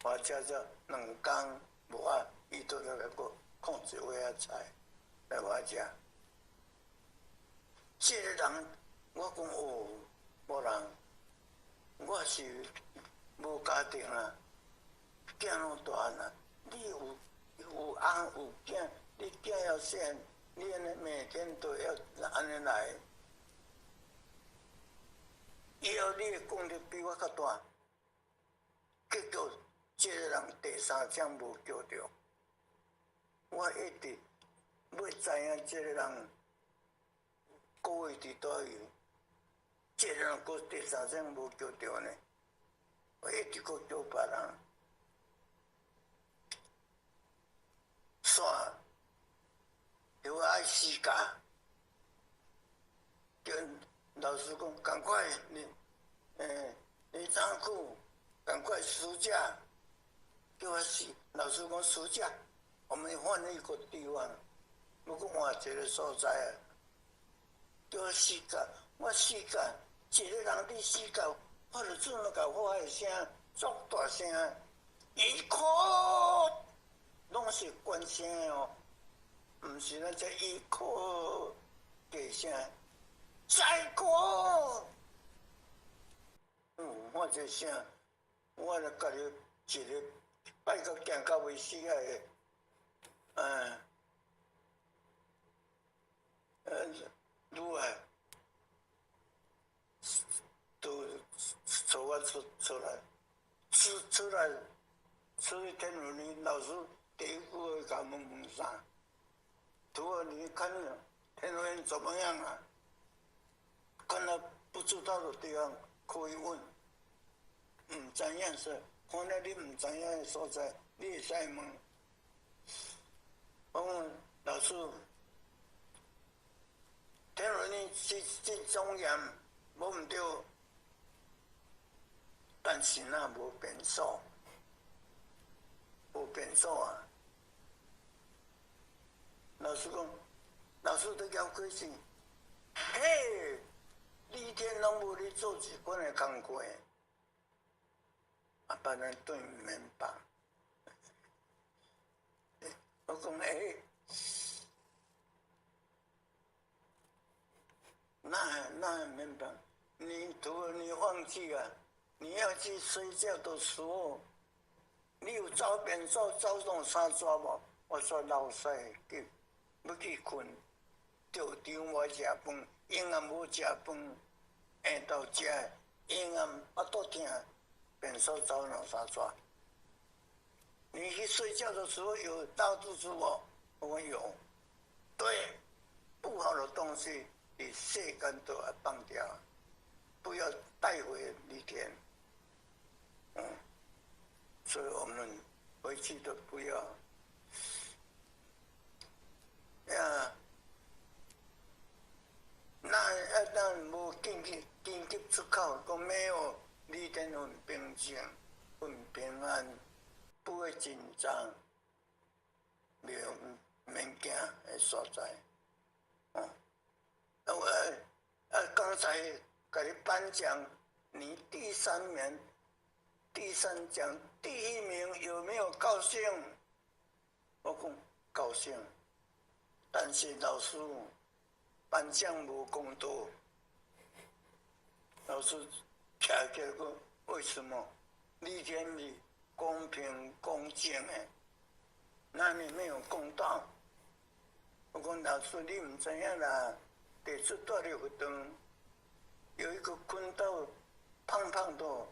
我食咗兩工無啊，伊都來閣控制位仔菜來我食。這個人，我講哦，無人，我是無家庭啊，囝攏大漢啊，你有有翁有囝，你囝猶細漢。你按呢每天都要按呢來，以後你的功力比我較大，結果這個人第三章無叫著，我一直欲知影這個人孤位佇佗位，這個人閣第三獎無叫著呢，我一直閣叫別人。煞叫我愛死教，叫老師講趕快你，你倉庫趕快暑假，叫我死。老師講暑假，我們換一個地方，欲閣換一個所在啊。叫我死教，我死教，一個人佇死教，我就怎麼共發的聲，足大聲，伊哭，攏是懸聲的哦，毋是咱這伊哭低聲，再哭，我這聲，我就家己一个拜到行到尾死啊的，愈來都找我出來，出來，出去天文里老師第一句話共問問啥？徒兒，你看天文怎麼樣啊？看到不知道的地方可以問，毋知影說，看到你毋知影的所在，你會使問。我講老師，天文里這種嚴無毋對，但是若無變數，無變數啊！老師講，老師都枵開始，嘿，你天攏無咧做這款的工課，啊，別人對毋明白。我講欸，那會明白？你徒兒你忘記啊？你要去睡覺的時候，你有走便所走兩三逝無？我說老師去，欲去睏，著中午食飯，永遠無食飯，下晝食，永遠腹肚疼，便所走兩三逝。你去睡覺的時候有拉肚子無？我講有。對，不好的東西你世間都要放掉，不要帶回你天。所以我們回去都不要。呀，那啊，咱無緊急出口，講沒有，你天很平靜，很平安，不會緊張，沒有免驚的所在。哦，啊我啊剛才共你頒獎，你第三名，第三獎第一名有沒有高興？我講高興，但是老師頒獎無公道。老師徛起來講，為什麼？你天是公平公正的，那你沒有公道？我講老師，你毋知影啦。第次蹛佇佛堂，有一個睏到胖胖的，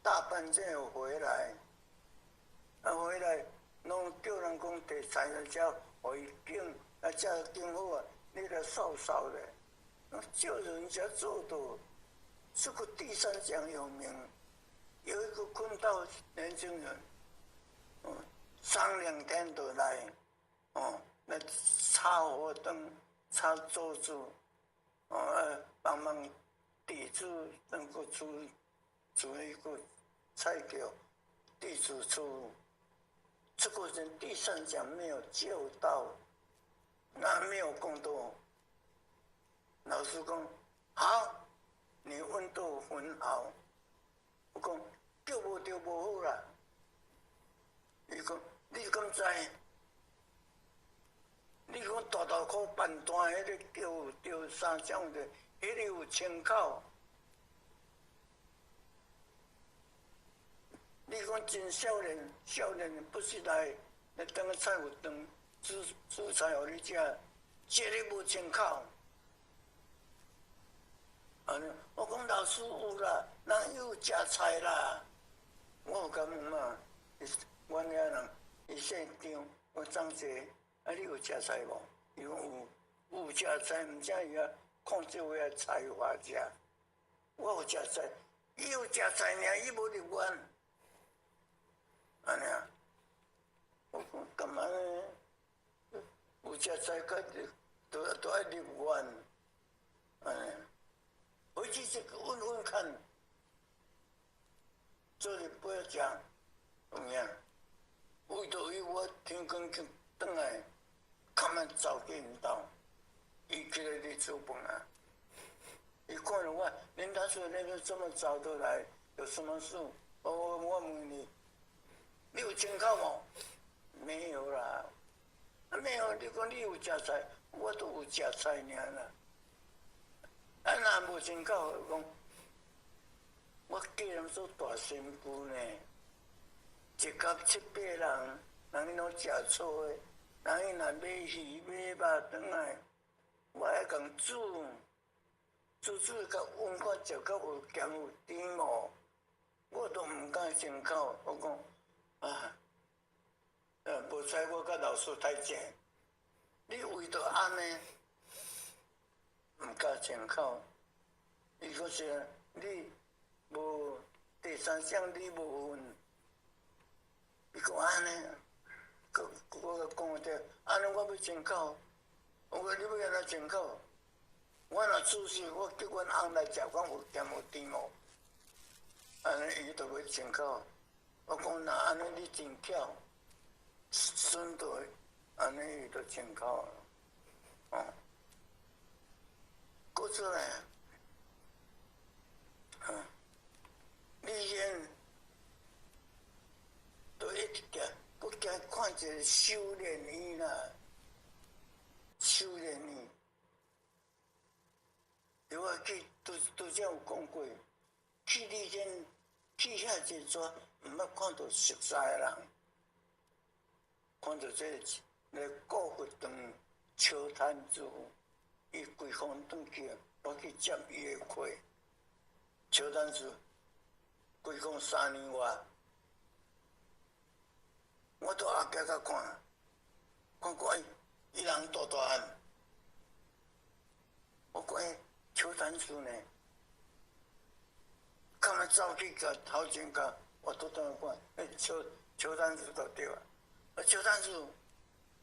大半夜回來，啊回來攏叫人講提菜來食，予伊敬，啊食真好啊，你來瘦瘦的，叫人家做的。這個第三獎有名，有一個睏到年輕人，哦，上兩天都來，哦，來擦火燈、擦桌子，哦，幫忙地主能夠煮煮一個菜給地主吃。這個人第三獎沒有救到，那沒有公道。老師講好。你問得很好，我講叫無著無好啦。伊講你敢知？你講大道口辦單彼个叫著三獎的，彼个有槍口。你講真少年，少年不是來來當個菜脯當煮煮菜予你食，這个無槍口。我講老師有啦，人有食菜啦。我有共問嘛，阮遐人伊姓張，我張姐，啊你有食菜無？伊講有，有食菜，毋知伊啊控制遐菜偌食。我有食菜，伊有食菜爾，伊無入願，按呢啊？我講幹嘛呢？有食菜，佮都愛入願，按呢？回去去問問看，這裡不要講，有影？為著伊我天光去轉來，較慢走去𪜶兜，伊起來咧煮飯啊。伊看著我，恁大叔那個這麼早都來，有什麼事？我問你，你有清口無？沒有啦，沒有。你講你有食菜，我都有食菜爾啦。啊，若無清口，講我叫人做大新婦呢，一家七八人，人𪜶攏食素的，人𪜶若買魚買肉轉來，我愛共煮，煮煮甲溫看食甲有鹹有甜無，我都毋敢清口。我講啊，無彩我佮老師太正，你為著按呢，毋敢清口。伊講是你無第三項，你無份。伊講按呢，我佮講對，按呢我欲清口，我講你欲按怎清口？我若煮死，我叫阮翁來食，講有鹹有甜無？按呢伊就欲清口。我講若按呢你真巧，順道按呢伊就清口。哦，閣出來，啊，你先都一直行，閣行看一个修煉院啦，修煉院。對我去拄拄才有講過，去你先去遐濟逝，毋捌看著熟似的人，看著這個來古佛堂笑談主，伊規風轉去，我去接伊的課。笑談主規風3年外，我佇後壁甲看，看看伊人大大漢，我講欸，笑談主呢？較慢走去共頭前共，我拄轉看，欸，笑笑談主就對啊。啊，笑談主，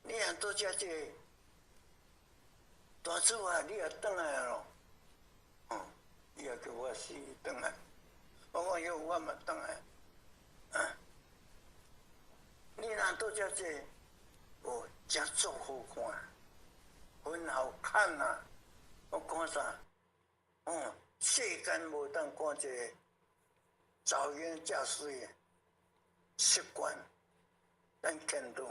你若佇遮這個大主啊，你也轉來咯。哦，伊也叫我死轉來。我講有我嘛轉來。啊，你若佇遮這個，哦，真足好看，很好看啊！我看啥？哦，世間無當看這個查某囡仔遮媠的，習慣，咱見到，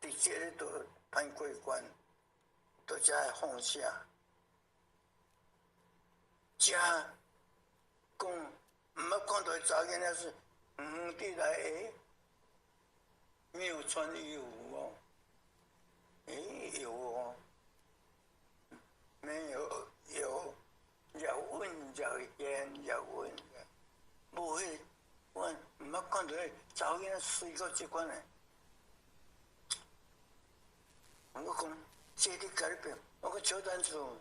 佇這个都攀過關，都才會放下。遮講毋捌看著查某囡仔是遠遠地來，欸，沒有穿衣服哦，欸，有哦，沒有有，又溫又現又溫，無彼，我毋捌看著查某囡仔媠到這款的。我講，這你共你變，我講笑談主，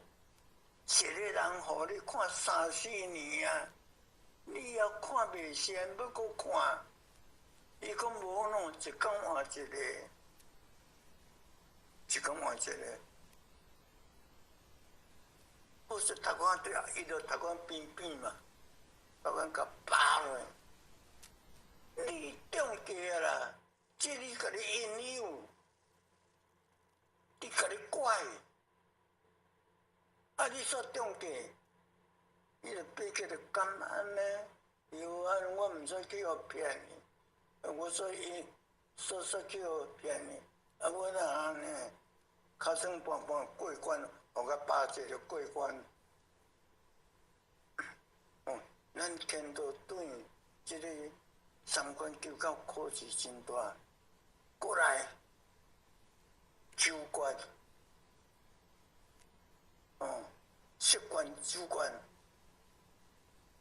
一个人予你看三四年啊，你也看袂厭，欲閣看。伊講無喏，一工換一个，一工換一个。我說讀阮對啊，伊就讀阮邊邊嘛，讀阮共扒落。你中計啦，這你共你引誘，你共你拐，啊！你煞中計，伊就變叫做感恩呢？有啊，我毋知去予騙去，我說伊說說去予騙去，啊！我哪按呢？尻川半半過關，予共扒一就過關。哦，咱天道對這个三關九考考試真大，過來酒關，哦，色關酒關。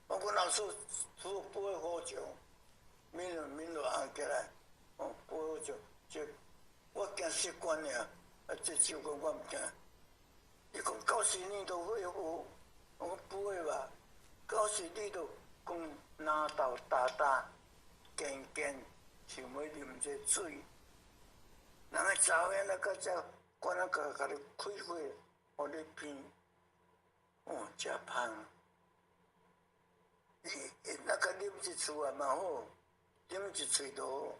我阮老師說不會喝酒，免就免就紅起來，哦，不會喝酒，這我驚色關爾，啊，這酒關我毋驚。伊講九十年都會喝，我讲不会吧？到时你都讲拿豆焦焦，坚坚，想欲啉这水。人个查某囡仔到遮，关仔共共你开开，予你闻，哦，诚芳。那个啉一喙也嘛好，啉一喙就好。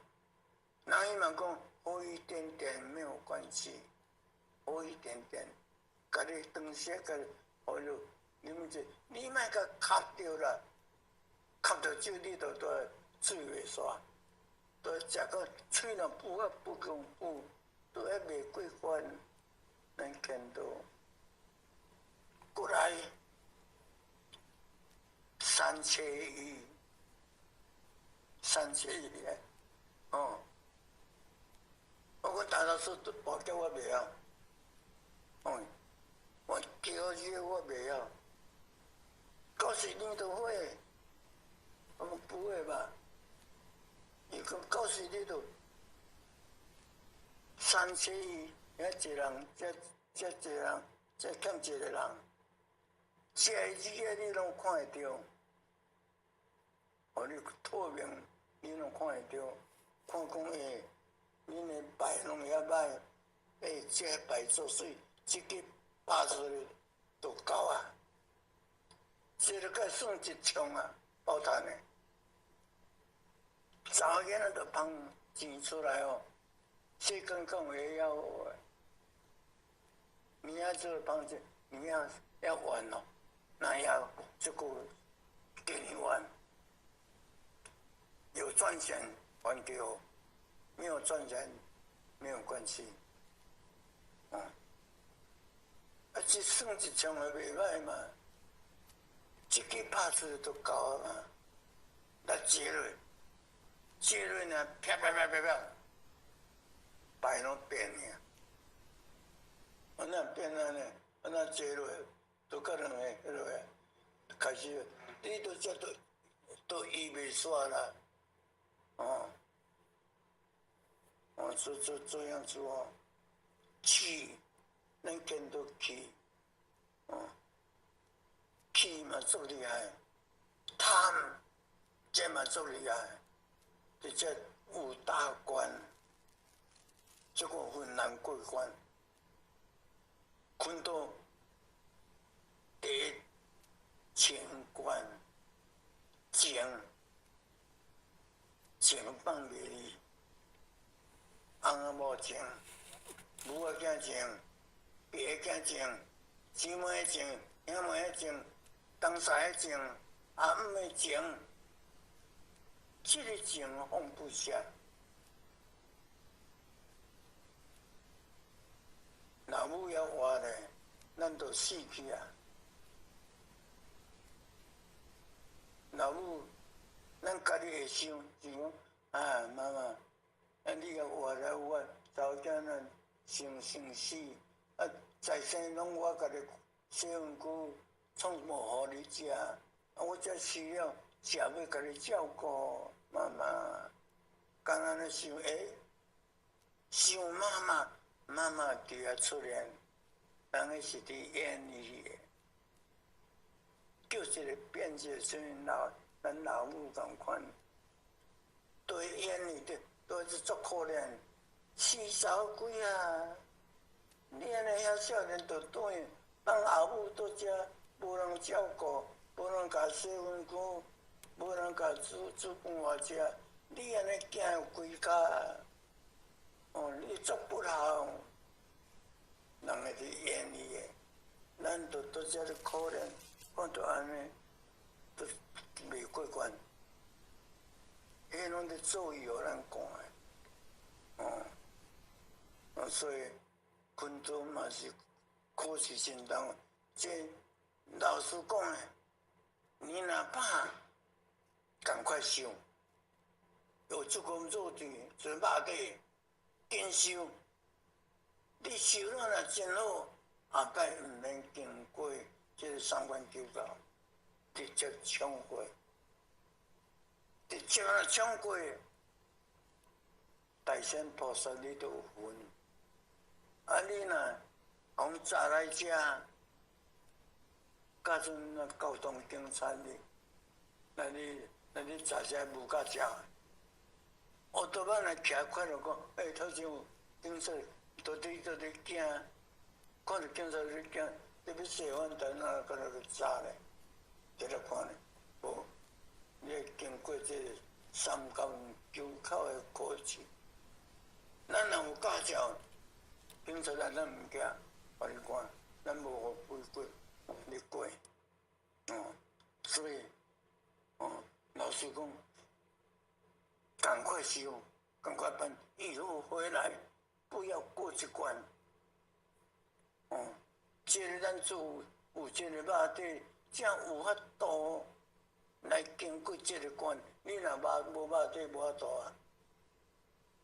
人伊嘛讲喝一點點沒有關係，喝一點點，共你當時共你，予你啉一，你莫共吸著啦，吸著酒你就都醉袂煞，都食到喙若浡啊不共浡，都還袂過關，咱見到過來三缺一，三缺一哦。我講大多數都跋筊我袂曉，哦，我叫這我袂曉，告訴你都會，我講不會吧？伊講告訴你都三缺一，遐濟人，這這濟人，這欠一個人，這個你攏看會著，予你透明，你攏看會著，看講欸。恁的牌攏遐歹，欸，這個牌做媠，這個拍出來就夠啊！這個該算一槍啊，包趁的。查某囡仔就捧錢出來哦，世間講話曉的，你要做捧錢，你要要玩哦，那要這個給你玩，有賺錢還給我。沒有賺錢沒有關係，啊，啊，這算一槍也袂歹嘛，這個拍出來就夠啊嘛，來接落，接落呢，啪啪啪啪啪，牌攏變去啊，啊那變啊呢，啊那接落，都甲兩個彼落開始，你都這都都醫袂煞啦，哦。哦，這這這樣子哦，氣，咱見到氣，哦，氣嘛足厲害，貪，這嘛足厲害，這這五大關，這個很難過關，困到第一情關，情，情放袂離。翁仔某情，母仔囝情，爸仔囝情，姊妹情，兄妹情，同事情，阿姆的情，這個情放不下。若母猶活咧，咱就死去啊！若母，咱家己會想，是講啊，媽媽。啊！你猶活來我查某囝咱先先死，啊！財產攏我家己洗身軀，創無予你食，啊！我才死了，食欲共你照顧媽媽。敢按呢想，欸，想媽媽，媽媽佇遐出現，人彼是佇演戲的，叫一個變一個，啥物老咱老母仝款，對演戲的。都是足可憐，40幾啊！你按呢遐少年就轉，放後母佇遮，無人照顧，無人共洗身軀，無人共煮煮飯予食，你按呢行規家，哦，你足不孝，人會佇演戲的，咱就佇遮咧可憐，看著按呢，都袂過關。彼攏咧做戲予咱看的，哦，啊，所以昆州嘛是考試真重。這老師講的，你若怕，趕快修，有這個肉體做肉體，緊修。你修了若真好，後擺毋免經過這個三關九道，直接衝過。直接若衝過，大乘菩薩你都有份。啊，你若予人閘來遮，加阵那交通警察哩，那你那你食啥无驾照？乌托邦来徛看著讲，欸，头前有警察，到底到底惊，看著警察就惊，你欲洗反台哪敢若去查咧？伫咧看咧，无，你会经过这个三犵九口的考试。咱若有驾照，警察来咱毋惊，予你看，咱无予违规，你过，哦，所以，哦，老师讲，赶快修，赶快办，以后回来不要过这关。哦，這个咱做有這个肉體，才有法度來經過這個關。你若無肉體，無法度啊。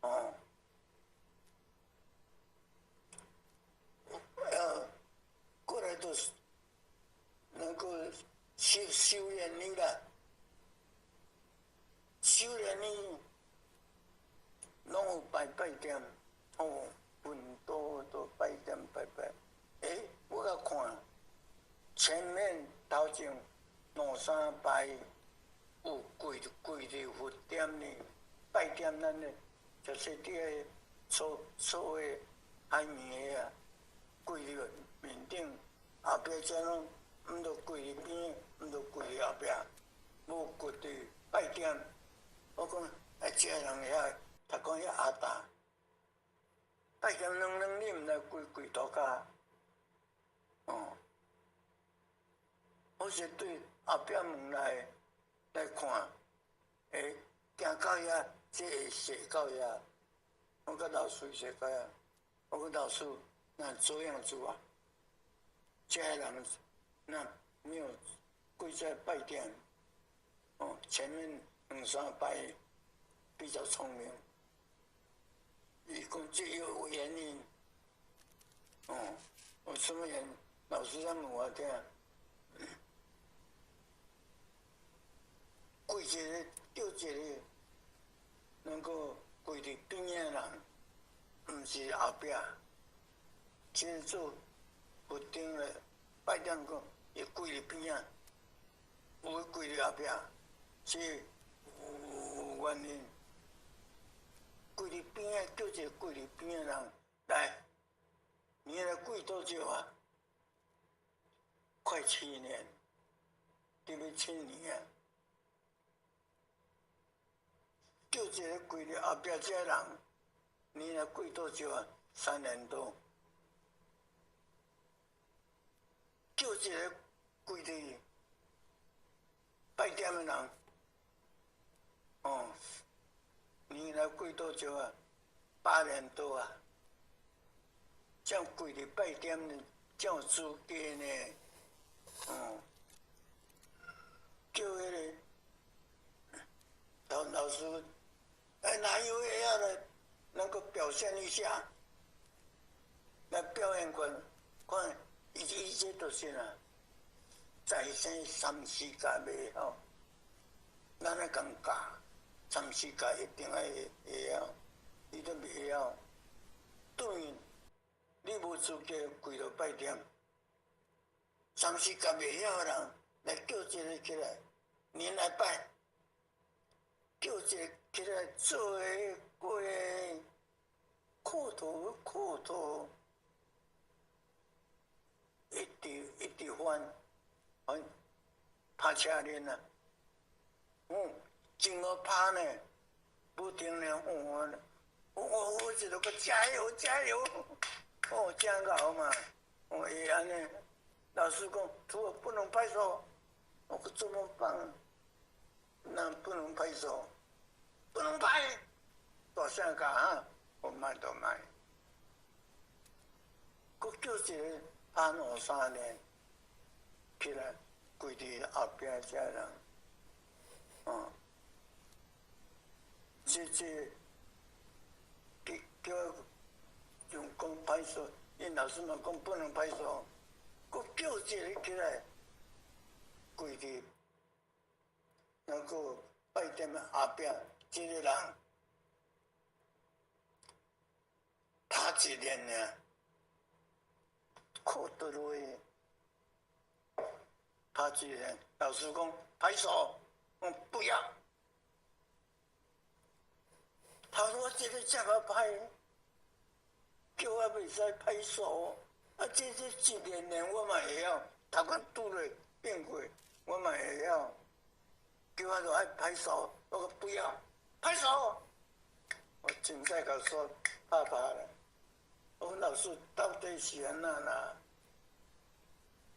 哦。過來就是能夠修煉你啦，修煉你，攏有拜拜點，哦，很多都拜點拜拜。欸，我甲看，前面頭前兩三排有跪跪佇佛點呢，拜點咱的，就是佇個坐坐的海綿的啊，跪佇面頂，後壁遮攏毋著跪佇邊，毋著跪佇後壁，無跪佇拜點。我講，欸，這個人遐，他講遐阿達，拜點兩兩，你毋知跪跪塗跤。哦，我是對後壁門來來看，會行到遐，這會踅到遐。我佮老師踅到遐，我講老師，那這樣子啊？這個人那沒有跪在拜殿，哦，前面兩三排比較聰明，伊講這有原因，哦，有什麼原因？老師在問我聽，跪一个叫一个能夠跪佇邊的人，毋是後壁，這個做佛頂的拜殿講，伊跪佇邊仔，有的跪佇後壁，這有原因。跪佇邊仔叫一個跪佇邊的人來，你來跪多久啊？快7年，對欲7年啊！叫一个跪佇後壁這人，你來跪多久啊？3年多。叫一个跪佇拜殿的人，哦，你來跪多久啊？8年多啊！這樣跪佇拜殿，才有資格呢。哦，叫彼个老老師，哎，哪一位要來能夠表現一下？來表演看，看伊伊這都是啦，在生三世界袂曉，咱愛共教，三世界一定愛會曉，伊都袂曉，等於你無資格跪落拜殿。三世界袂曉的人來叫一个起來，你來拜，叫一个起來做个過磕頭磕頭，一直一直翻，翻拍車輪啊，嗯，真好拍呢，無停呢，哦，我我一路閣加油加油，哦，真𠢕嘛，哦，會按呢。老師講，徒兒不能拍手，我講怎麼辦？那不能拍手，不能拍，大聲講哈，我賣都賣。閣叫一个拍兩三年，起來跪佇後壁這人，哦，這這叫叫用講拍手，𪜶老師嘛講不能拍手。閣叫一个起來跪佇那個拜殿的後壁，這個人拍一年爾，磕倒落去，拍一个，老师讲拍手，我不要。他说这个这么拍，叫我袂使拍手。啊，这一年年我嘛会晓，头壳拄咧变过，我嘛会晓。叫我就爱拍手，我讲不要拍手。我真在共说拍拍了。我讲老师到底是按怎啦？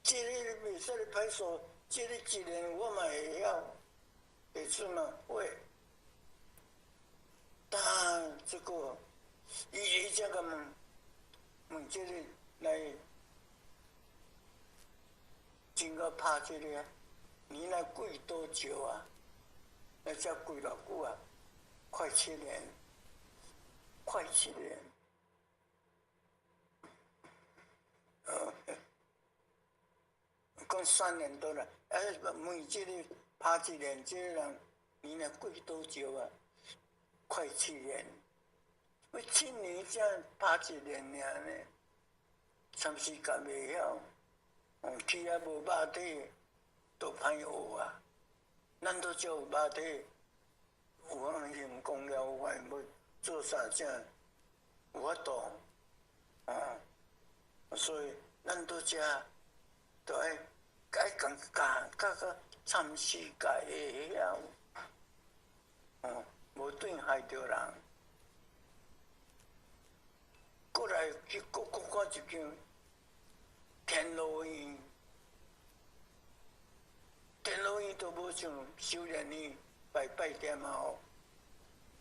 这个袂使咧拍手，这个一年我嘛会晓，会出嘛会。但这个，伊伊这个问问这个来，真个拍这个，你来跪多久啊？那叫跪偌久啊？快七年，快七年。讲3年多了，哎，问这个拍一年，这个人你来跪多久啊？快七年，我7年才拍一年尔呢，暂时间袂晓，哦，去遐无肉体，都歹学啊。咱都只有肉体，有法行功了，有法要做啥才有法度，哦，所以咱都遮都爱爱共教教到暂时家会晓，哦。无对害著人，过来去阁阁看一间天罗院，天罗院都无像修炼院拜拜殿啊吼，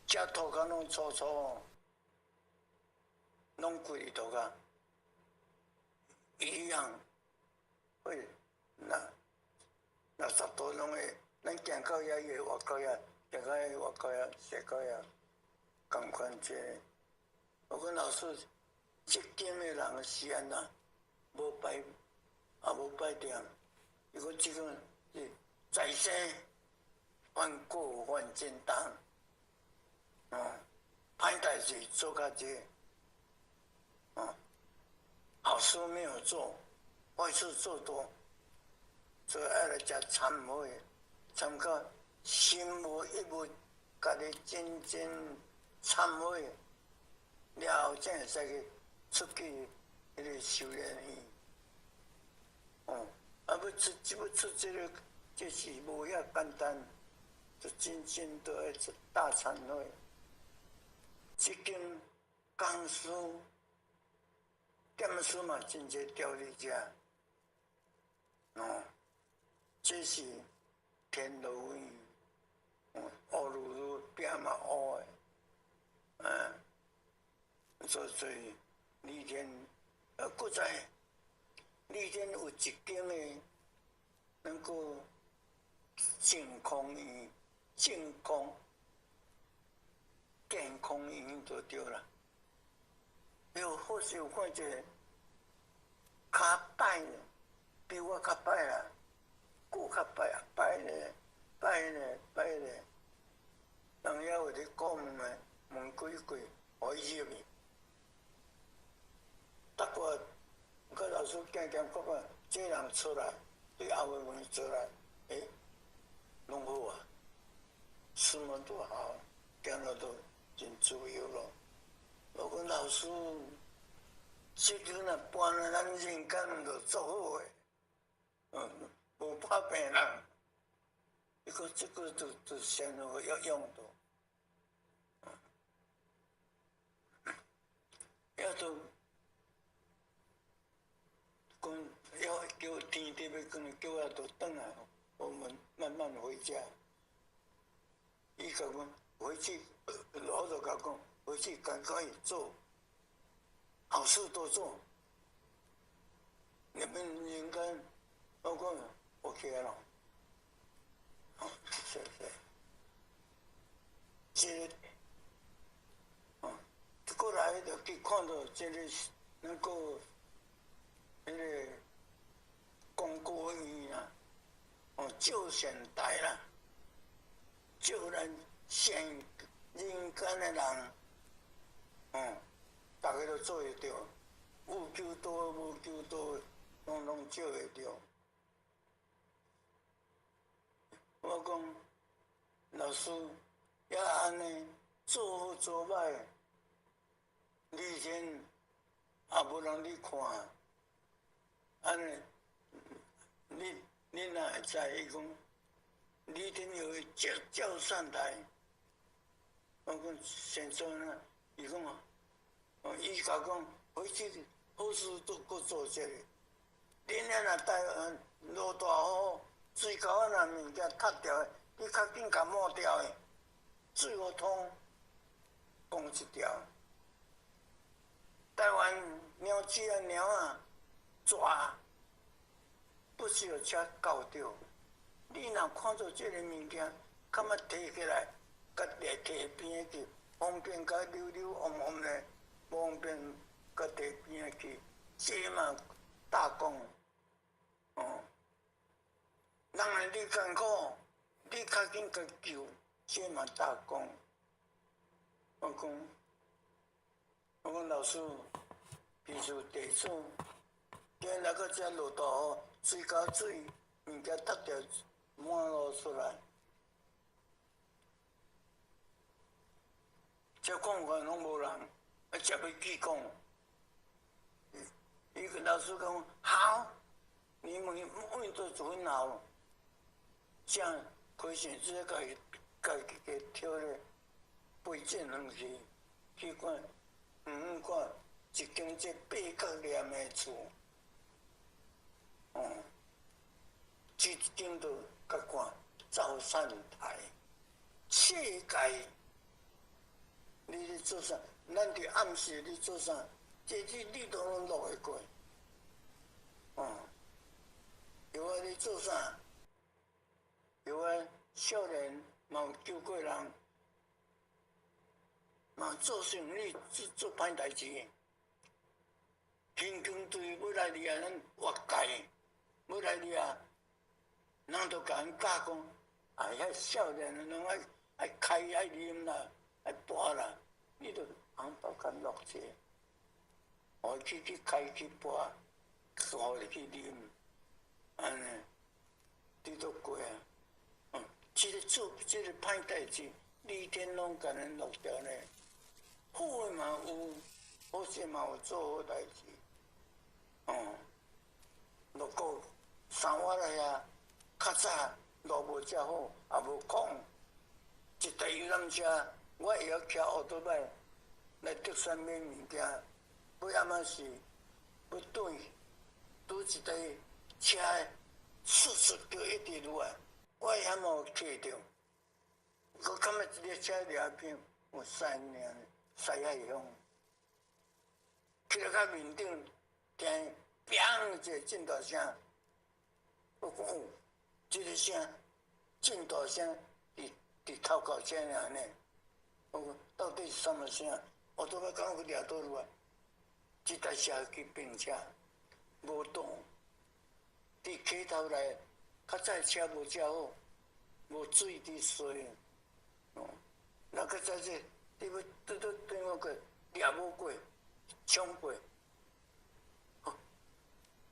遮涂跤拢粗粗，拢跪伫涂跤，一样，会那60度拢会，咱行到遐伊会活到遐。行到遐活到遐，踅到遐，仝款这个。我讲老师，这间的人是按怎？无拜，也无拜殿。伊讲这个是在生犯过犯真重，哦，歹代志做较济，哦，好事没有做，坏事做多，所以爱来食忏悔，忏到心无一物，家己真真忏悔了后，才会使去出去彼个修炼院。哦，啊，要出这个，这是无遐简单，就真正都爱出大忏悔。这间讲师、剑师嘛，真济调伫遮。哦，这是天罗院。乌噜噜壁嘛乌的，所以李天，阁再李天有一间的那个净空院，净空健康院就对啦。又好势有看一个较歹，比我较歹啦，阁较歹啊，歹咧，歹咧，歹咧。人遐有咧讲的，问几句，予伊入去。逐个，个老师行行看看，这人出来，对后尾门出来，欸，拢好啊，什么都好，行路都真自由咯。我讲老师，这个若搬来咱人间就足好的，无怕病人。伊讲这个就先要用到。要都讲要叫天地欲光，叫我都转来，我们慢慢回家。伊共讲回去，我就共讲回去赶快做，好事多做。你们应该，我讲 OK 了。好，谢谢。这个，哦，过来就去看到这个那个，彼个公国院啊，哦，照善台啦，照咱善人间的人，哦，逐家都做会著，有求道无求道，拢拢照会著。我講老師，也按呢做好做歹，以前也無人咧看，按呢，你哪會知？伊講李天佑照照上台。我講先做呢，伊講哦，伊共講回去好事都閣做這個。恁遐若台灣落大雨，水溝仔若物件塌掉，你較緊共抹掉的，水予通，講一條。台灣鳥鼠仔貓仔蛇不是予車咬著。你若看著這個物件，感覺提起來，共提提邊去，方便共溜溜嗡嗡的，無方便共提邊去，這嘛大講，哦。人若你艱苦，你較緊共救，這嘛大講。我講老師，彼事地主，今日來到遮落大雨，水溝水物件塞掉滿路出來，這看看攏無人，啊，食欲去講。伊個老師講好，你們問得很好，這樣可選這個家己家跳咧，飛進遠去去看，遠遠看一間這八角簾的厝，哦，這間就共看趙善台，世界，你咧做啥？咱佇暗時咧做啥？這你都攏錄會過，哦，有啊，你做啥？有啊，少年嘛有救過人，嘛做生意做做歹代誌。刑警隊欲來掠咱活該，欲來掠，人就共𪜶教講，啊，遐少年攏愛愛開愛啉啦，愛跋啦，你著紅包共落者，予去去開去跋，予伊去啉，按呢，你都過啊。嗯，這個做這個歹代誌，李天攏共咱錄掉呢。好的嘛有，好勢嘛有做好代誌。哦，如果生活來啊，較早路無遮好，也無空。一台遊覽車，我會曉騎烏托擺來竹山買物件，欲暗仔時欲轉，拄一台車，速速就一直落來，我遐無騎著，我感覺一个車掠邊有三爾，西海鄉，去了到面頂，聽砰一個真大聲，我講哦，這個聲真大聲，佇頭殼遮爾呢。我講到底是啥物聲？我都欲講去掠倒落來，這台車去並車，無擋，佇溪頭來，較早車無遮好，無水佇水，哦，那較早這你欲拄拄轉我過，掠無過，衝過，哦，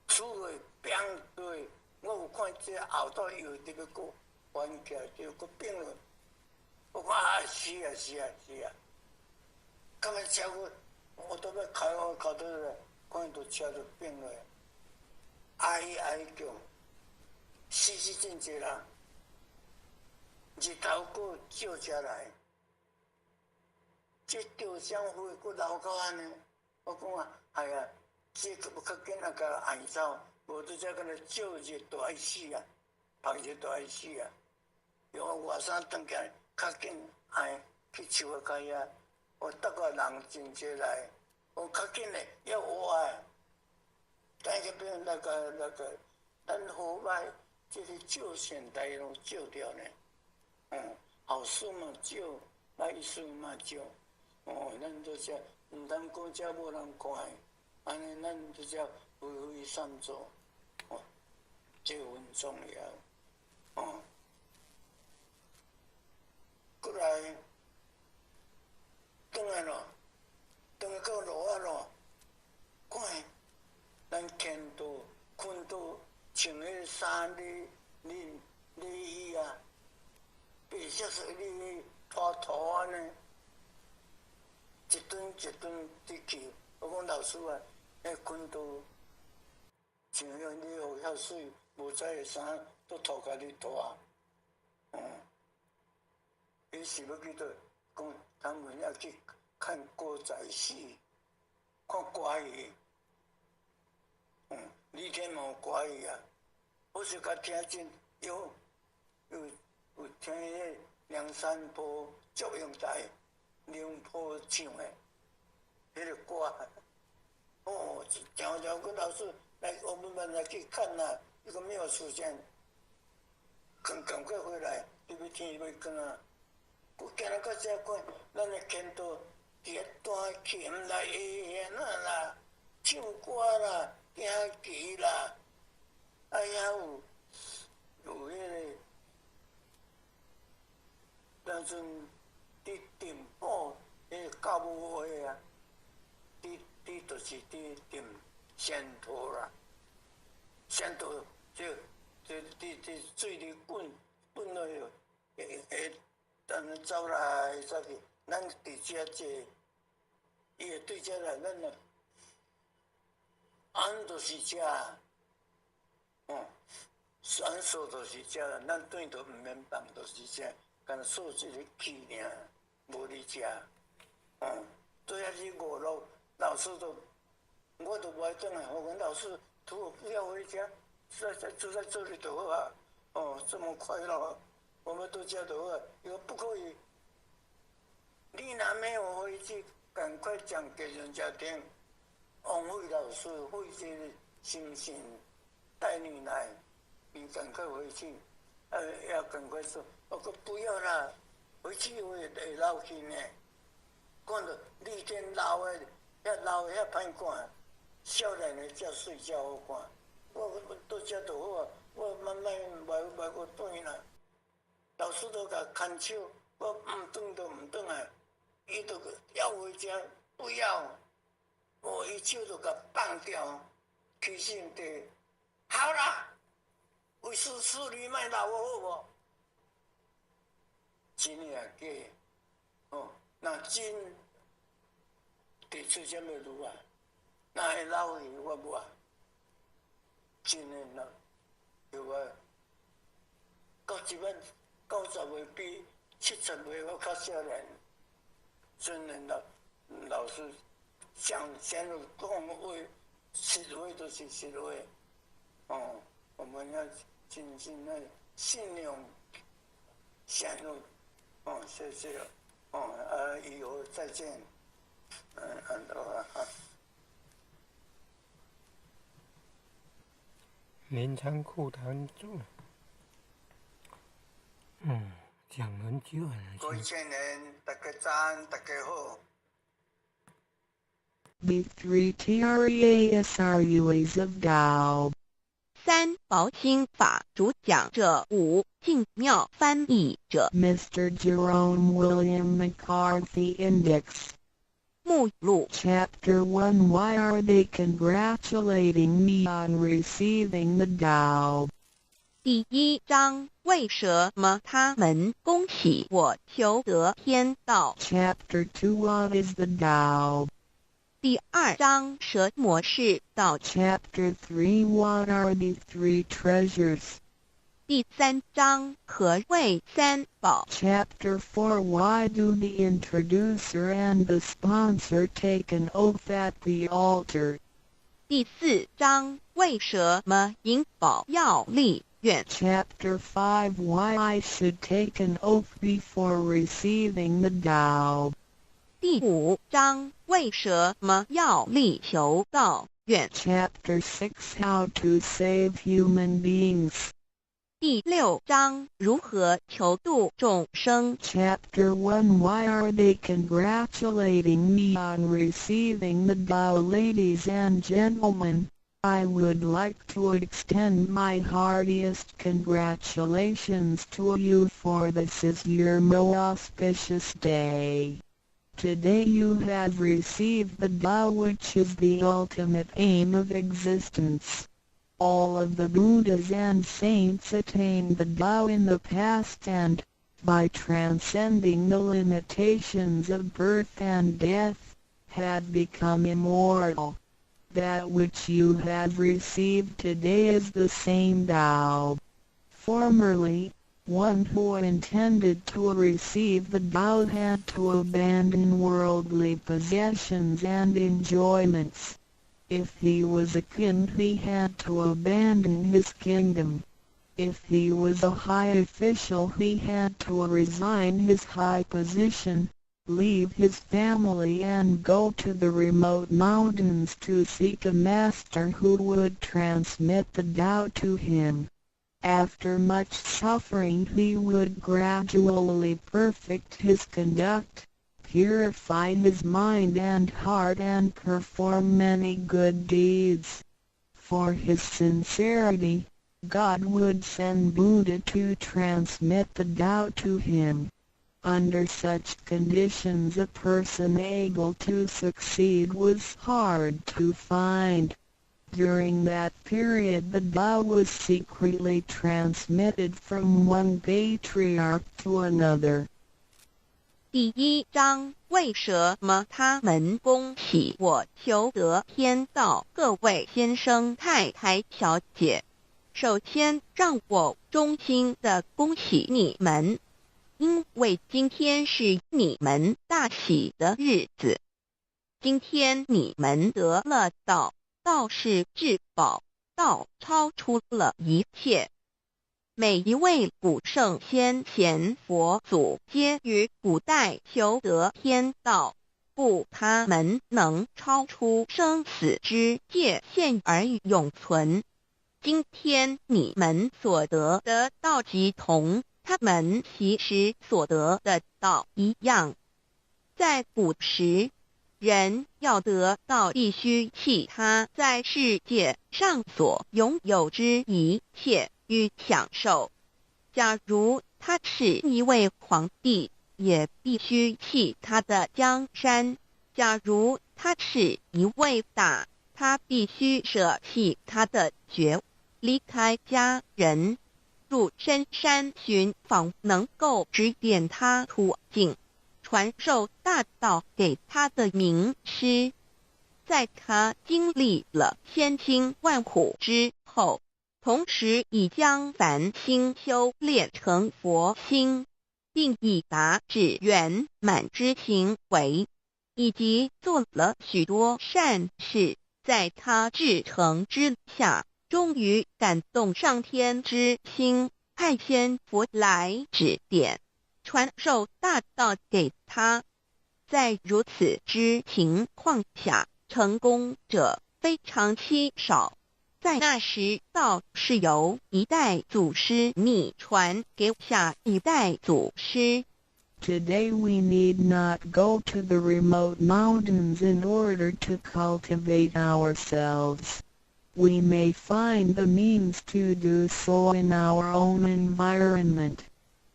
出去砰對，我有看這後頭又佇欲閣翻起來，就閣變落。我講啊，是啊，是啊，是啊。感覺車我，我都欲開我開倒來，看到車就變落，哀哀叫，死死真濟人，日頭閣照車來，這吊箱灰閣流到按呢。我講啊，哎呀，這個較緊啊，共按走，無拄才敢若照日都愛死啊，曝日都愛死啊。用我外甥轉起來，較緊按去樹仔跤遐，我搭個人真濟來，我較緊嘞，要活啊！等下變那個，咱好歹這個照善代攏照著呢，嗯，好事嘛照，歹事嘛照，哦，咱都這毋通講這無人看的，按呢咱都這為非善做，哦，這很重要，哦。過來，轉來咯，轉來到路仔咯，看，咱牽到、困到穿彼个衫咧、咧衣啊，你会说你拖土按呢，一吨一吨伫去。我讲老师啊，彼滚刀像样你予遐媠，无彩的衫都涂共你拖。伊是欲去佗？讲他们要去看歌仔戏，看歌戏。李天嘛有歌戏啊，我是共听真有听彼个梁山伯祝英台、梁坡唱的彼个歌。哦，讲讲跟老师来，我们来去看呐，伊讲没有时间，赶赶快回来，你欲听欲看啊？阁行来到遮看，咱的天道伫遐弹琴啦、演啊啦、唱歌啦、行棋啦，啊遐有彼个，当阵伫顶埔彼个教母会啊，伫就是伫顶仙桃啦，仙桃就就伫伫水里滚滚落去，会会等阵走来走去，咱伫遮坐，伊会对遮来，咱若按就是遮，按数就是遮，咱转都毋免放，就是遮，干焦扫一个气尔，无伫遮，对遐去五路，老师都，我都无爱转来，我讲老师，托我不要回家，住在这里就好啊，哦，这么快乐，我们都遮就好啊，伊讲不可以，你若没有回去，赶快讲给人家听。王慧老师费这个心神带你来，你赶快回去，要赶快说，我讲不要啦，回去会老去呢。讲到你天老的，遐老的遐歹看，少年的才媠才好看。我倒遮就好啊，我慢慢袂袂阁转啦。老师都共牵手，我毋转就毋转来，伊就要回家，不要。我伊手就共放掉，起身地，好啦，为师师你莫闹我好无？真的抑假？哦，若真提出啥物路啊？若会老去我无爱，真的若对无？到这摆90岁比70岁我较少年，真的老老师。讲讲讲话，实话就是实话，哦，我们要真正的信仰，相信，哦，谢谢，哦，啊，以后再见，嗯，好啊。镰仓裤裆住，讲很久了。各位青年，大家早安，大家好。 The three treasures of Tao. 三宝心法主讲者吴净妙翻译者 Mr. Jerome William McCarthy Index 目录 Chapter 1 Why are they congratulating me on receiving the Tao? 第一章为什么他们恭喜我求得天道？ Chapter 2 What is the Tao? 第二章什么是道？ Chapter 3 What are the three treasures? 第三章何谓三宝？ Chapter 4 Why do the introducer and the sponsor take an oath at the altar? 第四章为什么引保要立愿？ Chapter 5 Why I should take an oath before receiving the Tao. 第五章为什么要立求道愿？ Chapter 6 How to Save Human Beings. 第六章如何求度众生？ Chapter 1 Why are they congratulating me on receiving the Tao? Ladies and gentlemen, I would like to extend my heartiest congratulations to you for this is your most auspicious day. Today you have received the Tao, which is the ultimate aim of existence. All of the Buddhas and saints attained the Tao in the past and, by transcending the limitations of birth and death, had become immortal. That which you have received today is the same Tao. Formerly, one who intended to receive the Tao had to abandon worldly possessions and enjoyments. If he was a king, he had to abandon his kingdom. If he was a high official, he had to resign his high position, leave his family and go to the remote mountains to seek a master who would transmit the Tao to him. After much suffering he would gradually perfect his conduct, purify his mind and heart and perform many good deeds. For his sincerity, God would send Buddha to transmit the Tao to him. Under such conditions a person able to succeed was hard to find. During that period the Tao was secretly transmitted from one patriarch to another. 第一章，为什么他们恭喜我求得天道？各位先生、太太、小姐，首先让我衷心的恭喜你们，因为今天是你们大喜的日子。今天你们得了道，道是至宝，道超出了一切。每一位古圣先贤佛祖皆于古代求得天道，故他们能超出生死之界限而永存。今天你们所得的道，即同他们昔时所得的道一样。在古时，人要得道，必须弃他在世界上所拥有之一切与享受。假如他是一位皇帝，也必须弃他的江山；假如他是一位大，他必须舍弃他的爵，离开家人，入深山寻访能够指点他途径、传授大道给他的明师。在他经历了千辛万苦之后，同时已将凡心修炼成佛心，并已达至圆满之行为，以及做了许多善事，在他至诚之下，终于感动上天之心，派仙佛来指点、传授大道给他。在如此之情况下，成功者非常稀少。在那时，道是由一代祖师秘传给下一代祖师。 Today we need not go to the remote mountains in order to cultivate ourselves. We may find the means to do so in our own environment.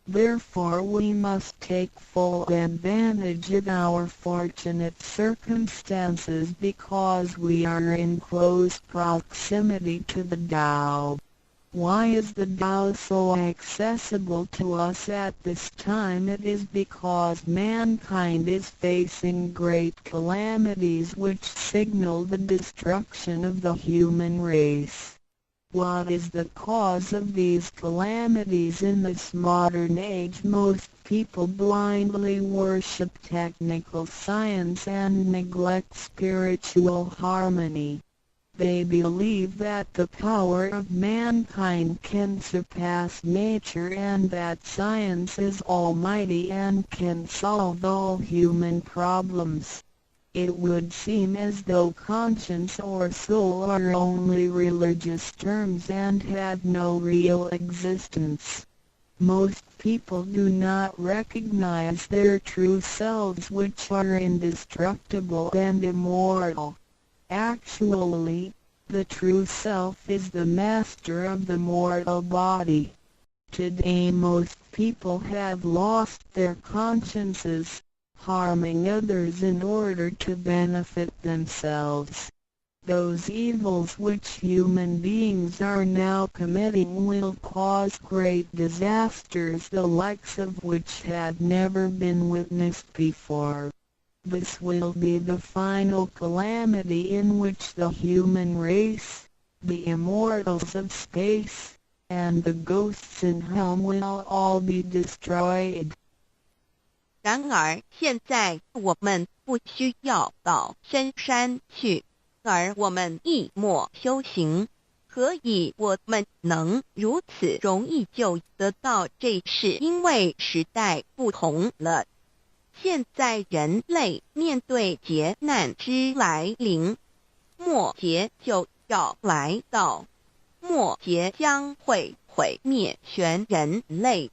Therefore we must take full advantage of our fortunate circumstances because we are in close proximity to the Tao. Why is the Tao so accessible to us at this time? It is because mankind is facing great calamities which signal the destruction of the human race. What is the cause of these calamities in this modern age? Most people blindly worship technical science and neglect spiritual harmony. They believe that the power of mankind can surpass nature and that science is almighty and can solve all human problems. It would seem as though conscience or soul are only religious terms and have no real existence. Most people do not recognize their true selves, which are indestructible and immortal. Actually, the true self is the master of the mortal body. Today most people have lost their consciences, harming others in order to benefit themselves. Those evils which human beings are now committing will cause great disasters the likes of which have never been witnessed before. This will be the final calamity in which the human race, the immortals of space, and the ghosts in hell will all be destroyed. 然而现在我们不需要到深山去，而我们一默修行，何以我们能如此容易就得到这是因为时代不同了。现在人类面对劫难之来临，末劫就要来到，末劫将会毁灭全人类。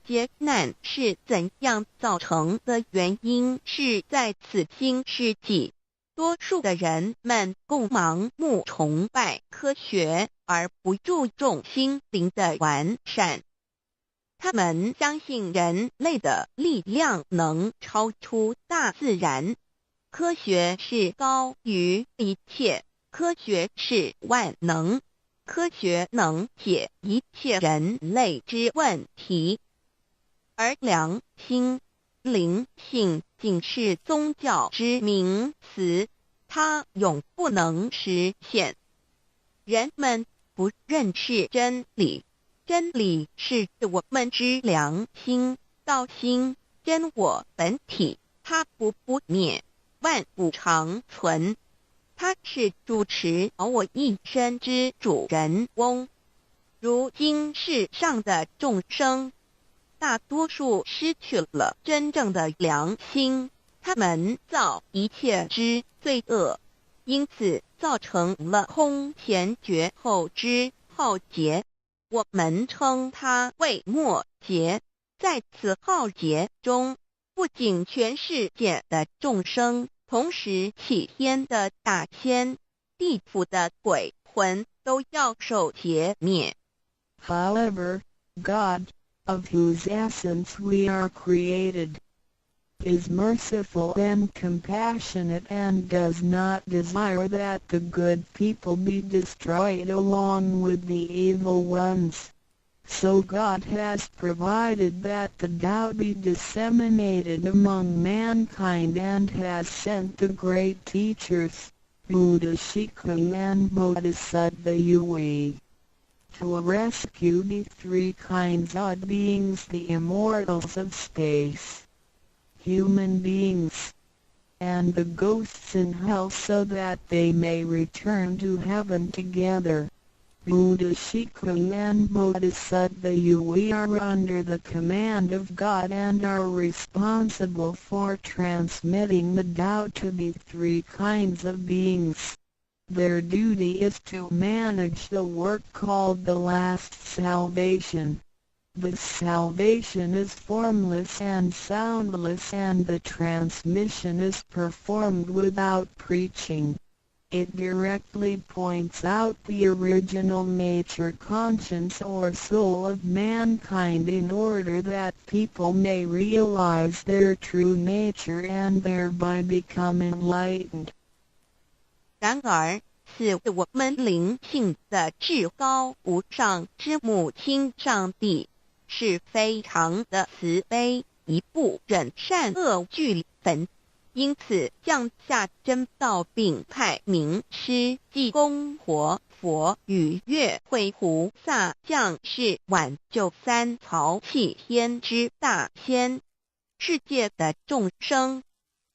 劫难是怎样造成的？原因是在此新世纪，多数的人们共盲目崇拜科学，而不注重心灵的完善。他们相信人类的力量能超出大自然，科学是高于一切，科学是万能，科学能解一切人类之问题。而良心、灵性仅是宗教之名词，它永不能实现。人们不认识真理，真理是我们之良心、道心、真我本体，它不不灭，万古长存。它是主持我一生之主人翁。如今世上的众生，大多数失去了真正的良心，他们造一切之罪恶，因此造成了空前绝后之浩劫。我们称它为末劫。在此浩劫中，不仅全世界的众生，同时起天的大仙、地府的鬼魂都要受劫灭。 However, God, of whose essence we are created, is merciful and compassionate and does not desire that the good people be destroyed along with the evil ones. So God has provided that the Tao be disseminated among mankind and has sent the great teachers, Buddha Shikung and Bodhisattva Yui, to rescue the three kinds of beings, the immortals of space, human beings, and the ghosts in hell, so that they may return to heaven together. Buddha Shikung and Bodhisattva Yui are under the command of God and are responsible for transmitting the Tao to the three kinds of beings. Their duty is to manage the work called the last salvation. This salvation is formless and soundless, and the transmission is performed without preaching. It directly points out the original nature, conscience or soul of mankind in order that people may realize their true nature and thereby become enlightened. 然而，赐我们灵性的至高无上之母亲上帝是非常的慈悲，亦不忍善恶俱焚，因此降下真道，并派明师济公活佛与月慧菩萨降世挽救三曹弃天之大仙，世界的众生，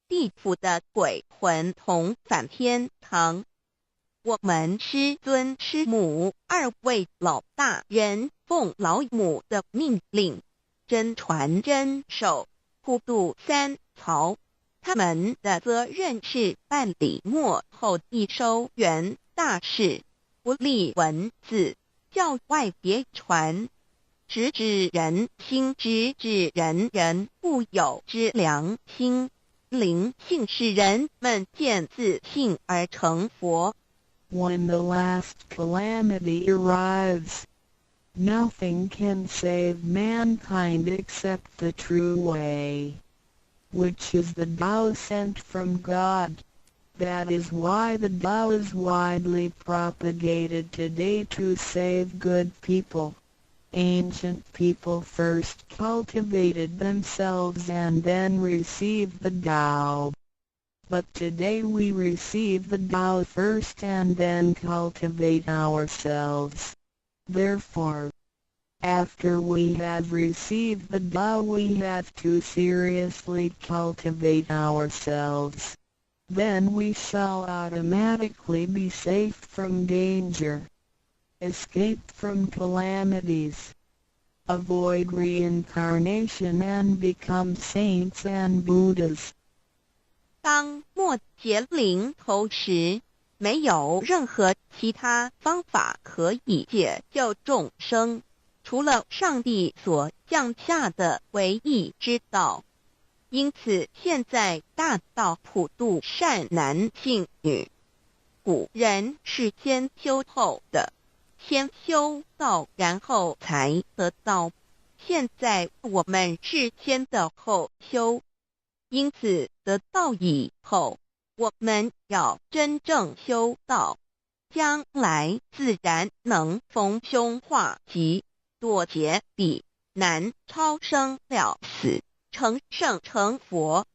地府的鬼魂同返天堂。我们师尊师母二位老大人奉老母的命令，真传真授，普度三曹。他们的责任是办理末后一收圆大事，不立文字，教外别传，直指人心，直指人人固有之良心。灵性使人们见自性而成佛。 When the last calamity arrives, nothing can save mankind except the true way, which is the Tao sent from God. That is why the Tao is widely propagated today to save good people. Ancient people first cultivated themselves and then received the Tao. But today we receive the Tao first and then cultivate ourselves. Therefore, after we have received the Tao, we have to seriously cultivate ourselves. Then we shall automatically be safe from danger, escape from calamities, avoid reincarnation and become saints and Buddhas. 當末劫臨頭時，沒有任何其他方法可以解救眾生，除了上帝所降下的唯一之道。因此，現在大道普度善男信女。古人是先修後得，先修道，然後才得道。現在我們是先得後修，因此得道以後，我們要真正修道，將來自然能逢凶化吉，躲劫避難，超生了死，成聖成佛。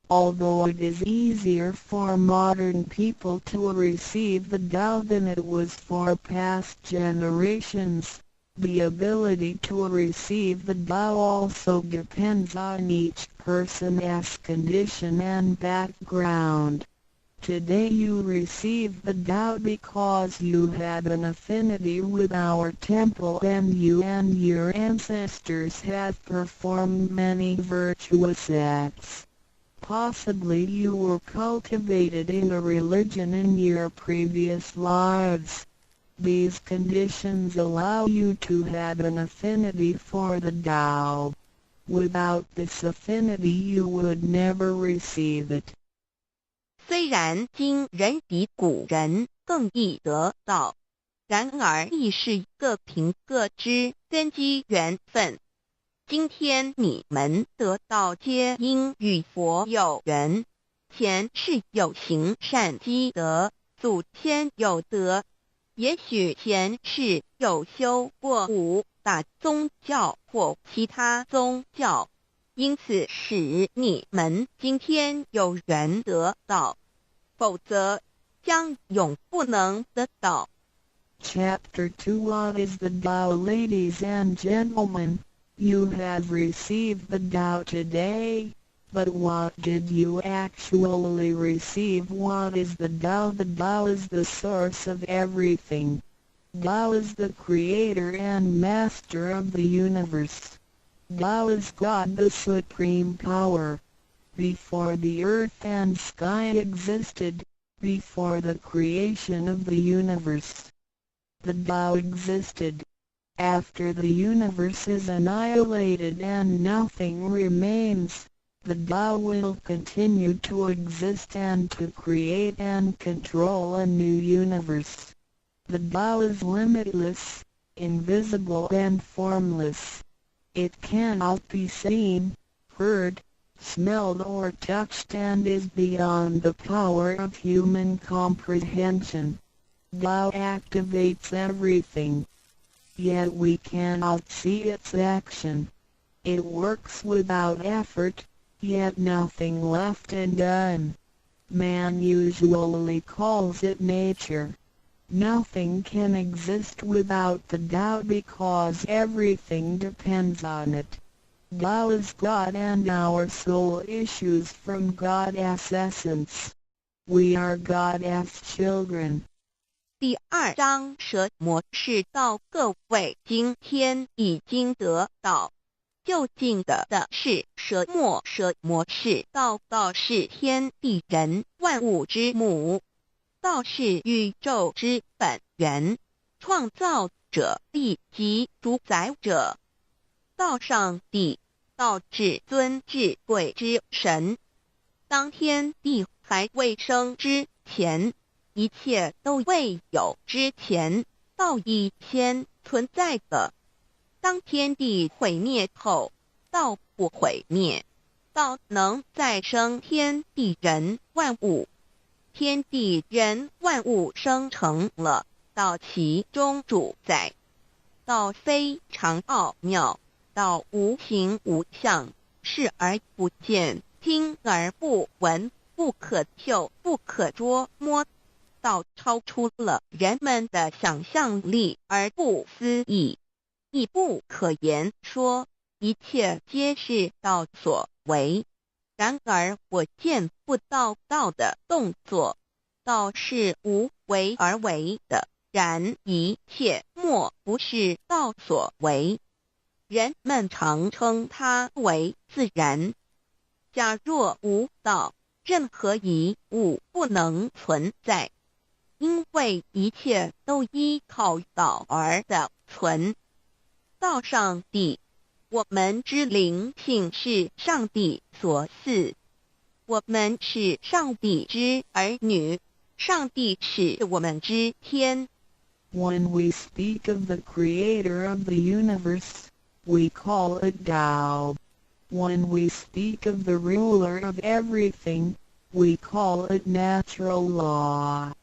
Although it is easier for modern people to receive the Tao than it was for past generations, the ability to receive the Tao also depends on each person's condition and background. Today you receive the Tao because you have an affinity with our temple and you and your ancestors have performed many virtuous acts. Possibly you were cultivated in a religion in your previous lives. These conditions allow you to have an affinity for the Tao. Without this affinity, you would never receive it. 雖然今人比古人更易得道，然而亦是各憑各之根機緣分。今天你們得道，皆因與佛有緣，前世有行善積德，祖先有德，也許前世有修過五大宗教或其他宗教，因此使你們今天有緣得道，否則將永不能得道。 Chapter 2. What is the Tao? Ladies and gentlemen, you have received the Tao today, but what did you actually receive? What is the Tao? The Tao is the source of everything. Tao is the creator and master of the universe. Tao is God, the supreme power. Before the earth and sky existed, before the creation of the universe, the Tao existed. After the universe is annihilated and nothing remains, the Tao will continue to exist and to create and control a new universe. The Tao is limitless, invisible and formless. It cannot be seen, heard, smelled or touched and is beyond the power of human comprehension. Tao activates everything. Yet we cannot see its action. It works without effort, yet nothing left undone. Man usually calls it nature. Nothing can exist without the Tao because everything depends on it. Tao is God and our soul issues from God's essence. We are God's children. 第二章什麼是道？各位今天已經得道，究竟得的是什麼？什麼是道？道是天地人萬物之母，道是宇宙之本源，創造者以及主宰者。道上帝，道至尊至貴之神。當天地還未生之前，一切都未有之前，道已先存在的。當天地毀滅後，道不毀滅，道能再生天地人萬物。天地人万物生成了，道其中主宰。道非常奥妙，道无形无相，视而不见，听而不闻，不可嗅，不可捉摸。道超出了人们的想象力而不思议，亦不可言说，一切皆是道所为。然而我见不到道的动作，道是无为而为的，然一切莫不是道所为。人们常称它为自然。假若无道，任何一物不能存在，因为一切都依靠道而得存。道上帝，我们之灵性是上帝所赐，我们是上帝之儿女，上帝是我们之天。 When we speak of the creator of the universe, we call it Tao. When we speak of the ruler of everything, we call it natural law.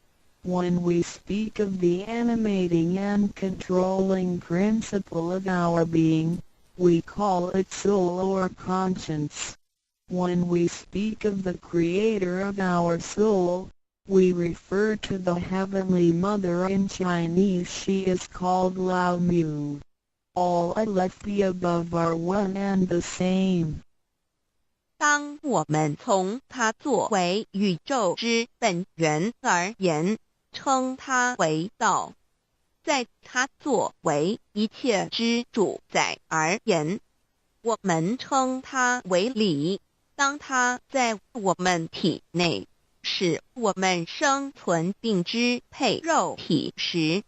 When we speak of the animating and controlling principle of our being, we call it soul or conscience. When we speak of the creator of our soul, we refer to the Heavenly Mother. In Chinese, she is called Lao Mu. All of the above are one and the same. 当我们从它作为宇宙之本源而言，称它为道；在它作为一切之主宰而言，我们称它为理。当它在我们体内使我们生存并支配肉体时，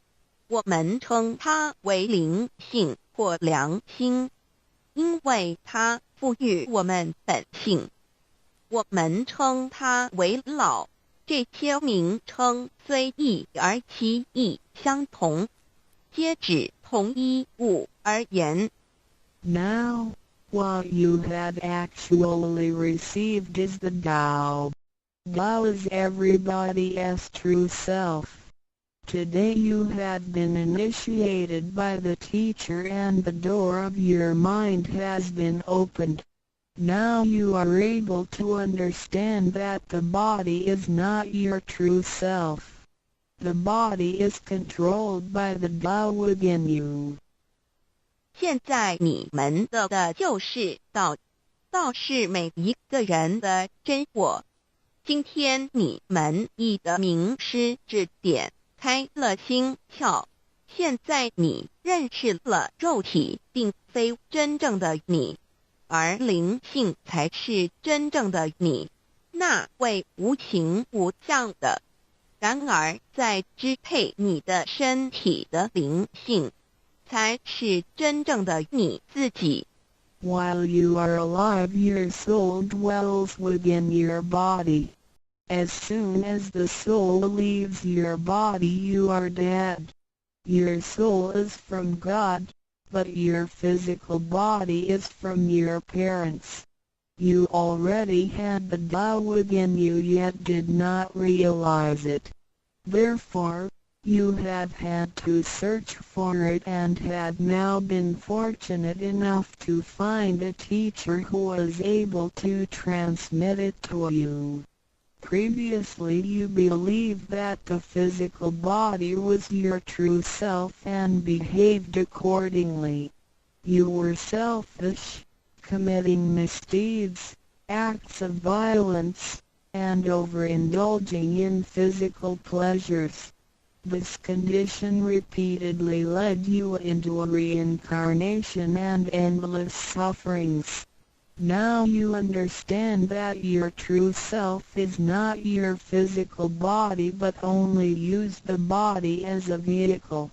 我们称它为灵性或良心，因为它赋予我们本性。我们称它为老。这些名称虽异而其义相同，皆指同一物而言。 Now, what you have actually received is the Tao. Tao is everybody's true self. Today you have been initiated by the teacher and the door of your mind has been opened. Now you are able to understand that the body is not your true self. The body is controlled by the Tao within you. 现在你們得的就是道，道是每一個人的真我。今天你們已得明師指點，開了心竅。現在你認識了肉體並非真正的你，而靈性才是真正的你，那位無形無相的。然而，在支配你的身體的靈性，才是真正的你自己。 While you are alive, your soul dwells within your body. As soon as the soul leaves your body, you are dead. Your soul is from God, but your physical body is from your parents. You already had the Tao within you, yet did not realize it. Therefore, you have had to search for it and have now been fortunate enough to find a teacher who is able to transmit it to you. Previously, you believed that the physical body was your true self and behaved accordingly. You were selfish, committing misdeeds, acts of violence, and overindulging in physical pleasures. This condition repeatedly led you into a reincarnation and endless sufferings. Now you understand that your true self is not your physical body, but only use the body as a vehicle.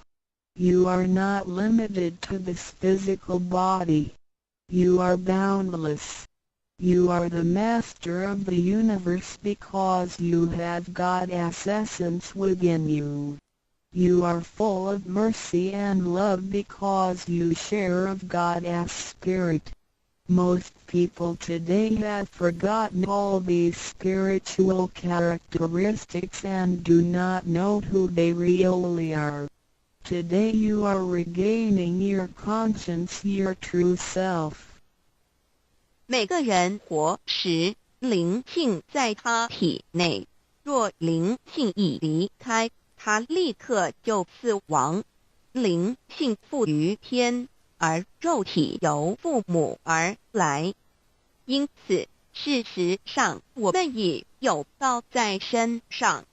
You are not limited to this physical body. You are boundless. You are the master of the universe because you have God's essence within you. You are full of mercy and love because you share of God's spirit. Most people today have forgotten all these spiritual characteristics and do not know who they really are. Today you are regaining your conscience, your true self. 每个人活时，灵性在他体内。若灵性已离开，他立刻就死亡。灵性附于天，而肉体由父母而来。因此，事实上，我们已有道在身上，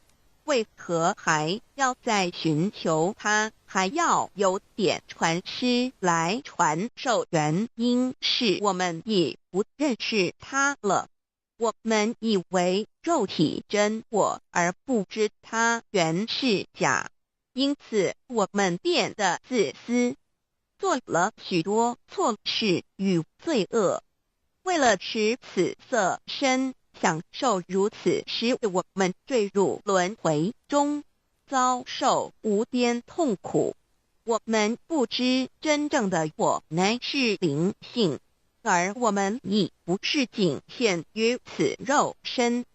为何还要再寻求它？还要有点传师来传授？原因是我们已不认识它了。我们以为肉体真我，而不知它原是假，因此我们变得自私，做了许多错事与罪恶。为了持此色身，享受如此，使我们坠入轮回中，遭受无边痛苦。我们不知真正的我乃是灵性，而我们已不是仅限于此肉身。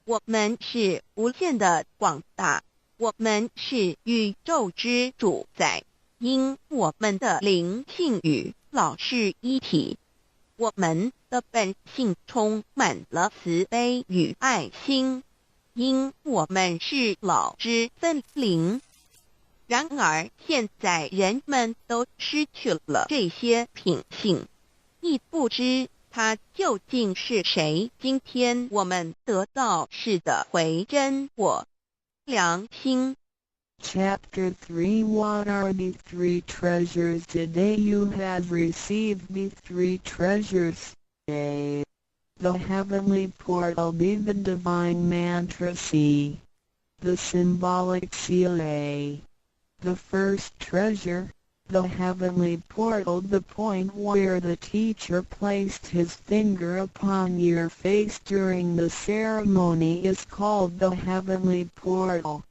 我们是无限的广大，我们是宇宙之主宰，因我们的灵性与老是一体。我们的本性充满了慈悲与爱心，因我们是老之分灵。然而现在人们都失去了这些品性，亦不知他究竟是谁。今天我们得到是的回真我良心。 Chapter 3. What are the three treasures? Today you have received the three treasures. A. The heavenly portal. B. The divine mantra. C. The symbolic seal. A. The first treasure, the heavenly portal, the point where the teacher placed his finger upon your face during the ceremony, is called the heavenly portal.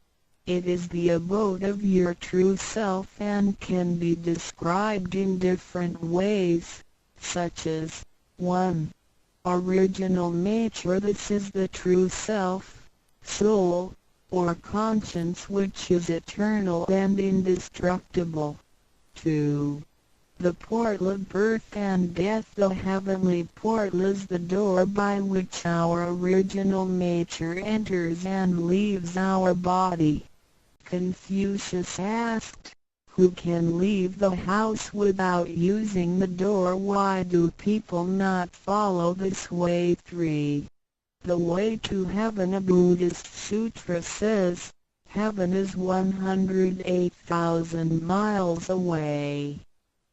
It is the abode of your true self and can be described in different ways, such as 1. Original nature. This is the true self, soul, or conscience, which is eternal and indestructible. 2. The portal of birth and death. The heavenly portal is the door by which our original nature enters and leaves our body. Confucius asked, "Who can leave the house without using the door? Why do people not follow this way?" 3. The way to heaven. A Buddhist sutra says, "Heaven is 108,000 miles away."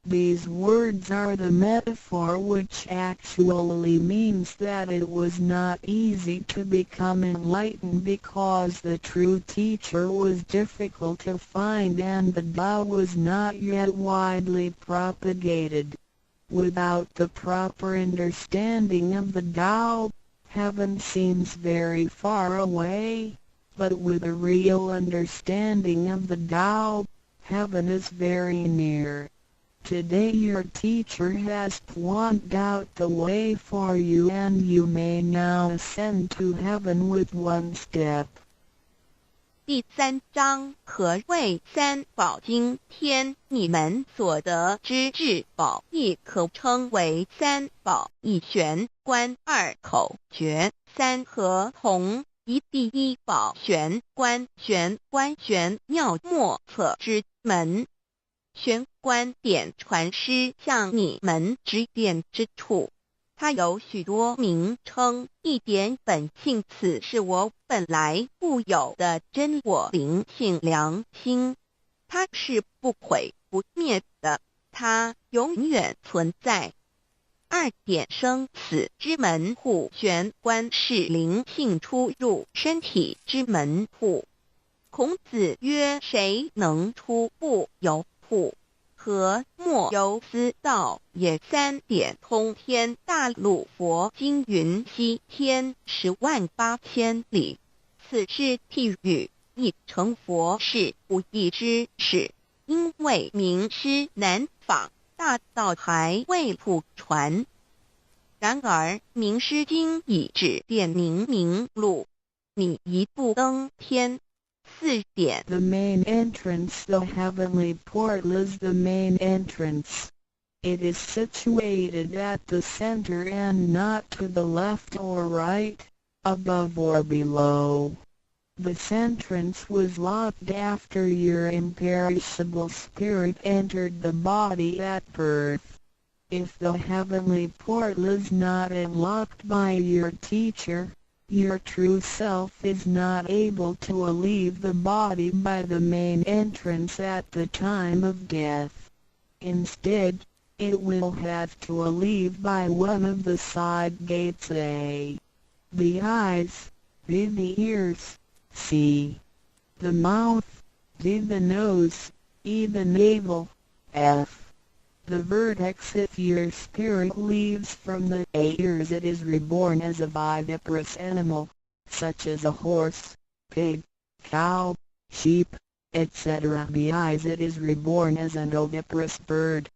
These words are the metaphor, which actually means that it was not easy to become enlightened because the true teacher was difficult to find and the Tao was not yet widely propagated. Without the proper understanding of the Tao, heaven seems very far away, but with a real understanding of the Tao, heaven is very near. Today your teacher has pointed out the way for you, and you may now ascend to heaven with one step. 第三章何谓三宝？今天你们所得之至宝，亦可称为三宝。一玄关，二口诀，三合同一。第一宝玄关，玄关玄妙莫测之门。玄关点传师向你们指点之处，它有许多名称。一点本性，此是我本来固有的真我灵性良心，它是不毁不灭的，它永远存在。二点生死之门户，玄关是灵性出入身体之门户。孔子曰：“谁能出不由户？何莫由斯道也？”三点通天大陆佛经云：西天10万8千里。此是譬喻，欲成佛是不易之事，因为明师难访，大道还未普传。然而，明师经已指点明明路，你一步登天。四点。 The main entrance. The heavenly portal is the main entrance. It is situated at the center and not to the left or right, above or below. This entrance was locked after your imperishable spirit entered the body at birth. If the heavenly portal is not unlocked by your teacher, your true self is not able to leave the body by the main entrance at the time of death. Instead, it will have to leave by one of the side gates: A. The eyes, B. The ears, C. The mouth, D. The nose, E. The navel, F. The vertex. If your spirit leaves from the A. Ears, it is reborn as a viviparous animal, such as a horse, pig, cow, sheep, etc. B. Eyes, it is reborn as an oviparous bird.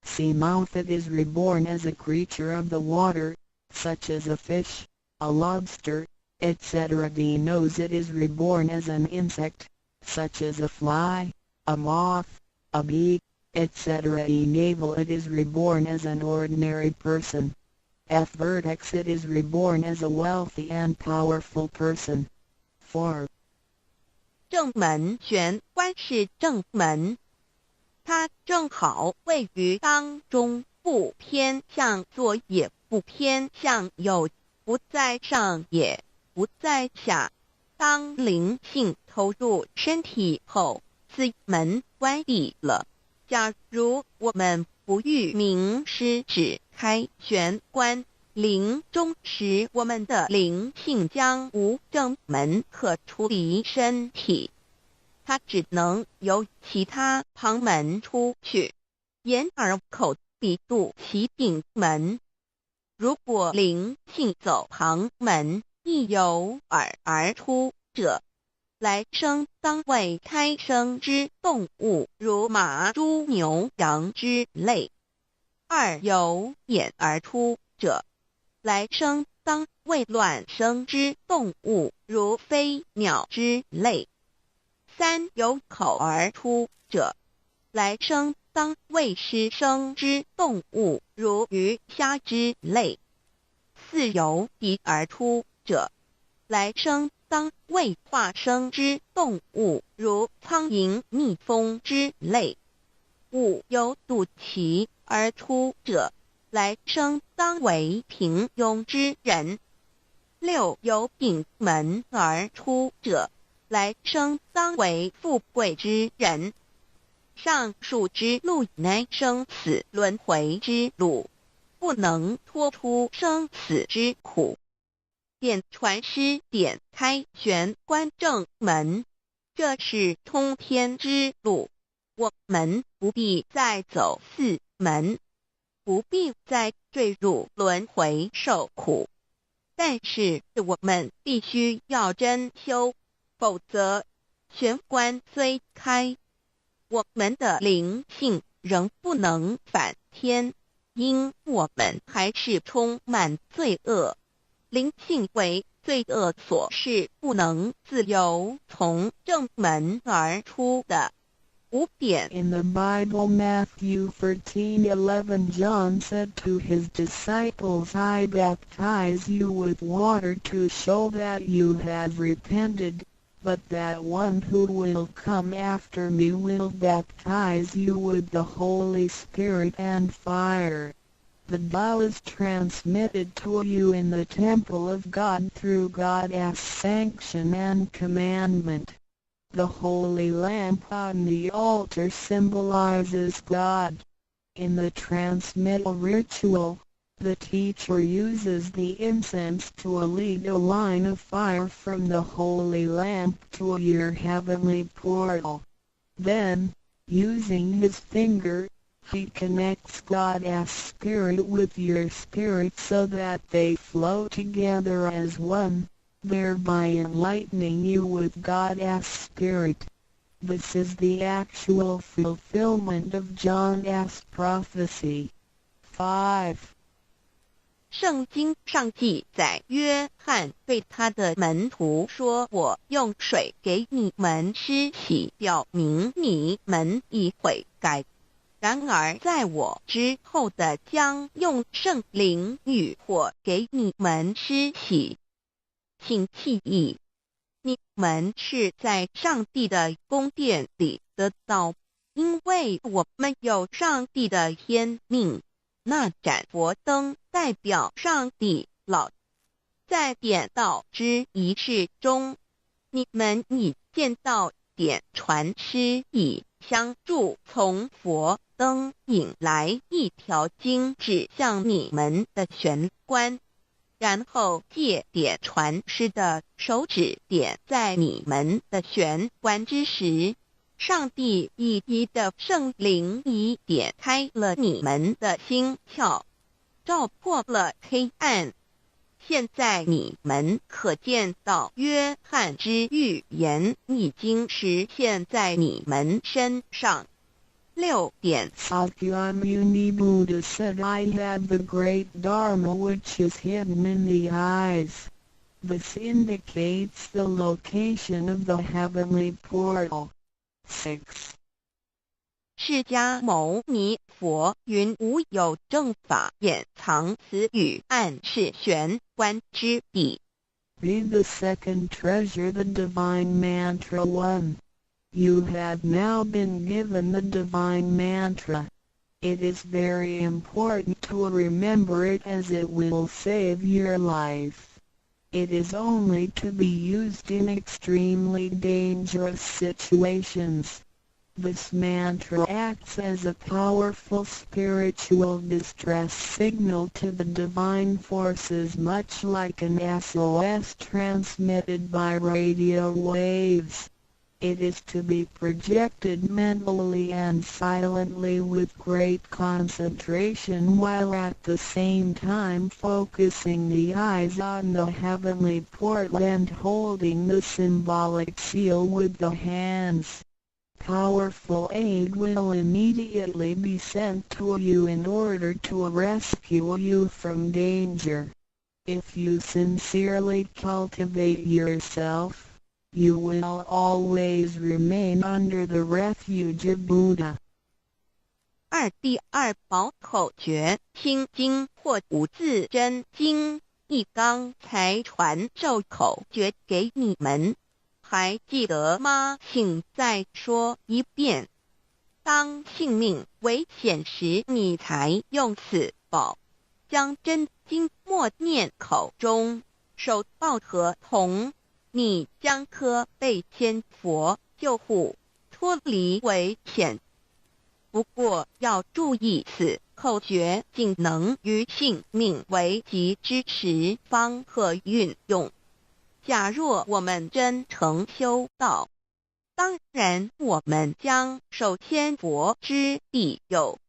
C. Mouth, it is reborn as a creature of the water, such as a fish, a lobster, etc. D. Nose, it is reborn as an insect, such as a fly, a moth, a bee, etc. E. Navel, it is reborn as an ordinary person. F. Vertex, it is reborn as a wealthy and powerful person. 4. 正门玄关是正门，它正好位于当中，不偏向左也不偏向右，不在上也不在下。当灵性投入身体后，此门关闭了。假如我们不遇明师指开玄关，临终时我们的灵性将无正门可出离身体，它只能由其他旁门出去，眼耳口鼻肚脐顶门。如果灵性走旁门，一由耳而出者，来生当为胎生之动物，如马、猪、牛、羊之类；二由眼而出者，来生当为卵生之动物，如飞鸟之类；三由口而出者，来生当为湿生之动物，如鱼虾之类；四由鼻而出者，来生当为化生之动物，如苍蝇、蜜蜂之类；五由肚脐而出者，来生当为平庸之人；六由顶门而出者，来生当为富贵之人。上述之路乃生死轮回之路，不能脱出生死之苦。点传师点开玄关正门，这是通天之路。我们不必再走四门，不必再坠入轮回受苦。但是我们必须要真修，否则玄关虽开，我们的灵性仍不能返天，因我们还是充满罪恶。灵性为罪恶所是不能自由从正门而出的。五点。 In the Bible, Matthew 13:11, John said to his disciples, "I baptize you with water to show that you have repented, but that one who will come after me will baptize you with the Holy Spirit and fire." The Tao is transmitted to you in the temple of God through God's sanction and commandment. The holy lamp on the altar symbolizes God. In the transmittal ritual, the teacher uses the incense to lead a line of fire from the holy lamp to your heavenly portal. Then, using his finger, he connects God's spirit with your spirit so that they flow together as one, thereby enlightening you with God's spirit. This is the actual fulfillment of John's prophecy. 5. 圣经上记载，约翰对他的门徒说：“我用水给你们施洗，表明你们已悔改。然而在我之后的将用圣灵与火给你们施洗。”请记忆，你们是在上帝的宫殿里得道，因为我们有上帝的天命。那盏佛灯代表上帝老。在点道之仪式中，你们已见到点传师以香柱从佛灯引来一条经指向你们的玄关，然后借点传师的手指点在你们的玄关之时，上帝一一的圣灵已点开了你们的心窍，照破了黑暗。现在你们可见到约翰之预言已经实现在你们身上。六点。 Sakyamuni Buddha said, "I have the great Dharma which is hidden in the eyes." This indicates the location of the heavenly portal. 6. 释迦牟尼佛云：无有正法掩藏，此语暗示玄关之地。 Be the second treasure, the divine mantra 1. You have now been given the divine mantra. It is very important to remember it, as it will save your life. It is only to be used in extremely dangerous situations. This mantra acts as a powerful spiritual distress signal to the divine forces, much like an SOS transmitted by radio waves. It is to be projected mentally and silently with great concentration, while at the same time focusing the eyes on the heavenly portal and holding the symbolic seal with the hands. Powerful aid will immediately be sent to you in order to rescue you from danger. If you sincerely cultivate yourself, you will always remain under the refuge of Buddha. 二第二宝口诀，心经或五字真经，一刚才传授口诀给你们，还记得吗？请再说一遍。当性命危险时，你才用此宝，将真经默念口中，手抱合同，你将可被千佛救护，脱离危险。不过要注意，此口诀仅能于性命危急之时方可运用。假若我们真诚修道，当然我们将受千佛之庇佑。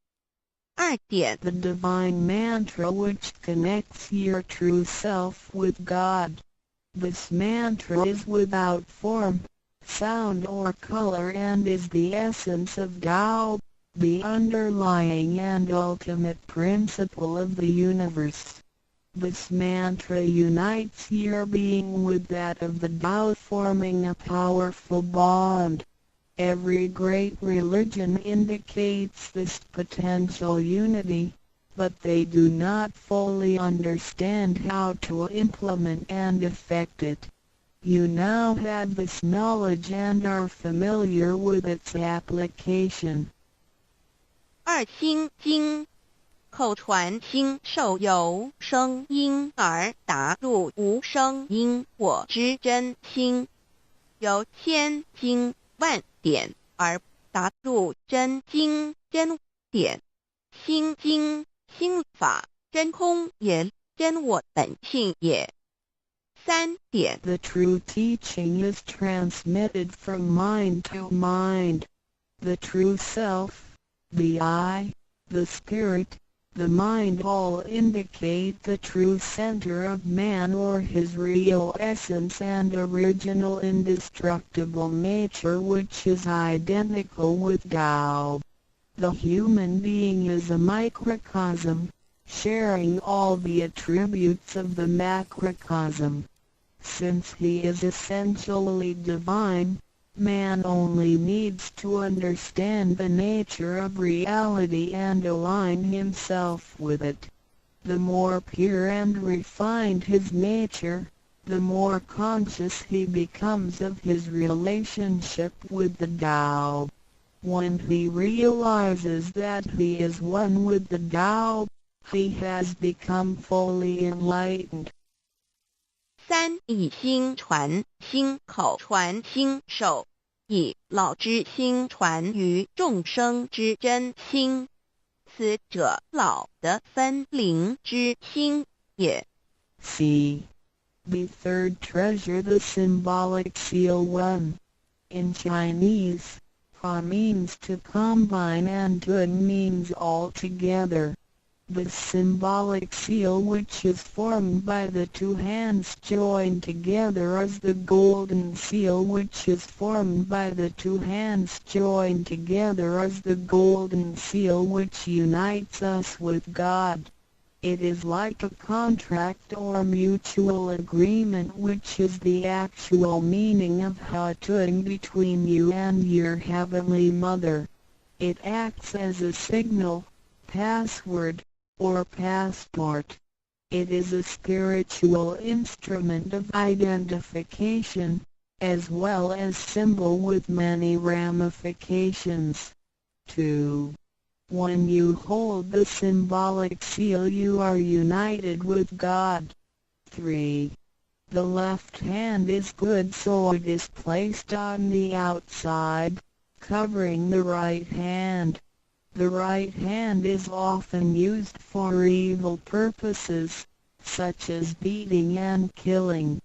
二点。 The divine mantra which connects your true self with God. This mantra is without form, sound or color and is the essence of Tao, the underlying and ultimate principle of the universe. This mantra unites your being with that of the Tao, forming a powerful bond. Every great religion indicates this potential unity, but they do not fully understand how to implement and effect it. You now have this knowledge and are familiar with its application. 二心经，口传心授，由声音而达入无声音我之真心，由千经万典而达入真经真典。心经心法真空也，真我本性也。三点。 The true teaching is transmitted from mind to mind. The true self, the I, the spirit, the mind all indicate the true center of man or his real essence and original indestructible nature, which is identical with Tao. The human being is a microcosm, Sharing all the attributes of the macrocosm. Since he is essentially divine, man only needs to understand the nature of reality and align himself with it. The more pure and refined his nature, the more conscious he becomes of his relationship with the Tao. When he realizes that he is one with the Tao, he has become fully enlightened. 三以心传心，口传心手，以老之心传于众生之真心。此者老的分灵之心也。 C. The third treasure, the symbolic seal 1. In Chinese, Ha means to combine and Tun means all together. The symbolic seal, which is formed by the two hands joined together, is the golden seal which is formed by the two hands joined together is the golden seal which unites us with God. It is like a contract or mutual agreement, which is the actual meaning of Hatun between you and your Heavenly Mother. It acts as a signal, password, or passport. It is a spiritual instrument of identification, as well as symbol with many ramifications. 2. When you hold the symbolic seal, you are united with God. 3. The left hand is good, so it is placed on the outside, covering the right hand. The right hand is often used for evil purposes, such as beating and killing.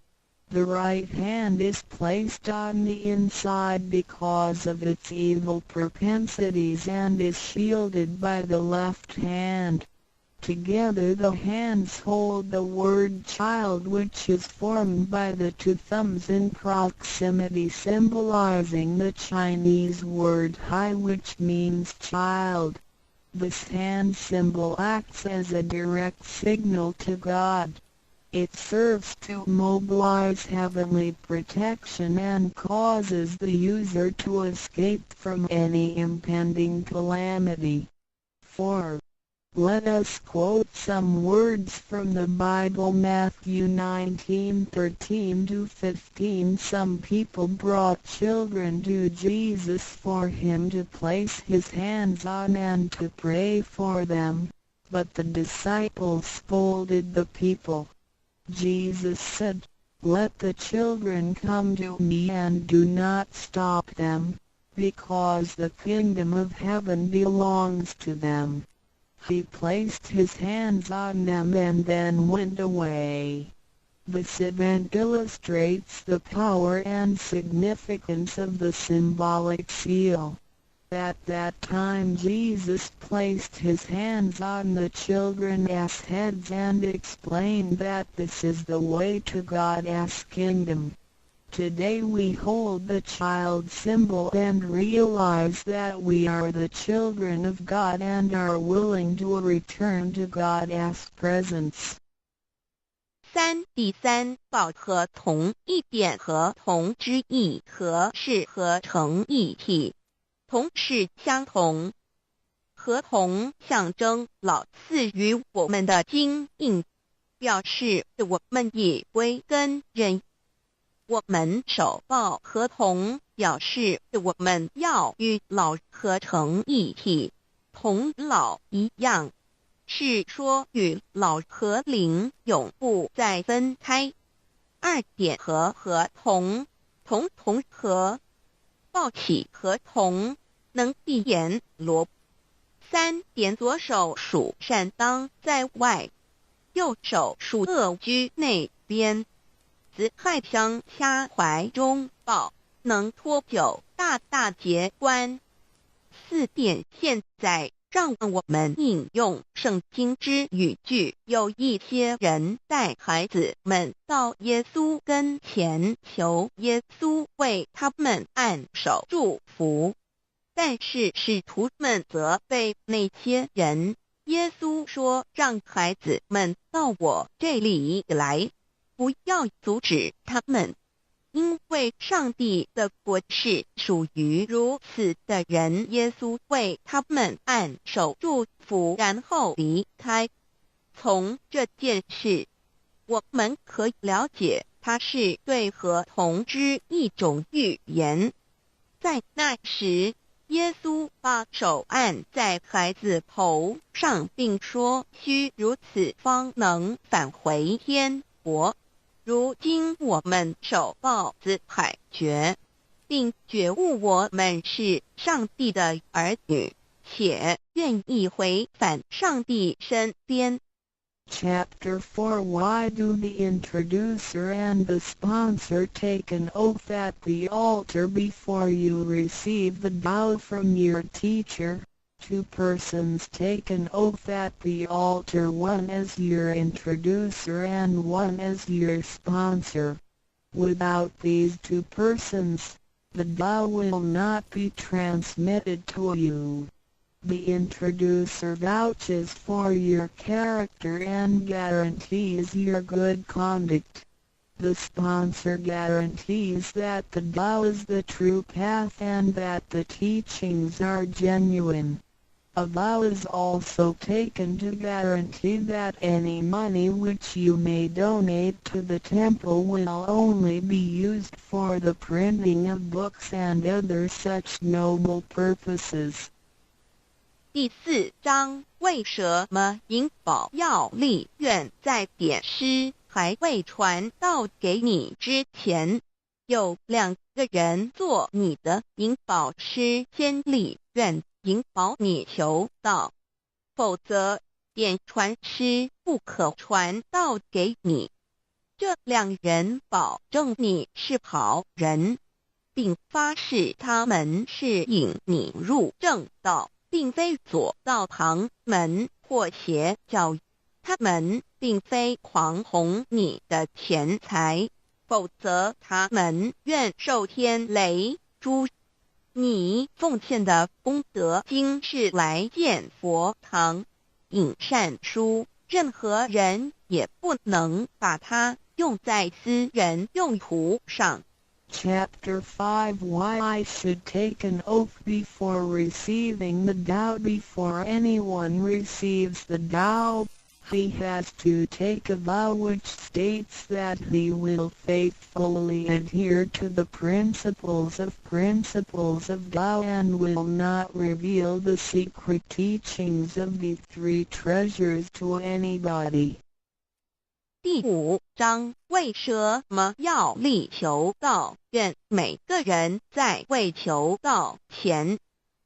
The right hand is placed on the inside because of its evil propensities and is shielded by the left hand. Together the hands hold the word child, which is formed by the two thumbs in proximity, symbolizing the Chinese word hai, which means child. This hand symbol acts as a direct signal to God. It serves to mobilize heavenly protection and causes the user to escape from any impending calamity. 4. Let us quote some words from the Bible. Matthew 19:13-15. Some people brought children to Jesus for him to place his hands on and to pray for them, but the disciples scolded the people. Jesus said, "Let the children come to me and do not stop them, because the kingdom of heaven belongs to them." He placed his hands on them and then went away. This event illustrates the power and significance of the symbolic seal. At that time Jesus placed his hands on the children's heads and explained that this is the way to God's kingdom. Today we hold the child symbol and realize that we are the children of God and are willing to return to God's presence. 三第三宝合同一点合同之意和是合成一体，同是相同。合同象征老赐予我們的金印，表示我們已歸根人。我們手抱合同，表示我們要與老合成一體，同老一樣，是說與老和靈永不再分開。二點和合同，同同合，抱起合同，能閉閻羅。三點左手屬善當在外，右手屬惡居內邊。子亥相掐懷中抱，能脫九大大劫關。四點現在讓我們引用聖經之語句。有一些人帶孩子們到耶穌跟前，求耶穌為他們按手祝福，但是使徒們責備那些人。耶穌說：“讓孩子們到我這裡來，不要阻止他們，因為上帝的國是屬於如此的人。”耶穌為他們按手祝福，然後離開。從這件事，我們可以了解，它是對孩童之一種預言。在那時，耶穌把手按在孩子頭上，並說：“須如此方能返回天國。”如今我們受報子海訣，並覺悟我們是上帝的兒女，且願意回返上帝身邊。 Chapter 4. Why do the introducer and the sponsor take an oath at the altar before you receive the Tao from your teacher? Two persons take an oath at the altar, one as your introducer and one as your sponsor. Without these two persons, the Tao will not be transmitted to you. The introducer vouches for your character and guarantees your good conduct. The sponsor guarantees that the Tao is the true path and that the teachings are genuine. A vow is also taken to guarantee that any money which you may donate to the temple will only be used for the printing of books and other such noble purposes. 第四章，為什麼引保要立願在典師還未傳道給你之前，有兩個人做你的引保師，先立願引保你求道，否則點傳師不可傳道給你。這兩人保證你是好人，並發誓他們是引你入正道，並非左道旁門或邪教，他們並非狂哄你的錢財，否則他們願受天雷誅。你奉獻的功德金是來建佛堂、印善書，任何人也不能把它用在私人用途上。 Chapter 5. Why I should take an oath before receiving the Tao. Before anyone receives the Tao, he has to take a vow which states that he will faithfully adhere to the principles of Tao and will not reveal the secret teachings of the three treasures to anybody. 第五章，為什麼要力求道願每個人在未求道前，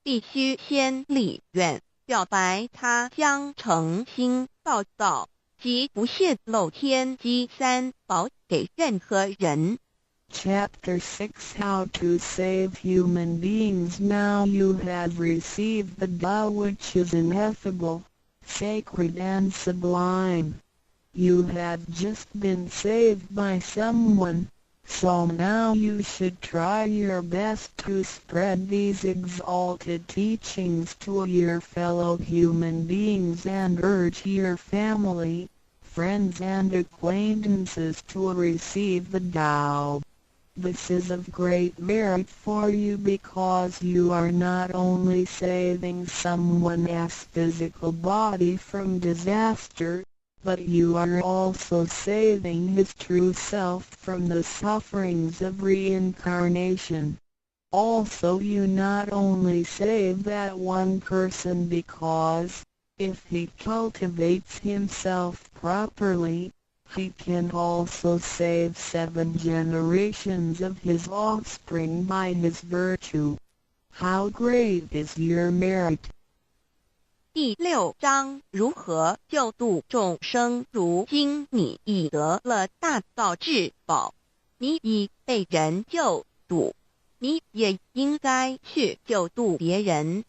必須先立願，表白他將誠心報道及不洩露天機三寶給任何人。 Chapter 6. How to Save Human Beings. Now you have received the Tao, which is ineffable, sacred and sublime. You have just been saved by someone, so now you should try your best to spread these exalted teachings to your fellow human beings and urge your family, friends and acquaintances to receive the Tao. This is of great merit for you because you are not only saving someone's physical body from disaster, but you are also saving his true self from the sufferings of reincarnation. Also, you not only save that one person because, if he cultivates himself properly, he can also save seven generations of his offspring by his virtue. How great is your merit! 第六章如何救度眾生？如今你已得了大道至寶，你已被人救度，你也應該去救度別人。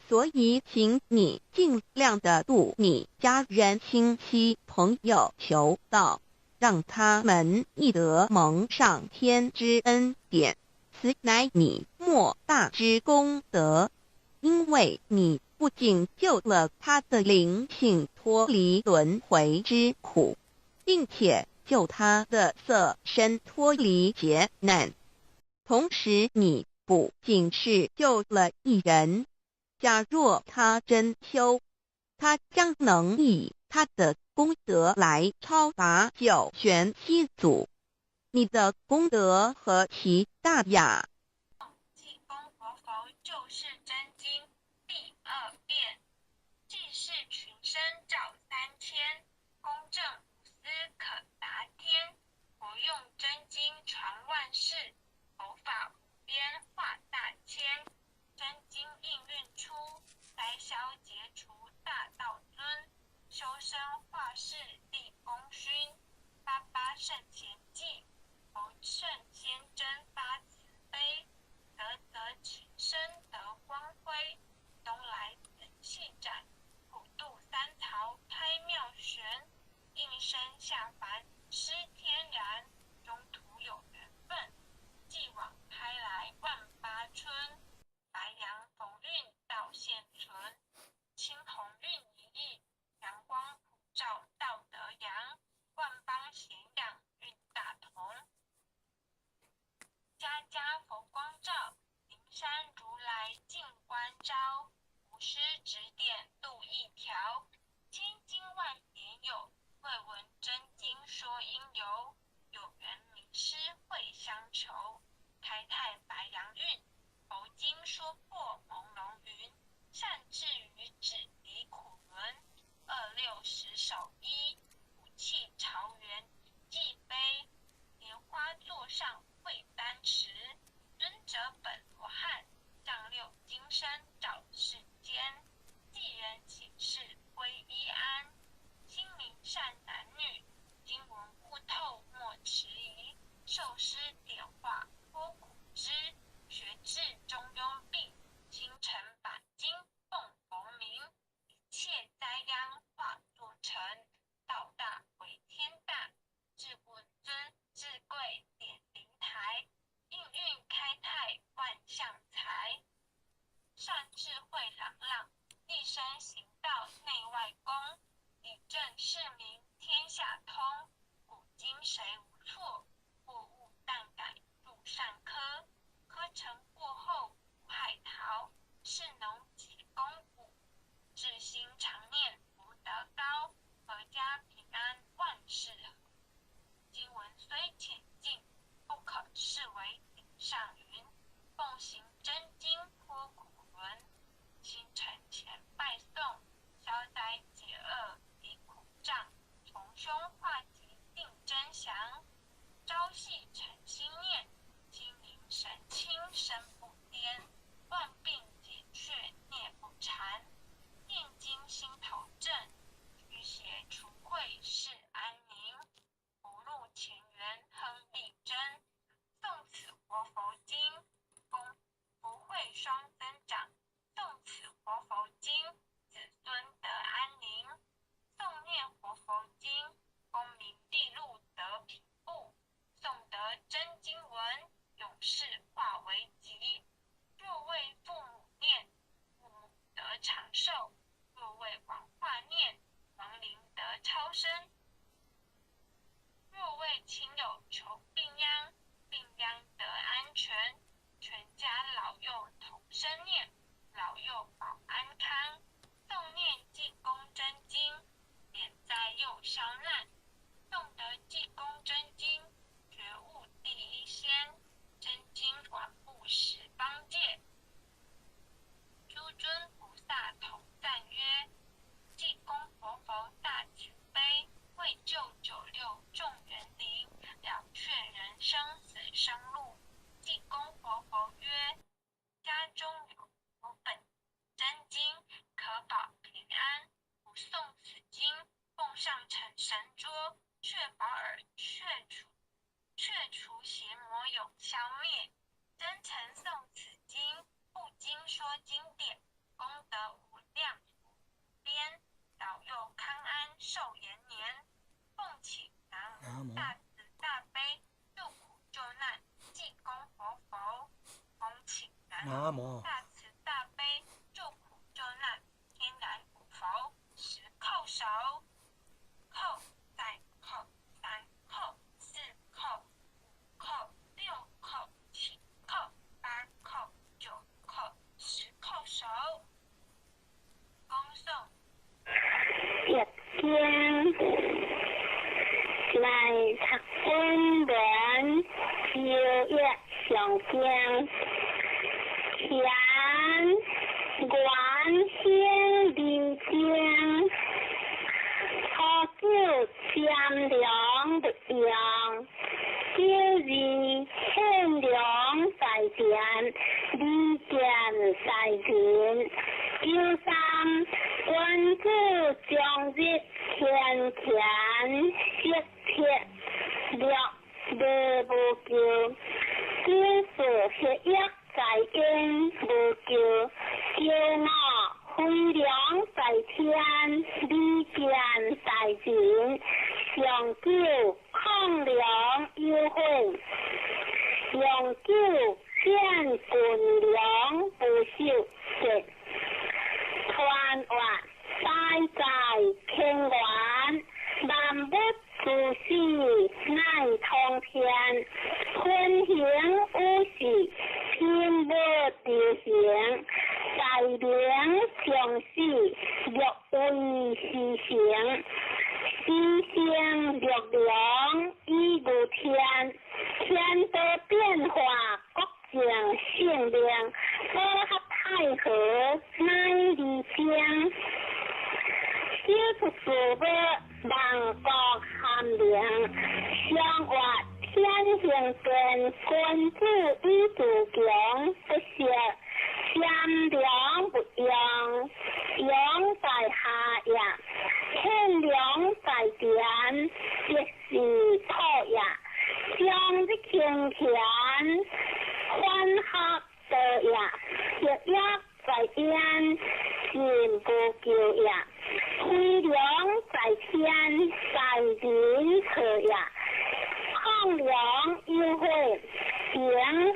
所以，請你盡量的度你家人、親戚、朋友求道，讓他們亦得蒙上天之恩典。此乃你莫大之功德，因為你不不仅救了他的灵性脱离轮回之苦，并且救他的色身脱离劫难。同时，你不仅是救了一人，假若他真修，他将能以他的功德来超拔九玄七祖。你的功德何其大呀！济公活佛就是真经第二遍，济世群生照三千，公正无私可达天。佛用真经传万世，佛法无边化大千。真经应运出，灾消劫除大道尊。修身化世立功勋，八八圣贤记，佛圣先真发慈悲，泽泽群生得光辉。东来紫气展，普渡三曹开妙玄，应身下凡施天然，中途有缘分，继往开来万八春。白羊逢运道现存，青红运一意，阳光普照道德扬，万邦咸阳运大同。家家佛光照，灵山如来净观照，无师指点路一条，千经万典有，未闻真经说因由，有缘名师会相求，开泰白羊运。佛经说破朦胧云，善智于止离苦轮。二六十首一，五气朝元记碑，莲花座上会丹池，尊者本罗汉，丈六金身照世间，济人醒世归依安，心明善男女，经文悟透莫迟疑，受施点化脱苦知。学至中庸病，心诚把经奉佛名，一切灾殃化作尘，道大为天大，至本尊至贵点灵台，应运开泰万象财，善智慧朗朗，一生行道内外功，以正视明天下通，古今谁无错？过误但改入善科。科成过后无海淘，士农几功古，至心常念福德高，阖家平安万事和。经文虽浅近，不可视为顶上云。奉行真经脱苦轮，心诚前拜诵，消灾解厄离苦障，逢凶化吉定真祥。朝夕诚心念，心明神清身不颠，万病解却孽不缠。念经心头正，驱邪除秽世安宁。福禄前缘亨利贞，诵此活佛经，功福慧双增长。诵此活佛经，子孙得安宁。诵念活佛经，功名利禄得平步。诵得真经文，永世化为吉。若为父母念，父母得长寿；若为王化念，亡灵得超生；若为亲友求病殃，病殃得安全。全家老幼同声念，老幼保安康。诵念济公真经，免灾又消难。诵得济公真经，觉悟第一仙。真经广布十方界，诸尊菩萨同赞曰：济公活佛大慈悲，为救九六众缘灵，了却人生死生路。济公活佛曰：家中有本真经，可保平安。吾诵此经，奉上神桌，确保尔却除。却除邪魔永消灭，真诚诵此经，不经说经典，功德无量无边，老幼康安寿延年。奉请南无大慈大悲救苦救难济公活佛，奉请南无大慈大悲救苦救难诵。易经来读本文《周易上经》，乾元兴二正，初九占量不用，九二献粮在田，二见在人，九三君子终日天田色铁六礼无咎，九四血液在阴无咎，九五飞龙在天，二见在人，上九抗梁有悔，用九见军粮不受节，传话大在天元，万物诸事乃通天，天行五事，天无丢行，大明将死，欲为时成，时成六良以无天，天道变化，国政性命，保合太和乃离经。小出事物，万国含灵，相活天行健，君子以自强不息，善良不用，用在下也，天良在田，即是土也。将日清田，欢合道也，血液在阴，人无咎也。飞龙在天，在人错也。抗梁有悔，行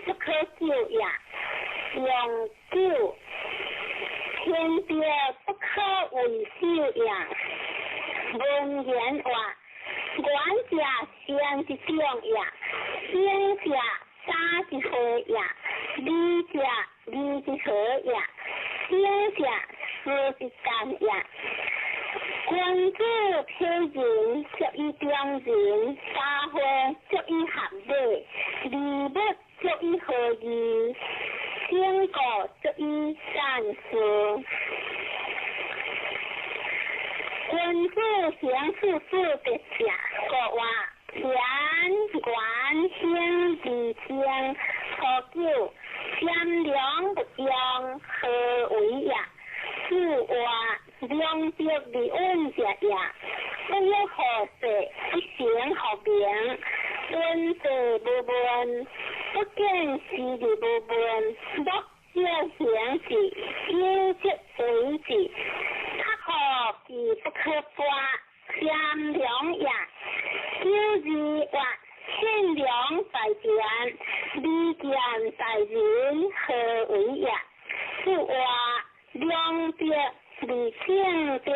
不可救也。用久，天地不可为首也。文言话，愿者先之长也，先者早之会也，理者理之和也，行者事之干也。君子体人，足以中人；家会足以合礼，礼物足以和义，整个足以善事。君子行处事得正，国话乾元兴二正，初九占良不用，何为也？子话两德而稳者也，不欲好势，不成学名，闻者无问，不见时而无问，莫少行之，有则为之。较好其不可发，善良也。九二月，献良在田，利见在人，何为也？子话两德而正中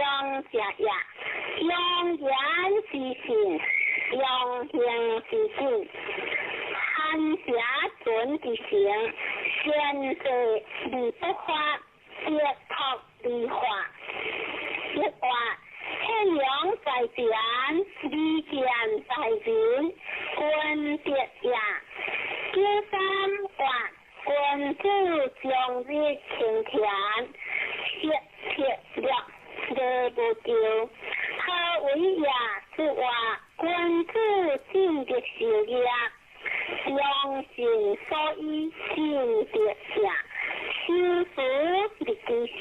者也，用言之信，用行之信，含邪存之诚，善事而不发，德托而化。一话天阳在田，利见在人，君德也。九三话，君子终日清田，色铁六礼无咎。何为也？子话君子进德修业，良心所以进德也。修辞立其成，